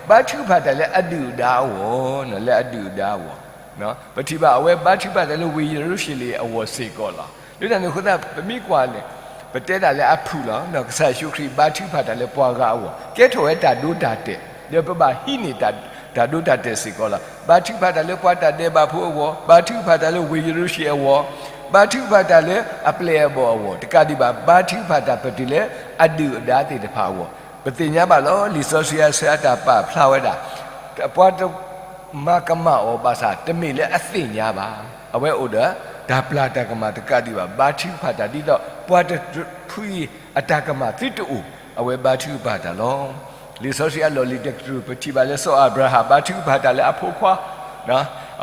ဘါထုကဖၣ်တၢ်လၢအဒုၣ်အဒါအဂီၢ်, လၢအဒုၣ်အဒါအဂီၢ်, ပထံၣ်ဘၣ်အဝဲဘါထုကဖၣ်တၢ်လၢဝ့ၢ်ယရူၤၡလ့ၣ်အဂီၢ်စ့ၢ်ကီးလီၤ. လၢတၢ်န့ၣ်အဃိသတး ပမ့ၢ်ကွၢ်န့ၣ် ပတဲဒၣ်လၢအဖုၣ်လီၤ. ကစၢ်ယ့ၣ်ၡူးခရံာ်ဘါထုကဖၣ်တၢ်လၢပှၤဂၤအဂီၢ် ကဲထီၣ်ဝဲတၢ်ဒိတၢ်တဲာ်, ဒီးပဘၣ်ဟံးန့ၢ်တၢ်ဒိတၢ်တဲာ်စ့ၢ်ကီးလီၤ. ဘါထုကဖၣ်တၢ်လၢပှၤတၢ်ဒဲးဘးဖိအဂီၢ်, ဘါထုကဖၣ်တၢ်လၢဝ့ၢ်ယရူၤၡလ့ၣ်အဂီၢ်, ဘါထုကဖၣ်တၢ်လၢအပျဲၢ်အဘီၣ်အဂီၢ်, တကးဒံးဘၣ် ဘါထုကဖၣ်တၢ်ပတုၤလၢအဒုၣ်အဒါသ့ၣ်တဖၣ်အဂီၢ်, ပသ့ၣ်ညါဘၣ်လီၤ. လံာ်စီဆှံအဆၢအတၢ်ပာ်ဖျါဝဲဒၣ် ပှၤတ မၤကမၣ်အီၤဘၣ်ဆၣ် တမ့ၢ်လၢအသ့ၣ်ညါဘၣ်. အဝဲအိၣ်ဒီးတၢ်ပျၢ်တၢ်ကမၣ်တကးဒံးဘၣ် ဘါထုကဖၣ်တၢ်ဒ်သိး ပှၤတဖုအံၤအတၢ်ကမၣ်သုတအိၣ် အဝဲဘါထုကဖၣ်တၢ်လီၤ. လံာ်စီဆှံအလီၢ်လံၤတကတြူၢ် ပထံၣ်ဘၣ်လၢစီၤအၤဘြၤဟၣ်ဘါထုကဖၣ်တၢ်လၢအဖိခွါ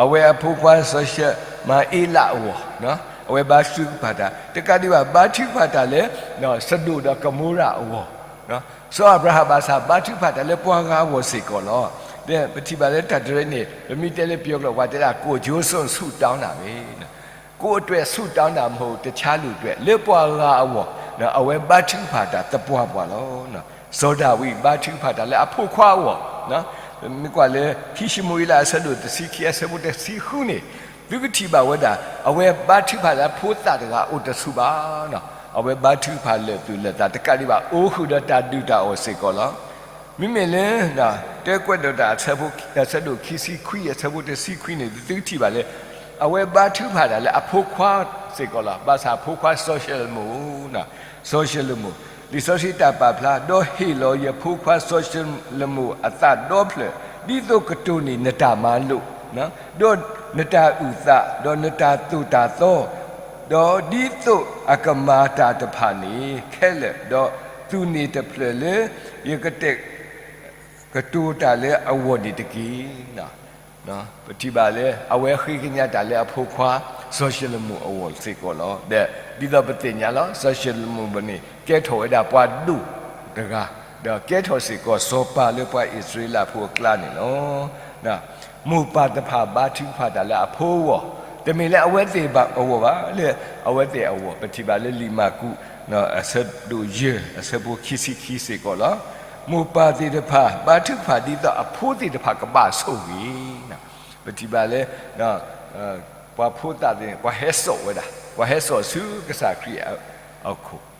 အဝဲအဖိခွါစီၤၡမၤအ့လးအဂီၢ်, အဝဲဘါထုကဖၣ်တၢ် တကးဒံးဘၣ် ဘါထုကဖၣ်တၢ်လၢ စဒိၣ်ဒီးကမိရၤအဂီၢ်, စီၤအၤဘြၤဟၣ်ဘၣ်ဆၣ် ဘါထုကဖၣ်တၢ်လၢပှၤဂၤအဂီၢ်စ့ၢ်ကီးလီၤ. ဒီးပထံၣ်ဘၣ်လၢတၢ်တရၢန့ၣ် ပမ့ၢ်တဲလၢပယီၤကျိာ် ပှၤတဲဒၣ် ကိုယ်ကျိုးစွန့်ဆုတောင်းတာပဲ, ကိုယ့်အတွက်ဆုတောင်းတာမဟုတ် တခြားလူအတွက် လၢပှၤဂၤအဂီၢ် အဝဲဘါထုကဖၣ်တၢ်သပှၢ်ပှၢ်လီၤ. စီၤဒၤဝံးဘါထုကဖၣ်တၢ်လၢအဖိခွါအဂီၢ်, မ့ၢ်ကွၢ်လၢခံၡမူၤအ့လးအဆၢဒိၣ်တဆံခံအဆၢဖိတဆံဃုန့ၣ် သုကထံၣ်ဘၣ်ဝဲဒၣ် အဝဲဘါထုကဖၣ်လၢအဖိသၣ်တဂၤအိၣ်တဆူၣ်ဘၣ်, အဝဲဘါထုကဖၣ်လၢာ်သူၣ်လၢာ်သးတကးဒံးဘၣ် အိၣ်ဃုာ်ဒီးတၢ်ဒုၣ်တၢ်အီၣ်စ့ၢ်ကီးလီၤ. မ့မ့ၢ်လၢ တၢကွဲးဒီးတၢ်အဆၢဖိ အဆၢဒိၣ်ခံဆံခွံအဆၢဖိတဆံခွံန့ၣ် သုကထံၣ်ဘၣ်လၢ အဝဲဘါထုကဖၣ်တၢ်လၢအဖိခွါစ့ၢ်ကီးလီၤ. ဘၣ်ဆၣ်အဖိခွါစီၤၡလိၤမိၤ, စီၤၡလိၤမိၤ, လံာ်စီဆှံတၢ်ပာ်ဖျါ ဒီးဟ့ၣ်လီၤယဖိခွါစီၤၡလိၤမိၤအသးဒီဖျၢၣ် ဒ်သိးကတိၤန့ၢ်နတၢ်မၤလိာ် ဒီးနတၢ်အုၣ်သး ဒီးနတၢ်သိၣ်တၢ်သီ ဒီးဒ်သိးအကမၤတၢ်တဖၣ်န့ၣ်ခဲလၢာ်, ဒီးသူၣ်န့ၢ်တဖျၢၣ်လၢ ယကတဲာ်ကတီၤတၢ်လၢအဂီၢ်န့ၣ်တက့ၢ်. ပထံၣ်ဘၣ်လၢ အဝဲဃ့ကညးတၢ်လၢအဖိခွါ စီၤၡလိၤမိၤအဂီၢ်စ့ၢ်ကီးလီၤ. ဒီးဒ်သိးပသ့ၣ်ညါလီၤ စီၤၡလိၤမိၤန့ၣ် ကဲထီၣ်ဝဲဒၣ်ပှၤဒိၣ်တဂၤ, ဒီးကဲထီၣ်စ့ၢ်ကီးစီၤပၤလၢပှၤအံၣ်စရ့လးဖိအကျါန့ၣ်လီၤ. မိၢ်ပၢ်တဖၣ်ဘါထုကဖၣ်တၢ်လၢအဖိအဂီၢ်, တမ့ၢ်လၢအဝဲသ့ၣ်အဂီၢ်ဘၣ်, လၢအဝဲသ့ၣ်အဂီၢ်, ပထံၣ်ဘၣ်လၢလံာ်မၢ်ကူး အဆၢဒိၣ်ယဲၢ် အဆၢဖိခံဆံခံစ့ၢ်ကီးလီၤ. မိၢ်ပၢ်သ့ၣ်တဖၣ် ဘါထုကဖၣ်ဒ်သိးအဖိသ့ၣ်တဖၣ်ကဘၣ်ဆိၣ်ဂ့ၤ, ပထံၣ်ဘၣ်လၢ ပှၤဖိသၣ်သ့ၣ်န့ၣ် ပှၤဟဲစိာ်ဝဲဒၣ်, ပှၤဟဲစိာ်ဆူကစၢ်ခရံာ်အ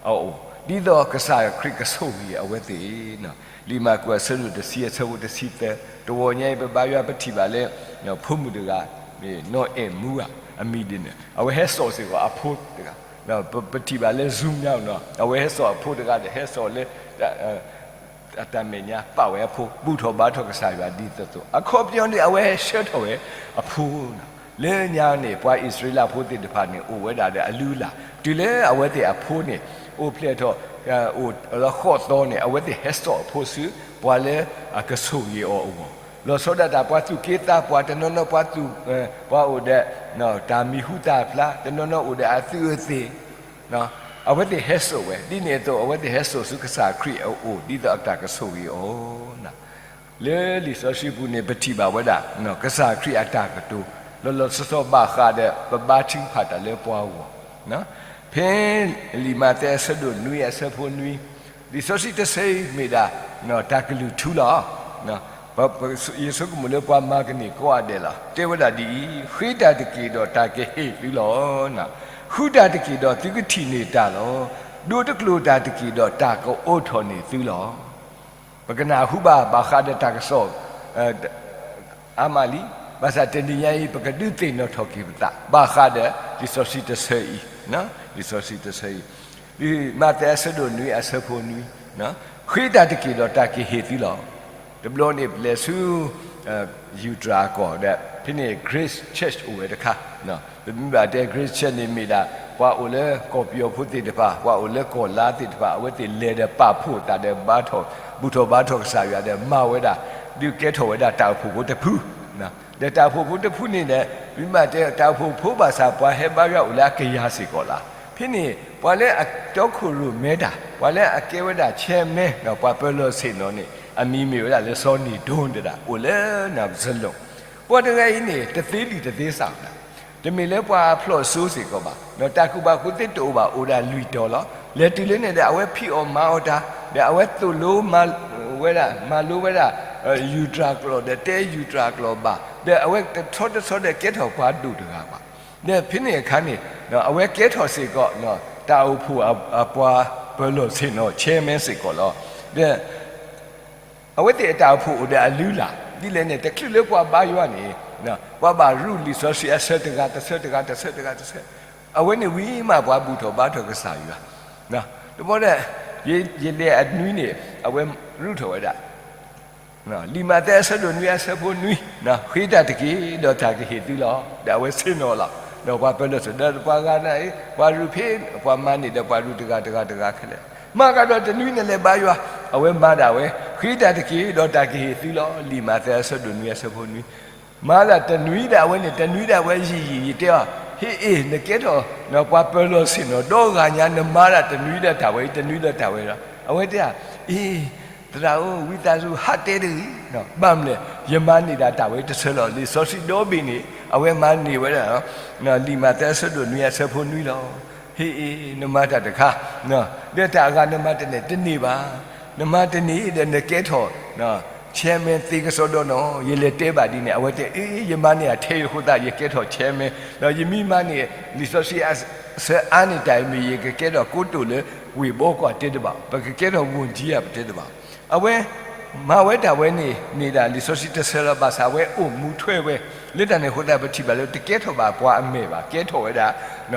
အိၣ်, ဒ်သိးကစၢ်ခရံာ်ကဆိၣ်ဂ့ၤအဝဲသ့ၣ်, လံာ်မၢ်ကူးအဆၢဒိၣ်တဆံ အဆၢဖိတဆံသၢ, တဂီၤညါအံၤ ပဘါယွၤပထံၣ်ဘၣ်လၢ ဖိမုၣ်တဂၤ မ့ၢ်နီၢ်အဲၣ်မူဧါ, အမံၤဒ်န့ၣ် အဝဲဟဲစိာ်စ့ၢ်ကီးအဖိတဂၤ, ပထံၣ်ဘၣ်လၢ Zoom ညါနီၤ, အဝဲဟဲစိာ်အဖိတဂၤဒီး ဟဲစိာ်လၢ အတၢ်မဲာ်ညါပာ်ဝဲအဖိ ဘူၣ်ထီၣ်ဘါထီၣ်ကစၢ်ယွၤဒ်သိးသိး အခီပညီန့ၣ် အဝဲဟဲဆှၢထီၣ်ဝဲအဖိနီၤ, လၢညါန့ၣ် ပှၤအံၣ်စရ့လးဖိသ့ၣ်တဖၣ်န့ၣ် အိၣ်ဝဲဒၣ်ဒီးအလုၢ်အလၢ်, တုၤလၢအဝဲသ့ၣ်အဖိန့ၣ် အိၣ်ဖျဲၣ်ထီၣ် အိၣ်လၢဃိးသီန့ၣ် အဝဲသ့ၣ်ဟဲစိာ်အဖိဆူ ပှၤလၢအကဆိၣ်ဂ့ၤအီၤအဂီၢ်, လီၤဆီဒၣ်တၢ် ပှၤသူၣ်က့သးပှၢ် တနီၤနီၤ ပှၤသူၣ် ပှၤအိၣ်ဒီး တၢ်မံၤဟူသၣ်ဖျါ, တနီၤနီၤအိၣ်ဒီးအသုးအသ့ၣ် အဝဲသ့ၣ်ဟဲစိာ်ဝဲ, ဒ်န့ၣ်အသိး အဝဲသ့ၣ်ဟဲစိာ်ဆူကစၢ်ခရံာ်အအိၣ် ဒ်သိးအတၢ်ကဆိၣ်ဂ့ၤအီၤ. လၢလံာ်စီဆှံပူၤန့ၣ် ပထံၣ်ဘၣ်ဝဲဒၣ် ကစၢ်ခရံာ်အတၢ်ကတိၤ လီၤလီၤဆီဆီဘၣ်ဃးဒီး ပဘါထုကဖၣ်တၢ်လၢပှၤဂီၢ်, ဖဲလံာ်မးသဲအဆၢဒိၣ်နွံအဆၢဖိနွံ, လံာ်စီဆှံတဆၢအံၤမ့ၢ်ဒၣ် တၢ်ကလုၢ်ထူလီၤ. ယဆိကမိၣ်လၢပှၤမၤကန့ၢ်ကိးဂၤဒဲးလီၤ. တဲဝဲဒၣ်ဒ်အံၤ, ဃ့တၢ်တက့ၢ်ဒီးတၢ်ကဟ့ၣ်သုလီၤ. ဃုတၢ်တက့ၢ်ဒီးသုကထံၣ်န့ၢ်တၢ်လီၤ. ဒိတကျိၤတၢ်တက့ၢ်ဒီးတၢ်ကအိးထီၣ်န့ၢ်သုလီၤ. ပကနၢ်ဟူဘၣ်ဘၣ်ဃးဒီးတၢ်ကစီၣ် အါမးလံ, ဘၣ်ဆၣ်တနံၤညါအံၤ ပကဒုးသ့ၣ်နီၣ်ထီၣ်က့ၤပသး ဘၣ်ဃးဒီးလံာ်စီဆှံတဆၢအံၤ, လံာ်စီဆှံတဆၢအံၤ, မးသဲအဆၢဒိၣ်နွံအဆၢဖိနွံ, ဃ့တၢ်တက့ၢ်ဒီးတၢ်ကဟ့ၣ်သုလီၤ. တဘျီန့ၣ် ပလဲၤဆူ ယူၤတြၤအကီၢ်ဒီး ဖဲန့ၣ် Grace Church အိၣ်ဝဲတခါ, ပမ့ၢ်ဘၣ်တဲ Grace Church န့ၣ်မ့ၢ်ဒၣ် ပှၤအိၣ်လၢကီၢ်ပယီၤဖိသ့ၣ်တဖၣ် ပှၤအိၣ်လၢကီၢ်လါသ့ၣ်တဖၣ် အဝဲသ့ၣ်လဲၤဒီးပာ်ဖှိၣ်သးဒီး ဘူၣ်ထီၣ်ဘါထီၣ်ကစၢ်ယွၤဒီးမၤဝဲဒၣ် ဒုးကဲထီၣ်ဝဲဒၣ်တၢ်အိၣ်ဖှိၣ်ဖိတဖု ဒီးတၢ်အိၣ်ဖှိၣ်ဖိတဖုန့ၣ်ဒီး ဝံမးတဲ တၢ်အိၣ်ဖှိၣ်ဖိဘၣ်ဆၣ် ပှၤဟဲဘါယွၤအိၣ်လၢအကယၤစ့ၢ်ကီးလီၤ. ဖဲန့ၣ် ပှၤလၢအတီခိၣ်ရိၣ်မဲတၢ် ပှၤလၢအကဲဝဲဒၣ် chairman ဒီးပှၤပၢၤလီၢ်ဆ့ၣ်နီၤန့ၣ် အမံၤမ့ၢ်ဝဲဒၣ်လၢစီၤနံၤဒိတဲဒၣ် အိၣ်လၢ နစလိၣ် ပှၤတဂၤအံၤန့ၣ် တသ့လံာ်တသ့စၢ်ဘၣ်. တမ့ၢ်လၢပှၤအဖျိးစိစ့ၢ်ကီးဘၣ်, ဒီးတၢ်ကူၣ်ဘၣ်ကူၣ်သ့တအိၣ်ဘၣ် အိၣ်ဒၣ်လွံၢ်တီၤလီၤ. လဲၤတုၤလၢန့ၣ်ဒီး အဝဲဖံးအီၣ်မၤအီၣ်တၢ်, ဒီးအဝဲသိၣ်လိမၤဝဲဒၣ် မၤလိဝဲဒၣ် ယူၢ်တြၢ်ကျိာ် ဒီးတဲယူၢ်တြၢ်ကျိာ်ဘၣ်, ဒီးအဝဲတဆီတဆီဒီးကဲထီၣ်ပှၤဒိၣ်တဂၤဘၣ်. ဒီးဖဲန့ၣ်အခါန့ၣ် အဝဲကဲထီၣ်စ့ၢ်ကီး တၢ်အိၣ်ဖှိၣ်အပှၤပၢၤလီၢ်ဆ့ၣ်နီၤ chairman စ့ၢ်ကီးလီၤ. ဒီး အဝဲသ့ၣ်အတၢ်အိၣ်ဖှိၣ်အိၣ်ဒီးအလုၢ်အလၢ် ဒ်လဲၣ်န့ၣ် တချုးလၢပှၤဘါယွၤန့ၣ် ပှၤဘၣ်ရူၢ်လံာ်စီဆှံအဆၢတဂၤတဆၢတဂၤတဆၢတဂၤတဆၢ, အဝဲန့ၣ်ဝံၤမး ပှၤဘူၣ်ထီၣ်ဘါထီၣ်ကစၢ်ယွၤ. တဘျီဒီး ယလဲၤအနွံန့ၣ် အဝဲရူၢ်ထီၣ်ဝဲဒၣ် လံာ်မးသဲအဆၢဒိၣ်နွံအဆၢဖိနွံ, ဃ့တၢ်တက့ၢ် ဒီးတၢ်ကဟ့ၣ်သုလီၤ. ဒီးအဝဲဆ့ၣ်နီၤလီၤ. ဒီးပှၤပၢၤလီၢ်ဆ့ၣ်နီၤ ဒီးပှၤဂၤန့ၣ် ပှၤရူၢ်ဖဲ ပှၤမၤန့ၢ်ဒီးပှၤရူၢ်တဂၤတဂၤတဂၤခဲလၢာ်, မၤကဒီးတနွံန့ၣ် လဲၤဘါယွၤ, အဝဲမၤဒၣ်ဝဲ, ဃ့တၢ်တက့ၢ် ဒီးတၢ်ကဟ့ၣ်သုလီၤ. လံာ်မးသဲအဆၢဒိၣ်နွံအဆၢဖိနွံ မၤဒၣ်တနွံဒၣ်ဝဲန့ၣ် တနွံဒၣ်ဝဲယံာ်ယံာ် ယတဲအီၤ, ဟ့ၣ်အ့ၣ် နကဲထီၣ် ပှၤပၢၤလီၢ်ဆ့ၣ်နီၤ ဒီဂၤညါ နမၤဒၣ်တနွံဒီးတၢ်ဝဲအံၤ တနွံဒီးတၢ်ဝဲဒီး အဝဲတဲဧါ, အ့ၣ် သရၣ်ဧၢ ဝံသးစူၤ ဟးတဲတဂ့ၤ, ဘၣ်မနုၤလဲၣ် ယမၤန့ၢ်ဒၣ်တၢ်ဝဲတဆၢလီၤ. လံာ်စီဆှံဒီဘ့ၣ်န့ၣ် အဝဲမၤန့ၢ်ဝဲဒၣ် လံာ်မးသဲအဆၢဒိၣ်နွံအဆၢဖိနွံလီၤ. ဟ့ၣ်အ့ၣ် နမၤတၢ်တခါ, ဒီးတၢ်အဂၤနမၤတန့ၢ် တန့ၢ်ဘၣ်. နမၤတန့ၢ်ဒီးနကဲထီၣ် chairman သ့ကစီဒီနီၤ ယလဲၤတဲဘၣ်ဒ်န့ၣ် အဝဲတဲ အ့ၣ် ယမၤန့ၢ်အထဲအံၤအဃိသတး ယကဲထီၣ် chairman ဒီးယမ့ၢ်မၤန့ၢ် လံာ်စီဆှံအဆၢအါန့ၢ်တၢ်အံၤမ့ၢ် ယကကဲထီၣ်ကိတိာ်လၢဝ့ၢ်ဘီကွၢ်တဲတဘၣ်, ပကကဲထီၣ် ဝန်ကြီး ဧါ ပတဲတဘၣ်. အဝဲ မၤဝဲတၢ်ဝဲန့ၣ် န့ၢ်ဒၣ်လံာ်စီဆှံတဆၢလီၤ. ဘၣ်ဆၣ်အဝဲအိၣ်မူထွဲဝဲ လၢတၢ်န့ၣ်အဃိသတး ပထံၣ်ဘၣ်လၢတကဲထီၣ်ဘၣ်ပှၤအမဲာ်ဘၣ်, ကဲထီၣ်ဝဲဒၣ်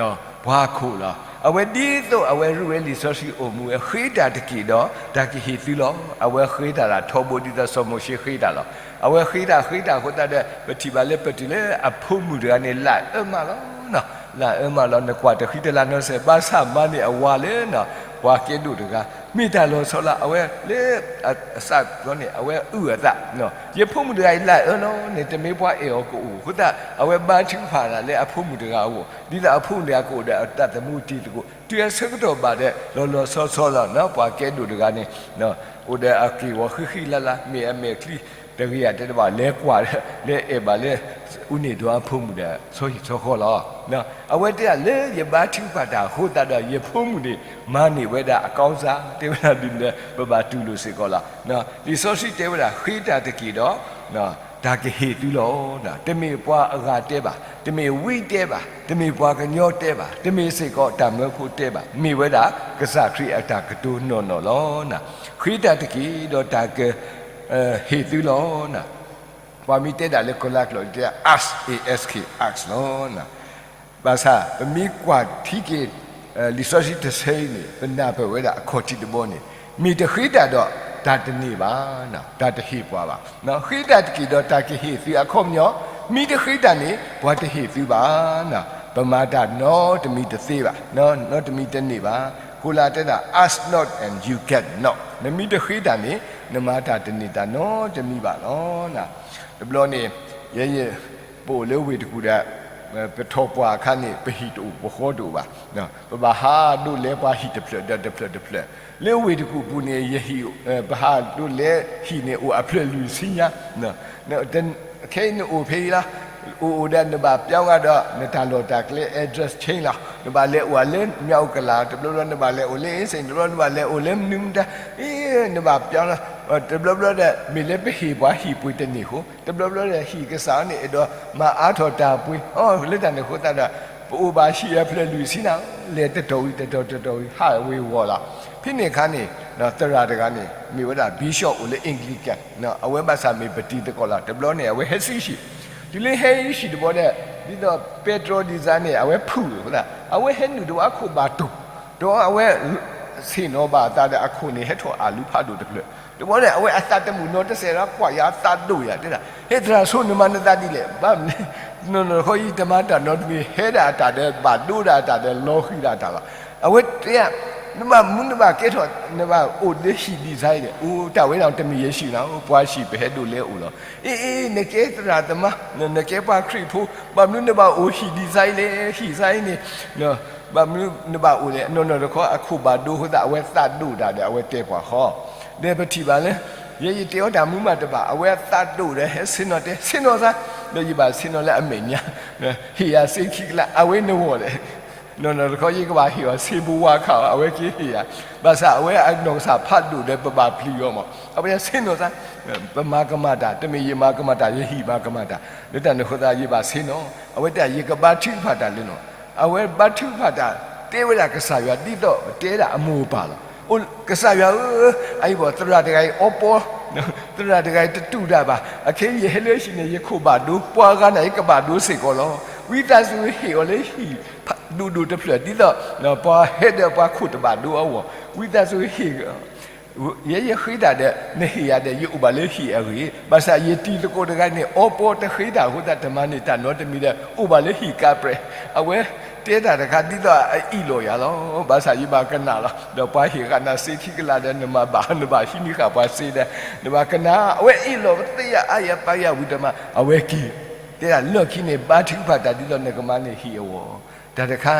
ပှၤခိၣ်လီၤ. အဝဲဒ်သိးအဝဲရူၢ်ဝဲလံာ်စီဆှံအိၣ်မူဝဲ ဃ့တၢ်တက့ၢ်ဒီး တၢ်ကဟ့ၣ်သုလီၤ. အဝဲဃ့တၢ်ဒၣ်ထီဘိဒ်သိးစီၤမိၤၡ့ဃ့တၢ်လီၤ. အဝဲဃ့တၢ်ဃ့တၢ်အဃိသတးဒီး ပထံၣ်ဘၣ်လၢပတုၤလၢအဖိမုၣ်တဂၤန့ၣ် လၢအအၢမးလီၤ. လၢအအၢမးလီၤ. နကွၢ်တဃံတလၤနီတစဲး ဘၣ်ဆၣ်မၤန့ၢ်အဝၤလၢ ပှၤကဲဒိၣ်တဂၤ မ့ၢ်တၢ်လီၤဆီလီၤ. အဝဲလၢ အစးဘျီန့ၣ် အဝဲအုၣ်အသး, ယဖိမုၣ်တဂၤအံၤလၢအအၢလီၤန့ၣ် တမ့ၢ်ပှၤအဲၣ်အီၤကအိၣ်အဃိသတး အဝဲဘါထုကဖၣ်ဒၣ်လၢအဖိမုၣ်တဂၤအဂီၢ် ဒ်သိးအဖိမုၣ်တဂၤကအိၣ်ဒီးအသးသမူတံၤသကိး တုၤအဆၢကတီၢ်ဘၣ်ဒီး လီၤလီၤဆီဆီလီၤ. ပှၤကဲဒိၣ်တဂၤန့ၣ် အိၣ်ဒီးအက့ၢ်ဂီၤဃံဃံလၤလၤ မ့ၢ်အမဲာ်ချံတဂ့ၤဧါတဲတဘၣ် လဲၤကွၢ် လဲၤအဲၣ်ဘၣ်လၢ အူန့ၢ်ဒွးအဖိမုၣ်ဒီး ဆီဟံၣ်ဆီဃီလီၤ. အဝဲတဲဒၣ်လၢယဘါထုကဖၣ်တၢ်အဃိသတးဒီး ယဖိမုၣ်န့ၣ် မၤန့ၢ်ဝဲဒၣ်အကီၢ်စၢ် တဲဝဲဒၣ်ဒ်န့ၣ် ပဘၣ်တူၢ်လိာ်စ့ၢ်ကီးလီၤ. လံာ်စီဆှံတဲဝဲဒၣ် ဃ့တၢ်တက့ၢ်ဒီး တၢ်ကဟ့ၣ်သုလီၤ. တမ့ၢ်ပှၤအဂၤတဲဘၣ်, တမ့ၢ်ဝံတဲဘၣ်, တမ့ၢ်ပှၤကညီတဲဘၣ်, တမ့ၢ်စ့ၢ်ကီးတၢ်မၢဖိတဲဘၣ်, မ့ၢ်ဝဲဒၣ်ကစၢ်ခရံာ်အတၢ်ကတိၤနီၢ်နီၢ်လီၤ. ဃ့တၢ်တက့ၢ်ဒီးတၢ်က ဟ့ၣ်သုလီၤ. ပှၤမ့ၢ်တဲဒၣ်လၢကီၤလါကျိာ်တဲ ask, A S K, ask လီၤ. ဘၣ်ဆၣ် ပမ့ၢ်ကွၢ်ထံက့ၤ လံာ်စီဆှံတဆၢအံၤန့ၣ် ပနၢ်ပၢၢ်ဝဲဒၣ်အခီၣ်ထံးတဘီန့ၣ် မ့ၢ်တဃ့တၢ်ဒီး တၢ်တန့ၢ်ဘၣ်, တၢ်တဟ့ၣ်ပှၤဘၣ်. ဃ့တၢ်တက့ၢ်ဒီးတၢ်ကဟ့ၣ်သုအခီပညီ, မ့ၢ်တဃ့တၢ်န့ၣ် ပှၤတဟ့ၣ်သုဘၣ်. ပမၤတၢ်နီတမံၤတသ့ဘၣ်, နီတမံၤတန့ၢ်ဘၣ်. ကီၤလါတဲဒၣ် ask not and you get not, နမ့ၢ်တဃ့တၢ်န့ၣ် နမၤတၢ်တန့ၢ်တၢ်နီတမံၤဘၣ်လီၤ. တဘျီန့ၣ် ယဲယ ပအိၣ်လၢဝ့ၢ်တကူၣ်ဒီး ပထီၣ်ပှၢ်အခါန့ၣ် ပဟံၣ်တအိၣ်ပဃီတအိၣ်ဘၣ်. ပဘၣ်ဟးဒိးလဲပှၤဟံၣ်တဖျၢၣ်ဒီးတဖျၢၣ်တဖျၢၣ်. လၢဝ့ၢ်တကူၣ်ပူၤန့ၣ် ယဟံၣ် ပဟးဒိးလဲဟံၣ်န့ၣ်အိၣ်အဖျၢၣ်လွံၢ်ဆံညါ. ခဲအံၤနအိၣ်ဖဲအံၤလီၤ. အိၣ်အိၣ်ဒီးနဘၣ်ပြောင်းကဒီး နတၢ်လီၢ်တၢ်ကျဲ address change လီၤ. နဘၣ်လဲၤအိၣ်လၢ မြောက်ဥက္ကလာ, တဘျီဘျီနဘၣ်လဲၤအိၣ်လၢ အင်းစိန်, တဘျီနဘၣ်လဲၤအိၣ်လၢမနုၤမတၤ, အ့ နဘၣ်ပြောင်းလီၤ. တဘျီဘျီဒီး မ့ၢ်လၢပဟ့ၣ်ပှၤဟံၣ်ပှ့ၤတန့ၢ်ဃိ တဘျီဘျီဒီးဟံၣ်ကစၢ်န့ၣ် အဲၣ်ဒိးမၤအါထီၣ်တၢ်ပှ့ၤ, အီ လၢတၢ်န့ၣ်အဃိသတးဒီး ပအိၣ်ဘၣ်ဟံၣ်အဖျၢၣ်လွံၢ်ဆံန့ၣ် လဲၤတတီၤဝံၤတတီၤတတီၤဝံၤ ဟးဝ့ၤဝီၤလီၤ. ဖဲန့ၣ်အခါန့ၣ် သရၣ်တဂၤန့ၣ် မ့ၢ်ဝဲဒၣ် Bishop အိၣ်လၢ Anglican, အဝဲဘၣ်ဆၣ်မ့ၢ်ပတံၤသကိးလီၤ. တဘျီန့ၣ် အဝဲဟဲဆူဟံၣ်, တုၤလၢဟဲဆူဟံၣ်တဘျီဒီး ဒ်သိးပဲတြီဒ်စါန့ၣ် အဝဲဖုၣ်အဃိသတး အဝဲဟဲနုာ်တဝီအခိၣ်ဘၣ်တိၢ်, ဒီးအဝဲ ဆ့ၣ်နီၤဘၣ်အသးဒီးအခိၣ်န့ၣ် ဟဲထီၣ်အၢၣ်လီၤဖးဒိၣ်တဖျၢၣ်. တဘျီန့ၣ် အဝဲအသးတမုာ်နီတစဲးဒီး ကွၢ်ယၤသးဒိၣ်ယၤ တဲဒၣ် ဟဲသရၣ်ဆိ နမၤနသးဒ်လဲၣ်, ဘၣ်မနုၤလဲၣ် နီၢ်နီၢ်ဃီအံၤ တမၤတၢ်နီတမံၤ ဟဲဒၣ်အတၢ်ဒီး ဘၣ်ဒိဒၣ်အတၢ်ဒီး လီၤဃံၤဒၣ်အတၢ်လီၤ. အဝဲတဲ နဘၣ်မနုၤနဘၣ်ကဲထီၣ် နဘၣ်အိၣ်လၢဟံၣ် design န့ၣ် အိၣ်တၢ်ဝဲဒၣ်တမ့ၢ်ယဲၢ်ဟံၣ်နီၤ ပှၤဟံၣ်ပဟဲဒိၣ်လဲအိၣ်လီၤ. အ့ အ့ နကဲသရၣ်သမါ နကဲပှၤခရံာ်ဖိ ဘၣ်မနုၤနဘၣ်အိၣ်ဟံၣ် design လဲၣ် ဟံၣ် design န့ၣ် ဘၣ်မနုၤနဘၣ်အိၣ်လဲၣ် နီၢ်နီၢ်တခီအခိၣ်ဘၣ်ဒိအဃိသတး အဝဲသးဒိၣ်တၢ်ဒီးအဝဲတဲပှၤဃီ ဒီးပထံၣ်ဘၣ်လၢ ယဲယတဲအီၤတၢ်မနုၤမးတဘၣ် အဝဲသးဒိၣ်ဒီးဟဲဆ့ၣ်နီၤတဲ ဆ့ၣ်နီၤသး ဒီးယဘၣ်ဆ့ၣ်နီၤလၢအမဲာ်ညါ ဟ့ၣ်ယၤစ့ခံကလး အဝဲနဂီၢ်လဲၣ် နီၢ်နီၢ်တခီ ယကဘၣ်ဟ့ၣ်အီၤ ဆ့ဘိဝါခးအီၤ အဝဲက့ၤဟ့ၣ်ယၤ ဘၣ်ဆၣ်အဝဲအနီၢ်ကစၢ်ဖးဒိၣ်ဒီး ပဘၣ်ပျံၤအီၤမး အဝဲဆ့ၣ်နီၤသး ပမၤကမၣ်တၢ် တမ့ၢ်ယမၤကမၣ်တၢ် ယဟံၣ်မၤကမၣ်တၢ် လၢတၢ်န့ၣ်အဃိသတး ယဘၣ်ဆ့ၣ်နီၤ အဝဲတဲ ယကဘါထုကဖၣ်တၢ်လၢနၤ အဝဲဘါထုကဖၣ်တၢ် တဲဝဲဒၣ်ကစၢ်ယွၤ ဒ်သိးတဲဒၣ်အမိၢ်အပၢ်လီၤ. အိ ကစၢ်ယွၤဧၢ, အအံၤဘၣ် သရၣ်တဂၤအံၤအီပီ, သရၣ်တဂၤအံၤတတူၢ်တၢ်ဘၣ်, အခဲအံၤယဟဲလၢဟံၣ်န့ၣ် ယခိၣ်ဘၣ်ဒိ, ပှၤဂၤန့ၣ် ယကဘၣ်ဒိစ့ၢ်ကီးလီၤ. ဝံသးစူၤဟ့ၣ်အီၤလၢဟံၣ်ဒိၣ်ဒိၣ်တဖျၢၣ် ဒ်သိး ပှၤဟဲဒီးပှၤခိၣ်တဘၣ်ဒိအဂီၢ်, ဝံသးစူၤဟ့ၣ် ယဲယဃ့တၢ်ဒီး နဟ့ၣ်ယၤဒီး ယအိၣ်ဘၣ်လၢဟံၣ်အဂ့ၢ်, ဘၣ်ဆၣ်ယတံၤသကိးတဂၤန့ၣ် အီပီတဃ့တၢ်အဃိသတး တမၤန့ၢ်တၢ်နီတမံၤဒီး အိၣ်ဘၣ်လၢဟံၣ်ကးပြဲၢ်, အဝဲတဲတၢ်တခါ ဒ်သိးအအ့ၣ်လိာ်ယၤလီၤ. ဘၣ်ဆၣ်ယဘၣ်ကနၣ်လီၤ. ဒီးပှၤဟ့ၣ်ဃာ်နၤစ့ခံကလးဒီး နမၤဘၣ် နဘၣ်ဟံးန့ၢ်ဃာ်ပှၤစ့ဒီး နဘၣ်ကနၣ် အဝဲအ့ၣ်လိာ်ပသ့ယၤ အါယၤပါယၤဝံၤဒီးမး အဝဲက့ၤ တဲဒၣ်လီၢ်ခံန့ၣ် ဘါထုကဖၣ်တၢ်ဒ်သိးနကမၤန့ၢ်ဟံၣ်အဂီၢ်, တၢ်တခါ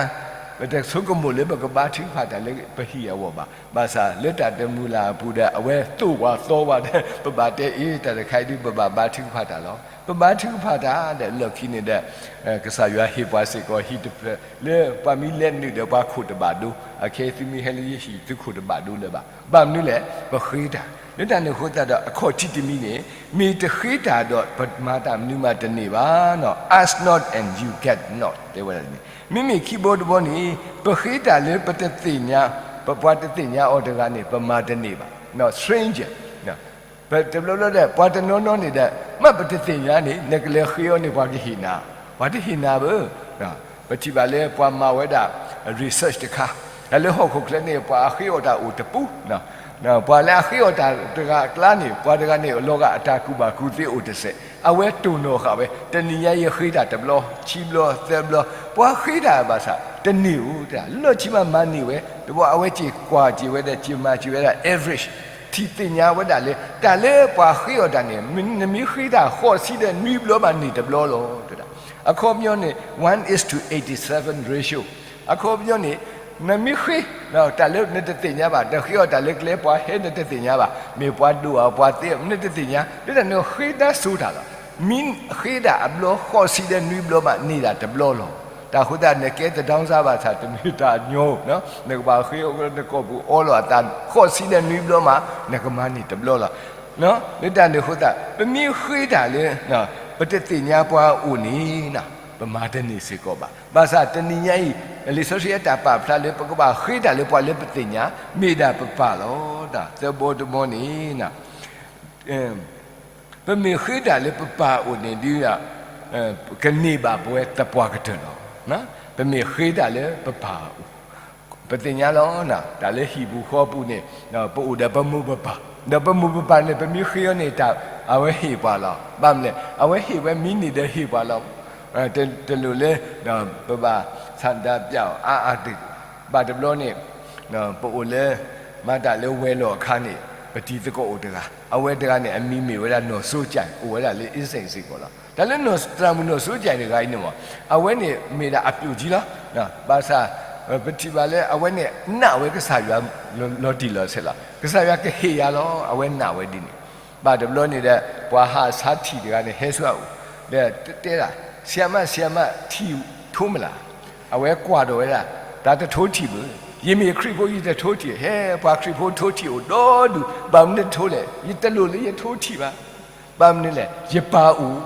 ပတဆိကမိၣ်လၢပကဘါထုကဖၣ်တၢ်လၢပဟံၣ်အဂီၢ်ဘၣ်. ဘၣ်ဆၣ်လၢတၢ်တမုာ်လၤအပူၤဒီး အဝဲသိၣ်ပှၤသီပှၤဒီး ပဘၣ်တဲအ့ၣ် တၢ်တခါအံၤဒုး ပဘၣ်ဘါထုကဖၣ်တၢ်လီၤ. ပဘါထုကဖၣ်တၢ်ဒီးလီၢ်ခံန့ၣ်ဒီး ကစၢ်ယွၤဟ့ၣ်ပှၤစ့ၢ်ကီးဟံၣ်တဖျၢၣ်လၢပှၤမ့ၢ်လဲၤနုာ်ဒီးပှၤခိၣ်တဘၣ်ဒိ, အခဲသုမ့ၢ်ဟဲလၢယဟံၣ် သုခိၣ်တဘၣ်ဒိလၢၤဘၣ်. ဘၣ်မနုၤလဲၣ် ပဃ့တၢ်, လၢတၢ်န့ၣ်အဃိသတးဒီး အခီၣ်ထံးတမံၤန့ၣ် မ့ၢ်တဃ့တၢ်ဒီးပမၤတၢ်မနုၤမးတန့ၢ်ဘၣ်နီၤ, ask not and you get not တဲဝဲဒၣ်န့ၣ်, မ့မ့ၢ်ခံဘီတဘီန့ၣ် ပဃ့တၢ်လၢပတသ့ၣ်ညါ, ပပှၤတသ့ၣ်ညါအီၤတဂၤန့ၣ် ပမၤတန့ၢ်ဘၣ်, stranger ပတဘျီဘျီဒီး ပှၤတနီၤနီၤန့ၣ်ဒီး မ့ၢ်ပတသ့ၣ်ညါန့ၣ် နကလဲၤဃ့အီၤန့ၣ် ပှၤကဟ့ၣ်နၤ, ပှၤတဟ့ၣ်နၤဘၣ်. ပထံၣ်ဘၣ်လၢပှၤမၤဝဲဒၣ် research တခါ, တၢ်လၢဟီၣ်ခိၣ်ချၢန့ၣ် ပှၤအဃ့အီၣ်တၢ်အိၣ်တပူၤ, ပှၤလၢအဃ့အီၣ်တၢ်တဂၤအကျါန့ၣ် ပှၤတဂၤန့ၣ် လီၤဂာ်အတၢ်ကူၣ်ဘၣ်ကူၣ်သ့အိၣ်တစဲး, အဝဲတိၢ်နီၣ်ဃာ်ဝဲ တနံၤညါယဃ့တၢ်တဘျီ, ခံဘျီ, သၢဘျီ, ပှၤဃ့တၢ်ဘၣ်ဆၣ် တန့ၢ်ဧိၤတၢ်, လီၢ်ခံမးမၤန့ၢ်ဝဲ, တဘျီအဝဲစ့ၢ်ကွၢ်စ့ၢ်ဝဲဒီး စ့ၢ်မၤစ့ၢ်ဝဲဒၣ် average ထံၣ်သ့ၣ်ညါဝဲဒၣ်လၢ တၢ်လၢပှၤဃ့အီၣ်တၢ်န့ၣ် နမ့ၢ်ဃ့တၢ်ဃိးဆံဒီးနွံဘျီမးန့ၢ်တဘျီလီၤ. အခီပညီန့ၣ် one is to eighty-seven ratio အခီပညီန့ၣ် နမ့ၢ်ဃ့ တၢ်လၢနတသ့ၣ်ညါဘၣ်, တဃ့အီၣ်တၢ်လၢကျဲပှၤဟဲနတသ့ၣ်ညါဘၣ်, မ့ၢ်ပှၤဒိၣ်ဧါပှၤသ့ နတသ့ၣ်ညါ, လၢတၢ်န့ၣ်ဃ့တၢ်စိၤတၢ်လီၤ. မ့ၢ်ဃ့တၢ်အဘျီဃိးဆံဒီးနွံဘျီမးန့ၢ်တၢ်တဘျီလီၤ. တၢ်အဃိသတး နကဲတဒီစါဘၣ်ဆၣ် တမ့ၢ်တၢ်ညီ, နကဘၣ်ဃ့အီၤလၢနကိာ်ပူၤအီလီၤအသး ဃိးဆံဒီးနွံဘျီမး နကမၤန့ၢ်တဘျီလီၤ. လၢတၢ်န့ၣ်အဃိသတး ပမ့ၢ်ဃ့တၢ်လၢ ပတသ့ၣ်ညါပှၤအအိၣ်န့ၣ် ပမၤတန့ၢ်စ့ၢ်ကီးဘၣ်. ဘၣ်ဆၣ်တနံၤညါအံၤ လံာ်စီဆှံအတၢ်ပာ်ဖျါလၢ ပကဘၣ်ဃ့တၢ်လၢပှၤလၢပသ့ၣ်ညါ မ့ၢ်ဒၣ်ပပၢ်လီၤ. သၢဘီတဘီန့ၣ် ပမ့ၢ်ဃ့တၢ်လၢပပၢ်အအိၣ်န့ၣ်ဒုး ကန့ၢ်ဘၣ်ပဝဲသပှၢ်ကတၢၢ်လီၤ. ပမ့ၢ်ဃ့တၢ်လၢပပၢ်အအိၣ် ပသ့ၣ်ညါလီၤ. တၢ်လၢဟံၣ်ပူၤဃီပူၤန့ၣ် ပအိၣ်ဒီးပမိၢ်ပပၢ်, ဒီးပမိၢ်ပပၢ်န့ၣ် ပမ့ၢ်ဃ့အီၤန့ၣ် တၢ်အဝဲဟ့ၣ်ပှၤလီၤ. ဘၣ်မနုၤလဲၣ် အဝဲဟ့ၣ်ဝဲမ့ၢ်န့ၢ်ဒီးဟ့ၣ်ပှၤလီၤ. တလိၣ်လၢ ပဘၣ်ဆန္ဒပြအီၤအါအါဒၣ်, ဘၣ်တဘျီန့ၣ် ပအိၣ်လၢ မၤတၢ်လၢဝဲၤလီၢ်အခါန့ၣ် ပတံၤသကိးအိၣ်တဂၤ, အဝဲတဂၤန့ၣ် အမံၤမ့ၢ်ဝဲဒၣ်နီၢ်စိကၠဲး အိၣ်ဝဲဒၣ်လၢအ့စ့ၣ်စ့ၢ်ကီးလီၤ. တၢ်လၢသရၣ်မုၣ်နီၢ်စိကၠဲးတဂၤအံၤန့ၣ်မး အဝဲန့ၣ်မ့ၢ်ဒၣ်အပျိၣ်ကံလီၤ. ဘၣ်ဆၣ် ပထံၣ်ဘၣ်လၢအဝဲန့ၣ် နာ်ဝဲကစၢ်ယွၤလီၤတံၢ်လီၤဆဲးလီၤ. ကစၢ်ယွၤကဟ့ၣ်ယၤလီၤ အဝဲနာ်ဝဲဒ်န့ၣ်. ဘၣ်တဘျီန့ၣ်ဒီး ပှၤဟးဆါထံၣ်တဂၤန့ၣ် ဟဲဆူအအိၣ် ဒီးတဲဒၣ် ဆံးမး ဆံးမး ထံၣ်ထိမလၢ်, အဝဲကွၢ်ဒီးဝဲဒၣ် တၢ်တထိထံၣ်ဘၣ်, ယမ့ၢ်ခရံာ်ဖိ ယတထိထံၣ်, ဟဲ ပှၤခရံာ်ဖိထိထံၣ်အိၣ်ဒီဒူၣ် ဘၣ်မနုၤတထိလဲၣ်, ယတလိၣ်လၢယထိထံၣ်ဘၣ်. ဘၣ်မနုၤလဲၣ် ယပၢ်အိၣ်,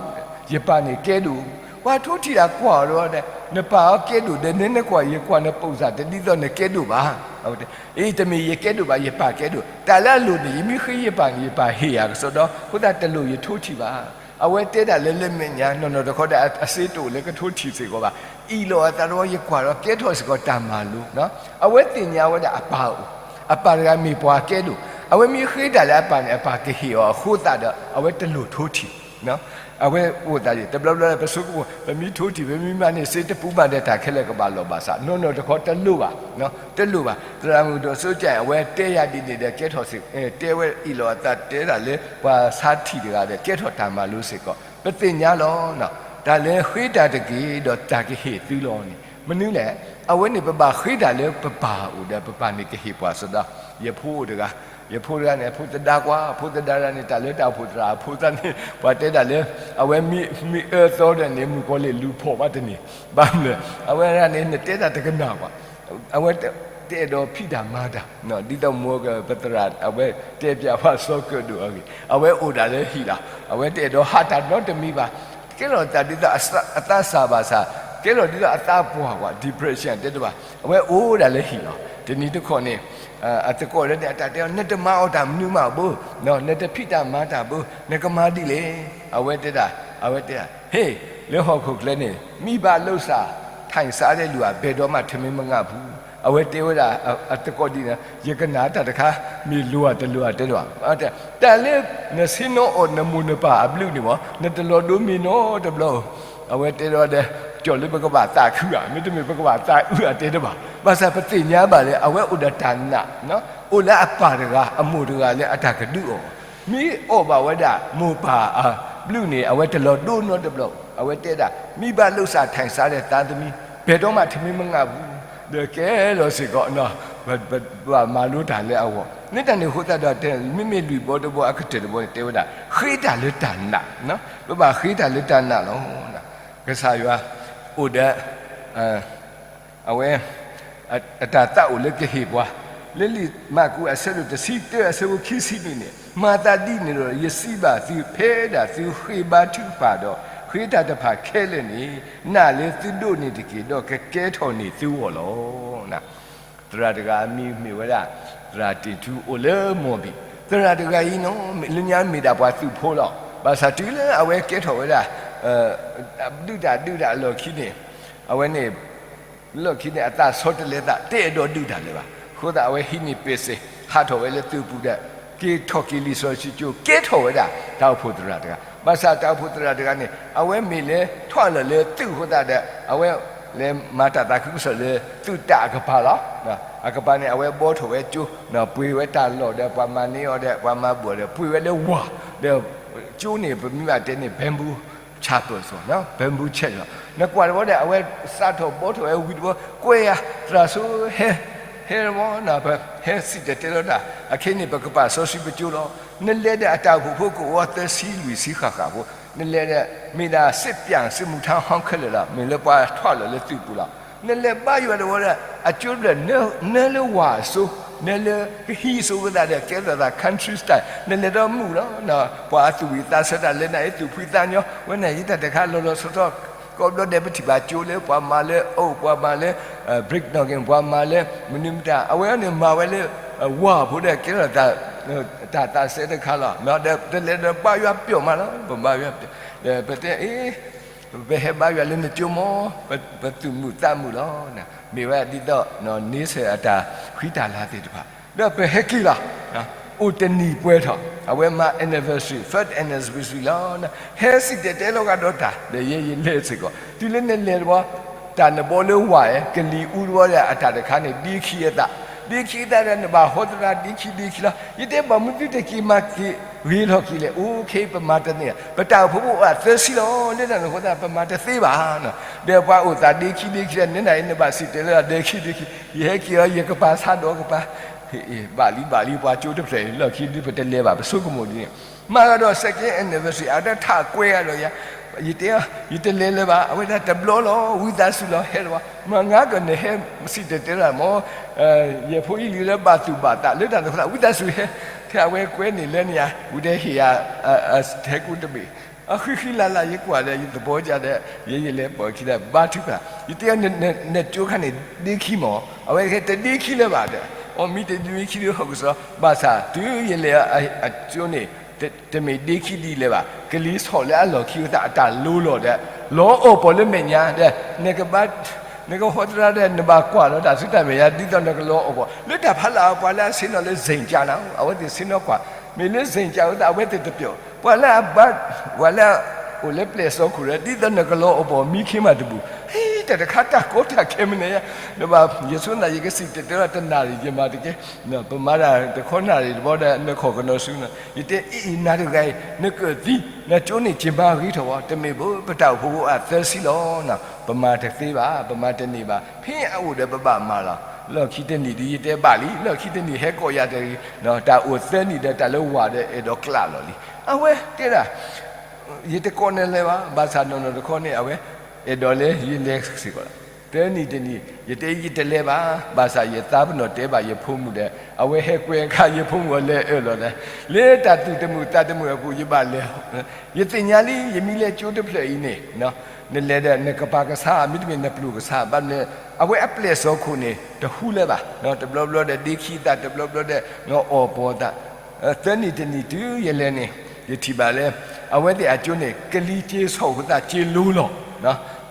ယပၢ်န့ၣ်ကဲဒိၣ်, ပှၤထိထံၣ်တၢ်ကွၢ်အီၤဒီး နပၢ်အီၤကဲဒိၣ်ဒီး နဲနကွၢ် ယကွၢ်နပိာ်စၢ်တဒ်သိးနကဲဒိၣ်ဘၣ်. အ့ တမ့ၢ်ယကဲဒိၣ်ဘၣ် ယပၢ်ကဲဒိၣ်, တၢ်လၢအလိၣ်န့ၣ် ယမ့ၢ်ဃ့ယပၢ်န့ၣ် ယပၢ်ဟ့ၣ်ယၤကစီဒီ အဃိသတးတလိၣ်ယထိထံၣ်ဘၣ်. အဝဲတဲဒၣ်လၢလၢမဲာ်ညါ နီၢ်နီၢ်တခီဒီး အစ့တအိၣ်လၢကထိထံၣ်စ့ၢ်ကီးဘၣ်. အ့ၣ်လိာ်အသးတဝီ ယကွၢ်ဒီးကဲထီၣ်စ့ၢ်ကီးတၢ်မၤလိာ်, အဝဲသ့ၣ်ညါဝဲဒၣ်အပၢ်အိၣ်, အပၢ်တဂၤမ့ၢ်ပှၤကဲဒိၣ်, အဝဲမ့ၢ်ဃ့တၢ်လၢအပၢ်န့ၣ် အပၢ်ကဟ့ၣ်အီၤအဃိသတးဒီး အဝဲတလိၣ်ထိထံၣ် အဝဲအိၣ်သးဒ် တဘျီဘျီပဆိကမိၣ် ပမ့ၢ်ထိထံၣ် ပမ့ၢ်မၤန့ၢ်စ့တပူၤမးဒီး တၢ်ခဲလၢာ်ကဘၣ်လီၤဘၣ်ဆၣ် နီၢ်နီၢ်တခီတလိၣ်ဘၣ်, တလိၣ်ဘၣ်. သရၣ်မုၣ်ဒိၣ်စိကၠဲၣ် အဝဲတဲယၤဒ်န့ၣ်ဒီး ကဲထီၣ်စ့ၢ် တဲဝဲအံၤလီၤအသး တဲဒၣ်လၢပှၤဆါထံၣ်တဂၤဒီး ကဲထီၣ်တၢ်မၤလိစ့ၢ်ကီး ပသ့ၣ်ညါလီၤ. တၢ်လၢဃ့တၢ်တက့ၢ် ဒီးတၢ်ကဟ့ၣ်သုလီၤန့ၣ် မနုၤလဲၣ်. အဝဲန့ၣ်ပဘၣ်ဃ့တၢ်လၢပပၢ်အအိၣ်ဒီး ပပၢ်န့ၣ်ကဟ့ၣ်ပှၤစ့ၢ်ဒီး ယဖိအိၣ်တဂၤ, ယဖိတဂၤန့ၣ် အဖိသဒါကွၢ်, အဖိသဒါတဂၤန့ၣ် တၢ်လၢတၢ်အိၣ်ဖှိၣ်သရၣ် အဖိသဒါန့ၣ် ပှၤတဲဒၣ်လၢ အဝဲမ့ၢ်အၢသီဒီးန့ၣ် မုၣ်ကီၤလံၢ်လူၤဖီၣ်ဘၣ်တန့ၢ်, ဘၣ်မနုၤလဲၣ် အဝဲဒၣ်န့ၣ် နတဲတၢ်တကနၣ်ဘၣ်. အဝဲတအဲၣ်ဒိးဖံးတၢ်မၤတၢ်, ဒ်သိးမိၢ်ကပသရၣ် အဝဲတဲပၠးပှၤစီၤကၢၣ်ဒိၣ်အဂ့ၢ် အဝဲအိၣ်ဒၣ်လၢဟံၣ်လီၤ. အဝဲတအဲၣ်ဒိးဟးတၢ်နီတမံၤဘၣ်. ကဲလီၤတၢ်ဒ်သိးအသးစၢ်ဘၣ်ဆၣ်, ကဲလီၤဒ်သိးအသးပှၢ်ကွၢ် depression တဲတဘၣ် အဝဲအိၣ်ဒၣ်လၢဟံၣ်လီၤ. တနံၤတခီန့ၣ် အသကိးလၢန့ၣ် အတၢ်တဲအီၤ နတမၤအီၣ်တၢ်မနုၤမးဘၣ်, နတဖံးတၢ်မၤတၢ်ဘၣ်, နကမၤဒ်လဲၣ်. အဝဲတဲဒၣ်, အဝဲတဲဒၣ် ဟ့ၣ်, လၢဟီၣ်ခိၣ်ချၢန့ၣ် မ့ၢ်ဘၣ်လိာ်စၢ် ထၢၣ်စးဒဲးလူၤဧါ ဘဲၣ်ဒီမး ထမင်းမငါဘူး. အဝဲတဲဝဲဒၣ်အသကိးဒ်န့ၣ် ယကနၣ်တၢ်တခါ မ့ၢ်လိၤဧါတလိၤဧါတဲလီၤ. တၢ်လၢနဆ့ၣ်နီၤအီၣ်နမိၢ်နပၢ်အဘျုးန့ၣ်မ့ၢ် နတလီၤဒိမ့ၢ်နီတဘျီဧိၤ. အဝဲတဲဒီးဒီး ကၠီၣ်လၢပကဘၣ်သးခုဧါ, မ့တမ့ၢ်ပကဘၣ်သးအုးဧါတဲတဘၣ်. ဘၣ်ဆၣ်ပသ့ၣ်ညါဘၣ်လၢ အဝဲအိၣ်ဒီးတၢ်နာ်, အိၣ်လၢအပၢ်တဂၤ အမိၢ်တဂၤလၢအတၢ်ကဒုးအီၤ, မ့ၢ်အီၣ်ဘၣ်ဝဲဒၣ်မိၢ်ပၢ်အဘျုးန့ၣ် အဝဲတလီၤဒိနီတဘျီ. အဝဲတဲဒၣ် မ့ၢ်ဘၣ်လိာ်စၢ် ထၢၣ်စးဒဲး သားသမီး ဘဲၣ်ဒီမး ထမင်းမငါဘူး. ဒီးကဲလီၤစ့ၢ်ကီး ပဘၣ်မၤလိတၢ်လၢအဂီၢ် လၢတၢ်န့ၣ်အဃိသတးဒီး မ့မ့ၢ်လွံၢ်ဘီတဘီအကတၢၢ်တဘီန့ၣ် တဲဝဲဒၣ် ဃ့တၢ်လၢတၢ်နာ်, ပဘၣ်ဃ့တၢ်လၢတၢ်နာ်လီၤ. ကစၢ်ယွၤအိၣ်ဒီး အဝဲ အတၢ်သးအိၣ်လၢကဟ့ၣ်ပှၤ, လၢလံာ်မၢ်ကူးအဆၢဒိၣ်တဆံတၢ အဆၢဖိခံဆံနွံန့ၣ် မၤသးဒ်န့ၣ်ဒီး ယစံးဘၣ်သု ဖဲဒၣ်သုဃ့ဘါထုကဖၣ်ဒီး ဃ့တၢ်တဖၣ်ခဲလၢာ်န့ၣ် နာ်လၢသုဒိးန့ၢ်တက့ၢ် ဒီးကကဲထီၣ်န့ၢ်သုဂီၢ်လီၤ. သရၣ်တဂၤအမံၤမ့ၢ်ဝဲဒၣ် သရၣ်တ့ၢ်ထူအိၣ်လၢမီၢ်ဘံၣ်, သရၣ်တဂၤအံၤနီၤ လၢညါမ့ၢ်ဒၣ်ပှၤသုးဖိလီၤ. ဘၣ်ဆၣ်တုၤလၢအဝဲကဲထီၣ်ဝဲဒၣ် ဒုၣ်တၢ်ဒုၣ်တၢ်အလီၢ်ခံန့ၣ် အဝဲန့ၣ် လီၢ်ခံန့ၣ် အသးဆီတလဲသး တအဲၣ်ဒိးဒုၣ်တၢ်လၢၤဘၣ်. အဃိသတး အဝဲဟံးန့ၢ်ပ့စ့ၣ် ဟးထီၣ်ဝဲလၢသုးပူၤဒီး က့ၤထီၣ်က့ၤလံာ်စီဆှံကၠိ ကဲထီၣ်ဝဲဒၣ် တၢ်အိၣ်ဖှိၣ်သရၣ်တဂၤ. ဘၣ်ဆၣ်တၢ်အိၣ်ဖှိၣ်သရၣ်တဂၤန့ၣ် အဝဲမ့ၢ်လဲၤထီၣ်လီၤလၢသုးအဃိသတးဒီး အဝဲလဲၤမၤတၢ်သးခုကစီၣ်လၢသုးတၢ်အကပၤလီၤ. အကပၤန့ၣ် အဝဲဘှီထီၣ်ဝဲကၠိ ပှ့ၤဝဲတၢ်လီၢ်ဒီး ပှၤမၤန့ၢ်အီၤဒီး ပှၤမၤဘူၣ်အီၤဒီး ပှ့ၤဝဲလၢဝၢ်ဒီး ကၠိန့ၣ် ပမ့ၢ်ဘၣ်တဲန့ၣ် bamboo chapel ဘ bamboo church လီၤ. နကွၢ်တဘျီဒီး အဝဲစးထီၣ်ဘှီထီၣ်ဝဲဝံၤတဘျီ ကွဲးယၤ သရၣ်စိဟဲ ဟဲတဘျီ ပဟဲစံၣ်တဲၤတဲလီၤတၢ် အခဲအံၤန့ၣ် ပကပာ်စီဆှံပကၠိလီၤ. နလဲၤဒီးအတၢ်အိၣ်ဖှိၣ်ဖိကအိၣ်သၢဆံလွံၢ်ဆံဃၣ်ဃၣ်ဖိ နလဲၤဒီး မ့ၢ်ဒၣ်စံးပၠၣ်စံးမူၤထါဟီၣ်ခဲလၢာ်လီၤ. မ့ၢ်လၢပှၤထီၣ်လီၤလၢသုးပူၤလီၤ. နလဲၤဘါယွၤတဝီဒီး အကၠိတဖျၢၣ် နၢလၢဝၢ်အစိ နၢလၢကဟံးစိဝဲသးဒီး ကဲထီၣ်သး country style နလဲၤဒီးမုာ်လီၤ. ပှၤအသူၣ်ဝံၤသးဆၢတၢ်လဲၤနၤအံၤ သူၣ်ဖှံသးညီ ဝဲန့ၣ်ယတၢ်တခါလီၤလီၤဆီဆီ ကိးဘျီဒဲးပထံၣ်ဘၣ်ကၠိလၢပှၤမၤလၢအအိၣ် ပှၤမၤလၢ brick knocking ပှၤမၤလၢမနုၤမတၤ အဝဲန့ၣ်မၤဝဲလၢ ဝၢ်ဖိဒီးကဲထီၣ် တၢ်သးစဲတခါလီၤ. ဒီးတလဲၤဒီးဘါယွၤပျီၢ်မးလီၤ. ပဘါယွၤပျီၢ် ဒီးပတဲအ့ၣ် ပဟဲဘါယွၤလၢနကၠိမး ပသူၣ်မုာ်သးမုာ်လီၤ. မ့ၢ်ဝဲဒ်သိး န့ဆၢၣ်အတၢ်ဃံတၢ်လၤသ့ၣ်တဖၣ် ဒီးပဟဲက့ၤလီၤ. အိၣ်တနံၤပှဲၤထီၣ် အဝဲမၤ anniversary first anniversary လီၤ. ဟဲစံၣ်တဲၤတဲလီၤဂာ်ဒီးတၢ် ဒီးယဲယလဲၤစ့ၢ်ကီး တုၤလၢနလဲၤတဘျီ တၢ်နဘီလၢဝၢ်ဧဲ ကလံၤအူတဘျီဒီး အတၢ်တခါန့ၣ် ဒ့ခံအသး ဒ့ခံအသးဒီး နဘၣ်ဟီသရၣ်ဒ့ခံဒ့ခံလီၤ. ယတဲဘၣ်မနုၤသုတက့ၤမၤက့ၤဂ့ၤထီၣ်က့ၤလဲၣ်. အိၣ်ခ့ ပမၤတန့ၢ် ပတၢ်အိၣ်ဖှိၣ်ဖိအိၣ်အသၢဆံလီၤ. လၢတၢ်န့ၣ်အဃိသတး ပမၤတသ့ဘၣ်. ဒီးပှၤအိၣ်သးဒ့ခံဒ့ခံဒီး နနၤအံၤနဘၣ်စံၣ်တဲၤတဲလီၤဒ့ခံဒ့ခံ ယဟဲက့ၤအီၤ ယကပၤဆါဒီးကပၤ ဘၣ်လံဘၣ်လံ ပှၤကၠိတဖျၢၣ်အံၤ လီၢ်ခံဒု ပတလဲၤဘၣ် ပဆိကမိၣ်ဒ်န့ၣ် မၤဂၤဒီး second anniversary အတၢ်ထးကွဲဂၤဒီးယၤ ယတဲ ယတလဲၤလၢၤဘၣ် အဝဲဒၣ်တဘျီလီၤ ဝံသးစူၤလီၤ ဟဲလၢၤဘၣ် မၤငါကနၢၤဟဲစံၣ်တဲၤတဲလီၤမး ယဖိယလံၤလၢဘၣ်သူၣ်ဘၣ်သး လၢတၢ်န့ၣ်အဃိသတး ဝံသးစူၤဟဲ ထဲအဝဲကွဲန့ၢ်လၢန့ၣ်ဧါ ဝံၤဒီးဟ့ၣ်ယၤ ထဲကူတဘ့ၣ် အဃံဃံလၤလၤ ယကွၢ်ဒီး ယသဘီကဒီး ယဲယလဲၤပိာ်ခံဒီး ဘါထုကဖၣ် ယတဲအီၤ နကၠိခါန့ၣ် ဒ့ခံမး အဝဲကဲတဒ့ခံလၢၤဘၣ်ဒီး အီ မ့ၢ်တဒ့ခံဒီး ဟီၣ်ကစီၣ် ဘၣ်ဆၣ် တုၤယလဲၤအကၠိန့ၣ် တမ့ၢ်ဒ့ခံဒ်လဲၣ်ဘၣ် ကလံၤဆီၣ်လၢအလီၢ်ခံအသး အတၢ်လိၤလီၤဒီး လီၤအီၣ်ပီၣ်လၢမဲာ်ညါဒီး နကဘါ နကဟီသရၣ်ဒီး နဘၣ်ကွၢ်လီၤတၢ်ဆူတၢ်မဲာ်ညါ ဒ်သိးနကလီၤအီၣ်ပီၣ် လၢတၢ်ဖးလၢ်အပှၤလၢအဆ့ၣ်နီၤလၢ ဇိမ်ကျား နီၤ အဝဲသ့ၣ်ဆ့ၣ်နီၤကွၢ် မ့ၢ်လၢ ဇိမ်ကျား အဝဲသ့ၣ်တပျီၣ် ပှၤလၢအဘါ ပှၤလၢ အိၣ်လၢပျဲၢ်စီခိၣ်ဒီး ဒ်သိးနကလီၤအိၣ်ဘီၣ်မံခ့မးတဘူၣ်, ဟဲ တၢ်တခါတၢ်ကီတၢ်ခဲမနုၤညါ, နဘၣ် ယဆိသးယကစံၣ်တဲၤတဲလီၤတနၣ်ရံၣ်ယမၤတက့ၢ်, ပမၤဒၣ်တခီနၣ်ရံၣ်တဘျီဒီး နခီၣ်ကနီၤဆူနၤ, ယတဲအံၤအံၤ နၤတဂၤအံၤ နကၢၣ်သံ နကၠိန့ၣ်က့ၤမၤဂ့ၤထီၣ်ဝဲ, တမ့ၢ်ဘၣ် ပတၢ်အိၣ်ဖှိၣ်ဖိအသၢဆံလီၤ, ပမၤတသ့ဘၣ်, ပမၤတန့ၢ်ဘၣ်, ဖဲအအိၣ်ဒီးပဘၣ်မၤလီၤ, လီၢ်ခံတနံၣ်ဒုး ယတဲဘၣ်လံ, လီၢ်ခံတနံၣ်ဟဲကိးယၤတဂ့ၤ, တၢ်အိၣ်သၢနံၣ်ဒီးတၢ်လၢဝၤဒီးအဲၣ်ဒိးကျးလီၤလံ, အဝဲတဲဒၣ် ယတကိးနလဲၤဘၣ်, ဘၣ်ဆၣ်နီၢ်နီၢ်တခီန့ၣ် အဝဲအဲၣ်ဒိးလၢယလဲၤစ့ၢ်ကီးလီၤ. တနံၣ်တနံၣ် ယတဲယတလဲၤဘၣ်, ဘၣ်ဆၣ်ယသးပ့ၤနီၣ်တဲဘၣ်ယဖိမုၣ်ဒီး အဝဲဟဲကွဲးအခါယဖိမုၣ်အလဲၤအၢၣ်လီၤဒီး လၢတၢ်သူၣ်တမုာ်သးတမုာ်အပူၤ ယဘၣ်လဲၤ, ယသ့ၣ်ညါလံ ယမ့ၢ်လဲၤကၠိတဖျၢၣ်အံၤန့ၣ် နလဲၤဒီးနကပာ်ကဆါ မ့တမ့ၢ်နပျိၢ်ကဆါ ဘၣ်မနုၤလဲၣ် အဝဲအပျဲၢ်စီခိၣ်န့ၣ် တဟူလၢၤဘၣ်, တဘျီဘျီဒီးဒ့ခံသး တဘျီဘျီဒီး အီၣ်ပီၤသး သၢနံၣ်တနံၣ်တုၤယလဲၤန့ၣ် ယထံၣ်ဘၣ်လၢ အဝဲသ့ၣ်အကၠိန့ၣ် ကလံၤက့ၤဆီၣ်အဃိသတး က့ၤလိၤလီၤ,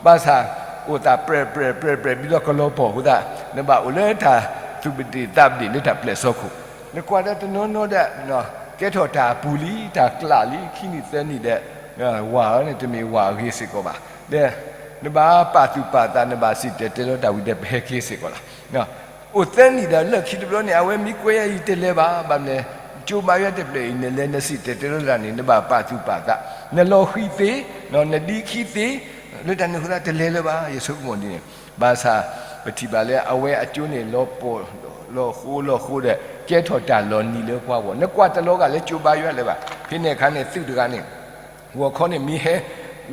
ဘၣ်ဆၣ် အိၣ်သးပြဲၢ်ပြဲၢ်ပြဲၢ်ပြဲၢ် ဒ်သိးကလီၤပီၢ်အဃိသတး နဘၣ်အိၣ်လၢတၢ်သူၣ်ပဒ့ၣ်သးပဒ့ၣ်လၢတၢ်ပျဲၢ်စီခိၣ်, နကွၢ်ဒီးတနီၤနီၤဒီး ကဲထီၣ်တၢ်အပူၤလံ တၢ်ကျးလံ ခံနံၣ်သၢနံၣ်ဒီး ဝၤအံၤန့ၣ် တမ့ၢ်ဝၤအဂ့ၤစ့ၢ်ကီးဘၣ်, ဒီး နဘၣ်ပာ်သူၣ်ပာ်သး နဘၣ်စံၣ်တဲၤတဲလီၤတၢ်ဝံၤဒီး ပဟဲက့ၤစ့ၢ်ကီးလီၤ. အိၣ်သၢနံၣ်ဒီးလၢခံတဘျီန့ၣ် အဝဲမ့ၢ်ကွဲးယၤ ယတလဲၤဘၣ်, ဘၣ်မနုၤလဲၣ် ကၠိဘါယွၤတဖျၢၣ်အံၤ နလဲၤနစံၣ်တဲၤတဲလီၤတၢ်န့ၣ် နဘၣ်ပာ်သူၣ်ပာ်သး, နလီၤဃံသ့, နဒ့ခံသ့, လၢတၢ်န့ၣ်အဃိသတး တလဲၤလၢၤဘၣ် ယဆိကမိၣ်ဒ်န့ၣ်, ဘၣ်ဆၣ် ပထံၣ်ဘၣ်လၢအဝဲအကၠိန့ၣ် လီၤပီၢ် လီၤဃိလီၤဃိဒီး ကဲထီၣ်တၢ်လီၤနံၤလၢပှၤဂီၢ်, နကွၢ်တလီၤဂာ်လၢကၠိဘါယွၤလၢၤဘၣ်, ဖဲန့ၣ်အခါန့ၣ် သုးတဂၤန့ၣ် ဂီၤခီန့ၣ်မ့ၢ်ဟဲ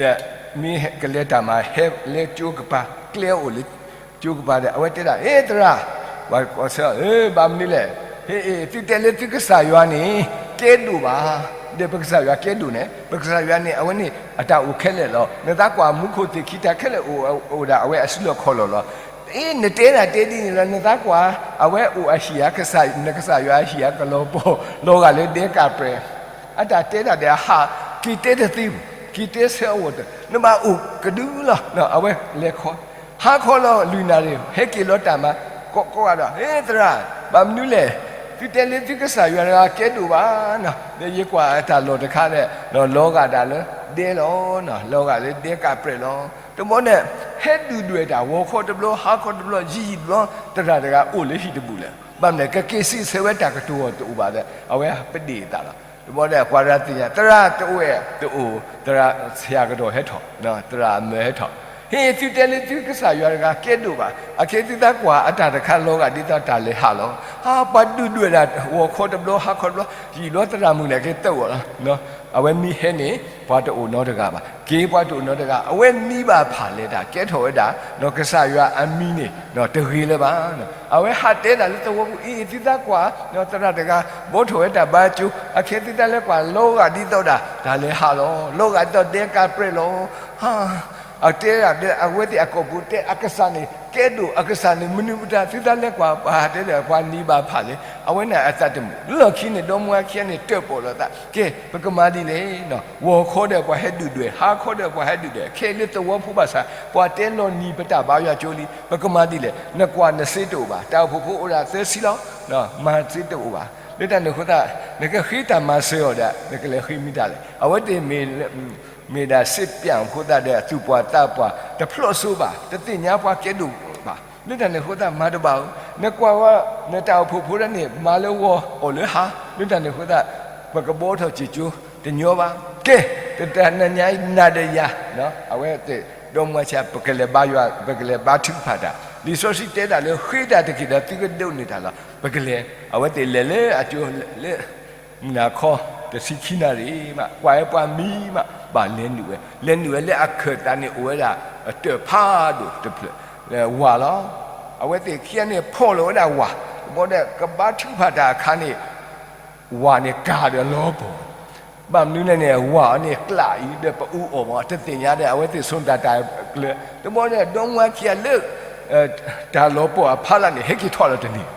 ဒီး မ့ၢ်ကလဲၤတၢ်မၤ ဟဲလၢကၠိကပၤ ကျဲအိၣ်လၢကၠိကပၤဒီး အဝဲတဲဒၣ် ဟ့ သရၣ်, ပှၤကိးဆၢ ဘၣ်မနုၤလဲၣ်, ဟ့ သုတဲလၢသုကစၢ်ယွၤန့ၣ် ကဲဒိၣ်ဘၣ်, ဒီးပကစၢ်ယွၤကဲဒိၣ်န့ၣ် ပကစၢ်ယွၤန့ၣ် အဝဲန့ၣ် အတၢ်အိၣ်ခဲလၢာ်လီၤ, နသးကွၢ်မူခိၣ်သ့ၣ်ခံတၢ်ခဲလၢာ်အိၣ်ဒၣ် အဝဲအစုလီၢ်ခီၣ်လီၢ်လီၤ. အ့ နတဲဒၣ်တဲဒ်န့ၣ်လီၤ, နသးကွၢ် အဝဲအိၣ်အဟံၣ်ဧါ, နကစၢ်ယွၤအဟံၣ်ဧါကလီၤပီၢ် လီၤဂာ်လၢဒဲကးပြဲၢ် အတၢ်တဲဒၣ်ဒီးအဟး က့ၤတဲတသ့ဘူး, က့ၤတဲဆၢအဝဲတ နဘၣ်အိၣ်ကဒုလီၤ, အဝဲလဲၤခီ, ဟါခီလီၤလွံၢ်နၣ်ရံၣ် ဟဲက့ၤလီၤတၢ်မၤ ကိးဂၤဒီး ဟ့ သရၣ်, ဘၣ်မနုၤလဲၣ်, သုတဲလၢသုကစၢ်ယွၤတဂၤကဲဒိၣ်ဘၣ်, ဒီးယကွၢ်အတၢ်လီၢ်တခါဒီး လီၤဂာ်ဒၣ်လၢဒဲလီၤ, လီၤဂာ်လၢဒဲကးပြဲၢ်လီၤ, တဘျီန့ၣ် ဟဲဒုၣ်ဒွဲၣ်တၢ် ဂီၤခီတဘျီ ဟါခီတဘျီ ယံာ်ယံာ်တဘျီ သရၣ်တဂၤအိၣ်လၢဟံၣ်တဘူၣ်လၢၤ, ဘၣ်မနုၤလဲၣ် ကက့ၤစံးဆၢဝဲတၢ်ကတိၤအီၤတအိၣ်ဘၣ်ဒီး အဝဲပဒ့ၣ်အသးလီၤ. တဘျီဒီးပှၤတဂၤသ့ၣ်ညါ သရၣ်တအိၣ်ဝဲတအိၣ်, သရၣ်ဆရာကတော်ဟဲထီၣ်, သရၣ်အမၢဟဲထီၣ်, ဟ့ၣ်သုတဲလၢသုကစၢ်ယွၤတဂၤကဲဒိၣ်ဘၣ်, အခဲသုသးကွၢ်အတၢ်တခါလီၤဂာ်ဒ်သိးတၢ်လဲၤဟးလီၤ, ဟါ ပှၤဒုၣ်ဒွဲၣ်ဒၣ် ဂီၤခီတဘျီ ဟါခီတဘျီ ယံာ်ဘျီသရၣ်မုၣ်န့ၣ်က့ၤတအိၣ်လီၤ, အဝဲမ့ၢ်ဟဲန့ၣ် ပှၤတအိၣ်နီတဂၤဘၣ်, က့ၤပှၤတအိၣ်နီတဂၤ, အဝဲမံဘၣ်ဖးလဲၣ်တၢ်ကဲထီၣ်ဝဲဒၣ် ကစၢ်ယွၤအမံၤန့ၣ် တဂ့ၤလၢၤဘၣ်. အဝဲဟးတဲဒၣ်လၢသဝီပူၤ အ့ သုသးကွၢ် သရၣ်တဂၤ ဘီထီၣ်ဝဲတၢ်ဘါကၠိ, အခဲသုသးလဲၤကွၢ် လီၤဂာ်ဒ်သိးဒၣ် တၢ်လဲၤဟးလီၤ, လီၤဂာ်ဒ်သိးဒဲကးပြဲၢ်လီၤ. အတဲဒၣ်ဒီးအဝဲသ့ၣ်အကိာ်ပူၤတဲ အကစၢ်န့ၣ် ကဲဒိၣ်, အကစၢ်န့ၣ် မနုၤပတၢ် သုသးလဲၤကွၢ် ပှၤဟးတဲဒီးပှၤနံၤဘၣ်ဖးလဲၣ်, အဝဲန့ၣ်အသးတမုာ်, လၢခံန့ၣ် ဒီမါဝၤခံဂၤန့ၣ် တၢၣ်ပီၣ်လိာ်သး, ကဲ ပကမၤဒ်လဲၣ်, ဂီၤခီဒီးပှၤဟဲဒုၣ်ဒွဲၣ်, ဟါခီဒီးပှၤဟဲဒုၣ်ဒွဲၣ်, ခဲအံၤလၢသဝီဖိဘၣ်ဆၣ် ပှၤတဲလီၤနံၤပတၢ်ဘါယွၤကၠိလံ, ပကမၤဒ်လဲၣ်, နကွၢ်နစ့တအိၣ်ဘၣ်, တၢ်အိၣ်ဖှိၣ်ဖိအိၣ်ဒၣ်သၢဆံလီၤ, မၤစ့တအိၣ်ဘၣ်, လၢတၢ်န့ၣ်အဃိသတး နကဃ့တၢ်မၤစၢၤအီၤဒီး နကလဲၤဃ့မ့ၢ်တၢ်လဲၣ်, အဝဲသ့ၣ်မ့ၢ် မ့ၢ်ဒၣ်စ့ပၠၣ်အဃိသတးဒီး သူၣ်ပှၢ်သးပှၢ် တဖျိးစိဘၣ်, တသ့ၣ်ညါပှၤကဲဒိၣ်ဘၣ်, လၢတၢ်န့ၣ်အဃိသတး မၤတဘၣ်ဧိၤ, နကွၢ်ဝဲ နတၢ်အိၣ်ဖှိၣ်ဖိဒၣ်န့ၣ် မၤလၢဂီၤအီၣ်လၢဟါ, လၢတၢ်န့ၣ်အဃိသတး ပကဘီထီၣ်စ့ၢ်ကၠိတညီဘၣ်, ကဲ တတၢ်နညါနၤဒီးယၤ, အဝဲသ့ၣ် ဒီမါဝၤခံဂၤ ပကလဲၤဘါယွၤ ပကလဲၤဘါထုကဖၣ်တၢ်, လံာ်စီဆှံတဲဒၣ်လၢဃ့တၢ်တက့ၢ်ဒီးသုကဒိးန့ၢ်တၢ်လီၤ, ပကလဲၤ, အဝဲသ့ၣ်လဲၤလၢအကၠိလၢ မုၢ်နၤခီ တဆံခံနၣ်ရံၣ်မး ကွၢ်ဝဲပှၤမံမး ဘၣ်လဲၤနုာ်ဝဲ, လဲၤနုာ်ဝဲလၢအခၢၣ်သးန့ၣ်အိၣ်ဝဲဒၣ် အတၢၣ်ဖးဒိၣ်တဖျၢၣ်, ဝၤလီၤ. အဝဲသ့ၣ်ခံဂၤန့ၣ်ဖီၣ်လီၤဝဲဒၣ်ဝၤ, တဘျီဒီးကဘါထုကဖၣ်တၢ်အခါန့ၣ် ဝၤန့ၣ်ကၤဒီးလီၤပီၢ်, ဘၣ်မနုၤလဲၣ်န့ၣ် ဝၤအီၤန့ၣ်ကျးအံၤဒီးပအူအီၣ်မး တသ့ၣ်ညါဒီး အဝဲသ့ၣ်ဆိတၢ်တၢ်ကျၢၤ, တဘျီဒီး ဒီမါဝၤခံဂၤလၢ တၢ်လီၤပီၢ်အဖီလာ်န့ၣ် ဟဲက့ၤထီၣ်လီၤတန့ၢ်,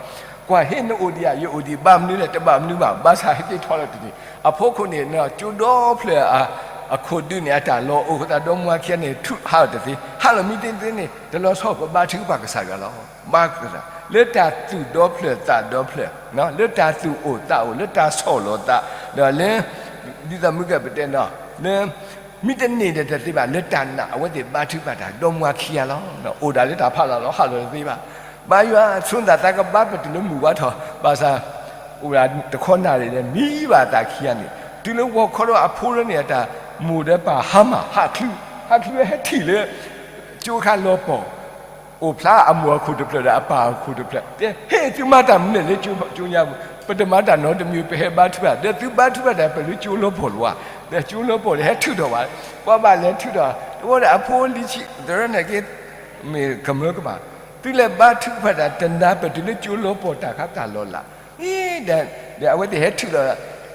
ကွၢ်ဟ့ၣ်နအိၣ်ဒံးဧါ ယအိၣ်ဒံး ဘၣ်မနုၤလဲၣ် တဘၣ်မနုၤဘၣ် ဘၣ်ဆၣ်ဟဲက့ၤထီၣ်လီၤတန့ၢ်, အဖီခိၣ်န့ၣ် ကၠိဒီဖျၢၣ်အခိၣ်ဒုန့ၣ် အတၢ်လီၤအိၣ်အဃိသတး ဒီမါဝၤခံဂၤန့ၣ် ထုးဟးလီၤတသ့, ဟးလီၤမံသ့သ့န့ၣ် တလီၤဆီ ပဘါထုကဖၣ်ကစၢ်ယွၤလီၤ. ဘါကစၢ် လၢတၢ်သူၣ်ဒီဖျၢၣ်သးဒီဖျၢၣ်, လၢတၢ်သူၣ်အိၣ်သးအိၣ် လၢတၢ်ဆီၣ်လီၤသး, ဒီးလၢ ဒ်သိးမုၢ်ကပတဲနီၤ လၢ မ့ၢ်တန့ၢ်ဒီးတသ့ဘၣ် လၢတၢ်နာ်အဝဲသ့ၣ်ဘါထုကဖၣ်တၢ် ဒီမါခံဂၤလီၤ. အိၣ်ဒၣ်လၢတၢ်ဖးလီၤလီၤ ဟးလီၤတသ့ဘၣ်. ဘါယွၤဆိသးသးကဘါပတုာ်လၢမုၢ်ဝါထီၣ် ဘၣ်ဆၣ် အိၣ်ဒၣ်တခီနၣ်ရံၣ်ဒီး မံဘၣ်အသးခံဂၤန့ၣ် တုၤလၢဂီၤခီဒီးအဖိလၢန့ၣ် အတၢ်မိၢ်ဒီးပၢ်ဟါမၢ် ဟးချုး ဟးချုးဝဲဟဲထံၣ်လၢ ကၠိခါလီၤပီၢ် အိၣ်ဖျါအမိၢ်အခိၣ်တဖျၢၣ်ဒီးအပၢ်အခိၣ်တဖျၢၣ် တဲ ဟ့ၣ် သုမၤတၢ်မနုၤလဲၣ်လၢကၠိညါပူၤ, ပတမၤတၢ်နီတမံၤ ပဟဲဘါထုကဖၣ် ဒီးသုဘါထုကဖၣ်တၢ်ပၢၢ်လၢကၠိလီၤပီၢ်လီၤဧါ, ဒီးကၠိလီၤပီၢ်ဒီးဟဲထုးထီၣ်ဘၣ်, ပှၤဘၣ်လဲၤထုးထီၣ် တဝီဒီးအဖိလံၤဆံး သရၣ်န့ၣ်က့ မ့ၢ်ကမၢကမၣ်, သုလဲၤဘါထုကဖၣ်တၢ်တနၤပတုာ်လၢကၠိလီၤပီၢ်တၢ်ခါတၢ်လီၤလး, အံၤ ဒီးအဝဲသ့ၣ်ဟဲထုးဒီး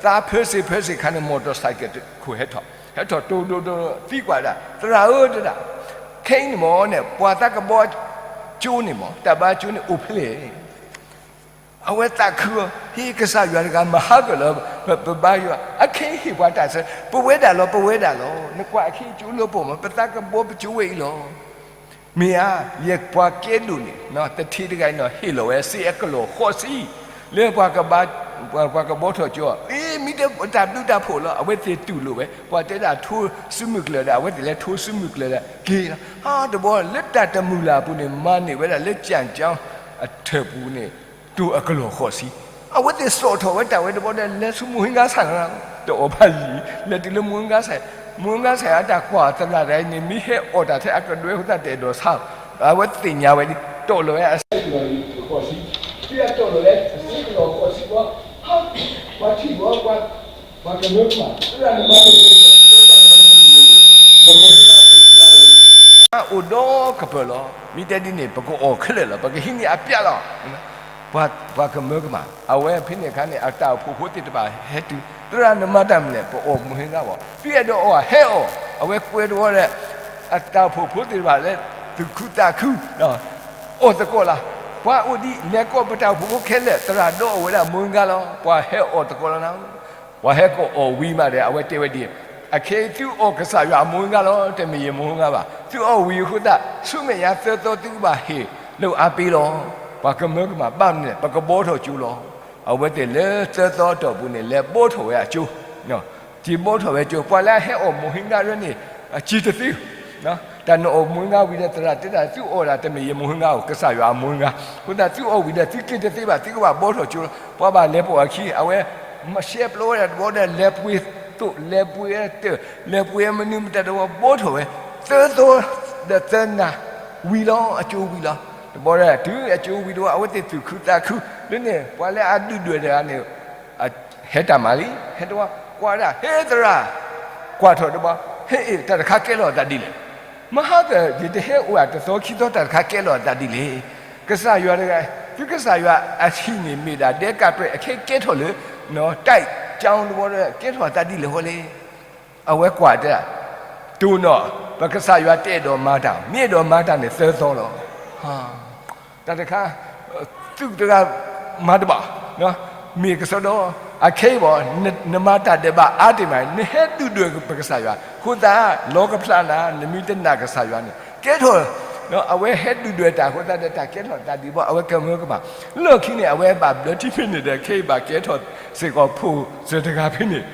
သးဖၢစ့ၣ်ဖၢစ့ၣ်ခါန့ၣ် မော်တော်ဆိုင်ကယ်ခိၣ်ဟဲထီၣ် ဟဲထီၣ်တိၤဒိၣ်ဒိၣ်သံကွၢ်ဒၣ် သရၣ်ဧၢတဒၣ်, ခဲအံၤန့ၣ်မ့ၢ်န့ၣ် ပှၤသးကဘီကၠိန့ၣ်မ့ၢ် တၢ်ဘါကၠိန့ၣ်အိၣ်ဖဲလဲၣ် အဝဲသးခုအီၤ ဟ့ၣ် ကစၢ်ယွၤတဂၤမၤဟးဂီၤလီၤ ပဘါယွၤ အခဲအံၤဟ့ၣ်ပှၤတၢ်ဆၢ ပဝဲဒၣ်လီၤ ပဝဲဒၣ်လီၤ နကွၢ်အခဲအံၤကၠိလီၤပီၢ်မ့ၢ် ပသးကဘီပကၠိဝဲအံၤလီၤ မ့ၢ်ဧါ, ယပှၤကဲဒိၣ်န့ၣ် တထံတဂၤအံၤနီၤ ဟ့ၣ်လီၤဝဲစ့အကလီၢ်ဃိးဆံ, လၢပှၤကဘီ ပှၤကဘီထီၣ်ကၠိ, အ့ မ့ၢ်တၢ်ဘျုးတၢ်ဖှိၣ်လီၤ အဝဲသ့ၣ်တူၢ်လိာ်ဝဲ, ပှၤတဲဒၣ်ထိဆူမုၢ်ကျၢၤဒီး အဝဲသ့ၣ်လဲၤထိဆူမုၢ်ကျၢၤဒီး က့ၤလီၤ, ဟါတဘီ လၢတၢ်တမုာ်လၢ်အပူၤန့ၣ် မၤန့ၢ်ဝဲဒၣ်လၢကၠၣ်ကၠီအထၢၣ်ပူၤန့ၣ် တိၢ်အကလီၢ်ဃိးဆံ, အဝဲသ့ၣ်စိာ်ထီၣ်ဝဲတၢ်ဝဲတဘီဒီး လဲၤဆူမိၢ်ဟ့ဂါစၢ် တအီၣ်ဘၣ်ယံၤ, လဲၤတုၤလၢမိၢ်ဟ့ဂါစၢ်, မိၢ်ဟ့ဂါစၢ်အတၢ်ကွၢ်သရၣ်တဂၤအံၤန့ၣ် မ့ၢ်ဟဲအီၣ်တၢ်ထဲအကဒွဲဖိသၣ်တအဲၣ်ဒိးဆါ, အဝဲသ့ၣ်ညါဝဲဒ် တိၢ်လီၤဝဲအစ့ကလီၢ်ဃိးဆံ, တုၤအတိၢ်လီၤဝဲအစ့ကလီၢ်ဃိးဆံဘီ, ဟါ, ပှၤထံၣ်ဘီ ပှၤကမၢကမၣ် သရၣ်န့ၣ်မၤန့ၢ် အိၣ်ဒီကပၢၢ်လီၤ, မ့ၢ်တဲဒ်န့ၣ် ပကအီၣ်ခဲလၢာ်လီၤ ပကဟံးန့ၢ်အပျးလီၤ ပှၤကမၢကမၣ် အဝဲဖဲန့ၣ်အခါန့ၣ် အတၢ်အိၣ်ဖှိၣ်ဖိသ့ၣ်တဖၣ်ဟဲတုၤ သရၣ်နမၤတၢ်မနုၤလဲၣ် ပအီၣ်မိၢ်ဟ့ဂါဘီ, သုအဲၣ်ဒိးအီၣ် ဟဲအီၣ်, အဝဲကွဲတဝီဒီး အတၢ်အိၣ်ဖှိၣ်ဖိသ့ၣ်တဖၣ်လၢ သူၣ်ခုသးခု အီၣ်သကိးလီၤ, ပှၤအိၣ်ဒ်လဲၣ်ကီး ပတၢ်အိၣ်ဖှိၣ်ဖိခဲလၢာ် သရၣ်ဒီးအီၣ်ဝဲဒၣ်မိၢ်ဟ့ဂါလီၤ, ပှၤဟဲအီၣ်သကိးလီၤနၤ ပှၤဟဲကအီၣ်ဝံၤမးဒီး အဝဲတဲဝဲဒ်အံၤ, အခဲအံၤသုအီၣ်ကစၢ်ယွၤအမိၢ်ဟ့ဂါလီၤ တမ့ၢ်ယမိၢ်ဟ့ဂါဘၣ်, သုအီၣ်ဝံၤအဃိသတး ဆူမဲာ်ညါသၢသီသုကဘၣ်ဟ့ၣ်လၢအါပ့လီၤ, ပှၤကမၢကမၣ်ဘၣ်မနုၤလဲၣ် ပကဘီထီၣ်ကၠိလီၤ, အဝဲသ့ၣ်လၢသၢသီအတီၢ်ပူၤန့ၣ် လဲၤဘီထီၣ်ဝဲအကၠိ က့ၤဘီထီၣ်ဝဲကၠိ, ပှၤလၢအဟဲအီၣ်မိၢ်ဟ့ဂါရၢန့ၣ် အစ့တသ့, တၢ်နအီၣ်မိၢ်ဟ့ဂါဝံၤဒီးသရၣ်တဲတၢ် သုအီၣ်ဒၣ်တမ့ၢ်ယမိၢ်ဟ့ဂါဧိၤ ကစၢ်ယွၤအမိၢ်ဟ့ဂါ, အဃိသတးသုအီၣ်ဝံၤဒီးသုက့ၤတသ့ဘၣ် သုကဘၣ်ဘီထီၣ်ကၠိလီၤ, ပှၤဘၣ်လဲၤပိာ်အခံ အဝဲ ရှဲပျီဝဲဒၣ်တဘီဒီး လဲၤပှ့ၤသိး လဲၤပှ့ၤတၢၢ် လဲၤပှ့ၤမနုၤမတၤတဝီဘီထီၣ်ဝဲ, သၢသီ ဒီးသၢနၤ ဝံၤလီၤ အကၠိဝံၤလီၤ, တဘီဒီးတုၤအကၠိဝံၤတဝီ အဝဲသ့ၣ်သူၣ်ခုသးခု, လၢန့ၣ် ပှၤလၢအဒုၣ်ဒွဲၣ်တဂၤန့ၣ် ဟဲတၢ်မၤလံ, ဟဲတဝီ ကွၢ်ဒၣ် ဟ့သရၣ်, ကွၢ်ထီၣ်တဘီ, ဟ့ၣ် တၢ်တခါကဲလီၤအသးဒ်လဲၣ်, မဟါက ယတဟဲအိၣ်ဧါတသီခံသီ တၢ်တခါကဲလီၤအသးဒ်လဲၣ်, ကစၢ်ယွၤတဂၤ, သုကစၢ်ယွၤအဟံၣ်န့ၣ်မ့ၢ်ဒၣ်ဒဲကးပြဲး အခဲကဲထီၣ်လၢ နီၢ် တိုက်ကြောင်း တဘီဒီး ကဲထီၣ်အသးဒ်လဲၣ်ဃီလဲၣ်, အဝဲကွၢ်တဲ, တိၢ်နီၣ်, ပကစၢ်ယွၤတအဲၣ်ဒိးမၤတၢ်, မ့ၢ်အဲၣ်ဒိးမၤတၢ်န့ၣ်သၢသီလီၤ. တၢ်တခါ, သုတဂၤမၤတဘၣ်, မ့ၢ်ကစီဒီ, အခဲအံၤဘၣ်, နမၤတၢ်ဒဲးဘးအါတ့ၢ်မး, နဟဲဒုၣ်ဒွဲၣ်ပကစၢ်ယွၤ, အဃိသတး လီၤကဖျါနၤ, နမ့ၢ်တနာ်ကစၢ်ယွၤန့ၣ် ကဲထီၣ်, အဝဲဟဲဒုၣ်ဒွဲၣ်တၢ်အဃိသတးဒီး တၢ်ကဲထီၣ်သးဒ်ဘၣ် အဝဲကမၢကမၣ်, လီၢ်ခံန့ၣ် အဝဲဘၣ်ဘျၢထံဖဲန့ၣ်ဒီး ခဲအံၤဘၣ်ကဲထီၣ်စ့ၢ်ကီးဖိစၢၤတဂၤဖဲန့ၣ်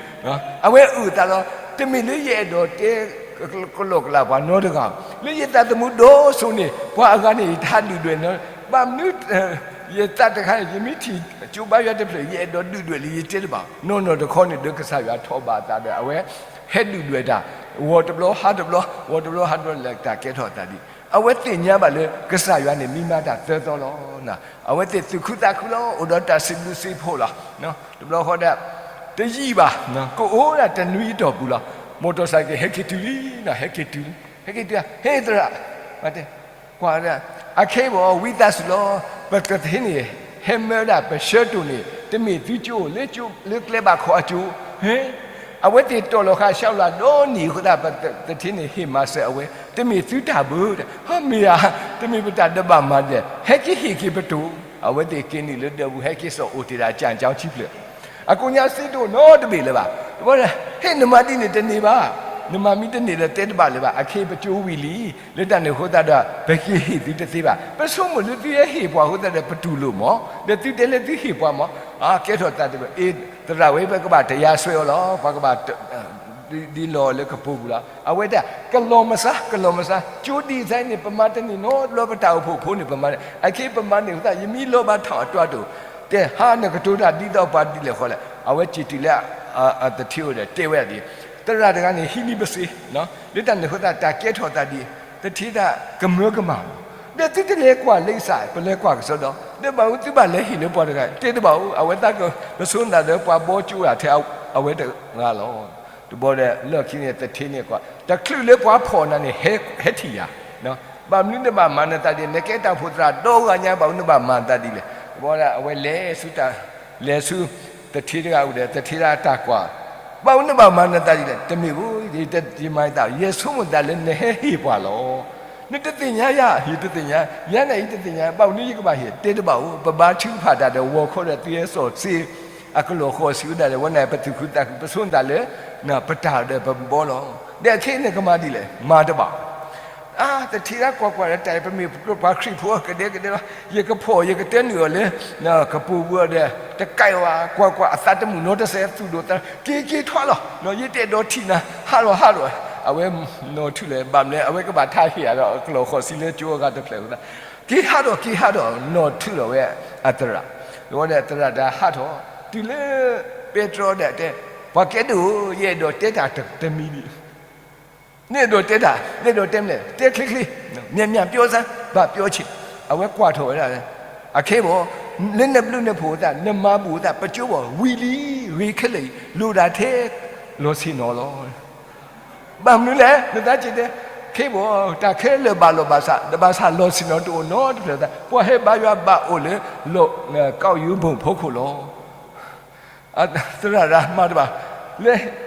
အဝဲအုၣ်အသးလီၤ, တမ့ၢ်လၢယအဲၣ်ဒိးတဲကလီကလးပှၤနီတဂၤ, လၢယသးသမူဒိၣ်စိန့ၣ် ပှၤအဂၤန့ၣ် ယတဟးဒုၣ်ဒွဲၣ်နီ, ဘၣ်မနုၤ ယသးတခါန့ၣ် ယမ့ၢ်ထံၣ်ကၠိဘါယွၤတဖျၢၣ် ယအဲၣ်ဒိးဒုၣ်ဒွဲၣ်လၢယတဲတဘၣ်, နီၢ်နီၢ်တခီန့ၣ်ဒီးကစၢ်ယွၤထိးဘၣ်အသးဒီး အဝဲဟဲဒုၣ်ဒွဲၣ်တၢ်, ဂီၤတဘျီဟါတဘျီ, ဂီၤတဘျီဟါတဘျီ လၢတၢ်ကဲထီၣ်သးဒ် အဝဲသ့ၣ်ညါဘၣ်လၢကစၢ်ယွၤန့ၣ် မ့ၢ်မၤတၢ်သၢသီလီၤ. အဝဲသ့ၣ်သူၣ်ခုသးခုလီၤ, အိၣ်ဒီးတၢ်စံးဘျုးစံးဖှိၣ်လီၤ. တဘျီဃီဒီး တယံာ်ဘၣ်, ကအိၣ်ဒၣ်တနွံအတီၢ်ပူၤလီၤ. မော်တော်ဆိုင်ကယ် ဟဲက့ၤတုၤလံ, ဟဲက့ၤတုၤလံ, ဟဲက့ၤတုၤ, ဟ့ၣ်သရၣ်, ကွၢ်, အခဲအံၤဘၣ် ဝံသးစူၤလီၤ, ပသထ့န့ၣ် ဟဲမၢဒၣ်ပဆှၢတိၢ်န့ၣ် တမ့ၢ်သုကၠိ, လၢကျဲဘၣ်ခိးအကၠိ, ဟ့ၣ်, အဝဲသ့ၣ်တီၢ်လီၤဃာ်ဆှၢလီၤဒီနံၤအဃိသတး ပသထ့န့ၣ်ဟ့ၣ်မၤစၢၤအဝဲ, တမ့ၢ်သုတၢ်ဘၣ်, ဟါ မ့ၢ်ဧါ, တမ့ၢ်ပတၢ်ဒဲးဘးမၤဒဲး, ဟဲက့ၤဟ့ၣ်က့ၤပတိၢ်, အဝဲသ့ၣ်က့ၤနုာ်လၢဒၢးပူၤ ဟဲက့ၤစိာ်အိၣ်တ့ၢ်ဒၣ် ကၠၣ်ကၠီဆံဖျၢၣ် အကိးညါစ့တအိၣ်နီတဘ့ၣ်လၢၤဘၣ်. တဘျီဒီး ဟ့ၣ် နမၤဒ်န့ၣ်တန့ၢ်ဘၣ်, နမၤမ့ၢ်တန့ၢ်ဒီးတဲတဘၣ်လၢၤဘၣ်, အခဲအံၤပကၠိဝံၤလံ, လၢတၢ်န့ၣ်အဃိသတးဒီး ပက့ၤဟ့ၣ်သုတသ့ဘၣ်. ပဆိကမိၣ်လၢသုဟဲဟ့ၣ်ပှၤအဃိသတးဒီး ပတူၢ်လိာ်မး, ဒီးသုတဲလၢသုဟ့ၣ်ပှၤမး, အကဲထီၣ်သးတဘၣ်, အ့ သရၣ်ဝဲ ပကဘၣ်တယါစွဲအီၤလီၤ, ပှၤကဘၣ် ဒ်လီၤလၢကပိာ်ပူၤလီၤ. အဝဲဒၣ် ကလီၤမၢ်စါ ကလီၤမၢ်စါ ကၠိဒ်အံၤန့ၣ် ပမၤတန့ၢ်နီတဘျီ ပတၢ်အိၣ်ဖှိၣ်ဖိန့ၣ် ပမၤန့ၣ် အခဲအံၤပမၤန့ၢ်အသး ယမ့ၢ်လီၤဘၣ်ထီၣ်အတၢ်တိာ် တဲဟါနကတိၤတၢ်ဒ်သိးပှၤဒ်လဲၣ်ဃီလဲၣ်. အဝဲစံးတုၤလၢ အသထ့အိၣ်ဒီးတဲဝဲဒၣ်ဒ်အံၤ, သရၣ်တဂၤန့ၣ် ဟံးန့ၢ်ပစ့ၤ လၢတၢ်န့ၣ်အဃိသတး တၢ်ကဲထီၣ်သးဒ်အံၤ, သထ့တၢ်ကမၢကမၣ်လီၤ. ဒီးသုတလဲၤကွၢ်လၢကစၢ် ပလဲၤကွၢ်ကစီဒီး ဒီးဘၣ်မနုၤသုဘၣ်လဲၤဟ့ၣ်လၢပှၤတဂၤ တဲတဘၣ်ဧိၤ, အဝဲသးကပဆိသးဒီးပှၤဘီကၠိဂၤထဲအဝဲတဂၤလီၤ. တဘျီဒီးလၢခံန့ၣ် သထ့န့ၣ်ကွၢ် တချုးလၢပှၤဖီၣ်နၤန့ၣ် ဟဲထံၣ်ယၤ, ဘၣ်မနုၤနဘၣ်မၤနသးဒ်လဲၣ်, နကဲတၢ်အိၣ်ဖှိၣ်သရၣ်ဒီဂၤညါ ဘၣ်မနုၤနဘၣ်မၤနသးဒ်လဲၣ်. တဘျီဒီး အဝဲလဲၤဆူတၢ် လဲၤဆူ သထ့တဂၤအိၣ်ဒီး သထ့တၢ်ကွၢ်, ဘၣ်မနုၤနဘၣ်မၤနသးဒ်လဲၣ်. တမ့ၢ်ဘၣ်, ယမၤနသး ယဆိကမိၣ်သးလၢနဟဲဟ့ၣ်ပှၤလီၤ. နတသ့ၣ်ညါယၤ, ယတသ့ၣ်ညါ, ယၤန့ၣ်ယတသ့ၣ်ညါ, ဘၣ်မနုၤယကဘၣ်ဟ့ၣ်, တဲတဘၣ်ဧိၤ, ပဘါထုကဖၣ်တၢ်ဒီး ဂီၤခီဒီးသုဟဲစီၣ်စ့ အကလီၢ်ဃိးဆံဝဲဒၣ်ဒီး ဝဲန့ၣ်ပသူၣ်ခုသးခု ပဆိသးလၢ ပတၢ်ဒီးပဘီလီၤ. ဒီးခဲအံၤနကမၤဒ်လဲၣ်, မၤတဘၣ်. အါ, သထ့တၢ်ကွၢ်ကွၢ်ဒီး တၢ်အံၤပမ့ၢ်ပှၤခရံာ်ဖိအကဒဲကဒဲလီၤ, ယကဖီၣ် ယကတဲနုာ်အီၤလၢ ကပိာ်ပူၤအီၤဒီး တကဲဝဲ, ကွၢ်ကွၢ် အသးတမုာ်နီတစဲး သူၣ်ဒိၣ်သး က့ၤက့ၤထွါလီၤ, ယတအဲၣ်ဒိးထံၣ်နၤ, ဟးလီၤဟးလီၤ. အဝဲနီၢ်ထူၣ်လဲၣ်, ဘၣ်မနုၤလဲၣ် အဝဲကဘၣ်ထါဟ့ၣ်အီၤဒီး အကလီၢ်ဃိးဆံလၢကၠိအဂၤတဖျၢၣ်အဃိသတး, က့ၤဟးထီၣ် က့ၤဟးထီၣ်, နီၢ်ထူၣ်လီၤဝဲအသရၣ်. ဒီးသရၣ်တၢ်ဟးထီၣ် တုၤလၢပဲတြီဒီးတဲ, ပှၤကဲဒိၣ်ဧၢ, ယအဲၣ်ဒိးတဲတၢ်တမံၤဒံး နအဲၣ်ဒိးတဲတၢ်, နအဲၣ်ဒိးတဲမနုၤလဲၣ်, တဲချ့ချ့, မ့ၢ်မ့ၢ်ပြောစမ်း, ဘၣ်ပြောချ့. အဝဲကွၢ်ထီၣ်ဝဲဒၣ်, အခဲအံၤဘၣ်, လၢနဘျုးနဖှိၣ်အသး နမၤဘူၣ်အသး ပကၠိဘၣ် ဝံၤလံ, ဂ့ၤခဲလၢာ်အံၤ လိၣ်ဒၣ်ထဲလီၢ်ဆ့ၣ်နီၤလီၤ. ဘၣ်မနုၤလဲၣ်, နသးက့ၤတဲ, ခဲအံၤဘၣ်, တၢ်ခဲလၢာ်ဘၣ်လိာ်ဘၣ်စး, ဒီးဘၣ်ဆၣ်လီၢ်ဆ့ၣ်နီၤတအိၣ်နီတဖျၢၣ်သး, ပှၤဟဲဘါယွၤဘၣ်အိၣ်လၢ လီၢ် ကောက်ရိုးပုံ ဖီခိၣ်လီၤ. သရၣ်တၢ်မၤတဘၣ်, လဲၤ ဟံး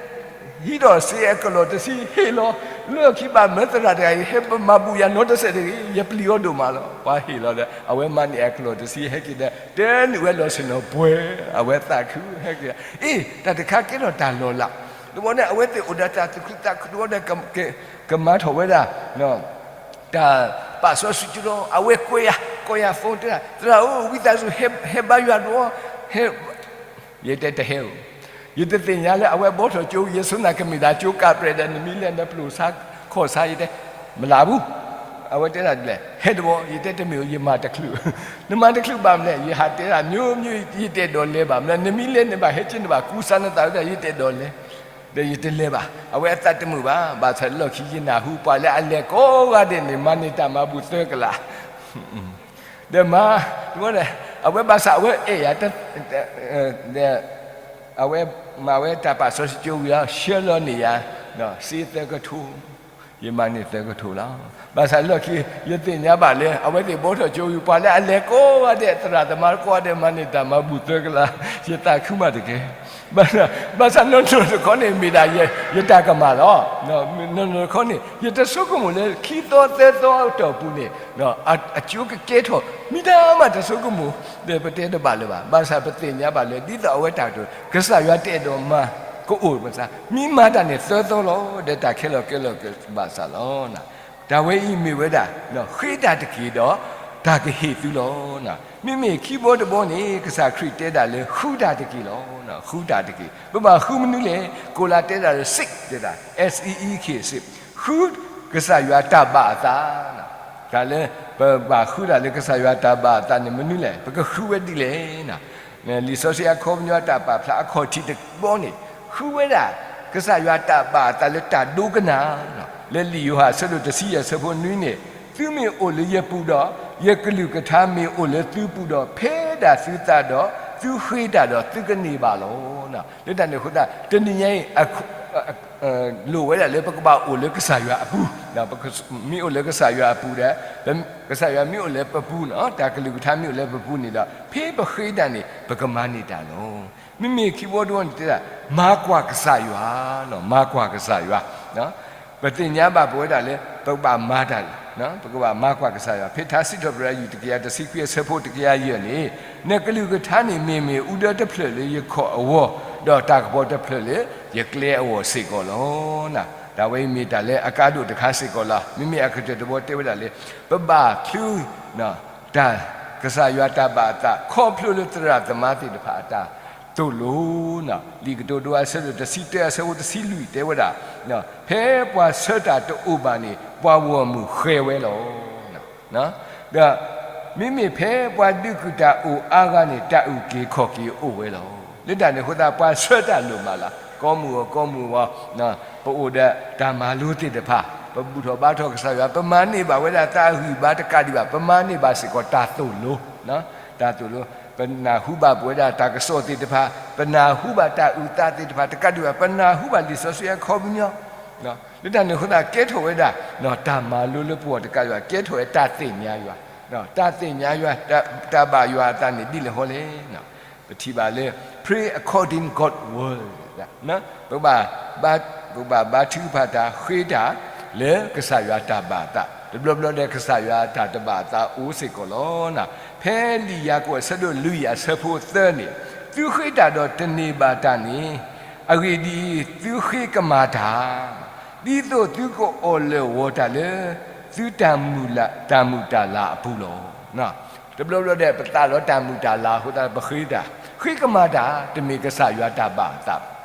ဒီးစ့အကလီၢ်တဆံဟ့ၣ်လီၤ, လၢခံဘၣ်မၢသရၣ်တဂၤအံၤ ဟဲပမၤဘူၣ်ယၤနီတစဲးတဂ့ၤ, ယပျံၤအီၤဒိၣ်မးလီၤ. ပှၤဟ့ၣ်လီၤဒီး အဝဲမၤန့ၢ်အကလီၢ်တဆံ ဟဲက့ၤဒီး တနုာ်ဝဲလီၢ်ဆ့ၣ်နီၤပှဲၤ, အဝဲသးခုဟဲက့ၤ, အ့ တၢ်တခါကဲထီၣ်တၢ်လီၤလး, တဘျီန့ၣ် အဝဲသ့ၣ်အိၣ်ဒီးတၢ်သူၣ်ခုသးခုတဘျီဒီး ကမၤထီၣ်ဝဲဒၣ် တၢ်ပာ်စီဆှံကၠိလီၤ. အဝဲကွဲယၤ, ကိးယၤ phone တဲဒၣ်, သရၣ်ဧၢ, ဝံသးစူၤ ဟဲဘါယွၤဒိၣ်, ဟဲ, ယတဲတဟဲဧိၤ, ယတသ့ၣ်ညါလၢအဝဲဘီထီၣ်ကၠိ, ယဆိကမိၣ်ကမ့ၢ်ဒၣ်ကၠိကးပြဲးဒီး နမ့ၢ်လဲၤနပျိာ်ဆါခီၣ်ဆါ ယတဲ, မလးဘူး. အဝဲတဲဒၣ်ဒ်လဲၣ်, ဟဲတဘျီ, ယတဲတမ့ၢ်ဧိၤ, ယမၤတချုး, နမၤတချုးဘၣ်မနုၤလဲၣ်, ယဟးတဲဒၣ် မျိုးမျိုး ယတအဲၣ်ဒိးလဲၤဘၣ်မနုၤလဲၣ်, နမ့ၢ်လဲၤန့ၣ်ဘၣ်ဟဲက့ၤ နဘၣ်ကူစါနသးဝဲဒၣ် ယတအဲၣ်ဒိးလဲၤ ဒီးယတလဲၤဘၣ်. အဝဲအသးတမုာ်ဘၣ်, ဘၣ်ဆၣ်လီၢ်ခံယနၢ်ဟူ ပှၤလၢအလဲၤကိးဂၤဒဲးန့ၣ် မၤန့ၢ်တၢ်မၤဘူၣ်သၢကလး, ဒီးမၤ, အဝဲဘၣ်ဆၣ်အဝဲအဲၣ်ယၤ, အဝဲမၤဝဲတၢ်ပာ်စီဆှံကၠိဝံၤလီၤ ဆှၢလီၤန့ၢ်ယၤ စ့သၢကထိ, ယမၤန့ၢ်သၢကထိလီၤ. ဘၣ်ဆၣ်လီၢ်ခံ ယသ့ၣ်ညါဘၣ်လၢ အဝဲသ့ၣ်ဘီထီၣ်ကၠိဝံၤ ပှၤလၢအလဲၤကိးဂၤဒဲး သရၣ်သမါကိးဂၤဒဲး မၤန့ၢ်တၢ်မၤဘူၣ်သၢကလး, ယသးခုမးတက့ၢ်. ဘၣ်ဆၣ်နီၢ်နီၢ်တခီန့ၣ် မ့ၢ်ဒၣ်ယတၢ်ကမၣ်လီၤ. နီၢ်နီၢ်တခီန့ၣ် ယတဆိကမိၣ်လၢခံသီသၢသီအတီၢ်ပူၤန့ၣ် အကၠိကကဲထီၣ် မ့ၢ်တၢ်မၤတဆိကမိၣ်, ဒီးပတဲတဘၣ်လၢၤဘၣ်. ဘၣ်ဆၣ်ပသ့ၣ်ညါဘၣ်လၢ ဒ်သိးအဝဲတၢ်ကတိၤ ကစၢ်ယွၤတအဲၣ်ဒိးမၤကအိၣ်မစါ, မ့ၢ်မၤတၢ်န့ၣ်သၢသီလီၤ, ဒီးတၢ်ခဲလၢာ်ကဲလီၤကဘၣ်ဆၣ်လီၤ. တၢ်ဝဲအံၤမ့ၢ်ဝဲဒၣ် ဃ့တၢ်တက့ၢ်ဒီး တၢ်ကဟ့ၣ်သုလီၤ. မ့မ့ၢ်ခံဘီတဘီန့ၣ် ကစၢ်ခရံာ်တဲဒၣ်လၢ ဃုတၢ်တက့ၢ်လီၤ. ဃုတၢ်တက့ၢ်. ပဘၣ်ဃုမနုၤလဲၣ်, ကိၤလၤတဲဒၣ်လၢ seek တဲဒၣ်, S E E K, seek, ဃုကစၢ်ယွၤတၢ်ဘၣ်အသး တၢ်လၢ ပဘၣ်ဃုတၢ်လၢကစၢ်ယွၤတၢ်ဘၣ်အသးန့ၣ် မနုၤလဲၣ်, ပကဃုဝဲဒ်လဲၣ်. လံာ်စီဆှံအခီပညီတၢ်ပာ်ဖျါအခီၣ်ထံးတဘီန့ၣ် ဃုဝဲဒၣ် ကစၢ်ယွၤတၢ်ဘၣ်အသးလၢတၢ်ဒိကနၣ်, လၢလံာ်ယိၤဟၣ်အဆၢဒိၣ်တဆံယဲၢ်အဆၢဖိနွံန့ၣ်, သုမ့ၢ်အိၣ်လၢယပူၤဒီး ယကလုၢ်ကထါမ့ၢ်အိၣ်လၢသုပူၤဒီး ဖဲဒၣ်သုသးဒီး သုဃ့တၢ်ဒီးသုကန့ၢ်ဘၣ်လီၤ. လၢတၢ်န့ၣ်အဃိသတး တနံၤညါအံၤ လိၣ်ဝဲဒၣ်လၢပကဘၣ်အိၣ်လၢကစၢ်ယွၤအပူၤ, မ့ၢ်အိၣ်လၢကစၢ်ယွၤအပူၤဒီး ကစၢ်ယွၤမ့ၢ်အိၣ်လၢပပူၤန့ၣ်, တၢ်ကလုၢ်ကထါမ့ၢ်အိၣ်လၢပပူၤန့ၣ်ဒီး ဖဲပဃ့တၢ်န့ၣ် ပကမၤန့ၢ်တၢ်လီၤ. မ့မ့ၢ်ခံဘီတဘီန့ၣ်တဲဒၣ် မၤကွၢ်ကစၢ်ယွၤ, မၤကွၢ်ကစၢ်ယွၤ ပသ့ၣ်ညါဘၣ်ပဝဲဒၣ်လၢ ပကဘၣ်မၤတၢ်, ပကဘၣ်မၤကွၢ်ကစၢ်ယွၤ, ဖဲထါစံးထီၣ်ပတြၢၤ ယူၢ်တကယၤတဆံခွံအဆၢဖိတကယၤယဲၢ်န့ၣ်, နကလုၢ်ကထါန့ၣ် မ့ၢ်မ့ၢ်အူဒၢတဖျၢၣ်လၢယခီၣ်အဂီၢ်, ဒီးတၢ်ကပီၤတဖျၢၣ်လၢယကျဲအဂီၢ်စ့ၢ်ကီးလီၤ. တၢ်ဝဲအံၤမ့ၢ်တၢ်လၢအကါဒိၣ်တခါစ့ၢ်ကီးလီၤ. မ့မ့ၢ်အကတၢၢ်တဘီတဲဝဲဒၣ်လၢ ပဘၣ်ချုး တၢ်ကစၢ်ယွၤတၢ်ဘၣ်အသး ခီဖျိလၢသရၣ်သမါသ့ၣ်တဖၣ်အတၢ် သိၣ်လိ, လံာ်ကတိၤဒိအဆၢဒိၣ်တဆံတၢအဆၢဖိတဆံလွံၢ်တဲဝဲဒၣ်, ဖဲပှၤဆၢတၢ်တအိၣ်ဘၣ်န့ၣ် ပှၤဂီၢ်မုၢ်ဃဲၤဝဲလီၤ. ဒီးမ့မ့ၢ်ဖဲပှၤဒုးကုၢ်တၢ်အိၣ်အါဂၤန့ၣ် တၢ်အုၣ်က့ၤခီၣ်က့ၤအိၣ်ဝဲလီၤ. လၢတၢ်န့ၣ်အဃိသတး ပှၤဆၢတၢ်လိၣ်မးလၢ ကီမုၢ်အီၤကီမုၢ်အီၤ, ပအိၣ်ဒီးတၢ်မၤလိသ့ၣ်တဖၣ်, ပဘူၣ်ထီၣ်ဘါထီၣ်ကစၢ်ယွၤ, ပမၤန့ၢ်ဘၣ်ဝဲဒၣ်တၢ်ဂံၢ်ဘါတကးဒံးဘၣ်, ပမၤန့ၢ်ဘၣ်စ့ၢ်ကီးတၢ်သိၣ်လိ, တၢ်သိၣ်လိ, ပနၢ်ဟူဘၣ်ပဝဲဒၣ်တၢ်ကစီၣ်သ့ၣ်တဖၣ်, ပနၢ်ဟူဘၣ်တၢ်အုၣ်သးသ့ၣ်တဖၣ်တကးဒံးဘၣ်, ပနၢ်ဟူဘၣ်လံာ်စီဆှံအခီပညီ, လၢတၢ်န့ၣ်အဃိသတး ကဲထီၣ်ဝဲဒၣ် တၢ်မၤလိလၢပဂီၢ်တကးဒံးဘၣ်, ကဲထီၣ်ဝဲတၢ်သ့ၣ်ညါယွၤ, တၢ်သ့ၣ်ညါယွၤ, တၢ်ဘၣ်ယွၤအသးန့ၣ်ဒ်လဲၣ်ဃီလဲၣ်. ပထံၣ်ဘၣ်လၢ pray according God word, ပကဘၣ်, ပကဘၣ်ဘါထုကဖၣ်တၢ်, ဃ့တၢ်လၢကစၢ်ယွၤတၢ်ဘၣ်အသး, တဘျီဘျီဒီးကစၢ်ယွၤတၢ်တဘၣ်အသးအိၣ်စ့ၢ်ကီးလီၤ. ဖဲလံာ်ယၤကိာ်အဆၢဒိၣ်လွံၢ်အဆၢဖိသၢန့ၣ်, သုဃ့တၢ်ဒီးတန့ၢ်ဘၣ်တၢ်န့ၣ်, အဂ့ၢ်ဒ်အံၤ, သုဃ့ကမၤတၢ်, ဒ်သိးသုကအီၣ်လၢာ်ဂီၤတၢ်လၢ သုတၢ်မုၢ်လၢ်, တၢ်မုၢ်တၢ်လၤအပူၤလီၤ. တဘျီဘျီဒီး ပသးလီတၢ်မုၢ်တၢ်လၤအဃိသတး ပဃ့တၢ်, ဃ့ကမၤတၢ်, တမ့ၢ်ကစၢ်ယွၤတၢ်ဘၣ်အသးဘၣ်.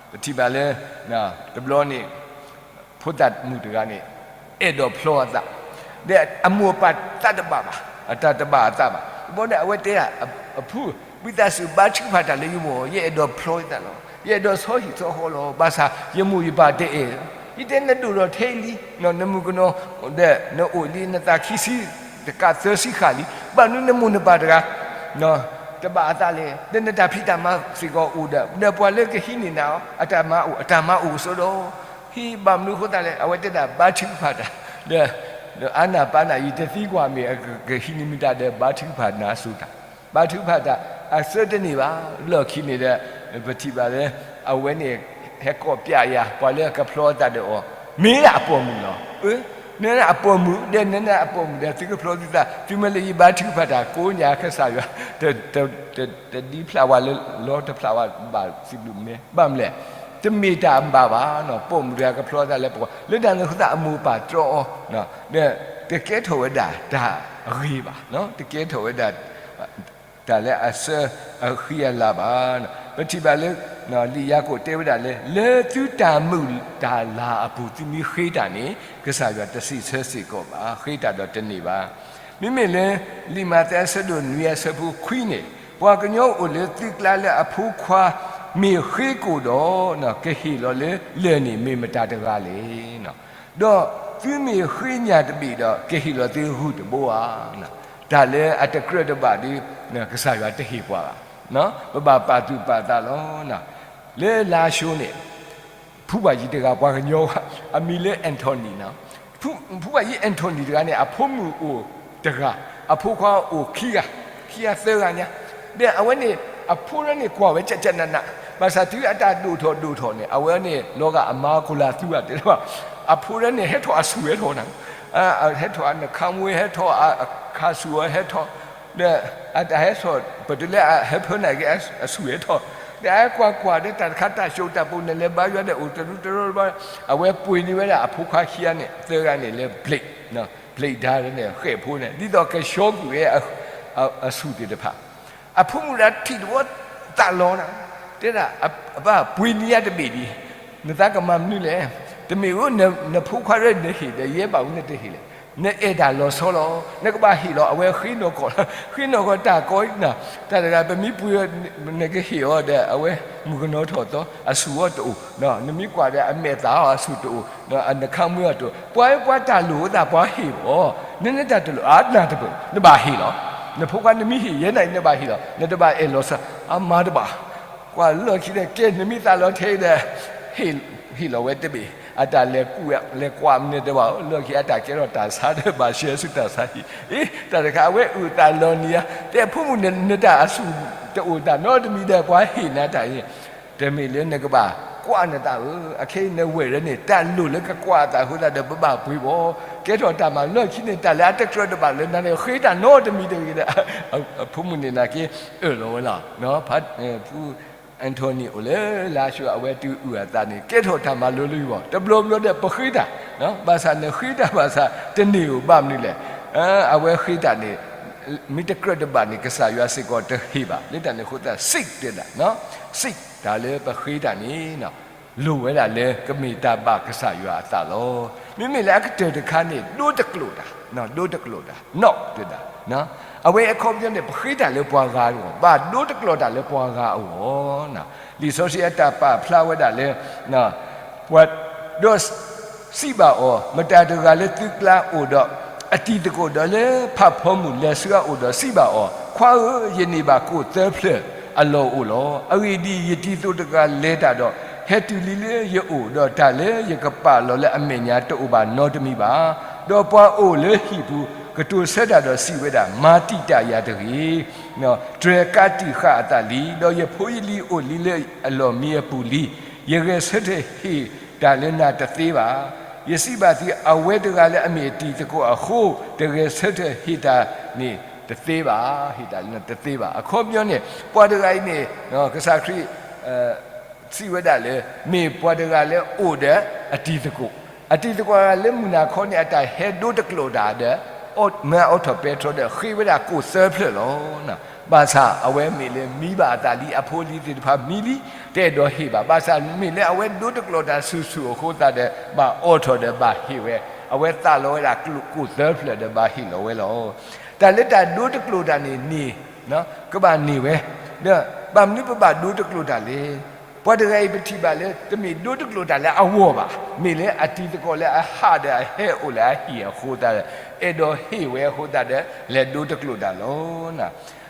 ပထံၣ်ဘၣ်လၢ တဘျီန့ၣ် ဖိသၣ်မုၣ်တဂၤန့ၣ် အဲၣ်ဒိးဖျီအသး, ဒီးအမိၢ်အပၢ်သးတဘၣ်ဘၣ်, အတၢ်တဘၣ်အသးဘၣ်. တဘျီန့ၣ် အဝဲတဲဒၣ် အဖိ, ဝံသးစူၤဘါထုကဖၣ်တၢ်လၢယဂီၢ်, ယအဲၣ်ဒိးဖျီယသးလီၤ, ယအဲၣ်ဒိးဆီဟံၣ်ဆီဃီလီၤ, ဘၣ်ဆၣ်ယမိၢ်ယပၢ်တအဲၣ်, ယတဲနဒိၣ်ထီၣ်ထဲအံၤလံ, နမုၣ်ကနီၤဒီး နအိၣ်လံ နသးခံဆံ တကးသၢဆံဃၣ်လံ, ဘၣ်မနုၤနမိၢ်နပၢ်တဂၤ တဘၣ်အသးလဲၣ်, ဒီးနတၢ်ဖံးတၢ်မၤစ့ၢ်ကီးအိၣ်ဒီး ဒီးပှၤလၢကဟံးန့ၢ်နၤအီၤ အတၢ်မၤအိၣ်, အတၢ်မၤအိၣ်ကစီဒီး, ဟံးဘၣ်မနုၤအဃိသတးလဲၣ်, အဝဲတဲဒၣ်ဘါထုကဖၣ်တၢ်, ဒီး ဒီးအါနၢ်ပၢ်နၢ်ယံၤတသံကွၢ်မ့ၢ် ကဟံးန့ၢ်မ့ၢ်တၢ်ဒီးဘါထုကဖၣ်နၤစိၤတၢ်, ဘါထုကဖၣ်တၢ်အဆၢတန့ၢ်ဘၣ်, လီၢ်ခံန့ၣ်ဒီး ပထံၣ်ဘၣ်လၢ အဝဲန့ၣ် ဟဲကိးပျးယၤ ပှၤလၢအကဖျီအသးဒီးအီၤ, မ့ၢ်ဒၣ်အပိာ်မုၣ်လီၤ. နအပိာ်မုၣ်ဒီး နအပိာ်မုၣ်ဒီး သုကဖျီသုသး, သုမ့ၢ်လၢယဘါထုကဖၣ်တၢ်ကိးညါကစၢ်ယွၤ တဒ်ဖျးဝဲလၢလီၤ တဖျးဝဲဘၣ်စံးဘျုးမ့ၢ်, ဘၣ်မနုၤလဲၣ်, တမ့ၢ်တၢ်ဘၣ်ဘၣ်, ပိာ်မုၣ်တဂၤကဖျီသးလၢပဂီၢ်, လၢတၢ်န့ၣ်အဃိသတးအမိၢ်ပၢ်တြီအီၤ, ဒီးတကဲထီၣ်ဝဲဒၣ်တၢ်အဂ့ၤဘၣ်, တကဲထီၣ်ဝဲဒၣ် တၢ်လၢအဆၢအဃံအလၤဘၣ်. ပထံၣ်ဘၣ်လၢ လံာ်ယၤကိာ်တဲဝဲဒၣ်လၢ လၢသုတၢ်မုၢ်တၢ်လၤအပူၤ သုမ့ၢ်ဃ့တၢ်န့ၣ် ကစၢ်ယွၤတစံးဆၢစ့ၢ်ကီးဘၣ်, ဃ့တၢ်ဒီးတန့ၢ်ဘၣ်. မ့မ့ၢ်လၢ လံာ်မးသဲအဆၢဒိၣ်နွံအဆၢဖိခွံန့ၣ်, ပှၤကညီအိၣ်လၢသုကျါလၢအဖိခွါမ့ၢ်ဃ့ကိာ်ဒီး ကဟ့ၣ်လီၤလၢလၢၢ်န့ၣ် မ့ၢ်မတၤတဂၤလဲၣ်. ဒီးသုမ့ၢ်ဃ့ညၣ်တဘ့ၣ်ဒီး ကဟ့ၣ်လီၤသုဂုၢ်တဘိဧါ. တၢ်လၢအတကြၢးတဘၣ်ဒီး ကစၢ်ယွၤတဟ့ၣ်ပှၤဘၣ်. ပဘၣ်ပာ်သူၣ်ပာ်သးလီၤ. လၢလါၡိန့ၣ် ဖုဘၣ်ယံၤတဂၤပှၤကညီ, အမံၤလၢ Anthony နီၤ. ဖုဘၣ်ယံၤ Anthony တဂၤန့ၣ် အဖိမုၣ်အိၣ်တဂၤ, အဖိခွါအိၣ်ခံဂၤ, ခံဂၤသၢဂၤညါ, ဒီးအဝဲန့ၣ် အဖိလၢန့ၣ်ကွၢ်ဝဲကၠးကၠးနးနး, ဘၣ်ဆၣ်တုၤအတၢ်ဒိၣ်ထီၣ်ဒိၣ်ထီၣ်န့ၣ် အဝဲန့ၣ်လီၤဂာ်အမါအခိၣ်လၢအသူဂၤတဲဘၣ်, အဖိလၢန့ၣ် ဟဲထီၣ်အဆူၣ်ဟဲထီၣ်နၤ, ဟဲထီၣ်အနခါမွ့ဟဲထီၣ်, အခါဆူၣ်အီၤဟဲထီၣ်, ဒီးအတၢ်ဟဲထီၣ် ပတုၤလၢအဟဲဖၢနၤက့ၤအဆူၣ်ဟဲထီၣ်, ဒီးအကွၢ်ကွၢ်ဒီးတၢ်တခါတၢ်စိၣ်တၢ်ပူၤန့ၣ် လဲၤဘါယွၤဒီးအိၣ်တရူးတရီတဘျီ, အဝဲပှ့ၤန့ၢ်ဝဲဒၣ်အဖိခွါခံဂၤန့ၣ် သၢဂၤန့ၣ်လၢ plate, plate ဒါန့ၣ် ဃဲၣ်ဖိန့ၣ် ဒ်သိးကဆှီကွံာ်ဝဲအဆူၣ်သ့ၣ်တဖၣ် အဖိမုၣ်တဂၤထံၣ်တဘျီသးလီၤနၤ, တဲဒၣ်, အဘၣ်ပှ့ၤန့ၢ်ယၤတဘ့ၣ်ဒံး, နသးကမၤမနုၤလဲၣ်, တမ့ၢ်ဧိၤ နဖိခွါရဲၣ်နဟ့ၣ်ဒီး ယဲဘၣ်မနုၤနတဟ့ၣ်လဲၣ်, နအဲၣ်တၢ်လီၤဆီလီၤ, နကဘၣ်ဟ့ၣ်လီၤ, အဝဲဃ့နီၢ်ကီၢ်, ဃ့နီၢ်ကီၢ်တၢ်ကီနၤ, တၢ်တဂၤ ပမ့ၢ်ပှ့ၤ နကဟ့ၣ်အီၤဒီး အဝဲမုၣ်ကနီၤထီၣ်သီ အဆူၣ်အီၤတအိၣ်, နမ့ၢ်ကွၢ်ဒီးအမဲာ်သၣ်အီၤအဆူၣ်တအိၣ်, နခါမွ့အီၤတအိၣ်, ပှၤပှၤတၢ်လိၣ်အသးပှၤဟ့ၣ်အီၤ, နနတၢ်တလိၣ် အါနၢ်တပၢၢ် နဘၣ်ဟ့ၣ်လီၤ, နဖိခွါနမ့ၢ်ဟ့ၣ်ယဲနၤ နဘၣ်ဟ့ၣ်လီၤ, နတဘၣ်အဲၣ်လီၤဆီ, အမၤတဘၣ်, ကွၢ်လီၢ်ခံဒီး ကဲ နမ့ၢ်သးလီၤထဲအံၤဒီး ဟ့ၣ်လီၤဝဲတဘ့ၣ်, အတၢ်လဲၤကူၣ်လဲၤကွၢ်မနုၤတဲဘၣ်, လီၢ်ခံအတၢ်ကဲထီၣ်တၢ်ဆါဒီး ဘၣ်ရှဲဆူတၢ်ဆါဟံၣ်, အ့ တၢ်တခါ အဝဲအုၣ်သးလီၤနံၤဧါ, တဲဖိမုၣ်န့ၣ် နတၢ်အဆူၣ်တအိၣ်တၢ်နီတမံၤဒီး ပှၤဟ့ၣ်နၤတၢ်အံၤ, တမ့ၢ်လၢနကဘၣ်ကွၢ်နသးဧၢ, အခဲအံၤနဝဲၢ်လၢန့ၣ် တၢ်လိၣ်လၢကကွၢ်အသးအဃိသတးဒီး ပဘၣ်ပှ့ၤဘၣ်, ကဲထီၣ်တၢ်မၤလီၢ်ခံန့ၣ် တၢ်လၢအတကြၢးတဘၣ်လၢနၤန့ၣ် ဃ့တၢ်နီတမံၤတဂ့ၤဒီး အဖိမုၣ်န့ၣ်နာ်က့ အၢၣ်လီၤဝဲလီၤ, ဖု Anthony အိၣ်လၢလါၡိ အဝဲတုၤအုၣ်အသးန့ၣ် ကဲထီၣ်တၢ်မၤလိလၢယဂီၢ်, တဘျီဘျီဒီးပဃ့တၢ်, ဘၣ်ဆၣ်နဃ့တၢ်ဘၣ်ဆၣ်တန့ၢ်ဧိၤဘၣ်မနုၤလဲၣ်, အဝဲဃ့တၢ်န့ၣ် မ့ၢ်တကြၢးတဘၣ်န့ၣ် ကစၢ်ယွၤစ့ၢ်ကီးတဟ့ၣ်ဘၣ်. လၢတၢ်န့ၣ်အဃိသတး seek တဲဒၣ်, seek တၢ်လၢပဃ့တၢ်န့ၣ် လိၣ်ဝဲဒၣ်လၢကမ့ၢ်တၢ်ဘၣ်ကစၢ်ယွၤအသးလီၤ. မ့မ့ၢ်လၢအကတၢၢ်တခါန့ၣ် ဒိတကျိာ်တၢ်, ဒိတကျိာ်တၢ်, knock တဲဒၣ်. အဝဲအခီပညီန့ၣ် ပဃ့တၢ်လၢပှၤဂၤအဂီၢ်, ဘၣ်ဒိတကျိာ်တၢ်လၢပှၤဂၤအဂီၢ်. လံာ်စီဆှံအတၢ်ပာ်ဖျါဝဲဒၣ်လၢ ပှၤ ဒီးစံးဘၣ်အီၤ, မတၤတဂၤလၢသုကျါအိၣ်ဒီး အတံၤသကိးဒီးလၢဖးဖီမုၢ်လဲၤဆူအအိၣ်ဒီးစံးဘၣ်အီၤ, ခွါဧၢ, ယန့ၢ်ဘၣ်ကိၣ်သၢဖျၢၣ်အလီၢ်အိၣ်လီၤ. အဂ့ၢ်ဒ်အံၤ, ယတံၤသကိးတဂၤလဲၤတၢ်ဒီး ဟဲတုၤလံလၢယအိၣ်, ဒီးတၢ်လၢယကပာ်လီၤလၢအမဲာ်ညါတအိၣ်ဘၣ်နီတမံၤဘၣ်. ဒီးပှၤအိၣ်လၢဟံၣ်ပူၤကတိၤဆၢတၢ်ဒီးစံးဝဲဒၣ်, မၤတံာ်တာ်ယၤတဂ့ၤ, တြဲၤကးတံာ်ဃာ်အသးလံ. ဒီးယဖိယလံၤအိၣ်လံလၢအလီၢ်မံအပူၤလံ. ယဂဲၤဆၢထၢၣ်ဟ့ၣ်တၢ်လၢနၤတသ့ဘၣ်. ယစံးဘၣ်သု, အဝဲတဂၤလၢအမ့ၢ်အတံၤသကိးအဃိ, တဂဲၤဆၢထၢၣ်ဟ့ၣ်တၢ်န့ၣ်တသ့ဘၣ်, ဟ့ၣ်တၢ်လၢနၤတသ့ဘၣ်. အခီပညီန့ၣ် ပှၤတဂၤအံၤန့ၣ် ကစၢ်ခရံာ် စံးဝဲဒၣ်လၢ မ့ၢ်ပှၤတဂၤလၢအိၣ်ဒီးအတံၤသကိး, အတံၤသကိးလၢမုၢ်နၤခီန့ၣ် အတၢ်ဟဲဒိတကျိာ်တၢ်ဒီး မၢအအိးထီၣ်ပဲတြီဒီး ဃ့ဝဲဒၣ်ကိၣ်သၢဖျၢၣ်လီၤ. ဘၣ်ဆၣ်အဝဲမ့ၢ်လၢမံဘၣ်အသးလံ, အဖိအလံၤသ့ၣ်တဖၣ်မံလံ, တအဲၣ်ဒိးဟ့ၣ်ဘၣ်. ဘၣ်ဆၣ်မ့ၢ်လၢအဝဲဒိတကျိာ်တၢ်ဆူၣ်ဆူၣ်အဃိသတးဒီး ဘၣ်အိးထီၣ်ဒီးဘၣ်ဟ့ၣ်ဝဲ, အဝဲသးလီဝဲဒၣ်ကိၣ်သၢဖျၢၣ်ဒီးဘၣ်ဟ့ၣ်လီၤဝဲလီၤ. တၢ်လၢတၢ်ဒိတကျိာ်တၢ်န့ၣ်န့ၣ် ကဘၣ်န့ၢ်ဝဲ, ဒီးဘၣ်မနုၤပဘၣ်ဒိတကျိာ်တၢ်လဲၣ်. ပှၤတဂၤအံၤပထံၣ်ဘၣ်လၢ တမ့ၢ်ဒိတကျိာ်တၢ်လၢအဂီၢ်ဘၣ်, မ့ၢ်လၢအတံၤသကိးလၢအဟးဒီးအဟဲအိၣ်လၢအဟံၣ်အဃိသတးဒီး အဲၣ်ဒိးဟ့ၣ်ဝဲအဃိသတးဒီး လဲၤဒိတကျိာ်တၢ်လီၤ.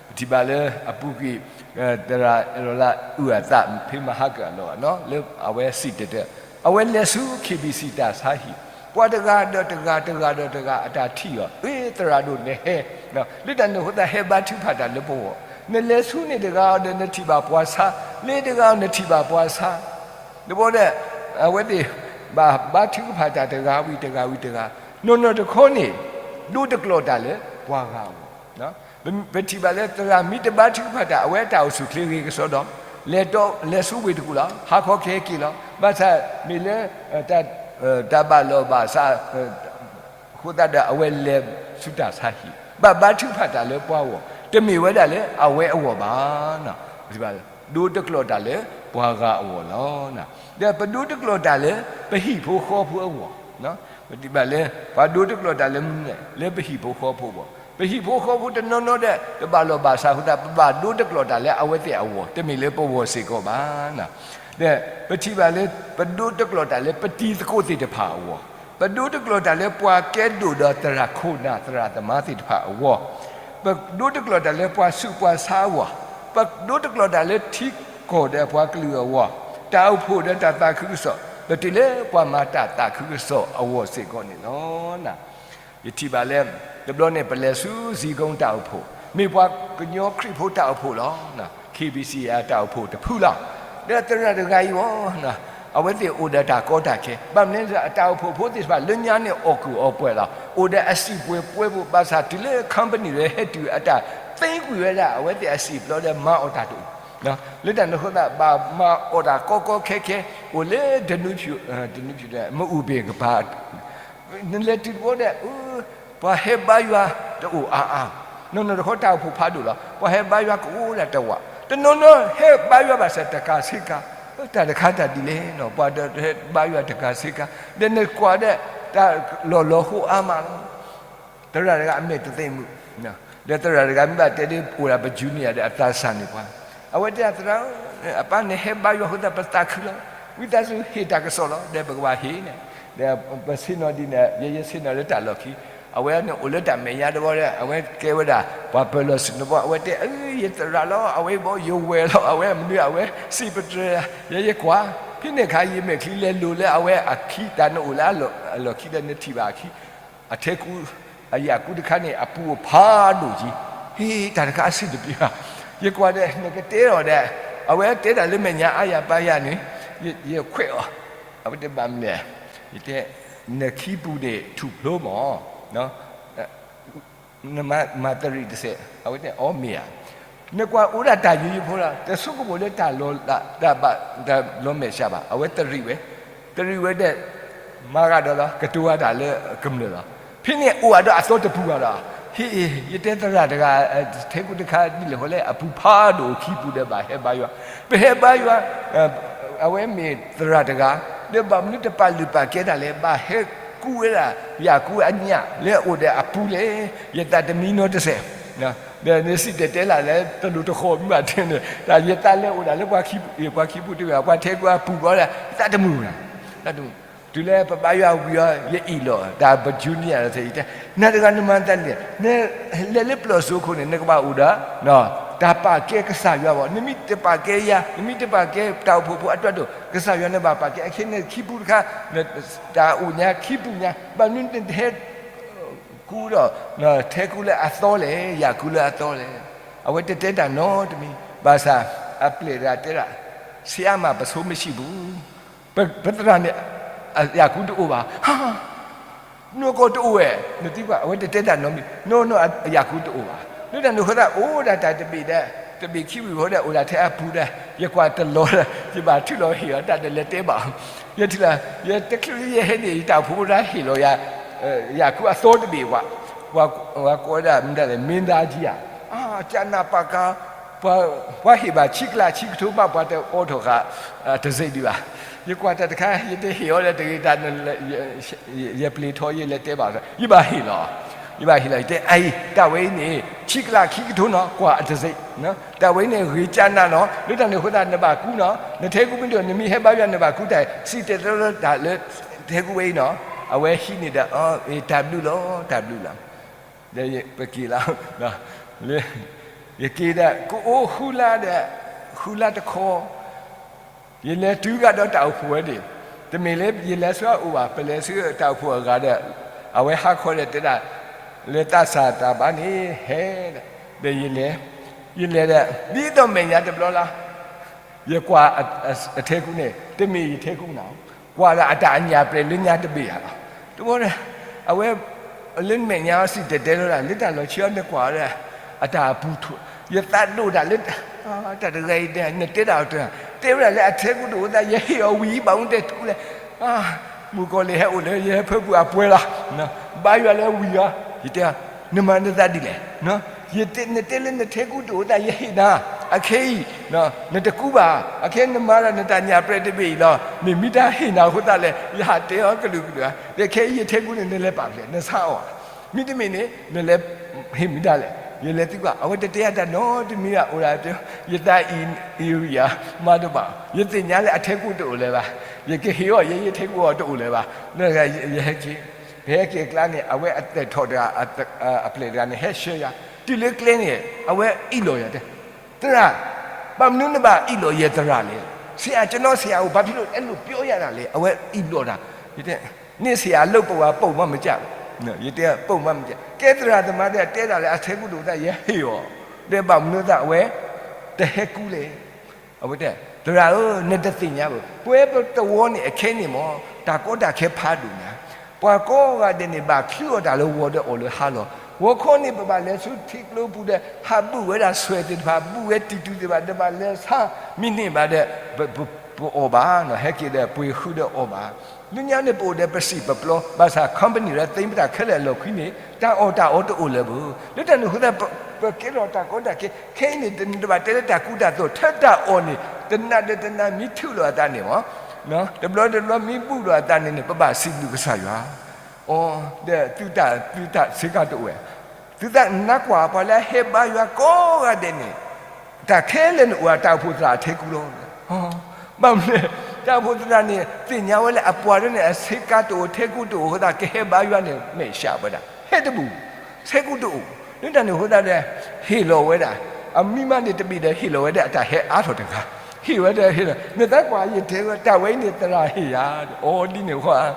ပထံၣ်ဘၣ်လၢအပူၤကွံာ် သရၣ်အဲၣ်ဒိးလၢအုၣ်အသး ဖဲမဟါကၢ်အလီၢ် လၢအဝဲစံၣ်တဲၤတဲၤ အဝဲလဲၤဆူ KBC တၢ်ဆါဟံၣ်, ပှၤတဂၤဒီးတဂၤ တဂၤဒီးတဂၤ အတၢ်ထံၣ်အီၤ, အ့ သရၣ်ဒိၣ်နဟဲ, လၢတၢ်န့ၣ်အဃိသတး ဟဲဘါထုကဖၣ်တၢ်လၢပဂီၢ်, နလဲၤဆူန့ၣ်တဂၤအီၤဒီးနထံၣ်ဘၣ်ပှၤဆါ, လၢတဂၤအီၤနထံၣ်ဘၣ်ပှၤဆါ, တဘျီဒီး အဝဲသ့ၣ် ဘၣ်ဘါထုကဖၣ်တၢ်တဂၤဝံၤတဂၤဝံၤတဂၤ, နီၢ်နီၢ်တခီန့ၣ် ဒိတကျိာ်တၢ်လၢပှၤဂၤအဂီၢ် ပထံၣ်ဘၣ်လၢသရၣ်မ့ၢ်တဘါထုကဖၣ်တၢ် အဝဲအတၢ်အိၣ်ဆူၣ်ချ့ဂ့ၤကစီဒီ, လဲၤတီ လဲၤဆူဝ့ၢ်တကူၣ်လီၤ, ဟါခီကဟဲက့ၤလီၤ. ဘၣ်ဆၣ်မ့ၢ်လၢ တၢ်ဘၣ်လီၢ်ဘၣ်စး အဃိသတးဒီး အဝဲလဲၤဆူတၢ်ဆါဟံၣ်, ဘၣ်ဘါထုကဖၣ်တၢ်လၢပှၤအဂီၢ်, တမ့ၢ်ဝဲဒၣ်လၢအဝဲအဂီၢ်ဘၣ်. ဒိတကျိာ်တၢ်လၢပှၤဂၤအဂီၢ်လီၤ. ဒီးပဒိတကျိာ်တၢ်လၢ ပဟံၣ်ဖိဃီဖိအဂီၢ်, ပထံၣ်ဘၣ်လၢ ပှၤဒိတကျိာ်တၢ်လၢမနုၤလဲၣ်, လၢပဟံၣ်ဖိဃီဖိအဂီၢ်, ပဟံၣ်ဖိဃီဖိတနီၤနီၤဒီး တဘၣ်လီၢ်ဘၣ်စးအဃိသတး ပဘၣ်ဒိတကျိာ်တၢ်လၢအဝဲသ့ၣ်အဂီၢ်, တမ့ၢ်လၢပဂီၢ်စ့ၢ်ကီးဘၣ်. ဒီးပထံၣ်ဘၣ်လၢ ပဒိတကျိာ်တၢ်လၢပတံၤသကိးသ့ၣ်တဖၣ်အဂီၢ်, ပဒိတကျိာ်တၢ်လၢပှၤကဲဒိၣ်ဒီးသရၣ်ခိၣ်နၢ်သရၣ်သမါသ့ၣ်တဖၣ်အဂီၢ်, ပဒိတကျိာ်တၢ်လၢပှၤဆူးပှၤဆါအဂီၢ်, ပဒိတကျိာ်တၢ်လၢထံကီၢ်ဒီးပှၤကလုာ်အဂီၢ်, တၢ်အိၣ်ဖှိၣ်ဒီးတၢ်သးခုကစီၣ်, ပတုၤလၢပှၤမၤတၢ်သးခုကစီၣ်အဂီၢ်စ့ၢ်ကီးန့ၣ်လီၤ. ယထံၣ်ဘၣ်လၢ တဘျီန့ၣ် ပလဲၤဆူ ဇီးကုန်း တၢ်အိၣ်ဖှိၣ်, မ့ၢ်ပှၤကညီခရံာ်ဖိတၢ်အိၣ်ဖှိၣ်လီၤ. KBC အတၢ်အိၣ်ဖှိၣ်တဖုလီၤ. ဒီးသရၣ်တဂၤအံၤအီၤ အဝဲသ့ၣ်အိၣ်ဒီးတၢ်ကီတၢ်ခဲ, ဘၣ်မနုၤအတၢ်အိၣ်ဖှိၣ်ဖိသ့ၣ်တဖၣ် လၢညါန့ၣ်အီၣ်ကူၣ်အီပှဲၤလီၤ. အိၣ်ဒီးအစံာ်ပှဲၤပှဲၤဖိ ဘၣ်ဆၣ်တုၤလၢ company ဒီးဟဲတုၤအတၢ်သ့ကွံာ်ဝဲဒၣ် အဝဲသ့ၣ်အစံာ်ပျီဒီးမၤအီၣ်တၢ်တအိၣ်, လၢတၢ်န့ၣ်အဃိသတး ဘၣ်မၤအီၣ်တၢ်ကီကီခဲခဲ, အိၣ်လၢ ဒနူဖၠူၣ်, ဒနူဖၠူၣ်, မအူၣ်ဘ့ၣ်ကပၤ နလဲၤတုၤတဘျီဒီး ပှၤဟဲဘါယွၤတအိၣ်အါအါ, နီၢ်နီၢ်တခီတၢ်အိၣ်ဖှိၣ်ဖးဒိၣ်လီၤ. ပှၤဟဲဘါယွၤကအိၣ်ဒၣ်တဝာ်, တနီၤနီၤဟဲဘါယွၤဘၣ်ဆၣ်တကးဆ့ကၤ, တၢ်တခါတၢ်ဒ်လဲၣ်နီၤ, ပှၤဒီးဟဲဘါယွၤတကးဆ့ကၤ, ဒီးနကွၢ်ဒီး တၢ်လီၢ်လီၤဟိအါမးလီၤ. သရၣ်တဂၤအမဲာ်တသ့ၣ်မုာ်, ဒီးသရၣ်တဂၤမ့ၢ်ဘၣ်တဲဒ်အိၣ်ဒၣ်ပ junior ဒီးအသးစၢ်န့ၢ်ပှၤ, အဝဲတဲသရၣ်ဧၢ, အပၢ်န့ၣ်ဟဲဘါယွၤအဃိသတး ပသးခုလီၤ. ဝံသးစူၤဟ့ၣ်တၢ်ကစီၣ်လီၤ. ဒီးပကဘၣ်ဟ့ၣ်န့ၣ်, ဒီးပဆ့ၣ်နီၤဒ်န့ၣ် ယဲယဆ့ၣ်နီၤလၢတၢ်လီၢ်ခံ, အဝဲန့ၣ်အိၣ်လၢတၢ်မဲာ်ညါတဘျီဒီး အဝဲကဲဝဲဒၣ် ပှၤပၢၤလီၢ်ဆူၣ်န့ၣ်ဘီ, အဝဲတဲ အၢ ယသရၣ်လီၤ, အဝဲဘီ ယဝဲၢ်လီၤ, အဝဲမနုၤ အဝဲစံးပတြၢၤ, ယဲယကွၢ်, ဖဲန့ၣ်အခါ ယမဲာ်ချံလဲၤလိၤလၢအဝဲအခံ, တၢ်နအိၣ်လၢအလီၢ်ခံဒီးနထံၣ်ဘၣ်အခံ အထဲကူ, အယၣ်ကူတခါန့ၣ် အပူၤအဖးဒိၣ်က့ၤ, ဟ့ၣ် တၢ်တခါအဆံးတပျံၤဘၣ်, ယကွၢ်ဒီး နကတဲအီၤဒီး အဝဲတဲတၢ်လၢမဲာ်ညါအါယၤပါယၤန့ၣ်, ယခွဲးအီၤ, အဝဲတဲဘၣ်မနုၤလဲၣ်, ယတဲ, နခံပူၤန့ၣ်ထူၣ်ဖျိမး နမၤတရံးတစဲး, အဝဲတဲ အီ မ့ၢ်ဧါ, နကွၢ်အိၣ်ဒၣ်တၢ်ယိယိဖိလီၤ, တဆိကမိၣ်လၢတၢ်လီၤ, တၢ်ဘၣ်, တၢ်လီၤမဲာ်ဆှးဘၣ်, အဝဲတရံးဝဲ, တရံးဝဲဒီး မၤဂၤဒီးလီၤ, ကတိၤဝဲဒၣ်လၢကမျၢၢ်လီၤ. ဖဲန့ၣ်အိၣ်ဝဲဒီးအသီတပူၤဘၣ်ဒီး, ဟ့ၣ်, ယတဲသရၣ်တဂၤ, ထဲကူတခါဒ်လဲၣ်ဃီလဲၣ်, အပူၤဖးဒိၣ်ခံပူၤဒီးဘၣ်ဟဲဘါယွၤ, ပဟဲဘါယွၤ, အဝဲမ့ၢ်သရၣ်တဂၤ, ဒီးဘၣ်မနုၤတပာ်လုၢ်ပာ်ကဲတၢ်လဲၣ်, ဘၣ်ဟဲကူဝဲဒၣ် ယၤကူအညၣ်လၢအအိၣ်ဒီးအပူၤလဲၣ်, ယသးတမံနီတစဲး ဒီးနစံၣ်တဲၤတဲလၢ်လၢတလိၣ်တဃီၤမးဘၣ်တဲန့ၣ်, တၢ်ယသးလဲၤအိၣ်ဒၣ်လၢပှၤခံပူၤ, ပှၤခံပူၤတဂၤ, ပှၤထဲကူအပူၤဘျီဒီး သးတမုာ်ဘၣ်, သးတမုာ်, တုၤလၢပဘါယွၤဝံၤအီၤ ယအ့ၣ်လိာ်တၢ်ပ junior သ့ၣ်, ယတဲ, နၤတဂၤနမၤသးဒ်လဲၣ်, နလဲၤလၢပျၢၢ်စိခိၣ်န့ၣ် နကဘၣ်အိၣ်ဒီး တၢ်ပာ်ကဲကစၢ်ယွၤဘၣ်, နမ့ၢ်တပာ်ကဲယၤ, နမ့ၢ်တပာ်ကဲတၢ်အိၣ်ဖှိၣ်ဖိအတၢ်ဒိၣ်, ကစၢ်ယွၤနဘၣ်ပာ်ကဲ, အခဲန့ၣ်ခံပူၤတခါ, တၢ်အိၣ်ညါခံပူၤညါ, ဘၣ်မနုၤနတဟဲ ကူဒီး ထဲကူလၢအသီလဲၣ်, ယၤကူလၢအသီလဲၣ်, အဝဲတတဲတၢ်နီတမံၤ, ဘၣ်ဆၣ် အပျဲၢ်တဂၤတဲဒၣ်, ဆရာမ ပဆိမရှိဘူး, ပသရၣ်န့ၣ် ယၤကူတအိၣ်ဘၣ်, နီၢ်ကီၢ်တအိၣ်ဝဲ, နသံကွၢ် အဝဲတတဲတၢ်နီတမံၤ, နီၢ်နီၢ်ယၤကူတအိၣ်ဘၣ်, လၢတၢ်န့ၣ်အဃိသတး အိၣ်ဒၣ်တၢ်တဘ့ၣ်ဒီး တဘ့ၣ်ခံဘ့ၣ်ဃီဒီး အိၣ်ဒၣ်ထဲအပူၤဒီး ယကွၢ်တလီၤဒီး ယဘၣ်ထုးလီၤဟ့ၣ်အီၤတၢ်ဒီးလဲၤတဲဘၣ်အီၤ, ယထံၣ်လီၤ, ယတချုးယဟဲန့ၣ် ယတၢ်အိၣ်ဖှိၣ်ဖိတဂၤဟ့ၣ်လီၤယၤ ယၤကူအသီတဘ့ၣ်ဝဲ, ပှၤကိးဝဲဒၣ်မနုၤလဲၣ် မင်းသားကြီးဧါ, ကနၣ်ပာ်ကါ, ပှၤ, ပှၤဟ့ၣ်ဘၣ်ဆံကလးဆံကထိဘၣ် ပှၤတအိးထီၣ်ဃာ် တစ့ဒံးဘၣ်, ယကွၢ်တၢ်တခါ ယတဟ့ၣ်အီၤဒီးတဂ့ၤတၢ်, ယပျံၤထီၣ်ယလဲၤတဲဘၣ်, ယဘၣ်ဟ့ၣ်လီၤ, ယဘၣ်ဟ့ၣ်လီၤ ယတဲအံၤ တၢ်ဝဲအံၤန့ၣ် ဆံကလးခံကထိနီၤ ကွၢ်အတစ့, တၢ်ဝဲအံၤန့ၣ် ဂ့ၤကနၣ်နီၤ လၢတၢ်န့ၣ်အဃိသတး နဘၣ်ကူနီၤ နထဲကူမ့ၢ်တအိၣ် နမ့ၢ်ဟဲဘါယွၤနဘၣ်ကူတၢ် စံၣ်တဲၤတဲလီၤတၢ်လၢ ထဲကူဝဲအံၤနီၤ, အဝဲဟံးန့ၢ်ဒီး တၢ်ဘျုးလီၤ တၢ်ဘျုးလီၤ, ဒီးပက့ၤလီၤ, ယက့ၤဒီး ကအိၣ်ဃုလါဒီး ဃုလါတခီ ယလဲၤတုၤဂၤဒီးတၢ်အိၣ်ဖှိၣ်ဝဲန့ၣ်, တမ့ၢ်လၢယလဲၤဆူအအိၣ်ဘၣ်, ပလဲၤဆူတၢ်အိၣ်ဖှိၣ်အဂၤဒီး အဝဲဟးခီဒီးတဲဒၣ်, လၢသးစၢ်တၢ်ဘါန့ၣ် ဟဲ, ဒီးယလဲၤ, ယလဲၤဒီး ဒ်သိးမဲာ်ညါတဘျီလၢ် ယကွၢ်အထဲကူန့ၣ် တမ့ၢ်ယထဲကူနီၤ, ကွၢ်ဒီးအတၢ်အညၣ်ပြဲးလၢညါတဘ့ၣ်ဧါလီၤ, တဘျီဒီး အဝဲ လၢမဲာ်ညါအီၤစံၣ်တဲၤတဲလီၤတၢ် လၢတၢ်လီၤဆံအီၤန့ၣ်ကွၢ်ဒီး အတၢ်အပူၤထူၣ်, ယသးဒိၣ်တၢ်လၢ တၢ်တဂၤအံၤ နတဲဒၣ်အီၤတဂၤ တဲဝဲဒၣ်လၢအထဲကူတအိၣ်သး ယဟ့ၣ်အီၤဝံၤ ဘၣ်မူတဲထူလဲၣ်, မုၣ်ကီၤလံၢ်ဟဲအိၣ်လၢယဟဲဖၢပူၤအပှဲၤလီၤ, ဘါယွၤလၢဝံၤအီၤ ယတဲ, နမၤနသးဒ်လဲၣ်, နတဲလၢနထဲကူတအိၣ်သး ယဟ့ၣ်နၤ, အခဲအံၤ နတကူဘၣ်, အခဲနမၤဒီးနတၢ်ညၣ်ပြဲးတဘ့ၣ်အံၤလီၤ, မ့ၢ်မ့ၢ်တၢ်ဟ့ၣ်နၤအဃိသတးလဲၣ် ယဟးတဲအီၤကလုာ်ကလုာ်ဧါ, ဒီးခဲအံၤယထဲကူန့ၣ် နလဲၤပာ်ဖျါ နဆါအီၤ, မ့တမ့ၢ်န့ၣ် နလဲၤဟ့ၣ်မ့ၢ်ဒၣ်လဲၣ်, ယလဲၤသံကွၢ် အဝဲတတဲအတၢ်နီတမံၤဘၣ် အိၣ်ဒၣ်တဲ, ယသးအံၤ အံၤဧါ, မၤတဘၣ်, ယသ့ၣ်ညါလၢအထဲကူတအိၣ်လၢၤဘၣ်, ယကဟ့ၣ်အီၤ ယဲယထဲကူအီၤတအိၣ်လၢၤဘၣ်, ယဟဲက့ၤ, ပဟဲက့ၤအကျါန့ၣ် အဝဲအသဲၣ်ထီၣ်တဂၤ အပျဲၢ်တဂၤန့ၣ် ဟဲဆှၢယၤ, တုၤလၢကျဲန့ၣ် အဝဲအ့ၣ်လိာ်ယၤတဲ, သရၣ်, ဘၣ်မနုၤနဘၣ်အ့ၣ်လိာ်ယဲသရၣ်လဲၣ်, ဆရာ, ကျွန်တော်ဆရာကို ဘာဖြစ်လို့အဲလိုပြောရတာလဲ, အဝဲအ့ၣ်လိာ်တၢ်, ယတဲ, နင့်ဆရာလုပ်ပုံက ပုံမှန်မကျဘူး, ယတဲ ပုံမှန်မကျ, ကဲသရၣ်သမါတဲ တဲဒၣ်လၢအထဲကူတအိၣ်သး ယဟ့ၣ်အီၤ, ဒီးဘၣ်မနုၤသးအဝဲ တဟဲကူလဲၣ် အဝဲတဲ, သရၣ်ဧၢ, နတသ့ၣ်ညါဘၣ်, ပဝဲပတဝီန့ၣ် အခဲန့ၣ်မ့ၢ် တၢ်ကီတၢ်ခဲဖးဒိၣ်ညါ, ပှၤကိးဂၤဒဲးန့ၣ် ဘၣ်ချုးအီၣ်တၢ်လၢဂီၤဒီးအီၣ်လၢဟါလီၤ. ဂီၤခီန့ၣ် ပဘၣ်လဲၤဆူထံကျိပူၤဒီး ဟးဘုၣ်ဝဲဒၣ်ဆွဲၣ်သ့ၣ်တဖၣ်, ဘုၣ်ဝဲတံၢ်တူၣ်သ့ၣ်တဖၣ်, တဘၣ်လဲၤဆါမံၤန့ၢ်ဘၣ်ဒီး ပအီၣ်ဘၣ်, ဟဲက့ၤဒီးပှ့ၤဃုဒီးအီၣ်ဘၣ်. လၢညါန့ၣ် ပအိၣ်ဒီးပစံာ်ပပျီ, ဘၣ်ဆၣ် company ဒီးသ့ပတၢ်ခဲလၢာ်အလီၢ်ခံန့ၣ် တၢ်အီၣ်တၢ်အီတအိၣ်လၢၤဘၣ်. လၢတၢ်န့ၣ်အဃိသတး ပကဲထီၣ်တၢ်ကီတၢ်ခဲ, ခဲအံၤန့ၣ် နတဘၣ်တဲလၢတၢ်ကူတၢ်သိး, ထဲတၢ်အီၣ်န့ၣ် တနၤဒီးတနၤမ့ၢ်ထုးလီၤအသးန့ၣ်မ့ၢ်, တဘျီတဘျီမ့ၢ်ဘူၣ်လီၤအသးန့ၣ်န့ၣ် ပဘၣ်စံးဘျုးကစၢ်ယွၤ. အိ, ဒီးသုတၢ်, သုတၢ်ဆ့ကၤတအိၣ်ဝဲ, သုသးနးကွၢ်ပှၤလၢအဟဲဘါယွၤကိးဂၤဒဲးန့ၣ် တၢ်ခဲလၢာ်န့ၣ်အိၣ် တၢ်အိၣ်ဖှိၣ်သရၣ်အထဲကူလီၤ. ဘၣ်မနုၤလဲၣ်, တၢ်အိၣ်ဖှိၣ်သရၣ်န့ၣ် သ့ၣ်ညါဝဲလၢအပှၤဒၣ်န့ၣ် အဆ့ကၤတအိၣ် ထဲကူတအိၣ်အဃိသတး ကဟဲဘါယွၤန့ၣ် မဲာ်ဆှးဝဲဒၣ် ဟဲတဘူၣ်, ထဲကူတအိၣ်, လၢတၢ်န့ၣ်အဃိသတးဒီး ဟ့ၣ်လီၤဝဲဒၣ်, အမံမါန့ၣ်တဘ့ၣ်ဒီးဟ့ၣ်လီၤဝဲဒၣ် အတၢ်ဟဲအါထီၣ်တဂၤ, ဟ့ၣ်ဝဲဒၣ်ဟ့ၣ်လီၤ, နသးကွၢ်ယတဲဝဲ တၢ်ဝဲအံၤန့ၣ် သရၣ်ဟ့ၣ်ယၤ, အိ ဒ်န့ၣ်ဃီ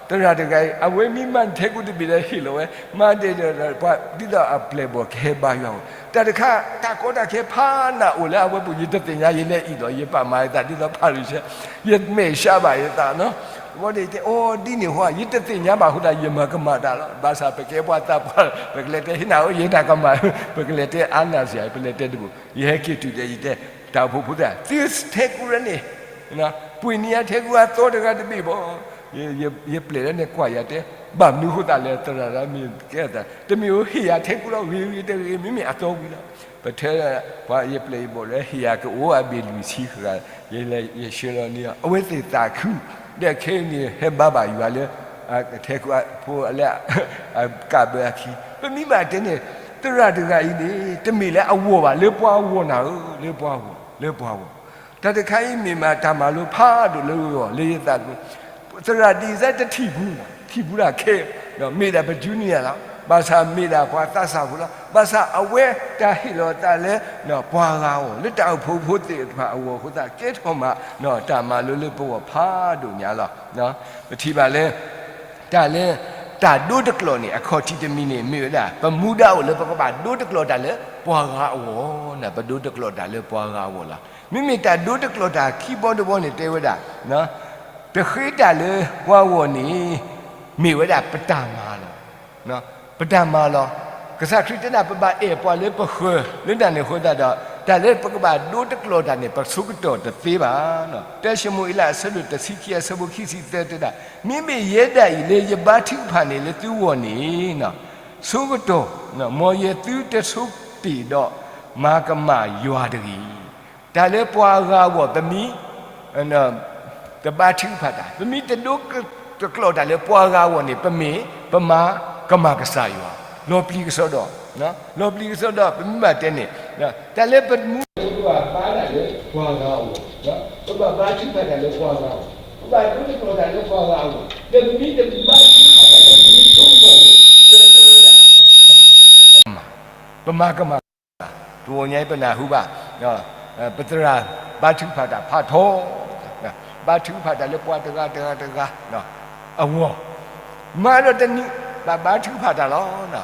သရၣ်တဂၤအံၤ အဝဲမံမါန့ၣ် ထဲကူတဘ့ၣ်ဒီးဟ့ၣ်လီၤဝဲ, မၤဒဲးဒီး ပှၤဒ်သိးအပျဲၢ်ဘီၣ်ကဟဲဘါယွၤအီၤ, တၢ်တခါ တၢ်ကီတၢ်ခဲဖးနးအိၣ်လၢအဝဲပူၤ ယတသ့ၣ်ညါ ယလဲၤအ့ၣ်ဒီး ယပာ်မၤယသးဒ်သိးဖၤရံၤၡဲ, ယမဲာ်ဆှးဘၣ်ယသးနီၤ, အဝဲန့ၣ်တဲ အိ ဒ်န့ၣ်ဃီ ယတသ့ၣ်ညါဘၣ်အဃိသတး ယမၤကမၣ်တၢ်လီၤ, ဘၣ်ဆၣ်ပကဲပှၤသးပှၢ် ပကလဲၤတဲဟ့ၣ်နၤဧၢ ယတၢ်ကမၣ်, ပကလဲၤတဲအါနၢ်စ့ၢ် ပလဲၤတဲတဘူၣ်, ယဟဲက့ၤတုၤဒီးယတဲ တၢ်အိၣ်ဖှိၣ်ဖိသၣ် သုထဲကူရၢန့ၣ် ပှ့ၤနံၤအထဲကူအသီတဂၤတဘ့ၣ်ဘၣ်, ယပျဲၢ်လၢနကွၢ်ယၤတဲ, ဘၣ်မနုၤဃိသတးလဲၣ် သရၣ်ဒီးမ့ၢ်ကဲသး တမ့ၢ်ဧိၤ ဟ့ၣ်ယၤထဲကူလီၤ ဂ့ၤဂ့ၤတဂ့ၤ မ့မ့ၢ်အသီဝံၤလီၤ. ပထဲပှၤယပျဲၢ်ယဘီၣ်လၢ ဟ့ၣ်ယၤကအိၣ်အဘ့ၣ်လွံၢ်ဆံဃၣ်, ယဆှၢလီၤန့ၢ်အီၤ အဝဲသ့ၣ်သးခု, ဒီးခဲအံၤန့ၣ် ဟဲဘါဘၣ်ယွၤလၢ ထဲကူဖိလၢ ကးဘၢအခံ, ပမ့ၢ်ဘၣ်တဲန့ၣ် သရၣ်တဂၤအံၤန့ၣ် တမ့ၢ်လၢအဂီၢ်ဘၣ် လၢပှၤဂီၢ်နၤဧၢ, လၢပှၤဂီၢ်, လၢပှၤဂီၢ် တၢ်တခါအံၤမ့ၢ်မးတၢ်မၤလိဖးဒိၣ်လၢဂီၢ်လၢယသးသမူ, သရၣ်ဒ်စဲတထံၣ်ပူၤ, ထံၣ်ပူၤတၢ်ခဲ, မ့ၢ်ဒၣ်ပ junior လီၤ, ဘၣ်ဆၣ်မ့ၢ်ဒၣ်ပှၤသးစၢ်ဖိလီၤ, ဘၣ်ဆၣ်အဝဲတၢ်ဟ့ၣ်လီၤသးလၢ ပှၤဂၤအဂီၢ် လၢတၢ်အိၣ်ဖှိၣ်ဖိသ့ၣ်တဖၣ်အဂီၢ်အဃိသတး ကဲထီၣ်မး တၢ်မၤလိလၢပဂီၢ်ဖးဒိၣ်ညါလီၤ. ပထံၣ်ဘၣ်လၢ တၢ်လၢ တၢ်ဒိတကျိာ်န့ၣ် အခီၣ်ထံးတမံၤန့ၣ် မ့ၢ်ဝဲဒၣ် ပမူဒါအိၣ်လၢပကဘၣ်ဒိတကျိာ်တၢ်လၢပှၤဂၤအဂီၢ်, ပဒိတကျိာ်တၢ်လၢပှၤဂၤအဂီၢ်လီၤ. မ့မ့ၢ်တၢ်ဒိတကျိာ်တၢ်ခံဘီတဘီန့ၣ်တဲဝဲဒၣ်, တဃ့တၢ်လၢပှၤဂီၢ်န့ၣ် မ့ၢ်ဝဲဒၣ်ပတၢ်မၤလီၤ. ပတၢ်မၤလီၤ. ကစၢ်ခရံာ်တဲဒၣ် ပဘၣ်အဲၣ်ပှၤလၢပဃၢၤလၢတၢ်န့ၣ်အဃိသတးဒီး တၢ်လၢပကဘၣ်ဒိတကျိာ်တၢ်န့ၣ် ပဆိကတီၢ်တသ့ဘၣ်. တၢၡမူၤအ့လးအဆၢဒိၣ်တဆံခံအဆၢဖိခံဆံသၢတဲဒၣ်, မ့မ့ၢ်ယဲဒၣ်အံၤလၢယဘါထုကဖၣ်န့ၣ်လၢသုဂီၢ်န့ၣ် ဆိကတီၢ်, မ်ယသုတဆိတ့ၢ်ဒီးမၤကမၣ်ယွၤတဂ့ၤ. တၢ်လၢပှၤဂၤအဂီၢ် ပမ့ၢ် တဘါထုကဖၣ်တၢ်, ပမ့ၢ်တဒိတကျိာ်တၢ်လၢပှၤဂၤအဂီၢ်န့ၣ် ပမ့ၢ်ပမၤကမၣ်ကစၢ်ယွၤ, လီၤပျံၤကစီဒီ, လီၤပျံၤကစီဒီ ပမ့ၢ်ဘၣ်တဲန့ၣ်, တၢ်လၢပမူ ပဘၣ်ဘါတၢ်လၢပှၤဂၤအဂီၢ်, ပဘၣ်ဘါထုကဖၣ်တၢ်လၢပှၤဂၤအဂီၢ်, ပဘၣ်ဒိတကျိာ်တၢ်လၢပှၤဂၤအဂီၢ်, ဒီးပမ့ၢ်တဘါထုကဖၣ်တၢ်ဒီး ပမ့ၢ်ဆိကတီၢ်န့ၣ် ပမၤကမၣ် တဂီၤညါအံၤပနၢ်ဟူဘၣ်, ပသရၣ်ဘါထုကဖၣ်တၢ်ဖးထီ, ဘါထုကဖၣ်တၢ်လၢပှၤတဂၤတဂၤတဂၤအဂီၢ်, မၤဒီးတနံၤ ဘၣ်ဘါထုကဖၣ်တၢ်လီၤ.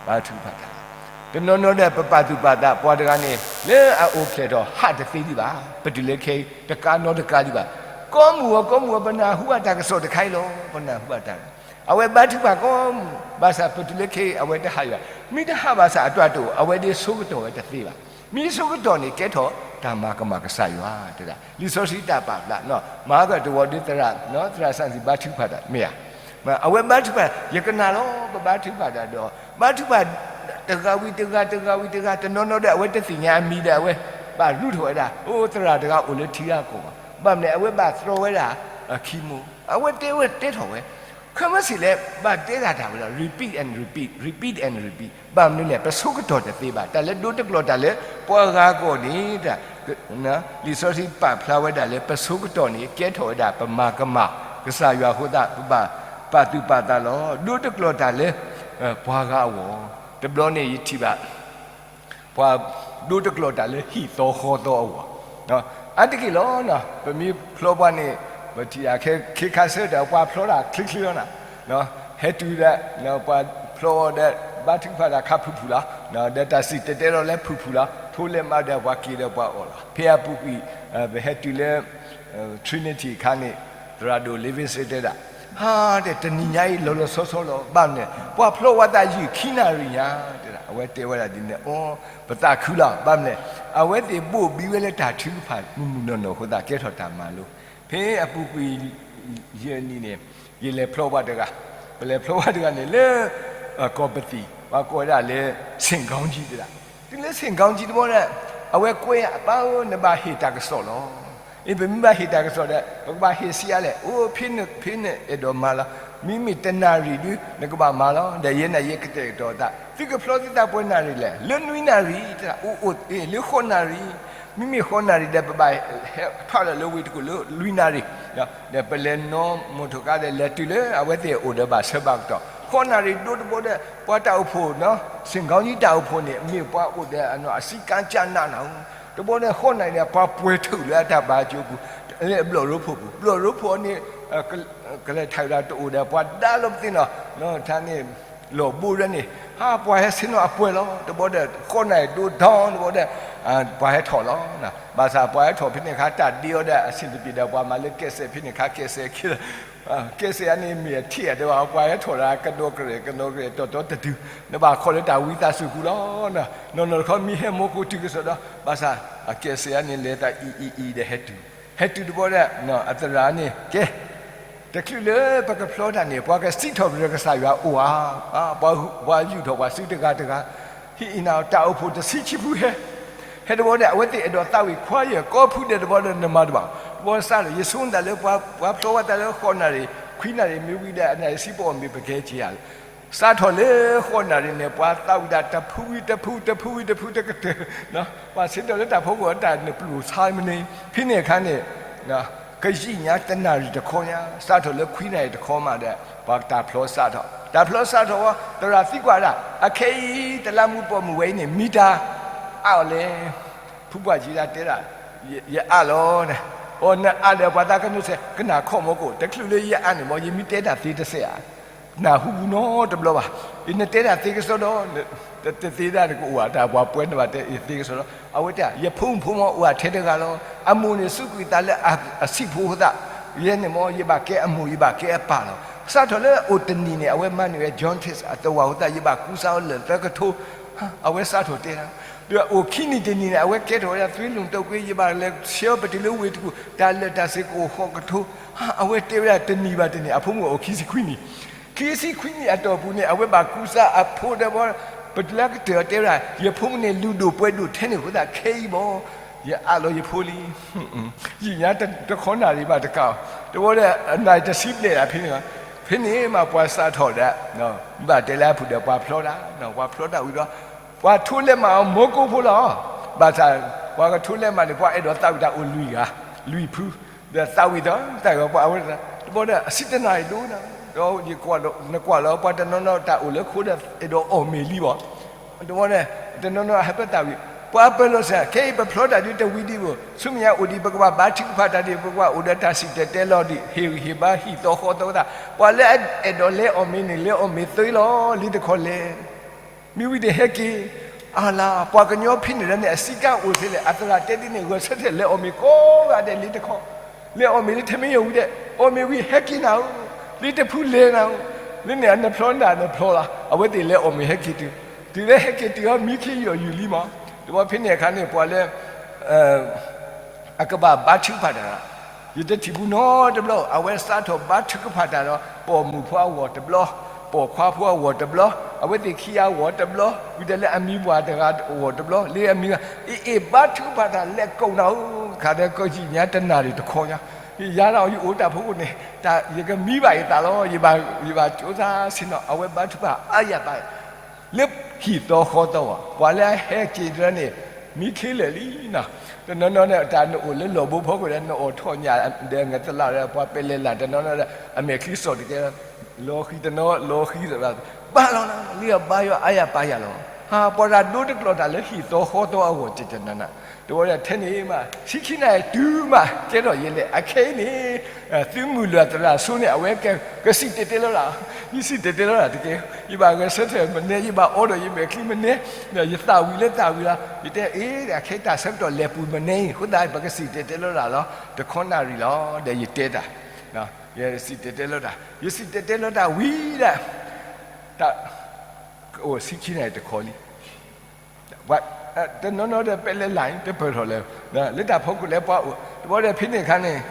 ဘါထုကဖၣ်တၢ်, တနီၤနီၤဒီး ပပာ်သူၣ်ပာ်သးပှၤတဂၤန့ၣ် လၢအအိၣ်ဖျဲၣ်ထီၣ်ဟးတသ့ဒံးဘၣ်, ပတုၤလၢခဲအံၤ တကးနီတကးဒံးဘၣ်, ကိးမုၢ်ဂီၤကိးမုၢ်ဂီၤ ပနၢ်ဟူဘၣ်တၢ်ကစီၣ်တခါအံၤလီၤ. ပနၢ်ဟူဘၣ်တၢ် အဝဲဘါထုကဖၣ်ကိးမုၢ်, ဘၣ်ဆၣ်ပတုၤလၢခဲအံၤ အဝဲတဟးယွၤ, မ့ၢ်တဟးဘၣ်ဆၣ်အတၢ်တအိၣ် အဝဲဒၣ်ဆိကတီၢ်ဝဲတသ့ဘၣ်. မ့ၢ်ဆိကတီၢ်န့ၣ် ကဲထီၣ်တၢ်မၤကမၣ်ကစၢ်ယွၤ, တဲဒၣ် လံာ်စီဆှံတၢ်ပာ်ဖျါ, မၤကတဝီၤဒုးသရၣ်, သရၣ်စံးဘါထုကဖၣ်တၢ် မ့ၢ်ဧါ. အဝဲဘါထုကဖၣ် ယကနၣ်လီၤ ပဘါထုကဖၣ်တၢ်ဒီး ဘါထုကဖၣ် တဂၤဝံၤတဂၤ တဂၤဝံၤတဂၤ တနီၤနီၤဒီး အဝဲတသ့ၣ်ညါအမံၤဒီး အဝဲဘၣ်လူထီၣ်ဝဲဒၣ် အိၣ်သရၣ်တဂၤအိၣ်လၢထံဂၤကီၢ်ဘၣ်. ဘၣ်မနုၤလဲၣ် အဝဲဘၣ်သြီဝဲဒၣ် အခံမိၢ်, အဝဲတဲဝဲတဲထီၣ်ဝဲ ခဲမုၢ်ဆ့ၣ်လဲၣ် ဘၣ်တဲတၢ်တၢ်ဝဲဒီး repeat and repeat, repeat and repeat. ဘၣ်မနုၤလဲၣ် ပဆိကတီၢ်တသ့ဘၣ်. တၢ်လၢဒိတကျိာ်တၢ်လၢပှၤဂၤအဂီၢ်န့ၣ် လံာ်စီဆှံပာ်ဖျါဝဲဒၣ်လၢ ပဆိကတီၢ်န့ၣ် ကဲထီၣ်ဝဲဒၣ် ပမၤကမၣ်ကစၢ်ယွၤအဃိသတး ပဘၣ်ပာ်သူၣ်ပာ်သးလီၤ. ဒိတကျိာ်တၢ်လၢ ပှၤဂၤအဂီၢ်, တဘျီန့ၣ်ယထံၣ်ဘၣ် ပှၤဒိတကျိာ်တၢ်လၢဟံၣ်သီဃီသီအဂီၢ်, အါတက့ၢ်လီၤ. ပမ့ၢ်ဖျီပှၤန့ၣ် ပထံၣ်အခ့ခါဆၢဒီး ပှၤဖျီတၢ်ချ့ချ့လီၤနၤ, ဟဲတုၤဒီး ပှၤဖျီဒီး ဘါထုကဖၣ်တၢ်ခါဖုၣ်ဖုၣ်လီၤ, ဒီးတၢ်စံၣ်တဲၤတဲလီၤလၢဖုၣ်ဖုၣ်လီၤ, ထိလဲမးဒီးပှၤက့ၤဒီးပှၤအီၣ်လီၤ. ဖဲအပူၤကွံာ် ပဟဲတုၤလၢ Trinity အခါန့ၣ် သရၣ်ဒိၣ် Livingstone တဲဒၣ်, ဟါ တဲ တနံၤညါအံၤလီၤလီၤဆီဆီလီၤ. ဘၣ်မနုၤလဲၣ် ပှၤဖျီဝဲသးယံာ်ခံနၣ်ရံၣ်ညါ တဲဒၣ်. အဝဲတဲဝဲဒၣ်ဒ်န့ၣ် အိ ပသးခုလီၤ. ဘၣ်မနုၤလဲၣ် အဝဲသ့ၣ်ဘိၣ်ဘံဝဲလၢတၢ်ထုကဖၣ်မုၢ်မုၢ်နီၢ်နီၢ်အဃိသတး ကဲထီၣ်တၢ်မၤလိ. ဖဲအပူၤကွံာ်ယဲၢ်နံၣ်န့ၣ် ယလဲၤဖျီပှၤတဂၤ, ပလဲၤဖျီပှၤတဂၤန့ၣ်လၢ ကီၢ်ပသံၣ် ပှၤကိးဝဲဒၣ်လၢ စ့ၣ်ကီကံ တဲဒၣ်. တုၤလၢ စ့ၣ်ကီကံ တဘျီဒီး အဝဲကွဲ အပၢ်ဧၢ နဘၣ်ဟ့ၣ်တၢ်ကစီၣ်လီၤ. အ့ ပမ့ၢ်ဘၣ်ဟ့ၣ်တၢ်ကစီၣ်ဒီး ပကဘၣ်ဟ့ၣ်ဆံးအါလဲၣ်. အိ ဖဲန ဖဲနအဲၣ်ဒိးမၤလီၤ. မ့မ့ၢ်တနၣ်ရံၣ်ဒု နကဘၣ်မၤလီၤ. ဒီးယဲန့ၣ်ယကတဲာ်ကတီၤသး, သုကဖျီသုသးပှဲၤနၣ်ရံၣ်လဲၣ်. လၢနွံနၣ်ရံၣ် တဲဒၣ်. အိ အိ အ့ လၢဃိးနၣ်ရံၣ်. မ့မ့ၢ်ဃိးနၣ်ရံၣ်ဒီး ပဘၣ်ဟဲထီၣ်လၢဝ့ၢ်တကူၣ်လၢလွံၢ်နၣ်ရံၣ် ဒီးပလဲၤနီၣ်မိၢ်ထိၣ်ကါဒီး လဲၤတုၤလၢအဝဲသ့ၣ်အိၣ်ဒီးဘၣ်ဆၢဘၣ်ကတီၢ် ဃိးနၣ်ရံၣ်ဒိတဘျီဒီး ပှၤတၢ်အိၣ်ဖှိၣ်နီၤ စ့ၣ်ကီကံတၢ်အိၣ်ဖှိၣ်န့ၣ် မ့ၢ်ပှၤအိၣ်ဒီးအနီၢ်အစံကါကၢ်နးနးဧိၤ, တဘျီဒီးဃိးနၣ်ရံၣ်ဒီး ပှၤပှဲၤထုးလၢအတၢ်ဘါကၠိပူၤ လၢဘျီၣ်ရိဖှိၣ်ပူၤ, ဘျီၣ်ရိဖှိၣ်န့ၣ် ကလဲၤထၢၣ်ဒၣ်တအိၣ်ဒီး ပှၤဒါလီၤပသ့ၣ်နီၤ ထါန့ၣ် လီၢ်ဘိရဲန့ၣ် ဟါ ပှၤဟဲဆ့ၣ်နီၤအပှဲၤလီၤ. တဘျီဒီး ဃိးနၣ်ရံၣ်ဒိဒီတဘျီဒီး ပှၤဟဲထီၣ်လီၤ. ဘၣ်ဆၣ်ပှၤဟဲထီၣ်ဖဲန့ၣ်အခါ တၢ်ဒ့အီၤဒီးအဆင်တပြေဒီး ပှၤမၤလၢကဲးစဲးဖဲန့ၣ်အခါ ကဲးစဲးခံလီၤ. ကဲးစဲးအန့ၣ်မ့ၢ်အထံၣ်ဧါ တဲဘၣ် ပှၤဟဲထီၣ်လၢကနီကရဲၣ် ကနီကရဲၣ် တီၤတီၤတတုၤ နဘၣ်ခီလၢတၢ်ဝံသးစူၤပူၤလီၤ. နီၢ်နီၢ်တခီမ့ၢ်ဟဲမိၢ်ကိၢ်တုၤကစီၣ်ဒီး ဘၣ်ဆၣ် အကဲးစဲးအန့ၣ်လဲၤတၢ်အံၤအံၤအံၤဒီးဟဲတုၤ, ဟဲတုၤတဘျီဒီး အသရၣ်န့ၣ် ကဲ တချုးလၢပကဖျီတၢ်န့ၣ် ပှၤကစံးထီၣ်ပတြၢၤကစၢ်ယွၤအိၣ်ဧါ, ပှၤယူာ်ထီၣ်ပှၤစုတဂၤတဂၤ, ဟံးအံၤနၤတၢ်အိၣ်ဖှိၣ်တဆံခံဖုဟဲ, ဟဲတဘျီဒီး အဝဲသ့ၣ်အဲၣ်ဒိးသးဝံၣ်ခွါယဲၢ်ကီၢ်ဖုဒဲးတဘျီဒီး နမၤတဘၣ်, တဘျီစးထီၣ် ယဆိကမိၣ်လၢပှၤဖျီဝဲသးလၢဃိးနၣ်ရံၣ်, ခွံနၣ်ရံၣ်မ့ၢ်ဝံၤဒီး အနၣ်ရံၣ်ဆံပအီၣ်မ့ၢ်ပကဲက့ၤဧါ စးထီၣ်လၢဃိးနၣ်ရံၣ်န့ၣ် ပှၤသးဝံၣ်တၢ်တဖုဝံၤတဖု တဖုဝံၤတဖုတကတၢၢ်, ပှၤဆၢထၢၣ်လၢတၢ်ဖီခိၣ်အတၢ်နပျိၢ်ဆါမ့ၢ်န့ၣ် ဖဲန့ၣ်အခါန့ၣ် ကယံာ်ညါတနၣ်ရံၣ်တခီညါ, စးထီၣ်လၢခွံနၣ်ရံၣ်တခီမးဒီး ပှၤတၢ်ဖျီစးထီၣ်, တၢ်ဖျီစးထီၣ်ဝဲ သရၣ်သံကွၢ်ဒၣ် အခဲအံၤ တလးမူးပိာ်မုၣ်ဝဲအံၤန့ၣ် မံတၢ်အါအီၤလဲၣ်. ဖုပှၢ်ကံၤဒၣ်တဲဒၣ် ယအါလီၤန့ၣ်, အိ နအါဒီးပှၤသးကညီၤစဲး ကနၣ်ခီၣ်မီကိၣ် တချုးလၢယအါန့ၣ်မ့ၢ် ယမ့ၢ်တဲတၢ်သ့တစဲးဧါ နၢ်ဟူပူၤနီတဘျီဘၣ်. နတဲတၢ်သ့ကစီဒီ, တသ့ဒၣ်နကအိၣ်ဧါ တၢ်ပှၤပှဲၤန့ၣ်ဘၣ်တဲသ့ကစီဒီ, အဝဲတဲ ယဖိမုၣ်ဖိမီၤအိၣ်အထဲတဂၤလီၤ. အမိၢ်န့ၣ်စူးကွံာ်သးလၢအဆံးဖိအဃိသတး, ယဲန့ၣ်မ့ၢ် ယဘၣ်ကဲအမိၢ် ယဘၣ်ကဲအပၢ်လီၤ. စးထီၣ်လၢအိၣ်တနံၤန့ၣ် အဝဲမၤန့ၢ်ဝဲ jaundice အသဝၣ်အဃိသတး ယဘၣ်ကူစါအီၤလၢာ်သၢကထိ, အဝဲစးထီၣ်တဲဒၣ်, ဒီးအိၣ်ခံနံၤတနံၤန့ၣ် အဝဲကဲထီၣ်ဝဲဒၣ်သွ့လိာ်တိာ်ကွ့ ယဘၣ်လဲၤဆှၢပတုၤလၢဝ့ၢ်တကူၣ် တၢ်လၢာ်တၢ်စ့ၤကအိၣ်ဃိးကထိ, အဝဲတဲဝဲဒၣ်တနံၤဘၣ်တနံၤ အဖိမုၣ်အိၣ်ခံဆံခွံနံၣ်, ခံဆံခွံနံၣ်အတီၢ်ပူၤန့ၣ် အဝဲဘၣ်ကူစါအဖိဒီး ပတုၤလၢကတၢၢ်အီၤတဲဝဲဒၣ် ယဖိမုၣ်န့ၣ် လုၢ်ဒိၣ်ပှ့ၤဒိၣ်ထဲန့ၣ်အဃိသတး ခဲအံၤဘၣ် ယအါလီၤယဖိလံ ယံာ်ညါတခီနၣ်ရံၣ်ဘၣ်တကးအီၤ, တဘျီဒီး နၣ်ရံၣ်တဆံဘျဲၣ်ဒၣ်ဖဲန့ၣ်, ဖဲန့ၣ်မးပှၤစးထီၣ်ဒီး ဘၣ်တဲလၢအဖုၣ်ဒီးပှၤဖျီတၢ်, ပှၤဖျီတၢ်ဝံၤဒီး ပှၤထိလဲးမးအီၤ မိၢ်ကိးဖိလီၤ. ဘၣ်ဆၣ် ပှၤကထိလဲးမးန့ၣ် ပှၤအဲၣ်ဒိးသးဝံၣ်တၢ်အိၣ်လွံၢ်ဂၤ, လွံၢ်ဖု, ဒီးသးဝံၣ်ဒီး တၢ်ဂၤပှၤအဝဲ, တဘျီဒီး အဆံတနၣ်ရံၣ်ဒိၣ်နၤ, ဒီးနကွၢ်လီၤပှၤတနီၤနီၤတၢ်အိၣ်လၢခိဒီး အဲၣ်ဒိးအီၣ်မ့ၤလံဘၣ် တဘျီန့ၣ် တနီၤနီၤဟဲပသးဝံၣ်, ပှၤပၢၢ်လီၤစ့ၢ် ခဲအံၤပဖျီတၢ်ဒုးတဝံၤဒံးဘၣ်, ဆူမဲာ်ညါအိၣ်ဒံး ပကဘၣ်ဘါထုကဖၣ်တၢ်ဒံး ပကဘၣ်အိၣ်ဒီးတၢ်စံၣ်တဲၤတဲလီၤဒံး ဟ့ၣ်ဂံၢ်ဟ့ၣ်ဘါဟံၣ်သီဃီသီသး, ပှၤလၢအအဲၣ်ဒိးလဲၤအီၣ်မ့ၤန့ၣ် လဲၤအီၣ်မ့ၤသ့လီၤ လံတခီလဲၣ်. မ့ၢ်ဝံၤဒီးဟဲက့ၤ, အလၤ ပှၤကညီဖဲန့ၣ်ဒီးန့ၣ် အစည်းကမ်းအိၣ်ထဲလဲၣ် အသရၣ်တဲဒ်န့ၣ် ဂဲၤဆၢထၢၣ်လဲၤအီၣ်မ့ၤကိးဂၤဒဲးလံတခီ, လဲၤအီၣ်မ့ၤလၢထဲမ့ၢ်ယိၤဝံၤဒီး အီၣ်မ့ၤဝံၤဟဲက့ၤနၤဧၢ, လံတဖုလဲၤနၤဧၢ, လၢန့ၣ်နဖျီနၤနဖျီလီၤ အဝဲသ့ၣ်လဲၤအီၣ်မ့ၤဟဲက့ၤတုၤ, တုၤလၢဟဲက့ၤတုၤအီၤ မံခ့ယီၢ်ယုၢ်လံမး, တဘျီဖဲန့ၣ်အခါန့ၣ် ပှၤလၢ အကဘၣ်ဘါထုကဖၣ်တၢ်, ယတထံၣ်ဘူးနီတဘျီ အဝဲစးထီၣ်ဘါထုကဖၣ်တၢ်ဒီး ပိာ်မုၣ်ဖိအဂီၢ်တဘျီ, ပိာ်ခွါဖိအဂီၢ်တဘျီ, အဝဲသ့ၣ်ခံဂၤအဂီၢ်တဘျီ, ဝံၤဒီးလၢအမံၤပှၢ်တဂၤအဂီၢ်တဘျီ, လၢအမံၤဂၤ, အ့ၣ်အ့ၣ် ဘါထုကဖၣ်တၢ်လဲၤကိးနၤဧၢ, ခါဒီးကယံာ်ညါတနၣ်ရံၣ်တခီညါ, ယၤဒီးယအိၣ်တၢ်ဖိခိၣ်န့ၣ်, ယကမံဘၣ်ယသးလီၤ, ယဘၣ်ကၠိသးဆ့ၣ်နီၤ အဝဲဘါထုကဖၣ်အါယၤပာ် လၢဟံၣ်သီဃီသီဘၣ်, ပှၤလၢအဟဲက့ၤတဖၣ်န့ၣ် မံခ့လၢာ်လံနီၤ, တနီၤနီၤန့ၣ် တၢ်နအိၣ်လၢလီၢ်ဘိဖီခိၣ်ဒီး နအိၣ်ထီၣ်ညၣ်ဒီး နသလၣ်ဒီး ပှၤပဲလဲၤလၢ်တနီၤနီၤဒီး အမဲာ်ချံစိာ်တကဲ, လီၤဃံၤတနီၤ လီၤဃံၤသရၣ်, ဘါလီၤနၤ လံအဘါယွၤအါယၤပာ်ယၤလီၤ, ဟါ ပှၤတၢ်ဒိတကျိၤတၢ်လၢဟံၣ်သီဃီသီအဂီၢ် ကကနၤနၤ, တဝီဒီးထဲန့ၣ်မး ဆံခံနၣ်ရံၣ်တုၤမး ကဲထီၣ်ယဲလဲၣ် အခဲအံၤန့ၣ် သုမုၢ်လၢ်သရၣ်ဆိန့ၣ် အဝဲကစံၣ်တဲၤတဲလီၤတၢ်, ယစံၣ်တဲၤတဲလီၤတၢ်တကဲ, ယဘၣ်ဂဲၤဆၢထၢၣ်မနုၤ ယဘၣ်အီဒီးယမဲာ်ချံမနုၤ, ယသးဝံၤလၢသးဝံၤလီၤ, ယတဲအ့ၣ် အခဲအံၤတၢ်ဆၢကတီၢ်လဲၤပူၤမနုၤအံၤ အဃိသတး ပကစံၣ်တဲၤတဲလီၤတၢ်လီၤ တခီနၣ်ရံၣ်လီၤ ဒီးယတဲတၢ်, ယစံၣ်တဲၤတဲလီၤတၢ် ယစံၣ်တဲၤတဲလီၤတၢ်ဝံၤဒီး တၢ် အိၣ်ဆံခံနၣ်ရံၣ်တခီလံ တနီၤနီၤဒီးပဲလဲၤလၢ် တပၢၢ်ထီၣ်လၢၤ, လၢတၢ်ဖီခိၣ်လၢပှၤအိၣ် တဘျီဒီးဖဲန့ၣ်အခါန့ၣ်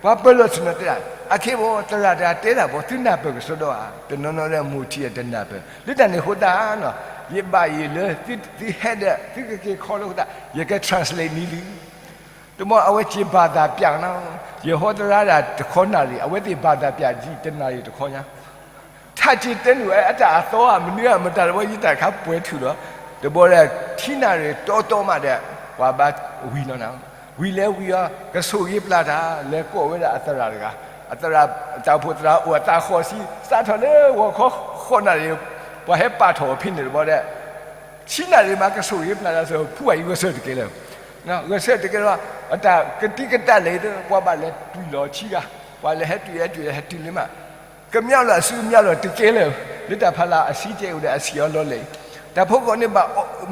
ပှၤပၢၢ်လီၤဆူၣ်နီၤတဲဒၣ် အခဲအံၤဘၣ် သရၣ်တဂၤတဲတၢ်ဘၣ် သုနၢ်ပၢၢ်ကစီဒီဧါ, တနီၤနီၤဒီးမိၢ်ထံၣ်အတနၢ်ပၢၢ် လၢတၢ်န့ၣ်အဃိသတးနီၤ ယဘၣ်ယိၣ်လၢ သုဟဲဒီး သုကက့ၤခီလၢအဃိသတး ယက translate န့ၢ်သု တဘျီအဝဲက့ၤဘၣ်သးပျၢ်နီၤ, ယဟီသရၣ်ဒၣ်တခီနၣ်ရံၣ် အဝဲသ့ၣ်ဘၣ်သးပျၢ်ဒ်တနၣ်ရံၣ်တခီညါ ထးက့ၤတဲနုာ်ဝဲအတၢ်အသီဧါ မနုၤဧါ မတၤတဝီ ယတၢ်ခါပှဲၤထုးလီၤ, တဘျီဒီး ခံနၣ်ရံၣ်တီတီမးဒီး ပှၤဘါဝံၤလီၤနၤ, ဝံၤလဲၤဝံၤအီၤ ကဆိၣ်ဂ့ၤပျၢ်တၢ် လဲၤကိးဝဲဒၣ်အသရၣ်တဂၤ, အသရၣ် တၢ်အိၣ်ဖှိၣ်သရၣ်အိၣ်အသးဃိးဆံ စးထီၣ်လၢဂီၤခီဃိးနၣ်ရံၣ် ပှၤဟဲပာ်ထီၣ်အီၤဖဲန့ၣ်တဘျီဒီး ဆံနၣ်ရံၣ်မး ကဆိၣ်ဂ့ၤပျၢ်တၢ်စ့ၢ် ဖုဘၣ်အံၤဂဲၤဆၢထၢၣ်တကဲလၢၤ, ဂဲၤဆၢထၢၣ်တကဲလၢၤ အတၢ်ကတံၢ်ကတၢ်လဲၣ် ပှၤဘၣ်လဲၤတွံၢ်လီၤဆံဂၤ, ပှၤလဲၤဟဲတွံၢ်ဟဲတွံၢ်လဲၤဟဲတုၤလံမး, ကမျၢ်လီၤအစုကမျၢ်လီၤတကဲလၢၤ, လၢတၢ်ဖးလၢ်အဆံကဲအိၣ်ဒီးအဆံးအီၤလီၤလဲၣ်, တၢ်ဖိကိးန့ၣ်ဘၣ်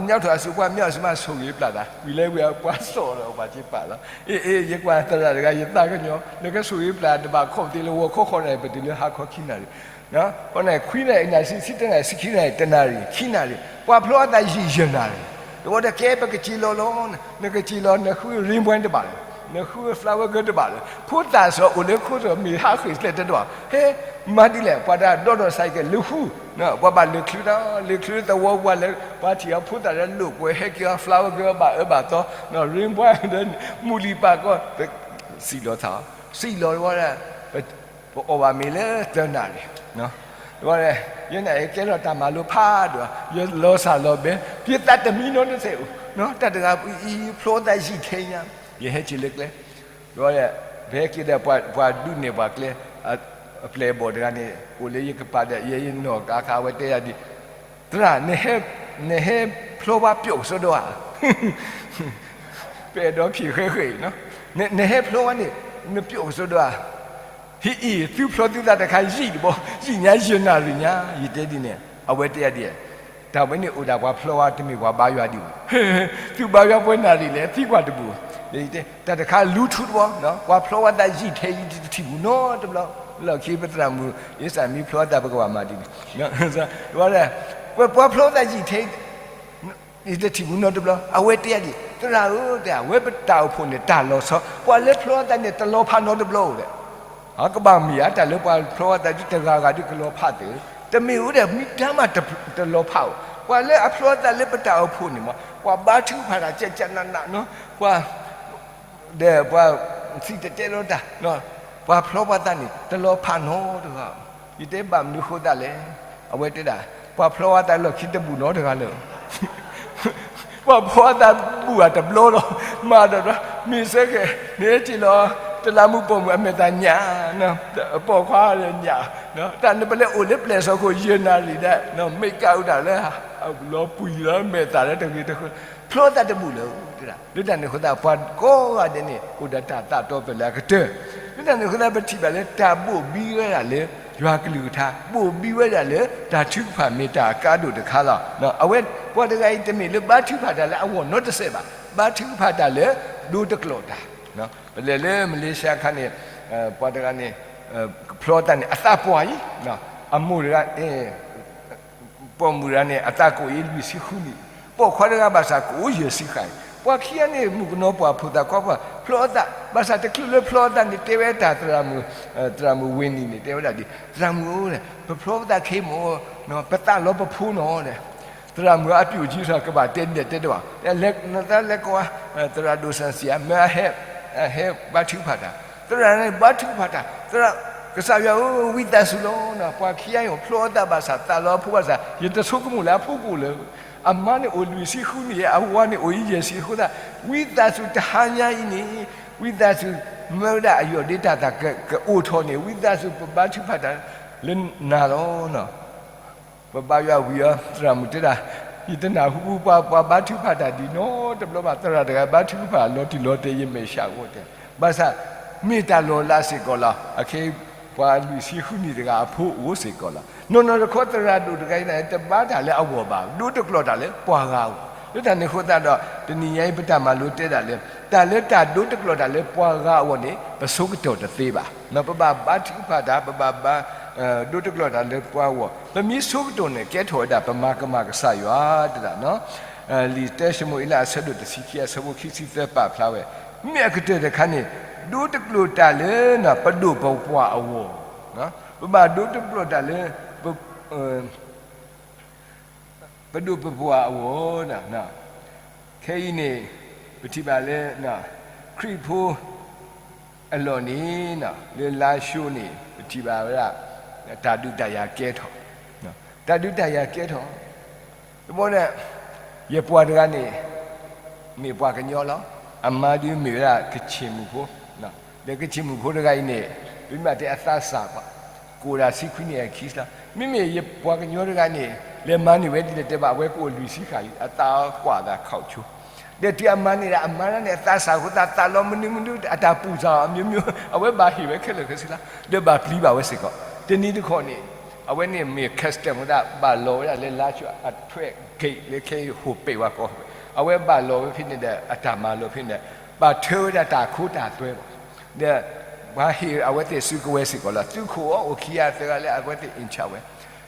မျၢ်ထီၣ်အစုပှၤ မျၢ်အစုမးဆိၣ်ဂ့ၤပျၢ်သး ဝံၤလဲၤဝံၤအပှၤစိာ်လီၤပှၤက့ၤပာ်လီၤ, အ့ၣ်အ့ၣ် ယကွၢ်သရၣ်တဂၤ ယသးကညီၤ နကဆိၣ်ဂ့ၤပျၢ် တဘၣ်ခီၣ်သ့လၢဂီၤခီဃိးနၣ်ရံၣ် ပတုၤလၢဟါခီခံနၣ်ရံၣ် ဃိးနၣ်ရံၣ် ခွံနၣ်ရံၣ် နၣ်ရံၣ်ဆံ ဆံတနၣ်ရံၣ် ဆံခံနၣ်ရံၣ် တနၣ်ရံၣ် ခံနၣ်ရံၣ် ပှၤဖျီအသးယံာ်ယဲၢ်နၣ်ရံၣ်, တဝီဒီးကဲပကစ့လီၤလီၤ, နကစ့လီၤ နဃုရ့ဘှဲတဘၣ်လီၤ, နဃု flower girl တဘၣ်လၢၤ, ဖိသၣ်စ့ၢ်အိၣ်လၢခိစ့ၢ် မ့ၢ်ဟးဃ့ၢ်ကျဲတဒွး, ဟဲ မၤဒ်လဲၣ် ပှၤတၢ်ဒီဒီးစဲးကဲ လၢဃု, ပှၤဘၣ်လဲၤချုးတၢ် လဲၤချုးသဝီပှၤလၢ ပှၤထံၣ်အီၤဖိသၣ်လၢလိာ်ကွဲ ဟဲက့ၤအီၤ flower girl ဘၣ်အၢဘၣ်သီ, ရ့ဘှါဒီး မုၢ်လံၢ်ပာ်ကီၢ်, စံၣ်လီၤသး, စံၣ်လီၤဝဲဒၣ် ပအီၣ်ဘၣ်မ့ၤလၢသၢနၣ်ရံၣ်, ယဲန့ၣ် ယကဲထီၣ်တၢ်မၤလိဖးဒိၣ်, ယလီၤစၢ်လီၤဘဲ, ယသးတမံနီတစဲးအိၣ်, တၢ်တဂၤအံၤဖျီသးယံာ်ထဲညါ, ယဟဲက့ၤလၢကျဲ, ဒီး ပဟဲက့ၤဒီးပှၤဒုးနဲၣ်ပှၤကျဲ, အပျဲၢ်အဘီၣ်တဂၤန့ၣ် အိၣ်လၢယကပၤဒီး ယဲယနီၢ်ကါခါ အဝဲတဲယၤဒ်, သရၣ်, နဟဲဖျီဝါပျီၣ်ကစီဒီဧါ, ပအဲၣ်ဒိးဖံးဃဲဃဲအံၤ, နဟဲဖျီဝါန့ၣ် နပျီၣ်ကစီဒီဧါ, ဟ့ၣ်အံၤ သုဖျီသုသးတခါယံာ်တဘျီ, ယံာ်ညါယနၣ်ရံၣ်ညါ, ယတဲဒ်န့ၣ်, အဝဲတဲယၤဒ်, တၢ်ဝဲန့ၣ်အိၣ်ဒၣ်ပှၤဖျီဝါတမ့ၢ်ပှၤဘါယွၤဒံးဘၣ်, သုဘါယွၤပှဲၤနၣ်ရံၣ်လဲၣ် သံကွၢ်တဘူၣ်, တၢ်တခါလူၤထူတဘျီ, ပှၤဖျီဝါသးယံာ်ထဲအံၤ တထံၣ်ဘူၣ်နီတဘျီ, လီၢ်ခံပသရၣ်မုၣ် အ့စၢ်မ့ၢ်ဖျီဝါသး ပကဘၣ်မၤဒ်န့ၣ်, ပှၤဖျီဝါသးယံာ်ထဲ ယတထံၣ်ဘူးနီတဘျီ, အဝဲတဲယၤဒ်, သရၣ်ဧၢ, တဲ အဝဲပတၢ်အိၣ်ဖှိၣ်န့ၣ် တၢ်လီၤဆီ, ပှၤလၢဖျီသးန့ၣ် တလီၤဖးနီတဘျီဧိၤဒီး, ကဘၣ်မ့ၢ်ဧါ, တၢ်လၢပှၤဖျီသးဒ်တဂၤဂၤဒ်ကလီၤဖးသ့, တမ့ၢ်ဧိၤဒီး မ့ၢ်တၢ်မးတလီၤဖးဧိၤ, ပှၤလၢအဖျီသးလၢပတၢ်အိၣ်ဖှိၣ်န့ၣ်မး ပှၤဘါထုကဖၣ်တၢ်ကကနးနးနီၤ, ပှၤ ဒီးပှၤစံၣ်တဲၤတဲလီၤတၢ်, ပှၤဖျီပှၤသးန့ၣ် တလီၤဖးနီတဂၤ, ယတဲဘၣ်မနုၤဃိသတးလဲၣ်, အဝဲတဲဒၣ်, ပှၤဖျီဝဲသးလီၢ်ခံတဘူၣ်နီတဂၤလၢ ပှၤဖျီဝဲသးဘူၣ်ဧါတဘျီလီၤ, မၤဒီး မ့ၢ်စ့ၢ်ကီး နဟဲထံၣ်လီၤ, တလးမူးပိာ်မုၣ်အမဲာ်သၣ်ညၣ်, ပိာ်ခွါညၣ်, တၢ်နပလဲၤအိၣ်လၢပျဲၢ်စီခိၣ်ယဲၢ်နၣ်ရံၣ်ဒီး မ့ၢ်ကးအုးတၢ်လၢ လီၤပှံၤလၢမဲာ်သၣ်လၢတဂ့ၤတဃၢ, ဖျီသးတဘူၣ်လၢၤ, လၢတၢ်န့ၣ်အဃိသတး ပှၤကိးဂၤဒဲးန့ၣ် အိၣ်ဒီးတၢ်သးတီပၢၢ်လၢအကတၢၢ်, လၢတၢ်န့ၣ်အဃိသတး ပထံၣ်ဘၣ်လၢတၢ်ဘိၣ်ဘံဝဲဒၣ်လၢ ယွၤကလုၢ်ကထါ, ဘိၣ်ဘံဝဲဒၣ်လၢတၢ်ထုကဖၣ်မ့ၢ်တၢ်အကါဒိၣ်တခါလီၤ. အဝဲ ပှၤတဂၤအံၤတမ့ၢ်လၢဘါထုကဖၣ်တၢ်လၢအဂီၢ်နီတစဲးဘၣ်, ဘါထုကဖၣ်တၢ်လၢဒိတကျိာ်တၢ်, ပလဲၤလၢမလ့ၡါအခါန့ၣ် ပှၤတဂၤန့ၣ် ဖျီသးန့ၣ် အသးပှၢ်အံၤ, အမိၢ်တဂၤ ပိာ်မုၣ်တဂၤန့ၣ် အသးကအိၣ်အံၤလွံၢ်ဆံဃုနံၣ်, ပိာ်ခွါတဂၤဘၣ်ဆၣ်ကအိၣ်ယဲၢ်ဆံဃၣ်အံၤ, ပှၤခံဂၤန့ၣ် မုၣ်ကနီၤပှၢ်ဖိသၣ်ခွါပှၢ် ဖျီသး, ဘၣ်ဆၣ်တချုးလၢဖျီသးန့ၣ် တဲဝဲတၢ်သရၣ်မုၣ်, သရၣ်မုၣ်ဝ့ၢ်နံၣ်န့ၣ် တဲဝဲဒၣ်ဒ် သရၣ်မုၣ်ဧၢ, ပဖျီပသးခဲအံၤမ့ၢ် ပသးလီၤပဖိနီၤ, သရၣ်မုၣ်အပျိၣ်ကံစၢ် ကဘၣ်တဲဒဲးတဲတဘၣ်, နသးလဲၤကိး သရၣ်ဒိၣ်စၣ်စံၣ်ဧါ, မ့ၢ်အဟဲဘါထုကဖၣ်တၢ်, သရၣ်န့ၣ်ဘါထုကဖၣ်တၢ်, သရၣ်, ကစၢ်ယွၤဧၢ, ဝံသးစူၤလီၤ, ပှၤခံဂၤအံၤဖျီသးဘၣ်ဆၣ် သးလီၤအဖိဘၣ်ဆၣ် ယတဆိကမိၣ်လၢအဖိကအိၣ်လၢၤ, အမါန့ၣ်အိၣ်လွံၢ်ဆံဃုနံၣ်, အဝၤန့ၣ်အိၣ်အံၤယဲၢ်ဆံအဃိသတး, ဝံသးစူၤတဟါညါအံၤန့ၣ်, ဝံသးစူၤ မၢဝဲဒၣ်အယီၢ်ဒ့တၢ်သၣ်ကအိၣ်ထီၣ်န့ၣ် ဝံသးစူၤပဘါထုကဖၣ်တၢ်လၢနၤလီၤ. ပဘါယွၤဝံၤအီၤ သရၣ်မုၣ်တဲဒၣ်, ယတနၢ်ဟူပှၤ, ပှၤဘါထုကဖၣ်တၢ်ဒ်နီတဘျီဘၣ်, သရၣ်တဂၤဘါထုကဖၣ်လီၤတံၢ်လီၤတဲာ် ယမဲာ်ဆှးဂီၤတဲာ်, ဘၣ်ဆၣ် မ့ၢ်တၢ်လီၤလးစ့ၢ်ကီးလီၤ, အခဲအံၤပှၤလွံၢ်ဆံဃုနံၣ်တဂၤအဖိအိၣ်စ့ၢ်ကီးလီၤ. နီၢ်နီၢ်တခီသရၣ်ဒိၣ်တဂၤအံၤန့ၣ် တဘါတၢ်လၢအဂီၢ်ဘၣ်, ဒိတကျိာ်တၢ်လၢပှၤဂၤအဂီၢ်, လၢတၢ်န့ၣ်အဃိသတးဒီး တနံၤညါအံၤပတၢ်မၤလိတဲဒၣ်လၢ တၢ်လၢတၢ်ဒိတကျိာ်တၢ်လၢပှၤဂၤအဂီၢ်န့ၣ် ပဆိကတီၢ်တသ့ဘၣ်. ပဘၣ်ဘါထုကဖၣ်တၢ်, ပဘၣ်ဘါ ဒိတကျိာ်တၢ်လၢပှၤအဂီၢ်, ပမ့ၢ်ဆိကတီၢ်န့ၣ် ကဲထီၣ်ဝဲဒၣ်ပမၤကမၣ်ကစၢ်ယွၤတဒၣ်နီၤ. လံာ်တၢၡမူၤအ့လးအဆၢဒိၣ်တဆံခံအဆၢဖိခံဆံသၢပာ်ဖျါဝဲ, မ့ၢ်အကတၢၢ်တခါန့ၣ် ဒိတကျိာ်တၢ်လၢ ပဒိၣ်ပပှၢ်အဂီၢ်, ပဘၣ်ဒိတကျိာ်တၢ်လၢ ပဒိၣ်ပပှၢ်အဂီၢ်, ခဲအံၤန့ၣ် ပထံၣ်ဘၣ်လၢ ခရံာ်ဖိအလီၢ်န့ၣ် လၢလါၡိန့ၣ် ပထံၣ်ဘၣ်ဝဲဒၣ် တၢ်ဒုးတၢ်ယၤကဲထီၣ်, တၢ်ဒုးတၢ်ယၤကဲထီၣ်, တဘျီန့ၣ် ယပှၤတဂၤန့ၣ် မ့ၢ်ပှၤကညီလီၤ. အမါဒုးမ့ၢ်ဝဲဒၣ်ကချ့ၣ်မုၣ်ဖိ, ဒီးကချ့ၣ်မုၣ်ဖိတဂၤအံၤန့ၣ် ပမ့ၢ်တဲအသးစၢ်ပှၤ, ကအိၣ်ဒၣ်ဆံခွံနံၣ်အခံလီၤ. မ့မ့ၢ်ယပှၤကညီတဂၤန့ၣ် လဲၤမၤန့ၢ်ဝဲဒ်လဲၣ်တဲဘၣ် အဝဲကအိၣ်လွံၢ်ဆံဃၣ်လံ, အသးကွၢ်သးခီၣ်ဆိ, ဒီးတုၤအမၤန့ၢ်ဒၣ် အမါန့ၣ် အသးစၢ်အဃိသတး သးလီၤမနုၤမနုၤ အတၢ်ပူၤစၢ်အီၤ မျိုးမျိုး အဝဲဘၣ်ဟ့ၣ်ဝဲခဲလၢာ်ခဲဆ့လီၤ. ဒီးဘၣ်ပျံၤဘၣ်ဝဲစ့ၢ်ကီး, တနံၤတခီန့ၣ် အဝဲန့ၣ်မ့ၢ် custom ဝဲဒၣ် ဘၣ်လီၤဝဲဒၣ်လၢလါၡိအထွဲ gate လၢခဲအံၤဟိၣ်ပဲာ်ဝဲကီၢ်, အဝဲဘၣ်လီၤဝဲဖဲန့ၣ်ဒီး အတၢ်မၤလီၤဖဲန့ၣ်ဒီး ဘၣ်ထၢဝဲဒၣ်တၢ်ခိတၢ်သွဲဘၣ်, ဒီးပှၤဟ့ၣ်အဝဲသ့ၣ်စုကဝဲၤစ့ၢ်ကီးလီၤ. သုးခိၣ်အီၤအိၣ်ခံဂၤသၢဂၤလၢအဝဲသ့ၣ် in charge ဝဲ,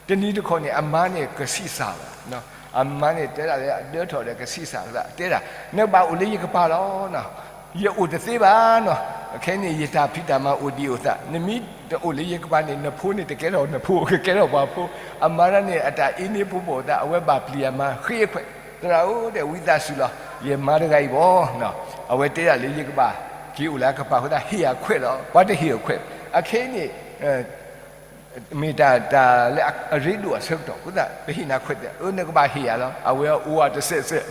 တနံၤတခီန့ၣ် အမါန့ၣ်ကဆံးစၢ်ဘၣ်, အမါန့ၣ်တဲဒၣ်လၢအဒၢထီၣ်ဒီးကဆံးစၢ်သး တဲဒၣ် နဘၣ်အိၣ်လၢယကပၤလီၤနီၤ ယအိၣ်တသ့ဘၣ်နီၤ, ခဲအံၤန့ၣ် ယတၢ်ဖံးတၢ်မၤအိၣ်ဒံးအိၣ်သး, နမ့ၢ်တအိၣ်လၢယကပၤန့ၣ် နဖိန့ၣ်တကဲထီၣ်နဖိ, ကကဲထီၣ်ပှၤဖိ, အမါတၢ်န့ၣ် အတၢ်အ့န့ဖိပိာ်သး အဝဲဘၣ်ပျံၤအမါ ဃ့ခွဲး, သရၣ်ဧၢ ဒီးဝံသးစူၤလီၤ, ယမါတဂၤအံၤဘၣ်, အဝဲတဲဒၣ်လၢယကဘၣ်က့ၤအိၣ်လၢအကပၤအဃိသတး ဟ့ၣ်အခွဲးလီၤ, ပှၤတဟ့ၣ်အခွဲး, အခဲအံၤန့ၣ် မ့ၢ်တၢ်တၢ်လၢအရ့ဒိၣ်အဆၢကတီၢ်အဃိသတး ပဟ့ၣ်နၤခွဲးသ့, အၢ နကဘၣ်ဟ့ၣ်ယၤလီၤ, အဝဲအိၣ်ဝဲတစဲးစဲး,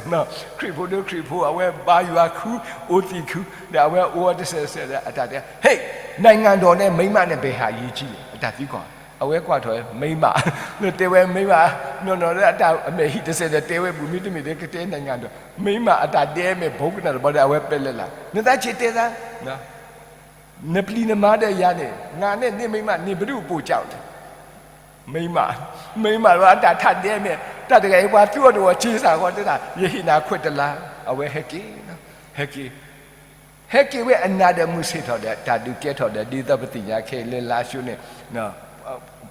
ခရံာ်ဖိဒီးခရံာ်ဖိ အဝဲဘါယွၤခု အိၣ်သံးခု, ဒီးအဝဲအိၣ်ဝဲတစဲးစဲးဒီး အတၢ်တဲ ဟ့ၣ်, နိုင်ငံတော်နဲ့မိန်းမနဲ့ဘယ်ဟာအရေးကြီးလဲ အတၢ်သံကွၢ်, အဝဲကွၢ်ထီၣ်ဝဲ မိန်းမ, နတဲဝဲမိန်းမ, နီၢ်နီၢ်လၢအတၢ်အမဲာ်ဟံၣ်တစဲးဒီး တဲဝဲဘူး မ့တမ့ၢ်ဒီးကတဲ နိုင်ငံတော်, မိန်းမ အတၢ်ဒဲမဲာ်ဘိကနၣ်တဘျီဒီး အဝဲပဲလဲၣ်လၢ်, နသးဆံးတဲသး နပျံၤနမါဒီးယၤန့ၣ် ငါနဲ့နမိန်းမန့ၣ် ဘယ်သူ့အပိုင်ကျလဲ, မိန်းမ, မိန်းမလီၤ အတၢ်ထါဒဲမဲာ်, တၢ်တဂၤအံၤ ပှၤသူအီၤတဂီၤ စ့စ့ၢ်ကီးတဲဒၣ် ယဟ့ၣ်နၤခွဲးတလါ, အဝဲဟဲက့ၤ, ဟဲက့ၤ, ဟဲက့ၤဝဲအနၢ်ဒီး မုၢ်ဆ့ၣ်ထီၣ်ဒီး တၢ်ဒုးကဲထီၣ်ဒီး ဒ်သိးပသ့ၣ်ညါခဲအံၤလၢလါၡိန့ၣ်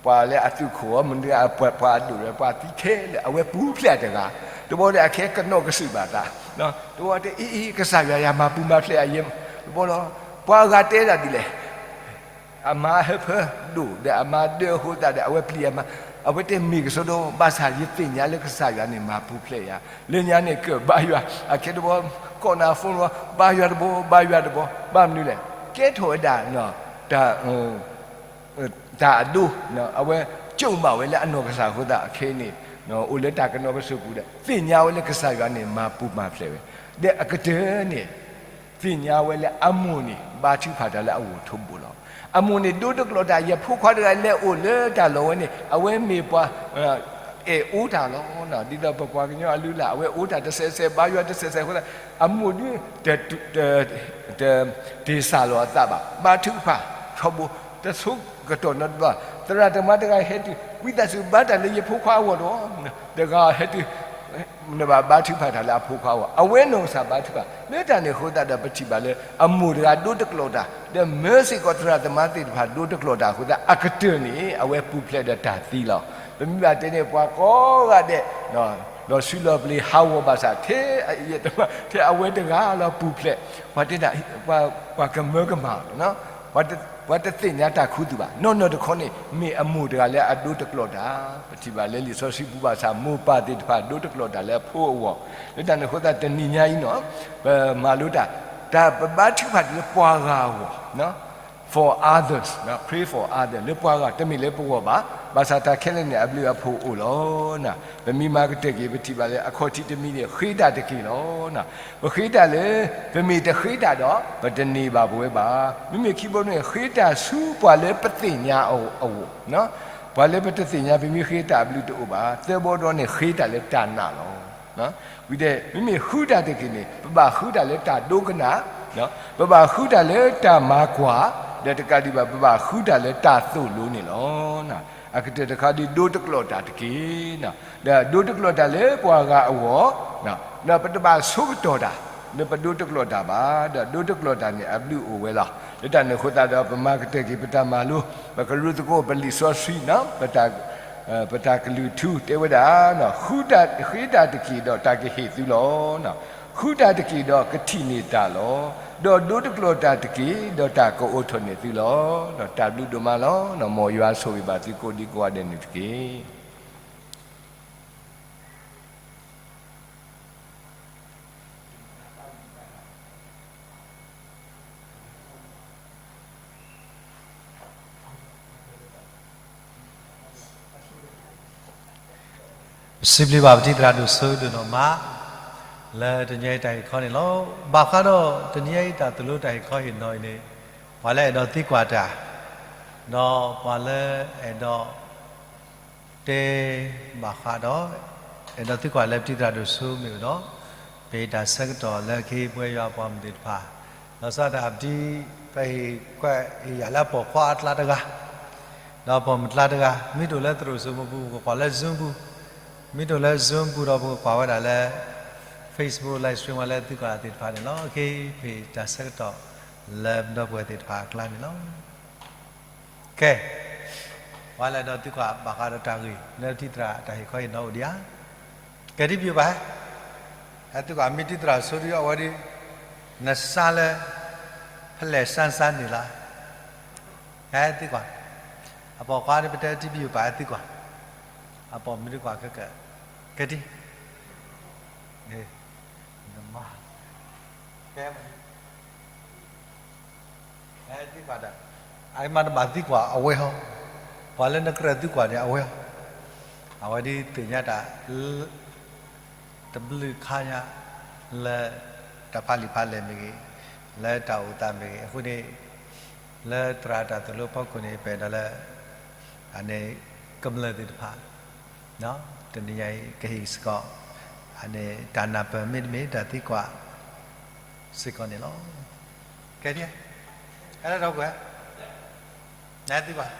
ပှၤလၢအသုးခိၣ်အီၤ မနုၤ ပှၤအဒိၣ်ဒီး ပှၤသံခဲလၢာ် အဝဲပူၤဖျဲးတဂၤ, တဘျီဒီးအခဲကနီၣ်ကစၢၢ်ဘၣ်သး, တဘျီတဲအံၤ ကစၢ်ယွၤယၤမၤပူၤမၤဖျဲးယၤ, တဘျီလီၤ, ပှၤအဂၤတဲဒၣ်ဒ်လဲၣ် အမါဟၢဖၢဒိၣ်ဒီးအမါဒၢအဃိသတးဒီး အဝဲပျံၤအမါ, အဝဲတဲမ့ၢ်ကစီဒီ ဘၣ်ဆၣ်ယသ့ၣ်ညါလၢကစၢ်ယွၤန့ၣ်မၤပူၤဖျဲးယၤ, လၢညါန့ၣ်ကဘါယွၤ, အခဲတဘျီ ကိးနၤ phone လီၤ, ဘါယွၤတဘျီ ဘါယွၤတဘျီ, ဘၣ်မနုၤလဲၣ်, ကဲထီၣ်ဝဲဒၣ် တၢ် တၢ်အဒိ, အဝဲကၠိၣ်မးဝဲလၢအနီၢ်ကစၢ်အဃိသတး အခဲအံၤန့ၣ် အိၣ်လၢတၢ်ကနီၤကစၢၢ်ပူၤဒီး သ့ၣ်ညါဝဲလၢကစၢ်ယွၤန့ၣ် မၤပူၤမၤဖျဲးဝဲ, ဒီးအကတၢၢ်န့ၣ် သ့ၣ်ညါဝဲလၢအမိၢ်န့ၣ် ဘါထုကဖၣ်တၢ်လၢအဂီၢ်ထီဘိလီၤ. အမိၢ်န့ၣ်ဒိတကျိးတၢ် ယဖိခွါတဂၤလဲၤအိၣ်လၢတၢ်လီၢ်ဝဲန့ၣ် အဝဲမ့ၢ်ပှၤ အဲၣ်အိၣ်တၢ်လီၤ. ဒ်သိးပပှၤကညီအလုၢ်အလၢ် အဝဲအိၣ်တၢ်တစဲးစဲး ဘါယွၤတစဲးစဲးအဃိသတး အမိၢ်ဒု တ့ၢ်စၢ်လီၤအသးဘၣ်, ဘါထုကဖၣ်ထီဘိ, တဆိကတီၢ်နီတဘျီ, သရၣ်သမါတဂၤဟဲတုၤ ဝံသးစူၤဘါတၢ်လၢယဖိခွါအဂီၢ်တဂီၢ်, တဂၤဟဲတုၤ နဘၣ်ဘါထုကဖၣ်တၢ်လၢအဖိခွါအဂီၢ်, အဝဲနီၢ်ကစၢ်ဘါထုကဖၣ်, လၢတၢ်န့ၣ်အဃိသတးဒီး ပထံၣ်ဘၣ်လၢအမိၢ်တဂၤဒိတကျိးတၢ်, ဒီးမၢစ့ၢ်ကီးသရၣ်သမါသ့ၣ်တဖၣ်ဒိတကျိးတၢ်အဃိသတး အကတၢၢ်န့ၣ် အဝဲပူၤဖျဲးဒီးတၢ်သံလီၤ. ပမ့ၢ်ဘၣ်တဲန့ၣ် ပှၤကိးဂၤဒဲး လီၤဆူလီၤပျ့ၤဟးဂီၤဘၣ်ဆၣ် ထဲအဝဲတဂၤလီၤပူၤဖျဲး, ပှၤတဲဒၣ် ပှၤကမၢကမၣ်လီၤ, ပှၤတသ့ၣ်ညါတၢ်ခူသူၣ်ဘၣ်. နီၢ်နီၢ်တခီန့ၣ် မ့ၢ်အမိၢ်တဂၤလၢအဒိတကျိးတၢ်, ပထံၣ်ဘၣ်လၢလံာ်စီဆှံပူၤဘၣ်ဆၣ် မိၢ်ပၢ်သ့ၣ်တဖၣ်ဒိတကျိးတၢ်လၢအဖိအဂီၢ်, လၢတၢ်န့ၣ်အဃိသတး တနံၤညါအံၤနီၤ ပမၤလိတၢ်, တၢ်ပဘါထုကဖၣ်တၢ်လၢပှၤဂၤအဂီၢ် for others, pray for others, လၢပှၤဂၤ တမ့ၢ်လၢပဂီၢ်ဘၣ်, ဘၣ်ဆၣ်တၢ်ခဲလၢာ်န့ၣ် အဘျုးအဖှိၣ်အိၣ်လီၤ. ပမ့ၢ်မၤကတၢၢ်က့ၤ ပထံၣ်ဘၣ်လၢအခီၣ်ထံးတမံၤန့ၣ် ဃ့တၢ်တက့ၢ်လီၤ. ပဃ့တၢ်လၢ ပမ့ၢ်တဃ့တၢ်ဒီး ပတန့ၢ်ဘၣ်ပဝဲဘၣ်. မ့မ့ၢ်ခံဘီန့ၣ် ဃ့တၢ်ဆူပှၤလၢပသ့ၣ်ညါအဂီၢ်, ပှၤလၢပတသ့ၣ်ညါ ပမ့ၢ်ဃ့တၢ်အဘျုးတအိၣ်ဘၣ်. သၢဘီဒီးန့ၣ် ဃ့တၢ်လၢတၢ်နာ်လီၤ. ဝံၤဒီး မ့မ့ၢ်ဃုတၢ်တက့ၢ်န့ၣ် ပဘၣ်ဃုတၢ်လၢတၢ်ဒိကနၣ်, ပဘၣ်ဃုတၢ်လၢတၢ်မၤကွၢ်, ဒီးတကးဒံးဘၣ် ပဘၣ်ဃုတၢ်လၢတၢ်သိၣ်လိန့ၣ်လီၤ. အကတၢၢ်တခါဒီး ဒိတကျိးတၢ်တက့ၢ်, ဒီးဒိတကျိးတၢ်လၢပှၤဂၤအဂီၢ်, ဒီးပတဘၣ်ဆိကတီၢ်တၢ် လၢပဒိတကျိးတၢ်ဘၣ်, ဒီးဒိတကျိးတၢ်န့ၣ် အဘျုးအိၣ်ဝဲလီၤ. လၢတၢ်န့ၣ်အဃိသတးဒီး ပမၤကတၢၢ်က့ၤပတၢ်မၤလိ, ပကရူၢ်သကိးပလံာ်စီဆှံနီၤ ပတၢ်ကလုၢ်ထူတဲဝဲဒၣ်, ဃုတၢ် ဃ့တၢ်တက့ၢ်ဒီးတၢ်ကဟ့ၣ်သုလီၤ. ဃုတၢ်တက့ၢ်ဒီးကထံၣ်န့ၢ်တၢ်လီၤ. ဒီးဒိတကျိးတၢ်တက့ၢ်ဒီးတၢ်ကအိးထီၣ်န့ၢ်သုလီၤ. တၢ်ဘျုးဒိၣ်မးလီၤ. မ်ယွၤဆိၣ်ဂ့ၤဘၣ်သုကိးဒံကိးဂၤဒဲးန့ၣ်တက့ၢ်. ပစံးဘျုးဘၣ်ပထံၣ်သရၣ်ဒိၣ်စိဒိၣ်နီၢ်မး လၢတနံၤအံၤတၢ်ဟ့ၣ်ခီန့ၣ်လီၤ. ဘၣ်ဃးဒီးတနံၤအံၤတၢ်သိၣ်လိတၢ်ဟ့ၣ်ခီဟ့ၣ်နီၤအံၤန့ၣ် ပှၤလၢအဲၣ်ဒိးသံကွၢ်တၢ် ဒီးပှၤလၢအဲၣ်ဒိး တဲဘၣ်ဃးဒီး အဲၣ်ဒိးသံကွၢ်လၢပထံၣ်သရၣ်ဒိၣ်စိမ့ၢ်အိၣ်ဒီး ပတၢ်ဆၢကတီၢ်လၢကဟ့ၣ်ပှဲၤယွၤပှၤမုၢ်သ့ၣ်တဖၣ် လီၤဆီဒၣ်တၢ်ပတံၤ ပဟ့ၣ်ခွဲးဟ့ၣ်ယာ်လၢအပိာ်ခွါအကျါတဂၤ ဒီးပိာ်မုၣ်ကျါတဂၤ မ့ၢ်တအိၣ်လၢသရိာ်စိမိပူၤ ပကကွၢ်လၢ Zoom ပူၤ မ့ၢ်တအိၣ်လၢ Zoom ပူၤဒီးပကကွၢ်ဝဲဒၣ်လၢ Facebook live stream ဝဲလၢသုကွၢ်သ့ၣ်တဖၣ်န့ၣ်လီၤ. ကဟ့ၣ်ပတၢ်ဆၢကတီၢ်လၢပဒီပုၢ်ဝဲၢ်သ့ၣ်တဖၣ်အကျါန့ၣ်လီၤ. ကဲ ပှၤလၢအဲၣ်ဒိးသံကွၢ်ဘၣ်ဃးဒီးတၢ်ဂ့ၢ်လၢထံၣ်သရၣ်တၢ်ဟ့ၣ်ခီဟ့ၣ်နီၤအိၣ်ဒံးဧါ. ကဲ ဒ်ပယိၤဘၣ် ဟဲသံကွၢ်မ့ၢ်ထံၣ်သရၣ်စိဒံအဝဲဒ် နစါလၢ ဖဲလဲၣ်စါစါန့ၣ်လီၤ. ဟဲသံကွၢ်, အပိာ်ခွါန့ၣ် ပတဲတံဘံၣ်ပာ်ဟဲသံကွၢ်, အပိာ်မုၣ်သံကွၢ်ခဲကဲ, ကဲဒ်, နမါ, ကဲ, ဟဲသံကွၢ်ဒီး, အမ့ၢ်နဘၣ်သံကွၢ်အဝဲဟီ, ပှၤလၢနကြၢးသံကွၢ်န့ၣ်အဝဲဟီ, အဝဲဒ်သ့ၣ်ညါတၢ် တဘျုးခါညါ လၢတၢ်ဖးလံာ်ဖးလဲၢ်မ့ၢ်ဂ့ၤ, လၢတၢ်အိၣ်သးမ့ၢ်ဂ့ၤ, အဃိန့ၣ် လၢသရၣ်တၢ်သိၣ်လိဖီခိၣ်န့ၣ် ပအဲၣ်ဒိးလၢ အန့ၣ် ကမျၢၢ်သ့ၣ်တဖၣ် တနံၤညါအံၤ ကဟ့ၣ်စ့ၢ်ကီး အန့ၣ် တၢ်နၢ်ပၢၢ်မ့တမ့ၢ် တၢ်သံကွၢ်စ့ၢ်ကီးန့ၣ်လီၤ. ကဲဒ်, ဟဲလၢတၢ်ဖီခိၣ်, နဟဲသံကွၢ်,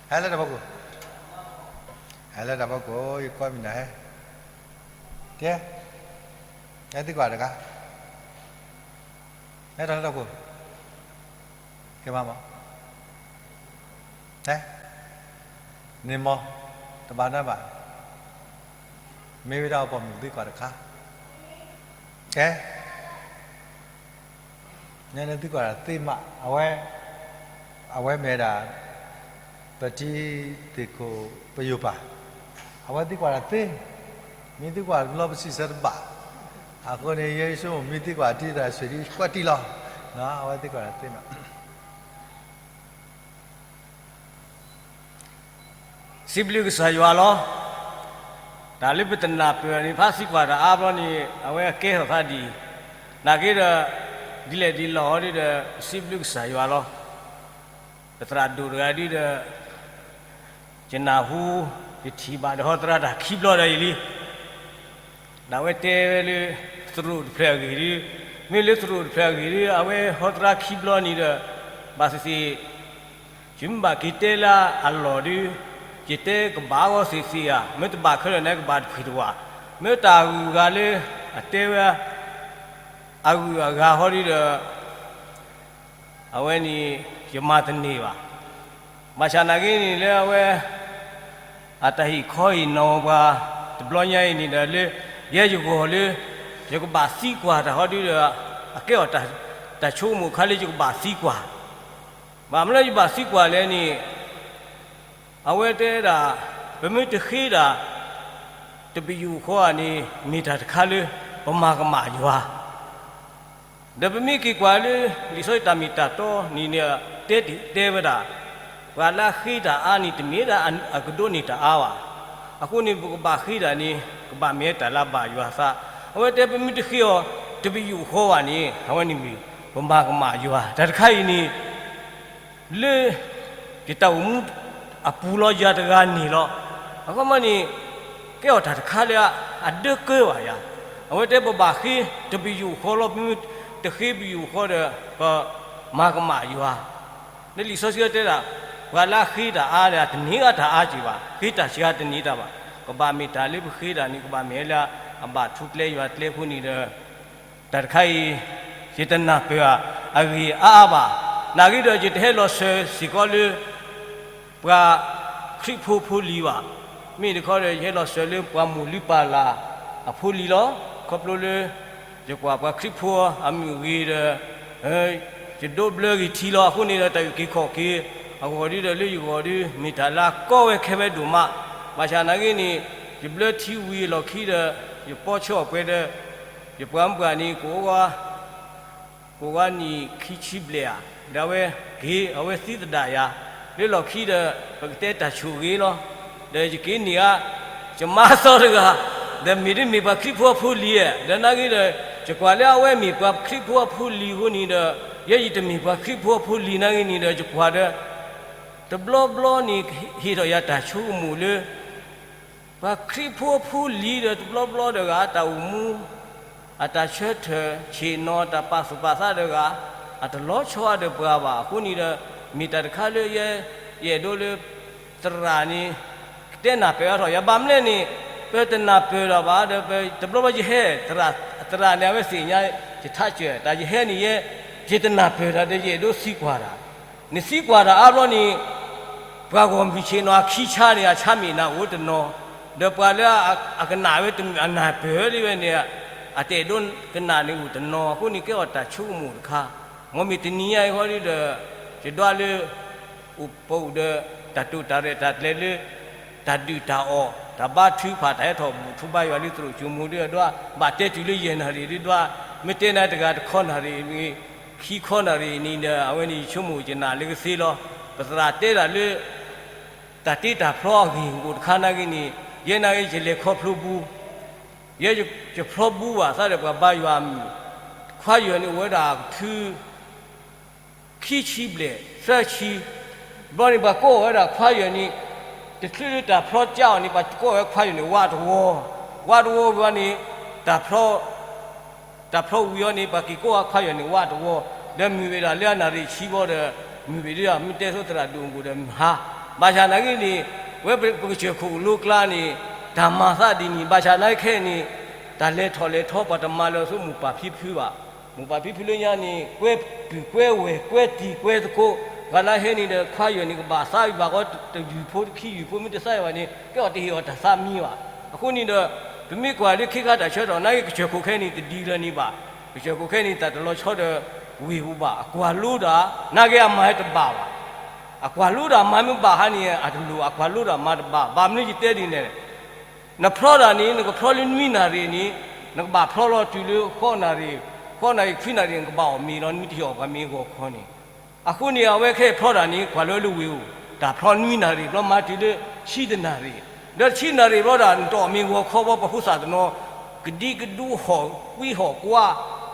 ဟဲလၢတၢ်ဖီခိၣ်, ဟဲလၢတၢ်ဖီခိၣ် ယကွၢ်မံၤနၤဟဲ, ကဲ, ဟဲသံကွၢ်တဂၤ, ဟဲထီၣ်လၢတၢ်ဖီခိၣ်, ကဲမးမး, ဟဲ, န့ၣ်မး, တဘၣ်နဘၣ်, မ့ၢ်ဝဲဒၣ်အပိာ်မုၣ်သံကွၢ်တခါ, ကဲ နသံကွၢ်တၢ်သ့မး, အဝဲ, အဝဲမ့ၢ်ဒၣ် ပတံၤသ့ၣ်ခိၣ်ပယိၤပၢ်, အဝဲသံကွၢ်တၢ်သ့, မ့ၢ်သံကွၢ်တဘျီပစံးဆၢတဘၣ်, အဃိန့ၣ် ယဲယဆိကမိၣ်မ့ၢ်သံကွၢ်တံၢ်တၢ်ဆံးဒ်ကွၢ်တံၢ်လီၤ, အဝဲသံကွၢ်တၢ်သ့မး စံးဘျုးကစၢ်ယွၤလီၤ. တၢ်လၢပတနၢ်ပၢၢ်န့ၣ် ဖးသံကွၢ်တၢ်အါဘျီန့ၣ် အဝဲကဲထီၣ်သးဒ်အံၤ, နာ်က့ဒီး ဒ်လဲၣ်ဒ်လဲၣ်ဟီဒ်ဒီး ပစံးဘျုးကစၢ်ယွၤလီၤ. ပသရၣ်ဒိၣ်တဂၤဒ်ဒီး ယနၢ်ဟူ ယထံၣ်ဘၣ်ဒီးဟီသရၣ်တၢ်ခံဘျီဒီးအံၤလံ ဒီးအဝဲတဲဝဲလၢ သရိာ်တဖျၢၣ်အဂ့ၢ်ဒ်, မ့ၢ်လၢသရိာ်တဖျၢၣ်အဂ့ၢ်ဒ် အဝဲဟီသရၣ်ခံဘျီန့ၣ်ဒီး ဘၣ်သ့ၣ်သ့ၣ် ယမ့ၢ်ဘၣ်က့ၤတဲလၢအလီၢ်ဒ်, ယတဲကဘၣ်အဂီၢ်သ့ၣ်သ့ၣ်ဧါ, မ့ၢ်တဘၣ်ခဲလၢာ်န့ၣ် ကဘၣ်တဖှံတဝၢ်, မ့ၢ်တၢ်ဂုၤအဂၤလၢ အတဲဝဲ အဂုၤအဂၤဟီဒ်ဒီး အဝဲန့ၣ် ယမၤတန့ၢ်ဘၣ်. ဘၣ်ဆၣ်နာ်က့န့ၣ်လၢအဝဲ အတၢ်ဟ့ၣ်ခီဟ့ၣ်နီၤပှၤ တဘျီညါအံၤန့ၣ်ဒီးလၢ ယဲယဂီၢ်လၢ ယကဘၣ်သံကွၢ်တၢ်ဟီဒ်ဒီး အကဲအီၤ တၢ်ဆိကမိၣ်ခါလၢယကဘၣ်သံကွၢ်, ဘၣ်မနုၤလၢယဘၣ်သံကွၢ်လဲၣ်န့ၣ် အဝဲတဲဒၣ် ပမ့ၢ်တဃ့တၢ် တပယူာ်ဃီဧါန့ၣ် မ့ၢ်တၢ်တခါလၢ ပမၤကမၣ်ယွၤ ဒီးပမ့ၢ်က့ၤကွၢ်လၢ လံာ်စီဆှံတၢ်မ့ၢ်တၢ်တီန့ၣ်န့ၣ် တဲတ့ၢ်တဲဝဲဒၣ် ပှၤလၢအဃ့တၢ်အါန့ၣ် တမ့ၢ်ဒၣ်အကဒိးန့ၢ်တၢ်အါဘၣ်. အဃိန့ၣ် ပကဘၣ်ဃ့တၢ်န့ၣ် ကဘၣ်မ့ၢ်တၢ်လၢအဘၣ်ယွၤသး. အဝဲတဲပမ့ၢ်တဃ့အီၤ တပယူာ်ဃီဘၣ်န့ၣ် အဝဲန့ၣ်မ့ၢ် ပမၤကမၣ်ယွၤ တၢ်တခါအံၤန့ၣ် လၢ ယတၢ်အိၣ်မူအပူၤလီၤယၤတဂၤန့ၣ်လီၤ. အခီပညီန့ၣ် ကဲအီၤတၢ်တခါလၢအဒၢကၢဘၣ်ယၤ, အဝဲတဲပဘၣ်ဃ့တပယူာ်ဃီလီၤ. ပမ့ၢ်တဃ့ပယူာ်ဃီဒီး ပမၤကမၣ်ယွၤ, လၢလံာ်စီဆှံတဲဒၣ် ပှၤလၢအဃ့တၢ်အါဒီး တန့ၢ်အတၢ်အါက့ၤဘၣ်, ဃ့တၢ်စှၤတန့ၢ်တၢ်ဘၣ်. ကဘၣ်မ့ၢ်တၢ်လၢပဃ့တၢ်န့ၣ် ကဘၣ်မ့ၢ်လၢအဘၣ်ထူကျဲယွၤကျဲအဃိန့ၣ်ဒီး တၢ်တခါအံၤ ယတနၢ်ပၢၢ်အဂ့ၢ်အါအါဘၣ်. နာ်က့ဒီး ယတဟဲလီၤစၢၤစ့ၢ်ကီးလၢ ပှၤခရံာ်ဖိအဖိလံၤဘၣ်. မ့ၢ်တခီဒီး ယဟဲလီၤစၢၤလၢပှၤမိၢ်လုၢ်ပၢ်လၢ်အဖိလံၤလီၤ. ခီဖျိလၢ ယကွၢ်ပှၤခရံာ်ဖိအမုၢ်အဂ့ၤဒီး ယဒိးဘျၢဂ့ၤထံလီၤ. အဃိန့ၣ်ဒီး တၢ်အုၣ်က့ၤခီၣ်က့ၤအဂီၢ်ဒ်ဒီး လၢယဂီၢ်ဒီး မ့ၢ်တၢ်လၢအကီဝဲခဲဝဲဒိၣ်မး. ဘၣ်ဆၣ်နာ်က့န့ၣ် ယဘျၢထံဝံၤအလီၢ်ခံဒီး ယပီဆၢအီၣ်ပှဲၤဒီး ယပှၤမုၣ်ပှၢ်န့ၣ် ကအိၣ်ဝဲ ကအိၣ်ဝဲနံၣ်ခံဆံဘျဲၣ်ဧါ, ဒီးအဝဲက့ၤ အဝဲသံသဒၣ်ယၤ, လၢလီၢ်ခံဒီး ပကတဲတၢ်ဆိၣ်ဂ့ၤလီၤ. ဒီးယက့ၤန့ၢ်ဧါ, ယမါသီတဂၤ, ဒီးမ့ၢ်ဒ်မ့ၢ်ပှၤခရံာ်ဖိအဖိလံၤဧါ, ဒီးနာ်က့ဒီး ယကွၢ်လၢအဝဲမ့ၢ်ပှၤခရံာ်ဖိအဖိလံၤအဃိန့ၣ်ဒီး ယဲယတမ့ၢ်ပှၤခရံာ်ဖိအဖိလံၤနာ်က့န့ၣ်ဒီး ယကွၢ်ဒီး တဘျီဘျီန့ၣ် ဟ့ၣ်ထီၣ်ယၤတၢ်ဆိကမိၣ်လၢ ပှၤခရံာ်ဖိအဖိလံၤဒီး တဘျီဘျီတဂၤ တၢ်အိၣ်မူ အတၢ်ဆၢထၢၣ်ဆ့ၣ်နီၤ တၢ်ပာ်သူၣ်ပာ်သးတဂၤ အတလီၤဆီအါဒီးပှၤဘၣ်. အဃိန့ၣ်ဒီး မ့ၢ်တၢ်တခါလၢယဲ ယအဲၣ်ဒိးလၢ သရၣ်န့ၣ် ကတဲနၢ်ပၢၢ်အါထီၣ်ယၤ. ဘၣ်မနုၤလဲၣ်န့ၣ် ပတနၢ်ပၢၢ်တၢ်ဘၣ်ဒီး ပတဘျီဘျီယဟဲ သရၣ်န့ၣ် အဝဲသ့ၣ်ညါ ယထးစၢၤ တၢ်ယဟဲန့ၣ်ယဲ ယတနၢ်ပၢၢ်တၢ်ဒီး ယအဲၣ်ဒိးသံကွၢ်တၢ် နသံကွၢ်တၢ်အါဘျီန့ၣ် ပှၤဂီၢ်မုၢ်ဆ့ၣ်နီၤအခံဆါန့ၣ် အဆါမ့ၢ်နၤအိၣ်တနီၤ, ဒီးပှၤလၢအကနၣ်ဝဲတမုာ်အနၢ်ပၢၢ်လံဝဲန့ၣ် အတအဲၣ်ဒိးကနၣ်န့ၣ်အိၣ်တနီၤအဃိန့ၣ် ကဲအီၤတၢ်ဆိကမိၣ်တခါ, မ်မ့ၢ်တနံၤညါအံၤဃီဒုဒီး ယဒွးလၢ အိၣ်ပအိၣ်ဒီး တၢ်တိာ်တၢ်ရဲၣ်တၢ်ကျဲၤလၢ တၢ်ဒုၣ်တၢ်အီၣ် တၢ်ဘါထုကဖၣ် တၢ်ဟဲထီၣ်ဘူၣ်ထီၣ်ဘါယွၤလၢသရိာ်စိမိၤဒုဒီး ဘၣ်တဲတုၤလၢယဲၢ်နၣ်ရံၣ်ဒုဒွး, မ့ၢ်တဲနၤတဂၤတခီနၣ်ရံၣ်န့ၣ် ခံခီနၣ်ရံၣ်အနံၤဒီး အဝဲန့ၣ်ယဆိကမိၣ်ယနာ်လၢကသ့လီၤ. ပသရၣ်တဲဒၣ်လၢ တၢ်တ့တၢ်ဖျီအဂ့ၢ်အကျိၤတခါနာ်က့န့ၣ် ယဲနာ်က့ယလဲၤခီဖျိဘူး, ယဲယဖျီဘူးဘၣ်သးဒီးပှၤဘါယွၤအမုၢ်, ခွါယွၤန့ၣ်အိၣ်ဝဲဒၣ်ကထု ခံဆံဘျဲၣ် သၢဆံ, ဘျီန့ၣ်ပှၤကိးအီၤဝဲဒၣ်ခွါယွၤန့ၣ် တချုးလၢတၢ်ဖျီကၢအီၤန့ၣ် ပှၤကိးဝဲခွါယွၤန့ၣ် ဝးတဝီ, ဝးတဝီဝံၤန့ၣ် တၢ်ဖျီ တၢ်ဖျီဝံၤအီၤန့ၣ် ပှၤက့ၤကိးအီၤခွါယွၤန့ၣ် ဝးတဝီ, ဒီးမုၢ်ဝ့ၤဒၣ်လၢအနၣ်ရံၣ်ဆံဘီဒီး မုၢ်ဝ့ၤဒၣ် မ့ၢ်တဲသိးသရၣ်ဒိၣ်အိၣ်ဒီးမုၢ်ဟါ, ဘၣ်ဆၣ်နာ်က့န့ၣ် ဝဲပကစၢၢ်ခိၣ်ကလိကျါန့ၣ် တၢ်မၤသးဒ်န့ၣ် ဘၣ်ဆၣ်နာ်က့ခဲအံၤန့ၣ် တၢ်လဲၤထီၣ်လဲၤထီ ပှၤတမၤလၢၤအသိးမိၢ်ပၢ်ဖံဖုဘၣ်, မိၢ်ပၢ်ဖံဖုလၢညါန့ၣ် ကွဲပုၢ်ကွဲဝဲၢ် ကွဲတံၤကွဲသကိး, ဂၤလၢဟဲန့ၣ်ဒီး ခွါယွၤန့ၣ် ကဘၣ်သးဝံၤဘၣ်ဃီ တယုၢ်ဖိတခံယုၢ်ဖိ မ့ၢ်တသးဝံၤဘၣ်န့ၣ် ကဲအီၤတဟ့ၣ်အီၤတၢ်သးမံဘၣ်. အဃိန့ၣ်ဒီး ပမ့ၢ်ကွၢ်လၢခ့ခါတၢ်ဆၢကတီၢ် နာ်က့ကစၢၢ်ခိၣ်ခဲအံၤန့ၣ် တဒ်လၢၤန့ၣ်ဘၣ်. ကစၢၢ်ခိၣ်ခဲအံၤန့ၣ် တၢ်တလီၤဆီဒီးဝ့ၢ်ပူၤဘၣ်. အကွၢ်လိတၢ် နာ်က့အမၤတဘၣ်ဘၣ်. အကွၢ်လိတၢ်မၤမ့ၢ်ဘၣ်ဟါန့ၣ် အတလိၣ် အကွၢ်လိတၢ်မၤတဘၣ်. ဘၣ်မနုၤယတဲဒ်န့ၣ်လဲၣ် နဖျီတၢ်န့ၣ် နကဖျီလၢနွံနၣ်ရံၣ်န့ၣ် နကဘၣ်ဖျီလီၤတုၤလၢဃိးနၣ်ရံၣ်, ဃိးနၣ်ရံၣ်ခွံနၣ်ရံၣ် နကဘၣ်အီၣ်မ့ၤလီၤ နမ့ၢ်တဟ့ၣ်အီၣ်ပှၤမ့ၤဂီၤခီန့ၣ်. အဃိန့ၣ် အဝဲခဲအံၤဖျီတၢ်န့ၣ် ကွၢ်လၢလၢဝ့ၢ်အိၣ် တၢ်ဖျီနွံနၣ်ရံၣ် ဘျီမၤတုၤလၢဆံတနၣ်ရံၣ်, ဒီးဆံနၣ်ရံၣ်ဘျီဒီး နတအီၣ်မ့ၤဂီၤခီဘၣ် ပှၤဖိသၣ်တနီၤ ကဒံကဒူဟီၣ်ကွံဟီၣ်ကွါ,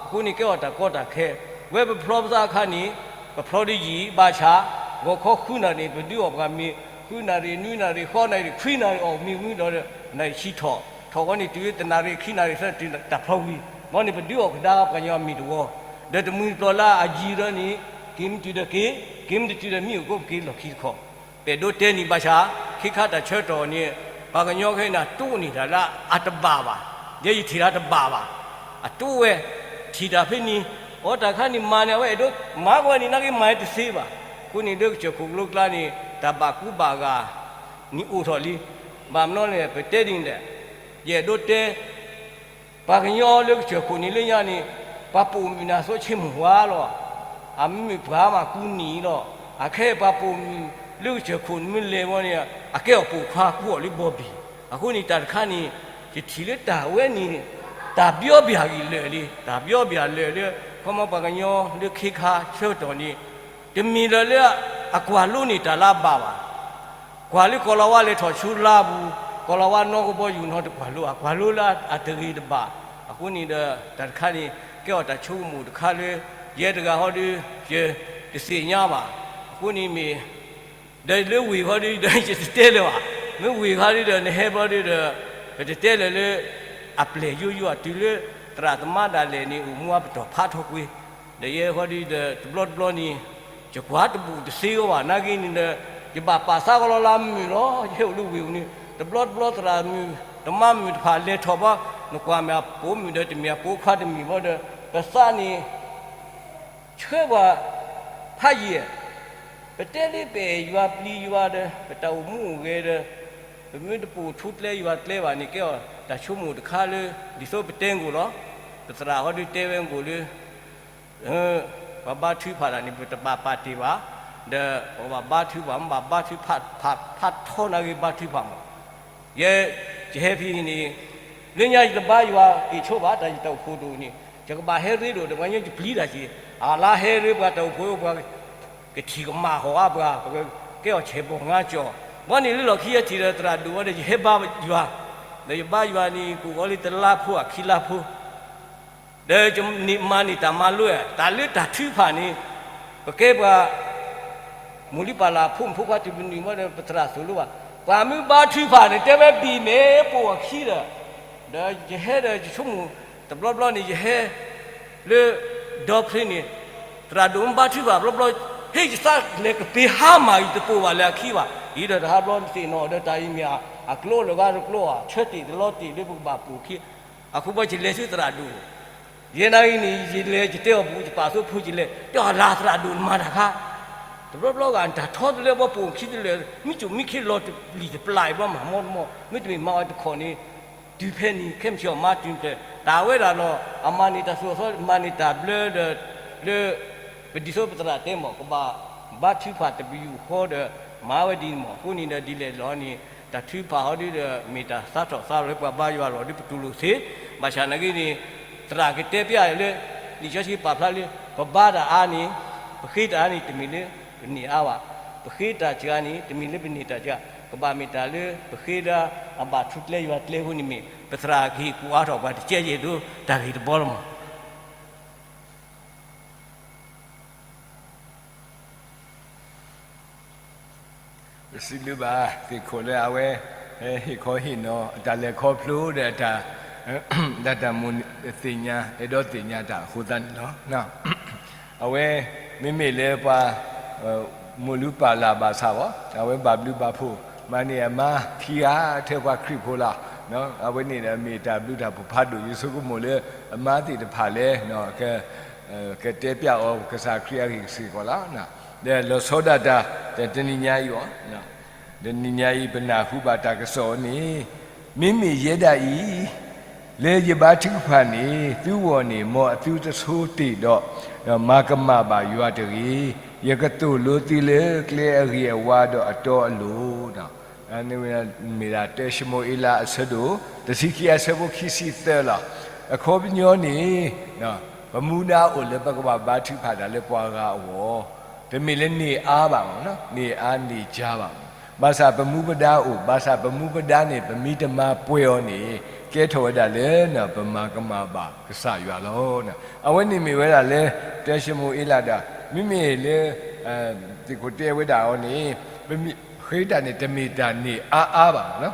အဃိန့ၣ်ကဲအီၤတၢ်ကီတၢ်ခဲ. ဝဲပဖျီပသးအခါန့ၣ် ပဖျီဒ်ယံာ်ဘၣ်ဆၣ် ဂီၤခီဃုနၣ်ရံၣ် ပဒုးအီၣ်ပှၤမ့ၤ, ဃုနၣ်ရံၣ် နွံနၣ်ရံၣ် ဃိးနၣ်ရံၣ် ခွံနၣ်ရံၣ် အီၣ်မ့ၤဝံၤဒီး နၣ်ရံၣ်ဆံထီၣ်, ထီၣ်ဝဲန့ၣ်တုၤလၢတနၣ်ရံၣ် ခံနၣ်ရံၣ်သၢ တုၤတၢ်ဖျီဝံၤ, ဘျီန့ၣ်ပဒုးအီၣ်ကဒါပှၤကညီအမ့ၤတဝီ, ဒီးတမှံၤတပျီၤလၢအယံၤဒီးန့ၣ် က့ၤမ့ၢ်တုၤဒီးက့ၤ, က့ၤမ့ၢ်တတုၤဒီးမ့ၢ်အိၣ်ကိးပက့ၤလီၢ်ခံတခီ, ပအဲၣ်ဒိးတဲန့ၣ်ဘၣ်ဆၣ် ခ့ခါတၢ်ဆၢကတီၢ်န့ၣ် ပှၤကညီခဲအံၤန့ၣ် အတိၢ်န့ၢ်တၢ်လၢအတဘၣ်ဘၣ်, ယဲယထံၣ်တၢ်တဘၣ်ဘၣ်, အတိၢ်ဝဲ, ထံၣ်တၢ်ဖဲန့ၣ်, အီတၢ်ခါန့ၣ်မၤန့ၣ် အဝဲအဲၣ်ဒိးမၤကွၢ်န့ၣ် နာ်က့မၤတသ့ဘၣ်. အဃိန့ၣ်လၢကစၢၢ်ခိၣ်ကလိကျါန့ၣ် တၢ်ဘၣ်ကူဘၣ်ဂာ်န့ၣ်အိၣ်ထီၣ်လံ. ဘၣ်မနုၤလဲၣ် ပတဲဒ်န့ၣ်ဒီး ယအဲၣ်ဒိးတဲ ပှၤကညီလၢကစၢၢ်ခိၣ်န့ၣ်လၢညါန့ၣ် ပှၤပိာ်မုၣ်န့ၣ်အသိးဆ့မိၢ်ဝါလီၤ. အမ့မ့ၢ်ပှၤမၤကူနံၣ်လီၤ. အခဲအံၤပှၤပိာ်မုၣ်လၢကစၢၢ်ခိၣ်န့ၣ်မ့ၢ်လဲၤဝဲန့ၣ် အကဲအီၣ်ပိာ်ခွါကူအီၤလၢဘီဘ့ၣ်. အဃိန့ၣ်တၢ်တခါန့ၣ် ယထံၣ်လၢတၢ်ဝဲန့ၣ် တၢ်ဘျီဘၣ်ဂ့ၤလၢာ်လံ, တၢ်ဘျီဘၣ်လၢာ်လၢ ခီမီပှၤကညီလၢခ့ခါဆၢကတီၢ်န့ၣ် တမ့ၢ်လၢလၢအကွၢ်လိန့ၢ်တၢ်လၢအဘၣ်ဘၣ်. ကွၢ်လၢကီၤလၤဝါလဲၤထီၣ်ဆူလါပူၤ, ကီၤလၤဝါနီကဘီယူၤနီတကွၢ်လိ, အကွၢ်လိလၢအတဂ့ၤတဘၣ်. အဃိန့ၣ်ဒီး တၢ်တခါန့ၣ် ကဲအီၤတၢ်ဆိကမိၣ်တခါလၢ ယဲတဂၤဃီဒီး ယတသ့ၣ်ညါဘၣ်. အဃိန့ၣ်မ့ၢ် ဒီးလၢဝ့ၢ်ဃီဒီး ဒီးယတတဲလၢၤဘၣ်. မ့ၢ်ဝ့ၢ်ဃီဒီး နဟဲဘျီဒီး ပတတဲလၢၤလၢ အပျဲၢ်ယိယိအတုၤလၢ သရၣ်သမါဒၣ်လဲာ်န့ၣ် အိၣ်မူအပတီၢ်ဖးထီၣ်ကွ့ ဒီးယဲဃီဒီး တဘျီတဘျီန့ၣ် ယကွၢ်တဘူၣ်တသ့အီၤဘၣ် နာ်က့န့ၣ်ဒီး ယဘၣ်ပာ်သးကလီလၢမုာ်လီၤ. ယဟဲအိၣ်လၢဝ့ၢ်အိၣ်န့ၣ် တဘျီတဘျီသရၣ်မုၣ် သမါမုၣ်တဖၣ်လဲၤထီၣ်ဘၣ် နကွၢ်မ့ၢ်အပိာ်မုၣ်ဒီး တမ့ၢ်အပိာ်ခွါတမံၤဘၣ်ဒီး ပသးန့ၣ် ဆှၢပှၤဖးယံာ်, ပတဲလၢပအဲၣ်ယွၤပျံၤယွၤဒီး ပတၢ်အိၣ်မူအိၣ်ဂဲၤဒီး ပမ့ၢ်တပိာ်ထူကျဲယွၤကျဲဘၣ်န့ၣ် ကဲအီၤတၢ်ဆိကမိၣ်တခါလၢ ဒ်သိးပတဲဂိၢ်လီၤ. ပသရၣ်ဃီဒုတဲဝဲဂိၢ်လၢ ပှၤဘါထုကဖၣ်တၢ်န့ၣ် ပတဘၣ်ပာ်တ့ၢ်ဘၣ်, ဒီးပဘၣ်ဘါထုကဖၣ် မ့ၢ်ဘၣ်ဘါထုကဖၣ် ဖးထီနာ်ဂ့ၤဘါထုကဖၣ်မး ယဲ ယဟဲဖဲအံၤန့ၣ် လၢညါယတဘါယွၤက့ၤဆိဘၣ် တၢ်ယတၢ်အိၣ်ဖှိၣ်တအိၣ်န့ၣ် ယကဘၣ်ဟဲရ့ဒိၣ် တဘျီညါယပျံၤတၢ်က့ၤ အလါဟဲရ့ပှၤတၢ်အိၣ်ဖှိၣ်ပှၤ ကထံၣ်ကမၣ်ဟီၣ်အါပှၤ ပကကဲအီၤဆဲးဘီၣ်ငါကၠီၣ် ဘီန့ၣ်လၢလီၢ်ခံယဲထံၣ်ဒီးသရၣ်ဒိၣ်ဝဲဒီး ယဟဲဘါယွၤ ဒီးယဘါယွၤန့ၣ် ကအိၣ်ဝဲလၢတလါဖိအခံလါဖိ ဒီးယမၤန့ၢ်တၢ်မၤလိ တၢ်လၢတၢ်ထုကဖၣ်န့ၣ် ပကဲပှၤ မိၢ်လံပၢ်လၢ်ဖိမုၣ်ဖိခွါတမံၤမံၤမ့ၢ်ဒီး ပသရၣ်သိၣ်လိဘၣ် ပှၤမ့ၢ်ဘါထုကဖၣ်န့ၣ် တဲဝဲဘံၣ်မဲာ်ပိာ်အခံဒီး ဒီးယဟဲဒီးယဆိကမိၣ် တဘျီဘျီန့ၣ် ယဟဲလၢ ဒီဖျ့န့ၣ် သရၣ်ဒိၣ်မ့ၢ်ဘါထုကဖၣ်ဘျီဘျီ ဟ့ၣ်ယသးလဲၤကပ့ၤဟါမၢ် ယတပိာ်ဘၣ်လၢအခံဘၣ် အံၤဒီးတဟးဘျီသ့ၣ်နီၣ်ဒီးတၢ်အံၤမ့ၢ်အကျိလၢဂၤတကျိဧါ ဆၢတ့ၢ်တလီတ့ၢ်လၢပကဘၣ်ပိာ်ခံ အဃိဘီယလဲၤဆူသရၣ်ဒိၣ် ယဲနာ်ဂ့ၤန့ၣ် ယလဲၤယတဲအီၤပူၤ ယပာ်သိဖိယလဲၤ တဲအီၤလၢသရၣ်ဒိၣ်နမၤတၢ်ခါ တဘျီဘျီဂၤနတၢ်ထီတလၢဘီပိာ်ခံတလၢ မ့ၢ်စိာ်မ့ၢ်ခ့လီၤတပျံၤတပျၢ်အံၤဘျီမၤမီတမီ မ့တမ့ၢ်မၤအီၤတခီန့ၣ် တုၤဖဲန့ၣ် ခဲမုၢ်ဆ့ၣ်အီၤမၤတုၤဖျဲး တၢ်ဝဲဒၣ်နီၤ အမၤန့ၢ်တၢ်သိၣ်အသီ မၤန့ၢ်တၢ်ဘျၢဒီး လၢ ပဒ်သိးပသရၣ်တဲမ့ၢ် ကဘၣ်ဘါထုကဖၣ်တပယူာ်ဃီဒီး မၤဝဲဒ်န့ၣ်မ့ၢ် အဃိန့ၣ်ဒီးဒ်လဲၣ်လီၤန့ၣ် တၢ်ထုကဖၣ်ဟီဒုဒီး မ့ၢ်တၢ်သးထီၣ်သးလီၤလၢပှၤဘါယွၤလီၤဒု ပတူၢ်လိာ်သ့, ဘၣ်ဆၣ်နာ်က့န့ၣ် သရၣ်ကတဲပျဲလၢ လံာ်စီဆှံပာ်ဖျါလၢ ပဘါတၢ်အါန့ၣ် ပဃ့တၢ်အါန့ၣ် တမ့ၢ်လၢပန့ၢ်အါဘၣ်, ပဃ့တၢ်စှၤန့ၣ် တမ့ၢ်လၢပန့ၢ်တၢ်စှၤ, ကဘၣ်မ့ၢ်တၢ်လၢပဃ့ဒီး အဘၣ်ထူကျဲယွၤကျဲအဃိန့ၣ်မ့ၢ် ပသရၣ်ကဟ့ၣ်ကူၣ်အါထီၣ်ပှၤတကဲယဲၢ်ဒိ တၢ်ဂ့ၢ်တဘီလီၤမး. ပစံးဘျုးဘၣ် သ့ၣ်ခိၣ်လၢအဝဲ ဟ့ၣ်ခီဟ့ၣ်နီၤ အတၢ်လဲၤခီဖျိဒီးအတၢ် တၢ်မိၣ်သ့ၣ်ညါ အဲၣ်ဒိးသ့ၣ်ညါတၢ်အဃိသတးန့ၣ်လီၤ. အဝဲ မ့မ့ၢ်လၢပှၤ မိၢ်လုၢ်ပၢ်လၢ်ဘၣ်ဆၣ်ဘၣ် အဝဲဘၣ်ဘျုးဘၣ်ဖှိၣ် မၤန့ၢ်အမါခံဂၤထဲပှၤခရံာ်ဖိလီၤ. အဝဲန့ၣ်ဒီးမ့ၢ်တၢ်ဘျုးတၢ်ဖှိၣ်ဖးဒိၣ် ယဆိကမိၣ်လၢ အမါသ့ၣ်တဖၣ်လၢ ကတဲပျဲအီၤကစၢ်ခရံာ်အဂ့ၢ်စ့ၢ်ကီးလီၤ. ဒီးလီၤဆီဒၣ်တၢ် တနံၤညါအံၤအီၤ တနံၤညါအံၤ ပနၢ်ဟူဘၣ်တၢ်ကစီၣ်န့ၣ် မ့မ့ၢ်ယဲဒၣ်အံၤ လၢယဘါထုကဖၣ်န့ၣ် သုဂီၢ်န့ၣ် မ်အသုတဆိတ့ၢ်ဒီး မၤကမၣ်ဘၣ်ယွၤတဂ့ၤ, ယကသိၣ်လိသုလၢကျဲအဂ့ၤအဝါဒီးအတီအလိၤ မ့ၢ်ဒၣ်တၢၡမူၤအ့လးအဆၢဒိၣ်တဆံခံအဆၢဖိခံဆံသၢလီၤ. အခီပညီန့ၣ် ပမူဒါအိၣ်လၢပကဘၣ်ဘါထုကဖၣ်တၢ်လၢပှၤဂၤအဂီၢ်, တမ့ၢ်လၢန့ၢ်အါဘၣ်မး, န့ၢ်အါန့ၢ်ကၢဘၣ်မး, ဘၣ်ဆၣ်ပမူပဒါအိၣ်, ဘၣ်ဆၣ်ပမူပဒါန့ၣ် ပမ့ၢ်တမၤပှဲၤအီၤန့ၣ် ကဲထီၣ်ဝဲဒၣ်လၢ ပမၤကမၣ်ဘၣ်ကစၢ်ယွၤလီၤ. အဝဲန့ၣ်မ့ၢ်ဝဲဒၣ်လၢ တၢၡမူၤအ့လးဒီး မ့မ့ၢ်လၢ သ့ၣ်ခိၣ်တဲဝဲဒၣ်အီၤန့ၣ် ပမ့ၢ်ဃ့တၢ်န့ၣ် တမ့ၢ်တၢ်န့ၢ်အါအါဘၣ်,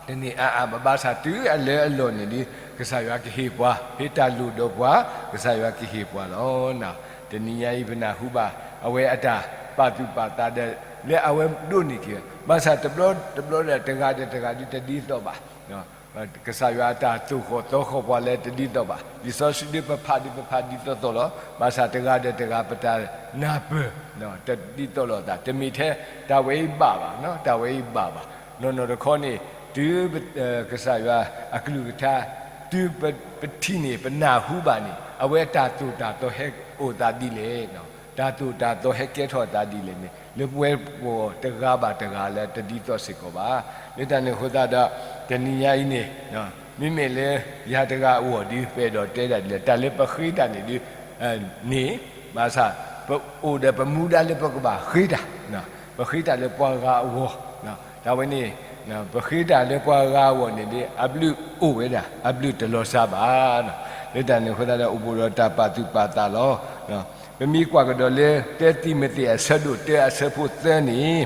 တန့ၢ်အါအါဘၣ်, ဘၣ်ဆၣ်တုၤအလၢအလီၢ်န့ၣ်ဒီး ကစၢ်ယွၤကဟ့ၣ်ပှၤ, ဖဲတၢ်လိၣ်ဒီးပှၤ ကစၢ်ယွၤကဟ့ၣ်ပှၤလီၤ. တနံၤညါအံၤပနၢ်ဟူဘၣ် အဝဲအတၢ်ပာ်သူၣ်ပာ်သးဒီး လၢအဝဲဒိးန့ၢ်က့ၤ, ဘၣ်ဆၣ်တဘျီတဘျီဒီး တဂၤဒီးတဂၤဒုးတဒ်သိးဘၣ် ကစၢ်ယွၤအတၢ်သိၣ်ဃီၣ်သီဃီၣ်ပှၤလၢတဒ်သိးဘၣ်. လံာ်စီဆှံဒုးပဖးဒုးပဖးဒ်သိးသိးလီၤ. ဘၣ်ဆၣ်တဂၤဒီးတဂၤ ပတၢ်နၢ်ပၢၢ် တဒ်သိးလိာ်သး, တမ့ၢ်ထဲတၢ်ဝဲအံၤဘၣ်ဘၣ်, တၢ်ဝဲအံၤဘၣ်ဘၣ်. နီၢ်နီၢ်တခီန့ၣ် တုၤ ကစၢ်ယွၤအကလုၢ်ကထါ တုၤပထံၣ်န့ၢ် ပနၢ်ဟူဘၣ်န့ၣ် အဝဲတၢ်သိၣ်တၢ်သီဟဲအိၣ်သးဒ်လဲၣ်, တၢ်သိၣ်တၢ်သီဟဲကဲထီၣ်သးဒ်လဲၣ်န့ၣ် လၢပဝဲပဂီၢ်တဂၤဘၣ်တဂၤလၢတဒ်သိးစ့ၢ်ကီးဘၣ်. လၢတၢ်န့ၣ်အဃိသတးဒီး တနံၤညါအံၤန့ၣ် မ့မ့ၢ်လၢယၤတဂၤအဂီၢ်ဒုး ပအဲၣ်ဒိးတဲဒၣ်ဒ်လဲၣ်, တၢ်လၢပဃ့တၢ်န့ၣ်ဒုး န့ၣ် ဘၣ်ဆၣ် ပအိၣ်ဒီးပမူဒါလၢပကဘၣ်ဃ့တၢ်, ပဃ့တၢ်လၢပှၤဂၤအဂီၢ်, တၢ်ဝဲန့ၣ် ပဃ့တၢ်လၢပှၤဂၤအဂီၢ်န့ၣ်ဒီး အဘျုးအိၣ်ဝဲဒၣ် အဘျုးတလီၤစၢ်ဘၣ်. လၢတၢ်န့ၣ်အဃိသတးဒီး အိၣ်ဘူးဒီးတၢ်ပာ်သူၣ်ပာ်သးလီၤ. ပမ့ၢ်ကွၢ်ကဒီးလၢ တၢ တံၤမသ့း အဆၢဒိၣ်တၢ အဆၢဖိသၢန့ၣ်,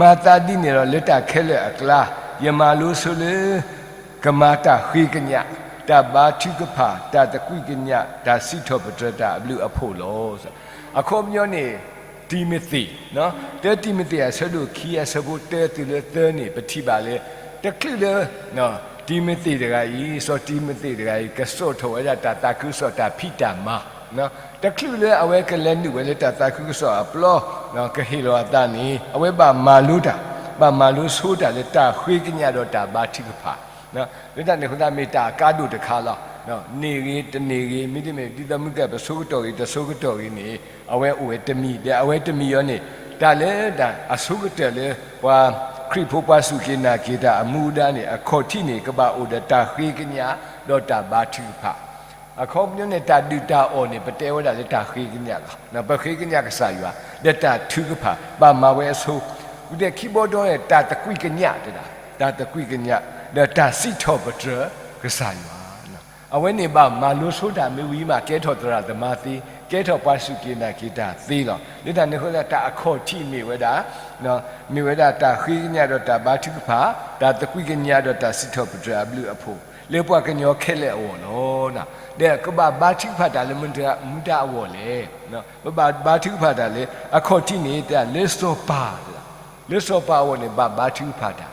မၤသးဒ်န့ၣ်ဒီး လၢတၢ်ခဲလၢာ်အကျါ ယမၤလိဆိလၢ ကမၤတၢ်ဃ့ကညး, တၢ်ဘါထုကဖၣ်, တၢ်သကွံာ်ကညး, တၢ်စံးထီၣ်ပတြၢၤတၢ်အဘျုးအဖှိၣ်လီၤ. အခီပညီန့ၣ် တံၤမသ့း, တၢ တံၤမသ့း အဆၢဒိၣ်ခံ အဆၢဖိတၢတုၤလၢသၢန့ၣ် ပထံၣ်ဘၣ်လၢ တချုးလၢ တံၤမသ့းတဂၤအံၤ, စီၤတံၤမသ့းတဂၤအံၤ ကစိာ်ထီၣ်ဝဲဒၣ်တၢ်သးခုကစီၣ်တၢ်ဖံးတၢ်မၤ, တချုးလၢအဝဲကလဲၤနုာ်ဝဲလၢတၢ်သးခုကစီၣ်အပျီ ကဟ့ၣ်လီၤအသးန့ၣ် အဝဲဘၣ်မၤလိတၢ်, ဘၣ်မၤလိဆိတၢ်လၢတၢ်ဃ့ကညးဒီးတၢ်ဘါထုကဖၣ် လၢတၢ်န့ၣ်အဃိသတး မ့ၢ်တၢ်အကါဒိၣ်တခါလီၤ. န့ၢ်ဂ့ၤတန့ၢ်ဂ့ၤ မ့တမ့ၢ် ဒ်သိးမုၢ်ကပဆိကတီၢ်ဂ့ၤ တဆိကတီၢ်ဂ့ၤန့ၣ် အဝဲအိၣ်ဝဲတမံၤ ဒီးအဝဲတမံၤအံၤန့ၣ် တၢ်လၢတၢ်အဆိကတၢၢ်လၢ ပှၤခရံာ်ဖိပှၤစူၢ်က့ၤနာ်က့ၤတၢ်အမူအဒါန့ၣ် အခီၣ်ထံးန့ၣ် ကဘၣ်အိၣ်ဒီးတၢ်ဃ့ကညး ဒီးတၢ်ဘါထုကဖၣ် အခီပညီန့ၣ် တၢ်ဒုၣ်တၢ်အီၣ်န့ၣ် ပတဲဝဲဒၣ်လၢတၢ်ဃ့ကညးလီၤ. ပဃ့ကညးကစၢ်ယွၤ ဒီးတၢ်ထုကဖၣ် ဘၣ်မၤဝဲအဆိ, ဝံၤဒီးခံဘီဒီး တၢ်သကွံာ်ကညးတဒၣ်, တၢ်သကွံာ်ကညး ဒီးတၢ်စံးထီၣ်ပတြၢၤကစၢ်ယွၤ အဝဲန့ၣ်ဘၣ်မၤလိဆိတၢ်မ့ၢ်ဝံၤမး ကဲထီၣ်သရၣ်သမါသ့, ကဲထီၣ်ပှၤစူၢ်က့ၤနာ်က့ၤတၢ်သ့လီၤ. လၢတၢ်န့ၣ်အဃိသတး တၢ်အခီၣ်ထံးမ့ၢ်ဝဲဒၣ် မ့ၢ်ဝဲဒၣ်တၢ်ဃ့ကညးဒီးတၢ်ဘါထုကဖၣ်, တၢ်သကွံာ်ကညးဒီးတၢ်စံးထီၣ်ပတြၢၤအဘျုးအဖှိၣ် လၢပှၤကညီခဲလၢာ်အဂီၢ်လီၤ. ဒီးကဘၣ်ဘါထုကဖၣ်တၢ်လၢမတၤအဂီၢ်လဲၣ်. ပဘၣ်ဘါထုကဖၣ်တၢ်လၢ အခီၣ်ထံးန့ၣ် တၢ်လၢစီၤပၤ, လၢစီၤပၤအဂီၢ်န့ၣ် ဘၣ်ဘါထုကဖၣ်တၢ်,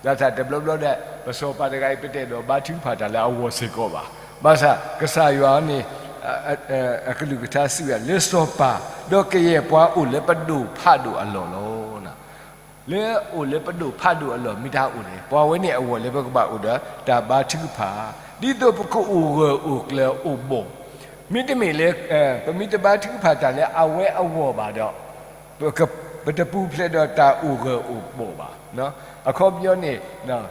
ဘၣ်ဆၣ်တဘျီဘျီဒီး ပစီၤပၤတဂၤအံၤ ပတအဲၣ်ဒိးဘါထုကဖၣ်တၢ်လၢအဂီၢ်စ့ၢ်ကီးဘၣ်. ဘၣ်ဆၣ်ကစၢ်ယွၤန့ၣ် အကလုၢ်ကထါစံးဝဲဒၣ် လၢစီၤပၤ ဒီးကယဲၢ်ပှၤအိၣ်လၢပဒိၣ်ဖးဒိၣ်အလီၢ်လီၤ. လၢအိၣ်လၢပဒိၣ်ဖးဒိၣ်အလီၢ် မ့ၢ်တၢ်အိၣ်လဲၣ်. ပှၤဝဲန့ၣ်အဂီၢ်လၢပကဘၣ်အိၣ်ဒီးတၢ်ဘါထုကဖၣ်, ဒ်သိးပကအိၣ်ဂၢၢ်အိၣ်ကျၢၤအိၣ်ဘီၣ်, မ့တမ့ၢ်လၢ ပမ့ၢ်တဘါထုကဖၣ်တၢ်လၢအဝဲအဂီၢ်ဘၣ်ဒီး ပတပူၤဖျဲးဒီးတၢ်အိၣ်ဂၢၢ်အိၣ်ဘီၣ်ဘၣ်. အခီပညီန့ၣ်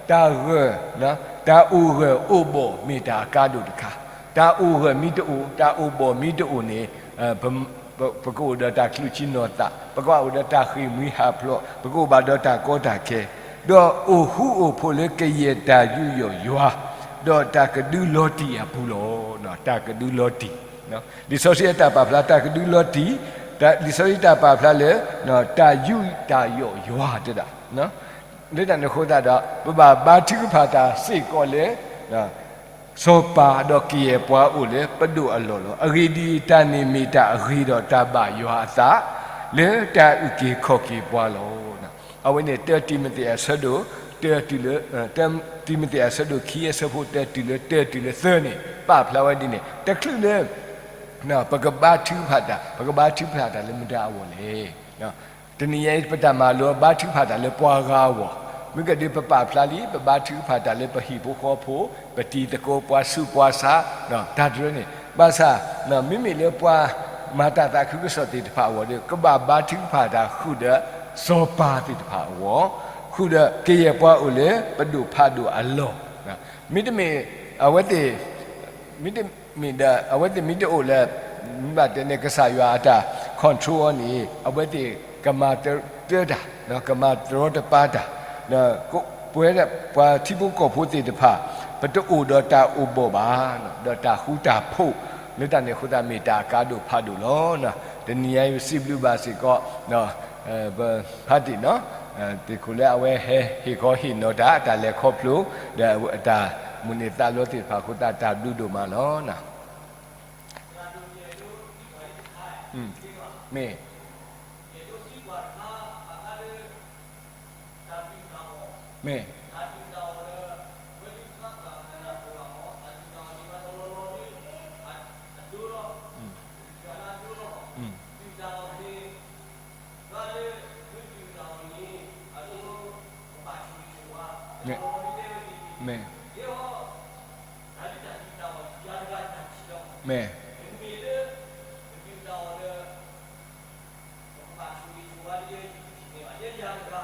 တၢ်ဂၢၢ်, တၢ်အိၣ်ဂၢၢ်အိၣ်ဘီၣ်မ့ၢ်တၢ်အကါဒိၣ်တခါ, တၢ်အိၣ်ဂၢၢ်မ့ၢ်တအိၣ် တၢ်အိၣ်ဘီၣ်မ့ၢ်တအိၣ်န့ၣ် ပကအိၣ်ဒီးတၢ်ချုးဆံနီၤသး, ပကဘၣ်အိၣ်ဒီးတၢ်ဃ့ၢ်မှံဟးဖျိး, ပကအိၣ်ဘၣ်ဒီးတၢ်ကီတၢ်ခဲ, ဒီးအိၣ်ဃူအိၣ်ဖိးလၢကယဲၢ်တၢ်ယူးယီၣ်ယွၤ, ဒီးတၢ်ကဒုလီၤတံၢ်အပူၤလီၤ. တၢ်ကဒုလီၤတံၢ်, လံာ်စီဆှံအတၢ်ပာ်ဖျါတၢ်ကဒုလီၤတံၢ်, လံာ်စီဆှံတၢ်ပာ်ဖျါလၢ တၢ်ယူးတၢ်ယီၣ်ယွၤတဒၣ်. လၢတၢ်န့ၣ်အဃိသတးဒီး ပဘၣ်ဘါထုကဖၣ်တၢ်စ့ၢ်ကီးလၢ စီၤပၤဒီးကယဲၢ်ပှၤအိၣ်လၢပဒိၣ်အလီၢ်လီၤ. အဂ့ၢ်ဒ်အံၤ, တၢ်န့ၣ်မ့ၢ်တၢ်အဂ့ၤဒီးတၢ်ဘၣ်ယွၤအသး လၢတၢ်အုၣ်က့ၤခီၣ်က့ၤပှၤလီၤ. အဝဲန့ၣ် တၢတံၤမသ့းအဆၢဒိၣ် တၢတုၤလၢ တၢတံၤမသ့းအဆၢဒိၣ်ခံ အဆၢဖိတၢတုၤလၢ တၢတုၤလၢသၢန့ၣ် ပာ်ဖျါဝဲဒ်န့ၣ် တချုးလၢ ပကဘါထုကဖၣ်တၢ် ပကဘါထုကဖၣ်တၢ်လၢမတၤအဂီၢ်လဲၣ်. တနံၤညါအံၤ ပတၢ်မၤလိဘါထုကဖၣ်တၢ်လၢပှၤဂၤအဂီၢ်, မ့ၢ်ကဒုးပပာ်ဖျါလံ ပဘါထုကဖၣ်တၢ်လၢပဟံၣ်ဖိဃီဖိ, ပတံၤသကိး ပှၤဆူးပှၤဆါ, တၢ်တရၢန့ၣ် ဘၣ်ဆၣ် မ့မ့ၢ်လၢပှၤမၤတၢ်သးခုကစီၣ်သ့ၣ်တဖၣ်အဂီၢ်ဒီး ကဘၣ်ဘါထုကဖၣ်တၢ်ဃုာ်ဒီးစီၤပၤသ့ၣ်တဖၣ်အဂီၢ်, ဃုာ်ဒီးကယဲၢ်ပှၤအိၣ်လၢပဒိၣ်ဖးဒိၣ်အလီၢ်, မ့တမ့ၢ် အဝဲသ့ၣ် မ့တမ့ၢ်ဒီး အဝဲသ့ၣ်မ့ၢ်တအိၣ်လၢ မ့ၢ်ဘၣ်တဲန့ၣ် ကစၢ်ယွၤအတၢ် control အီၤန့ၣ် အဝဲသ့ၣ်ကမၤတၢတၢ်, ကမၤတရီတပါတၢ်, ပဝဲဒၣ်ပှၤထံဖိကီၢ်ဖိသ့ၣ်တဖၣ် ပတအိၣ်ဒီးတၢ်အိၣ်ဘီၣ်ဘၣ်, ဒီးတၢ်ဃူတၢ်ဖိး, လၢတၢ်န့ၣ်အဃိသတး မ့ၢ်တၢ်အကါဒိၣ်ဖးဒိၣ်လီၤ. တနံၤညါအံၤ ပစံးဘျုးဘၣ်စ့ၢ်ကီး ပဖါတံၢ်နီၤ, သ့ၣ်ခိၣ်လၢအဝဲဟဲဟ့ၣ်ခီဟ့ၣ်နီၤတၢ် တၢ်လဲၤခီဖျိ ဒီးတၢ်မိၣ်န့ၢ်သးလီသ့ၣ်တဖၣ်အဃိသတး တၢ်ဘျုးဒိၣ်မးလီၤ. မ့ၢ်, မ့ၢ်, မ့ၢ်, မ့ၢ်, မ့ၢ်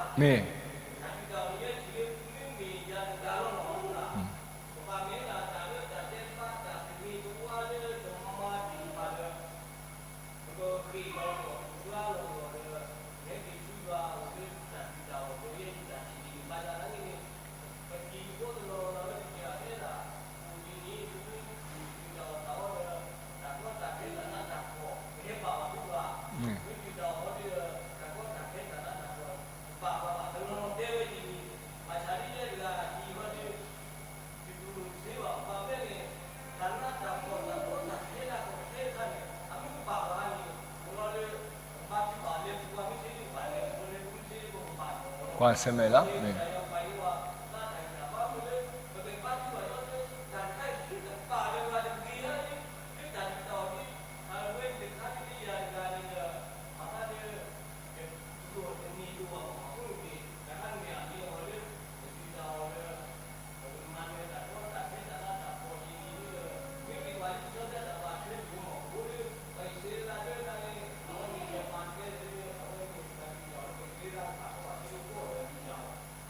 ကွၢ်ဆၢၣ်မဲာ်လီၤ.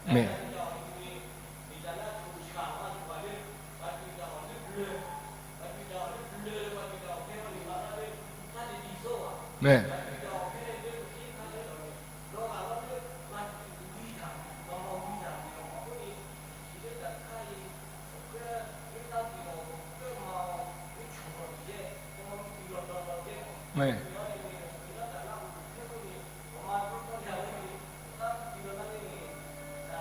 မ့ၢ်, မ့ၢ်, မ့ၢ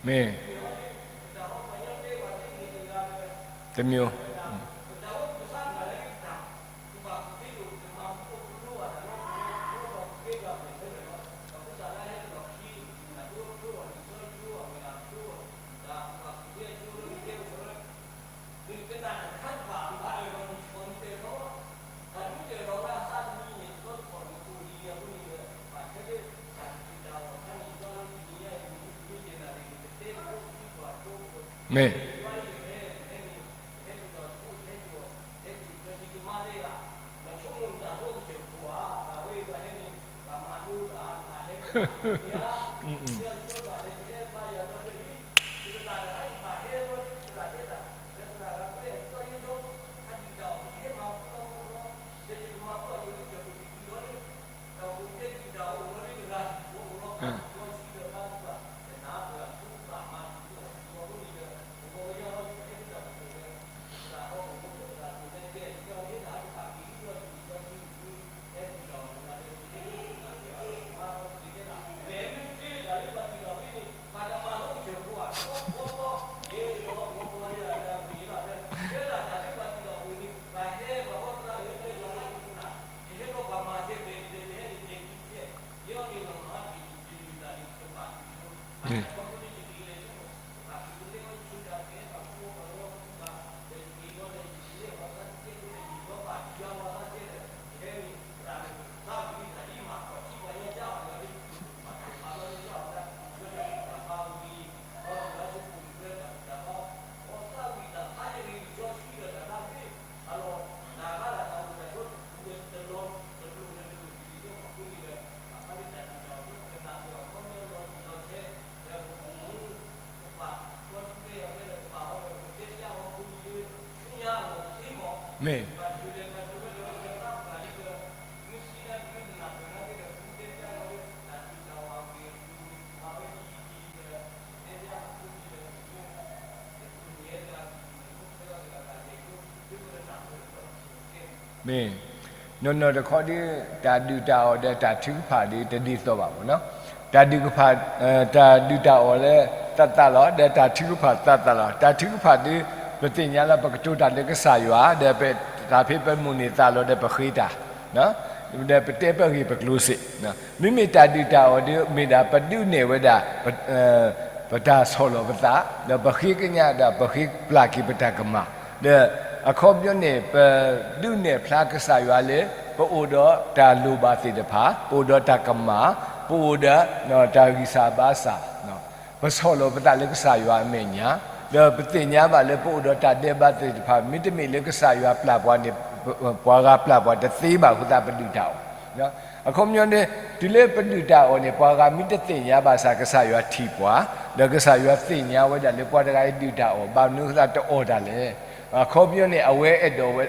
်, မ့ၢ်, တမံၤ, မ့ၢ်, မ့ၢ် မ့ၢ် မ့ၢ် နီၢ်နီၢ်တခီဒီး တၢ်ဒုၣ်တၢ်အီၣ်ဒီးတၢ်ထုကဖၣ်ဒီး တဒ်သိးဘၣ်မ့ၢ်နီၤ. တၢ်ဒုၣ်ကဖၣ် တၢ်ဒုၣ်တၢ်အီၣ်လၢသးသးလီၤ, ဒီးတၢ်ထုကဖၣ်သးသးလီၤ. တၢ်ထုကဖၣ်ဒီး ပသ့ၣ်ညါလၢပကတိၤတၢ်လၢကစၢ်ယွၤ, ဒီးပတၢ်ဖဲပမိၣ်န့ၢ်သးလီၤဒီးပဃ့တၢ် ဒီးပတဲပဂ့ၢ်ပကျိၤစ့ၢ်. မ့မ့ၢ်တၢ်ဒုၣ်တၢ်အီၣ်ဒီး မ့ၢ်ဒၣ်ပဒုးနဲၣ်ဝဲဒၣ် ပတၢ်ဆီၣ်လီၤပသး, ဒီးပဃ့ကညးဒီးပဃ့ပျၢ်က့ၤပတၢ်ကမၣ်, ဒီးအခီပညီန့ၣ် ပဒုးနဲၣ်ဖျါကစၢ်ယွၤလၢ ပအိၣ်ဒီးတၢ်လိၣ်ဘၣ်သ့ၣ်တဖၣ်, ပအိၣ်ဒီးတၢ်ကမၣ်, ပအိၣ်ဒီးတၢ်ဂံၢ်စၢ်ဘါစၢ် ပဆီၣ်လီၤပသးလၢကစၢ်ယွၤအမဲာ်ညါ, ဒီးပသ့ၣ်ညါဘၣ်လၢပအိၣ်ဒီးတၢ်ဒဲးဘးသ့ၣ်တဖၣ် မ့တမ့ၢ်လၢကစၢ်ယွၤပျၢ်ပှၤန့ၣ် ပှၤဂၤပျၢ်ပှၤတသ့ဘၣ်အဃိသတးပဒုၣ်တၢ်အီၣ်. အခီပညီန့ၣ် တုၤလၢပဒုၣ်တၢ်အီၣ်န့ၣ် ပှၤဂၤမ့ၢ်တသ့ၣ်ညါဘၣ်ဆၣ် ကစၢ်ယွၤထံၣ်ပှၤ, ဒီးကစၢ်ယွၤသ့ၣ်ညါဝဲဒၣ်လၢပှၤတဂၤအံၤဒုၣ်တၢ်အီၣ် ဘၣ်မနုၤအဃိသတးတအီၣ်တၢ်လဲၣ်. အခီပညီန့ၣ် အဝဲအဲၣ်ဒိးဝဲ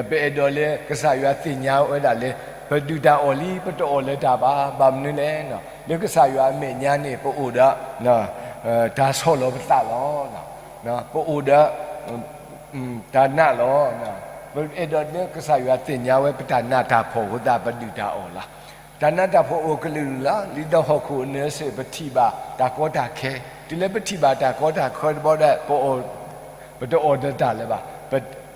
ပအဲၣ်ဒိးလၢကစၢ်ယွၤသ့ၣ်ညါဝဲဒၣ်လၢ ပဒုၣ်တၢ်အီၣ်လံ ပတအီၣ်လၢၤတၢ်ဘၣ်. ဘၣ်မနုၤလဲၣ်. လၢကစၢ်ယွၤအမဲာ်ညါန့ၣ် ပအိၣ်ဒီး တၢ်ဆီၣ်လီၤပသးလီၤ. ပအိၣ်ဒီး တၢ်နာ်လီၤ. ပအဲၣ်ဒိးလၢကစၢ်ယွၤသ့ၣ်ညါဝဲပတၢ်နးတၢ်ဖှီၣ်အဃိသတး ပဒုၣ်တၢ်အီၣ်လီၤ. တၢ်နးတၢ်ဖှီၣ်အိၣ်ကလုာ်ကလုာ်လီၤ. လံာ်တဟီၣ်ခိၣ်အနၢၤစ့ၢ် ပထံၣ်ဘၣ်တၢ်ကီတၢ်ခဲ, တုၤလၢပထံၣ်ဘၣ်တၢ်ကီတၢ်ခဲတဘျီဒီး ပအီၣ် ပတအီၣ်ဒီးတၢ်လၢၤဘၣ်. ပ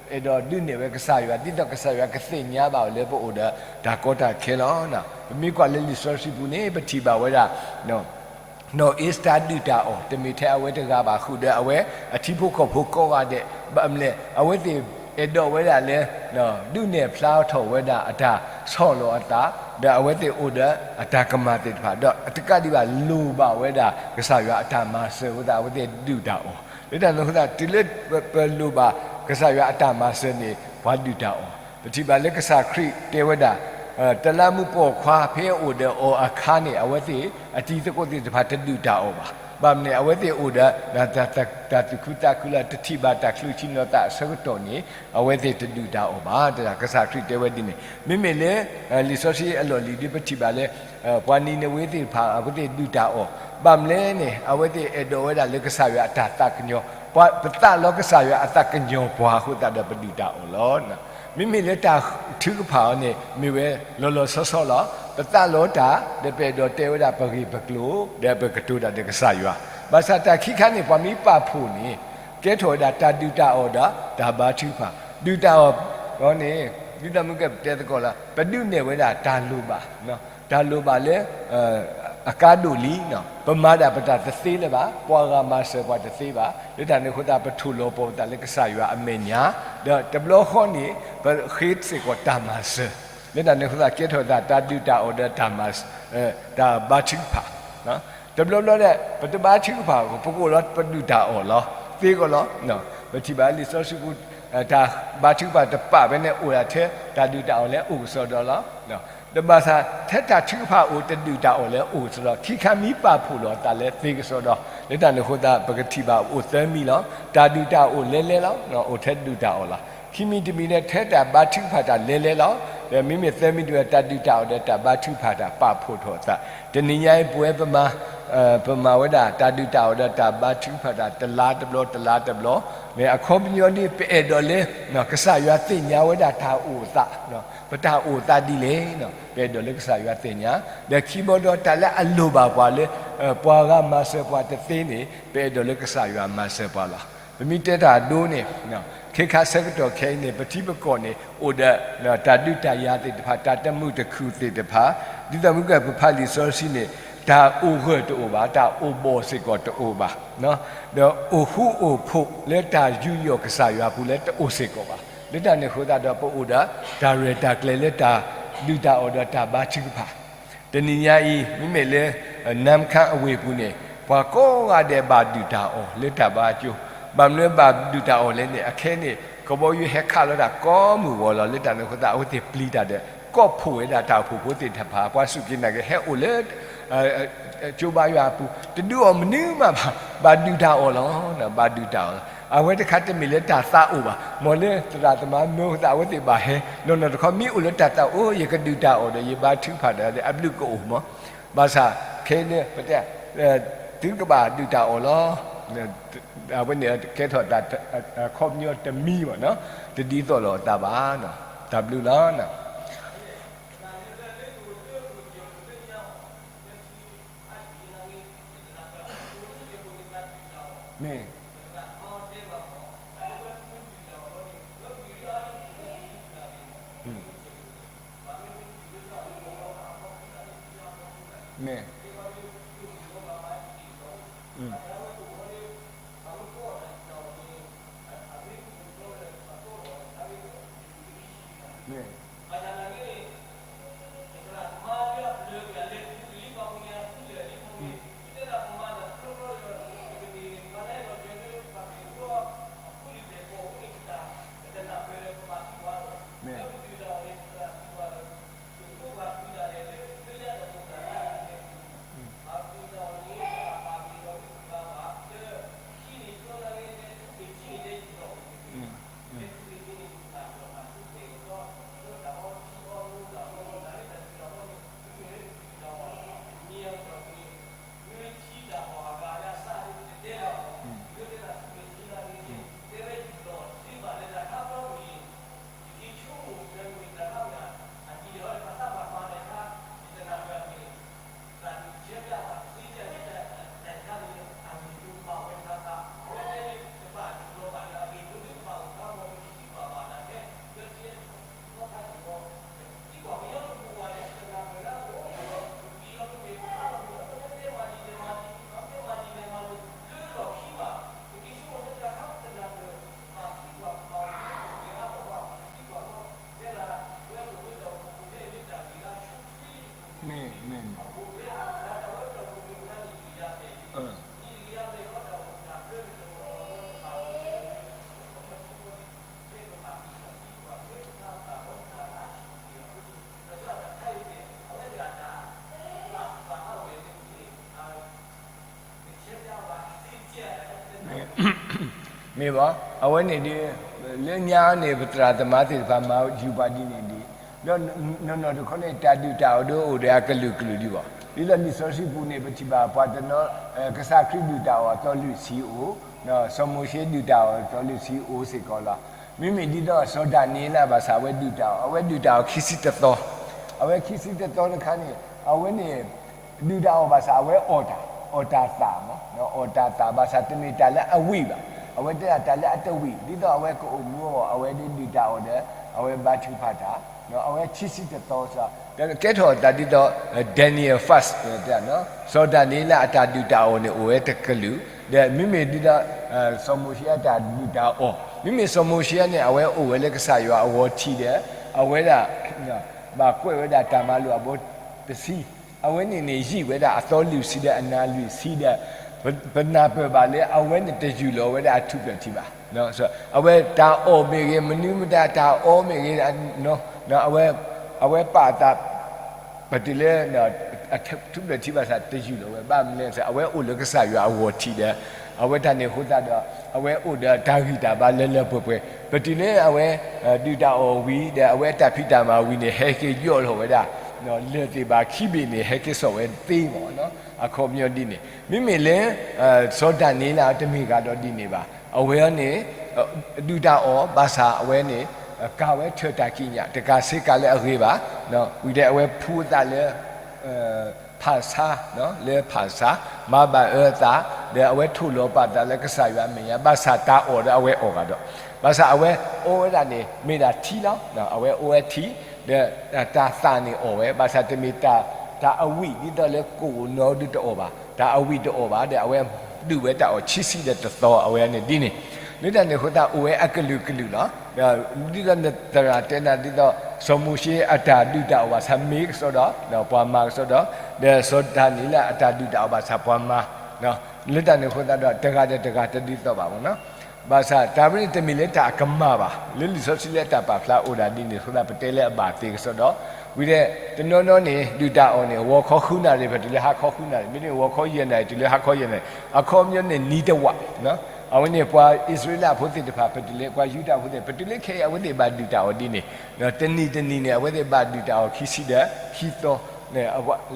အဲၣ်ဒိးဒုးနဲၣ်ဝဲကစၢ်ယွၤ ဒ်သိးကစၢ်ယွၤကသ့ၣ်ညါဘၣ်အီၤလၢပအိၣ်ဒီးတၢ်ကီတၢ်ခဲလီၤ. ပမ့ၢ်ကွၢ်လၢလံာ်စီဆှံပူၤန့ၣ် ပထံၣ်ဘၣ်ဝဲဒၣ် နီၢ်အ့စတၢ်ဒုၣ်တၢ်အီၣ် တမ့ၢ်ထဲအဝဲတဂၤဘၣ် ဃုာ်ဒီးအဝဲအထံဖိကီၢ်ဖိကိးဂၤဒဲး, ဘၣ်မနုၤလဲၣ် အဝဲသ့ၣ်အဲၣ်ဒိးဝဲဒၣ်လၢ ဒုးနဲၣ်ဖျါထီၣ်ဝဲဒၣ်အတၢ်ဆီၣ်လီၤအသး, ဒီးအဝဲသ့ၣ်အိၣ်ဒီးအတၢ်ကမၣ်သ့ၣ်တဖၣ်, ဒီးအတကးဒံးဘၣ်လိၣ်ဘၣ်ဝဲဒၣ်ကစၢ်ယွၤအတၢ်မၤစၢၤအဃိသတး အဝဲသ့ၣ်ဒုၣ်တၢ်အီၣ်. လၢတၢ်န့ၣ်အဃိသတး တုၤလၢပလိၣ်ဘၣ်ကစၢ်ယွၤအတၢ်မၤစၢၤန့ၣ် ပှၤဒုၣ်တၢ်အီၣ်. ပထံၣ်ဘၣ်လၢကစၢ်ခရံာ်တဲဝဲဒၣ် တလးမူးပိာ်ခွါဖဲအအိၣ်ဒီးအီၤအခါန့ၣ် အဝဲသ့ၣ်အတံၤသကိးသ့ၣ်တဖၣ်တဒုၣ်တၢ်အီၣ်ဘၣ်. ဘၣ်မနုၤလဲၣ် အဝဲသ့ၣ်အိၣ်ဒီး တၢ်သူၣ်ခုသးခုလၢတထံၣ်ဘၣ်တၢ်ချုးဆံနီၤသးအဆၢကတီၢ်န့ၣ် အဝဲသ့ၣ်တဒုၣ်တၢ်အီၣ်ဘၣ်. တၢ်ကစၢ်ခရံာ်တဲဝဲဒ်န့ၣ် မ့မ့ၢ်လၢ လံာ်စီဆှံအလီၢ်လံၤဒ်ပထံၣ်ဘၣ်လၢ ပှၤနံၤနဝ့သ့ၣ်တဖၣ် အဝဲသ့ၣ်ဒုၣ်တၢ်အီၣ်. ဘၣ်မနုၤလဲၣ်န့ၣ် အဝဲသ့ၣ်အဲၣ်ဒိးဝဲဒၣ်လၢကစၢ်ယွၤအတၢ်သးကညီၤ, ပှၤပသးလီကစၢ်ယွၤအသးကညီၤပှၤအဃိသတးဒီးပဒုၣ်တၢ်အီၣ်လီၤ. မ့မ့ၢ်လၢတၢ်ထုကဖၣ်အီၤန့ၣ် မ့ၢ်ဝဲလီၤလီၤဆီဆီလီၤ. ပသးလီတၢ် ဒီးပအဲၣ်ဒိးတဲဝဲဒၣ်ပဂ့ၢ်ပကျိၤ ဒီးပကတိၤတၢ်ဒီးကစၢ်ယွၤ. ဘၣ်ဆၣ်တၢ်ခံခါန့ၣ် ပှၤမ့ၢ်ပာ်ဖှိၣ်န့ၣ် ကဲထီၣ်ဝဲဒၣ်တၢ်ဒုၣ်တၢ်အီၣ်ဒီးတၢ်ဘါထုကဖၣ်. ဒုၣ်တၢ်အီၣ်အီၤန့ၣ် ဒ်သိးမ့ၢ်ကတဲသကိးလၢ ပဒုးနဲၣ်ဝဲဒၣ်တၢ်လိၣ်ဘၣ် တၢ်လိၣ်ဘၣ်လၢ အကါဒိၣ်လံ, ပမၤဒၣ်ပတၢ်တသ့လၢၤဘၣ်, ပှၤဂၤမၤစၢၤပှၤတသ့ဘၣ်. လၢတၢ်န့ၣ်အဃိသတး ပထိၣ်လီၤပီၤပသးလၢကစၢ်ယွၤအမဲာ်ညါ, ဒီးတဘျီဃီန့ၣ် ပဃ့စ့ၢ်ကီးတၢ်မၤစၢၤ. လၢတၢ်န့ၣ်အဃိသတး ကဲထီၣ်သးတၢ်ဒုၣ်တၢ်အီၣ်ဒီးတၢ်မၤ တၢ်ဘါထုကဖၣ်. တဘျီဘျီဒီး ပတဘါထုကဖၣ် ပကအိၣ်လီၤပဒုၣ်တၢ်အီၣ်လီၤ. သ့ကီးလီၤ. ပထံၣ်ဘၣ်လံာ်စီဆှံပူၤ တၢ်ဘါထုကဖၣ်တပာ်ဖဲန့ၣ် အိၣ်ဒၣ်ထဲတၢ်ဒုၣ်တၢ်အီၣ်လၢအအိၣ်ကစီဒီလီၤ. တဘၣ်ဆၣ် ထဲတၢ်ထုကဖၣ်အိၣ်တဒုၣ်တၢ်အီၣ်လၢအအိၣ်ကစီဒီ ခံခါမံပာ်ဖှိၣ်လီၤအသးလၢသ့ကစီဒီ လၢတၢ်န့ၣ်အဃိသတး ပကထံၣ်ဘၣ်အိၣ်သၢမံၤလီၤ. တၢ်ဒုၣ်တၢ်အီၣ်လဲၤလဲၤလီၤ အိၣ်ထဲဒုၣ်တၢ်အီၣ်လီၤ. ခံမံၤတမံၤလၢ ထဲတၢ်ဘါထုကဖၣ်တၢ်လဲၤလဲၤလီၤ. ဒီးမ့မ့ၢ်သၢမံၤတမံၤ တၢ်ဒုၣ်တၢ်အီၣ်ဒီးတၢ်ဘါထုကဖၣ်တၢ်ပာ်ဖှိၣ်ထီၣ်အသး. တနံၤညါအံၤ ပဝဲပမၤ ပမၤဝဲဒၣ်တၢ်ဒုၣ်တၢ်အီၣ်ဒီးတၢ်ဘါထုကဖၣ်တၢ် တလါတဘျီ တလါတဘျီ, မ့ၢ်အခီပညီဒ် ပအဲၣ်ဒိးလၢ ကစၢ်ယွၤသ့ၣ်ညါဝဲဒၣ်တၢ်အိၣ်အသး, ပတၢ်အိၣ်အသးဒ်လဲၣ်, ပအဲၣ်ဒိးလၢကစၢ်ယွၤသ့ၣ်ညါ, ဒီးခံဘီဒီးတၢ်လၢအလိၣ်ဘၣ်ပှၤလၢ ပှၤဂၤမၤစၢၤပှၤတသ့န့ၣ် ပအဲၣ်ဒိးလၢကစၢ်ယွၤမၤစၢၤပှၤလီၤ. ပမ့ၢ်တဲတၢ်အဒိန့ၣ် ခဲခါဆၢကတီၢ်ခဲအံၤန့ၣ် ပထံပကီၢ်န့ၣ် အိၣ်ဒီး တၢ်ဒုးတၢ်ယၤသ့ၣ်တဖၣ် တၢ်တမုာ်တခုၣ်သ့ၣ်တဖၣ်, ဒ်သိးမုၢ်ကပဖးလံာ်စီဆှံန့ၣ် တၢ်အိၣ်ဂၢၢ်တအိၣ်ဘၣ်, တၢ်အိၣ်ဘီၣ်စ့ၢ်ကီးတအိၣ်ဘၣ်, ဒီးအိၣ်ဃူအိၣ်ဖိးလၢတၢ်ယူးယီၣ်ကစၢ်ယွၤပူၤလၢတအိၣ်စ့ၢ်ကီးဘၣ်. လၢတၢ်န့ၣ်အဃိသတးဒီး ပအိၣ်ဒီးတၢ်ရဲၣ်တၢ်ကျဲၤလၢတၢ်ဒုးတၢ်အီၣ်ဒီးတၢ်ဘါထုကဖၣ် တနံၤညါအံၤ မ့မ့ၢ်လၢ နါမခါအဝ့ၢ်ပူၤန့ၣ် ပှၤကိးဂၤဒဲးဘၣ်ဒုးတၢ်အီၣ်လၢတၢ်ဘါကၠိ, ဘၣ်မနုၤဘၣ်ဒုးတၢ်အီၣ်လဲၣ်န့ၣ် အခဲန့ၣ် ကဘီယူၤဟဲခးလီၤတၢ်ကိးမုၢ်ဂီၤလီၤ. လၢတၢ်န့ၣ်အဃိသတး အဝဲသ့ၣ်ပျံၤတၢ်ဒီး ကိးဖှိၣ်ဝဲဒၣ်တၢ်အိၣ်ဖှိၣ်ဖိသ့ၣ်တဖၣ် ပှၤစူၢ်က့ၤနာ်က့ၤ ဟဲအိၣ်လၢ ကၠိဘါယွၤအပူၤ တဒုးအီၣ်မနုၤမးဘၣ်, ဘၣ်ဒုးတၢ်အီၣ်လီၤ, ဘၣ်ဒုးတၢ်အီၣ်လီၤ. အဝဲတခါတမ့ၢ်လၢတၢ်သးအိၣ်ဘၣ်, မ်လၢသရၣ်သမါမၢအသး အဝဲသ့ၣ်ဘၣ်ဟဲ နီၢ်နီၢ်တခီ မ့ၢ်အိၣ်လၢတၢ်သးအိၣ် ယကဒုးတၢ်အီၣ်ဒီး ယဘါထုကဖၣ်ဒီး အဘျုးကအိၣ်မး, ဘၣ်ဆၣ် ခဲအံၤန့ၣ် ပတဲ သုကဘၣ်ဒုးတၢ်အီၣ်လီၤ. အဝဲန့ၣ်ကဲထီၣ်တၢ် အခီပညီတမံၤဘၣ်နီၤ, တဒ်သိးလိာ်အသးဘၣ်နီၤ, တၢ်ဘျုးလီၤ. မ့ၢ် မ့ၢ် မ့ၢ် မ့ၢ် မ့ၢ် မ့ၢ် မ့ၢ်ဘၣ်, အဝဲန့ၣ်ဒီး လၢညါန့ၣ် ပသရၣ်သမါသ့ၣ်တဖၣ်မၤယူၤပှၤဒ်န့ၣ်ဒံး, ဒီးနီၢ်နီၢ်တခီန့ၣ် တၢ်ဒုၣ်တၢ်အီၣ်ဒၣ်အိၣ်ဒီးအကလုာ်ကလုာ်ဒံးဘၣ်. ဒ်သိးလံာ်စီဆှံပူၤန့ၣ် ပထံၣ်ဘၣ်ပှၤတနီၤ ကစၢ်ခရံာ်ဒုၣ်တၢ်အီၣ်အသီလွံၢ်ဆံအိၣ်, စီၤမိၤၡ့ဒုၣ်တၢ်အီၣ်အသီလွံၢ်ဆံအိၣ်စ့ၢ်ကီးလီၤ. မ့မ့ၢ်ဒ်သိးစီၤဒၤနံးယ့လးဘၣ်ဆၣ် အဝဲဒုၣ်တၢ်အီၣ်, အဝဲဒုၣ်တၢ်အီၣ်ခံဆံတသီ, အဝဲခံဆံတသီတခါန့ၣ် အဝဲန့ၣ် ဒုၣ်တၢ်အီၣ်ဘၣ်ဆၣ် အဝဲအီၣ်တၢ်, အီၣ်တၢ်သးမး, အီၣ်တၢ်သးဘၣ်ဆၣ်တမ့ၢ်တၢ်လၢအဝံၣ်ဘၣ်. အဝဲတဲဒၣ်တၢ်လၢအတဝံၣ် ဒ်သိးအဝဲကအိၣ်မူအဂီၢ် အဝဲဒၣ်ဒုၣ်တၢ်အီၣ်ဒီး အဝဲဘါထုကဖၣ်တၢ်, အဝဲခံဆံတသီစ့ၢ်, ကဲထီၣ်အသးဒ်သိး Daniel fast တဲ, စီၤဒၤနံးယ့လးအတၢ်ဒုၣ်တၢ်အီၣ်န့ၣ် အိၣ်ဝဲတကလုာ်, ဒီးမ့မ့ၢ်ဒ်သိး စီၤမိၤၡ့အတၢ်ဒုၣ်တၢ်အီၣ်, မ့မ့ၢ်စီၤမိၤၡ့န့ၣ် အဝဲအိၣ်ဝဲလၢကစၢ်ယွၤအဂီၤထံးဒီး အဝဲဒၣ် ဘၣ်ကွဲးဝဲဒၣ်တၢ်မၤလိာ်အဘိတဆံ, အဝဲန့ၣ်န့ၣ် ယံာ်ဝဲဒၣ်အသီလွံၢ်ဆံဒီးအနၤလွံၢ်ဆံဒီး ပနၢ်ပၢၢ်ဘၣ်လၢအဝဲန့ၣ်တယူၢ်လီၤဝဲဒၣ်အထူၣ်ဖျဲၣ်ထံဘၣ်. အဝဲတၢ်အီၣ်မ့ၢ်ဂ့ၤ, မနုၤမတၤတၢ်အီမ့ၢ်ဂ့ၤ, အဝဲပာ်အသး ပတုၤလၢ အထူၣ်ဖျဲၣ်ထံဘၣ်ဆၣ်တယူၢ်လီၤဝဲ ဘၣ်မနုၤလဲၣ်, အဝဲအိၣ်လၢကစၢ်ယွၤအဂီၢ်ထံးဒီး အဝဲတၢ်န့ၣ်အဃိသတးဒီး အဝဲအိၣ်ဒီးတၢ်ဂံၢ်တၢ်ဘါလၢလၢပှဲၤပှဲၤ, ပတုၤလၢအဝဲ ဒုၣ်တၢ်အီၣ်ဝံၤဒီး အဝဲအတၢ်ဖံးတၢ်မၤဝံၤန့ၣ် ဟဲက့ၤယီၢ်လီၤဝဲဒၣ် လၢၢ်သ့ၣ်ဘၣ်ခံဘ့ၣ်န့ၣ် ဟဲက့ၤစိာ်ဝဲသ့မး, အခီပညီဒ်န့ၣ် မ့မ့ၢ်လၢ စီၤဒၤနံးယ့လးတမ့ၢ်ဂၤဒီးဒ်န့ၣ်ဘၣ်. အဝဲအံၤန့ၣ် ဒုၣ်တၢ်အီၣ်ဘၣ်ဆၣ်အဝဲန့ၣ် ကၤဝဲထၢၣ်တၢ်ကံးညာ် တကးဆ့ကၤလၢအဂ့ၤဘၣ်, ဝံၤဒီးအဝဲဖှူအသးလၢ ဖၣ်ဆါ, လၢဖၣ်ဆါ မၤဘၣ်အၢအသး, ဒီးအဝဲထိၣ်လီၤပာ်သးလၢကစၢ်ယွၤအမဲာ်ညါ ဘၣ်ဆၣ်တၢ်အီၣ်ဒီးအဝဲအီၣ်ဂၤဒီး ဘၣ်ဆၣ်အဝဲအီဝဲဒၣ်န့ၣ် မ့ၢ်ဒၣ်ထံလီၤ. အဝဲအီဝဲထံ ဒီးတၢ်သၣ်န့ၣ်အီၣ်ဝဲ ဘၣ်ဆၣ်တမ့ၢ်တၢ်အဝံၣ်ဒ်သိးလၢကိၣ်နီဒုတအီၣ်ဘၣ်, တၢ်အဝံၣ်တအီၣ်ဘၣ်ဒီး အဝဲဒုးဝဲတၢ်အီၣ်ခံဆံဒီးတသီ အဝဲန့ၣ်ဒ်န့ၣ်, လၢတၢ်န့ၣ်အဃိသတးအိၣ်ဝဲအကလုာ်ကလုာ်လီၤ. ဒ်သိးနသရၣ်တဲနၤဒ်သိး စီၤမိၤၡ့အတၢ်ဒုးတၢ်အီၣ်ဘၣ်ဆၣ်မ့ၢ်ကစီဒီး ပှၤမၤကစီဒီး, ဒီးစီၤဒၤနံးယ့လးအတၢ်ဒုးတၢ်အီၣ်ဘၣ်ဆၣ်ပှၤမၤ လၢတၢ်န့ၣ်အဃိသတးဒီး တဂၤဒီးတဂၤတဒ်သိးဘၣ်မးနီၤ. ဘၣ်ဆၣ်တၢ်ဝဲန့ၣ်တမ့ၢ်လၢတၢ်အကမၣ်ဘၣ်, လၢလံာ်စီဆှံလၢအတၢ်ပာ်ဖျါအိၣ်ဒၣ်ဒ်န့ၣ်အဃိသတး ပတဲလၢအဘၣ်သ့ကစီဒီး, ဝံၤဒီး တနီၤနီၤန့ၣ် ဒုၣ်တၢ်အီၣ်န့ၣ် ဂီၤခီဃုနၣ်ရံၣ် ပတုၤလၢဟါခီဃုနၣ်ရံၣ်, မ့တမ့ၢ်ဂီၤခီယဲၢ်နၣ်ရံၣ် တုၤလၢဟါခီယဲၢ်နၣ်ရံၣ်, အခီပညီန့ၣ်နံၤတဝး, အဝဲန့ၣ်ပှၤအံၣ်စရ့လးဖိသ့ၣ်တဖၣ် ပတုၤလၢပှၤယူဒၤဖိသ့ၣ် ပတုၤလၢခဲအံၤအဝဲသ့ၣ်ဘၣ်ဒုၣ်တၢ်အီၣ်ဒ်န့ၣ်, တနံၤတနံၤန့ၣ် အဝဲသ့ၣ်ဘၣ်ဒုၣ်တၢ်အီၣ်ခံဆံဒီးခံသီ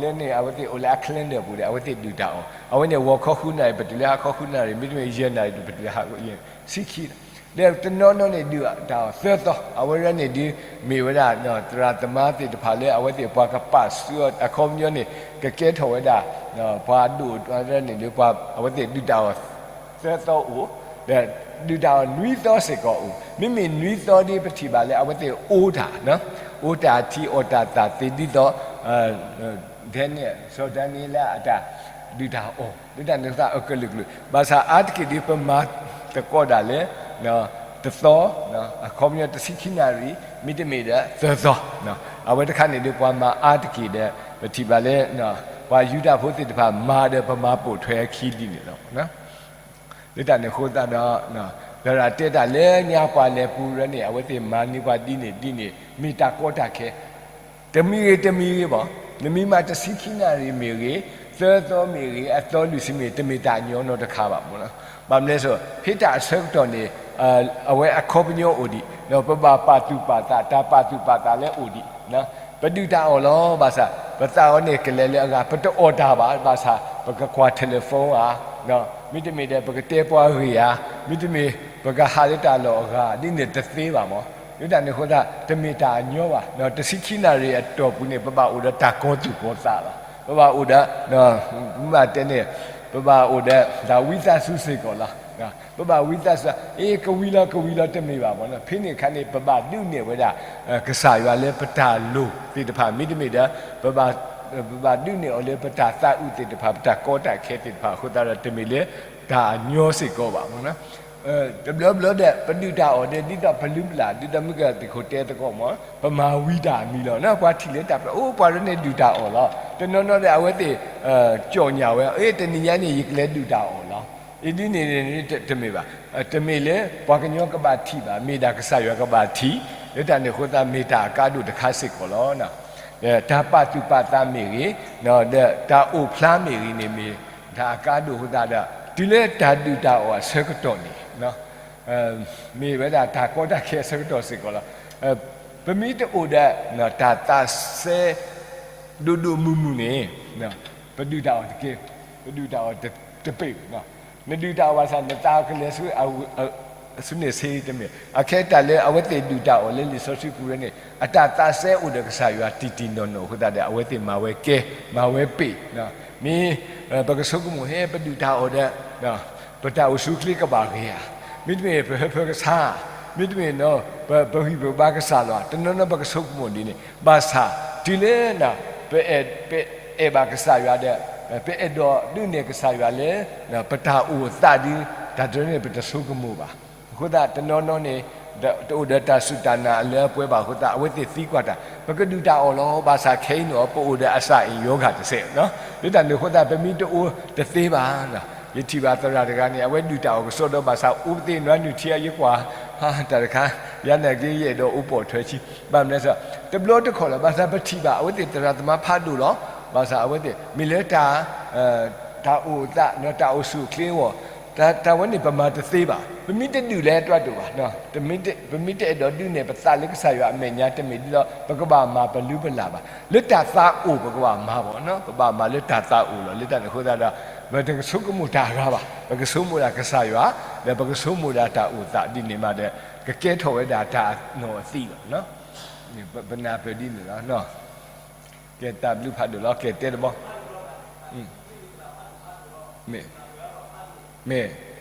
လၢန့ၣ် အဝဲသ့ၣ်အိၣ်လၢအ calendar ပူၤဒီး အဝဲသ့ၣ်ဒုၣ်တၢ်အီၣ်, အဝဲန့ၣ်ဂီၤခီဃုနၣ်ရံၣ် ပတုၤလၢဟါခီဃုနၣ်ရံၣ် မ့တမ့ၢ်ယဲၢ်နၣ်ရံၣ် ပတုၤလၢဟါခီယဲၢ်နၣ်ရံၣ် ဆံခံ, ဒီးတနီၤနီၤန့ၣ်ဒုၣ်တၢ်အီၣ်သၢသီ, အဝဲဒၣ်န့ၣ်ဒုး မ့ၢ်ဝဲဒၣ် သရၣ်သမါသ့ၣ်တဖၣ်လၢအဝဲသ့ၣ်ပှၤကပာ်စုအီၤ အခီပညီန့ၣ် ကကဲထီၣ်ဝဲဒၣ် ပှၤဒိၣ်အဝဲန့ၣ်ဒုး ပှၤအဝဲသ့ၣ်ဒုၣ်တၢ်အီၣ်သၢသီအိၣ်, ဒီးဒုၣ်တၢ်အီၣ်နွံသီစ့ၢ်ကီးအိၣ်, မ့မ့ၢ်နွံသီဒ်ပထံၣ်ဘၣ်လၢအဝဲသ့ၣ်အိၣ်တၢ် အိၣ်တၢ်ထံအီၣ်တၢ်သၣ်သ့ဒ်သိး ဒဲန့ၣ် စီၤဒၤနံးယ့လးအတၢ်ဒုၣ်တၢ်အီၣ် လၢတၢ်န့ၣ်အဃိသတးအကလုာ်ကလုာ်, ဘၣ်ဆၣ်အါတက့ၢ်ဒ်ပမၤသကိးဒၣ်လၢ တသီ, အခီပညီတဆံခံနၣ်ရံၣ် မ့တမ့ၢ်ဒီးသၢသီ, အဝဲတခါန့ၣ်ဒ်ပှၤမၤအါတက့ၢ်ဒီး ပထံၣ်ဘၣ်လၢ ပှၤယူဒၤဖိသ့ၣ်တဖၣ်မၤဒီးပမၤပိာ်ထွဲအခံဒ်န့ၣ်လီၤ. လၢတၢ်န့ၣ်အဃိသတးဒီး သရၣ်တဲတၢ်လၢညါပှၤလဲၤပူၤရၢန့ၣ် အဝဲသ့ၣ်မၤန့ၢ်ပှၤဒ်န့ၣ်ဒ်န့ၣ် မ့ၢ်တၢ်ကီတၢ်ခဲ တမံၤဂ့ၤတမံၤဂ့ၤဘၣ်, နမ့ၢ်မၤတဆံခံနၣ်ရံၣ်မ့ၢ်ဂ့ၤ, သၢသီမ့ၢ်ဂ့ၤ, အသီလွံၢ်ဆံမ့ၢ်ဂ့ၤ, တမ့ၢ်တၢ်ညီနီတခါဘၣ်မး. ဘၣ်မနုၤလဲၣ်, ဖဲတၢ်အဆၢကတီၢ်န့ၣ် အဝဲအခီပညီအိၣ်ဒံး, ဒီးပဘၣ်ပာ်သူၣ်ပာ်သး, တၢ်ပာ်သူၣ်ပာ်သးလၢအိၣ်ဒံး, ပဒုၣ်တၢ်အီၣ်လီၤ, ဘၣ်ဆၣ် ပသးအီၤန့ၣ်ကလဲၤလၢအဂၤ, ပတအီၣ်တၢ်ဘၣ်, ဘၣ်ဆၣ် ပကကွၢ် telephone ဧါ, မ့တမ့ၢ်ဒီး ပကတဲပှၤဂ့ၢ်ဧါ, မ့တမ့ၢ် ပကဟးလၢတၢ်လီၢ်အဂၤ ဒ်န့ၣ်တသ့ဘၣ်မး. လၢတၢ်န့ၣ်အဃိသတး တမ့ၢ်တၢ်အညီဘၣ်, တဆံခံနၣ်ရံၣ်အတီၢ်ပူၤန့ၣ် ပဘၣ်အိၣ်ဒီးတၢ်ကီသူၣ်ကီသးလီၤ. ပဘၣ်အိၣ်ဒီး မ့ၢ်ဘၣ်တဲန့ၣ် ပဘၣ်အိၣ်ဒီးတၢ်ဝံသးစူၤစ့ၢ်ကီးလီၤ. ပဘၣ်ဝံသးစူၤ, အ့ ကဝံၤလီၤ ကဝံၤလီၤတမ့ၢ်ဘၣ်မး. ဖဲန့ၣ်အခါန့ၣ် ပဘၣ်ဒုးနဲၣ်ဝဲဒၣ် ကစၢ်ယွၤလၢပတၢ်လိၣ်သ့ၣ်တဖၣ် မ့တမ့ၢ်ဒီး ပဘၣ်ဒုးနဲၣ်အီၤလၢပတၢ်သးအုးသ့ၣ်တဖၣ် ပတၢ်ကီတၢ်ခဲသ့ၣ်တဖၣ်အဃိသတးဒီး တမ့ၢ်လၢတၢ်အညီစ့ၢ်ကီးဘၣ်မး. တဘျီဘျီဒီး ပဒုၣ်တၢ်အီၣ်ဒီး ဒ်သိးပလုၢ်ပလၢ် ဒ်သိးမုၢ်ကသံၣ်ခိၣ်တဲသကိးမး ပမၤဝံၤတၢ်အမံၤလီၤ. ပှၤထံၣ်လၢတၢ်ပျီ အိၣ် ပှၤရၢန့ၣ်ဒုၣ်တၢ်အီၣ်လီၤ. တနီၤနီၤဒီး အဝဲသ့ၣ် ကၠီၣ်ညါဝဲ အ့ တနံၤညါန့ၣ် ယကလဲၤဒုၣ်တၢ်အီၣ်လီၤ. အ့ ဒ်န့ၣ်န့ၣ်တမ့ၢ်ဘၣ်. တမ့ၢ်လၢပှၤကညီကဘၣ်ထံၣ်ဘၣ်, မ့ၢ်ဒၣ်ကစၢ်ယွၤကဘၣ်ထံၣ်. လၢတၢ်န့ၣ်အဃိသတး မ့ၢ်တၢ်အကါဒိၣ်တခါစ့ၢ်ကီးလီၤ. တၢ်ပာ်သူၣ်ပာ်သးမ့ၢ်ဂ့ၤ, ဒီးတၢ်အိၣ်ဖျါမ့ၢ်ဂ့ၤန့ၣ် မ့ၢ်တၢ်အကါဒိၣ်အဃိသတးဒီး တုၤလၢတၢ်ဒုၣ်တၢ်အီၣ်အဆၢကတီၢ်န့ၣ် မ့ၢ်ဝဲဒၣ်တၢ်ကီတၢ်ခဲအဆၢကတီၢ်စ့ၢ်ကီးလီၤ. ပမ့ၢ်တအိၣ်ဒီး တၢ်သးစဲ ဒိၣ်ဒိၣ်မုၢ်မုၢ်န့ၣ် ပဒုၣ်တၢ်အီၣ်တက့ၢ်, ပဒုၣ်တၢ်အီၣ်တပ့ၢ်, နဒုၣ်တၢ်အီၣ်ဘၣ်ဆၣ် နသးကလဲၤဆူ ဆူန့ၣ်ဆ့တမ့ၢ်, အခဲတၢ်လၢအဝဲသ့ၣ်ဒုၣ်တၢ်အီၣ်လၢလံာ်စီဆှံပူၤဝဲန့ၣ် အတၢ်သးစဲအိၣ်ဒီးကစၢ်ယွၤတံၢ်တံၢ်နီၢ်နီၢ်အဃိသတးဒီး အဝဲသ့ၣ်မၤဝဲကဲ, မၤဝဲပ့ၢ်. မ့ၢ်ပကဆိကမိၣ်ဟဲ ပဒုၣ်တၢ်အီၣ်ဒီး ပတၢ်အိၣ်ဆူၣ်အိၣ်ချ့ကဘၣ်ဂ့ၤဧါ, မ့တမ့ၢ်ပဟၢဖၢကဆါ, မ့တမ့ၢ် ပဂံၢ်ပဘါကစၢ်လီၤ. တနီၤနီၤပကဆိကမိၣ်ဒ်န့ၣ်, ဘၣ်ဆၣ် တုၤလၢ ပအဲၣ်ဘၣ်ကစၢ်ယွၤဒီး ပအဲၣ်ဒိးဒုးနဲၣ်ကစၢ်ယွၤလၢ ပတၢ်အိၣ်သးဒ် တၢ်တရၢန့ၣ် ပတဆိကမိၣ်ဘၣ်. အဃိသတး တနီၤနီၤန့ၣ် တအိၣ်ဒီးတၢ်စူၢ်တၢ်နာ်အလၢအပှဲၤဘၣ်အဃိသတး အဝဲသ့ၣ်သံကွၢ်တၢ်, ပကဒုၣ်တၢ်အီၣ်လီၤ, ဘၣ်ဆၣ်ခဲအံၤန့ၣ် ပအိၣ်ဒီးအစၢ်အ့ၣ်ယီၤဂၤတစဲး. လၢတၢ်န့ၣ်အဃိသတး ပမ့ၢ်တအိၣ်တသ့ဘၣ် ယထံၣ်ဘၣ်သရၣ်တဂၤန့ၣ် အဝဲဒုၣ်တၢ်အီၣ်ကစီဒီး ဘၣ်ဆၣ်အိၣ်ပသ့ၣ်နွါနုၢ်ထံအယကွၢ် တၢ်တခါ ယၤနာ်က့ယအဲၣ်ဒိးအိၣ်ပိာ်ထွဲဆံ ဘၣ်မနုၤလဲၣ်, တဘျီတခီၣ်လၢၤ ဘၣ်ဆၣ်ပထံၣ်ဘၣ် အဝဲသ့ၣ်သရၣ်သမါဖးဒိၣ်လီၤ. ဘၣ်ဆၣ်အဝဲသ့ၣ် မ့ၢ်လၢတၢ် တၢ်အိၣ်သး တၢ်အိၣ်ဆူၣ်အိၣ်ချ့အဂီၢ် တၢ်ဝဲန့ၣ် ပမၤတသ့ဘၣ်. ပမ့ၢ်တဒုးလဲၤတွးဒိၣ်ဘၣ်, ပမ့ၢ်တအဲၣ်ဒိးဒုးနဲၣ်ပသးလၢကစၢ်ယွၤအမဲာ်ညါ တမ့ၢ်ဒ်သိး ပကဘၣ်မၤပလုၢ်ပလၢ်ဘၣ်. လၢတၢ်သးအိၣ်ပကဘၣ်မၤဘၣ်, ပဘၣ်မၤလၢတၢ်သးအိၣ်လီၤ. လၢတၢ်န့ၣ်အဃိသတးဒီး ပတကဆိကမိၣ်တၢ်အရၤဘၣ်, ပကဆိကမိၣ်ဒၣ်ကစၢ်ယွၤ ဒီးပကဆိကမိၣ်ဒၣ်တၢ်အိၣ်သးဒ်န့ၣ်မးဒီး ကကဲထီၣ်ဝဲဒၣ်တၢ်အနီၢ်အသံလီၤ. ပနၢ်ပၢၢ်ဒ်န့ၣ်လီၤ. ကဲတၢ်ဘျုးဖးဒိၣ်လီၤ. ကဲတဲတဘီ မ့ၢ် မ့ၢ် မ့ၢ်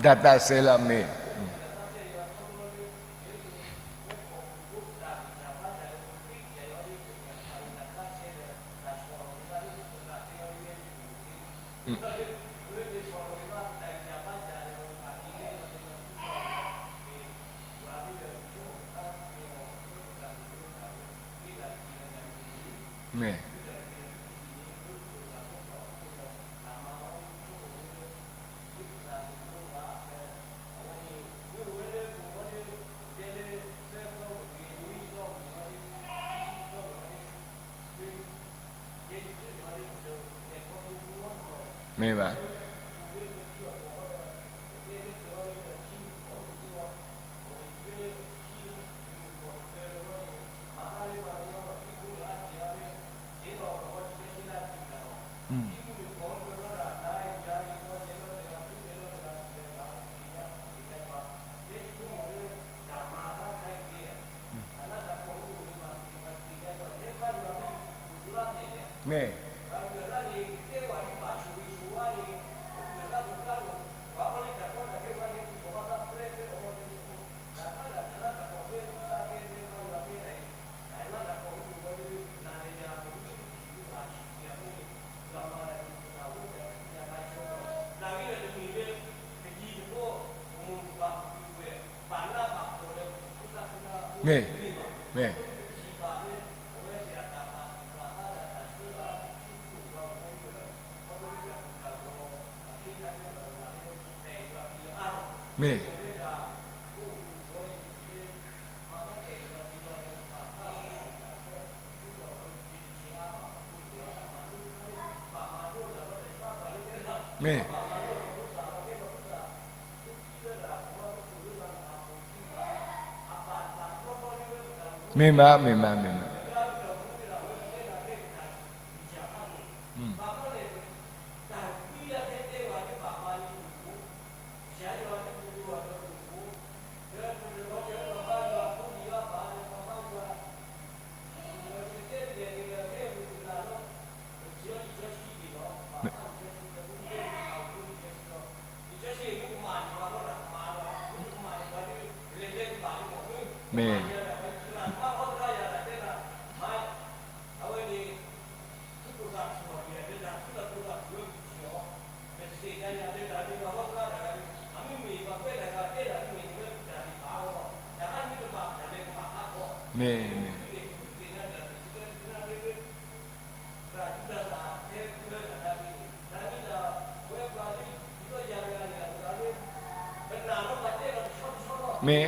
တၢ်သးစဲလီၤ မ့ၢ် မ့ၢ် မ့ၢ်ဘၣ်. မ့ၢ် မ့ၢ် မ့ၢ် မ့ၢ် မ့ၢ် မ့ၢ်မး မ့ၢ်မး မ့ၢ်မး.မ့ၢ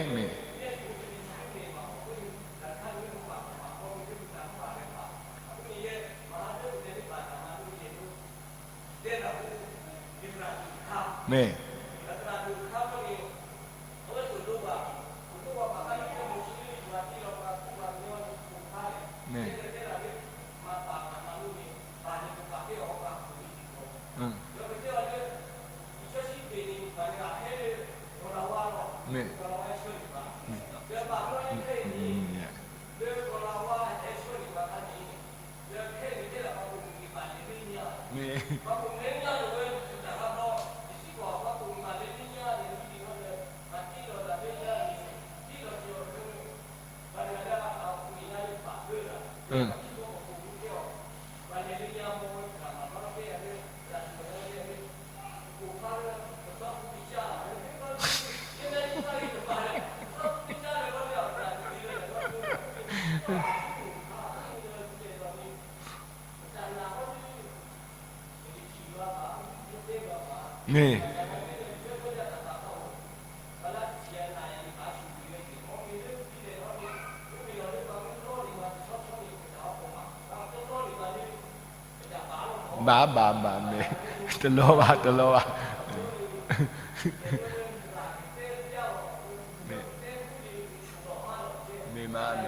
် မ့ၢ် မ့ၢ် မ့ၢ် မ့ၢ် အၢ မ့ၢ် ဘၣ်ဘၣ်ဘၣ်မ့ၢ် တလီၤဘၣ် တလီၤဘၣ် မ့ၢ်မ့ၢ်မ့ၢ် မ့ၢ် မ့ၢ် မ့ၢ်ဘၣ် မ့ၢ် မ့ၢ် မ့ၢ်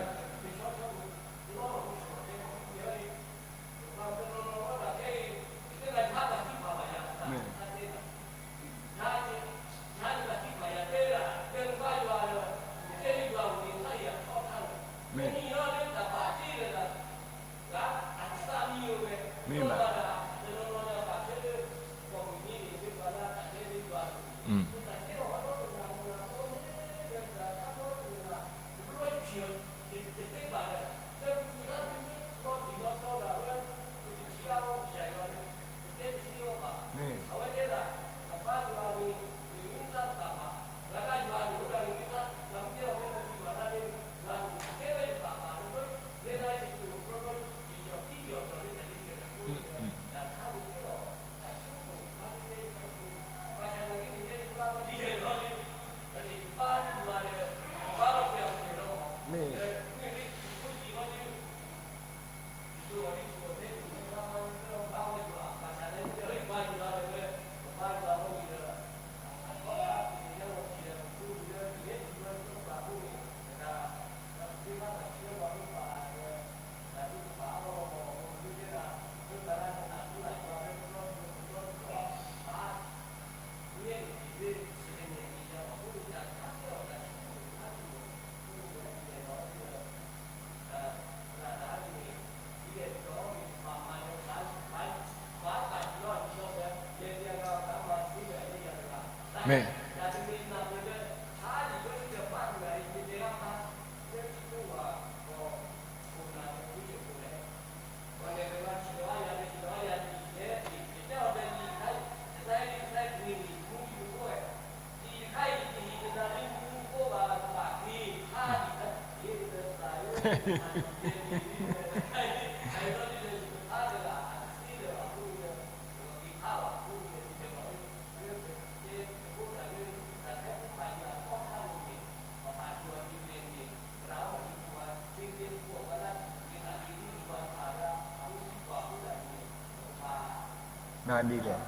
မၤဒ်လဲၣ်,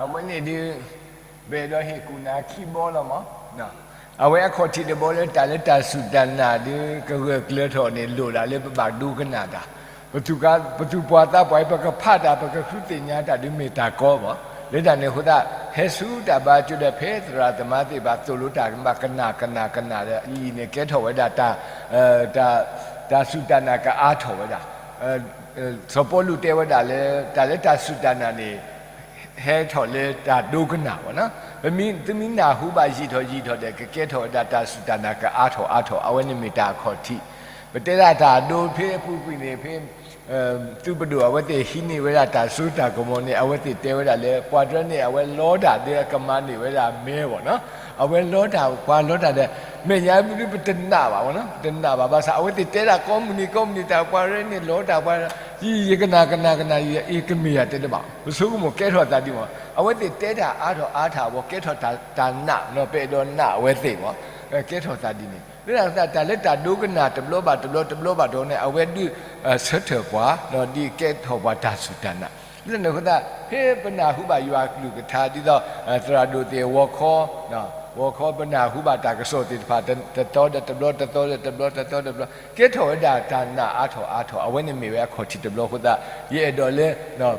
အဝဲန့ၣ်ဒုး ပအဲၣ်ဒိးဟ့ၣ်ကူၣ်နၤခံဘီလီၤမး. အဝဲအခီၣ်ထံးတဘီလၢတၢ်လၢတၢ်စူၢ်တၢ်နာ်ဒုး ကဂၢၢ်ကျၢၤထီၣ်န့ၣ် လိၣ်ဒၣ်လၢပဘၣ်ဒိကနၣ်တၢ်, ပသူၣ်ပှၤသးပှၢ်အံၤ ပကဖးတၢ် ပကဃုသ့ၣ်ညါတၢ်ဒုးမ့ၢ်တၢ်ကီမး. လၢတၢ်န့ၣ်အဃိသတး ဟဲဆူတၢ်ဘါကၠိဒီး ဖဲသရၣ်သမါသ့ၣ်တဖၣ်သိၣ်လိတၢ်ကမၣ် ကနၣ်ကနၣ်ကနၣ်ဒီး အံၤန့ၣ်ကဲထီၣ်ဝဲဒၣ်တၢ် တၢ်စူၢ်တၢ်နာ်ကအါထီၣ်ဝဲဒၣ်. စီၤပီလူးတဲဝဲဒၣ်လၢ တၢ်လၢတၢ်စူၢ်တၢ်နာ်န့ၣ် ဟဲထီၣ်လၢတၢ်ဒိကနၣ်ဘၣ်နီၤ. ပမ့ၢ်သုမ့ၢ်နၢ်ဟူဘၣ်ယံာ်ထီၣ်ယံာ်ထီၣ်ဒီး ကကဲထီၣ်ဝဲဒၣ်တၢ်စူၢ်တၢ်နာ်ကအါထီၣ်အါထီၣ်, အဝဲန့ၣ်မ့ၢ်တၢ်အခီၣ်ထံး. ပတဲဒၣ်တၢ်ဒိဖဲအပူၤကွံာ်န့ၣ် ဖဲ သုးပဒိၣ်အဝဲသ့ၣ်ဟံးန့ၢ်ဝဲဒၣ်တၢ်စိတၢ်ကမီၤန့ၣ် အဝဲသ့ၣ်တဲဝဲဒၣ်လၢ ပှၤတရၢန့ၣ် အဝဲလီတၢ်ဒီးအကမၤန့ၢ်ဝဲဒၣ်မဲဘၣ်နီၤ. အဝဲလီတၢ် ပှၤလီတၢ်ဒီး မဲာ်ညါဒုးပတနာ်ဘၣ်ဘၣ်နီၤ, ပတနာ်ဘၣ်. ဘၣ်ဆၣ် အဝဲသ့ၣ်တဲဒၣ်ကိးမုၢ်နံၤကိးမုၢ်နံၤ တၢ်ပှၤတရၢန့ၣ် လီတၢ်ပှၤ ယံာ်ယံာ်ကနၣ်ကနၣ်ကနၣ် ယအ့ၣ်ကမ့ၢ်ယၤတဲတဘၣ်, ပဆိကမိၣ်ကဲထီၣ်သးဒ်မး. အဝဲသ့ၣ်တဲတၢ်အါထီၣ်အါထီၣ်အဂီၢ် ကဲထီၣ်တၢ်နာ်နီၤ, ပအဲၣ်ဒိးနာ်အဝဲသ့ၣ်မး, ကဲထီၣ်သးဒ်န့ၣ်. လၢတၢ်အဃိသတး တၢ်လၢတၢ်ဒိကနၣ်တဘျီဘၣ်တဘျီ တဘျီဘၣ်တဘျီန့ၣ် အဝဲဒုးဆၢထၢၣ်ပှၤ ဒ်ကဲထီၣ်ပှၤတၢ်စူၢ်တၢ်နာ်. လၢတၢ်န့ၣ်အဃိသတး ဖဲပနၢ်ဟူဘၣ်ယွၤအကလုၢ်ကထါ ဒ်သိးသရၣ်ဒိၣ်သ့ၣ်ဂီၤခီ ဂီၤခီပနၢ်ဟူဘၣ်တၢ်ကစီၣ်သ့ၣ်တဖၣ် တသီဒီးတဘျီ တသီဒီးတဘျီ တသီဒီးတဘျီ ကဲထီၣ်ဝဲဒၣ်တၢ်နာ်အါထီၣ်အါထီၣ် အဝဲန့ၣ်မ့ၢ်ဝဲအခီၣ်ထံးတဘျီအဃိသတး ယအဲၣ်ဒိးလၢ နာ်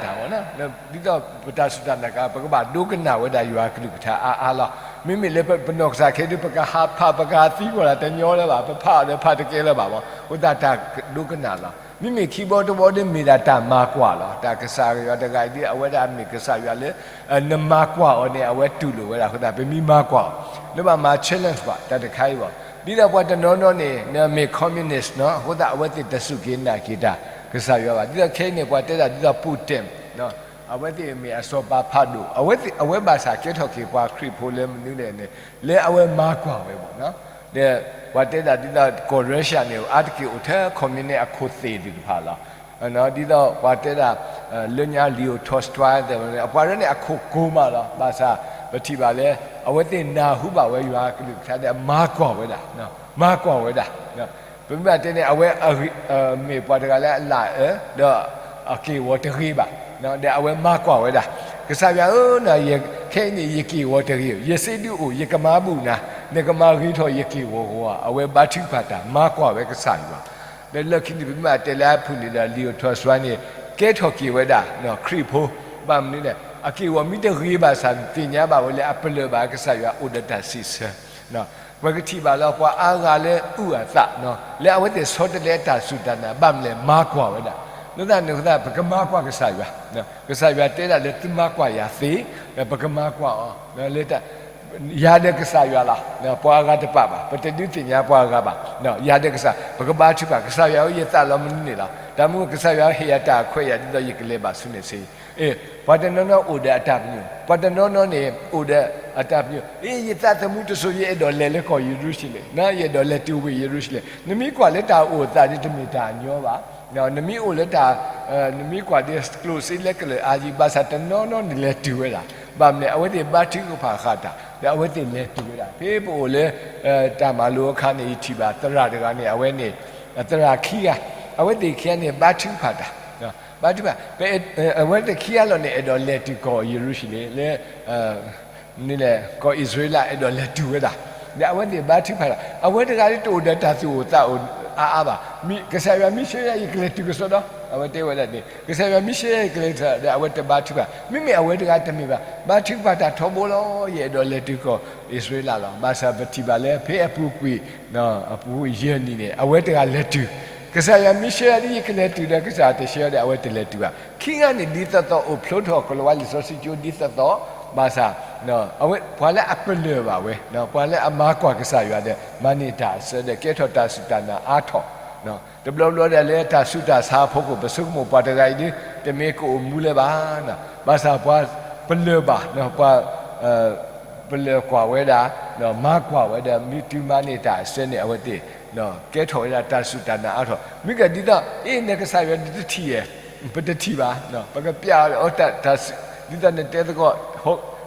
တၢ်မး, ဒ်သိးပတၢ်စူၢ်တၢ်နာ်က့ ပကဘၣ်ဒိကနၣ်ဝဲဒၣ်ယွၤအကလုၢ်ကထါအါအါလီၤ. မ့မ့ၢ်လၢပနီၢ်ကစၢ်ခဲအံၤဒုး ပကဟးဖး ပကဟးသံကွၢ်လၢ်တညီလၢၤဘၣ်, ပဖးအီၤဒီးဖးတကဲလၢၤဘၣ်မး, အဃိသတးတၢ်ဒိကနၣ်လီၤ. မ့မ့ၢ်ခံဘီတဘီဒုးမ့ၢ်ဒၣ်တၢ်မၤကွၢ်လီၤ. တၢ်ကစၢ်ယွၤတဂၤအံၤဒုး အဝဲဒၣ်မ့ၢ်ကစၢ်ယွၤလၢ နမၤကွၢ်အီၤန့ၣ် အဝဲတူၢ်လိာ်ဝဲဒၣ်အဃိသတး ပမ့ၢ်မၤကွၢ်အီၤ လၢဘၣ်မၤ challenge ဘၣ် တၢ်တခါအံၤဘၣ်. ဒ်သိးပှၤတနီၤနီၤန့ၣ် မ့ၢ် communist နီၤ, အဃိသတးအဝဲသ့ၣ်တစူၢ်က့ၤနာ်က့ၤတၢ်ကစၢ်ယွၤဘၣ်. ဒ်သိးခဲအံၤန့ၣ် ပှၤတဲဒၣ်ဒ်သိး Putin နီၤ, အဝဲသ့ၣ်မ့ၢ်အစီၤပၤဖးဒိၣ်, အဝဲသ့ၣ် အဝဲဘၣ်ဆၣ်ကဲထီၣ်က့ၤပှၤခရံာ်ဖိလၢမနုၤလဲၣ်န့ၣ် လၢအဝဲမၤကွၢ်ဝဲဘၣ်နီၤ. ဒီးပှၤတဲဒၣ်ဒ်သိးကီၢ် Russia န့ၣ် အါတက့ၢ်အိၣ်ထဲ communist အခိၣ်သ့ၣ်သ့ၣ်တဖၣ်လီၤ. ဒ်သိးပှၤတဲဒၣ် လၢညါ Leo Tolstoy သ့ၣ်မနုၤန့ၣ် အပှၤရဲန့ၣ်အခိၣ်ကိၤမးလီၤ. ဘၣ်ဆၣ်ပထံၣ်ဘၣ်လၢ အဝဲသ့ၣ်နၢ်ဟူဘၣ်ဝဲယွၤကလုၢ်ကထါဒီး မၤကွၢ်ဝဲဒၣ်, မၤကွၢ်ဝဲဒၣ်. ပမ့ၢ်ဘၣ်တဲန့ၣ် အဝဲမ့ၢ်ပှၤတဂၤလၢအလၢအအၢ ဒီးအက့ၢ်အဂီၤတဂ့ၤဘၣ်, ဒီးအဝဲမၤကွၢ်ဝဲဒၣ်. ကစၢ်ယွၤဧၢ, ခဲအံၤန့ၣ် ယက့ၢ်အဂီၤတဂ့ၤ, ယစ့ဒုးအိၣ်, ယကမၤဘူၣ်နၤ, နကမၤဂ့ၤထီၣ်ယက့ၢ်အဂီၤဧါ. အဝဲဘါထုကဖၣ်တၢ် မၤကွၢ်ဝဲကစၢ်ယွၤ ဒီးလၢခံန့ၣ်ပမ့ၢ်တဲလၢအဖုၣ်န့ၣ်ဒီး Leo Tolstoy န့ၣ် ကဲထီၣ်က့ၤဝဲဒၣ် ခရံာ်ဖိ, ဘၣ်မနုၤလဲၣ်, အက့ၢ်အဂီၤမ့ၢ်တဂ့ၤဘၣ်ဆၣ် သ့ၣ်ညါဘၣ်ဝဲလၢအပလၢၢ်ဘၣ်ကစၢ်ယွၤအိၣ်ဒီးတၢ်စံးဆၢ. ပကထံၣ်ဘၣ်လၢပှၤအါဂၤလၢအုၣ်အသး လၢအဝဲသ့ၣ်ဆီတလဲအတၢ်စူၢ်တၢ်နာ် ဘၣ်မနုၤလဲၣ် မၤကွၢ်ဝဲဒၣ်. လၢတၢ်န့ၣ်အဃိသတး ပကမၤကွၢ်ကစၢ်ယွၤ, ကစၢ်ယွၤတဲဒၣ်လၢသုမၤကွၢ်ယၤသ့, ပကမၤကွၢ်အီၤ လၢ ယၤဒီးကစၢ်ယွၤလီၤ. ပှၤအဂၤတပာ်ဘၣ်, ပတဒုးသ့ၣ်ညါပှၤအဂၤဘၣ်. ယၤဒီးကစၢ်, ပကဘါထုကဖၣ်, ကစၢ်ယွၤဧၢ, ယသးလီၤမနုၤန့ၣ်လီၤ. တၢ်မူကစၢ်ယွၤဟ့ၣ်ယၤတၢ်ခွဲးယာ်ဒ်သိးယကလဲၤဘၣ်ဆူန့ၣ်ဆ့. ပှၤတနီၤနီၤအိၣ်ဒီးအတၢ်ပညိၣ်, ပှၤတနီၤနီၤန့ၣ် အိၣ်ဒီးအတၢ်ပညိၣ်, အ့ ယသးသမူတစိၤ ယအဲၣ်ဒိးလဲၤလၢကီၢ်ယရူၤၡလ့ၣ်, ယအဲၣ်ဒိးလဲၤတုၤဝ့ၢ်ယရူၤၡလ့ၣ်. နမ့ၢ်ကွၢ်လၢတၢ်အိၣ်အသးန့ၣ် တမ့ၢ်တၢ်ညီဘၣ်. နမ့ၢ်အိၣ်လၢတၢ်, နမ့ၢ်ကွၢ်ဒီးကျိၣ်စ့လဲကလၢာ်အါယံၤ ဘၣ်ဆၣ်တနီၤနီၤန့ၣ်လဲၤတုၤဝဲဒၣ်. ဘၣ်မနုၤလဲၣ်, အဝဲသ့ၣ်ဘါထုကဖၣ်ဃာ်တၢ် ဒီးအဝဲသ့ၣ်လဲၤတုၤဝဲဒၣ်. ဖဲပအိၣ်လၢ တၢ်မၤလိအခါန့ၣ် ယထံၣ်ဘၣ်သရၣ်တဂၤန့ၣ် အဝဲန့ၣ် သရၣ်ခံဂၤ, အဝဲသ့ၣ်ခံဂၤန့ၣ် ဘါထုကဖၣ်တၢ်, ဘါထုကဖၣ်, အဝဲသ့ၣ်ခံဂၤလီၤန့ၣ် အဲၣ်ဒိးလဲၤတုၤကီၢ်ယရူၤၡလ့ၣ်လၢ မနုၤလဲၣ်, ကီၢ်အံၣ်စရ့လး အဲၣ်ဒိးလဲၤတုၤဝဲဒၣ်. ဒီးအဝဲသ့ၣ်ဘါထုကဖၣ်တၢ်, အဝဲတဂၤတအိၣ်ဒီးတၢ်သူၣ်အိၣ်သးအိၣ်အါအါဘၣ်. ကစၢ်ယွၤမ့ၢ်ဆှၢယၤ ယကလဲၤတုၤကစီဒီ, အဝဲတဲဝဲဒၣ်န့ၣ် ကစၢ်ယွၤမ့ၢ်ဆှၢယၤ ယကလဲၤတုၤ ဒီးအဝဲတဘါထုကဖၣ်. မ့မ့ၢ်အဝဲတဂၤတမ့ၢ်ဘၣ်, ဘါထုကဖၣ်တၢ်ထီဘိလီၤ. ယအဲၣ်ဒိးလဲၤတုၤကီၢ်အံၣ်စရ့လးလီၤ. ဘၣ်ဆၣ်ပထံၣ်ဘၣ်လၢဖဲအပူၤကွံာ် အပူၤယဲၢ်နံၣ်န့ၣ် အဝဲတဂၤလဲၤတုၤ. ကစၢ်ယွၤမ့ၢ်ဆှၢယၤဒ် ယကလဲၤတုၤဒီး ကစၢ်တဆှၢဒီး အဝဲတလဲၤတုၤဘၣ်. ခံဂၤန့ၣ် ဒ်သိးသိးအိၣ်ဖျိထီၣ်ကလီၤဝါလံာ်စီဆှံကၠိ ဒ်သိးသိး, ဘၣ်ဆၣ် အဝဲပှၤလၢအပလၢၢ်ဘၣ်ဝဲ, ပှၤလၢအမၤကွၢ်ကစၢ်ယွၤဒီး မၤန့ၢ်တၢ်အဆၢဒီး ကဲထီၣ်တၢ်စူၢ်တၢ်နာ်အါထီၣ်. တဘျီဘျီဒီးလၢတၢ်ဆူးတၢ်ဆါအဖီခိၣ် ပဆိကမိၣ်ပှၤတဂၤအံၤဒ် တမ့ၢ်ကအိၣ်မူလၢၤဘၣ်. ဘၣ်ဆၣ်ပှၤပလၢၢ်ဘၣ်, ပှၤ ပလၢၢ်ကွၢ်ဝဲဒၣ်, မၤကွၢ်ဝဲဒီး မ့ၢ်တုၤမၤန့ၢ်တၢ်အဆၢန့ၣ် အဝဲသ့ၣ် ကဲထီၣ်ဝဲဒၣ်တၢ်စူၢ်တၢ်နာ်အါထီၣ်. မ့ၢ်ကဒ်သိး အ့ နကစၢ်ယွၤဒ်တထံၣ်ဧါ, ပတထံၣ်ဘၣ်. ပကပျးအီၤ ဒ်သိးနတဲသကိး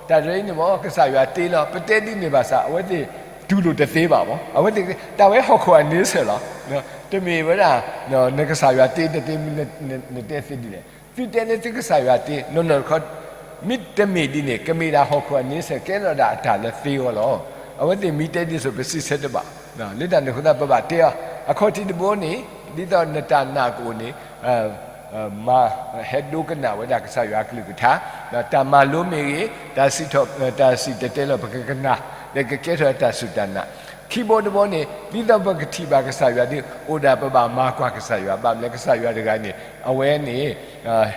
တၢ်တရၢအံၤန့ၣ်မ့ၢ် ကစၢ်ယွၤတ့လီၤ ပတဲဒ်န့ၣ်ဘၣ်ဆၣ် အဝဲသ့ၣ်တူၢ်လိာ်တသ့ဘၣ်မး. အဝဲသ့ၣ် တၢ်ဝဲဟီၣ်ခိၣ်အန့ဆၢၣ်လီၤ. တမ့ၢ်ဝဲဒၣ် နကစၢ်ယွၤတ့တသ့ နတဲသ့ဒ်လဲၣ်. သုတဲလၢသုကစၢ်ယွၤတ့ နီၢ်နီၢ်တခီ မ့တမ့ၢ်ဒ်န့ၣ် ကမ့ၢ်ဒၣ်ဟီၣ်ခိၣ်အန့ဆၢၣ် ကဲထီၣ်ဒၣ်အတၢ်လၢသ့အဂီၢ်လီၤ. အဝဲသ့ၣ်မ့ၢ်တဲဒ်သိး ပစံးဆၢတဘၣ်. လၢတၢ်န့ၣ်အဃိသတး ပဘၣ်တဲအီၤ အခီၣ်ထံးတဘိန့ၣ် ဒ်သိးနတၢ်နာ်ကအိၣ်န့ၣ် မၤဟဲဒိကနၣ်ဝဲဒၣ်ကစၢ်ယွၤအကလုၢ်ကထါ, တၢ်မၤလိမ့ၢ်ဂ့ၤ, တၢ်စံးထီၣ်, တၢ်စံၣ်တဲၤတဲလီၤ ပကကနၣ်, ဒီးကကဲထီၣ်တၢ်စူၢ်တၢ်နာ်. ခံဘိတဘိန့ၣ် ဒ်သိးပကထံၣ်ဘၣ်ကစၢ်ယွၤဒီး အိၣ်ဒၣ်ပဘၣ်မၤကွၢ်ကစၢ်ယွၤ, ဘၣ်မနုၤလဲၣ် ကစၢ်ယွၤတဂၤန့ၣ် အဝဲန့ၣ်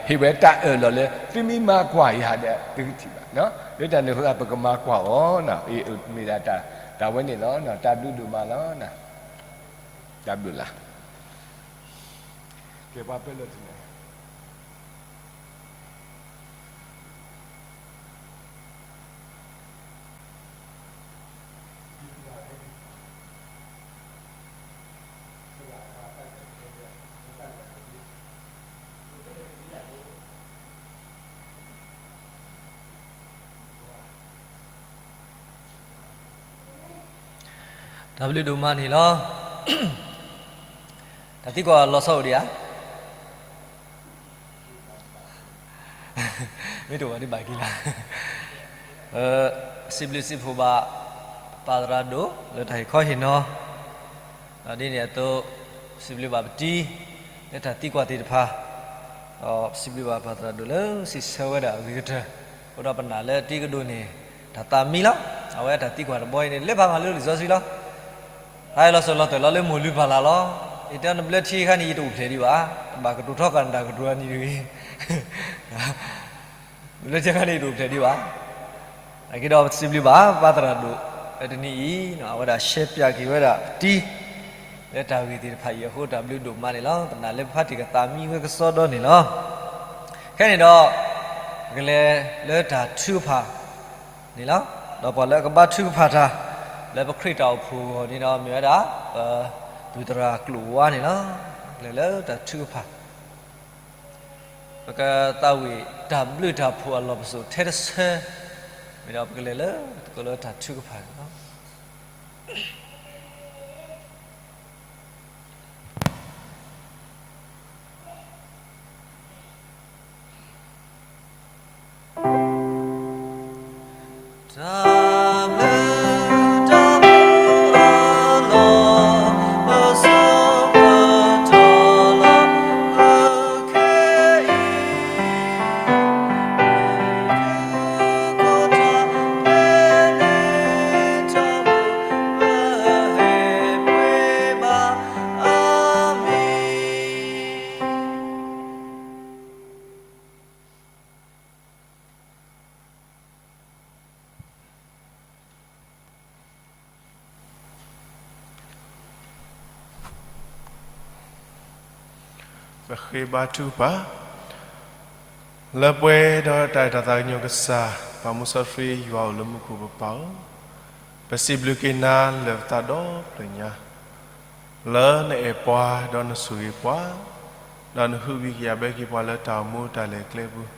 ဟ့ၣ်ဝဲတၢ်အၢၣ်လီၤလၢ သုမ့ၢ်မၤကွၢ်ယၤဒီး သုကထံၣ်ဘၣ်. လၢတၢ်န့ၣ်အဃိသတး ပကမၤကွၢ်အီၤ, မ့ၢ်ဒၣ်တၢ်ဝဲန့ၣ်လီၤ. တၢ်ဘျုးဒိၣ်မးလီၤ. တၢ်ဘျုးလၢ်. ကဲပှၤပၢၢ်လၢတနံၤ တၢ်ဘျုးဒိၣ်မးန့ၣ်လီၤ. တၢ်သံကွၢ်လီၤဆီအိၣ်ဒံးဧါ. မ့ၢ်တအိၣ်ဘၣ်ဒ်ဘၣ်က့ၤလီၤ. စံးဘျုးစံးဖှိၣ်ဘၣ် ပၢ်သရၣ်ဒိၣ် လၢတၢ်ဟ့ၣ်ခီဟ့ၣ်နီၤ ဒ်န့ၣ်အသိး စံးဘျုးဘၣ်ပတံၤ လၢတၢ်သံကွၢ်သ့ၣ်တဖၣ်, ဒီးစံးဘျုးဘၣ်ပၢ်သရၣ်ဒိၣ်လၢစံးဆၢဝဲဒၣ်အဂ့ၤကတၢၢ်, အဃိဒီးပနာ်လၢတံၤကဒိၣ်န့ၣ် တၢ်သးမံလီၤ. အဝဲတၢ်သံကွၢ်တဘီအံၤန့ၣ် လဲၤဖးမၤလၢလံာ်စီဆှံလီၤ. ဟဲလီၤစၢၤလီၤသွဲၣ်လီၤလၢမိၢ်လုၢ်ပၢ်လၢ်လီၤ. ယတဲနဘျၢထံအခါန့ၣ် ယတအိၣ်ဖျဲၣ်ဒံးဘၣ်, တဘၣ်ကတိၤထီၣ်ကးနတၢ်ကတိၤအနံၤတဂ့ၤ လၢတၢ်ခါန့ၣ် ယတအိၣ်ဖျဲၣ်ဒံးဘၣ်. အက့ဒီးစံးဘျုးဘၣ် ပၢ်သရၣ်ဒိၣ် လၢတနံၤအံၤ အဝဲဒၣ်ရှဲပၠးက့ၤဝဲဒၣ်ပတံၤ လၢတၢ်ဂ့ၢ်သ့ၣ်တဖၣ်အံၤအဃိ တၢ်ဘျုးဒိၣ်မးန့ၣ်လီၤ. ပနာ်လၢပဖးတံၢ်ကသးမံဝဲကစီဒီန့ၣ်လီၤ. ခဲန့ၣ်ဒီး ပကလဲၤလၢတၢ်ထုကဖၣ်န့ၣ်လီၤ. ဒီးပှၤလၢအကဘါထုကဖၣ်တၢ် လၢပခရံာ်တၢ်အိၣ်ဖှိၣ်အဂီၢ်န့ၣ်ဒီး မ့ၢ်ဝဲဒၣ် ပသုးသရၣ်ကျိာ်ဝါန့ၣ်လီၤ. ပကလဲၤလၢတၢ်ထုကဖၣ် ပကသးဝံၣ်တၢ်ဘျုးတၢ်ဖှိၣ်အလီၢ်ပစိာ်ထဲတဆၢ မ့ၢ်ဒီးပကလဲၤလၢတကိးလၢတၢ်ထုကဖၣ်န့ၣ်လီၤ. ပဃ့ဘါထုကဖၣ်, လၢပှဲၤဒီးတၢ်အဲၣ်တၢ်သးကညီၤကစၢ် ပၢ်မူစီဆှံယွၤအိၣ်လၢမူခိၣ်ပပၢ်ဧၢ, ပစံးဘျုးက့ၤနၤလၢာ်ပသးဒီဖျၢၣ်ညါ လၢနအဲၣ်ပှၤဒီးနဆိၣ်ဂ့ၤပှၤ, ဒီးနဟုဝံၤကယာ်ဘၣ်က့ၤပှၤလၢတၢ်အိၣ်မူတၢ်လဲၤကျဲပူၤ,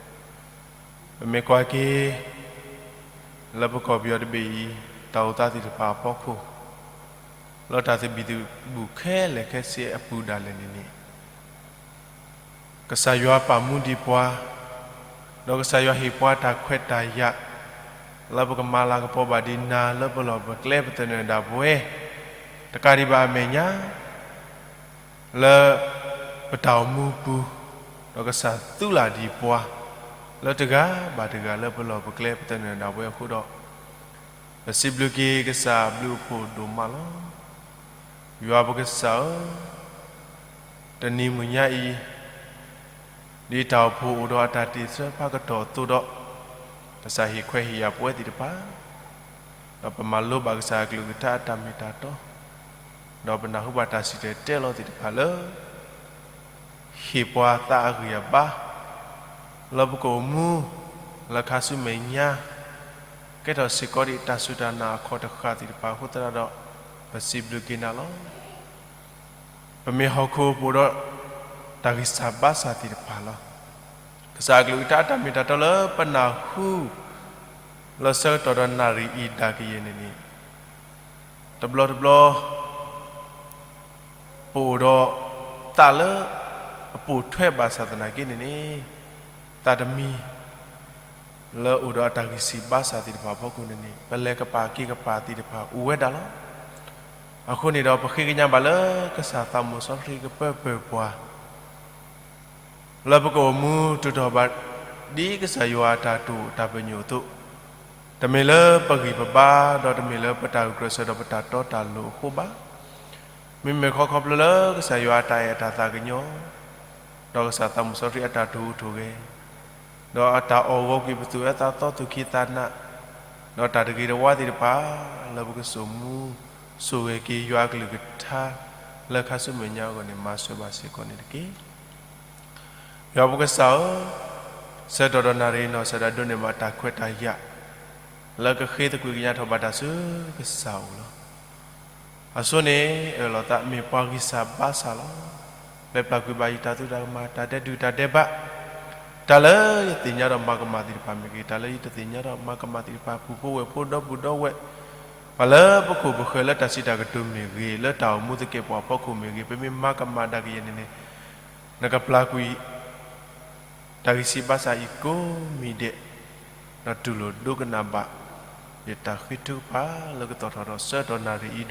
ပမ့ၢ်ကွၢ်က့ၤ လၢပကီၢ်ပယီၤတဘ့ၣ်အံၤ တၢ်အိၣ်သးသ့ၣ်တဖၣ်အဖီခိၣ် လၢတၢ်သဘံၣ်သဘုၣ်ခဲလၢာ်ခဲဆ့အပူၤဒၣ်လဲာ်န့ၣ်န့ၣ် ကစၢ်ယွၤပာ်မူဒံးပှၤ, ဒီးကစၢ်ယွၤဟ့ၣ်ပှၤတၢ်ခွဲးတၢ်ယာ် လၢပကမၤလၤကပီၤဘၣ်ဒံးနၤလၢပလီၢ်ပကျဲပသနၢၣ်ဒၣ်ပဝဲ, တကးဒံးဘၣ်အမဲာ်ညါ လၢပတၢ်အိၣ်မူပူၤ, ဒီးကစၢ်သူးလၢ်ဒံးပှၤ လၢတဂၤဘၣ်တဂၤလၢပလီၢ်ပကျဲပသနၢၣ်ဒၣ်ပဝဲအဃိဒီး, ပစံးဘျုးက့ၤကစၢ်အဘျုးအဖှိၣ်ဒိၣ်မးလီၤ. ယွၤပကစၢ်ဧၢ, တနံၤမုၢ်ညါအံၤ ဒ်တၢ်အိၣ်ဖှိၣ်အိၣ်ဒီးအတၢ်တ့ၢ်ဆၢဖးကတီၢ်အသိးဒီး, ကစၢ်ဟ့ၣ်ခွဲးဟ့ၣ်ယာ်ပဝဲသ့ၣ်တဖၣ်, ဒီးပမၤလိဘၣ်ကစၢ်အကလုၢ်ကထါအတၢ်မ့ၢ်တၢ်တီ, ဒီးပနၢ်ဟူဘၣ်တၢ်စံၣ်တဲၤတဲလီၤသ့ၣ်တဖၣ်လၢ ဟ့ၣ်ပှၤသးအဂံၢ်အဘါ, လၢပကအိၣ်မူ လၢခါဆူမဲာ်ညါ, ကဲထီၣ်စ့ၢ်ကီးဒံးတၢ်စူၢ်တၢ်နာ်အခီၣ်တဃၣ်သ့ၣ်တဖၣ်အဃိသတးဒီး, ပစံးဘျုးက့ၤနၤလီၤ. ပမ့ၢ်ဟီၣ်ခိၣ်ပအိၣ်ဒီး တၢ်ဂံၢ်စၢ်ဘါစၢ်သ့ၣ်တဖၣ်လီၤ. ကစၢ်အကလုၢ်ကထါအတၢ်မ့ၢ်တၢ်တီလၢပနၢ်ဟူ လၢဆၢကတီၢ်ဒီးနၣ်ရံၣ်အံၤဒၣ်ကယဲၢ်န့ၣ်န့ၣ်, တဘျီတဘျီ ပအိၣ်ဒီးသးလၢအပိာ်ထွဲဘၣ်ဆၣ်သနာ်က့န့ၣ်န့ၣ်, သးတမံၤ လၢအိၣ်ဒီးအတၢ်ဂံၢ်စၢ်ဘါစၢ်သ့ၣ်တဖၣ်အဖီခိၣ်န့ၣ်န့ၣ် ပလဲၤကပာ်က့ၤကပာ်သ့ၣ်တဖၣ်အိၣ်ဝဲဒၣ်လီၤ. အဃိန့ၣ်ဒီးပဃ့ကညးဘၣ်လၢကစၢ်သးမုၣ်စီဆှံကပၢပၢၢ်ပှၤ လၢပကအိၣ်မူတုၤထီၣ်ဘၣ် ဒ်ကစၢ်ယွၤအတၢ်တိာ်တၢ်ပညိၣ်အသိး, တမ့ၢ်လၢပဂံၢ်ပဘါ ဒီးတမ့ၢ်လၢပတၢ်ဂုာ်ကျဲးစၢးဒီးပတၢ်တီတၢ်လိၤအဃိဘၣ်. မ့မ့ၢ်ခီခီဖျိလၢကစၢ်ယွၤအတၢ်အဲၣ်အတၢ်သးကညီၤ, ဒီးကစၢ်သးမုၣ်စီဆှံအတၢ်တိာ်အိၣ်ထီၣ်ဂဲၤ, ဒီးအတၢ်အီၣ်ဂီၤကွံာ်ပသူၣ်အၢသးသီသူၣ်ခံသးနး, ဒီးတၢ်တဂ့ၤတဝါသ့ၣ်တဖၣ် လၢပကစိာ်မူ ဆိၣ်ဂ့ၤက့ၤယွၤအကလုၢ်ကထါ လၢခါဆူမဲာ်ညါအဂီၢ်န့ၣ် မၤစၢၤဘၣ်စ့ၢ်ကီးန့ၣ်တက့ၢ်. ယွၤပကစၢ်ဧၢ, ဆၢကတီၢ်ဒီးနၣ်ရံၣ်နီၢ်ဆၢဒၣ်ဒိးန့ၢ်ဘၣ်တၢ်ခွဲးတၢ်ယာ် လၢကဃ့သကွံာ်ကညးထီၣ်ဘၣ်တၢ်ဆူကစၢ်အအိၣ်လီၤ. အဆိန့ၣ် အၢၣ်လီၤသးမ့ၢ်ပှၤဂံၢ်စၢ်ဘါစၢ်လီၤ. ပျဲပျၢ်ကွံာ်ဘၣ်ယတၢ်သူၣ်တၢ်ကမၣ် တၢ်ဒဲးဒုၣ်တၢ်ဒဲးဘး, တၢ်လၢယသ့ၣ်ညါဒီးမၤကမၣ်သ့ၣ်တဖၣ်မ့ၢ်ဂ့ၤ, တၢ်လၢယတသ့ၣ်ညါဒီးမၤကမၣ်သ့ၣ်တဖၣ် ပူၤဖိဝဲၢ်ဖိဒီပုၢ်ဒီဝဲၢ်, ပှၤလၢပခိၣ်ပဃၢၤလၢတၢ်စံးတၢ်ကတိၤမ့ၢ်ဂ့ၤ, လၢတၢ်အိၣ်မူသကဲာ်ပဝးဖီခိၣ်မ့ၢ်ဂ့ၤ, ပမ့ၢ်မၤကမၣ်ဒၣ်ကယဲၢ်န့ၣ်န့ၣ်, နကပျၢ်ကွံာ် တၢ်ဂံၢ်စၢ်ဘါစၢ်အံၤကိးမံၤဒဲး, ဒီးတူၢ်လိာ်ဒိကနၣ်ဘၣ် ယတၢ်ဃ့ထုကဖၣ်လၢကသီၣ်ထီၣ်ဒီးဆၢကတီၢ်နၣ်ရံၣ်အံၤဒီး,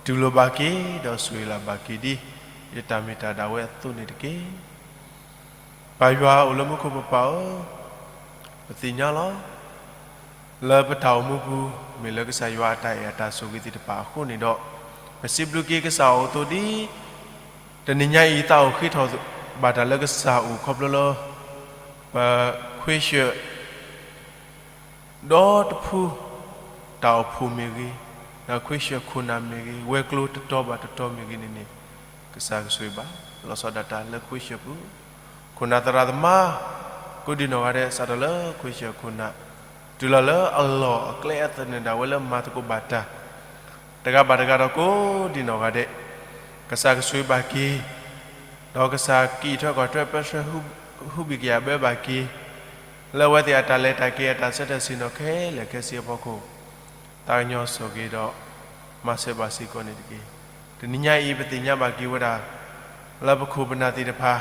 တူၢ်လိာ်ဘၣ်က့ၤ ဒီးဆိၣ်ဂ့ၤလၢ်ဘၣ်က့ၤဒ် ယတၢ်မ့ၢ်တၢ်ဒၣ်ဝဲအသိးန့ၣ်တက့ၢ်. ပၢ်ယွၤအိၣ်လၢမူခိၣ်ပပၢ်ဧၢ, ပသ့ၣ်ညါလီၤ လၢပတၢ်အိၣ်မူပူၤ မ့ၢ်လၢကစၢ်ယွၤအတၢ်အဲၣ်အတၢ်ဆိၣ်ဂ့ၤသ့ၣ်တဖၣ်အဃိန့ၣ်ဒီး, ပစံးဘျုးက့ၤကစၢ်အအိၣ်အသိးဒ် တနံၤညါအံၤသးအိၣ်ဃ့ထီၣ်ဘၣ်တၢ်လၢကစၢ်အအိၣ်ခီဖျိလၢ ပခွ့ဆၢၣ် ဒီတဖု တၢ်အိၣ်ဖှိၣ်မ့ၢ်ဂ့ၤ, ဒီးခွ့ၡၢၣ်ခိၣ်နၢ်မ့ၢ်ဂ့ၤ, ဝဲၤကျိၤတတီၤဘၣ်တတီၤမ့ၢ်ဂ့ၤန့ၣ်န့ၣ်, ကစၢ်ကဆိၣ်ဂ့ၤဘၣ်, လီၤဆီဒၣ်တၢ်လၢခွ့ၡၢၣ်ပူၤ, ခိၣ်နၢ်သရၣ်သမါ ကိးဒံနီၢ်ဂၤဒဲး စးထီၣ်လၢခွ့ၡၢၣ်ခိၣ်နၢ်, တုၤလီၤလၢအလီၢ်အကျဲအသနၢၣ်ဒၣ်ဝဲလၢမၤသကိးဘၣ်တၢ် တဂၤဘၣ်တဂၤဒီးကိးဒံနီၢ်ဂၤဒဲး, ကစၢ်ကဆိၣ်ဂ့ၤဘၣ်က့ၤ, ဒီးကစၢ်ကံၢ်ထွဲကွၢ်ထွဲပၢဆှၢ ဟူဘံၣ်ကယာ်ဘၢဘၣ်က့ၤ, လၢအဝဲသ့ၣ်အတၢ်လဲၤတၢ်က့ၤအတၢ်ဆၢထၢၣ်ဆ့ၣ်နီၤခဲလၢာ်ခဲဆ့အဖီခိၣ်, သးကညီၤဆိၣ်ဂ့ၤဒီး မၤစၢၤဘၣ်စ့ၢ်ကီးန့ၣ်တက့ၢ်. တနံၤညါအံၤ ပသ့ၣ်ညါဘၣ်က့ၤဝဲဒၣ် လၢပခိၣ်ပနၢ်သ့ၣ်တဖၣ်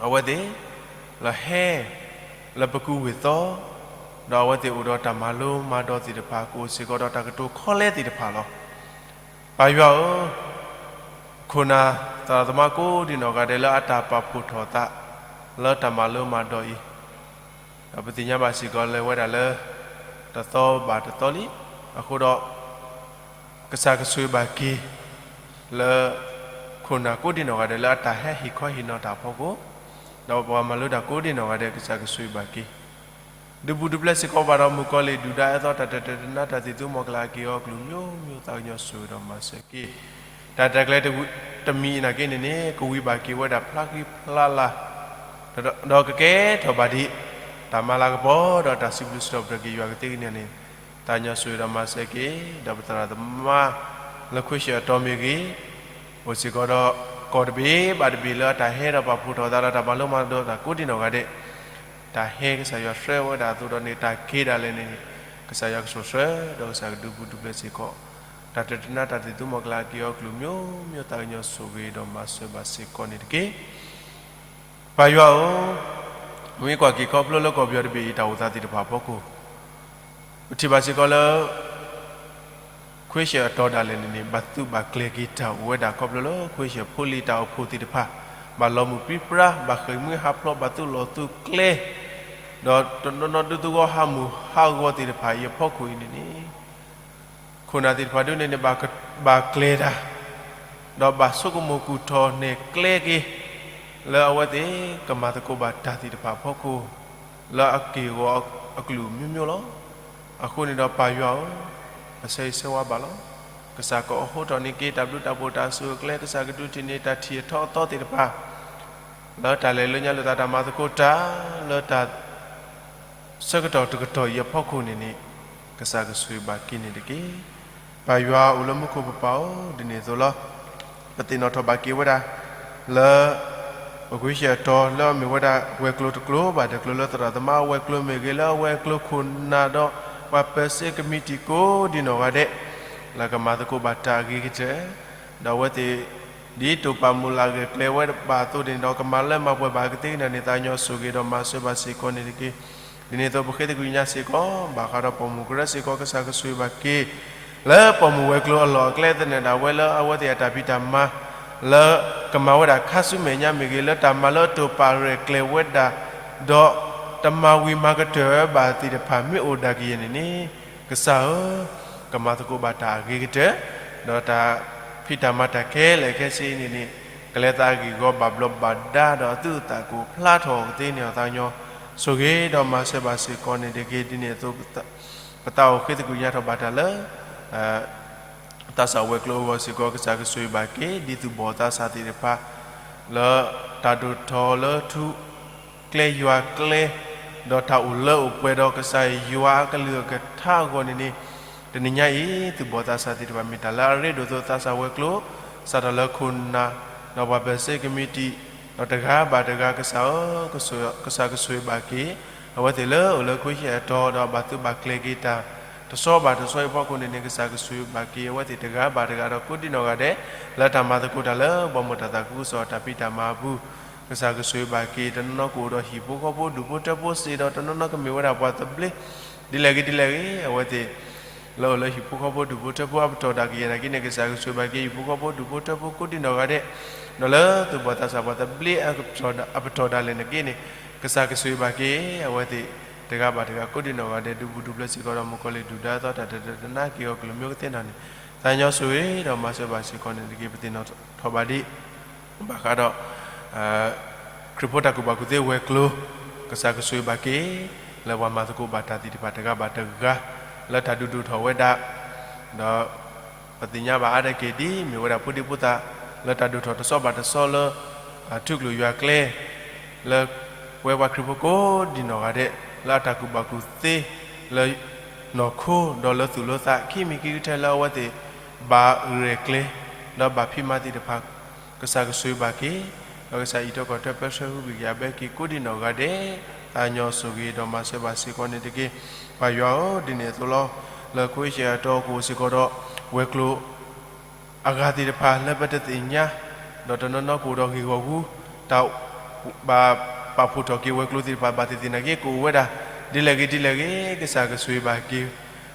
အဝဲသ့ၣ် လၢဟဲ လၢပကူဝ့ၢ်သီ, ဒီးအဝဲသ့ၣ်အိၣ်ဒီးတၢ်မၤလိမၤဒိးသ့ၣ်တဖၣ် ကအိၣ်စ့ၢ်ကီးဒီးတၢ်ကတိၤခီလဲသ့ၣ်တဖၣ်လီၤ. ပၢ်ယွၤဧၢ, ခိၣ်နၢ်သရၣ်သမါကိးဒံနီၢ်ဂၤဒဲးလၢအတၢ်ပာ်ဖှိၣ်ထီၣ်သး လၢတၢ်မၤလိမၤဒိးအံၤ, ဒီးပသ့ၣ်ညါဘၣ်စ့ၢ်ကီးလၢဝဲဒၣ်လၢ တသီဘၣ်တသီလံ, အဃိဒီး ကစၢ်ကဆိၣ်ဂ့ၤဘၣ်က့ၤ လၢ ခိၣ်နၢ်ကိးဒံနီၢ်ဂၤဒဲးလၢအတၢ်ဟဲဟ့ၣ်ခီဟ့ၣ်နီၤတၢ်အဖီခိၣ်, ဒီးပှၤမၤလိတၢ်ကိးဒံနီၢ်ဂၤဒဲး ကစၢ်ကဆိၣ်ဂ့ၤဘၣ်က့ၤ, ဒုးဘူးဒုးပျဲစ့ၢ်ကီးဘၣ်ဒီးမုၣ်ကီၤလံၢ်ဒုၣ်ဒါအဲၣ်သီတၢ်တတၢတနါတၢ်သံၣ်သူမီၤကလၢ်အက့ၢ်အဂီၤအကလုာ် မျိုးမျိုး သးကညီၤဆိၣ်ဂ့ၤဒီးမၤစၢၤက့ၤ, တၢ်တၢ်ကျဲတမံၤအံၤနာ်က့န့ၣ်န့ၣ် ကဝံၤဘၣ်က့ၤဝဲဒၣ်ဖျါဃံဖျါလၤ ဒီးကကဲထီၣ်ဘၣ်ဒံး တၢ်မၤလၤကပီၤဒီးတၢ်စံးဘျုးစံးထီၣ်ပတြၢၤက့ၤယွၤကသ့ကညါန့ၣ်, သးကညီၤဆိၣ်ဂ့ၤဒီးမၤစၢၤက့ၤ, ဒီးပသရၣ်သမါ လၢခွ့ၡၢၣ်အတီၤမ့ၢ်ဂ့ၤ, အိၣ်စ့ၢ်ကီးဒီး ကီၢ်တဘ့ၣ်ဘၣ်တဘ့ၣ်လၢအတၢ်ဟဲဒီးပာ်ဖှိၣ်ထီၣ်သးဒီးတၢ်မၤလိမၤဒိးတၢ်ကိးဒံနီၢ်ဂၤဒဲး, တၢ်ဟဲကစၢ်ယွၤဆှၢဝဲဒၣ်အသိးဒီးန့ၣ် တၢ်က့ၤဒၣ်လဲာ်န့ၣ်, ကစၢ်ယွၤကဆိၣ်ဆှၢ ဒီးကစၢ်ကဒုးဘူးဒုးပျဲစ့ၢ်ကီး, တၢ်တတနါတၢ်သံၣ်သူမီၤကလၢ်အက့ၢ်အဂီၤအကလုာ် မျိုးမျိုး သးကညီၤဆိၣ်ဂ့ၤဒီးမၤစၢၤဘၣ်စ့ၢ်ကီးန့ၣ်တက့ၢ်. ပၢ်ယွၤဧၢ, မ့ၢ်ကွၢ်က့ၤခီဖျိလၢကီၢ်ပယီၤတဘ့ၣ်အံၤတၢ်အိၣ်သးသ့ၣ်တဖၣ်အဖီခိၣ်, ပထံၣ်ဘၣ်စ့ၢ်ကီးလၢ ခွ့ၡၢၣ်အတီၤဒၣ်လဲာ်န့ၣ်န့ၣ် ဘၣ်သုးဘၣ်ကျဲၤက့ၤတၢ်အိၣ်ဝဲဒၣ်ခီဖျိလၢခွ့ၡၢၣ်ဖိလံၤတၢ်အိၣ်ဖှိၣ်သ့ၣ်တဖၣ်, ဘၣ်လီၤမုၢ်ပြံပြါ, ဘၣ်ဃ့ၢ်မှံဟးဖျိး, ဘၣ်သုးလီၢ်သုးကျဲ, ဒီးတနီၤနီၤဒုးသဝီဟးမုၢ်ဟးဂီၤသ့ၣ်တဖၣ်အံၤအဖီခိၣ်အံၤန့ၣ်န့ၣ် ခိၣ်နၢ်သ့ၣ်တဖၣ်ဒ်န့ၣ်န့ၣ် ဘၣ်ကျဲၤတၢ်, ဒီးဘၣ်ဆိကမိၣ်ကူၣ်ထီၣ်နဲၣ်ကျဲက့ၤ လၢအဝဲသ့ၣ်ကမၤသကိးဘၣ်တၢ်သ့ၣ်တဖၣ်အဖီခိၣ်, လၢအက့ၢ်အဂီၤအကလုာ် မျိုးမျိုး လီၤ. အဃိန့ၣ်ဒီးပၢ်ယွၤဧၢ, ပဆၢဂ့ၤဆၢဝါဘၣ်လီၤ. ကစၢ်ကအိးထီၣ်န့ၢ်က့ၤတၢ်ဘျုးတၢ်ဖှိၣ်တၢ်အစိအကျဲ, ကစၢ်ကဒုးထံၣ်န့ၢ်တၢ်ထံၣ်အထီအသီသ့ၣ်တဖၣ် လၢတၢ်လဲၤလၢညါလိာ်သးတၢ်မၤသကိးတၢ် လၢတၢ်ဆၢကတီၢ်တကတီၢ်အံၤအဖီခိၣ်န့ၣ်န့ၣ်, ကစၢ်ကဆိၣ်ဂ့ၤဘၣ်က့ၤန့ၣ်တက့ၢ်. ပၢ်ယွၤအိၣ်လၢမူခိၣ်ပပၢ်အိၣ် ဒ်န့ၣ်အသိးလီၤ. ပသ့ၣ်နီၣ်ထီၣ်ဘၣ်က့ၤဝဲဒၣ် လၢ ပခွ့ၡၢၣ်အတီၤလၢအမ့ၢ်ဝဲဒၣ်ဝဲၤကျိၤတကျိၤဘၣ်တကျိၤ လၢသရၣ်သမါအဝဲၤကျိၤမ့ၢ်ဂ့ၤ, လၢအဝဲၤကျိၤခိၣ်နၢ်ဒီးပှၤပၢၤစ့ကမံးတံာ်ကိးဒံနီၢ်ဂၤဒဲး လၢကမၤသကိးဘၣ်တၢ်အဂ့ၤကတၢၢ်, ဒီးအဝဲသ့ၣ် ဒ်တိာ်ပာ်မုၢ်လၢ်ဂဲၤကျဲၤဝဲဘၣ်အသိးန့ၣ်ဒီး ကမၤလၢမၤပှဲၤဘၣ်ကသ့ကညါန့ၣ် သးကညီၤဆိၣ်ဂ့ၤဒီးမၤစၢၤဘၣ်စ့ၢ်ကီးန့ၣ်တက့ၢ်. ဒ်န့ၣ်အသိးပဃ့သကွံာ်ညါစ့ၢ်ကီး ဘၣ်ဃးဒီးပိာ်မုၣ်ကရၢစ့ၢ်ကီး ကစၢ်ကဆိၣ်ဂ့ၤဘၣ်က့ၤ လၢပိာ်မုၣ်ဝဲၤကျိၤအလီၢ်အကျဲသနၢၣ်ဒၣ်ဝဲ လၢအဝဲသ့ၣ်အတၢ်ဖံးတၢ်မၤ လၢကမၤဝဲဒၣ်ခါဆူမဲာ်ညါမ့ၢ်ဂ့ၤ, လၢတၢ်မၤလၢတိာ်ပာ်ရဲၣ်ကျဲၤဝဲဒၣ် ဒီးတမၤဝံၤမၤကတၢၢ်ဘၣ်သ့ၣ်တဖၣ် မ့ၢ်အိၣ်ဒၣ်ကယဲၢ်န့ၣ်န့ၣ်, ကစၢ်ဧၢ, ကမၤသကိးဘၣ်တၢ်အဂ့ၤကတၢၢ်, ဒီးတၢ်ဖံးတၢ်မၤတၢ်ခဲလၢာ်ခဲဆ့န့ၣ်န့ၣ် ကလဲၤသးဂ့ၢ်ဂီၤဘၣ်ဘျီးဘၣ်ဒါ ဒီးအသုးအသးကအိၣ်ဖျါထီၣ်ကသ့န့ၣ် သးကညီၤဆိၣ်ဂ့ၤဒီးမၤစၢၤဘၣ်စ့ၢ်ကီးန့ၣ်တက့ၢ်. ဒ်န့ၣ်အသိး ပသးအိၣ်ဃ့သကွံာ်ညါထီၣ်ဘၣ်တၢ်လၢ သးစၢ်ဝဲၤကျိၤအဂီၢ်စ့ၢ်ကီး ကစၢ်ကဆိၣ်ဂ့ၤဘၣ်က့ၤ ဒ်သူၣ်ဘီၣ်သးစၢ်သ့ၣ်တဖၣ် လၢတၢ်ဒိၣ်ထီၣ်လၢထူကျဲယွၤကျဲ ဒီးတၢ်အိၣ်လၢအိၣ်ပှဲၤဒီးကစၢ်ယွၤအကလုၢ်အကထါအဂီၢ်န့ၣ်န့ၣ်, တနံၤညါအံၤ သူၣ်ဘီၣ်သးစၢ်သ့ၣ်တဖၣ်မ့ၢ်တၢ်လၢအရ့ဒိၣ်အသိး သးစၢ်ဝဲၤကျိၤ စးထီၣ်လၢခိၣ်နၢ် ဒီးပှၤပၢၤစ့ကမံးတံာ် ဒီးတဂၤဘၣ်တဂၤ ကစၢ်ဧၢ, ကစၢ်ကဆိၣ်ဂ့ၤဘၣ်က့ၤ အဝဲသ့ၣ်လၢအိၣ်လၢခွ့ၡၢၣ်အတီၤ ဒီးဘၣ်သုးဘၣ်ကျဲၤက့ၤတၢ် တဆီဘၣ်တဆီအံၤအဖီခိၣ်န့ၣ်န့ၣ် ကစၢ်ကဆိၣ်ဂ့ၤဘၣ်က့ၤ အဝဲသ့ၣ်တဂၤဘၣ်တဂၤဒီးကိးဒံနီၢ်ဂၤဒဲး လၢတၢ်မၤသကိးတၢ်လၢ ဘီမုၢ်တၢ်သးခုကစီၣ်တၢ်ဖံးတၢ်မၤအပူၤ, ကစၢ်ကဆိၣ်ဂ့ၤဘၣ်က့ၤ တနီၤနီၤကအိၣ်ဒီးဟံၣ်ဖိဃီဖိဒူၣ်ဖိထၢဖိစ့ၢ်ဒီး တနီၤနီၤကမ့ၢ်ဝဲဒၣ်ပှၤသဘျ့ ဒ်လဲၣ်ဂ့ၤဒ်လဲၣ်ဂ့ၤ အဝဲသ့ၣ် လၢအိၣ်လၢဟံၣ်ဖိဃီဖိဒူၣ်ဖိထၢဖိအပတီၢ်ဒၣ်ကယဲၢ်နာ်က့န့ၣ် ကစၢ်ကဆိၣ်ဂ့ၤဘၣ်က့ၤ ဟံၣ်ဖိဃီဖိဒူၣ်ဖိထၢဖိကိးဒံနီၢ်ဂၤဒဲး, ဒီးလၢသူၣ်ဘီၣ်သးစၢ်ပှၤသဘျ့အပတီၢ်ဒၣ်လဲာ်နာ်က့န့ၣ် ကစၢ်ကဆိၣ်ဂ့ၤဘၣ်က့ၤ အဝဲသ့ၣ်တဂၤဘၣ်တဂၤကိးဒံနီၢ်ဂၤဒဲး ဒုးဘူးဒုးပျဲစ့ၢ်ကီးဒီးမုၣ်ကီၤလံၢ်ဒုၣ်ဒါအသီတၢ်တတၢတနါက့ၢ်ဂီၤကလုာ် မျိုးကသ့ၣ်နီၣ်န့ၣ်, သးကညီၤဆိၣ်ဂ့ၤဒီးမၤစၢၤဘၣ်စ့ၢ်ကီးန့ၣ်တက့ၢ်. ပသ့ၣ်နီၣ်ထီၣ်ဘၣ်ဒ် ဘၣ်ဃးဒီး ခရံာ်ဖိတၢ်ကူၣ်ဘၣ်ကူၣ်သ့ဝဲၤကျိၤ, ကစၢ်ကဆိၣ်ဂ့ၤဘၣ်က့ၤ လၢပှၤမၤသကိးဘၣ်တၢ်သ့ၣ်တဖၣ်တဂၤဘၣ်တဂၤ, လၢတၢ်ဒုးဒိၣ်ထီၣ်ဝဲဒၣ်, ဒီးပသ့ၣ်ညါဘၣ်အါတက့ၢ်ဒ်မ့ၢ်ဝဲဒၣ်ဖိဒံဖိသၣ် လၢတၢ်ဒိၣ်ထီၣ်တစီဘၣ်တစီလၢ ထူၣ်ကျိၣ်ယွၤကျဲ လၢပဝဲပှၤခရံာ်ဖိကိးဒံနီၢ်ဂၤဒဲး လၢအတၢ်ကူၣ်ဘၣ်ကူၣ်သ့ လၢနီၢ်ခိ ဒီးလၢသူၣ်လၢသး ခံမံၤခံကတၢၢ်လၢအဝဲသ့ၣ် ဘၣ်ရဲၣ်ကျဲၤ ဒီးဘၣ်ဖံးမၤသ့ၣ်တဖၣ် ကစၢ်ကဆိၣ်ဂ့ၤဘၣ်က့ၤ, ဒီးကစၢ်အံးထွဲကွၢ်ထွဲပၢဆှၢဟုဘံၣ်က့ၤအဘဲက့ၤကိးဒံနီၢ်ဂၤဒဲး, သးကညီၤဆိၣ်ဂ့ၤဒီးမၤစၢၤဘၣ်စ့ၢ်ကီးန့ၣ်တက့ၢ်. ပၢ်ယွၤဧၢ, ဒ်န့ၣ်အသိးလီၤ. လၢခွံဆံအတီကအိၣ်စ့ၢ်ကီးဒီး ဝဲၤကျိၤ အဂၤသ့ၣ်တဖၣ်လၢပတသ့ၣ်ညါ, ဒီးတနီၤနီၤကအိၣ်ဒီးဂ့ၢ်ဂီၢ်ဂူ, တၢ်ဘၣ်ပာ်ဖှိၣ်ထီၣ်က့ၤဝဲၤကျိၤသ့ၣ်တဖၣ် ဘၣ်သ့ၣ်သ့ၣ်နာ်က့ ကအိၣ်ဝဲဒၣ် ဒ်လဲၣ်ဂ့ၤဒ်လဲၣ်ဂ့ၤ, ကစၢ်ကဆိၣ်ဂ့ၤဘၣ်က့ၤ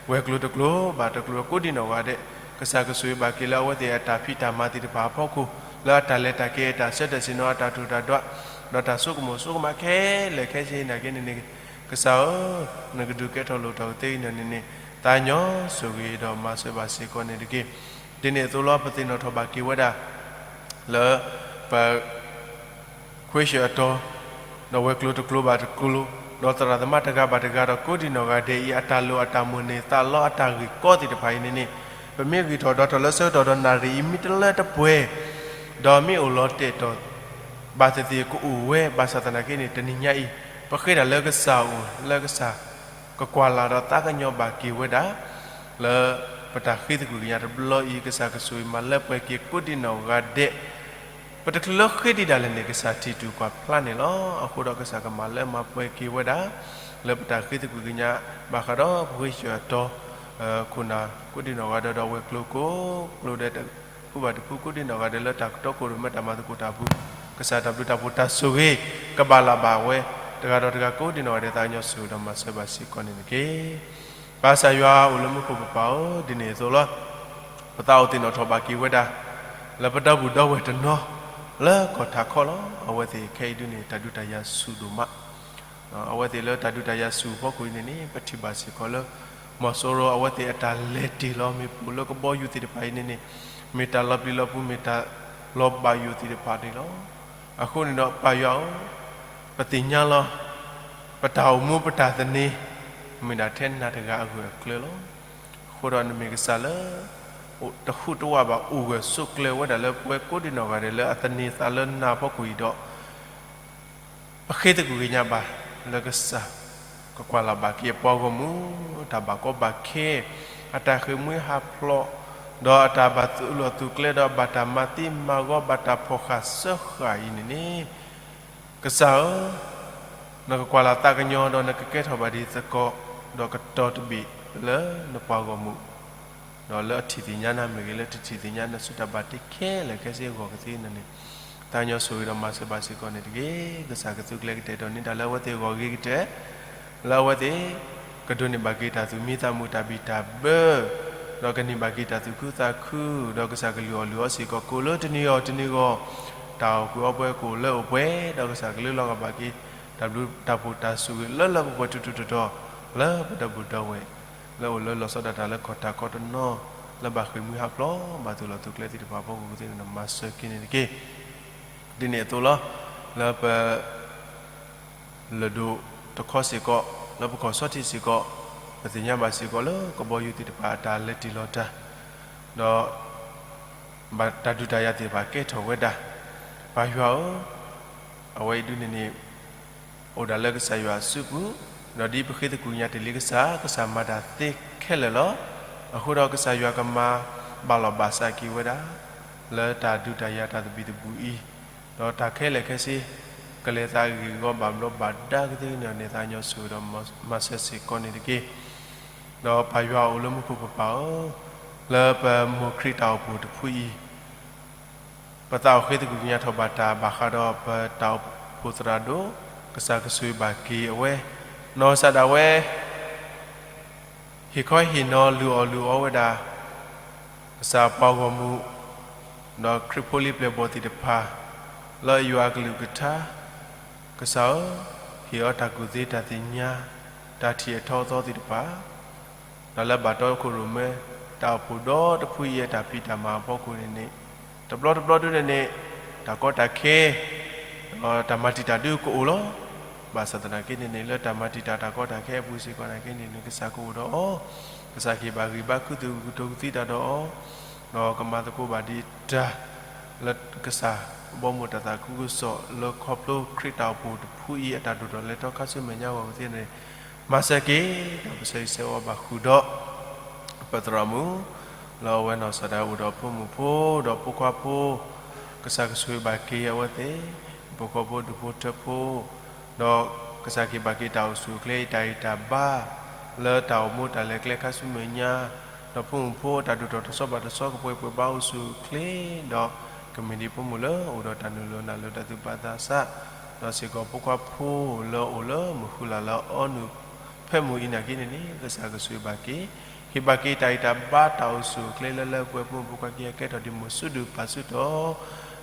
ဝဲၤကျိၤတကျိၤဘၣ်တကျိၤကိးဒံနီၢ်ဂၤဒဲး, ကစၢ်ကဆိၣ်ဂ့ၤဘၣ်က့ၤလၢအဝဲသ့ၣ်အတၢ်ဖံးတၢ်မၤသ့ၣ်တဖၣ်အဖီခိၣ်, လၢအတၢ်လဲၤတၢ်က့ၤ အတၢ်ဆၢတဲာ်ဆ့ၣ်နီၤ အတၢ်တိာ်တၢ်ဒွး, ဒီးတၢ်ဆိကမိၣ်ဆိကမးခဲလၢာ်ခဲဆ့နာ်က့န့ၣ်န့ၣ်, ကစၢ်ဧၢ, နကဒုးကဲထီၣ်လိၣ်ထီၣ်ကသ့အံၤန့ၣ်န့ၣ်, သးကညီၤဆိၣ်ဂ့ၤဒီးမၤစၢၤဘၣ်စ့ၢ်ကီးန့ၣ်တက့ၢ်. ဒ်န့ၣ်အသိးလီၤ ပသ့ၣ်နီၣ်ထီၣ်ဘၣ်က့ၤဝဲဒၣ် လၢပ ခွံဆံအတီ, ဒီးဝဲၤကျိၤတကျိၤဘၣ်တကျိၤ, ဒီးသရၣ်သမါတဂၤဘၣ်တဂၤဒီးကိးဒံနီၢ်ဂၤဒဲးအံၤ အတၢ်လိၣ်အတၢ်မိၣ်န့ၢ်သးလီအတၢ်ဂ့ၢ်ကီသ့ၣ်တဖၣ်အံၤန့ၣ်န့ၣ်, ပမ့ၢ်ဂံၢ်ထီၣ်ဒီးထီၣ်လၢဆၢကတီၢ်ဒီးနၣ်ရံၣ်အံၤ မ့ၢ်တလၢတပှဲၤ, ဒီးမ့ၢ်အိၣ်လီၤတဲာ်တီၤ ဘၣ်သ့ၣ်သ့ၣ်ကအိၣ်ဝဲ, ဘၣ်ဆၣ်သနာ်က့န့ၣ် တနံၤညါအံၤ ပဃ့တၢ်လၢကစၢ်အအိၣ် လၢကစၢ် ကကွၢ်လၢ်ဒီးသးကညီၤဘၣ်က့ၤဝဲဒၣ် လၢပတၢ်ဃ့သကွံၢ်ကညးတဘျီအံၤ ကစၢ်ကဆိၣ်ဂ့ၤမၤလၢပှဲၤက့ၤကိးဒံနီၢ်ဂၤဒဲး, ပတချုးလၢဃ့ဒံးဒၣ်လဲာ်န့ၣ် ကစၢ်ထံၣ်တူၢ်ကွၢ်ဖျါန့ၣ်လီၤ. အဃိဒီးကစၢ်ကမၤလၢမၤပှဲၤက့ၤဝဲဒၣ် လၢပတၢ်ဃ့သကွံၢ်ကညး ဘၣ်ဃးဒီးပဃ့ဆၢအတီၤ ခိၣ်နၢ်ကိးဒံနီၢ်ဂၤဒဲးဒီးဝဲၤကျိၤကိးကျိၤဒဲး တဖုဘၣ်တဖုကိးဒံနီၢ်ဂၤဒဲးလၢတၢ်ကတီခိၣ်ရိၣ်မဲတၢ်မၤသကိးတၢ်ပူၤ, ကစၢ်တၢ်ဘျုးတၢ်ဖှိၣ်တၢ်ဆိၣ်ဂ့ၤ ကဘၣ်လၢ်ဘၣ်ဝဲ တဂၤဒီးတဂၤကိးဒံနီၢ်ဂၤဒဲး သးကညီၤဆိၣ်ဂ့ၤဒီးမၤစၢၤဘၣ်စ့ၢ်ကီးန့ၣ်တက့ၢ်. ပၢ်ကစၢ်ယွၤအိၣ်လၢမူခိၣ်ကပၤဧၢ, ဒ်န့ၣ်အသိးလီၤ. ပသးအိၣ်သ့ၣ်နီၣ်ထီၣ်ဘၣ်က့ၤဝဲဒၣ် လၢပဒီပုၢ်ဒီဝဲၢ်တနီၤ လၢကီၢ်ထးခီလီၤ. အဝဲသ့ၣ်ခဲအံၤဒုန့ၣ် တၢ်ဒုးတၢ်ယၤဆူၣ်ဒိၣ်မး အဝဲသ့ၣ်လၢတၢ်ဒုးတၢ်ယၤဆူၣ်အဖီခိၣ်အံၤန့ၣ်န့ၣ် ပထံၣ်ဘၣ်စ့ၢ်ကီးလၢ မီၤစိရိၤအဝဲသ့ၣ်အတၢ်လဲၤတ့ၢ်လီၤမ့ၣ်ပိၢ်လၢကဘီယူၤသ့ၣ်တဖၣ်အံၤန့ၣ်န့ၣ် မ့ၢ်တၢ်လီၤပျံၤလီၤဖုး မ့ၢ်တၢ်လီၤဘၣ်ယိၣ်သ့ၣ်တဖၣ်န့ၣ်လီၤ. အဃိန့ၣ်ဒီးပၢ်ယွၤဧၢ, ပသ့ၣ်ညါလီၤ ပတၢ်အိၣ်မူပတၢ်သန့ၤ မ့ၢ်ဒၣ်ထဲနၤတဂၤအဂၢၢ်အကျၢၤလီၤ. အဃိဒီးနမ့ၢ်ကစၢ်လၢ တဟူးတဝးဘၣ် အိၣ်ဂၢၢ်ဆိးကျၢၤဝဲဒၣ်လၢပဝဲကိးဒံနီၢ်ဂၤဒဲးလၢအသန့ၤသးလၢနၤအဖီခိၣ်အံၤဒီး ပဃ့သကွံၢ်ကညးဘၣ်လၢကစၢ် ကကွၢ်လၢ်ဘၣ်က့ၤအပှၤဂီၢ်မုၢ် တၢ်ဘၣ်ကီဘၣ်ခဲ အတၢ်ဃ့ၢ်မှံဟးဖျိး ဒီးအတၢ်ဘၣ်သူၣ်အိၣ်လီၤသူၣ်ကျဲဒီးဘၣ်တၢ်မၤသံမၤဂီၤ ဘၣ်တၢ်ဖီၣ်ဃာ်စၢဃာ်အံၤန့ၣ်န့ၣ် ကစၢ်ဧၢ, နကကွၢ်လၢ်သးကညီၤဒီးနကကဲထီၣ်ဘၣ်ဒ်သကိး ဒီးကတီၤတဘ့ၣ်လၢနပှၤဂီၢ်မုၢ် ဒီးလၢအထံၣ်သ့ၣ်ညါနၤမ့ၢ်ဂ့ၤ လၢတထံၣ်သ့ၣ်ညါနၤဆူတၢ်ဘၣ်တ့ခဲလၢာ်ခဲဆ့အဂီၢ်ကသ့န့ၣ်န့ၣ်, သးကညီၤဆိၣ်ဂ့ၤဒီးမၤစၢၤဘၣ်စ့ၢ်ကီးန့ၣ်တက့ၢ်. ကစၢ်ကသုးကျဲၤကတဲာ်ကတီၤန့ၢ်တၢ်လၢအဝဲသ့ၣ်အဂီၢ်ဂ့ၤကတၢၢ်, လၢအဝဲသ့ၣ် ကဒိးန့ၢ်ဘၣ်က့ၤတၢ်သူၣ်မံသးမုာ်တၢ်ဘံၣ်တၢ်ဘၢ, ဒီးကန့ၢ်ဘၣ်က့ၤတၢ်သူၣ်ခုသးခု, ဒီးကစၢ်ကလုၢ်အီၣ်လုၢ်အီစ့ၢ်ကီးကိးလၢတနံၤအီၤတနံၤအဂီၢ်, တၢ်အီၣ်ကွံာ်အီပှဲၤကအိၣ်လၢအိၣ်ပှဲၤ, ဒီးကစၢ်ကလုၢ်လီၤကဘၣ်က့ၤ တၢ်ဘျုးတၢ်ဖှိၣ်တၢ်ဆိၣ်ဂ့ၤလၢလၢပှဲၤပှဲၤထူထူတီၤတီၤ လၢပဒီပုၢ်ဒီဝဲၢ် လၢအိၣ်လၢလီၤဆီဒၣ်တၢ်လၢကီၢ်တၢ်ခီတနီၤ လၢဘၣ်ဃ့ၢ်မှံဟးဖျိး ဘၣ်သူၣ်လီၤသူၣ်ကျဲသ့ၣ်တဖၣ်အဖီခိၣ်ကသ့န့ၣ် မၤစၢၤက့ၤန့ၣ်တက့ၢ်. ဒ်န့ၣ်အသိးလီၤ. လၢပ လၢၢ်ဒိၣ်တခီစ့ၢ်ကီး, လၢပကီၢ်ဆီထံးစ့ၢ်ကီး, ပသ့ၣ်ညါဘၣ်စ့ၢ်ကီးလၢကဘီယူၤသ့ၣ်တဖၣ်အတၢ်လဲၤတ့ၢ်လီၤတၢ်, ဒီး ဘၣ်တၢ်ဒုးတၢ်ယၤသ့ၣ်တဖၣ်ကဲထီၣ်ဝဲဒၣ်, ပၢ်ယွၤဧၢ, အဝဲအံၤဒုန့ၣ်န့ၣ် အိၣ်ဒၣ်လၢကစၢ်ယွၤအစုပူၤ, ဒီးဒ်ပဃ့သကွံၢ်ကညးတ့ၢ်လံကစၢ်, ကစၢ်မၤတၢ်သ့ခဲလၢာ်လီၤ. အဃိဒီးကစၢ်ယွၤကမၤဘၣ်လီၤဘၣ်စးက့ၤဝဲဒၣ် လၢတၢ်ဒုးတၢ်ယၤတၢ်သဘံၣ်သဘုၣ်အံၤ, ဒီးတၢ်ခဲလၢာ်ခဲဆ့ ကလဲၤသးဂ့ၢ်ဂီၤဘၣ်ဘျီးဘၣ်ဒါကသ့န့ၣ်န့ၣ် သးကညီၤဆိၣ်ဂ့ၤဒီးမၤစၢၤစ့ၢ်ကီးန့ၣ်တက့ၢ်. ဒီးပၢ်ယွၤအိၣ်လၢမူခိၣ်ကပၤဧၢ, လၢပမိၢ်ခရံာ်တၢ်အိၣ်ဖှိၣ်တဖုအံၤ, ပသးအိၣ်ဃ့သကွံၢ်ကညးထီၣ်ဘၣ်တၢ်ဘၣ်ဃးဒီးပတၢ်အိၣ်ဖှိၣ်သရၣ်ဒိၣ်, ကစၢ်ကဆိၣ်ဂ့ၤဘၣ်က့ၤအဝဲ, နီၢ်ကစၢ်ဒၣ်ဝဲ ဟ့ၣ်ခီဟ့ၣ်နီၤလုၢ်အီၣ်လုၢ်အီဝဲဒၣ် ကစၢ်ပှၤဂီၢ်မုၢ်, ဒီးခရံာ်ဖိလံၤပျဲၢ်ဘီၣ်သ့ၣ်တဖၣ်, လၢယွၤအကလုၢ်ကထါ, ကစၢ်ဧၢ, ဟ့ၣ်အီၤတၢ်ကူၣ်သ့တၢ်သ့ၣ်ညါ, တၢ်ထံၣ်အထီအသီသ့ၣ်တဖၣ်, ဒီးလၢဘၣ်တီခိၣ်ရိၣ်မဲ တၢ်အိၣ်ဖှိၣ်ဒီတဖုအံၤအတၢ်ဖံးတၢ်မၤအဖီခိၣ်န့ၣ်န့ၣ်, တဘျီတဘျီဒုန့ၣ်န့ၣ်, တၢ်ကီတၢ်ခဲ, ဒီးတၢ်မၤတံာ်တာ်ဒုကအိၣ်လီၤ. ဘၣ်ဆၣ်သနာ်က့န့ၣ်န့ၣ် လၢတၢ်မၤတံာ်တာ်တၢ်ကီတၢ်ခဲအပူၤစ့ၢ်ကီးနာ်က့န့ၣ်န့ၣ် ကစၢ်ကအိၣ်ဒီးအီၤ, ကစၢ်ကဟ့ၣ်ဘၣ်ဂံၢ်ဘါခူသူၣ်ကတိၤကသံတၢ်ဒီးအီၤ, ဒီးကမၤသကိးဘၣ်ဒံးတၢ်လၢကစၢ်ဘီမုၢ်တၢ်သးခုကစီၣ်လၢခီဖျိခရံာ်တၢ်အိၣ်ဖှိၣ်တဖုအံၤအတၢ်ဒိၣ်ထီၣ်လဲၤထီၣ်ခါဆူမဲာ်ညါအဂီၢ်ကသ့န့ၣ်, မၤစၢၤက့ၤ ဒီးပဆၢဂ့ၤဆၢဝါဘၣ်ဃုာ်ဒီး ပသရၣ်မုၣ် လၢအဝဲနီၢ်ကစၢ်ဒၣ်အိၣ်ဒီးဖိမုၣ်ဖိ ဒီးဖိခွါဖိ, ကစၢ်ကဆိၣ်ဂ့ၤဘၣ်က့ၤအဝဲသ့ၣ်, ဖိဃီဖိဒူၣ်ဖိထၢဖိ, ဒီးကစၢ်ကဟ့ၣ်ဘၣ်က့ၤတၢ်အိၣ်ဆူၣ်အိၣ်ချ့ တၢ်ဂံၢ်တၢ်ဘါ လၢတၢ်အိၣ်မူတၢ်လဲၤကျဲခါဆူမဲာ်ညါ, ဒီးဖိမုၣ်ဖိတၢ်ဒိၣ်ထီၣ်တဆီဘၣ်တဆီကပှဲၤပှဲၤဘါအိၣ်ဆူၣ်အိၣ်ချ့, ဒီးကမ့ၢ်ဒ်ဖိမုၣ်လၢအိၣ်ဒီးတၢ်နုာ်လီၤနုာ်လီၤတၢ်သူၣ်ဘၣ်သးစၢ်, ဒီးစ့ၢ်ကီးဖိခွါဖိလၢအိၣ်လၢမုၢ်ဃုလၢ်လၢအီနုၢ် ဖဲမုၢ်အံၤနာ်က့န့ၣ်န့ၣ် ကစၢ်ကဆိၣ်ဂ့ၤဘၣ်က့ၤ, ဟ့ၣ်ဘၣ်က့ၤတၢ်ဂံၢ်တၢ်ဘါတၢ်အိၣ်ဆူၣ်အိၣ်ချ့လၢလၢပှဲၤပှဲၤ ဖိမုၣ်ဖိခွါခံဂၤကဲထီၣ်ဒ်မိၢ်ဆူၣ်ဒူၣ်ပၢ်ဆူၣ်ထီၣ်,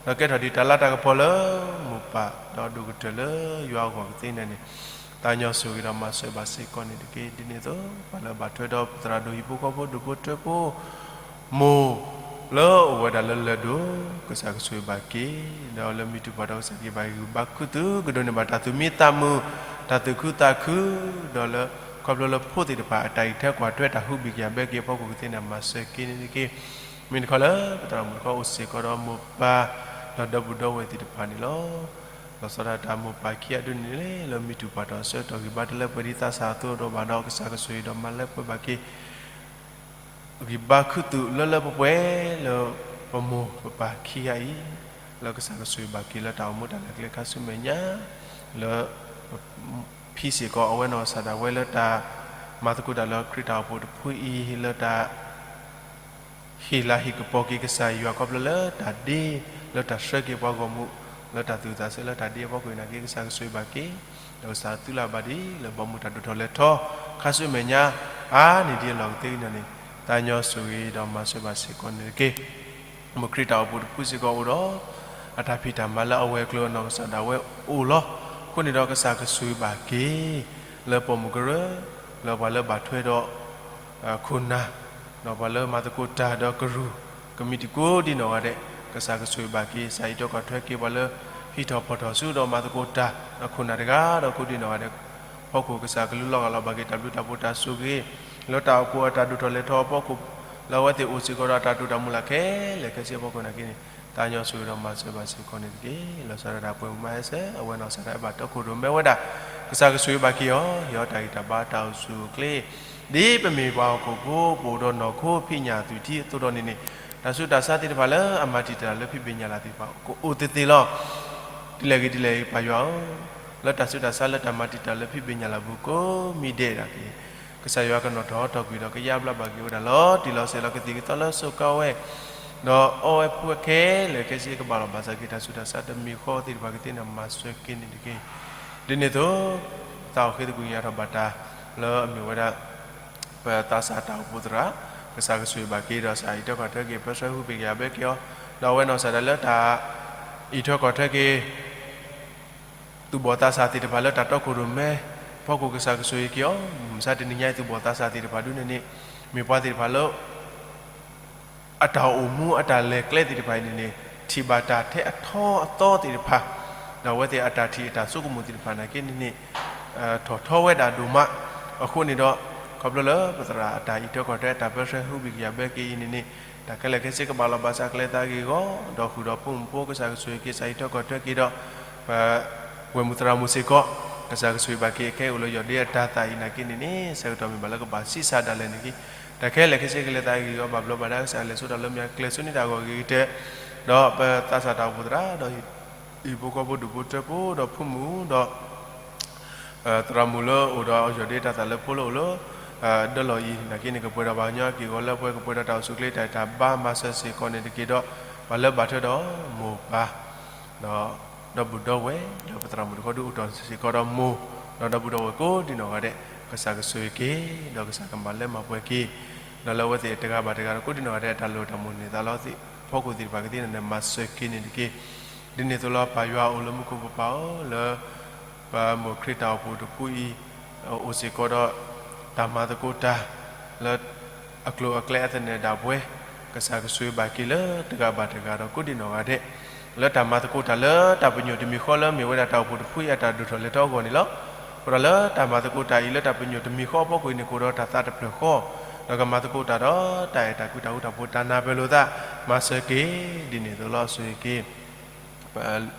ဒီးကဲထီၣ်ဒ်တၢ်လၤတၢ်ကပီၤလၢမိၢ်ပၢ်ဒီးဒိၣ်ကတၢၢ်လၢယွၤအဂီၢ်ကသ့န့ၣ်န့ၣ်, သးကညီၤဆိၣ်ဂ့ၤဒီးမၤစၢၤဘၣ်စ့ၢ်ကီးန့ၣ်တက့ၢ်. ဒ်န့ၣ်အသိး ပှၤလၢအဘၣ်ထွဲဒီးပသရၣ်ဒိၣ်ဟံၣ်ဖိဃီဖိဒူၣ်ဖိထၢဖိ မိၢ်လၢအိၣ်ဝဲဒၣ်လၢလၢၢ်ဒိၣ်, ကစၢ်ကဆိၣ်ဂ့ၤဘၣ်က့ၤ, ဒီးလၢမ့ၢ်တုၤပှၤဒီးကစၢ်ကဟ့ၣ်ဘၣ်ဂံၢ်ဘါခူသူၣ် ကဒိးန့ၢ်ဘၣ်တၢ်သူၣ်မံသးမုာ်, တၢ်သူၣ်ခုသးခု, ဒီးလၢခီဖျိလၢဖိသ့ၣ်တဖၣ် အတၢ်အံးထွဲကွၢ်ထွဲတၢ်ဟူးဘံၣ်ကယၤဘၢက့ၤအဖီခိၣ်ကသ့န့ၣ် မၤစၢၤက့ၤန့ၣ်တက့ၢ်. မ့ၢ်တခီလၢပသရၣ်မုၣ်တခီအိၣ်စ့ၢ်ကီးဒီးမိၢ်ပၢ် ဒီးဒီပုၢ်ဒီဝဲၢ်သ့ၣ်တဖၣ်န့ၣ်လီၤ. လီၤဆီဒၣ်တၢ်မိၢ်ပၢ်ခံဂၤဒုန့ၣ်န့ၣ် လၢမ့ၢ်တုၤပှၤဒီးဆၢကတီၢ်ဂံၢ်ဘါတလၢပှဲၤဒ်သးစၢ်အသိးဒီးဘၣ်ဒီး ကစၢ်ကဆိၣ်ဂ့ၤဒီးမၤလၢပှဲၤဘၣ်က့ၤ ဂံၢ်ဘါခူသူၣ်လၢလၢပှဲၤပှဲၤလၢပမိၢ်ပပၢ်ခံဂၤအံၤ, လၢကစၢ်ကဆိၣ်ဂ့ၤဘၣ်က့ၤလၢတၢ်အိၣ်မူတၢ်လဲၤကျဲခါဆူမဲာ်ညါ, လၢ ဖံစ့ၢ်ကီးအဝဲနီၢ်ကစၢ်ဒၣ်ဝဲလၢတၢ်မၤသကိးတၢ်လၢခရံာ်တၢ်အိၣ်ဖှိၣ်တဖုအံၤ လၢတၢ် ဟ့ၣ်လၤဟ့ၣ်ကပီၤက့ၤကစၢ်ယွၤခီဖျိလၢတၢ်ဒ့ လၢတၢ်ဆှၢက့ၤပှၤဂီၢ်မုၢ် လၢတၢ်သူၣ်ဝံၣ်သးဆၢလၢတၢ်ဒ့အဖီခိၣ်နာ်က့ ကစၢ်ကဆိၣ်ဂ့ၤဘၣ်က့ၤ, ဒီးကစၢ်သုးလၢ်ဘၣ်ဒ်လၢဘီမုၢ်တၢ်ဒိၣ်ထီၣ်လဲၤထီၣ် ခါဆူမဲာ်ညါ အါန့ၢ်ဒံးအလီၢ်ကသ့အံၤန့ၣ် သးကညီၤဆိၣ်ဂ့ၤဒီးမၤစၢၤဘၣ်စ့ၢ်ကီးန့ၣ်တက့ၢ်. မိၢ်ခရံာ်တၢ်အိၣ်ဖှိၣ်တဖုစ့ၢ်ကီးအိၣ်ဒီး အတၢ်ဖံးတၢ်မၤလၢအဝဲၤကျိၤအနီၢ်ကစၢ်ဒၣ်ဝဲအိၣ်လီၤ. အဃိန့ၣ်ဒီးကစၢ်ကဆိၣ်ဂ့ၤဘၣ်က့ၤ လၢပိာ်မုၣ်ကရၢ လၢပှၤလၢဘၣ်ထွဲဒီး ခိၣ်နၢ်, ဒီးပှၤလၢမၤသကိးတၢ်ဒီးကရူၢ် ကမံးတံာ်ကိးဒံနီၢ်ဂၤဒဲး, ကစၢ်ကဆိၣ်ဂ့ၤဘၣ်က့ၤ ကစၢ်အံးထွဲကွၢ်ထွဲက့ၤပှၤလၢ ဟံးထီၣ်ဖီၣ်ထီၣ်ဆူဒီးမၤသကိးတၢ် ဒီးခိၣ်နၢ်တဂၤဒီးကိးဒံနီၢ်ဂၤဒဲး အဖီခိၣ် ကစၢ်ကလူလီၤဂာ်လီၤဘၣ်က့ၤတၢ်ဘျုးတၢ်ဖှိၣ်တၢ်ဆိၣ်ဂ့ၤ လၢတၢ်အိၣ်ဖှိၣ်အတၢ်ဒိၣ်ထီၣ်လဲၤထီၣ်အဖီခိၣ် လၢအဝဲသ့ၣ်အိၣ်စ့ၢ်ကီးဒီးအတၢ်တိာ်တၢ်မုၢ်လၢ်ခဲလၢာ်ခဲဆ့အဖီခိၣ်နာ်က့န့ၣ် သးကညီၤဆိၣ်ဂ့ၤဒီးမၤစၢၤဘၣ်စ့ၢ်ကီးန့ၣ်တက့ၢ်. လီၤဆီဒၣ်တၢ်ပှဲၤမုာ်မးဟဲဆၢ အဝဲနီၢ်ကစၢ်ဒၣ်အဲၣ်ဘၣ်တီခိၣ်ရိၣ်မဲဝဲဒၣ်, ကစၢ်ကဆိၣ်ဂ့ၤဘၣ်က့ၤအီၤ ဟ့ၣ်အီၤတၢ်ဂံၢ်တၢ်ဘါတၢ်အိၣ်ဆူၣ်အိၣ်ချ့ ဒ်ပမ့ၢ်ပှၤဟီၣ်ခိၣ်ဖိ ပအိၣ်ဒီးနီၢ်ခိဖံးညၣ်သွံၣ်ထံအသိးဒီးန့ၣ်န့ၣ်, တၢ်ဆူးတၢ်ဆါသ့ၣ်တဖၣ်လၢအမၤတံာ်တာ်လၢဖံးဘ့ၣ်ညၣ်လၢ်သ့ၣ်တဖၣ် ကအိၣ်သ့သ့လီၤ. ဒ်လဲၣ်ဂ့ၤဒ်လဲၣ်ဂ့ၤ ပၢ်ယွၤဧၢ, လၢတၢ်ဆူးတၢ်ဆါလၢတၢ်မၤတံာ်တာ်လၢဖံးဘ့ၣ်ညၣ်လၢ်ပူၤကိးမံၤဒဲးဒၣ်က့ၤ, ကစၢ်ယွၤကနီၣ်ထီၣ်ဟီထီၣ်ကွံာ်ဒီးကယါဘျါဘၣ်က့ၤဝဲဒၣ်လီၤတံၢ်လီၤဆဲးလီၤ ကသံၣ်ကသီလၢစိၤကါဝဲ ဒီးအီဝဲဖိဝဲခဲလၢာ်ခဲဆ့ကဘၣ်လီၤဘၣ်စၢ်က့ၤ တၢ်ဆူးတၢ်ဆါတမံၤဃီသ့ၣ်တဖၣ်ကသ့န့ၣ် မၤစၢၤက့ၤန့ၣ်တက့ၢ်. ဒ်န့ၣ်အသိး သးအိၣ်ဃ့သကွံာ်ညါထီၣ်ဘၣ်တၢ် လၢအမ့ၢ်ဝဲဒၣ် ပသးစၢ်တၢ်အိၣ်ဖှိၣ်သရၣ်, ကစၢ်ကဆိၣ်ဂ့ၤဘၣ်က့ၤဒီး ကစၢ်အံးထွဲကွၢ်ထွဲက့ၤ ပၢဆှၢဟူးဘံၣ်ကယၤဘၢက့ၤအီၤ, ဒီးအဝဲနီၢ်ကစၢ်ဒၣ်လၢတၢ်အံးထွဲကွၢ်ထွဲက့ၤ သူၣ်ဘီၣ်သးစၢ်သ့ၣ်တဖၣ်လၢတၢ်တီခိၣ်ရိၣ်မဲ ဖီခိၣ် ကစၢ်ကဆိၣ်ဂ့ၤက့ၤအီၤ, မုၢ်မဆါတနံၤညါအံၤ သူၣ်ဘီၣ်သးစၢ်သ့ၣ်တဖၣ်ဒုန့ၣ်န့ၣ် မ့ၢ်ပှၤသ့ၣ်တဖၣ်လၢ အတၢ်အိၣ်မူအတၢ်လဲၤကျဲသ့ၣ်တဖၣ်အံၤန့ၣ်န့ၣ် ထံၣ်ဘၣ်တၢ်ထဲအထီအသီသ့ၣ်တဖၣ်, ဒီးအဝဲသ့ၣ်အတၢ်ထံၣ်အတၢ်ဆိကမိၣ်သ့ၣ်တဖၣ်နာ်က့န့ၣ်န့ၣ် ထီၣ်ထီဝဲဒၣ်ဒိၣ်မး, အဃိန့ၣ်ဒီး ခီဖျိလၢပသရၣ်အတၢ်အံးထွဲကွၢ်ထွဲအတၢ်ပၢဆှၢဟူးဘံၣ်ကယၤဘၢက့ၤအံၤန့ၣ်န့ၣ် တၢ်ခဲလၢာ်ခဲဆ့ကဘၣ်လီၤဘၣ်စၢ်ကလဲၤသးဂ့ၢ်ဂီၢ်, ဒီးဃုာ်ဒီးဖိမုၣ်ဖိ ကစၢ်ကဆိၣ်ဂ့ၤက့ၤ ကစၢ်အံးထွဲကွၢ်ထွဲက့ၤဒီး ပဝဲၢ်မုၢ်သရၣ်မုၣ်စ့ၢ်ကီး, ကစၢ်ကဆိၣ်ဂ့ၤဘၣ်က့ၤ အခဲအံၤအိၣ်လၢယီၢ်ဒ့အတၤသၣ်အံၤနာ်က့န့ၣ်န့ၣ် ဆၢကတီၢ်မ့ၢ်ဘၣ်လၢကဘၣ်ဆံးစၢ်ဒၣ်လဲာ်န့ၣ်က့, တၢ်ခဲလၢာ်ခဲဆ့ကလဲၤသးဂ့ၢ်ဂီၢ် ဘၣ်ဘျီးဘၣ်ဒါကစၢ် လဲၤစိတၢ်လၢမ့ၢ်အကျဲၤဆူန့ၢ်တၢ်ဂီၤဂ့ၤကတၢၢ်, ဒီးပသးစၢ်တၢ်အိၣ်ဖှိၣ်သရၣ်ဒီး ဟံၣ်ဖိဃီဖိဒူၣ်ဖိထၢဖိဒီးဖိမုၣ်ဒီး သရၣ်မုၣ်လၢအိၣ်ဒီးယီၢ်ဒ့တၤသၣ်လၢဖိလၢအိၣ်လၢ ဒၢလီၢ်အံၤနာ်က့န့ၣ် ကပှဲၤဒီးပှၤကညီအက့ၢ်အဂီၤလၢပှဲၤ ကပှဲၤဒီးတၢ်အိၣ်ဆူၣ်အိၣ်ချ့တၢ်ဂံၢ်တၢ်ဘါ မၤစၢၤစ့ၢ်ကီးန့ၣ်တက့ၢ်ဒီး ပှၤလၢဘၣ်ထွဲဒီးမိၢ်ပၢ် ဒီး ဒီပုၢ်ဒီဝဲၢ် ဒီးပသရၣ်မုၣ်တခီဒုအိၣ်ထီၣ်စ့ၢ်ကီးဒီးမိၢ် ဒီးဒီပုၢ်ဒီဝဲၢ်ကိးဒံနီၢ်ဂၤဒဲး ကစၢ်ကဆိၣ်ဂ့ၤက့ၤ ဒီးကစၢ်ကမၤလၢမၤပှဲၤက့ၤ ဒီးလၢအဝဲသ့ၣ်တဂၤဘၣ်တဂၤဒီးကိးဒံနီၢ်ဂၤဒဲး တၢ်လိၣ်တၢ်မိၣ်န့ၢ်သးလီသ့ၣ် ဖီခိၣ်သ့ၣ်တဖၣ်ကသ့န့ၣ် မၤစၢၤက့ၤန့ၣ်တက့ၢ်. ဒ်န့ၣ်အသိးလီၤ ပၢ်ယွၤအိၣ်လၢမူခိၣ်ပပၢ်ဧၢ လၢ ပမိၢ်ခရံာ်တၢ်အိၣ်ဖှိၣ်တဖုအံၤ အိၣ်စ့ၢ်ကီးဒီး တၢ်မၤသကိးတၢ် လၢ အကျိၤအကျဲအသနၢၣ်ဒၣ်ပှဲၤ ကစၢ်ကဆိၣ်ဂ့ၤဘၣ်က့ၤလၢတဂၤဘၣ်တဂၤဒီးကိးဒံနီၢ်ဂၤဒဲး, လၢ လၢတၢ်မၤသကိးတၢ်လၢတၢ်ပညိၣ်တမံၤဃီလၢမ့ၢ်ဝဲဒၣ်တၢ်အိၣ်ဖှိၣ်တဖုအံၤအတၢ်ဒိၣ်ထီၣ်လဲၤထီၣ်အဂီၢ်န့ၣ်လီၤ. အဃိဒီးလၢတၢ်မၤသကိးတၢ်အံၤလၢတၢ်ပညိၣ်တမံၤဃီအဖီခိၣ်အံၤန့ၣ် ကအိၣ်ဒီးတၢ်သးတဖျၢၣ်ဃီ, ဒီးကမၤသကိးတၢ်ဒီးတၢ်အဲၣ်တၢ်ကွံတၢ်ဃူတၢ်ဖိး တၢ်နၢ်ပၢၢ်လိာ်သး မၤစၢၤက့ၤ ဒ်န့ၣ်အသိးလီၤ. ဆိၣ်ဂ့ၤက့ၤ ပ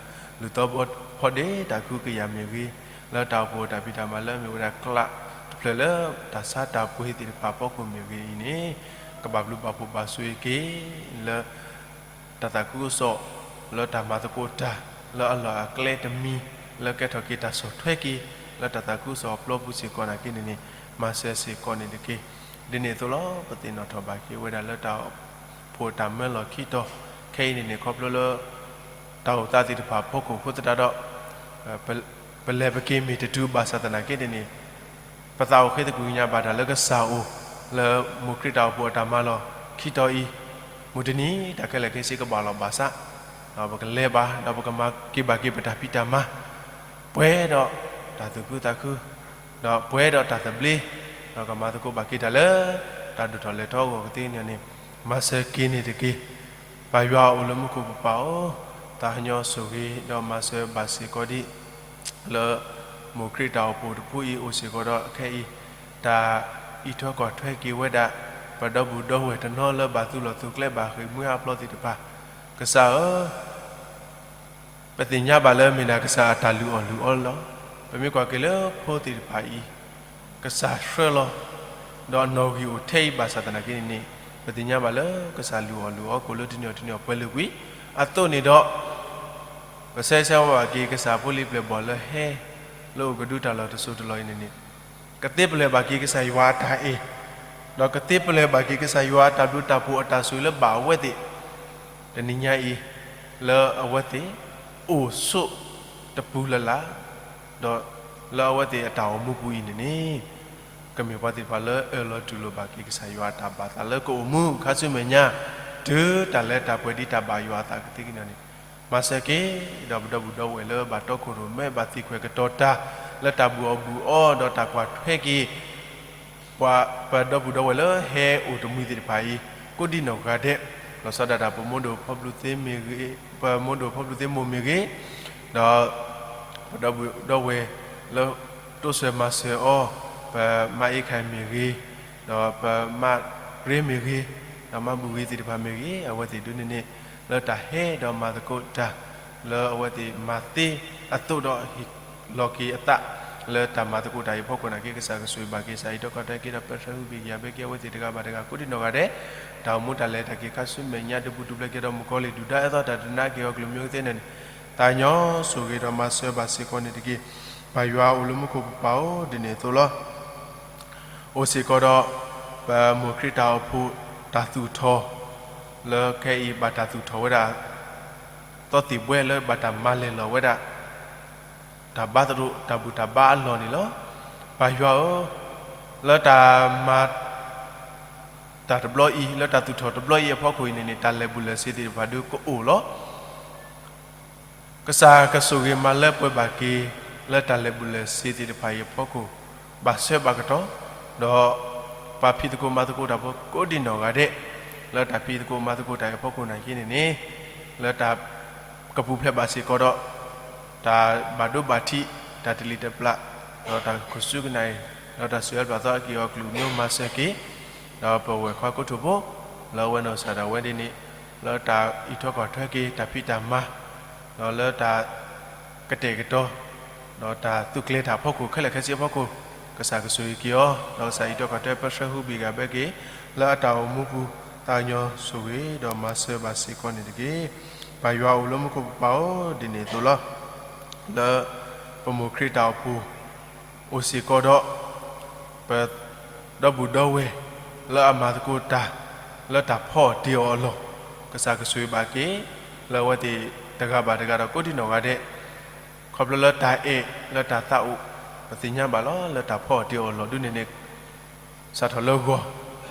လူၤသီဖီဒ့တၢ်ခုကယၤမ့ၢ်ဂ့ၤ, လၢတၢ်အိၣ်ဖှိၣ်တၢ်ဖံးတၢ်မၤလၢမ့ၢ်ဝဲဒၣ်ကျးတဖျၢၣ်လၢတၢ်ဆါတၢ်ပှ့ၤသ့ၣ်တဖၣ်အဖီခိၣ်မ့ၢ်ဂ့ၤအံၤန့ၣ်, ကဘၣ်ဘျုးဘၣ်ဖှိၣ်ဘၣ်ဆိၣ်ဂ့ၤက့ၤ လၢ တၢ်သးခုကစီၣ် လၢတၢ်မၤသကိးတၢ် လၢအလီၢ်အကျဲတမံၤ လၢကဲထီၣ်က့ၤတၢ်ဆီၣ်ထွဲက့ၤ လၢတၢ်သးခုကစီၣ်အပျီပူၤစ့ၢ်ကီးနာ်က့န့ၣ်န့ၣ်, မၤစၢၤစ့ၢ်ကီးန့ၣ်တက့ၢ်. ဒ်န့ၣ်အသိးလီၤ. ပသ့ၣ်နီၣ်ထီၣ်ဘၣ်က့ၤဝဲဒၣ်လၢတၢ်အိၣ်ဖှိၣ်တၢ်မၢလီၢ်ခံတီၤ ခဲအံၤန့ၣ်န့ၣ် ခီဖျိလၢ တၢ်အိၣ်သးသ့ၣ်တဖၣ်အဖီခိၣ်အဃိသတးဒီး ပလဲၤပက့ၤမ့ၢ်တတုၤဘၣ်ဆၣ်သနာ်က့န့ၣ်န့ၣ်, ပသးအိၣ်ဃ့သကွံာ်ကညးဘၣ်တၢ်လၢကစၢ်အအိၣ် လၢမိၢ်ခရံာ်တၢ်အိၣ်ဖှိၣ်အတၢ်မၤလီၢ်ခံတီၤအံၤ, မုၢ်တနံၤတၢ်ခဲလၢာ်ခဲဆ့ကဘၣ်လီၤဘၣ်ဆၣ်, ဒီးပကလဲၤဘၣ် ဒီးပကမၤက့ၤဘၣ်က့ၤပတၢ်ဖံးတၢ်မၤ ပှဲၤဒီးတၢ်သူၣ်ခုသးခု, ဒီးပှဲၤဒီးတၢ်သဘျ့, ဒီးကမၤသကိးဘၣ်က့ၤတၢ်လၢ တၢ်ဒိၣ်ထီၣ်လဲၤထီၣ်အဂီၢ်ကသ့န့ၣ်န့ၣ်, မၤစၢၤက့ၤန့ၣ်တက့ၢ်. ပၢ်ယွၤအိၣ်လၢမူခိၣ်ပပၢ်ဧၢ, သးကညီၤဆိၣ်ဂ့ၤ ဒီးမၤစၢၤဘၣ်စ့ၢ်ကီးဒံး လၢ မိၢ်ခရံာ်တၢ်အိၣ်ဖှိၣ်တဖုအံၤအိၣ်စ့ၢ်ကီးဒီးခဲအံၤ, တၢ်အံးထွဲကွၢ်ထွဲက့ၤဝဲဒၣ် ပဒီပုၢ်ဒီဝဲၢ်တနီၤလၢဘၣ်သူၣ်လီၤသူၣ်ကျဲဘၣ်ဃ့ၢ်မှံဟးဖျိးသ့ၣ်တဖၣ်, ကစၢ်ဧၢ ပသ့ၣ်ညါဘၣ်လၢမ့ၢ်ဒၣ်ကစၢ်အတၢ်လုၢ်အီၣ်လုၢ်အီလီၤ. ပမ့ၢ်ကွၢ်က့ၤလၢဖိသ့ၣ်တဖၣ်အံၤ, ကစၢ်ဆှၢလီၤ, ဒီးအနီၣ်ဂံၢ်အိၣ်ထဲအံၤဘၣ်ဆၣ်သနာ်က့န့ၣ်န့ၣ်, ပသ့ၣ်ညါဘၣ်လၢကစၢ်လုၢ်အီၣ်လုၢ်အီကိးလၢတနံၤအီၤတနံၤအီၤပှဲၤလၢာ်ကွံာ်, အသိးန့ၣ်ဒီး ပဆၢဂ့ၤဆၢဝါဘၣ်က့ၤကစၢ်ဖိလံၤပျဲၢ်ဘီၣ်လၢဟဲ လၢအိၣ်ကဒုတၢ်လီၢ်တစိၢ်တလီၢ်အံၤန့ၣ်န့ၣ်, ကသ့ပလၢၢ်ဘၣ်က့ၤကစၢ်ယွၤအတၢ်အဲၣ်, ဒီးကသ့ပလၢၢ်ဘၣ်က့ၤကစၢ်ယွၤအတၢ်ဘျုးတၢ်ဖှိၣ်အတၢ်ဆိၣ်ဂ့ၤလၢဘၣ်အဝဲသ့ၣ် တနံၤညါအံၤ, လၢအဝဲသ့ၣ်အိၣ်ဆိးတပူၤလၢ်လၢ်, ဒီးလၢအဝဲသ့ၣ်အတၢ်အိၣ်မူပူၤအံၤန့ၣ်န့ၣ်, ကမ့ၢ်ပှၤသ့ၣ်တဖၣ်လၢအၢၣ်လီၤတူၢ်လိာ်ဘၣ်က့ၤကစၢ်ယွၤအတၢ်ဘၣ်သးလၢကအိၣ်မူခါဆူမဲာ်ညါ, တုၤတၢ်လၢတၢ်ပှဲၤဒ်တၢ်ဘၣ်ယွၤအသးကသ့ကန့ၣ်န့ၣ်, မၤစၢၤက့ၤ ဒီးပဒီပုၢ်ဒီဝဲၢ်လၢဘၣ်တီခိၣ်ရိၣ်မဲ ဘၣ်သံခွဲးကတီၤတၢ် လၢတၢ်ဘူၣ်အီၣ်ဘူၣ်အီ ဒီးတၢ်ကွၢ်ထွဲက့ၤ ပှၤပဒီပုၢ်ဒီဝဲၢ်လၢဟဲအိၣ်တမှံၤသ့ၣ်တဖၣ်အံၤ ကိးဒံနီၢ်ဂၤဒဲး, လီၤဆီဒၣ်တၢ်ပမိၢ်ဒိၣ်ဖီဘျူးသ့မ့ၢ်ဂ့ၤ, ပမိၢ်ဒိၣ်ဖီဘျူးသ့မိၢ်မ့ၢ်ဂ့ၤ, ဒီး ပဒီပုၢ်ဒီဝဲၢ်လၢတိစၢၤမၤစၢၤအီၤ, ပမါအ့ခၢၣ်မ့ၢ်ဂ့ၤ, ဒီးပမါရ့မ့ၢ်ဂ့ၤ, ဒီးမါဘူၣ်ဂ့ၤသ့ၣ်တဖၣ်မ့ၢ်ဂ့ၤ, အဝဲသ့ၣ်ဒုန့ၣ်န့ၣ် လၢတၢ်ဟဲဒီးမၤသကိးတၢ် လၢအဝဲသ့ၣ်မၤသ့အသိးဒီးဟ့ၣ်လီၤက့ၤအသး လၢတၢ်မၤသကိးတၢ်အံၤအဖီခိၣ်နာ်က့ ကစၢ်ကဆိၣ်ဂ့ၤဘၣ်က့ၤ ကစၢ်အံးထွဲကွၢ်ထွဲက့ၤဒီးပၢဆှၢဟုဘံၣ်ကယၤဘၢက့ၤအဝဲသ့ၣ်တဂၤဘၣ်တဂၤ ကိးဒံနီၢ်ဂၤဒဲး, တၢ်အိၣ်မူတၢ်လဲၤတၢ်က့ၤခါဆူမဲာ်ညါ တပူၤတပျဲက့ၤဒီးမုၣ်ကီၤလံၢ် ဒုၣ်ဒါအၢသီတၢ်တနါက့ၤအီၤကလုာ်မံၤအိၣ်သ့န့ၣ်န့ၣ်, သးကညီၤဆိၣ်ဂ့ၤဒီးမၤစၢၤဘၣ်စ့ၢ်ကီးန့ၣ်တက့ၢ်. ပၢ်ယွၤအိၣ်လၢမူခိၣ်ပပၢ်ဧၢ, ဒ်န့ၣ်အသိးလီၤ. အိၣ်စ့ၢ်ကီးဒီး ပမိၢ်ခရံာ်တၢ်အိၣ်ဖှိၣ်တၢ်သူၣ်ထီၣ် လၢခဲအံၤဘၣ်တၢ်သူၣ်ထီၣ်ဝဲဒၣ် သီသံၣ်ဘှဲလၢဘၣ်တၢ်မၤလဲၢ်လီၤဝဲဒၣ် တၢ်ဘါသရိာ် တၢ်ဘူၣ်တၢ်ဘါအလီၢ်န့ၣ်လီၤ. ပၢ်ယွၤဧၢ, လၢတၢ်မၤ တၢ်တဘျီအံၤ လၢတၢ်သူၣ်ထီၣ်တဘျီအံၤအဖီခိၣ်အံၤန့ၣ်န့ၣ် တၢ်လဲၤဘူးလဲၤဆ့သ့ၣ်တဖၣ်ဒုးကအိၣ်လီၤ. ကစၢ်ကဆိၣ်ဂ့ၤမၤလၢပှဲၤဘၣ်က့ၤ လၢတၢ်လဲၤဘူးလဲၤဆ့သ့ၣ်တဖၣ်အံၤအဖီခိၣ် ဘၣ်ဆၢဘၣ်ကတီၢ်, ဒီးပှၤဖံးသကိးမၤသကိးတၢ်ဖိကိးဒံနီၢ်ဂၤဒဲး လၢတၢ်ဖံးသကိးမၤသကိးတၢ်အံၤအဖီခိၣ်နာ်က့န့ၣ်န့ၣ် လၢတၢ် ကပူၤဖျဲးဘၣ်စ့ၢ်ကီးဒီး တၢ်ဘၣ်ဒိဘၣ်ထံး တၢ်တလံၤတပျၢ် ဒီးတၢ်ကစူၢ်ကနၣ်အံၤ ဒီးတၢ်စူၢ်အၢပျၢ်သီအက့ၢ်အီၤကလုာ်မံၤမၤစၢၤက့ၤ ဒီးပဝဲၢ်ခွါကိတိာ်ဖိ လၢအဝဲနီၢ်ကစၢ်ဒၣ်ဝဲဒ်န့ၣ် လၢတၢ်အံးထွဲကွၢ်ထွဲက့ၤ တၢ်ဖံးတၢ်မၤ ဒီးလၢတၢ် ကတဲာ်ကတီၤ ဒီးတၢ်သုးကျဲၤတၢ်အဖီခိၣ် ခဲလၢာ်ခဲဆ့အဖီခိၣ် ကစၢ်ကဆိၣ်ဂ့ၤက့ၤအီၤ ဒီးကစၢ်အံးထွဲကွၢ်ထွဲပၢဆှၢဟုဘံၣ်ဂၤဘၢက့ၤ လၢအတၢ်အိၣ်မူပူၤ သးကညီၤဆိၣ်ဂ့ၤ ဒီးမၤစၢၤဘၣ်စ့ၢ်ကီးန့ၣ်တက့ၢ်. ပၢ်ယွၤအိၣ်လၢမူခိၣ်ပပၢ်ဧၢ ဒ်န့ၣ်အသိးလီၤ. လၢပမိၢ်ခရံာ်တၢ်အိၣ်ဖှိၣ် အိၣ်စ့ၢ်ကီးဒီး ပ ဒီပုၢ်ဒီဝဲၢ် လၢအမၤသကိးတၢ် လၢတၢ်ဖီအီၣ်တ့ၢ်အီၤအလီၢ် ကစၢ်ကဆိၣ်ဂ့ၤဘၣ်က့ၤ လၢအဝဲသ့ၣ်တဂၤဘၣ်တဂၤဒီးကိးဒံနီၢ်ဂၤဒဲး ခီဖျိလၢတၢ်အဲၣ်လၢတၢ်သးအိၣ် ပသ့ၣ်ညါဘၣ်လီၤ လၢတၢ်ဖီအီၣ်တ့ၢ်အီၤအလီၢ်ဒုန့ၣ်န့ၣ် စးထီၣ်လၢဂီၤ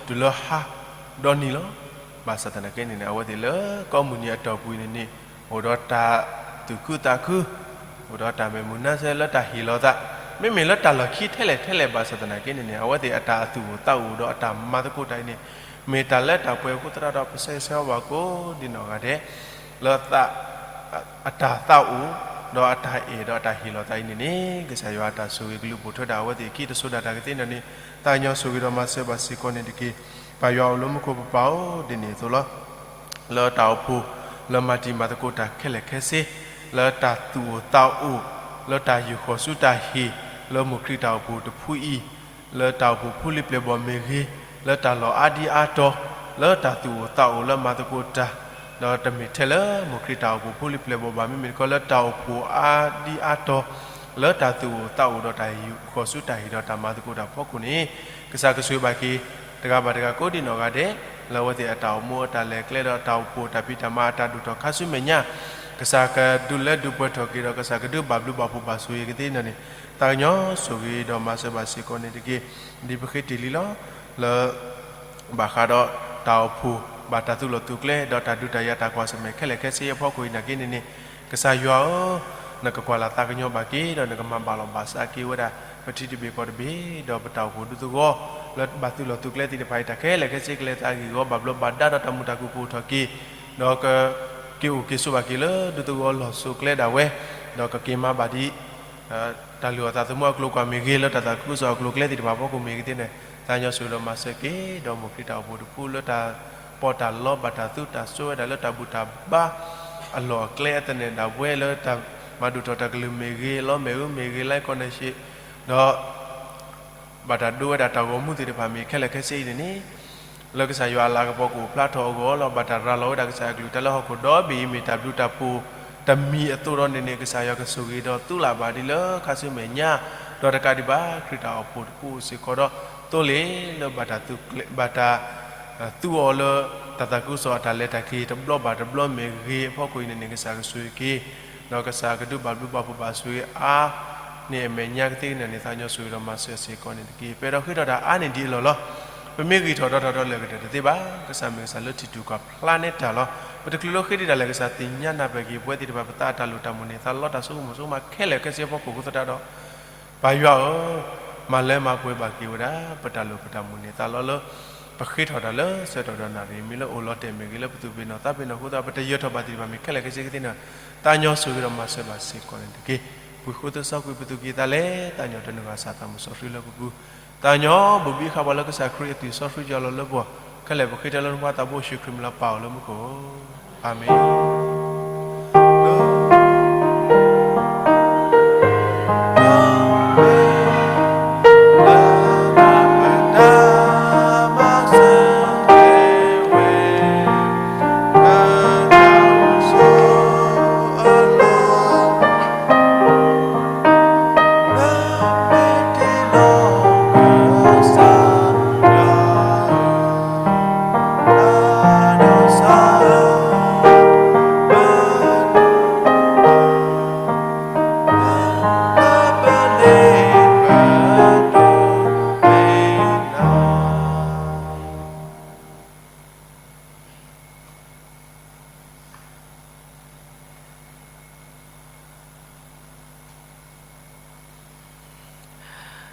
တုၤလၢဟါဒီနံၤလီၤ. ဘၣ်ဆၣ်သနာ်က့န့ၣ်န့ၣ် အဝဲသ့ၣ်လၢကိးမုၢ်နံၤအတီၢ်ပူၤန့ၣ်န့ၣ် အိၣ်ဒီးတၢ်သူၣ်ခုသးခု အိၣ်ဒီးတၢ်မဲာ်မုာ်နါစဲလၢတၢ်ဟ့ၣ်လီၤသး မ့မ့ၢ်လၢတၢ်လီၢ်ခံထဲလဲၣ်ထဲလဲၣ်ဘၣ်ဆၣ်သနာ်က့န့ၣ်န့ၣ် အဝဲသ့ၣ်အတၢ်အသူၣ်အိၣ်သးအိၣ်ဒီးအတၢ်မၤသကိးတၢ်အံၤန့ၣ် မ့ၢ်တၢ်လၢတၢ်ပှဲၤအဃိသတးဒီး ပဆၢဂ့ၤဆၢဝါဘၣ်ကိးဒံနီၢ်ဂၤဒဲး လၢသး အတၢ်သးအိၣ်, ဒီးအတၢ်အဲၣ်ဒီးအတၢ်ဟ့ၣ်လီၤသးအံၤန့ၣ်န့ၣ် ကစၢ်ယွၤအတၢ်ဆိၣ်ဂ့ၤကလူၤပိာ်ထွဲဒၣ်အဝဲသ့ၣ်အခံတစိၤဒၣ်တၢ်ကသ့န့ၣ်န့ၣ် သးကညီၤဆိၣ်ဂ့ၤဒီးမၤစၢၤဘၣ်စ့ၢ်ကီးန့ၣ်တက့ၢ်. ပၢ်ယွၤအိၣ်လၢမူခိၣ်ပပၢ်အိၣ်ဒ်န့ၣ်အသိးလီၤ. လၢတၢ်အိၣ်ဖှိၣ်, လၢမၤတံၤမၤသကိးတၢ်ခဲလၢာ်ခဲဆ့, လၢတၢ်သူၣ်အိၣ်သးအိၣ်, လၢတၢ်ယူာ်ဃီၤဆူတၢ်ဟ့ၣ်, လၢမိၢ်ခရံာ်တၢ်အိၣ်ဖှိၣ်တဖုအံၤ, လၢတၢ်အိၣ်ဖှိၣ်ဖိလံၤပျဲၢ်ဘီၣ်မ့ၢ်ဂ့ၤ, လၢတၢ်လီၢ်အါဒံအါတီၤ, လၢတၢ်သူၣ်အိၣ်သးအိၣ်လၢမၤသကိးတၢ်, ဒီးတမ့ၢ်ထဲလၢမိၢ်ခရံာ်တၢ်အိၣ်ဖှိၣ်ဖိလံၤပျဲၢ်ဘီၣ်ဘၣ် မ့မ့ၢ်တခီလၢတၢ်အိၣ်ဖှိၣ်အါဒံအါတီၤ, လၢတၢ်သူၣ်အိၣ်သးအိၣ်ဒီးတၢ်ယူာ်ဃီၤဆူတၢ်ဟ့ၣ်ဒီးတၢ်မၤသကိးတၢ်ဖီခိၣ်န့ၣ် ကစၢ်ကဆိၣ်ဂ့ၤဘၣ်က့ၤ တဂၤဘၣ်တဂၤကိးဒံနီၢ်ဂၤဒဲး, လၢအဝဲသ့ၣ်အတၢ်အိၣ်မူအတၢ်လဲၤကျဲဒီးတၢ်အိၣ်ဖှိၣ်တၢ်ဖံးတၢ်မၤအတၢ်ဒိၣ်ထီၣ်ခါဆူမဲာ်ညါ, ကစၢ်ကဒုးလဲၤဒုးပှဲၤထီၣ်က့ၤဒီး ကစၢ်ကဒုးဘၣ်ဘျုးဘၣ်ဖှိၣ်ဘၣ်ဆိၣ်ဂ့ၤကသ့န့ၣ်န့ၣ် သးကညီၤဆိၣ်ဂ့ၤဒီးမၤစၢၤဘၣ်စ့ၢ်ကီးန့ၣ်တက့ၢ်. ဒ်ပဃ့တ့ၢ်လံလီၤ, လၢ ဘၣ်ဃးဒီးတၢ်အိၣ်ဖှိၣ်, ဘၣ်တၢ်သုးလီၢ်သုးကျဲ, ဒီးတၢ်ဒုးတၢ်ယၤတၢ်ကွၢ်ဆၢၣ်မဲာ်ခဲလၢာ်ခဲဆ့အဖီခိၣ်အံၤနာ်က့န့ၣ်န့ၣ်, ကစၢ်ယွၤဧၢ, နကကွၢ်လၢ်သးကညီၤဘၣ်က့ၤ, ဒီးနကမၤဘၣ်လီၤဘၣ်စးက့ၤဝဲဒၣ် ပထံတဘ့ၣ်ကီၢ်တဘ့ၣ်, ဒီးပတၢ်အိၣ်ဖှိၣ်ဒူသဝီ, လၢဘၣ်သုးလီၢ်သုးကျဲသ့ၣ်တဖၣ်အံၤ တၢ်ခဲလၢာ်ခဲဆ့ကလဲၤသးဂ့ၢ်ဂီၤဘၣ်ဘျီးဘၣ်ဒါဒီးတၢ်မုာ်တၢ်ခုၣ်ကအိၣ်ထီၣ်က့ၤ, ဒီးက က့ၤအိၣ်က့ၤဆိးဘၣ်က့ၤလၢဒူသဝီလီၢ်စိၤကျဲဒၣ်ဝဲ, ဒီးကက့ၤမၤဘၣ်ဒ် တၢ်လုၢ်အီၣ်သးသမူအကျိၤကွၢ်မ့ၢ်ဂ့ၤ, လၢတၢ်သးခုကစီၣ်အကျိၤကျဲသ့ၣ်တဖၣ်ဖီခိၣ်မ့ၢ်ဂ့ၤသ့ၣ်န့ၣ်, သးကညီၤဆိၣ်ဂ့ၤဒီးမၤစၢၤက့ၤ, ဒီးမိၢ်ခရံာ်တၢ်အိၣ်ဖှိၣ်တဖုလၢတၢ်ပီးတၢ်လီ ဘၣ်တၢ်သူတၢ်စိဝဲဒၣ်လၢတၢ်ဘူၣ်တၢ်ဘါအလီၢ်အကျဲအသနၢၣ်ဒၣ်ဝဲလၢတၢ်မၤဒိၣ်ထီၣ်တၢ်ကလုၢ်မ့ၢ်ဂ့ၤ, လီမ့ၣ်အူမ့ၢ်ဂ့ၤ, လါကီၢ်န့ၣ်ရှ့, ဒီး ဘၣ်တၢ်ဒိဝဲဒၣ်တၢ်ဂီၤမူသ့ၣ်တဖၣ်မ့ၢ်ခဲလၢာ်ခဲဆ့အံၤန့ၣ်န့ၣ်, လၢကစၢ်ယွၤအလၤကပီၤကအိၣ်ဖျါထီၣ်အဂီၢ်လီၤ. ဘၣ်တၢ်ရၤလီၤဝဲဒၣ်ကစၢ်အကလုၢ်တၢ်လၢဟီၣ်ခိၣ်ဒီဘ့ၣ်အံၤမ့ၢ်တၢ်ဘျုးတၢ်ဖှိၣ်တမံၤအသိးဒီးန့ၣ်န့ၣ်, ကစၢ်ယွၤကဆိၣ်ဂ့ၤဒီးသူလၢ်ဘၣ်ဒ်လၢခါဆူမဲာ်ညါ, ဒီးတကးဒံးဘၣ် ခရံာ်တၢ်အိၣ်ဖှိၣ်တဖုအိၣ်စ့ၢ်ကီးဒီး သိလ့ၣ်လၢဘၣ်တၢ် ဘၣ်တၢ် သူအီၤလၢတၢ်သးခုကစီၣ်အတၢ်လဲၤတၢ်က့ၤတဘျီဘၣ်တဘျီမ့ၢ်ဂ့ၤအဖီခိၣ်အံၤန့ၣ်န့ၣ်, ကစၢ်ကဆိၣ်ဂ့ၤက့ၤ, ဒီးကစၢ်ကဒုးဘၣ်ဘျုးဘၣ်ဖှိၣ်ဘၣ်ဆိၣ်ဂ့ၤအါန့ၢ်အမဲာ်ညါကသ့ကန့ၣ်န့ၣ်, သးကညီၤဆိၣ်ဂ့ၤဒီးမၤစၢၤစ့ၢ်ကီးန့ၣ်တက့ၢ်. ပအဲၣ်ဒိးဃ့ထီၣ်တၢ်အါန့ၢ်ဒ်အလီၢ်လီၤ. ပမ့ၢ်ဂံၢ်ထီၣ်ဒွးထီၣ်ဒီးလဲၤကတၢၢ်တသ့ဘၣ်. ကစၢ်မ့ၢ်ကစၢ်လၢထံၣ်တူၢ်ကွၢ်ဖျါန့ၢ်တၢ်လီၤ. ပတချုးလၢဃ့တ့ၢ်ဒၣ်လဲာ် ကစၢ်သ့ၣ်ညါနၢ်ပၢၢ်က့ၤပဝဲသ့ၣ်တဖၣ် ပသးအတၢ်လိၣ်တၢ်မိၣ်န့ၢ်သးလီတၢ်ဆိကမိၣ်ဆိကမးခဲလၢာ်ခဲဆ့အဖီခိၣ်အဃိသတးဒီး ပၢ်ယွၤဧၢ, မၤလၢမၤပှဲၤဘၣ်က့ၤဝဲဒၣ် ပတၢ်လိၣ်ပတၢ်မိၣ်န့ၢ်သးလီလၢ ပဃ့ထီၣ်တၢ်လၢဆၢကတီၢ်ဒီးနၣ်ရံၣ်မ့ၢ်လၢအိၣ်လီၤတဲာ်မ့ၢ်ဂ့ၤ, လၢပသူၣ်ပ့ၤနီၣ်သးပ့ၤနီၣ်အဃိသတးဒီး ပတယၢၤထီၣ်ဘၣ်သ့ၣ်တဖၣ်မ့ၢ်ခဲလၢာ်ခဲဆ့ကသ့န့ၣ်, သးကညီၤဆိၣ်ဂ့ၤဒီးမၤစၢၤဘၣ်စ့ၢ်ကီးန့ၣ်တက့ၢ်. ပှၤဃိသစီကွံာ်ပသူၣ်ကံၢ်သးလဲ, သးကညီၤတနုာ်ဂၤစၢ်သးမုၢ်စီဆှံလၢပပူၤ, သးကညီၤဘိၣ်ဘံဃာ်ပှၤလၢကစၢ်ခရံာ်အသွံၣ်စီဆှံယွၤလီၤလၢပဂီၢ်, ခဲလၢာ်ပဃ့ထီၣ်လၢနဖိသးဘိယ့ၣ်ၡူးခရံာ်မံၤလၢပၢ်အိၣ်လၢမူခိၣ်, အၤမ့ၣ်.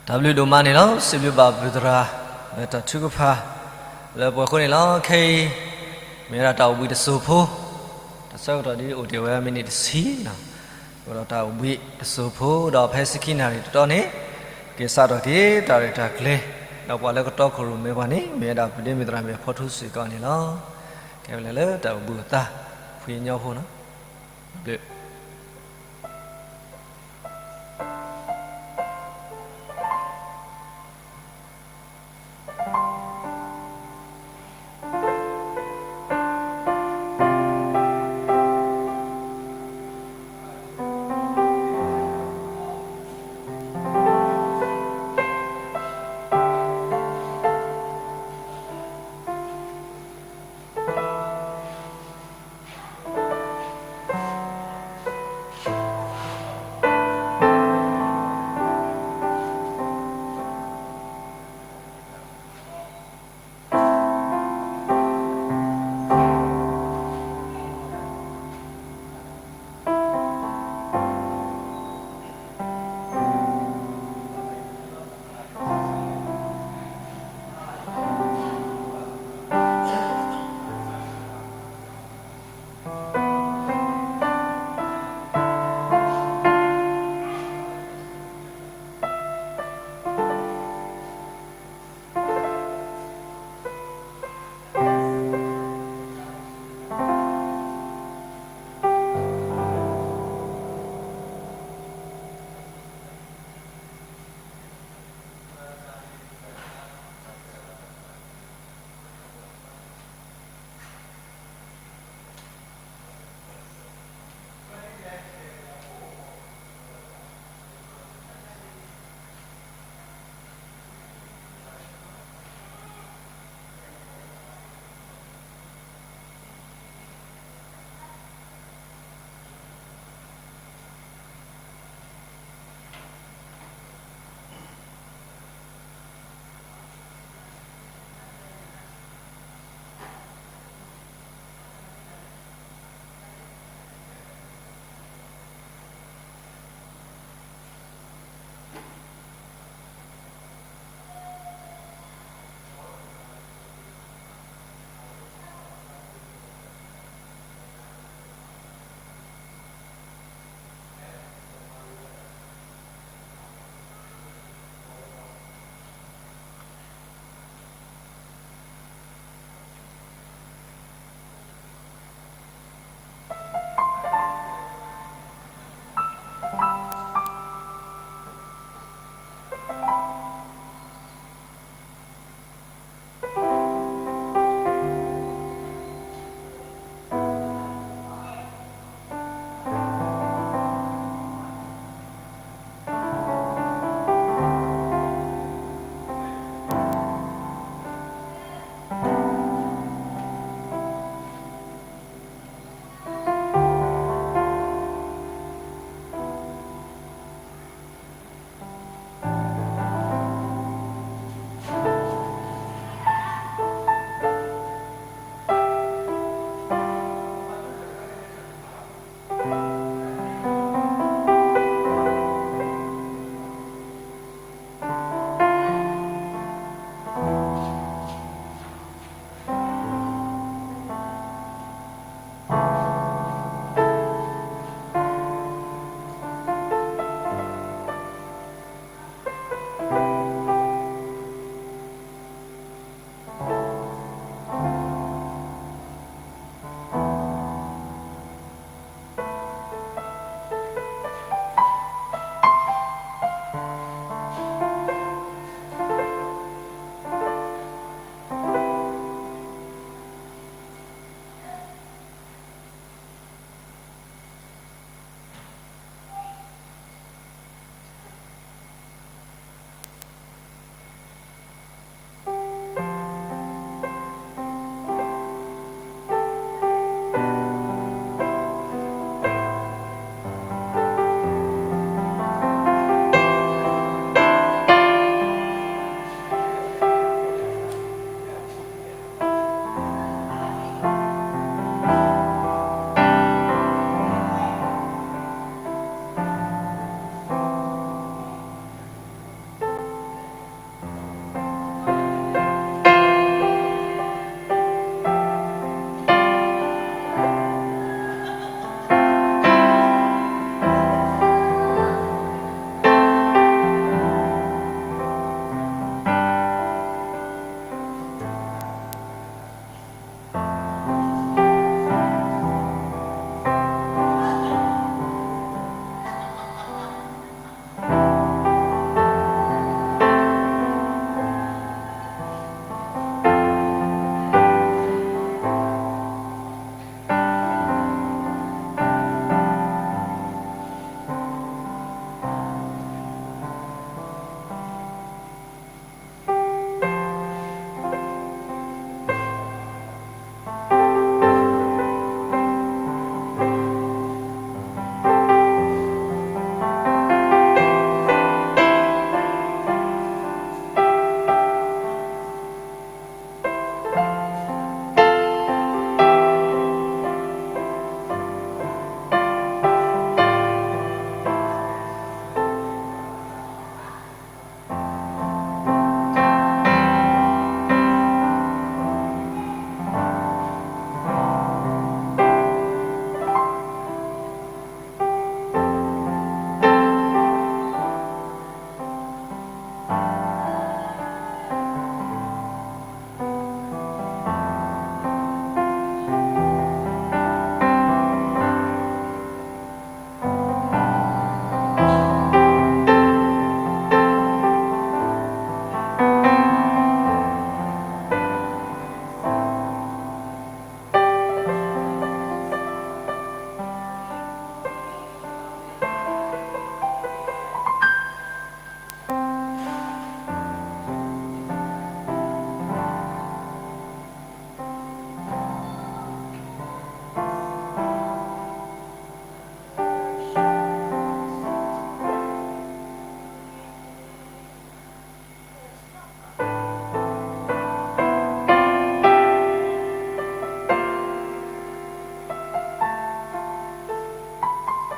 တၢ်ဘျုးဒိၣ်မးန့ၣ်လီၤ. စံးဘျုးဘၣ်ပၢ်သရၣ် လၢတၢ်ထုကဖၣ် လၢပှဲၤဃိန့ၣ်လီၤ. ခဲအံၤ မ့ၢ်ဝဲဒၣ်တၢ်အိၣ်ဘှံးတစိၢ်ဖိ, တၢ်ဆၢကတီၢ်ဒ်အိၣ်တ့ၢ်ဝဲမံးနံးတဆံလီၤ. အဃိဒီးတၢ်အိၣ်ဘှံးတစိၢ်ဖိ ဒီးဖဲဆံခံနၣ်ရံၣ်တတီၤန့ၣ် က့ၤစးထီၣ်က့ၤတၢ်ရဲၣ်တၢ်ကျဲၤ, ဒီးပှၤလၢကတီခိၣ်ရိၣ်မဲပှၤန့ၣ် မ့ၢ်ဝဲဒၣ်ပဒ့မုၣ်သရၣ်မုၣ်အဖီထူစ့ၢ်ကီးန့ၣ်လီၤ. ကဲဝဲလၢလၢတၢ်အိၣ်ဘှံးအသး ဖှံညီဖိလီၤ. တၢ်ဘျုး